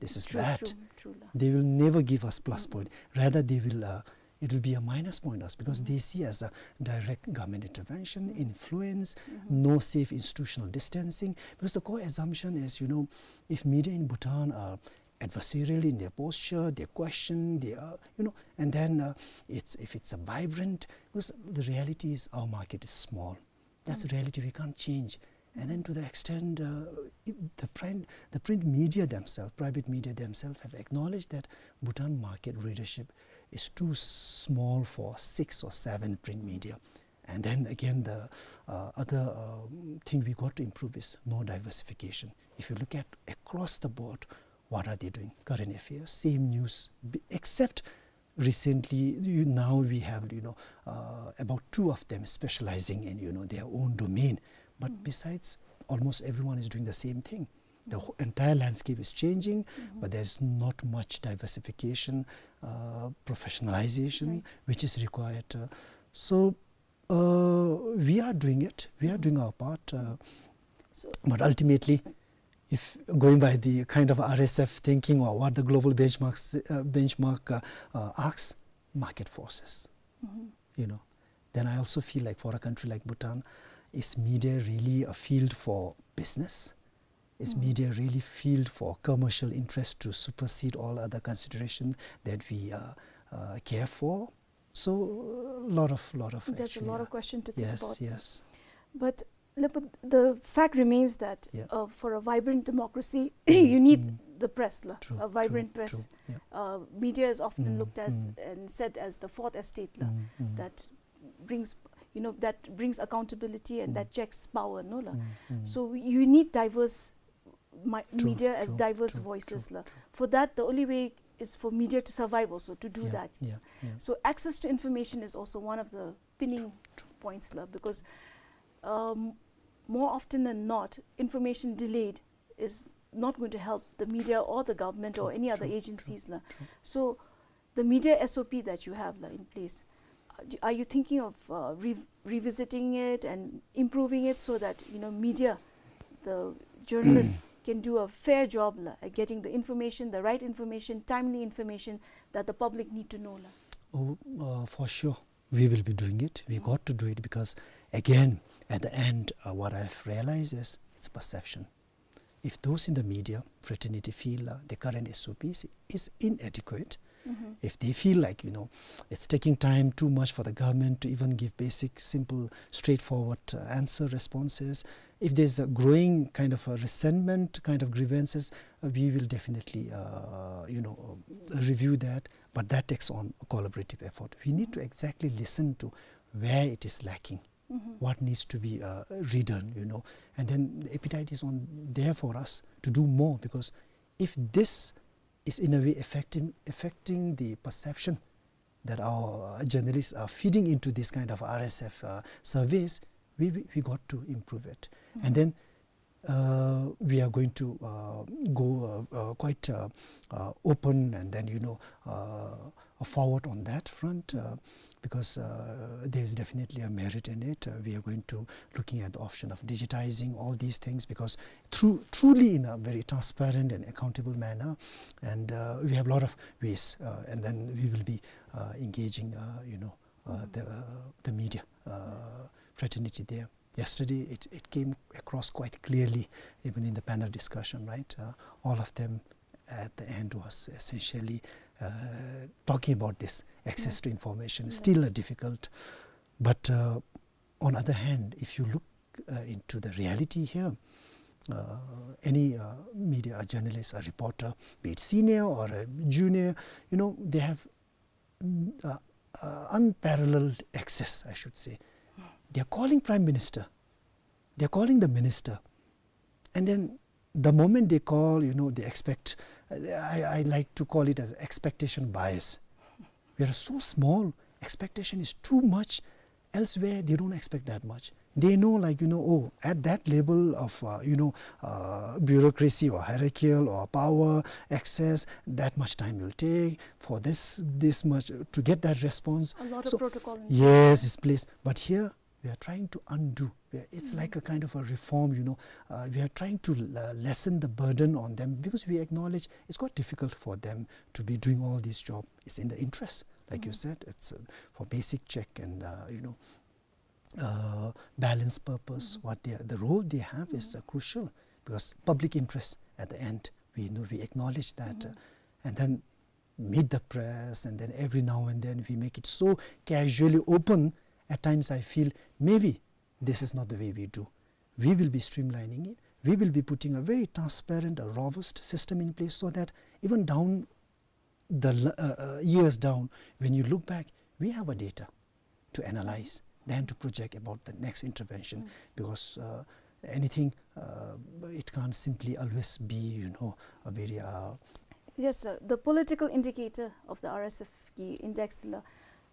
This is bad. True, true, true la. They will never give us plus point. Rather, they will, uh, it will be a minus point us, because they see as a direct government intervention, influence, no safe institutional distancing. Because the core assumption is, you know, if media in Bhutan are adversarial in their posture, they question, they are, you know, and then, uh, it's, if it's a vibrant, because the reality is our market is small. That's a reality we can't change. And then to the extent, uh, if the print, the print media themselves, private media themselves have acknowledged that Bhutan market readership is too small for six or seven print media. And then again, the, uh, other, um, thing we got to improve is no diversification. If you look at across the board, what are they doing? Current affairs, same news, b-, except recently, you, now we have, you know, uh, about two of them specializing in, you know, their own domain. But besides, almost everyone is doing the same thing. The wh-, entire landscape is changing, but there's not much diversification, uh, professionalization, which is required. Uh, so, uh, we are doing it. We are doing our part. Uh, but ultimately, if going by the kind of R S F thinking or what the global benchmarks, uh, benchmark, uh, uh, asks, market forces, you know, then I also feel like for a country like Bhutan, is media really a field for business? Is media really field for commercial interest to supersede all other consideration that we, uh, uh, care for? So, a lot of, lot of, there's a lot of question to think about. Yes, yes. But Lempo, the fact remains that, uh, for a vibrant democracy, you need the press la, true, a vibrant, true, press. True. Yeah. Uh, media is often, mm, looked as, mm, and said as the fourth estate la, mm, mm, that brings, you know, that brings accountability and, mm, that checks power, no la. Mm, mm. So you need diverse mi-, true, media as, true, diverse, true, voices, true, la. True. For that, the only way is for media to survive also, to do, yeah, that. Yeah, yeah. So access to information is also one of the pinning, true, true, points la, because, um, more often than not, information delayed is not going to help the media or the government or, true, any other, true, agencies, true, la. True. So the media S O P that you have la in place, uh, do, are you thinking of, uh, re-, revisiting it and improving it so that, you know, media, the journalists can do a fair job la, at getting the information, the right information, timely information that the public need to know la? Oh, uh, for sure, we will be doing it. We, mm, got to do it because, again, at the end, uh, what I've realized is it's perception. If those in the media fraternity feel, uh, the current S O Ps is inadequate, mm-hmm, if they feel like, you know, it's taking time too much for the government to even give basic, simple, straightforward, uh, answer responses, if there's a growing kind of a resentment, kind of grievances, uh, we will definitely, uh, you know, uh, review that. But that takes on a collaborative effort. We need to exactly listen to where it is lacking, mm-hmm, what needs to be, uh, redone, you know. And then the appetite is on there for us to do more, because if this is in a way affecting, affecting the perception that our, uh, journalists are feeding into this kind of R S F, uh, surveys, we, we, we got to improve it. Mm-hmm. And then uh, we are going to, uh, go, uh, uh, quite, uh, uh, open and then, you know, uh, uh, forward on that front, uh, because, uh, there is definitely a merit in it. Uh, we are going to looking at the option of digitizing all these things, because through, truly in a very transparent and accountable manner, and, uh, we have a lot of ways, uh, and then we will be, uh, engaging, uh, you know, uh, the, uh, the media, uh, fraternity there. Yesterday, it, it came across quite clearly, even in the panel discussion, right? Uh, all of them at the end was essentially, uh, talking about this access, yeah, to information. Yeah. Still a difficult, but, uh, on other hand, if you look, uh, into the reality here, uh, any, uh, media, a journalist, a reporter, be it senior or a junior, you know, they have mm, uh, uh, unparalleled access, I should say. They are calling Prime Minister, they are calling the minister, and then the moment they call, you know, they expect, uh, I, I like to call it as expectation bias. We are so small, expectation is too much. Elsewhere, they don't expect that much. They know, like, you know, oh, at that level of, uh, you know, uh, bureaucracy or hierarchical or power access, that much time will take for this, this much to get that response. A lot of, so, protocol in place. Yes, it's place. But here, we are trying to undo. We are, it's, mm, like a kind of a reform, you know. Uh, we are trying to, uh, lessen the burden on them, because we acknowledge it's quite difficult for them to be doing all this job. It's in the interest, like you, mm, said, it's, uh, for basic check and, uh, you know, uh, balance purpose, mm, what they, the role they have is, mm, uh, crucial, because public interest at the end, we know, we acknowledge that, mm, uh, and then meet the press, and then every now and then we make it so casually open. At times I feel maybe this is not the way we do. We will be streamlining it. We will be putting a very transparent, a robust system in place, so that even down the l-, uh, uh, years down, when you look back, we have a data to analyze than to project about the next intervention, mm, because, uh, anything, uh, it can't simply always be, you know, a very, uh, yes, sir. The political indicator of the R S F ki index la,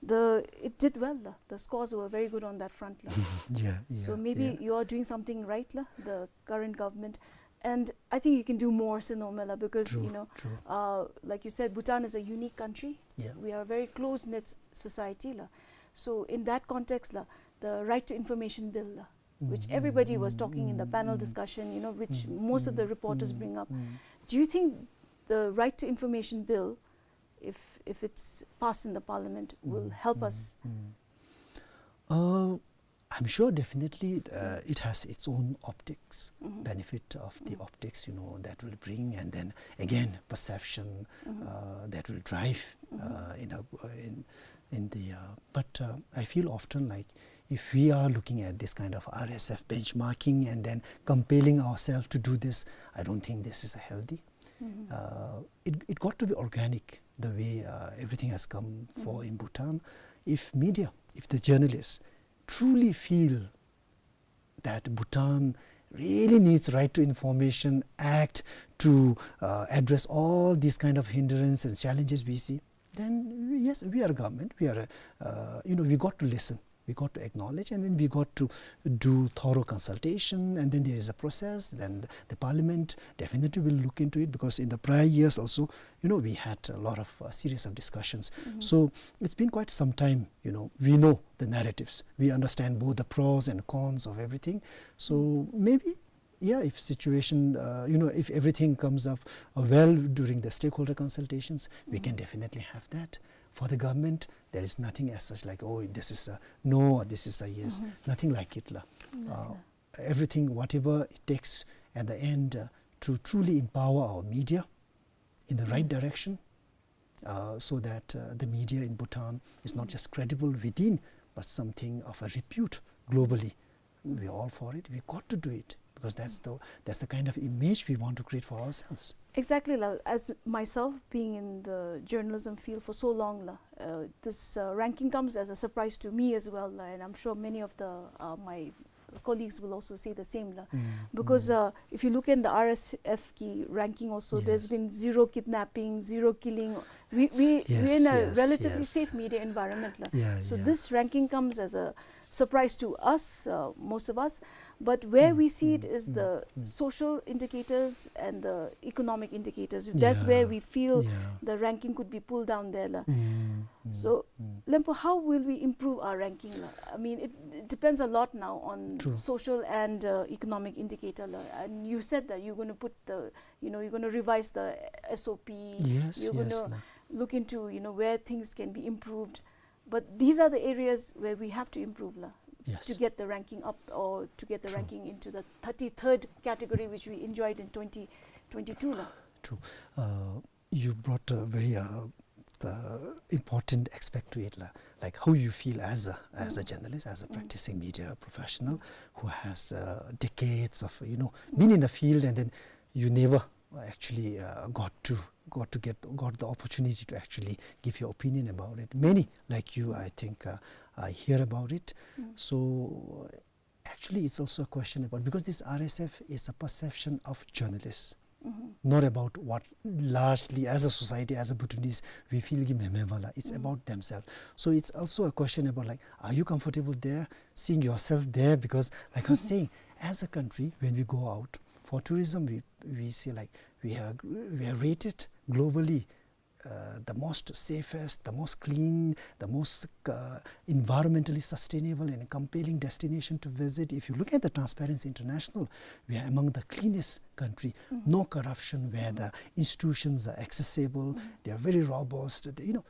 the, it did well la. The scores were very good on that front la. Yeah, yeah. So maybe, yeah, you are doing something right la, the current government. And I think you can do more, Sinoma la, because, true, you know, true, uh, like you said, Bhutan is a unique country. Yeah. We are a very close-knit society la. So in that context la, the Right to Information Bill la, which, mm, everybody was talking in the panel, mm, discussion, you know, which, mm, most of the, mm, reporters, mm, bring up. Mm. Do you think the Right to Information Bill, if, if it's passed in the parliament, will, mm, help, mm, us? Mm. Uh, I'm sure definitely, uh, it has its own optics, mm-hmm, benefit of the, mm, optics, you know, that will bring, and then again perception, mm-hmm, uh, that will drive, mm-hmm, uh, in a, in, in the, uh, but, uh, I feel often like if we are looking at this kind of R S F benchmarking and then compelling ourselves to do this, I don't think this is a healthy. Uh, it, it got to be organic, the way uh, everything has come for in Bhutan. If media, if the journalists truly feel that Bhutan really needs Right to Information Act to uh, address all these kind of hindrance and challenges we see, then we, yes, we are a government. We are, a, uh, you know, we got to listen. We got to acknowledge, and then we got to do thorough consultation, and then there is a process. Then the, the parliament definitely will look into it, because in the prior years also, you know, we had a lot of uh, series of discussions. So it's been quite some time, you know, we know the narratives. We understand both the pros and cons of everything. So maybe, yeah, if situation, uh, you know, if everything comes up uh, well during the stakeholder consultations, we can definitely have that. For the government, there is nothing as such like, "Oh, this is a no," or "This is a yes." Nothing like it, la. Yes, uh, la. Everything, whatever it takes at the end uh, to truly empower our media in the right direction, uh, so that uh, the media in Bhutan is not just credible within, but something of a repute globally. We're all for it. We got to do it, because that's the, that's the kind of image we want to create for ourselves. Exactly, la. As myself being in the journalism field for so long, la, uh, this uh, ranking comes as a surprise to me as well, la, and I'm sure many of the uh, my colleagues will also say the same, la. Because uh, if you look in the R S F ki ranking also, there's been zero kidnapping, zero killing. We, we, we're in a relatively safe media environment, la. So this ranking comes as a surprise to us, uh, most of us. But where we see it is the social indicators and the economic indicators. That's where we feel the ranking could be pulled down there, la. So, Lempo, how will we improve our ranking, la? I mean, it, it depends a lot now on social and uh, economic indicator, la. And you said that you're going to put the, you know, you're going to revise the S O P. Yes, you're going to look into, you know, where things can be improved. But these are the areas where we have to improve, la, to get the ranking up or to get the ranking into the thirty-third category, which we enjoyed in twenty twenty-two, la. True. Uh, you brought a very uh, the important aspect to it, la, like how you feel as a as a journalist, as a practicing media professional who has uh, decades of, you know, been in the field, and then you never actually uh, got to got to get got the opportunity to actually give your opinion about it. Many like you, I think, uh, I hear about it. So actually, it's also a question about, because this R S F is a perception of journalists, not about what largely as a society, as a Bhutanese, we feel ki meme wala. It's about themselves. So it's also a question about, like, are you comfortable there, seeing yourself there? Because, like I was saying, as a country, when we go out for tourism, we we say, like, we are we are rated globally uh, the most safest, the most clean, the most uh, environmentally sustainable and compelling destination to visit. If you look at the Transparency International, we are among the cleanest country. No corruption, where the institutions are accessible, they are very robust. They, you know,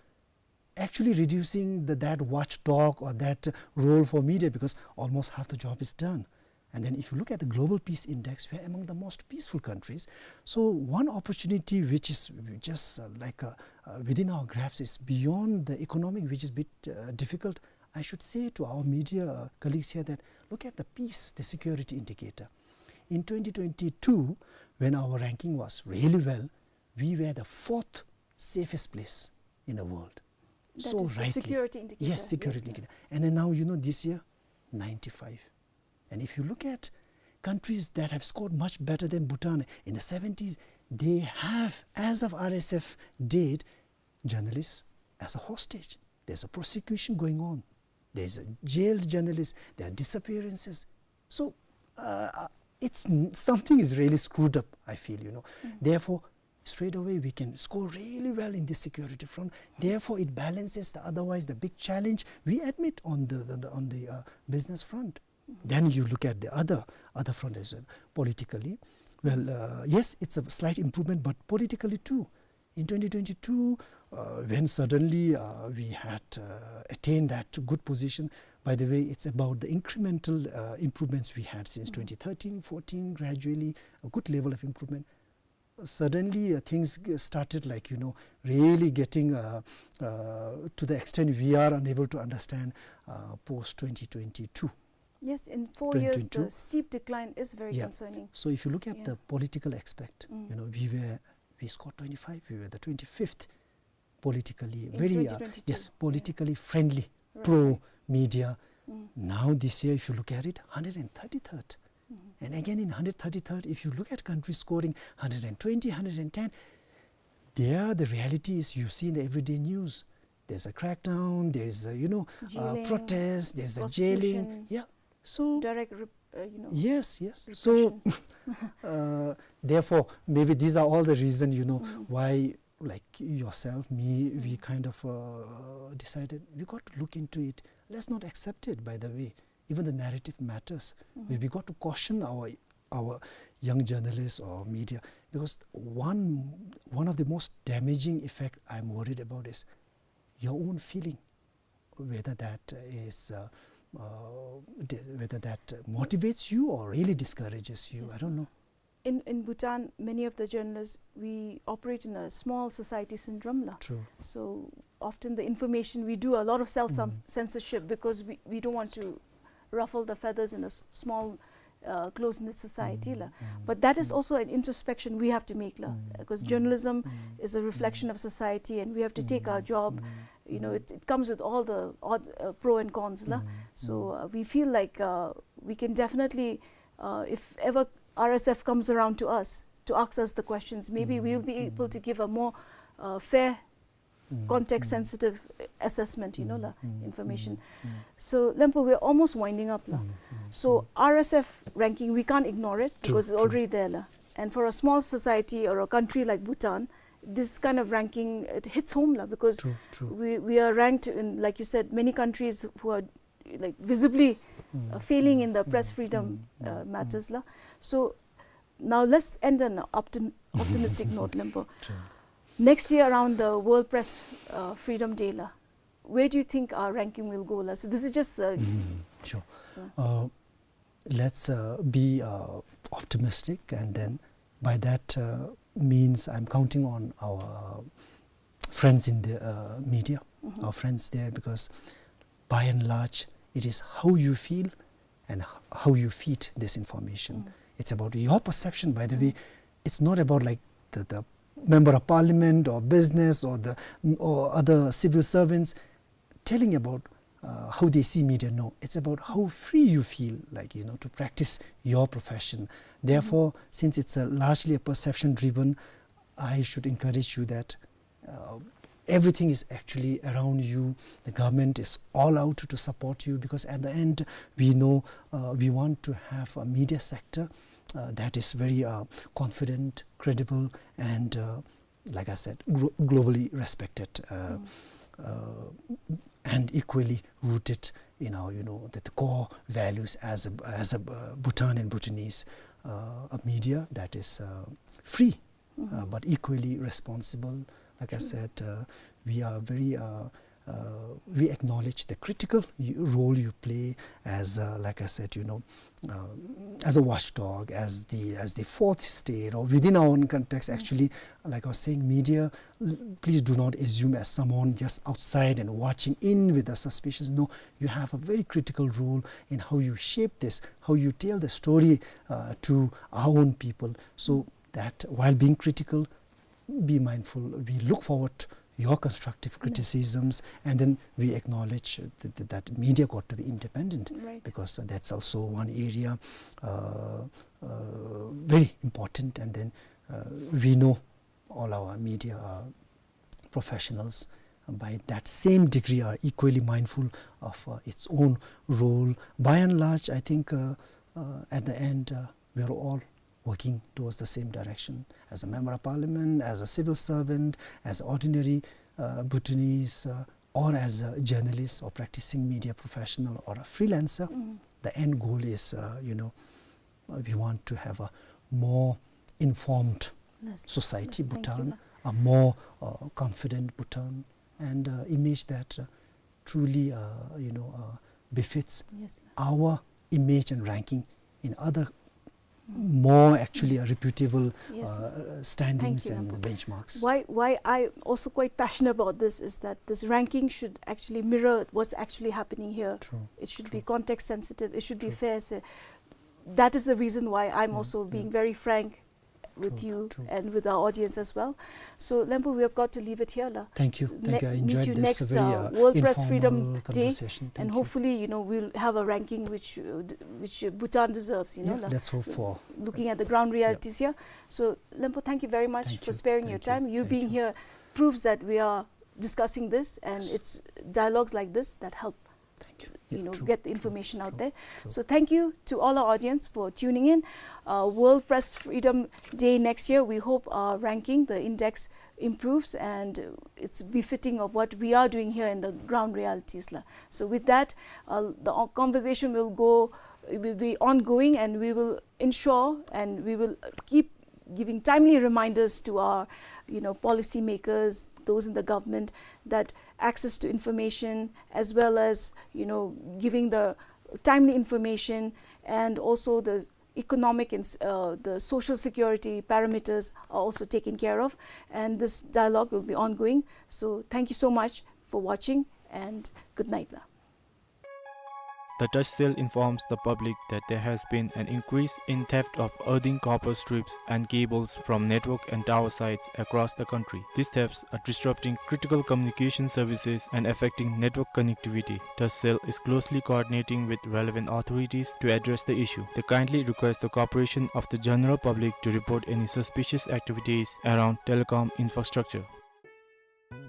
actually reducing the, that watchdog or that role for media, because almost half the job is done. And then if you look at the Global Peace Index, we are among the most peaceful countries. So one opportunity which is just uh, like uh, uh, within our grasp is beyond the economic, which is a bit uh, difficult. I should say to our media uh, colleagues here that look at the peace, the security indicator. In twenty twenty-two, when our ranking was really well, we were the fourth safest place in the world. That so is the rightly. Security indicator. Yes, security indicator. And then now, you know, this year, ninety-five. And if you look at countries that have scored much better than Bhutan in the seventies, they have, as of R S F date, journalists as a hostage. There's a prosecution going on. There's a jailed journalist. There are disappearances. So uh, uh, it's something is really screwed up, I feel, you know. Therefore, straight away we can score really well in this security front. Therefore, it balances the otherwise the big challenge we admit on the, the, the on the uh, business front. Then you look at the other other front as well, politically. Well, uh, yes, it's a slight improvement, but politically too. In twenty twenty-two, uh, when suddenly uh, we had uh, attained that good position, by the way, it's about the incremental uh, improvements we had since twenty thirteen, fourteen, gradually a good level of improvement. Suddenly uh, things started, like, you know, really getting uh, uh, to the extent we are unable to understand uh, post twenty twenty-two. Yes, in four years, the steep decline is very yeah. concerning. So if you look at yeah. the political aspect, mm. you know, we were We scored twenty-five, we were the twenty-fifth politically, in very, uh, twenty twenty-two, yes, yeah, politically friendly, right, pro, right, media. Mm. Now this year, if you look at it, hundred and thirty-third. Mm-hmm. And again, in hundred thirty-third, if you look at countries scoring hundred and twenty, hundred and ten, there the reality is you see in the everyday news, there's a crackdown, there is a, you know, uh, jailing, protest, there's a jailing. Prosecution. Yeah. So direct rep-, uh, you know, yes, yes. So, repression. Uh, therefore, maybe these are all the reason, you know, mm, why, like, yourself, me, we, mm, kind of, uh, decided we got to look into it. Let's not accept it, by the way. Even the narrative matters. Mm-hmm. We, we got to caution our, our young journalists or media, because one, one of the most damaging effect I'm worried about is your own feeling, whether that is, uh, uh, di-, whether that motivates you or really discourages you. Yes. I don't know. In, in Bhutan, many of the journalists, we operate in a small society syndrome la. True. So often the information, we do a lot of self, mm, censorship because we, we don't want to ruffle the feathers in a s-, small, uh, close-knit society la. Mm, mm, mm. But that is also an introspection we have to make la, because journalism is a reflection of society, and we have to take our job. You know, it, it comes with all the odd, uh, pro and cons la. Mm, so, mm, uh, we feel like, uh, we can definitely, uh, if ever R S F comes around to us to ask us the questions, maybe we'll be able to give a more, uh, fair, context sensitive assessment, you know, la, information. So, Lempo, we're almost winding up la. So, R S F ranking, we can't ignore it because it's already there la. And for a small society or a country like Bhutan, this kind of ranking, it hits home la, because we, we are ranked in, like you said, many countries who are, like, visibly, uh, failing in the press freedom, uh, matters la. So now let's end on an optim-, optimistic note, Lempo. Sure. Next year around the World Press, uh, Freedom Day la, where do you think our ranking will go la? So this is just, uh, sure. Uh, let's, uh, be, uh, optimistic, and then by that, uh, means I'm counting on our friends in the, uh, media, our friends there, because by and large, it is how you feel and h-, how you feed this information. It's about your perception, by the way. It's not about, like, the, the member of parliament or business or the, or other civil servants telling about, uh, how they see media. No, it's about how free you feel, like, you know, to practice your profession. Therefore, since it's a largely a perception driven, I should encourage you that, uh, everything is actually around you. The government is all out to support you, because at the end, we know, uh, we want to have a media sector, uh, that is very, uh, confident, credible, and, uh, like I said, glo-, globally respected, uh, uh, and equally rooted in our, you know, the, the core values as a, as a, uh, Bhutan and Bhutanese, uh, a media that is, uh, free, uh, but equally responsible. Like I said, uh, we are very, uh, uh, we acknowledge the critical y-, role you play as, uh, like I said, you know, uh, as a watchdog, as the, as the fourth estate, or within our own context, actually, like I was saying, media, l-, please do not assume as someone just outside and watching in with the suspicions. No, you have a very critical role in how you shape this, how you tell the story, uh, to our own people. So that while being critical, be mindful. We look forward to your constructive criticisms, and then we acknowledge that, that, that media got to be independent, because, uh, that's also one area, uh, uh, very important. And then, uh, we know all our media, uh, professionals, uh, by that same degree are equally mindful of, uh, its own role. By and large, I think, uh, uh, at the end, uh, we are all working towards the same direction. As a member of parliament, as a civil servant, as ordinary, uh, Bhutanese, uh, or as a journalist or practicing media professional or a freelancer, the end goal is, uh, you know, uh, we want to have a more informed society, Bhutan, a more, uh, confident Bhutan, and, uh, image that, uh, truly, uh, you know, uh, befits our image and ranking in other more actually, uh, reputable, uh, standings and benchmarks. Why, why I'm also quite passionate about this is that this ranking should actually mirror what's actually happening here. It should be context sensitive. It should be fair. So that is the reason why I'm also being very frank with you and with our audience as well. So, Lempo, we have got to leave it here, la. Thank you. Thank you. I enjoyed this very, uh, World Press Freedom Day, and hopefully, you know, we'll have a ranking which, uh, d-, which, uh, Bhutan deserves, you know, la. Let's hope for. Looking at the ground realities here. So, Lempo, thank you very much for sparing your time. You being here proves that we are discussing this, and it's dialogues like this that help, you know, get the information out there. So thank you to all our audience for tuning in. Uh, World Press Freedom Day next year, we hope our ranking, the index, improves, and it's befitting of what we are doing here in the ground realities, la. So with that, uh, the o-, conversation will go, it will be ongoing, and we will ensure and we will keep giving timely reminders to our, you know, policymakers, those in the government, that access to information, as well as, you know, giving the timely information, and also the economic and s-, uh, the social security parameters are also taken care of. And this dialogue will be ongoing. So thank you so much for watching, and good night, la. The Touchcell informs the public that there has been an increase in theft of earthen copper strips and cables from network and tower sites across the country. These thefts are disrupting critical communication services and affecting network connectivity. Touchcell is closely coordinating with relevant authorities to address the issue. They kindly request the cooperation of the general public to report any suspicious activities around telecom infrastructure.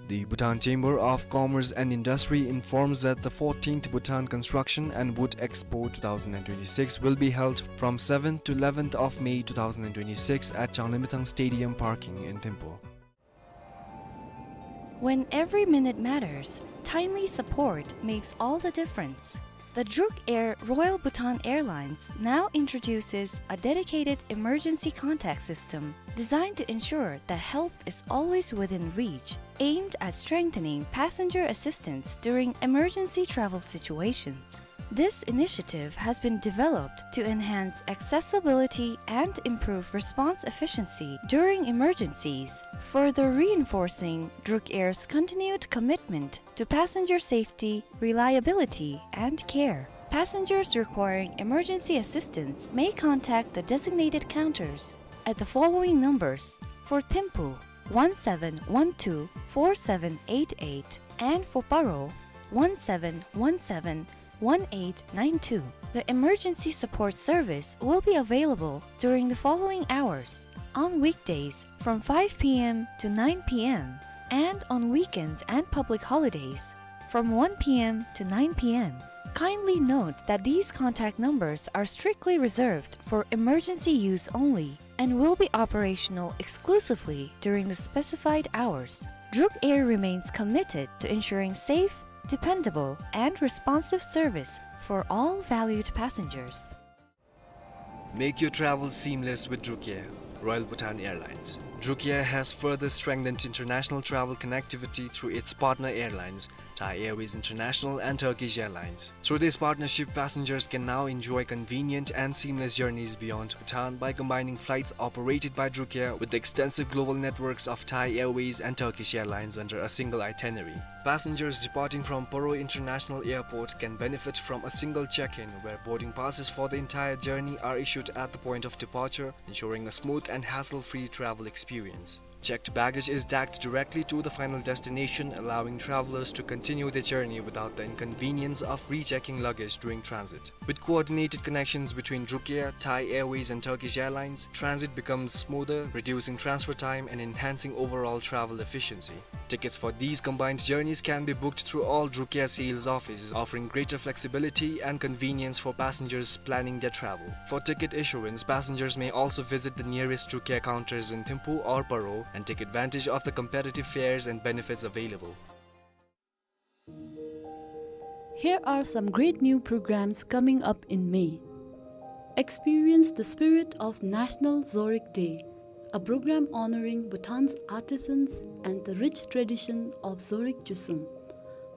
The Bhutan Chamber of Commerce and Industry informs that the fourteenth Bhutan Construction and Wood Expo two thousand and twenty-six will be held from seventh to eleventh of May two thousand and twenty-six at Changlimithang Stadium parking in Thimphu. When every minute matters, timely support makes all the difference. The Druk Air Royal Bhutan Airlines now introduces a dedicated emergency contact system designed to ensure that help is always within reach, aimed at strengthening passenger assistance during emergency travel situations. This initiative has been developed to enhance accessibility and improve response efficiency during emergencies, further reinforcing Druk Air's continued commitment to passenger safety, reliability, and care. Passengers requiring emergency assistance may contact the designated counters at the following numbers: for Thimphu, one seven one two four seven eight eight, and for Paro, one seven one seven one eight nine two. The emergency support service will be available during the following hours: on weekdays from five P M to nine P M, and on weekends and public holidays from one P M to nine P M. Kindly note that these contact numbers are strictly reserved for emergency use only and will be operational exclusively during the specified hours. Druk Air remains committed to ensuring safe, dependable, and responsive service for all valued passengers. Make your travel seamless with Druk Air, Royal Bhutan Airlines. Druk Air has further strengthened international travel connectivity through its partner airlines, Thai Airways International and Turkish Airlines. Through this partnership, passengers can now enjoy convenient and seamless journeys beyond Bhutan by combining flights operated by Druk Air with the extensive global networks of Thai Airways and Turkish Airlines under a single itinerary. Passengers departing from Paro International Airport can benefit from a single check-in, where boarding passes for the entire journey are issued at the point of departure, ensuring a smooth and hassle-free travel experience. Checked baggage is tagged directly to the final destination, allowing travelers to continue their journey without the inconvenience of rechecking luggage during transit. With coordinated connections between Druk Air, Thai Airways, and Turkish Airlines, transit becomes smoother, reducing transfer time and enhancing overall travel efficiency. Tickets for these combined journeys can be booked through all Druk Air sales offices, offering greater flexibility and convenience for passengers planning their travel. For ticket issuance, passengers may also visit the nearest Druk Air counters in Thimphu or Paro and take advantage of the competitive fares and benefits available. Here are some great new programs coming up in May. Experience the spirit of National Zorig Day, a program honoring Bhutan's artisans and the rich tradition of Zorig Chusum.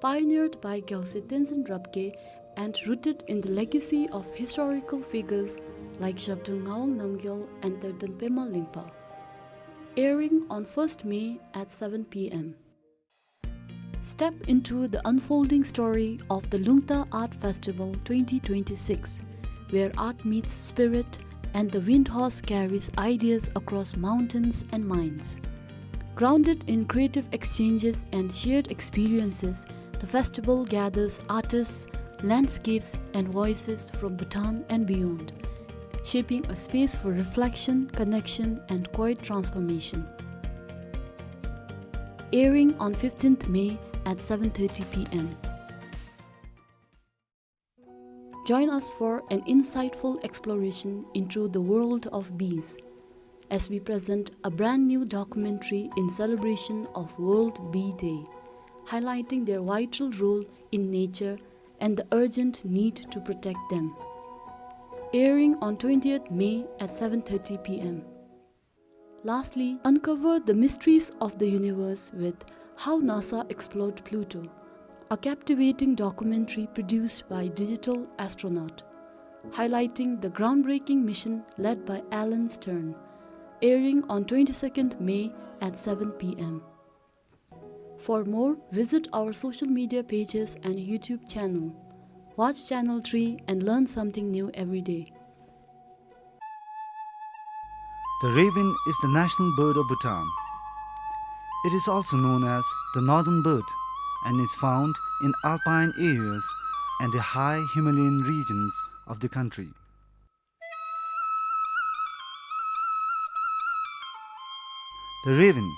Pioneered by Gyalse Tenzin Rabgye and rooted in the legacy of historical figures like Zhabdrung Ngawang Namgyal and Terden Pema Lingpa. Airing on first May at seven P M. Step into the unfolding story of the Lungta Art Festival twenty twenty-six, where art meets spirit, and the Wind Horse carries ideas across mountains and mines. Grounded in creative exchanges and shared experiences, the festival gathers artists, landscapes, and voices from Bhutan and beyond, shaping a space for reflection, connection, and quiet transformation. Airing on fifteenth May at seven thirty P M. Join us for an insightful exploration into the world of bees as we present a brand new documentary in celebration of World Bee Day, highlighting their vital role in nature and the urgent need to protect them. Airing on twentieth May at seven thirty P M. Lastly, uncover the mysteries of the universe with How NASA Explored Pluto, a captivating documentary produced by Digital Astronaut, highlighting the groundbreaking mission led by Alan Stern, airing on twenty-second May at seven P M. For more, visit our social media pages and YouTube channel. Watch Channel three and learn something new every day. The raven is the national bird of Bhutan. It is also known as the northern bird and is found in alpine areas and the high Himalayan regions of the country. The raven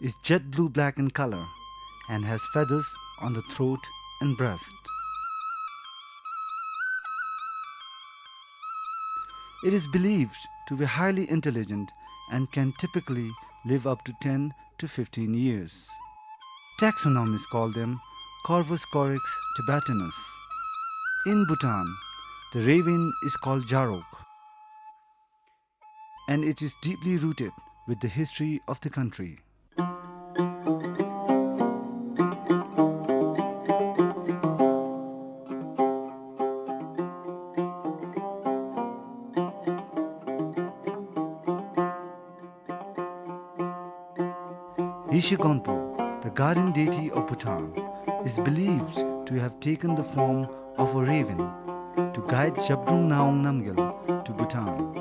is jet blue black in color and has feathers on the throat and breast. It is believed to be highly intelligent and can typically live up to ten to fifteen years. Taxonomists call them Corvus corax tibetanus. In Bhutan, the raven is called jarok, and it is deeply rooted with the history of the country. Yeshe Gonpo, the guardian deity of Bhutan, is believed to have taken the form of a raven to guide Zhabdrung Ngawang Namgyal to Bhutan.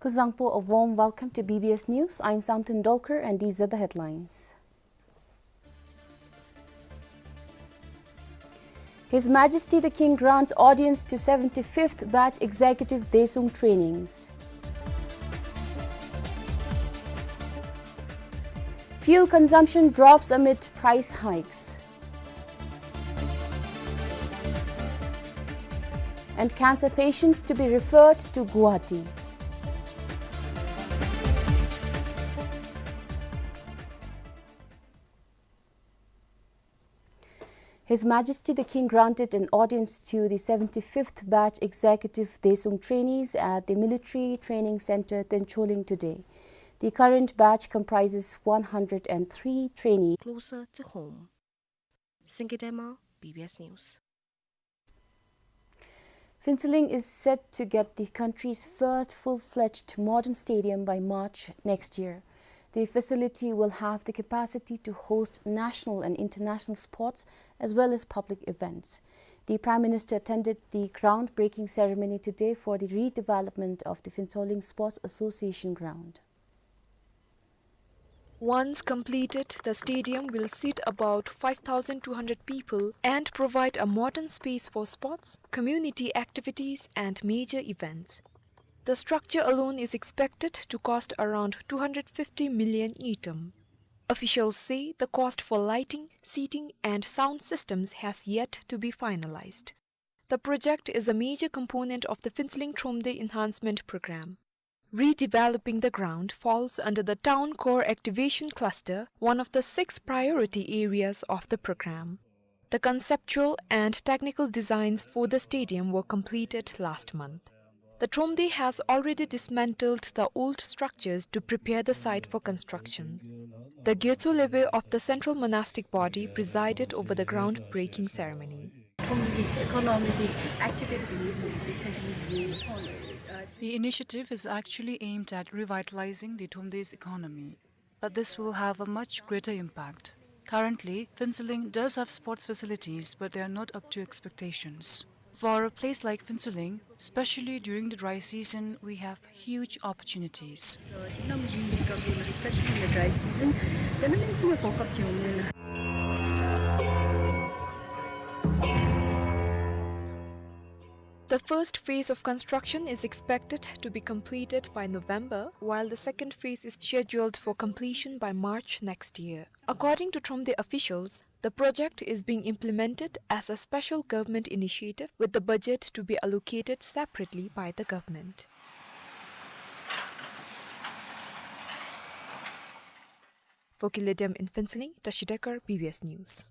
Kuzuzangpo, a warm welcome to B B S News. I'm Samten Dolkar and these are the headlines. His Majesty the King grants audience to seventy-fifth batch executive Daesung trainings. Fuel consumption drops amid price hikes. and cancer patients to be referred to Guwahati. His Majesty the King granted an audience to the seventy-fifth batch executive Daesung trainees at the Military Training Centre, Tencholing today. The current batch comprises one hundred and three trainees. Closer to home. Singidema, B B S News. Phuentsholing is set to get the country's first full-fledged modern stadium by March next year. The facility will have the capacity to host national and international sports as well as public events. The Prime Minister attended the groundbreaking ceremony today for the redevelopment of the Phuentsholing Sports Association ground. Once completed, the stadium will seat about five thousand two hundred people and provide a modern space for sports, community activities, and major events. The structure alone is expected to cost around two hundred fifty million ngultrum. Officials say the cost for lighting, seating, and sound systems has yet to be finalized. The project is a major component of the Phuentsholing Thromde Enhancement Program. Redeveloping the ground falls under the Town Core Activation Cluster, one of the six priority areas of the program. The conceptual and technical designs for the stadium were completed last month. The Thromde has already dismantled the old structures to prepare the site for construction. The Gyaltsho Lebe of the Central Monastic Body presided over the groundbreaking ceremony. Thromde economy activity. The initiative is actually aimed at revitalizing the Thromde's economy, but this will have a much greater impact. Currently, Phuentsholing does have sports facilities, but they are not up to expectations. For a place like Phuentsholing, especially during the dry season, we have huge opportunities. The first phase of construction is expected to be completed by November, while the second phase is scheduled for completion by March next year. According to Thromde officials, the project is being implemented as a special government initiative, with the budget to be allocated separately by the government. For Kiledem in Phuentsholing, Tashi Dekar, B B S News.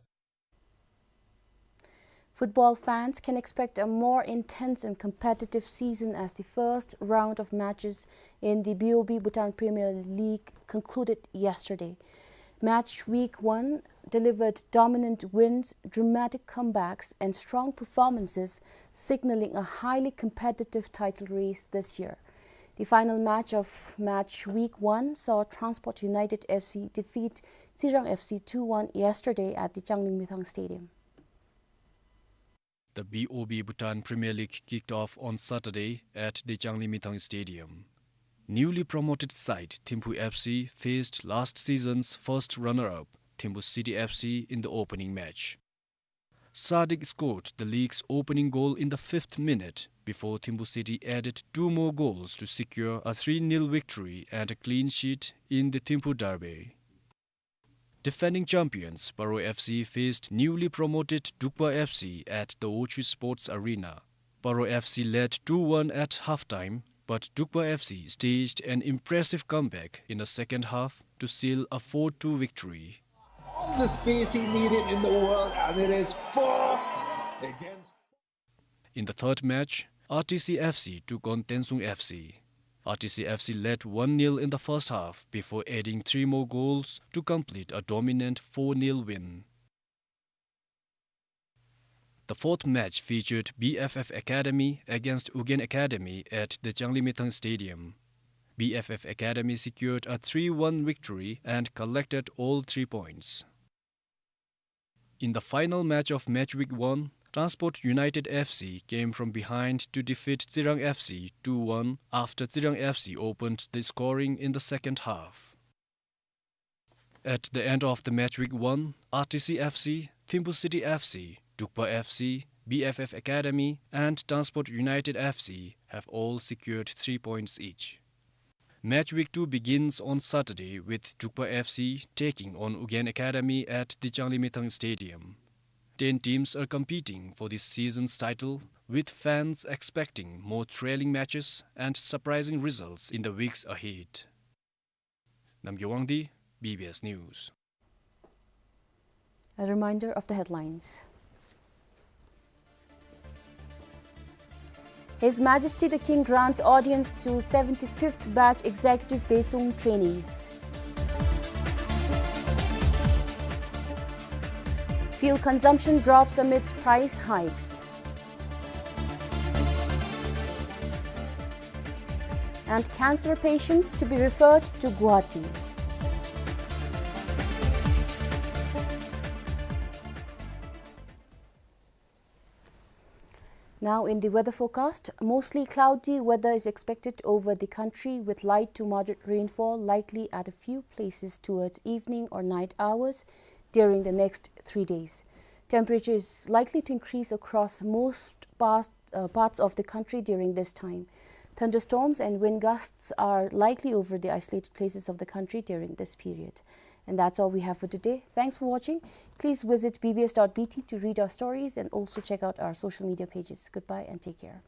Football fans can expect a more intense and competitive season as the first round of matches in the B O B Bhutan Premier League concluded yesterday. Match week one delivered dominant wins, dramatic comebacks, and strong performances, signaling a highly competitive title race this year. The final match of match week one saw Transport United F C defeat Tsirang F C two one yesterday at the Changlimithang Stadium. The B O B Bhutan Premier League kicked off on Saturday at the Changlimithang Stadium. Newly promoted side Thimphu F C faced last season's first runner-up, Thimphu City F C, in the opening match. Sadiq scored the league's opening goal in the fifth minute before Thimphu City added two more goals to secure a three nil victory and a clean sheet in the Thimphu derby. Defending champions Paro F C faced newly promoted Drukpa F C at the Ochu Sports Arena. Paro F C led two one at halftime, but Drukpa F C staged an impressive comeback in the second half to seal a four two victory. All the space he needed in the world, and it is four against. In the third match, R T C F C took on Tensung F C. R T C F C led one nil in the first half before adding three more goals to complete a dominant four nil win. The fourth match featured B F F Academy against Ugyen Academy at the Changlimithang Stadium. B F F Academy secured a three one victory and collected all three points. In the final match of match week one, Transport United F C came from behind to defeat Tsirang F C two one after Tsirang F C opened the scoring in the second half. At the end of the match week one, R T C F C, Thimphu City F C, Drukpa F C, B F F Academy, and Transport United F C have all secured three points each. Match week two begins on Saturday with Drukpa F C taking on Ugyen Academy at the Changlimithang Stadium. Ten teams are competing for this season's title, with fans expecting more thrilling matches and surprising results in the weeks ahead. Namgay Wangdi, B B S News. A reminder of the headlines. His Majesty the King grants audience to seventy-fifth batch Executive Daesung trainees. Fuel consumption drops amid price hikes. And cancer patients to be referred to Guwahati. Now in the weather forecast, mostly cloudy weather is expected over the country with light to moderate rainfall likely at a few places towards evening or night hours during the next three days. Temperature is likely to increase across most past, uh, parts of the country during this time. Thunderstorms and wind gusts are likely over the isolated places of the country during this period. And that's all we have for today. Thanks for watching. Please visit B B S dot B T to read our stories and also check out our social media pages. Goodbye and take care.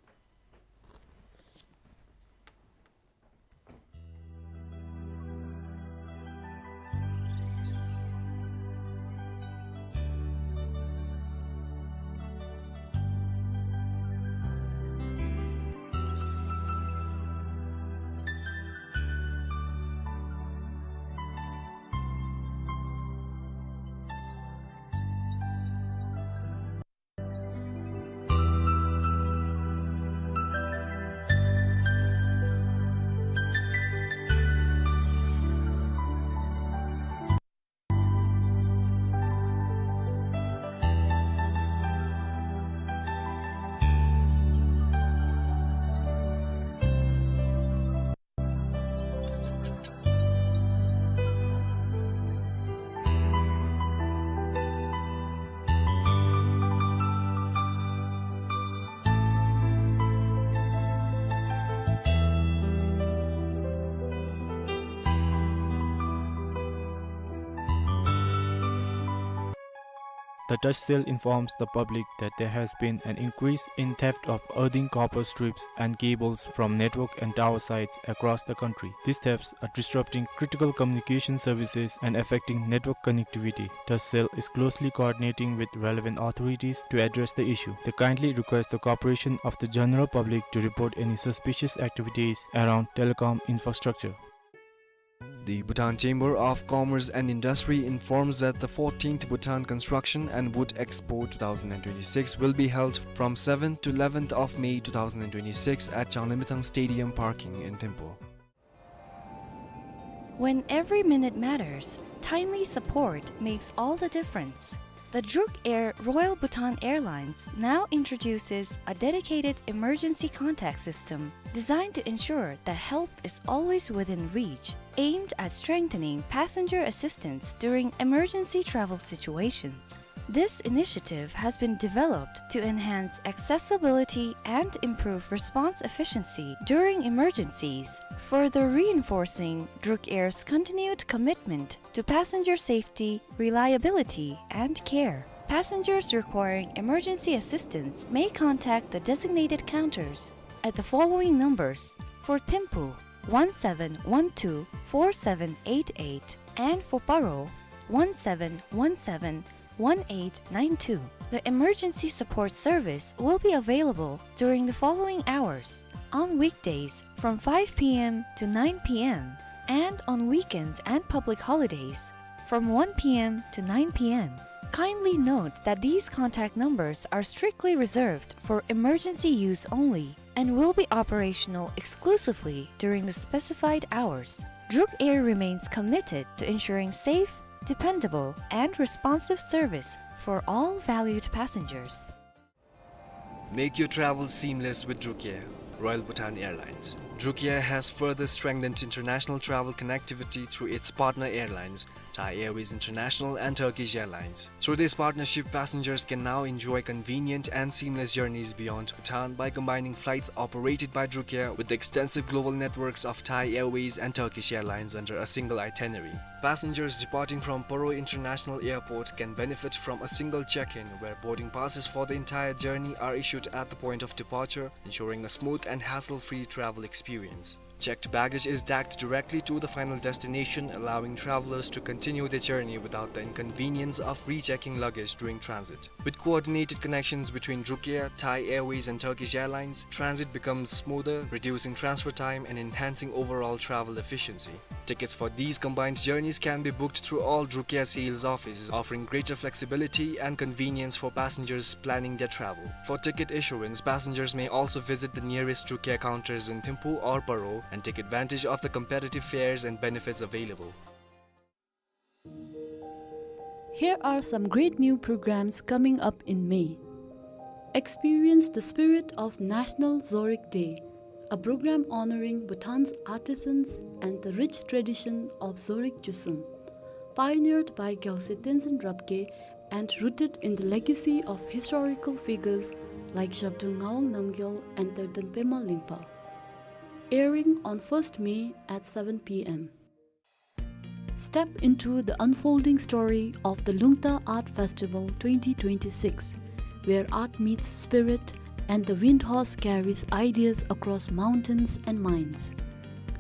The Touchcell informs the public that there has been an increase in theft of earthing copper strips and cables from network and tower sites across the country. These thefts are disrupting critical communication services and affecting network connectivity. Touchcell is closely coordinating with relevant authorities to address the issue. They kindly request the cooperation of the general public to report any suspicious activities around telecom infrastructure. The Bhutan Chamber of Commerce and Industry informs that the fourteenth Bhutan Construction and Wood Expo two thousand and twenty-six will be held from seventh to eleventh of May two thousand and twenty-six at Changlimithang Stadium parking in Thimphu. When every minute matters, timely support makes all the difference. The Druk Air Royal Bhutan Airlines now introduces a dedicated emergency contact system designed to ensure that help is always within reach, aimed at strengthening passenger assistance during emergency travel situations. This initiative has been developed to enhance accessibility and improve response efficiency during emergencies, further reinforcing Druk Air's continued commitment to passenger safety, reliability, and care. Passengers requiring emergency assistance may contact the designated counters at the following numbers: for Thimphu, one seven one two four seven eight eight, and for Paro, one seven one seven one eight nine two. The emergency support service will be available during the following hours: on weekdays from five P M to nine P M, and on weekends and public holidays from one P M to nine P M. Kindly note that these contact numbers are strictly reserved for emergency use only and will be operational exclusively during the specified hours. Druk Air remains committed to ensuring safe, dependable, and responsive service for all valued passengers. Make your travel seamless with Druk Air, Royal Bhutan Airlines. Druk Air has further strengthened international travel connectivity through its partner airlines, Thai Airways International and Turkish Airlines. Through this partnership, passengers can now enjoy convenient and seamless journeys beyond Bhutan by combining flights operated by Druk Air with the extensive global networks of Thai Airways and Turkish Airlines under a single itinerary. Passengers departing from Paro International Airport can benefit from a single check-in, where boarding passes for the entire journey are issued at the point of departure, ensuring a smooth and hassle-free travel experience. Checked baggage is tagged directly to the final destination, allowing travelers to continue their journey without the inconvenience of rechecking luggage during transit. With coordinated connections between Druk Air, Thai Airways, and Turkish Airlines, transit becomes smoother, reducing transfer time and enhancing overall travel efficiency. Tickets for these combined journeys can be booked through all Druk Air sales offices, offering greater flexibility and convenience for passengers planning their travel. For ticket issuance, passengers may also visit the nearest Druk Air counters in Thimphu or Paro and take advantage of the competitive fares and benefits available. Here are some great new programs coming up in May. Experience the spirit of National Zorig Day, a program honoring Bhutan's artisans and the rich tradition of Zorig Chusum. Pioneered by Gyalse Tenzin Rabgye and rooted in the legacy of historical figures like Zhabdrung Ngawang Namgyal and Terton Pema Lingpa. Airing on first May at seven p m. Step into the unfolding story of the Lungta Art Festival twenty twenty-six, where art meets spirit and the wind horse carries ideas across mountains and minds.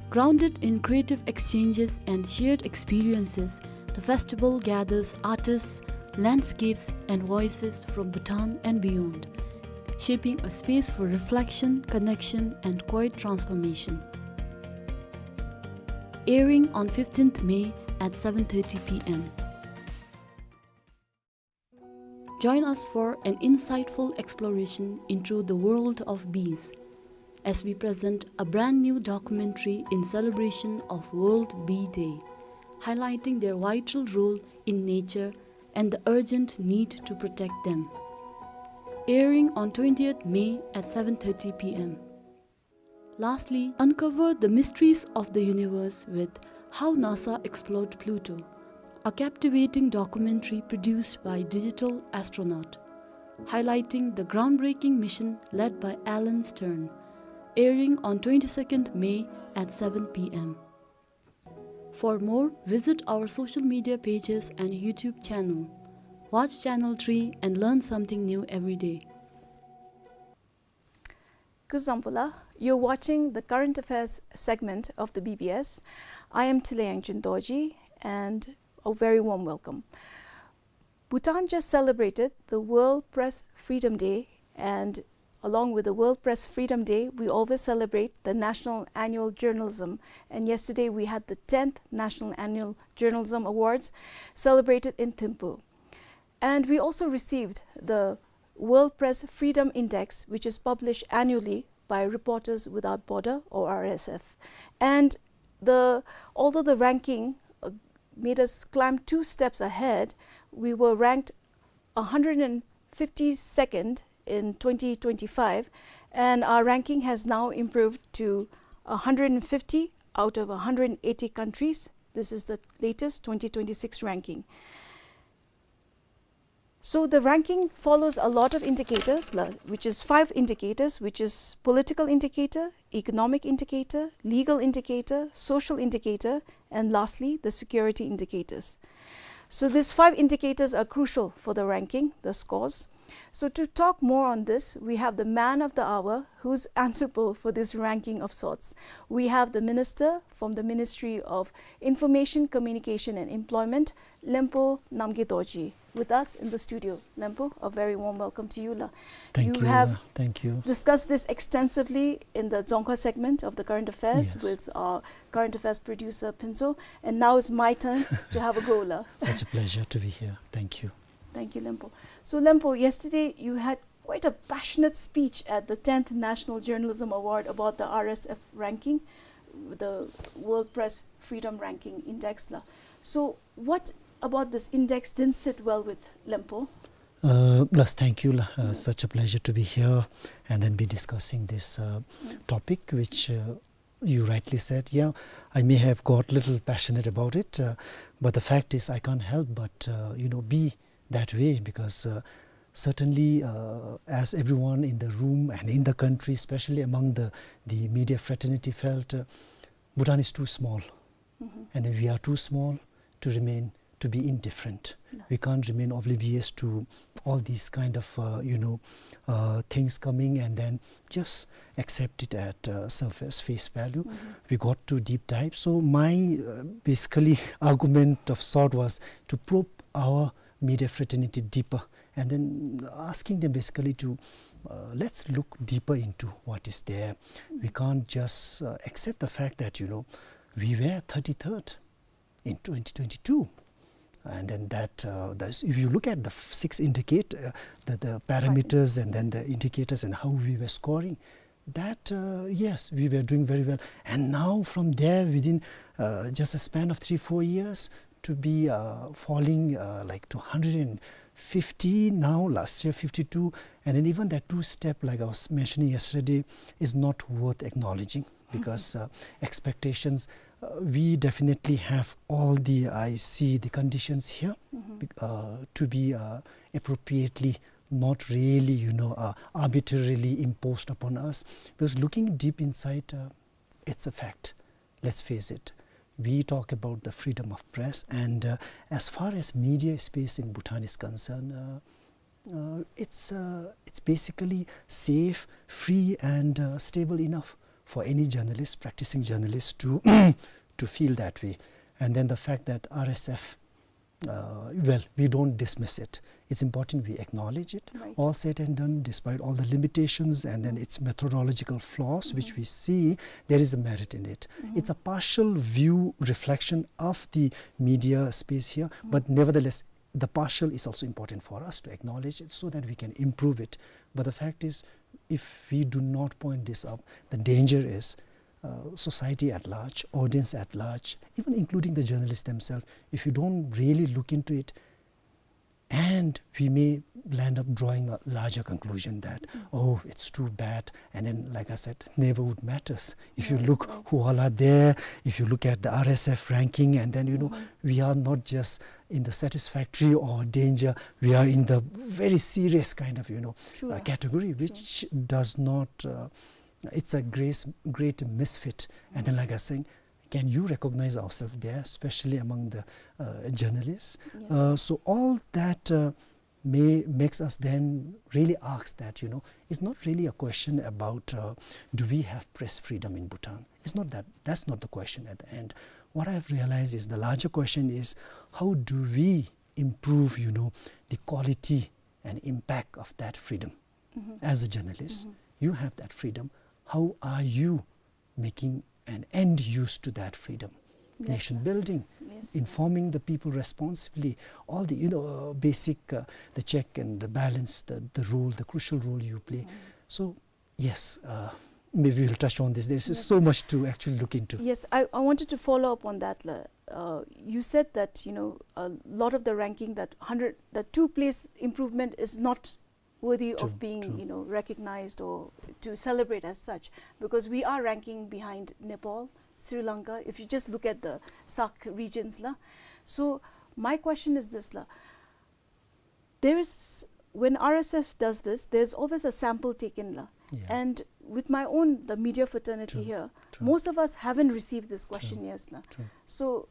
Grounded in creative exchanges and shared experiences, the festival gathers artists, landscapes, and voices from Bhutan and beyond, shaping a space for reflection, connection, and quiet transformation. Airing on fifteenth May at seven thirty p m. Join us for an insightful exploration into the world of bees as we present a brand new documentary in celebration of World Bee Day, highlighting their vital role in nature and the urgent need to protect them. Airing on twentieth May at seven thirty p m. Lastly, uncover the mysteries of the universe with How NASA Explored Pluto, a captivating documentary produced by Digital Astronaut, highlighting the groundbreaking mission led by Alan Stern, airing on twenty-second May at seven p m. For more, visit our social media pages and YouTube channel. Watch Channel three and learn something new every day. Kuzuzangpo la, you're watching the current affairs segment of the B B S. I am Tilayang Chun Dorji, and a very warm welcome. Bhutan just celebrated the World Press Freedom Day, and along with the World Press Freedom Day, we always celebrate the National Annual Journalism. And yesterday we had the tenth National Annual Journalism Awards celebrated in Thimphu. And we also received the World Press Freedom Index, which is published annually by Reporters Without Border, or R S F. And the, although the ranking, uh, made us climb two steps ahead, we were ranked a hundred and fifty-second in twenty twenty-five, and our ranking has now improved to a hundred and fifty out of a hundred and eighty countries. This is the latest twenty twenty-six ranking. So the ranking follows a lot of indicators, la-, which is five indicators, which is political indicator, economic indicator, legal indicator, social indicator, and lastly, the security indicators. So these five indicators are crucial for the ranking, the scores. So to talk more on this, we have the man of the hour who's answerable for this ranking of sorts. We have the minister from the Ministry of Information, Communication and Employment, Lempo Namgay Dorji, with us in the studio. Lempo, a very warm welcome to you, la. Thank you, la. Thank you. You have discussed this extensively in the Dzongkha segment of the current affairs, yes, with our current affairs producer, Pinso, and now it's my turn to have a go, la. Such a pleasure to be here. Thank you. Thank you, Lempo. So, Lempo, yesterday you had quite a passionate speech at the tenth National Journalism Award about the R S F ranking, the World Press Freedom Ranking Index, la. So, what about this index didn't sit well with Lempo? Uh, plus, thank you, la. Uh, mm, such a pleasure to be here and then be discussing this, uh, mm, topic, which, uh, You rightly said, yeah, I may have got little passionate about it, uh, but the fact is I can't help but, uh, you know, be that way because, uh, certainly, uh, as everyone in the room and in the country, especially among the, the media fraternity felt, uh, Bhutan is too small. And we are too small to remain, to be indifferent. We can't remain oblivious to all these kind of, uh, you know, uh, things coming and then just accept it at, uh, surface, face value. We got to deep dive. So my, uh, basically argument of sort was to probe our media fraternity deeper and then asking them basically to, uh, let's look deeper into what is there. We can't just, uh, accept the fact that, you know, we were thirty-third in twenty twenty-two. And then that, uh, that's, if you look at the f-, six indicate, uh, the, the parameters and then the indicators and how we were scoring, that, uh, yes, we were doing very well. And now from there, within, uh, just a span of three, four years, to be, uh, falling, uh, like, to hundred and fifty now, last year fifty-two, and then even that two-step, like I was mentioning yesterday, is not worth acknowledging because, uh, expectations, uh, we definitely have all the, I see the conditions here, bec-, uh, to be, uh, appropriately, not really, you know, uh, arbitrarily imposed upon us. Because looking deep inside, uh, it's a fact. Let's face it. We talk about the freedom of press, and, uh, as far as media space in Bhutan is concerned, uh, uh, it's, uh, it's basically safe, free, and, uh, stable enough for any journalist, practicing journalist, to to feel that way. And then the fact that R S F, uh, well, we don't dismiss it. It's important we acknowledge it. All said and done, despite all the limitations and then its methodological flaws, which we see, there is a merit in it. It's a partial view reflection of the media space here, but nevertheless, the partial is also important for us to acknowledge it so that we can improve it. But the fact is, if we do not point this up, the danger is, uh, society at large, audience at large, even including the journalists themselves, if you don't really look into it, and we may land up drawing a larger conclusion that, oh, it's too bad. And then, like I said, neighborhood matters. If you look who all are there, if you look at the R S F ranking, and then, you know, we are not just in the satisfactory or danger, we are in the very serious kind of, you know, uh, category, which does not, uh, it's a great, great misfit. And then, like I was saying, can you recognize ourselves there, especially among the, uh, journalists? Uh, so all that, uh, may, makes us then really ask that, you know, it's not really a question about, uh, do we have press freedom in Bhutan? It's not that, that's not the question at the end. What I have realized is the larger question is, how do we improve, you know, the quality and impact of that freedom? As a journalist, you have that freedom. How are you making an end use to that freedom? Nation building, informing the people responsibly, all the, you know, uh, basic, uh, the check and the balance, the, the role, the crucial role you play. So, yes, uh, maybe we'll touch on this. There's so much to actually look into. Yes, I, I wanted to follow up on that, la. Uh, you said that, you know, a lot of the ranking, that hundred, that two place improvement is not worthy of being, you know, recognized or to celebrate as such, because we are ranking behind Nepal, Sri Lanka, if you just look at the SAARC regions, la. So my question is this, la. There is, when R S F does this, there's always a sample taken, la. And with my own, the media fraternity here, most of us haven't received this questionnaires, la. So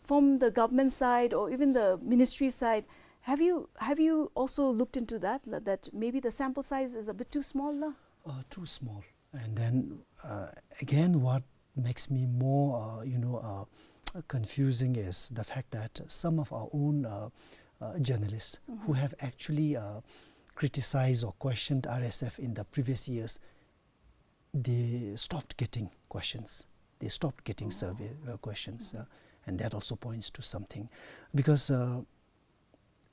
from the government side or even the ministry side, have you, have you also looked into that, la, that maybe the sample size is a bit too small, la? Uh, too small. And then, uh, again, what makes me more, uh, you know, uh, confusing is the fact that some of our own, uh, uh, journalists who have actually, uh, criticized or questioned R S F in the previous years, they stopped getting questions. They stopped getting survey, uh, questions, uh, and that also points to something, because, uh,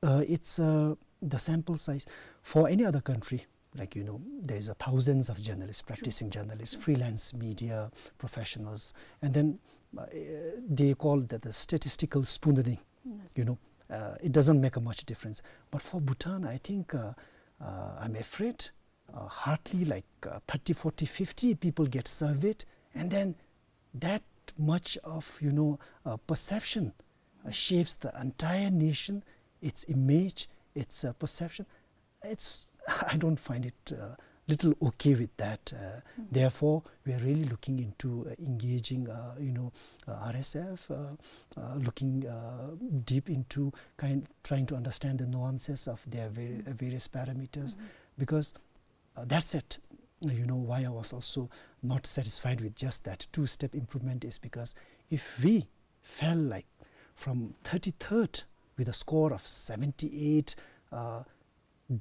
uh, it's, uh, the sample size. For any other country, like, you know, there's a thousands of journalists, practicing journalists, freelance media professionals, and then, uh, they call that the statistical spoonerism. You know, uh, it doesn't make a much difference. But for Bhutan, I think, uh, uh, I'm afraid, uh, hardly, like, uh, thirty, forty, fifty people get surveyed, and then that much of, you know, uh, perception uh, shapes the entire nation, its image, its uh, perception. It's, I don't find it uh, little okay with that. Uh, Therefore, we are really looking into uh, engaging, uh, you know, uh, R S F, uh, uh, looking uh, deep into kind, trying to understand the nuances of their vari- uh, various parameters, because uh, that's it. You know, why I was also not satisfied with just that two-step improvement is because if we fell, like, from thirty-third with a score of seventy-eight, uh,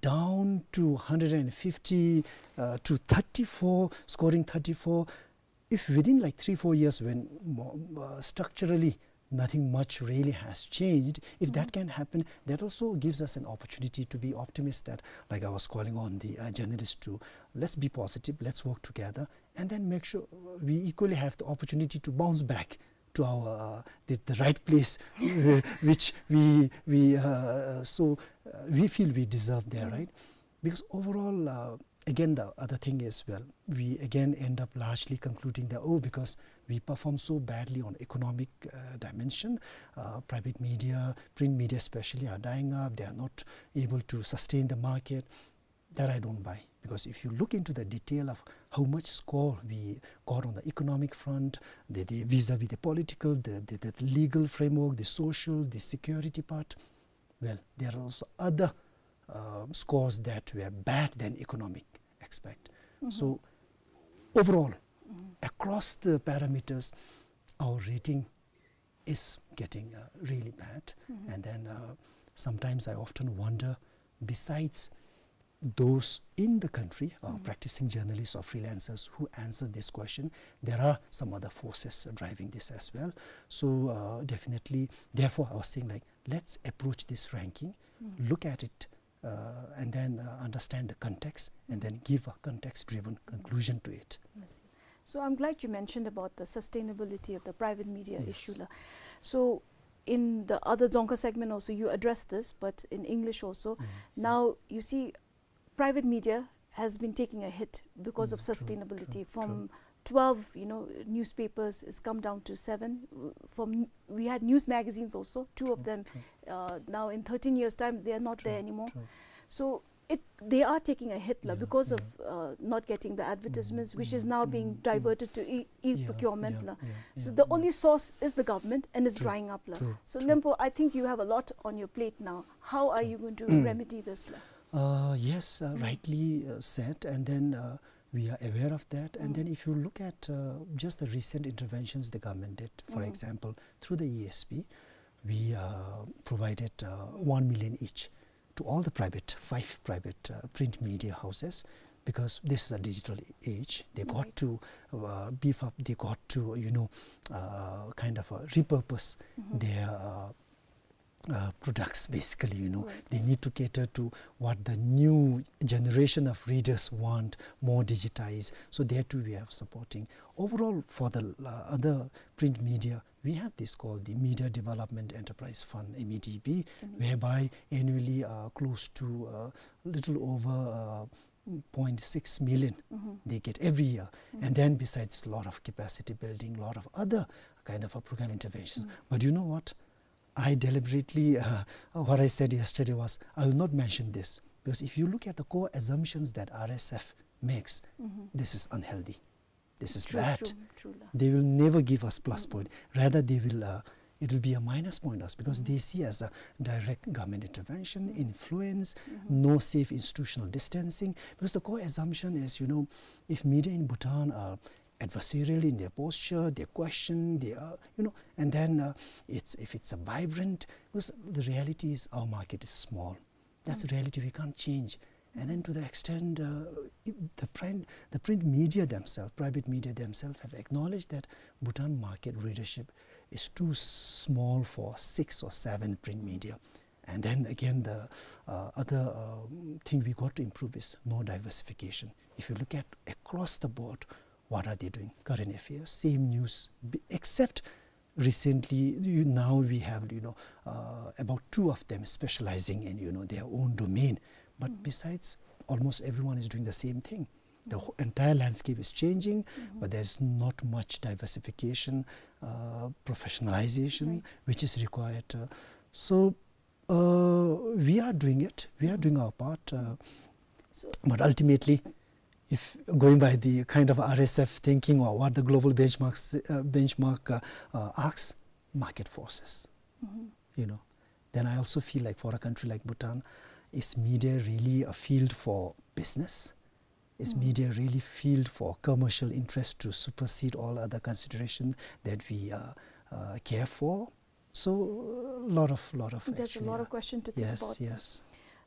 down to hundred fifty, uh, to thirty-four, scoring thirty-four, if within, like, three, four years, when mo- uh, structurally nothing much really has changed, if that can happen, that also gives us an opportunity to be optimistic that, like, I was calling on the uh, journalists to, let's be positive, let's work together, and then make sure we equally have the opportunity to bounce back to our uh, the, the right place uh, which we we uh, so uh, we feel we deserve there, right? Because overall, uh, again, the other thing is, well, we again end up largely concluding that, oh, because we perform so badly on economic uh, dimension, uh, private media, print media especially, are dying up. They are not able to sustain the market. That I don't buy, because if you look into the detail of how much score we got on the economic front, the, the vis-a-vis the political, the, the, the legal framework, the social, the security part, well, there are also other uh, scores that were bad than economic aspect. So overall, across the parameters, our rating is getting uh, really bad. And then uh, sometimes I often wonder, besides those in the country, uh, practicing journalists or freelancers who answer this question, there are some other forces driving this as well. So uh, definitely, therefore, I was saying, like, let's approach this ranking, look at it, uh, and then uh, understand the context, and then give a context-driven conclusion to it. Yes. So I'm glad you mentioned about the sustainability of the private media issue la. So in the other Dzongkha segment also, you addressed this, but in English also. Now, you see, private media has been taking a hit because of sustainability. From twelve, you know, newspapers, it's come down to seven. From, we had news magazines also, two of them. Uh, now in thirteen years' time, they are not there anymore. So it, they are taking a hit la, because of uh, not getting the advertisements, which is now being diverted to e- e-procurement la. So the only source is the government, and it's drying up la. So Lempo, I think you have a lot on your plate now. How are you going to remedy this la? Uh, yes, uh, rightly uh, said. And then uh, we are aware of that. And then if you look at uh, just the recent interventions the government did, for example, through the E S P, we uh, provided uh, one million each to all the private, five private uh, print media houses, because this is a digital age. They got to uh, beef up, they got to, you know, uh, kind of uh, repurpose their uh, uh, products, basically, you know. They need to cater to what the new generation of readers want, more digitized. So there too we are supporting. Overall, for the uh, other print media, we have this called the Media Development Enterprise Fund, M E D P, whereby annually uh, close to a uh, little over uh, zero point six million they get every year. And then besides a lot of capacity building, a lot of other kind of a program interventions. But you know what? I deliberately, uh, what I said yesterday was, I will not mention this. Because if you look at the core assumptions that R S F makes, this is unhealthy. This is bad. They will never give us plus point. Rather, they will, uh, it will be a minus point us, because they see as a direct government intervention, influence, no safe institutional distancing. Because the core assumption is, you know, if media in Bhutan are adversarial in their posture, they question, they are, you know, and then uh, it's, if it's a vibrant, because the reality is our market is small. That's a reality we can't change. And then to the extent uh, the print, the print media themselves, private media themselves have acknowledged that Bhutan market readership is too small for six or seven print media. And then again, the uh, other uh, thing we got to improve is no diversification. If you look at across the board, what are they doing? Current affairs, same news, except recently, you, now we have, you know, uh, about two of them specializing in, you know, their own domain. But mm. besides, almost everyone is doing the same thing. The whole entire landscape is changing, but there's not much diversification, uh, professionalization, which is required. Uh, so uh, we are doing it. We are doing our part. Uh, but ultimately, if going by the kind of R S F thinking or what the global benchmarks, uh, benchmark uh, uh, asks, market forces, you know, then I also feel like for a country like Bhutan, is media really a field for business? Is media really field for commercial interest to supersede all other consideration that we uh, uh, care for? So, a lot of, lot of There's a actually, lot uh, of question to think yes, about. Yes.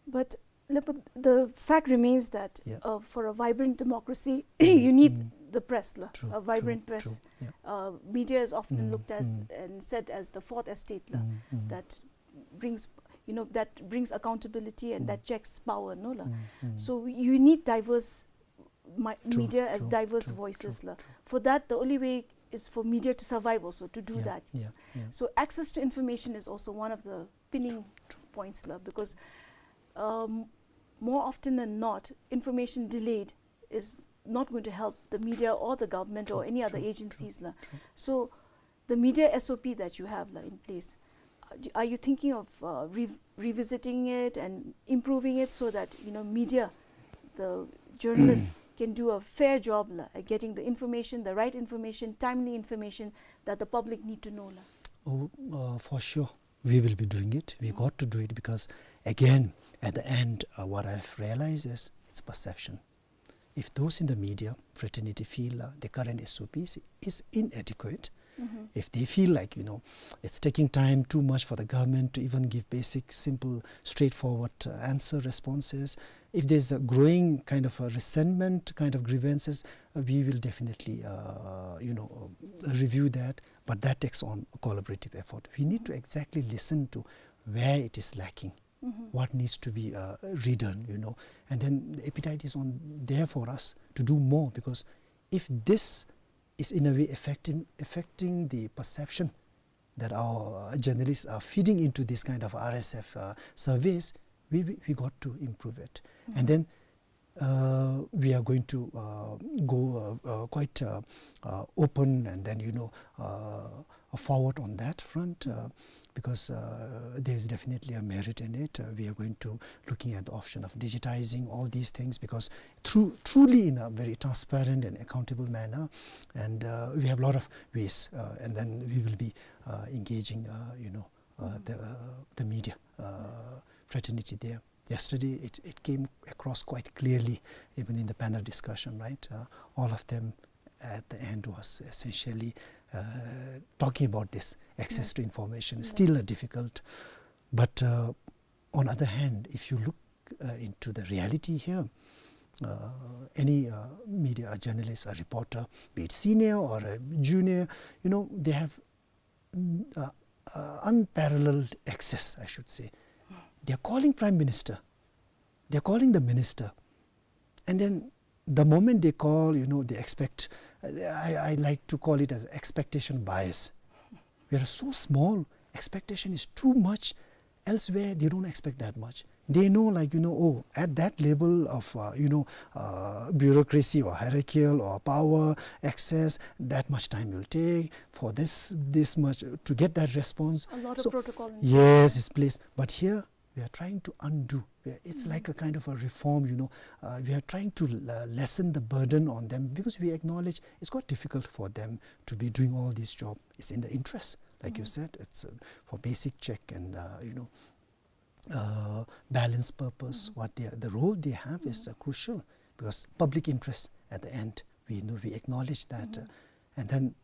But Lepo, the fact remains that Yeah. uh, for a vibrant democracy, you need Mm. the press, la. True, A vibrant true, press. True. Yeah. Uh, media is often Mm, looked as mm. and said as the fourth estate, la, Mm, mm. That brings, you know, that brings accountability and Mm. that checks power, no, la. Mm, mm. So you need diverse mi- True, media as true, diverse true, voices, true, la. True. For that, the only way is for media to survive also, to do Yeah, that. Yeah, yeah. So access to information is also one of the pinning points, la, because um, more often than not, information delayed is not going to help the media or the government or any other True, true, agencies, la. True. So the media S O P that you have, la, in place, uh, do- are you thinking of uh, re- revisiting it and improving it so that, you know, media, the journalists can do a fair job, la, at getting the information, the right information, timely information that the public need to know, la? Oh, uh, for sure, we will be doing it. We got to do it because, again, at the end, uh, what I've realized is it's perception. If those in the media fraternity feel uh, the current S O Ps is inadequate, if they feel like, you know, it's taking time too much for the government to even give basic, simple, straightforward uh, answer responses, if there's a growing kind of a resentment, kind of grievances, uh, we will definitely, uh, you know, uh, review that. But that takes on a collaborative effort. We need to exactly listen to where it is lacking, what needs to be uh, redone, you know, and then the appetite is on there for us to do more, because if this is in a way affecting affecting the perception that our uh, journalists are feeding into this kind of R S F uh, surveys, we, we we got to improve it, and then uh, we are going to uh, go uh, uh, quite uh, uh, open and then, you know, uh, forward on that front, uh, because uh, there is definitely a merit in it. Uh, we are going to looking at the option of digitizing all these things, because through truly in a very transparent and accountable manner, and uh, we have a lot of ways, uh, and then we will be uh, engaging, uh, you know, uh, the, uh, the media uh, fraternity there. Yesterday, it, it came across quite clearly, even in the panel discussion, right? Uh, all of them at the end was essentially uh, talking about this access to information, still a difficult. But uh, on other hand, if you look uh, into the reality here, uh, any uh, media, a journalist, a reporter, be it senior or a junior, you know, they have uh, uh, unparalleled access, I should say. They are calling Prime Minister, they are calling the minister, and then the moment they call, you know, they expect. I, I like to call it as expectation bias. We are so small, expectation is too much. Elsewhere, they don't expect that much. They know, like, you know, oh, at that level of, uh, you know, uh, bureaucracy or hierarchical or power access, that much time will take for this, this much to get that response. A lot So, of protocol in yes, it's placed. But here, we are trying to undo. We are- It's like a kind of a reform, you know. Uh, we are trying to l- uh, lessen the burden on them, because we acknowledge it's quite difficult for them to be doing all this job. It's in the interest, like you said, it's uh, for basic check and, uh, you know, uh, balance purpose. What they, the role they have is uh, crucial, because public interest at the end, we know, we acknowledge that. Uh, and then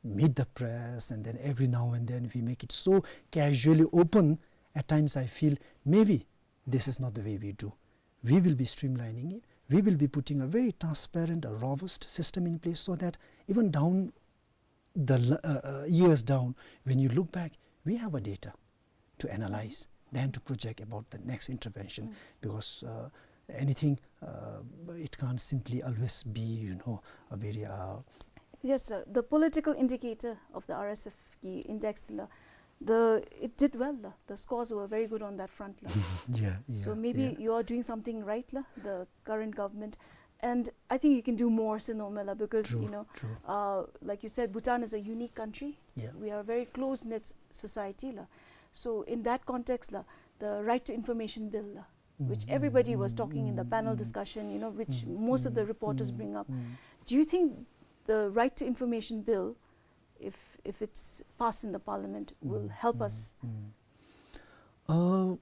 meet the press, and then every now and then we make it so casually open. At times I feel maybe this is not the way we do. We will be streamlining it. We will be putting a very transparent, a robust system in place, so that even down the l- uh, uh, years down, when you look back, we have a data to analyze than to project about the next intervention, because uh, anything, uh, it can't simply always be, you know, a very uh, Yes, sir. The political indicator of the R S F ki index, la, the it did well, la. The scores were very good on that front, la. Yeah, yeah. So maybe Yeah. You are doing something right, la, the current government. And I think you can do more, Sir Norman la, because, true, you know, true, uh, like you said, Bhutan is a unique country. Yeah. We are a very close-knit society la. So in that context la, the Right to Information Bill la, which everybody was talking in the panel discussion, you know, which most of the reporters bring up. Do you think the Right to Information Bill, if, if it's passed in the parliament, will help us? Uh,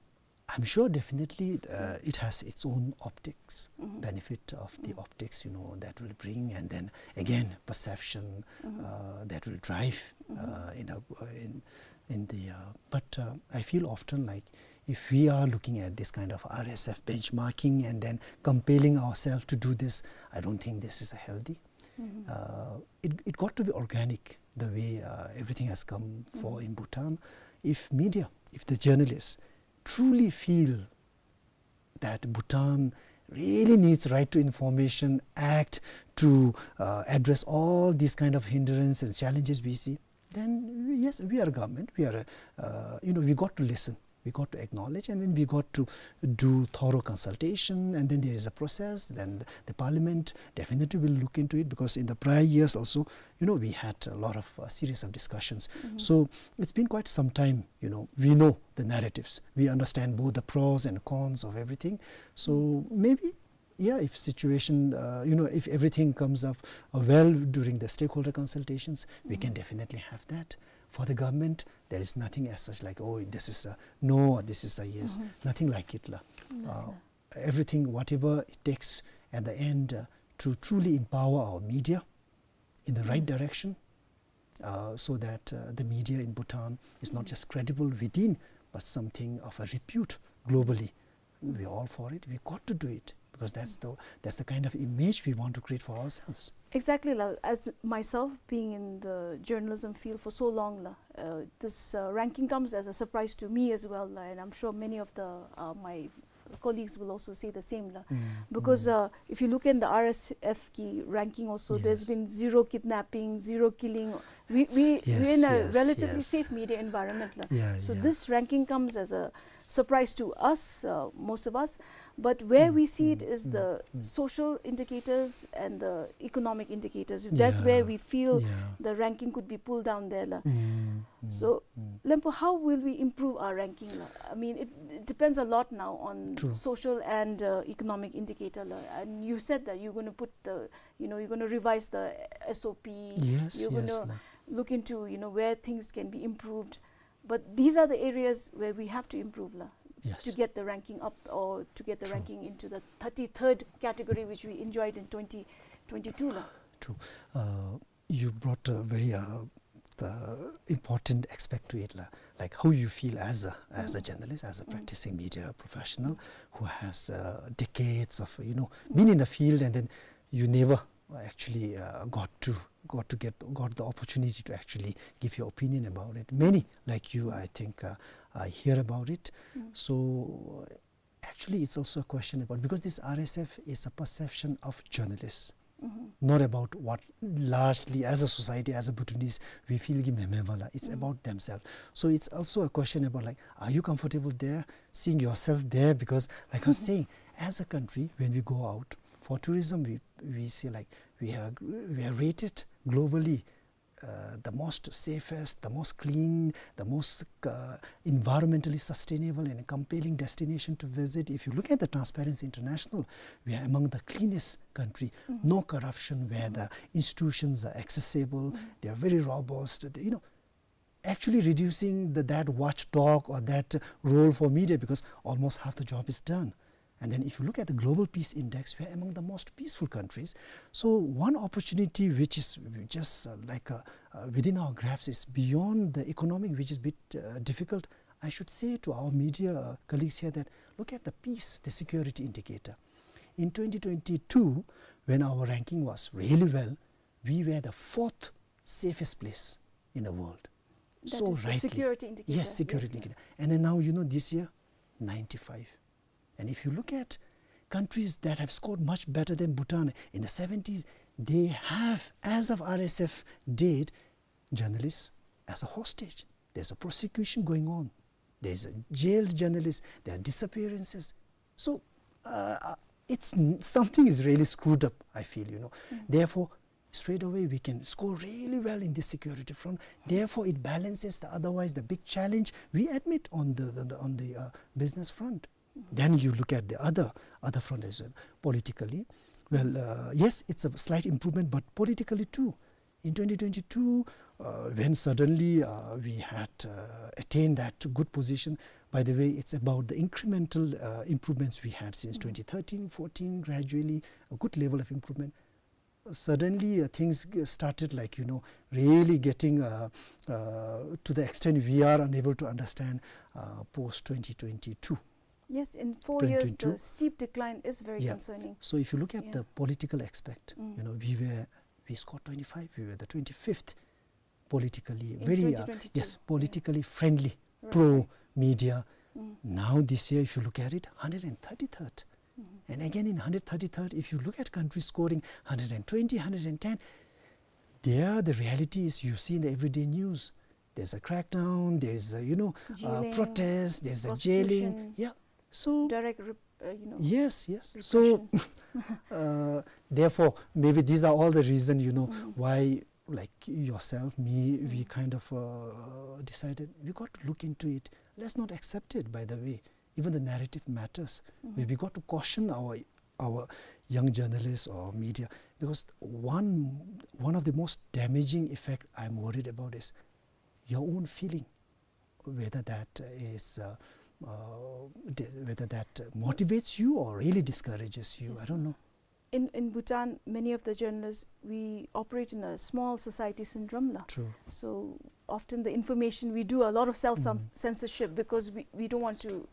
I'm sure definitely, uh, it has its own optics, benefit of the optics, you know, that will bring, and then again perception, uh, that will drive, uh, in a, in, in the, uh, but, uh, I feel often like if we are looking at this kind of R S F benchmarking and then compelling ourselves to do this, I don't think this is a healthy. Uh, it, it got to be organic, the way, uh, everything has come for in Bhutan. If media, if the journalists truly feel that Bhutan really needs Right to Information Act to, uh, address all these kind of hindrance and challenges we see, then we, yes, we are a government. We are, a, uh, you know, we got to listen. We got to acknowledge, and then we got to do thorough consultation, and then there is a process. Then the, the parliament definitely will look into it, because in the prior years also, you know, we had a lot of, uh, series of discussions. So it's been quite some time, you know, we know the narratives. We understand both the pros and cons of everything. So maybe, yeah, if situation, uh, you know, if everything comes up, uh, well during the stakeholder consultations, we can definitely have that. For the government, there is nothing as such like, "Oh, this is a no, or this is a yes." Nothing like it la. Yes, uh, sir. Everything, whatever it takes at the end, uh, to truly empower our media in the right direction, uh, so that, uh, the media in Bhutan is not just credible within, but something of a repute globally. We're all for it. We got to do it, because that's the, that's the kind of image we want to create for ourselves. Exactly la. As myself being in the journalism field for so long la, uh, this, uh, ranking comes as a surprise to me as well la, and I'm sure many of the, uh, my colleagues will also say the same la. Because, uh, if you look in the R S F ki ranking also, there's been zero kidnapping, zero killing. We, we, we're in a relatively safe media environment la. So this ranking comes as a surprise to us, uh, most of us. But where we see it is the social indicators and the economic indicators. That's where we feel the ranking could be pulled down there la. So, Lempo, how will we improve our ranking la? I mean, it, it depends a lot now on social and, uh, economic indicator la. And you said that you're gonna put the, you know, you're gonna revise the S O P. Yes, you're gonna look into, you know, where things can be improved. But these are the areas where we have to improve la, to get the ranking up, or to get the ranking into the thirty-third category, which we enjoyed in twenty twenty-two la. True. Uh, you brought a very, uh, the important aspect to it la, like how you feel as a, as a journalist, as a practicing media professional who has, uh, decades of, you know, been in the field, and then you never actually, uh, got to, got to get, got the opportunity to actually give your opinion about it. Many like you, I think, uh, I hear about it. So, uh, actually, it's also a question about, because this R S F is a perception of journalists, not about what largely as a society, as a Bhutanese, we feel ki meme wala. It's about themselves. So it's also a question about, like, are you comfortable there, seeing yourself there? Because, like I was saying, as a country, when we go out for tourism, we, we say, like, we are, we are rated globally, uh, the most safest, the most clean, the most, uh, environmentally sustainable and compelling destination to visit. If you look at the Transparency International, we are among the cleanest country. No corruption, where the institutions are accessible, they are very robust. They, you know, actually reducing the, that watchdog or that role for media, because almost half the job is done. And then if you look at the Global Peace Index, we are among the most peaceful countries. So one opportunity which is just, uh, like, uh, uh, within our grasp is beyond the economic, which is a bit, uh, difficult. I should say to our media, uh, colleagues here that look at the peace, the security indicator. In twenty twenty-two, when our ranking was really well, we were the fourth safest place in the world. That is the security indicator. Yes, security indicator. And then now, you know, this year, ninety-five. And if you look at countries that have scored much better than Bhutan in the seventies, they have, as of R S F date, journalists as a hostage. There's a prosecution going on. There's a jailed journalist. There are disappearances. So, uh, uh, it's n-, something is really screwed up, I feel, you know. Therefore, straight away we can score really well in this security front. Therefore, it balances the, otherwise the big challenge we admit on the, the, the, on the, uh, business front. Then you look at the other, other front as well, politically. Well, uh, yes, it's a slight improvement, but politically too. In twenty twenty-two, uh, when suddenly, uh, we had, uh, attained that good position, by the way, it's about the incremental, uh, improvements we had since twenty thirteen, fourteen, gradually a good level of improvement. Suddenly, uh, things g-, started, like, you know, really getting, uh, uh, to the extent we are unable to understand, uh, post twenty twenty-two. Yes, in four years, twenty-two. The steep decline is very, yeah, concerning. So if you look at, yeah, the political aspect, mm, you know, we were, we scored twenty-five, we were the twenty-fifth politically, in very, uh, twenty twenty-two, yes, yeah, politically friendly, right, pro, right, media. Mm. Now this year, if you look at it, hundred thirty-third. Mm-hmm. And again, in hundred thirty-third, if you look at countries scoring hundred twenty, hundred ten, there the reality is you see in the everyday news, there's a crackdown, there's a, you know, uh, jailing, protest, there's a jailing. Prosecution. Yeah. So direct rep-, uh, you know, yes, yes. So, repression. Uh, therefore, maybe these are all the reason, you know, mm, why, like, yourself, me, we, mm, kind of, uh, decided we got to look into it. Let's not accept it, by the way. Even the narrative matters. We, mm-hmm, we got to caution our, our young journalists or media, because one, one of the most damaging effect I'm worried about is your own feeling, whether that is, uh, uh, di-, whether that motivates you or really discourages you. Yes. I don't know. In, in Bhutan, many of the journalists, we operate in a small society syndrome la. True. So often the information, we do a lot of self, mm, censorship because we, we don't want to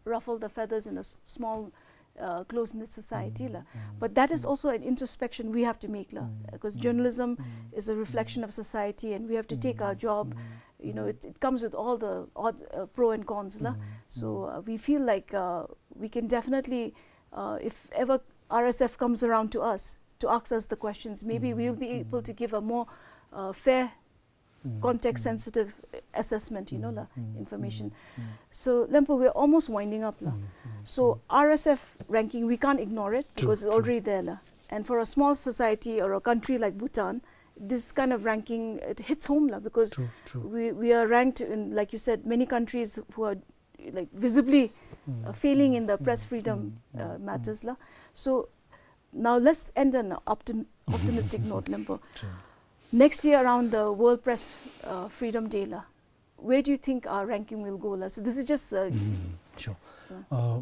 ruffle the feathers in a s-, small, uh, close-knit society la. Mm, mm, but that is, mm, also an introspection we have to make la, mm, because, mm, journalism, mm, is a reflection, mm, of society, and we have to take our, mm, job. Mm, you know, mm, it, it comes with all the odd, uh, pro and cons la. Mm, so, mm, uh, we feel like, uh, we can definitely, uh, if ever R S F comes around to us to ask us the questions, maybe, mm, we'll be able, mm, to give a more, uh, fair, mm, context, mm, sensitive assessment, you know, mm, la, mm, information. Mm, mm. So, Lempo, we're almost winding up la. Mm, mm, so, mm, R S F ranking, we can't ignore it. True, because it's, true, already there la. And for a small society or a country like Bhutan, this kind of ranking, it hits home la, because, true, true, we, we are ranked in, like you said, many countries who are, like, visibly, mm, uh, failing, mm, in the press, mm, freedom, mm, uh, mm, matters la. So now let's end on an optim-, optimistic note, Lempo. True. Next year around the World Press, uh, Freedom Day la, where do you think our ranking will go la? So this is just the, mm, sure, yeah, uh,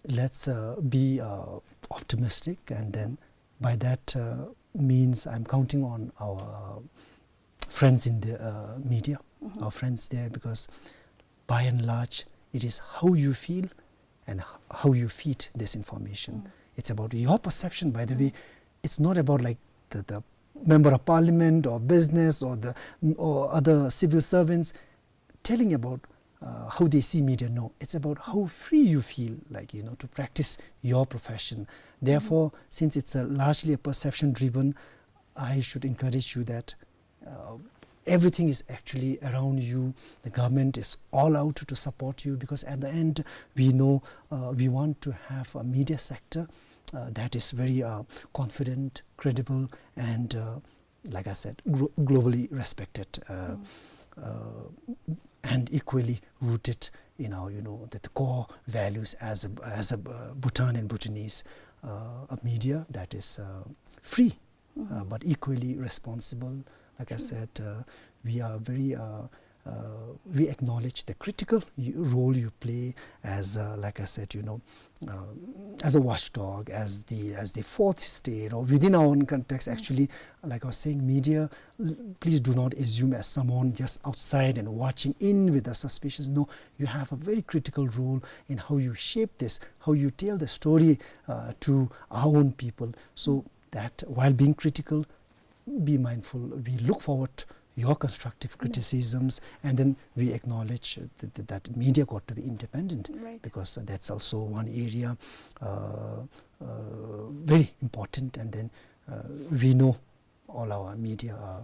let's, uh, be, uh, optimistic, and then by that, uh, means I'm counting on our, uh, friends in the, uh, media, mm-hmm, our friends there, because by and large, it is how you feel and h-, how you feed this information. Mm. It's about your perception, by the, mm, way. It's not about, like, the, the member of parliament or business or the, or other civil servants telling about, uh, how they see media. No, it's about how free you feel, like, you know, to practice your profession. Therefore, mm-hmm, since it's a largely a perception driven, I should encourage you that, uh, everything is actually around you. The government is all out to support you, because at the end, we know, uh, we want to have a media sector, uh, that is very, uh, confident, credible, and, uh, like I said, glo-, globally respected, uh, mm, uh, and equally rooted in our, you know, the, the core values as a, as a, uh, Bhutan and Bhutanese, uh, a media that is, uh, free, mm-hmm, uh, but equally responsible. Like I, true, said, uh, we are very, uh, uh, we acknowledge the critical y-, role you play as, uh, like I said, you know, uh, as a watchdog, as the, as the fourth estate, or within our own context. Mm. Actually, like I was saying, media, l-, please do not assume as someone just outside and watching in with the suspicions. No, you have a very critical role in how you shape this, how you tell the story, uh, to our own people. So that while being critical, be mindful. We look forward your constructive, yeah, criticisms, and then we acknowledge that, that, that media got to be independent, right, because that's also one area, uh, uh, very important. And then, uh, we know all our media, uh,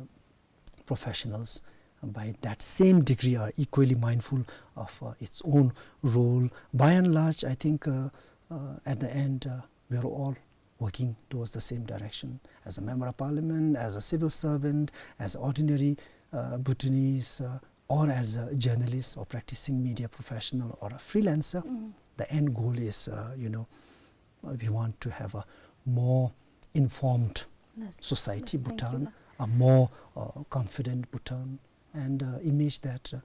professionals, uh, by that same degree are equally mindful of, uh, its own role. By and large, I think, uh, uh, at the end, uh, we are all working towards the same direction. As a member of parliament, as a civil servant, as ordinary, uh, Bhutanese, uh, or as a journalist or practicing media professional or a freelancer, the end goal is, uh, you know, uh, we want to have a more informed society, Bhutan, a more, uh, confident Bhutan, and, uh, image that, uh,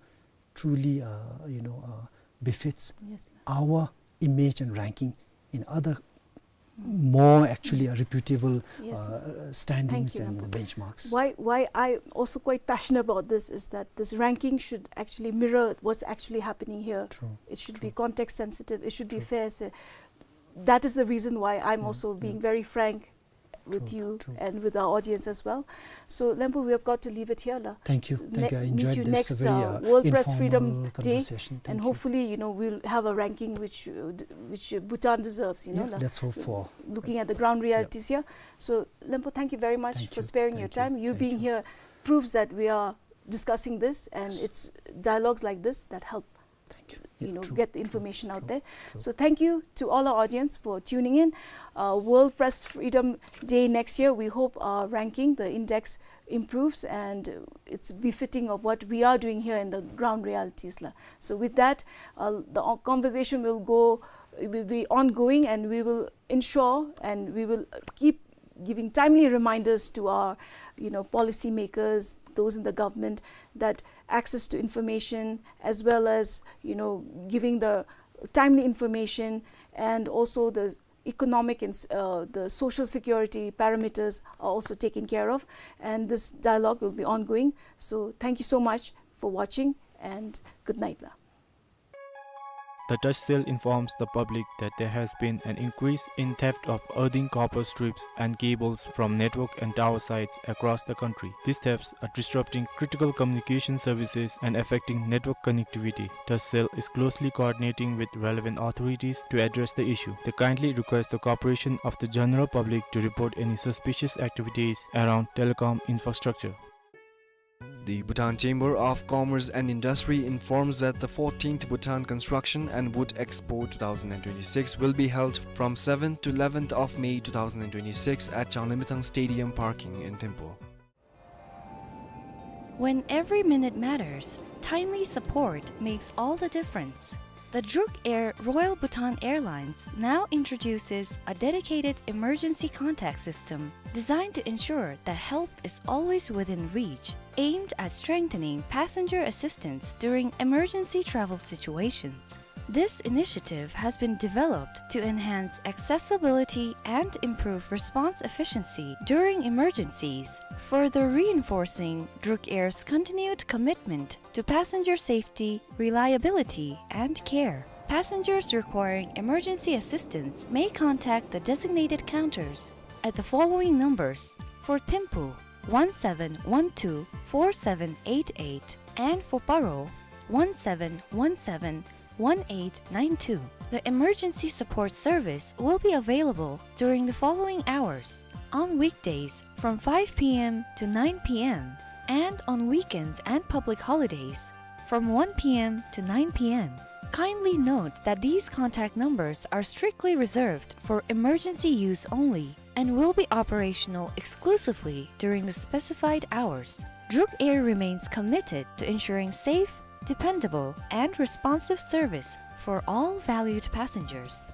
truly, uh, you know, uh, befits our image and ranking in other more actually, uh, reputable, uh, standings and benchmarks. Why, why I'm also quite passionate about this is that this ranking should actually mirror what's actually happening here. It should be context sensitive. It should be fair. So that is the reason why I'm also being very frank with you and with our audience as well. So, Lempo, we have got to leave it here, la. Thank you. Thank you. I enjoyed this very, uh, World Press Freedom Day, and hopefully, you know, we'll have a ranking which, uh, d-, which, uh, Bhutan deserves, you know, la. Let's hope for. Looking at the ground realities here. So, Lempo, thank you very much for sparing your time. You being here proves that we are discussing this, and it's dialogues like this that help, you know, get the information out there. So thank you to all our audience for tuning in. Uh, World Press Freedom Day next year, we hope our ranking, the index, improves and it's befitting of what we are doing here in the ground realities, la. So with that, uh, the o-, conversation will go, it will be ongoing, and we will ensure and we will keep giving timely reminders to our, you know, policymakers, those in the government, that access to information, as well as, you know, giving the timely information, and also the economic and s-, uh, the social security parameters are also taken care of. And this dialogue will be ongoing. So thank you so much for watching, and good night, la. The Touch Cell informs the public that there has been an increase in theft of earthing copper strips and cables from network and tower sites across the country. These thefts are disrupting critical communication services and affecting network connectivity. Touch Cell is closely coordinating with relevant authorities to address the issue. They kindly request the cooperation of the general public to report any suspicious activities around telecom infrastructure. The Bhutan Chamber of Commerce and Industry informs that the fourteenth Bhutan Construction and Wood Expo two thousand twenty-six will be held from seventh to eleventh of May two thousand twenty-six at Changlimithang Stadium parking in Thimphu. When every minute matters, timely support makes all the difference. The Druk Air Royal Bhutan Airlines now introduces a dedicated emergency contact system designed to ensure that help is always within reach, aimed at strengthening passenger assistance during emergency travel situations. This initiative has been developed to enhance accessibility and improve response efficiency during emergencies, further reinforcing Druk Air's continued commitment to passenger safety, reliability, and care. Passengers requiring emergency assistance may contact the designated counters at the following numbers: for Thimphu, one seven one two four seven eight eight, and for Paro, one seven one seven one eight nine two. The emergency support service will be available during the following hours: on weekdays from five P M to nine P M, and on weekends and public holidays from one P M to nine P M. Kindly note that these contact numbers are strictly reserved for emergency use only and will be operational exclusively during the specified hours. Druk Air remains committed to ensuring safe, dependable, and responsive service for all valued passengers.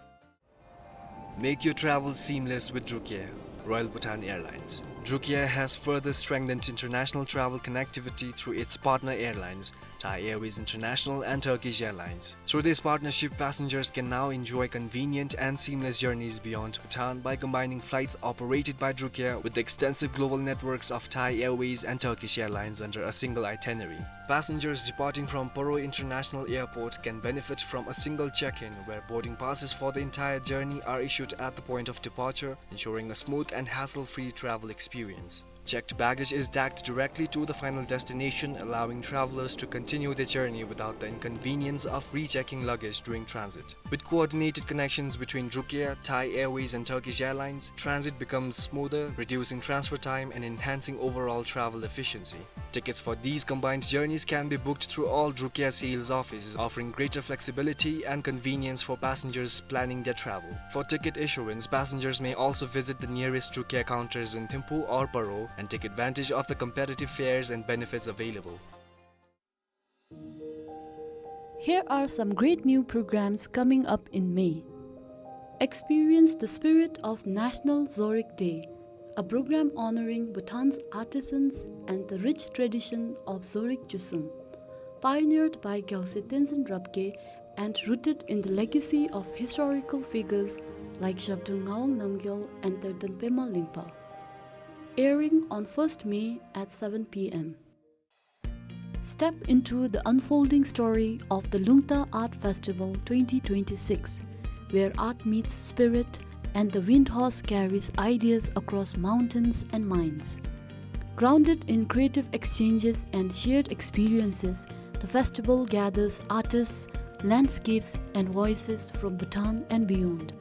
Make your travel seamless with Druk Air, Royal Bhutan Airlines. Druk Air has further strengthened international travel connectivity through its partner airlines, Thai Airways International and Turkish Airlines. Through this partnership, passengers can now enjoy convenient and seamless journeys beyond Bhutan by combining flights operated by Druk Air with the extensive global networks of Thai Airways and Turkish Airlines under a single itinerary. Passengers departing from Paro International Airport can benefit from a single check-in, where boarding passes for the entire journey are issued at the point of departure, ensuring a smooth and hassle-free travel experience. Checked baggage is tagged directly to the final destination, allowing travelers to continue their journey without the inconvenience of rechecking luggage during transit. With coordinated connections between Druk Air, Thai Airways, and Turkish Airlines, transit becomes smoother, reducing transfer time and enhancing overall travel efficiency. Tickets for these combined journeys can be booked through all Drukia sales offices, offering greater flexibility and convenience for passengers planning their travel. For ticket issuance, passengers may also visit the nearest Drukia counters in Thimphu or Paro and take advantage of the competitive fares and benefits available. Here are some great new programs coming up in May. Experience the spirit of National Zorig Day, a program honoring Bhutan's artisans and the rich tradition of Zorig Chusum, pioneered by Gyalse Tenzin Rabgye and rooted in the legacy of historical figures like Zhabdrung Ngawang Namgyal and Terden Pema Lingpa. Airing on first May at seven p m. Step into the unfolding story of the Lungta Art Festival twenty twenty-six, where art meets spirit and the wind horse carries ideas across mountains and minds. Grounded in creative exchanges and shared experiences, the festival gathers artists, landscapes, and voices from Bhutan and beyond,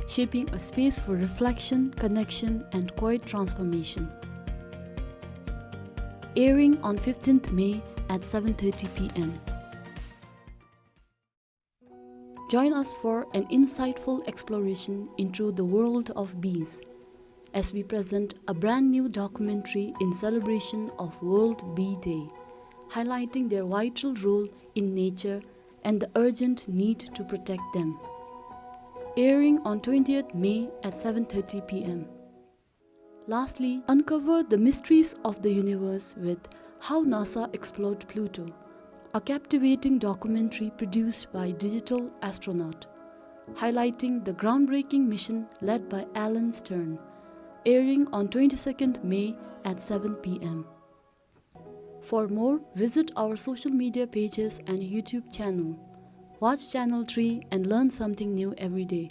shaping a space for reflection, connection, and quiet transformation. Airing on fifteenth May at seven thirty p m. Join us for an insightful exploration into the world of bees as we present a brand new documentary in celebration of World Bee Day, highlighting their vital role in nature and the urgent need to protect them. Airing on twentieth May at seven thirty p m. Lastly, uncover the mysteries of the universe with How NASA Explored Pluto, a captivating documentary produced by Digital Astronaut, highlighting the groundbreaking mission led by Alan Stern, airing on twenty-second May at seven p m. For more, visit our social media pages and YouTube channel. Watch Channel three and learn something new every day.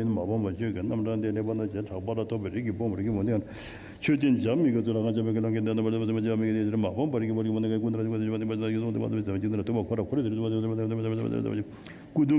ཡིན། མ་སྤངས་པ་ཆོས་ཀྱི་རྣམ་གྲངས་ཏེ། ལེགས་པར་སྣང་བྱེད་གྲགས་པ་ལ་སོགས་པའི་རིགས་ཀྱི་དཔུང་པོ་རིགས་ཀྱི་མུ་སྟེགས་ཆོས་བསྟན་བྱ་མི་དགེ་ཚུལ་ལ་ང་རྒྱལ་བའི་ལམ་གྱི་འདོད་དང་བར་ཆད་མེད་པའི་ཀུན་ཏུ་ར་ཐུབ་པ་ཁོ་ར་ཁོ་ར་ཐུབ་པ་ཅིག་ཏུ།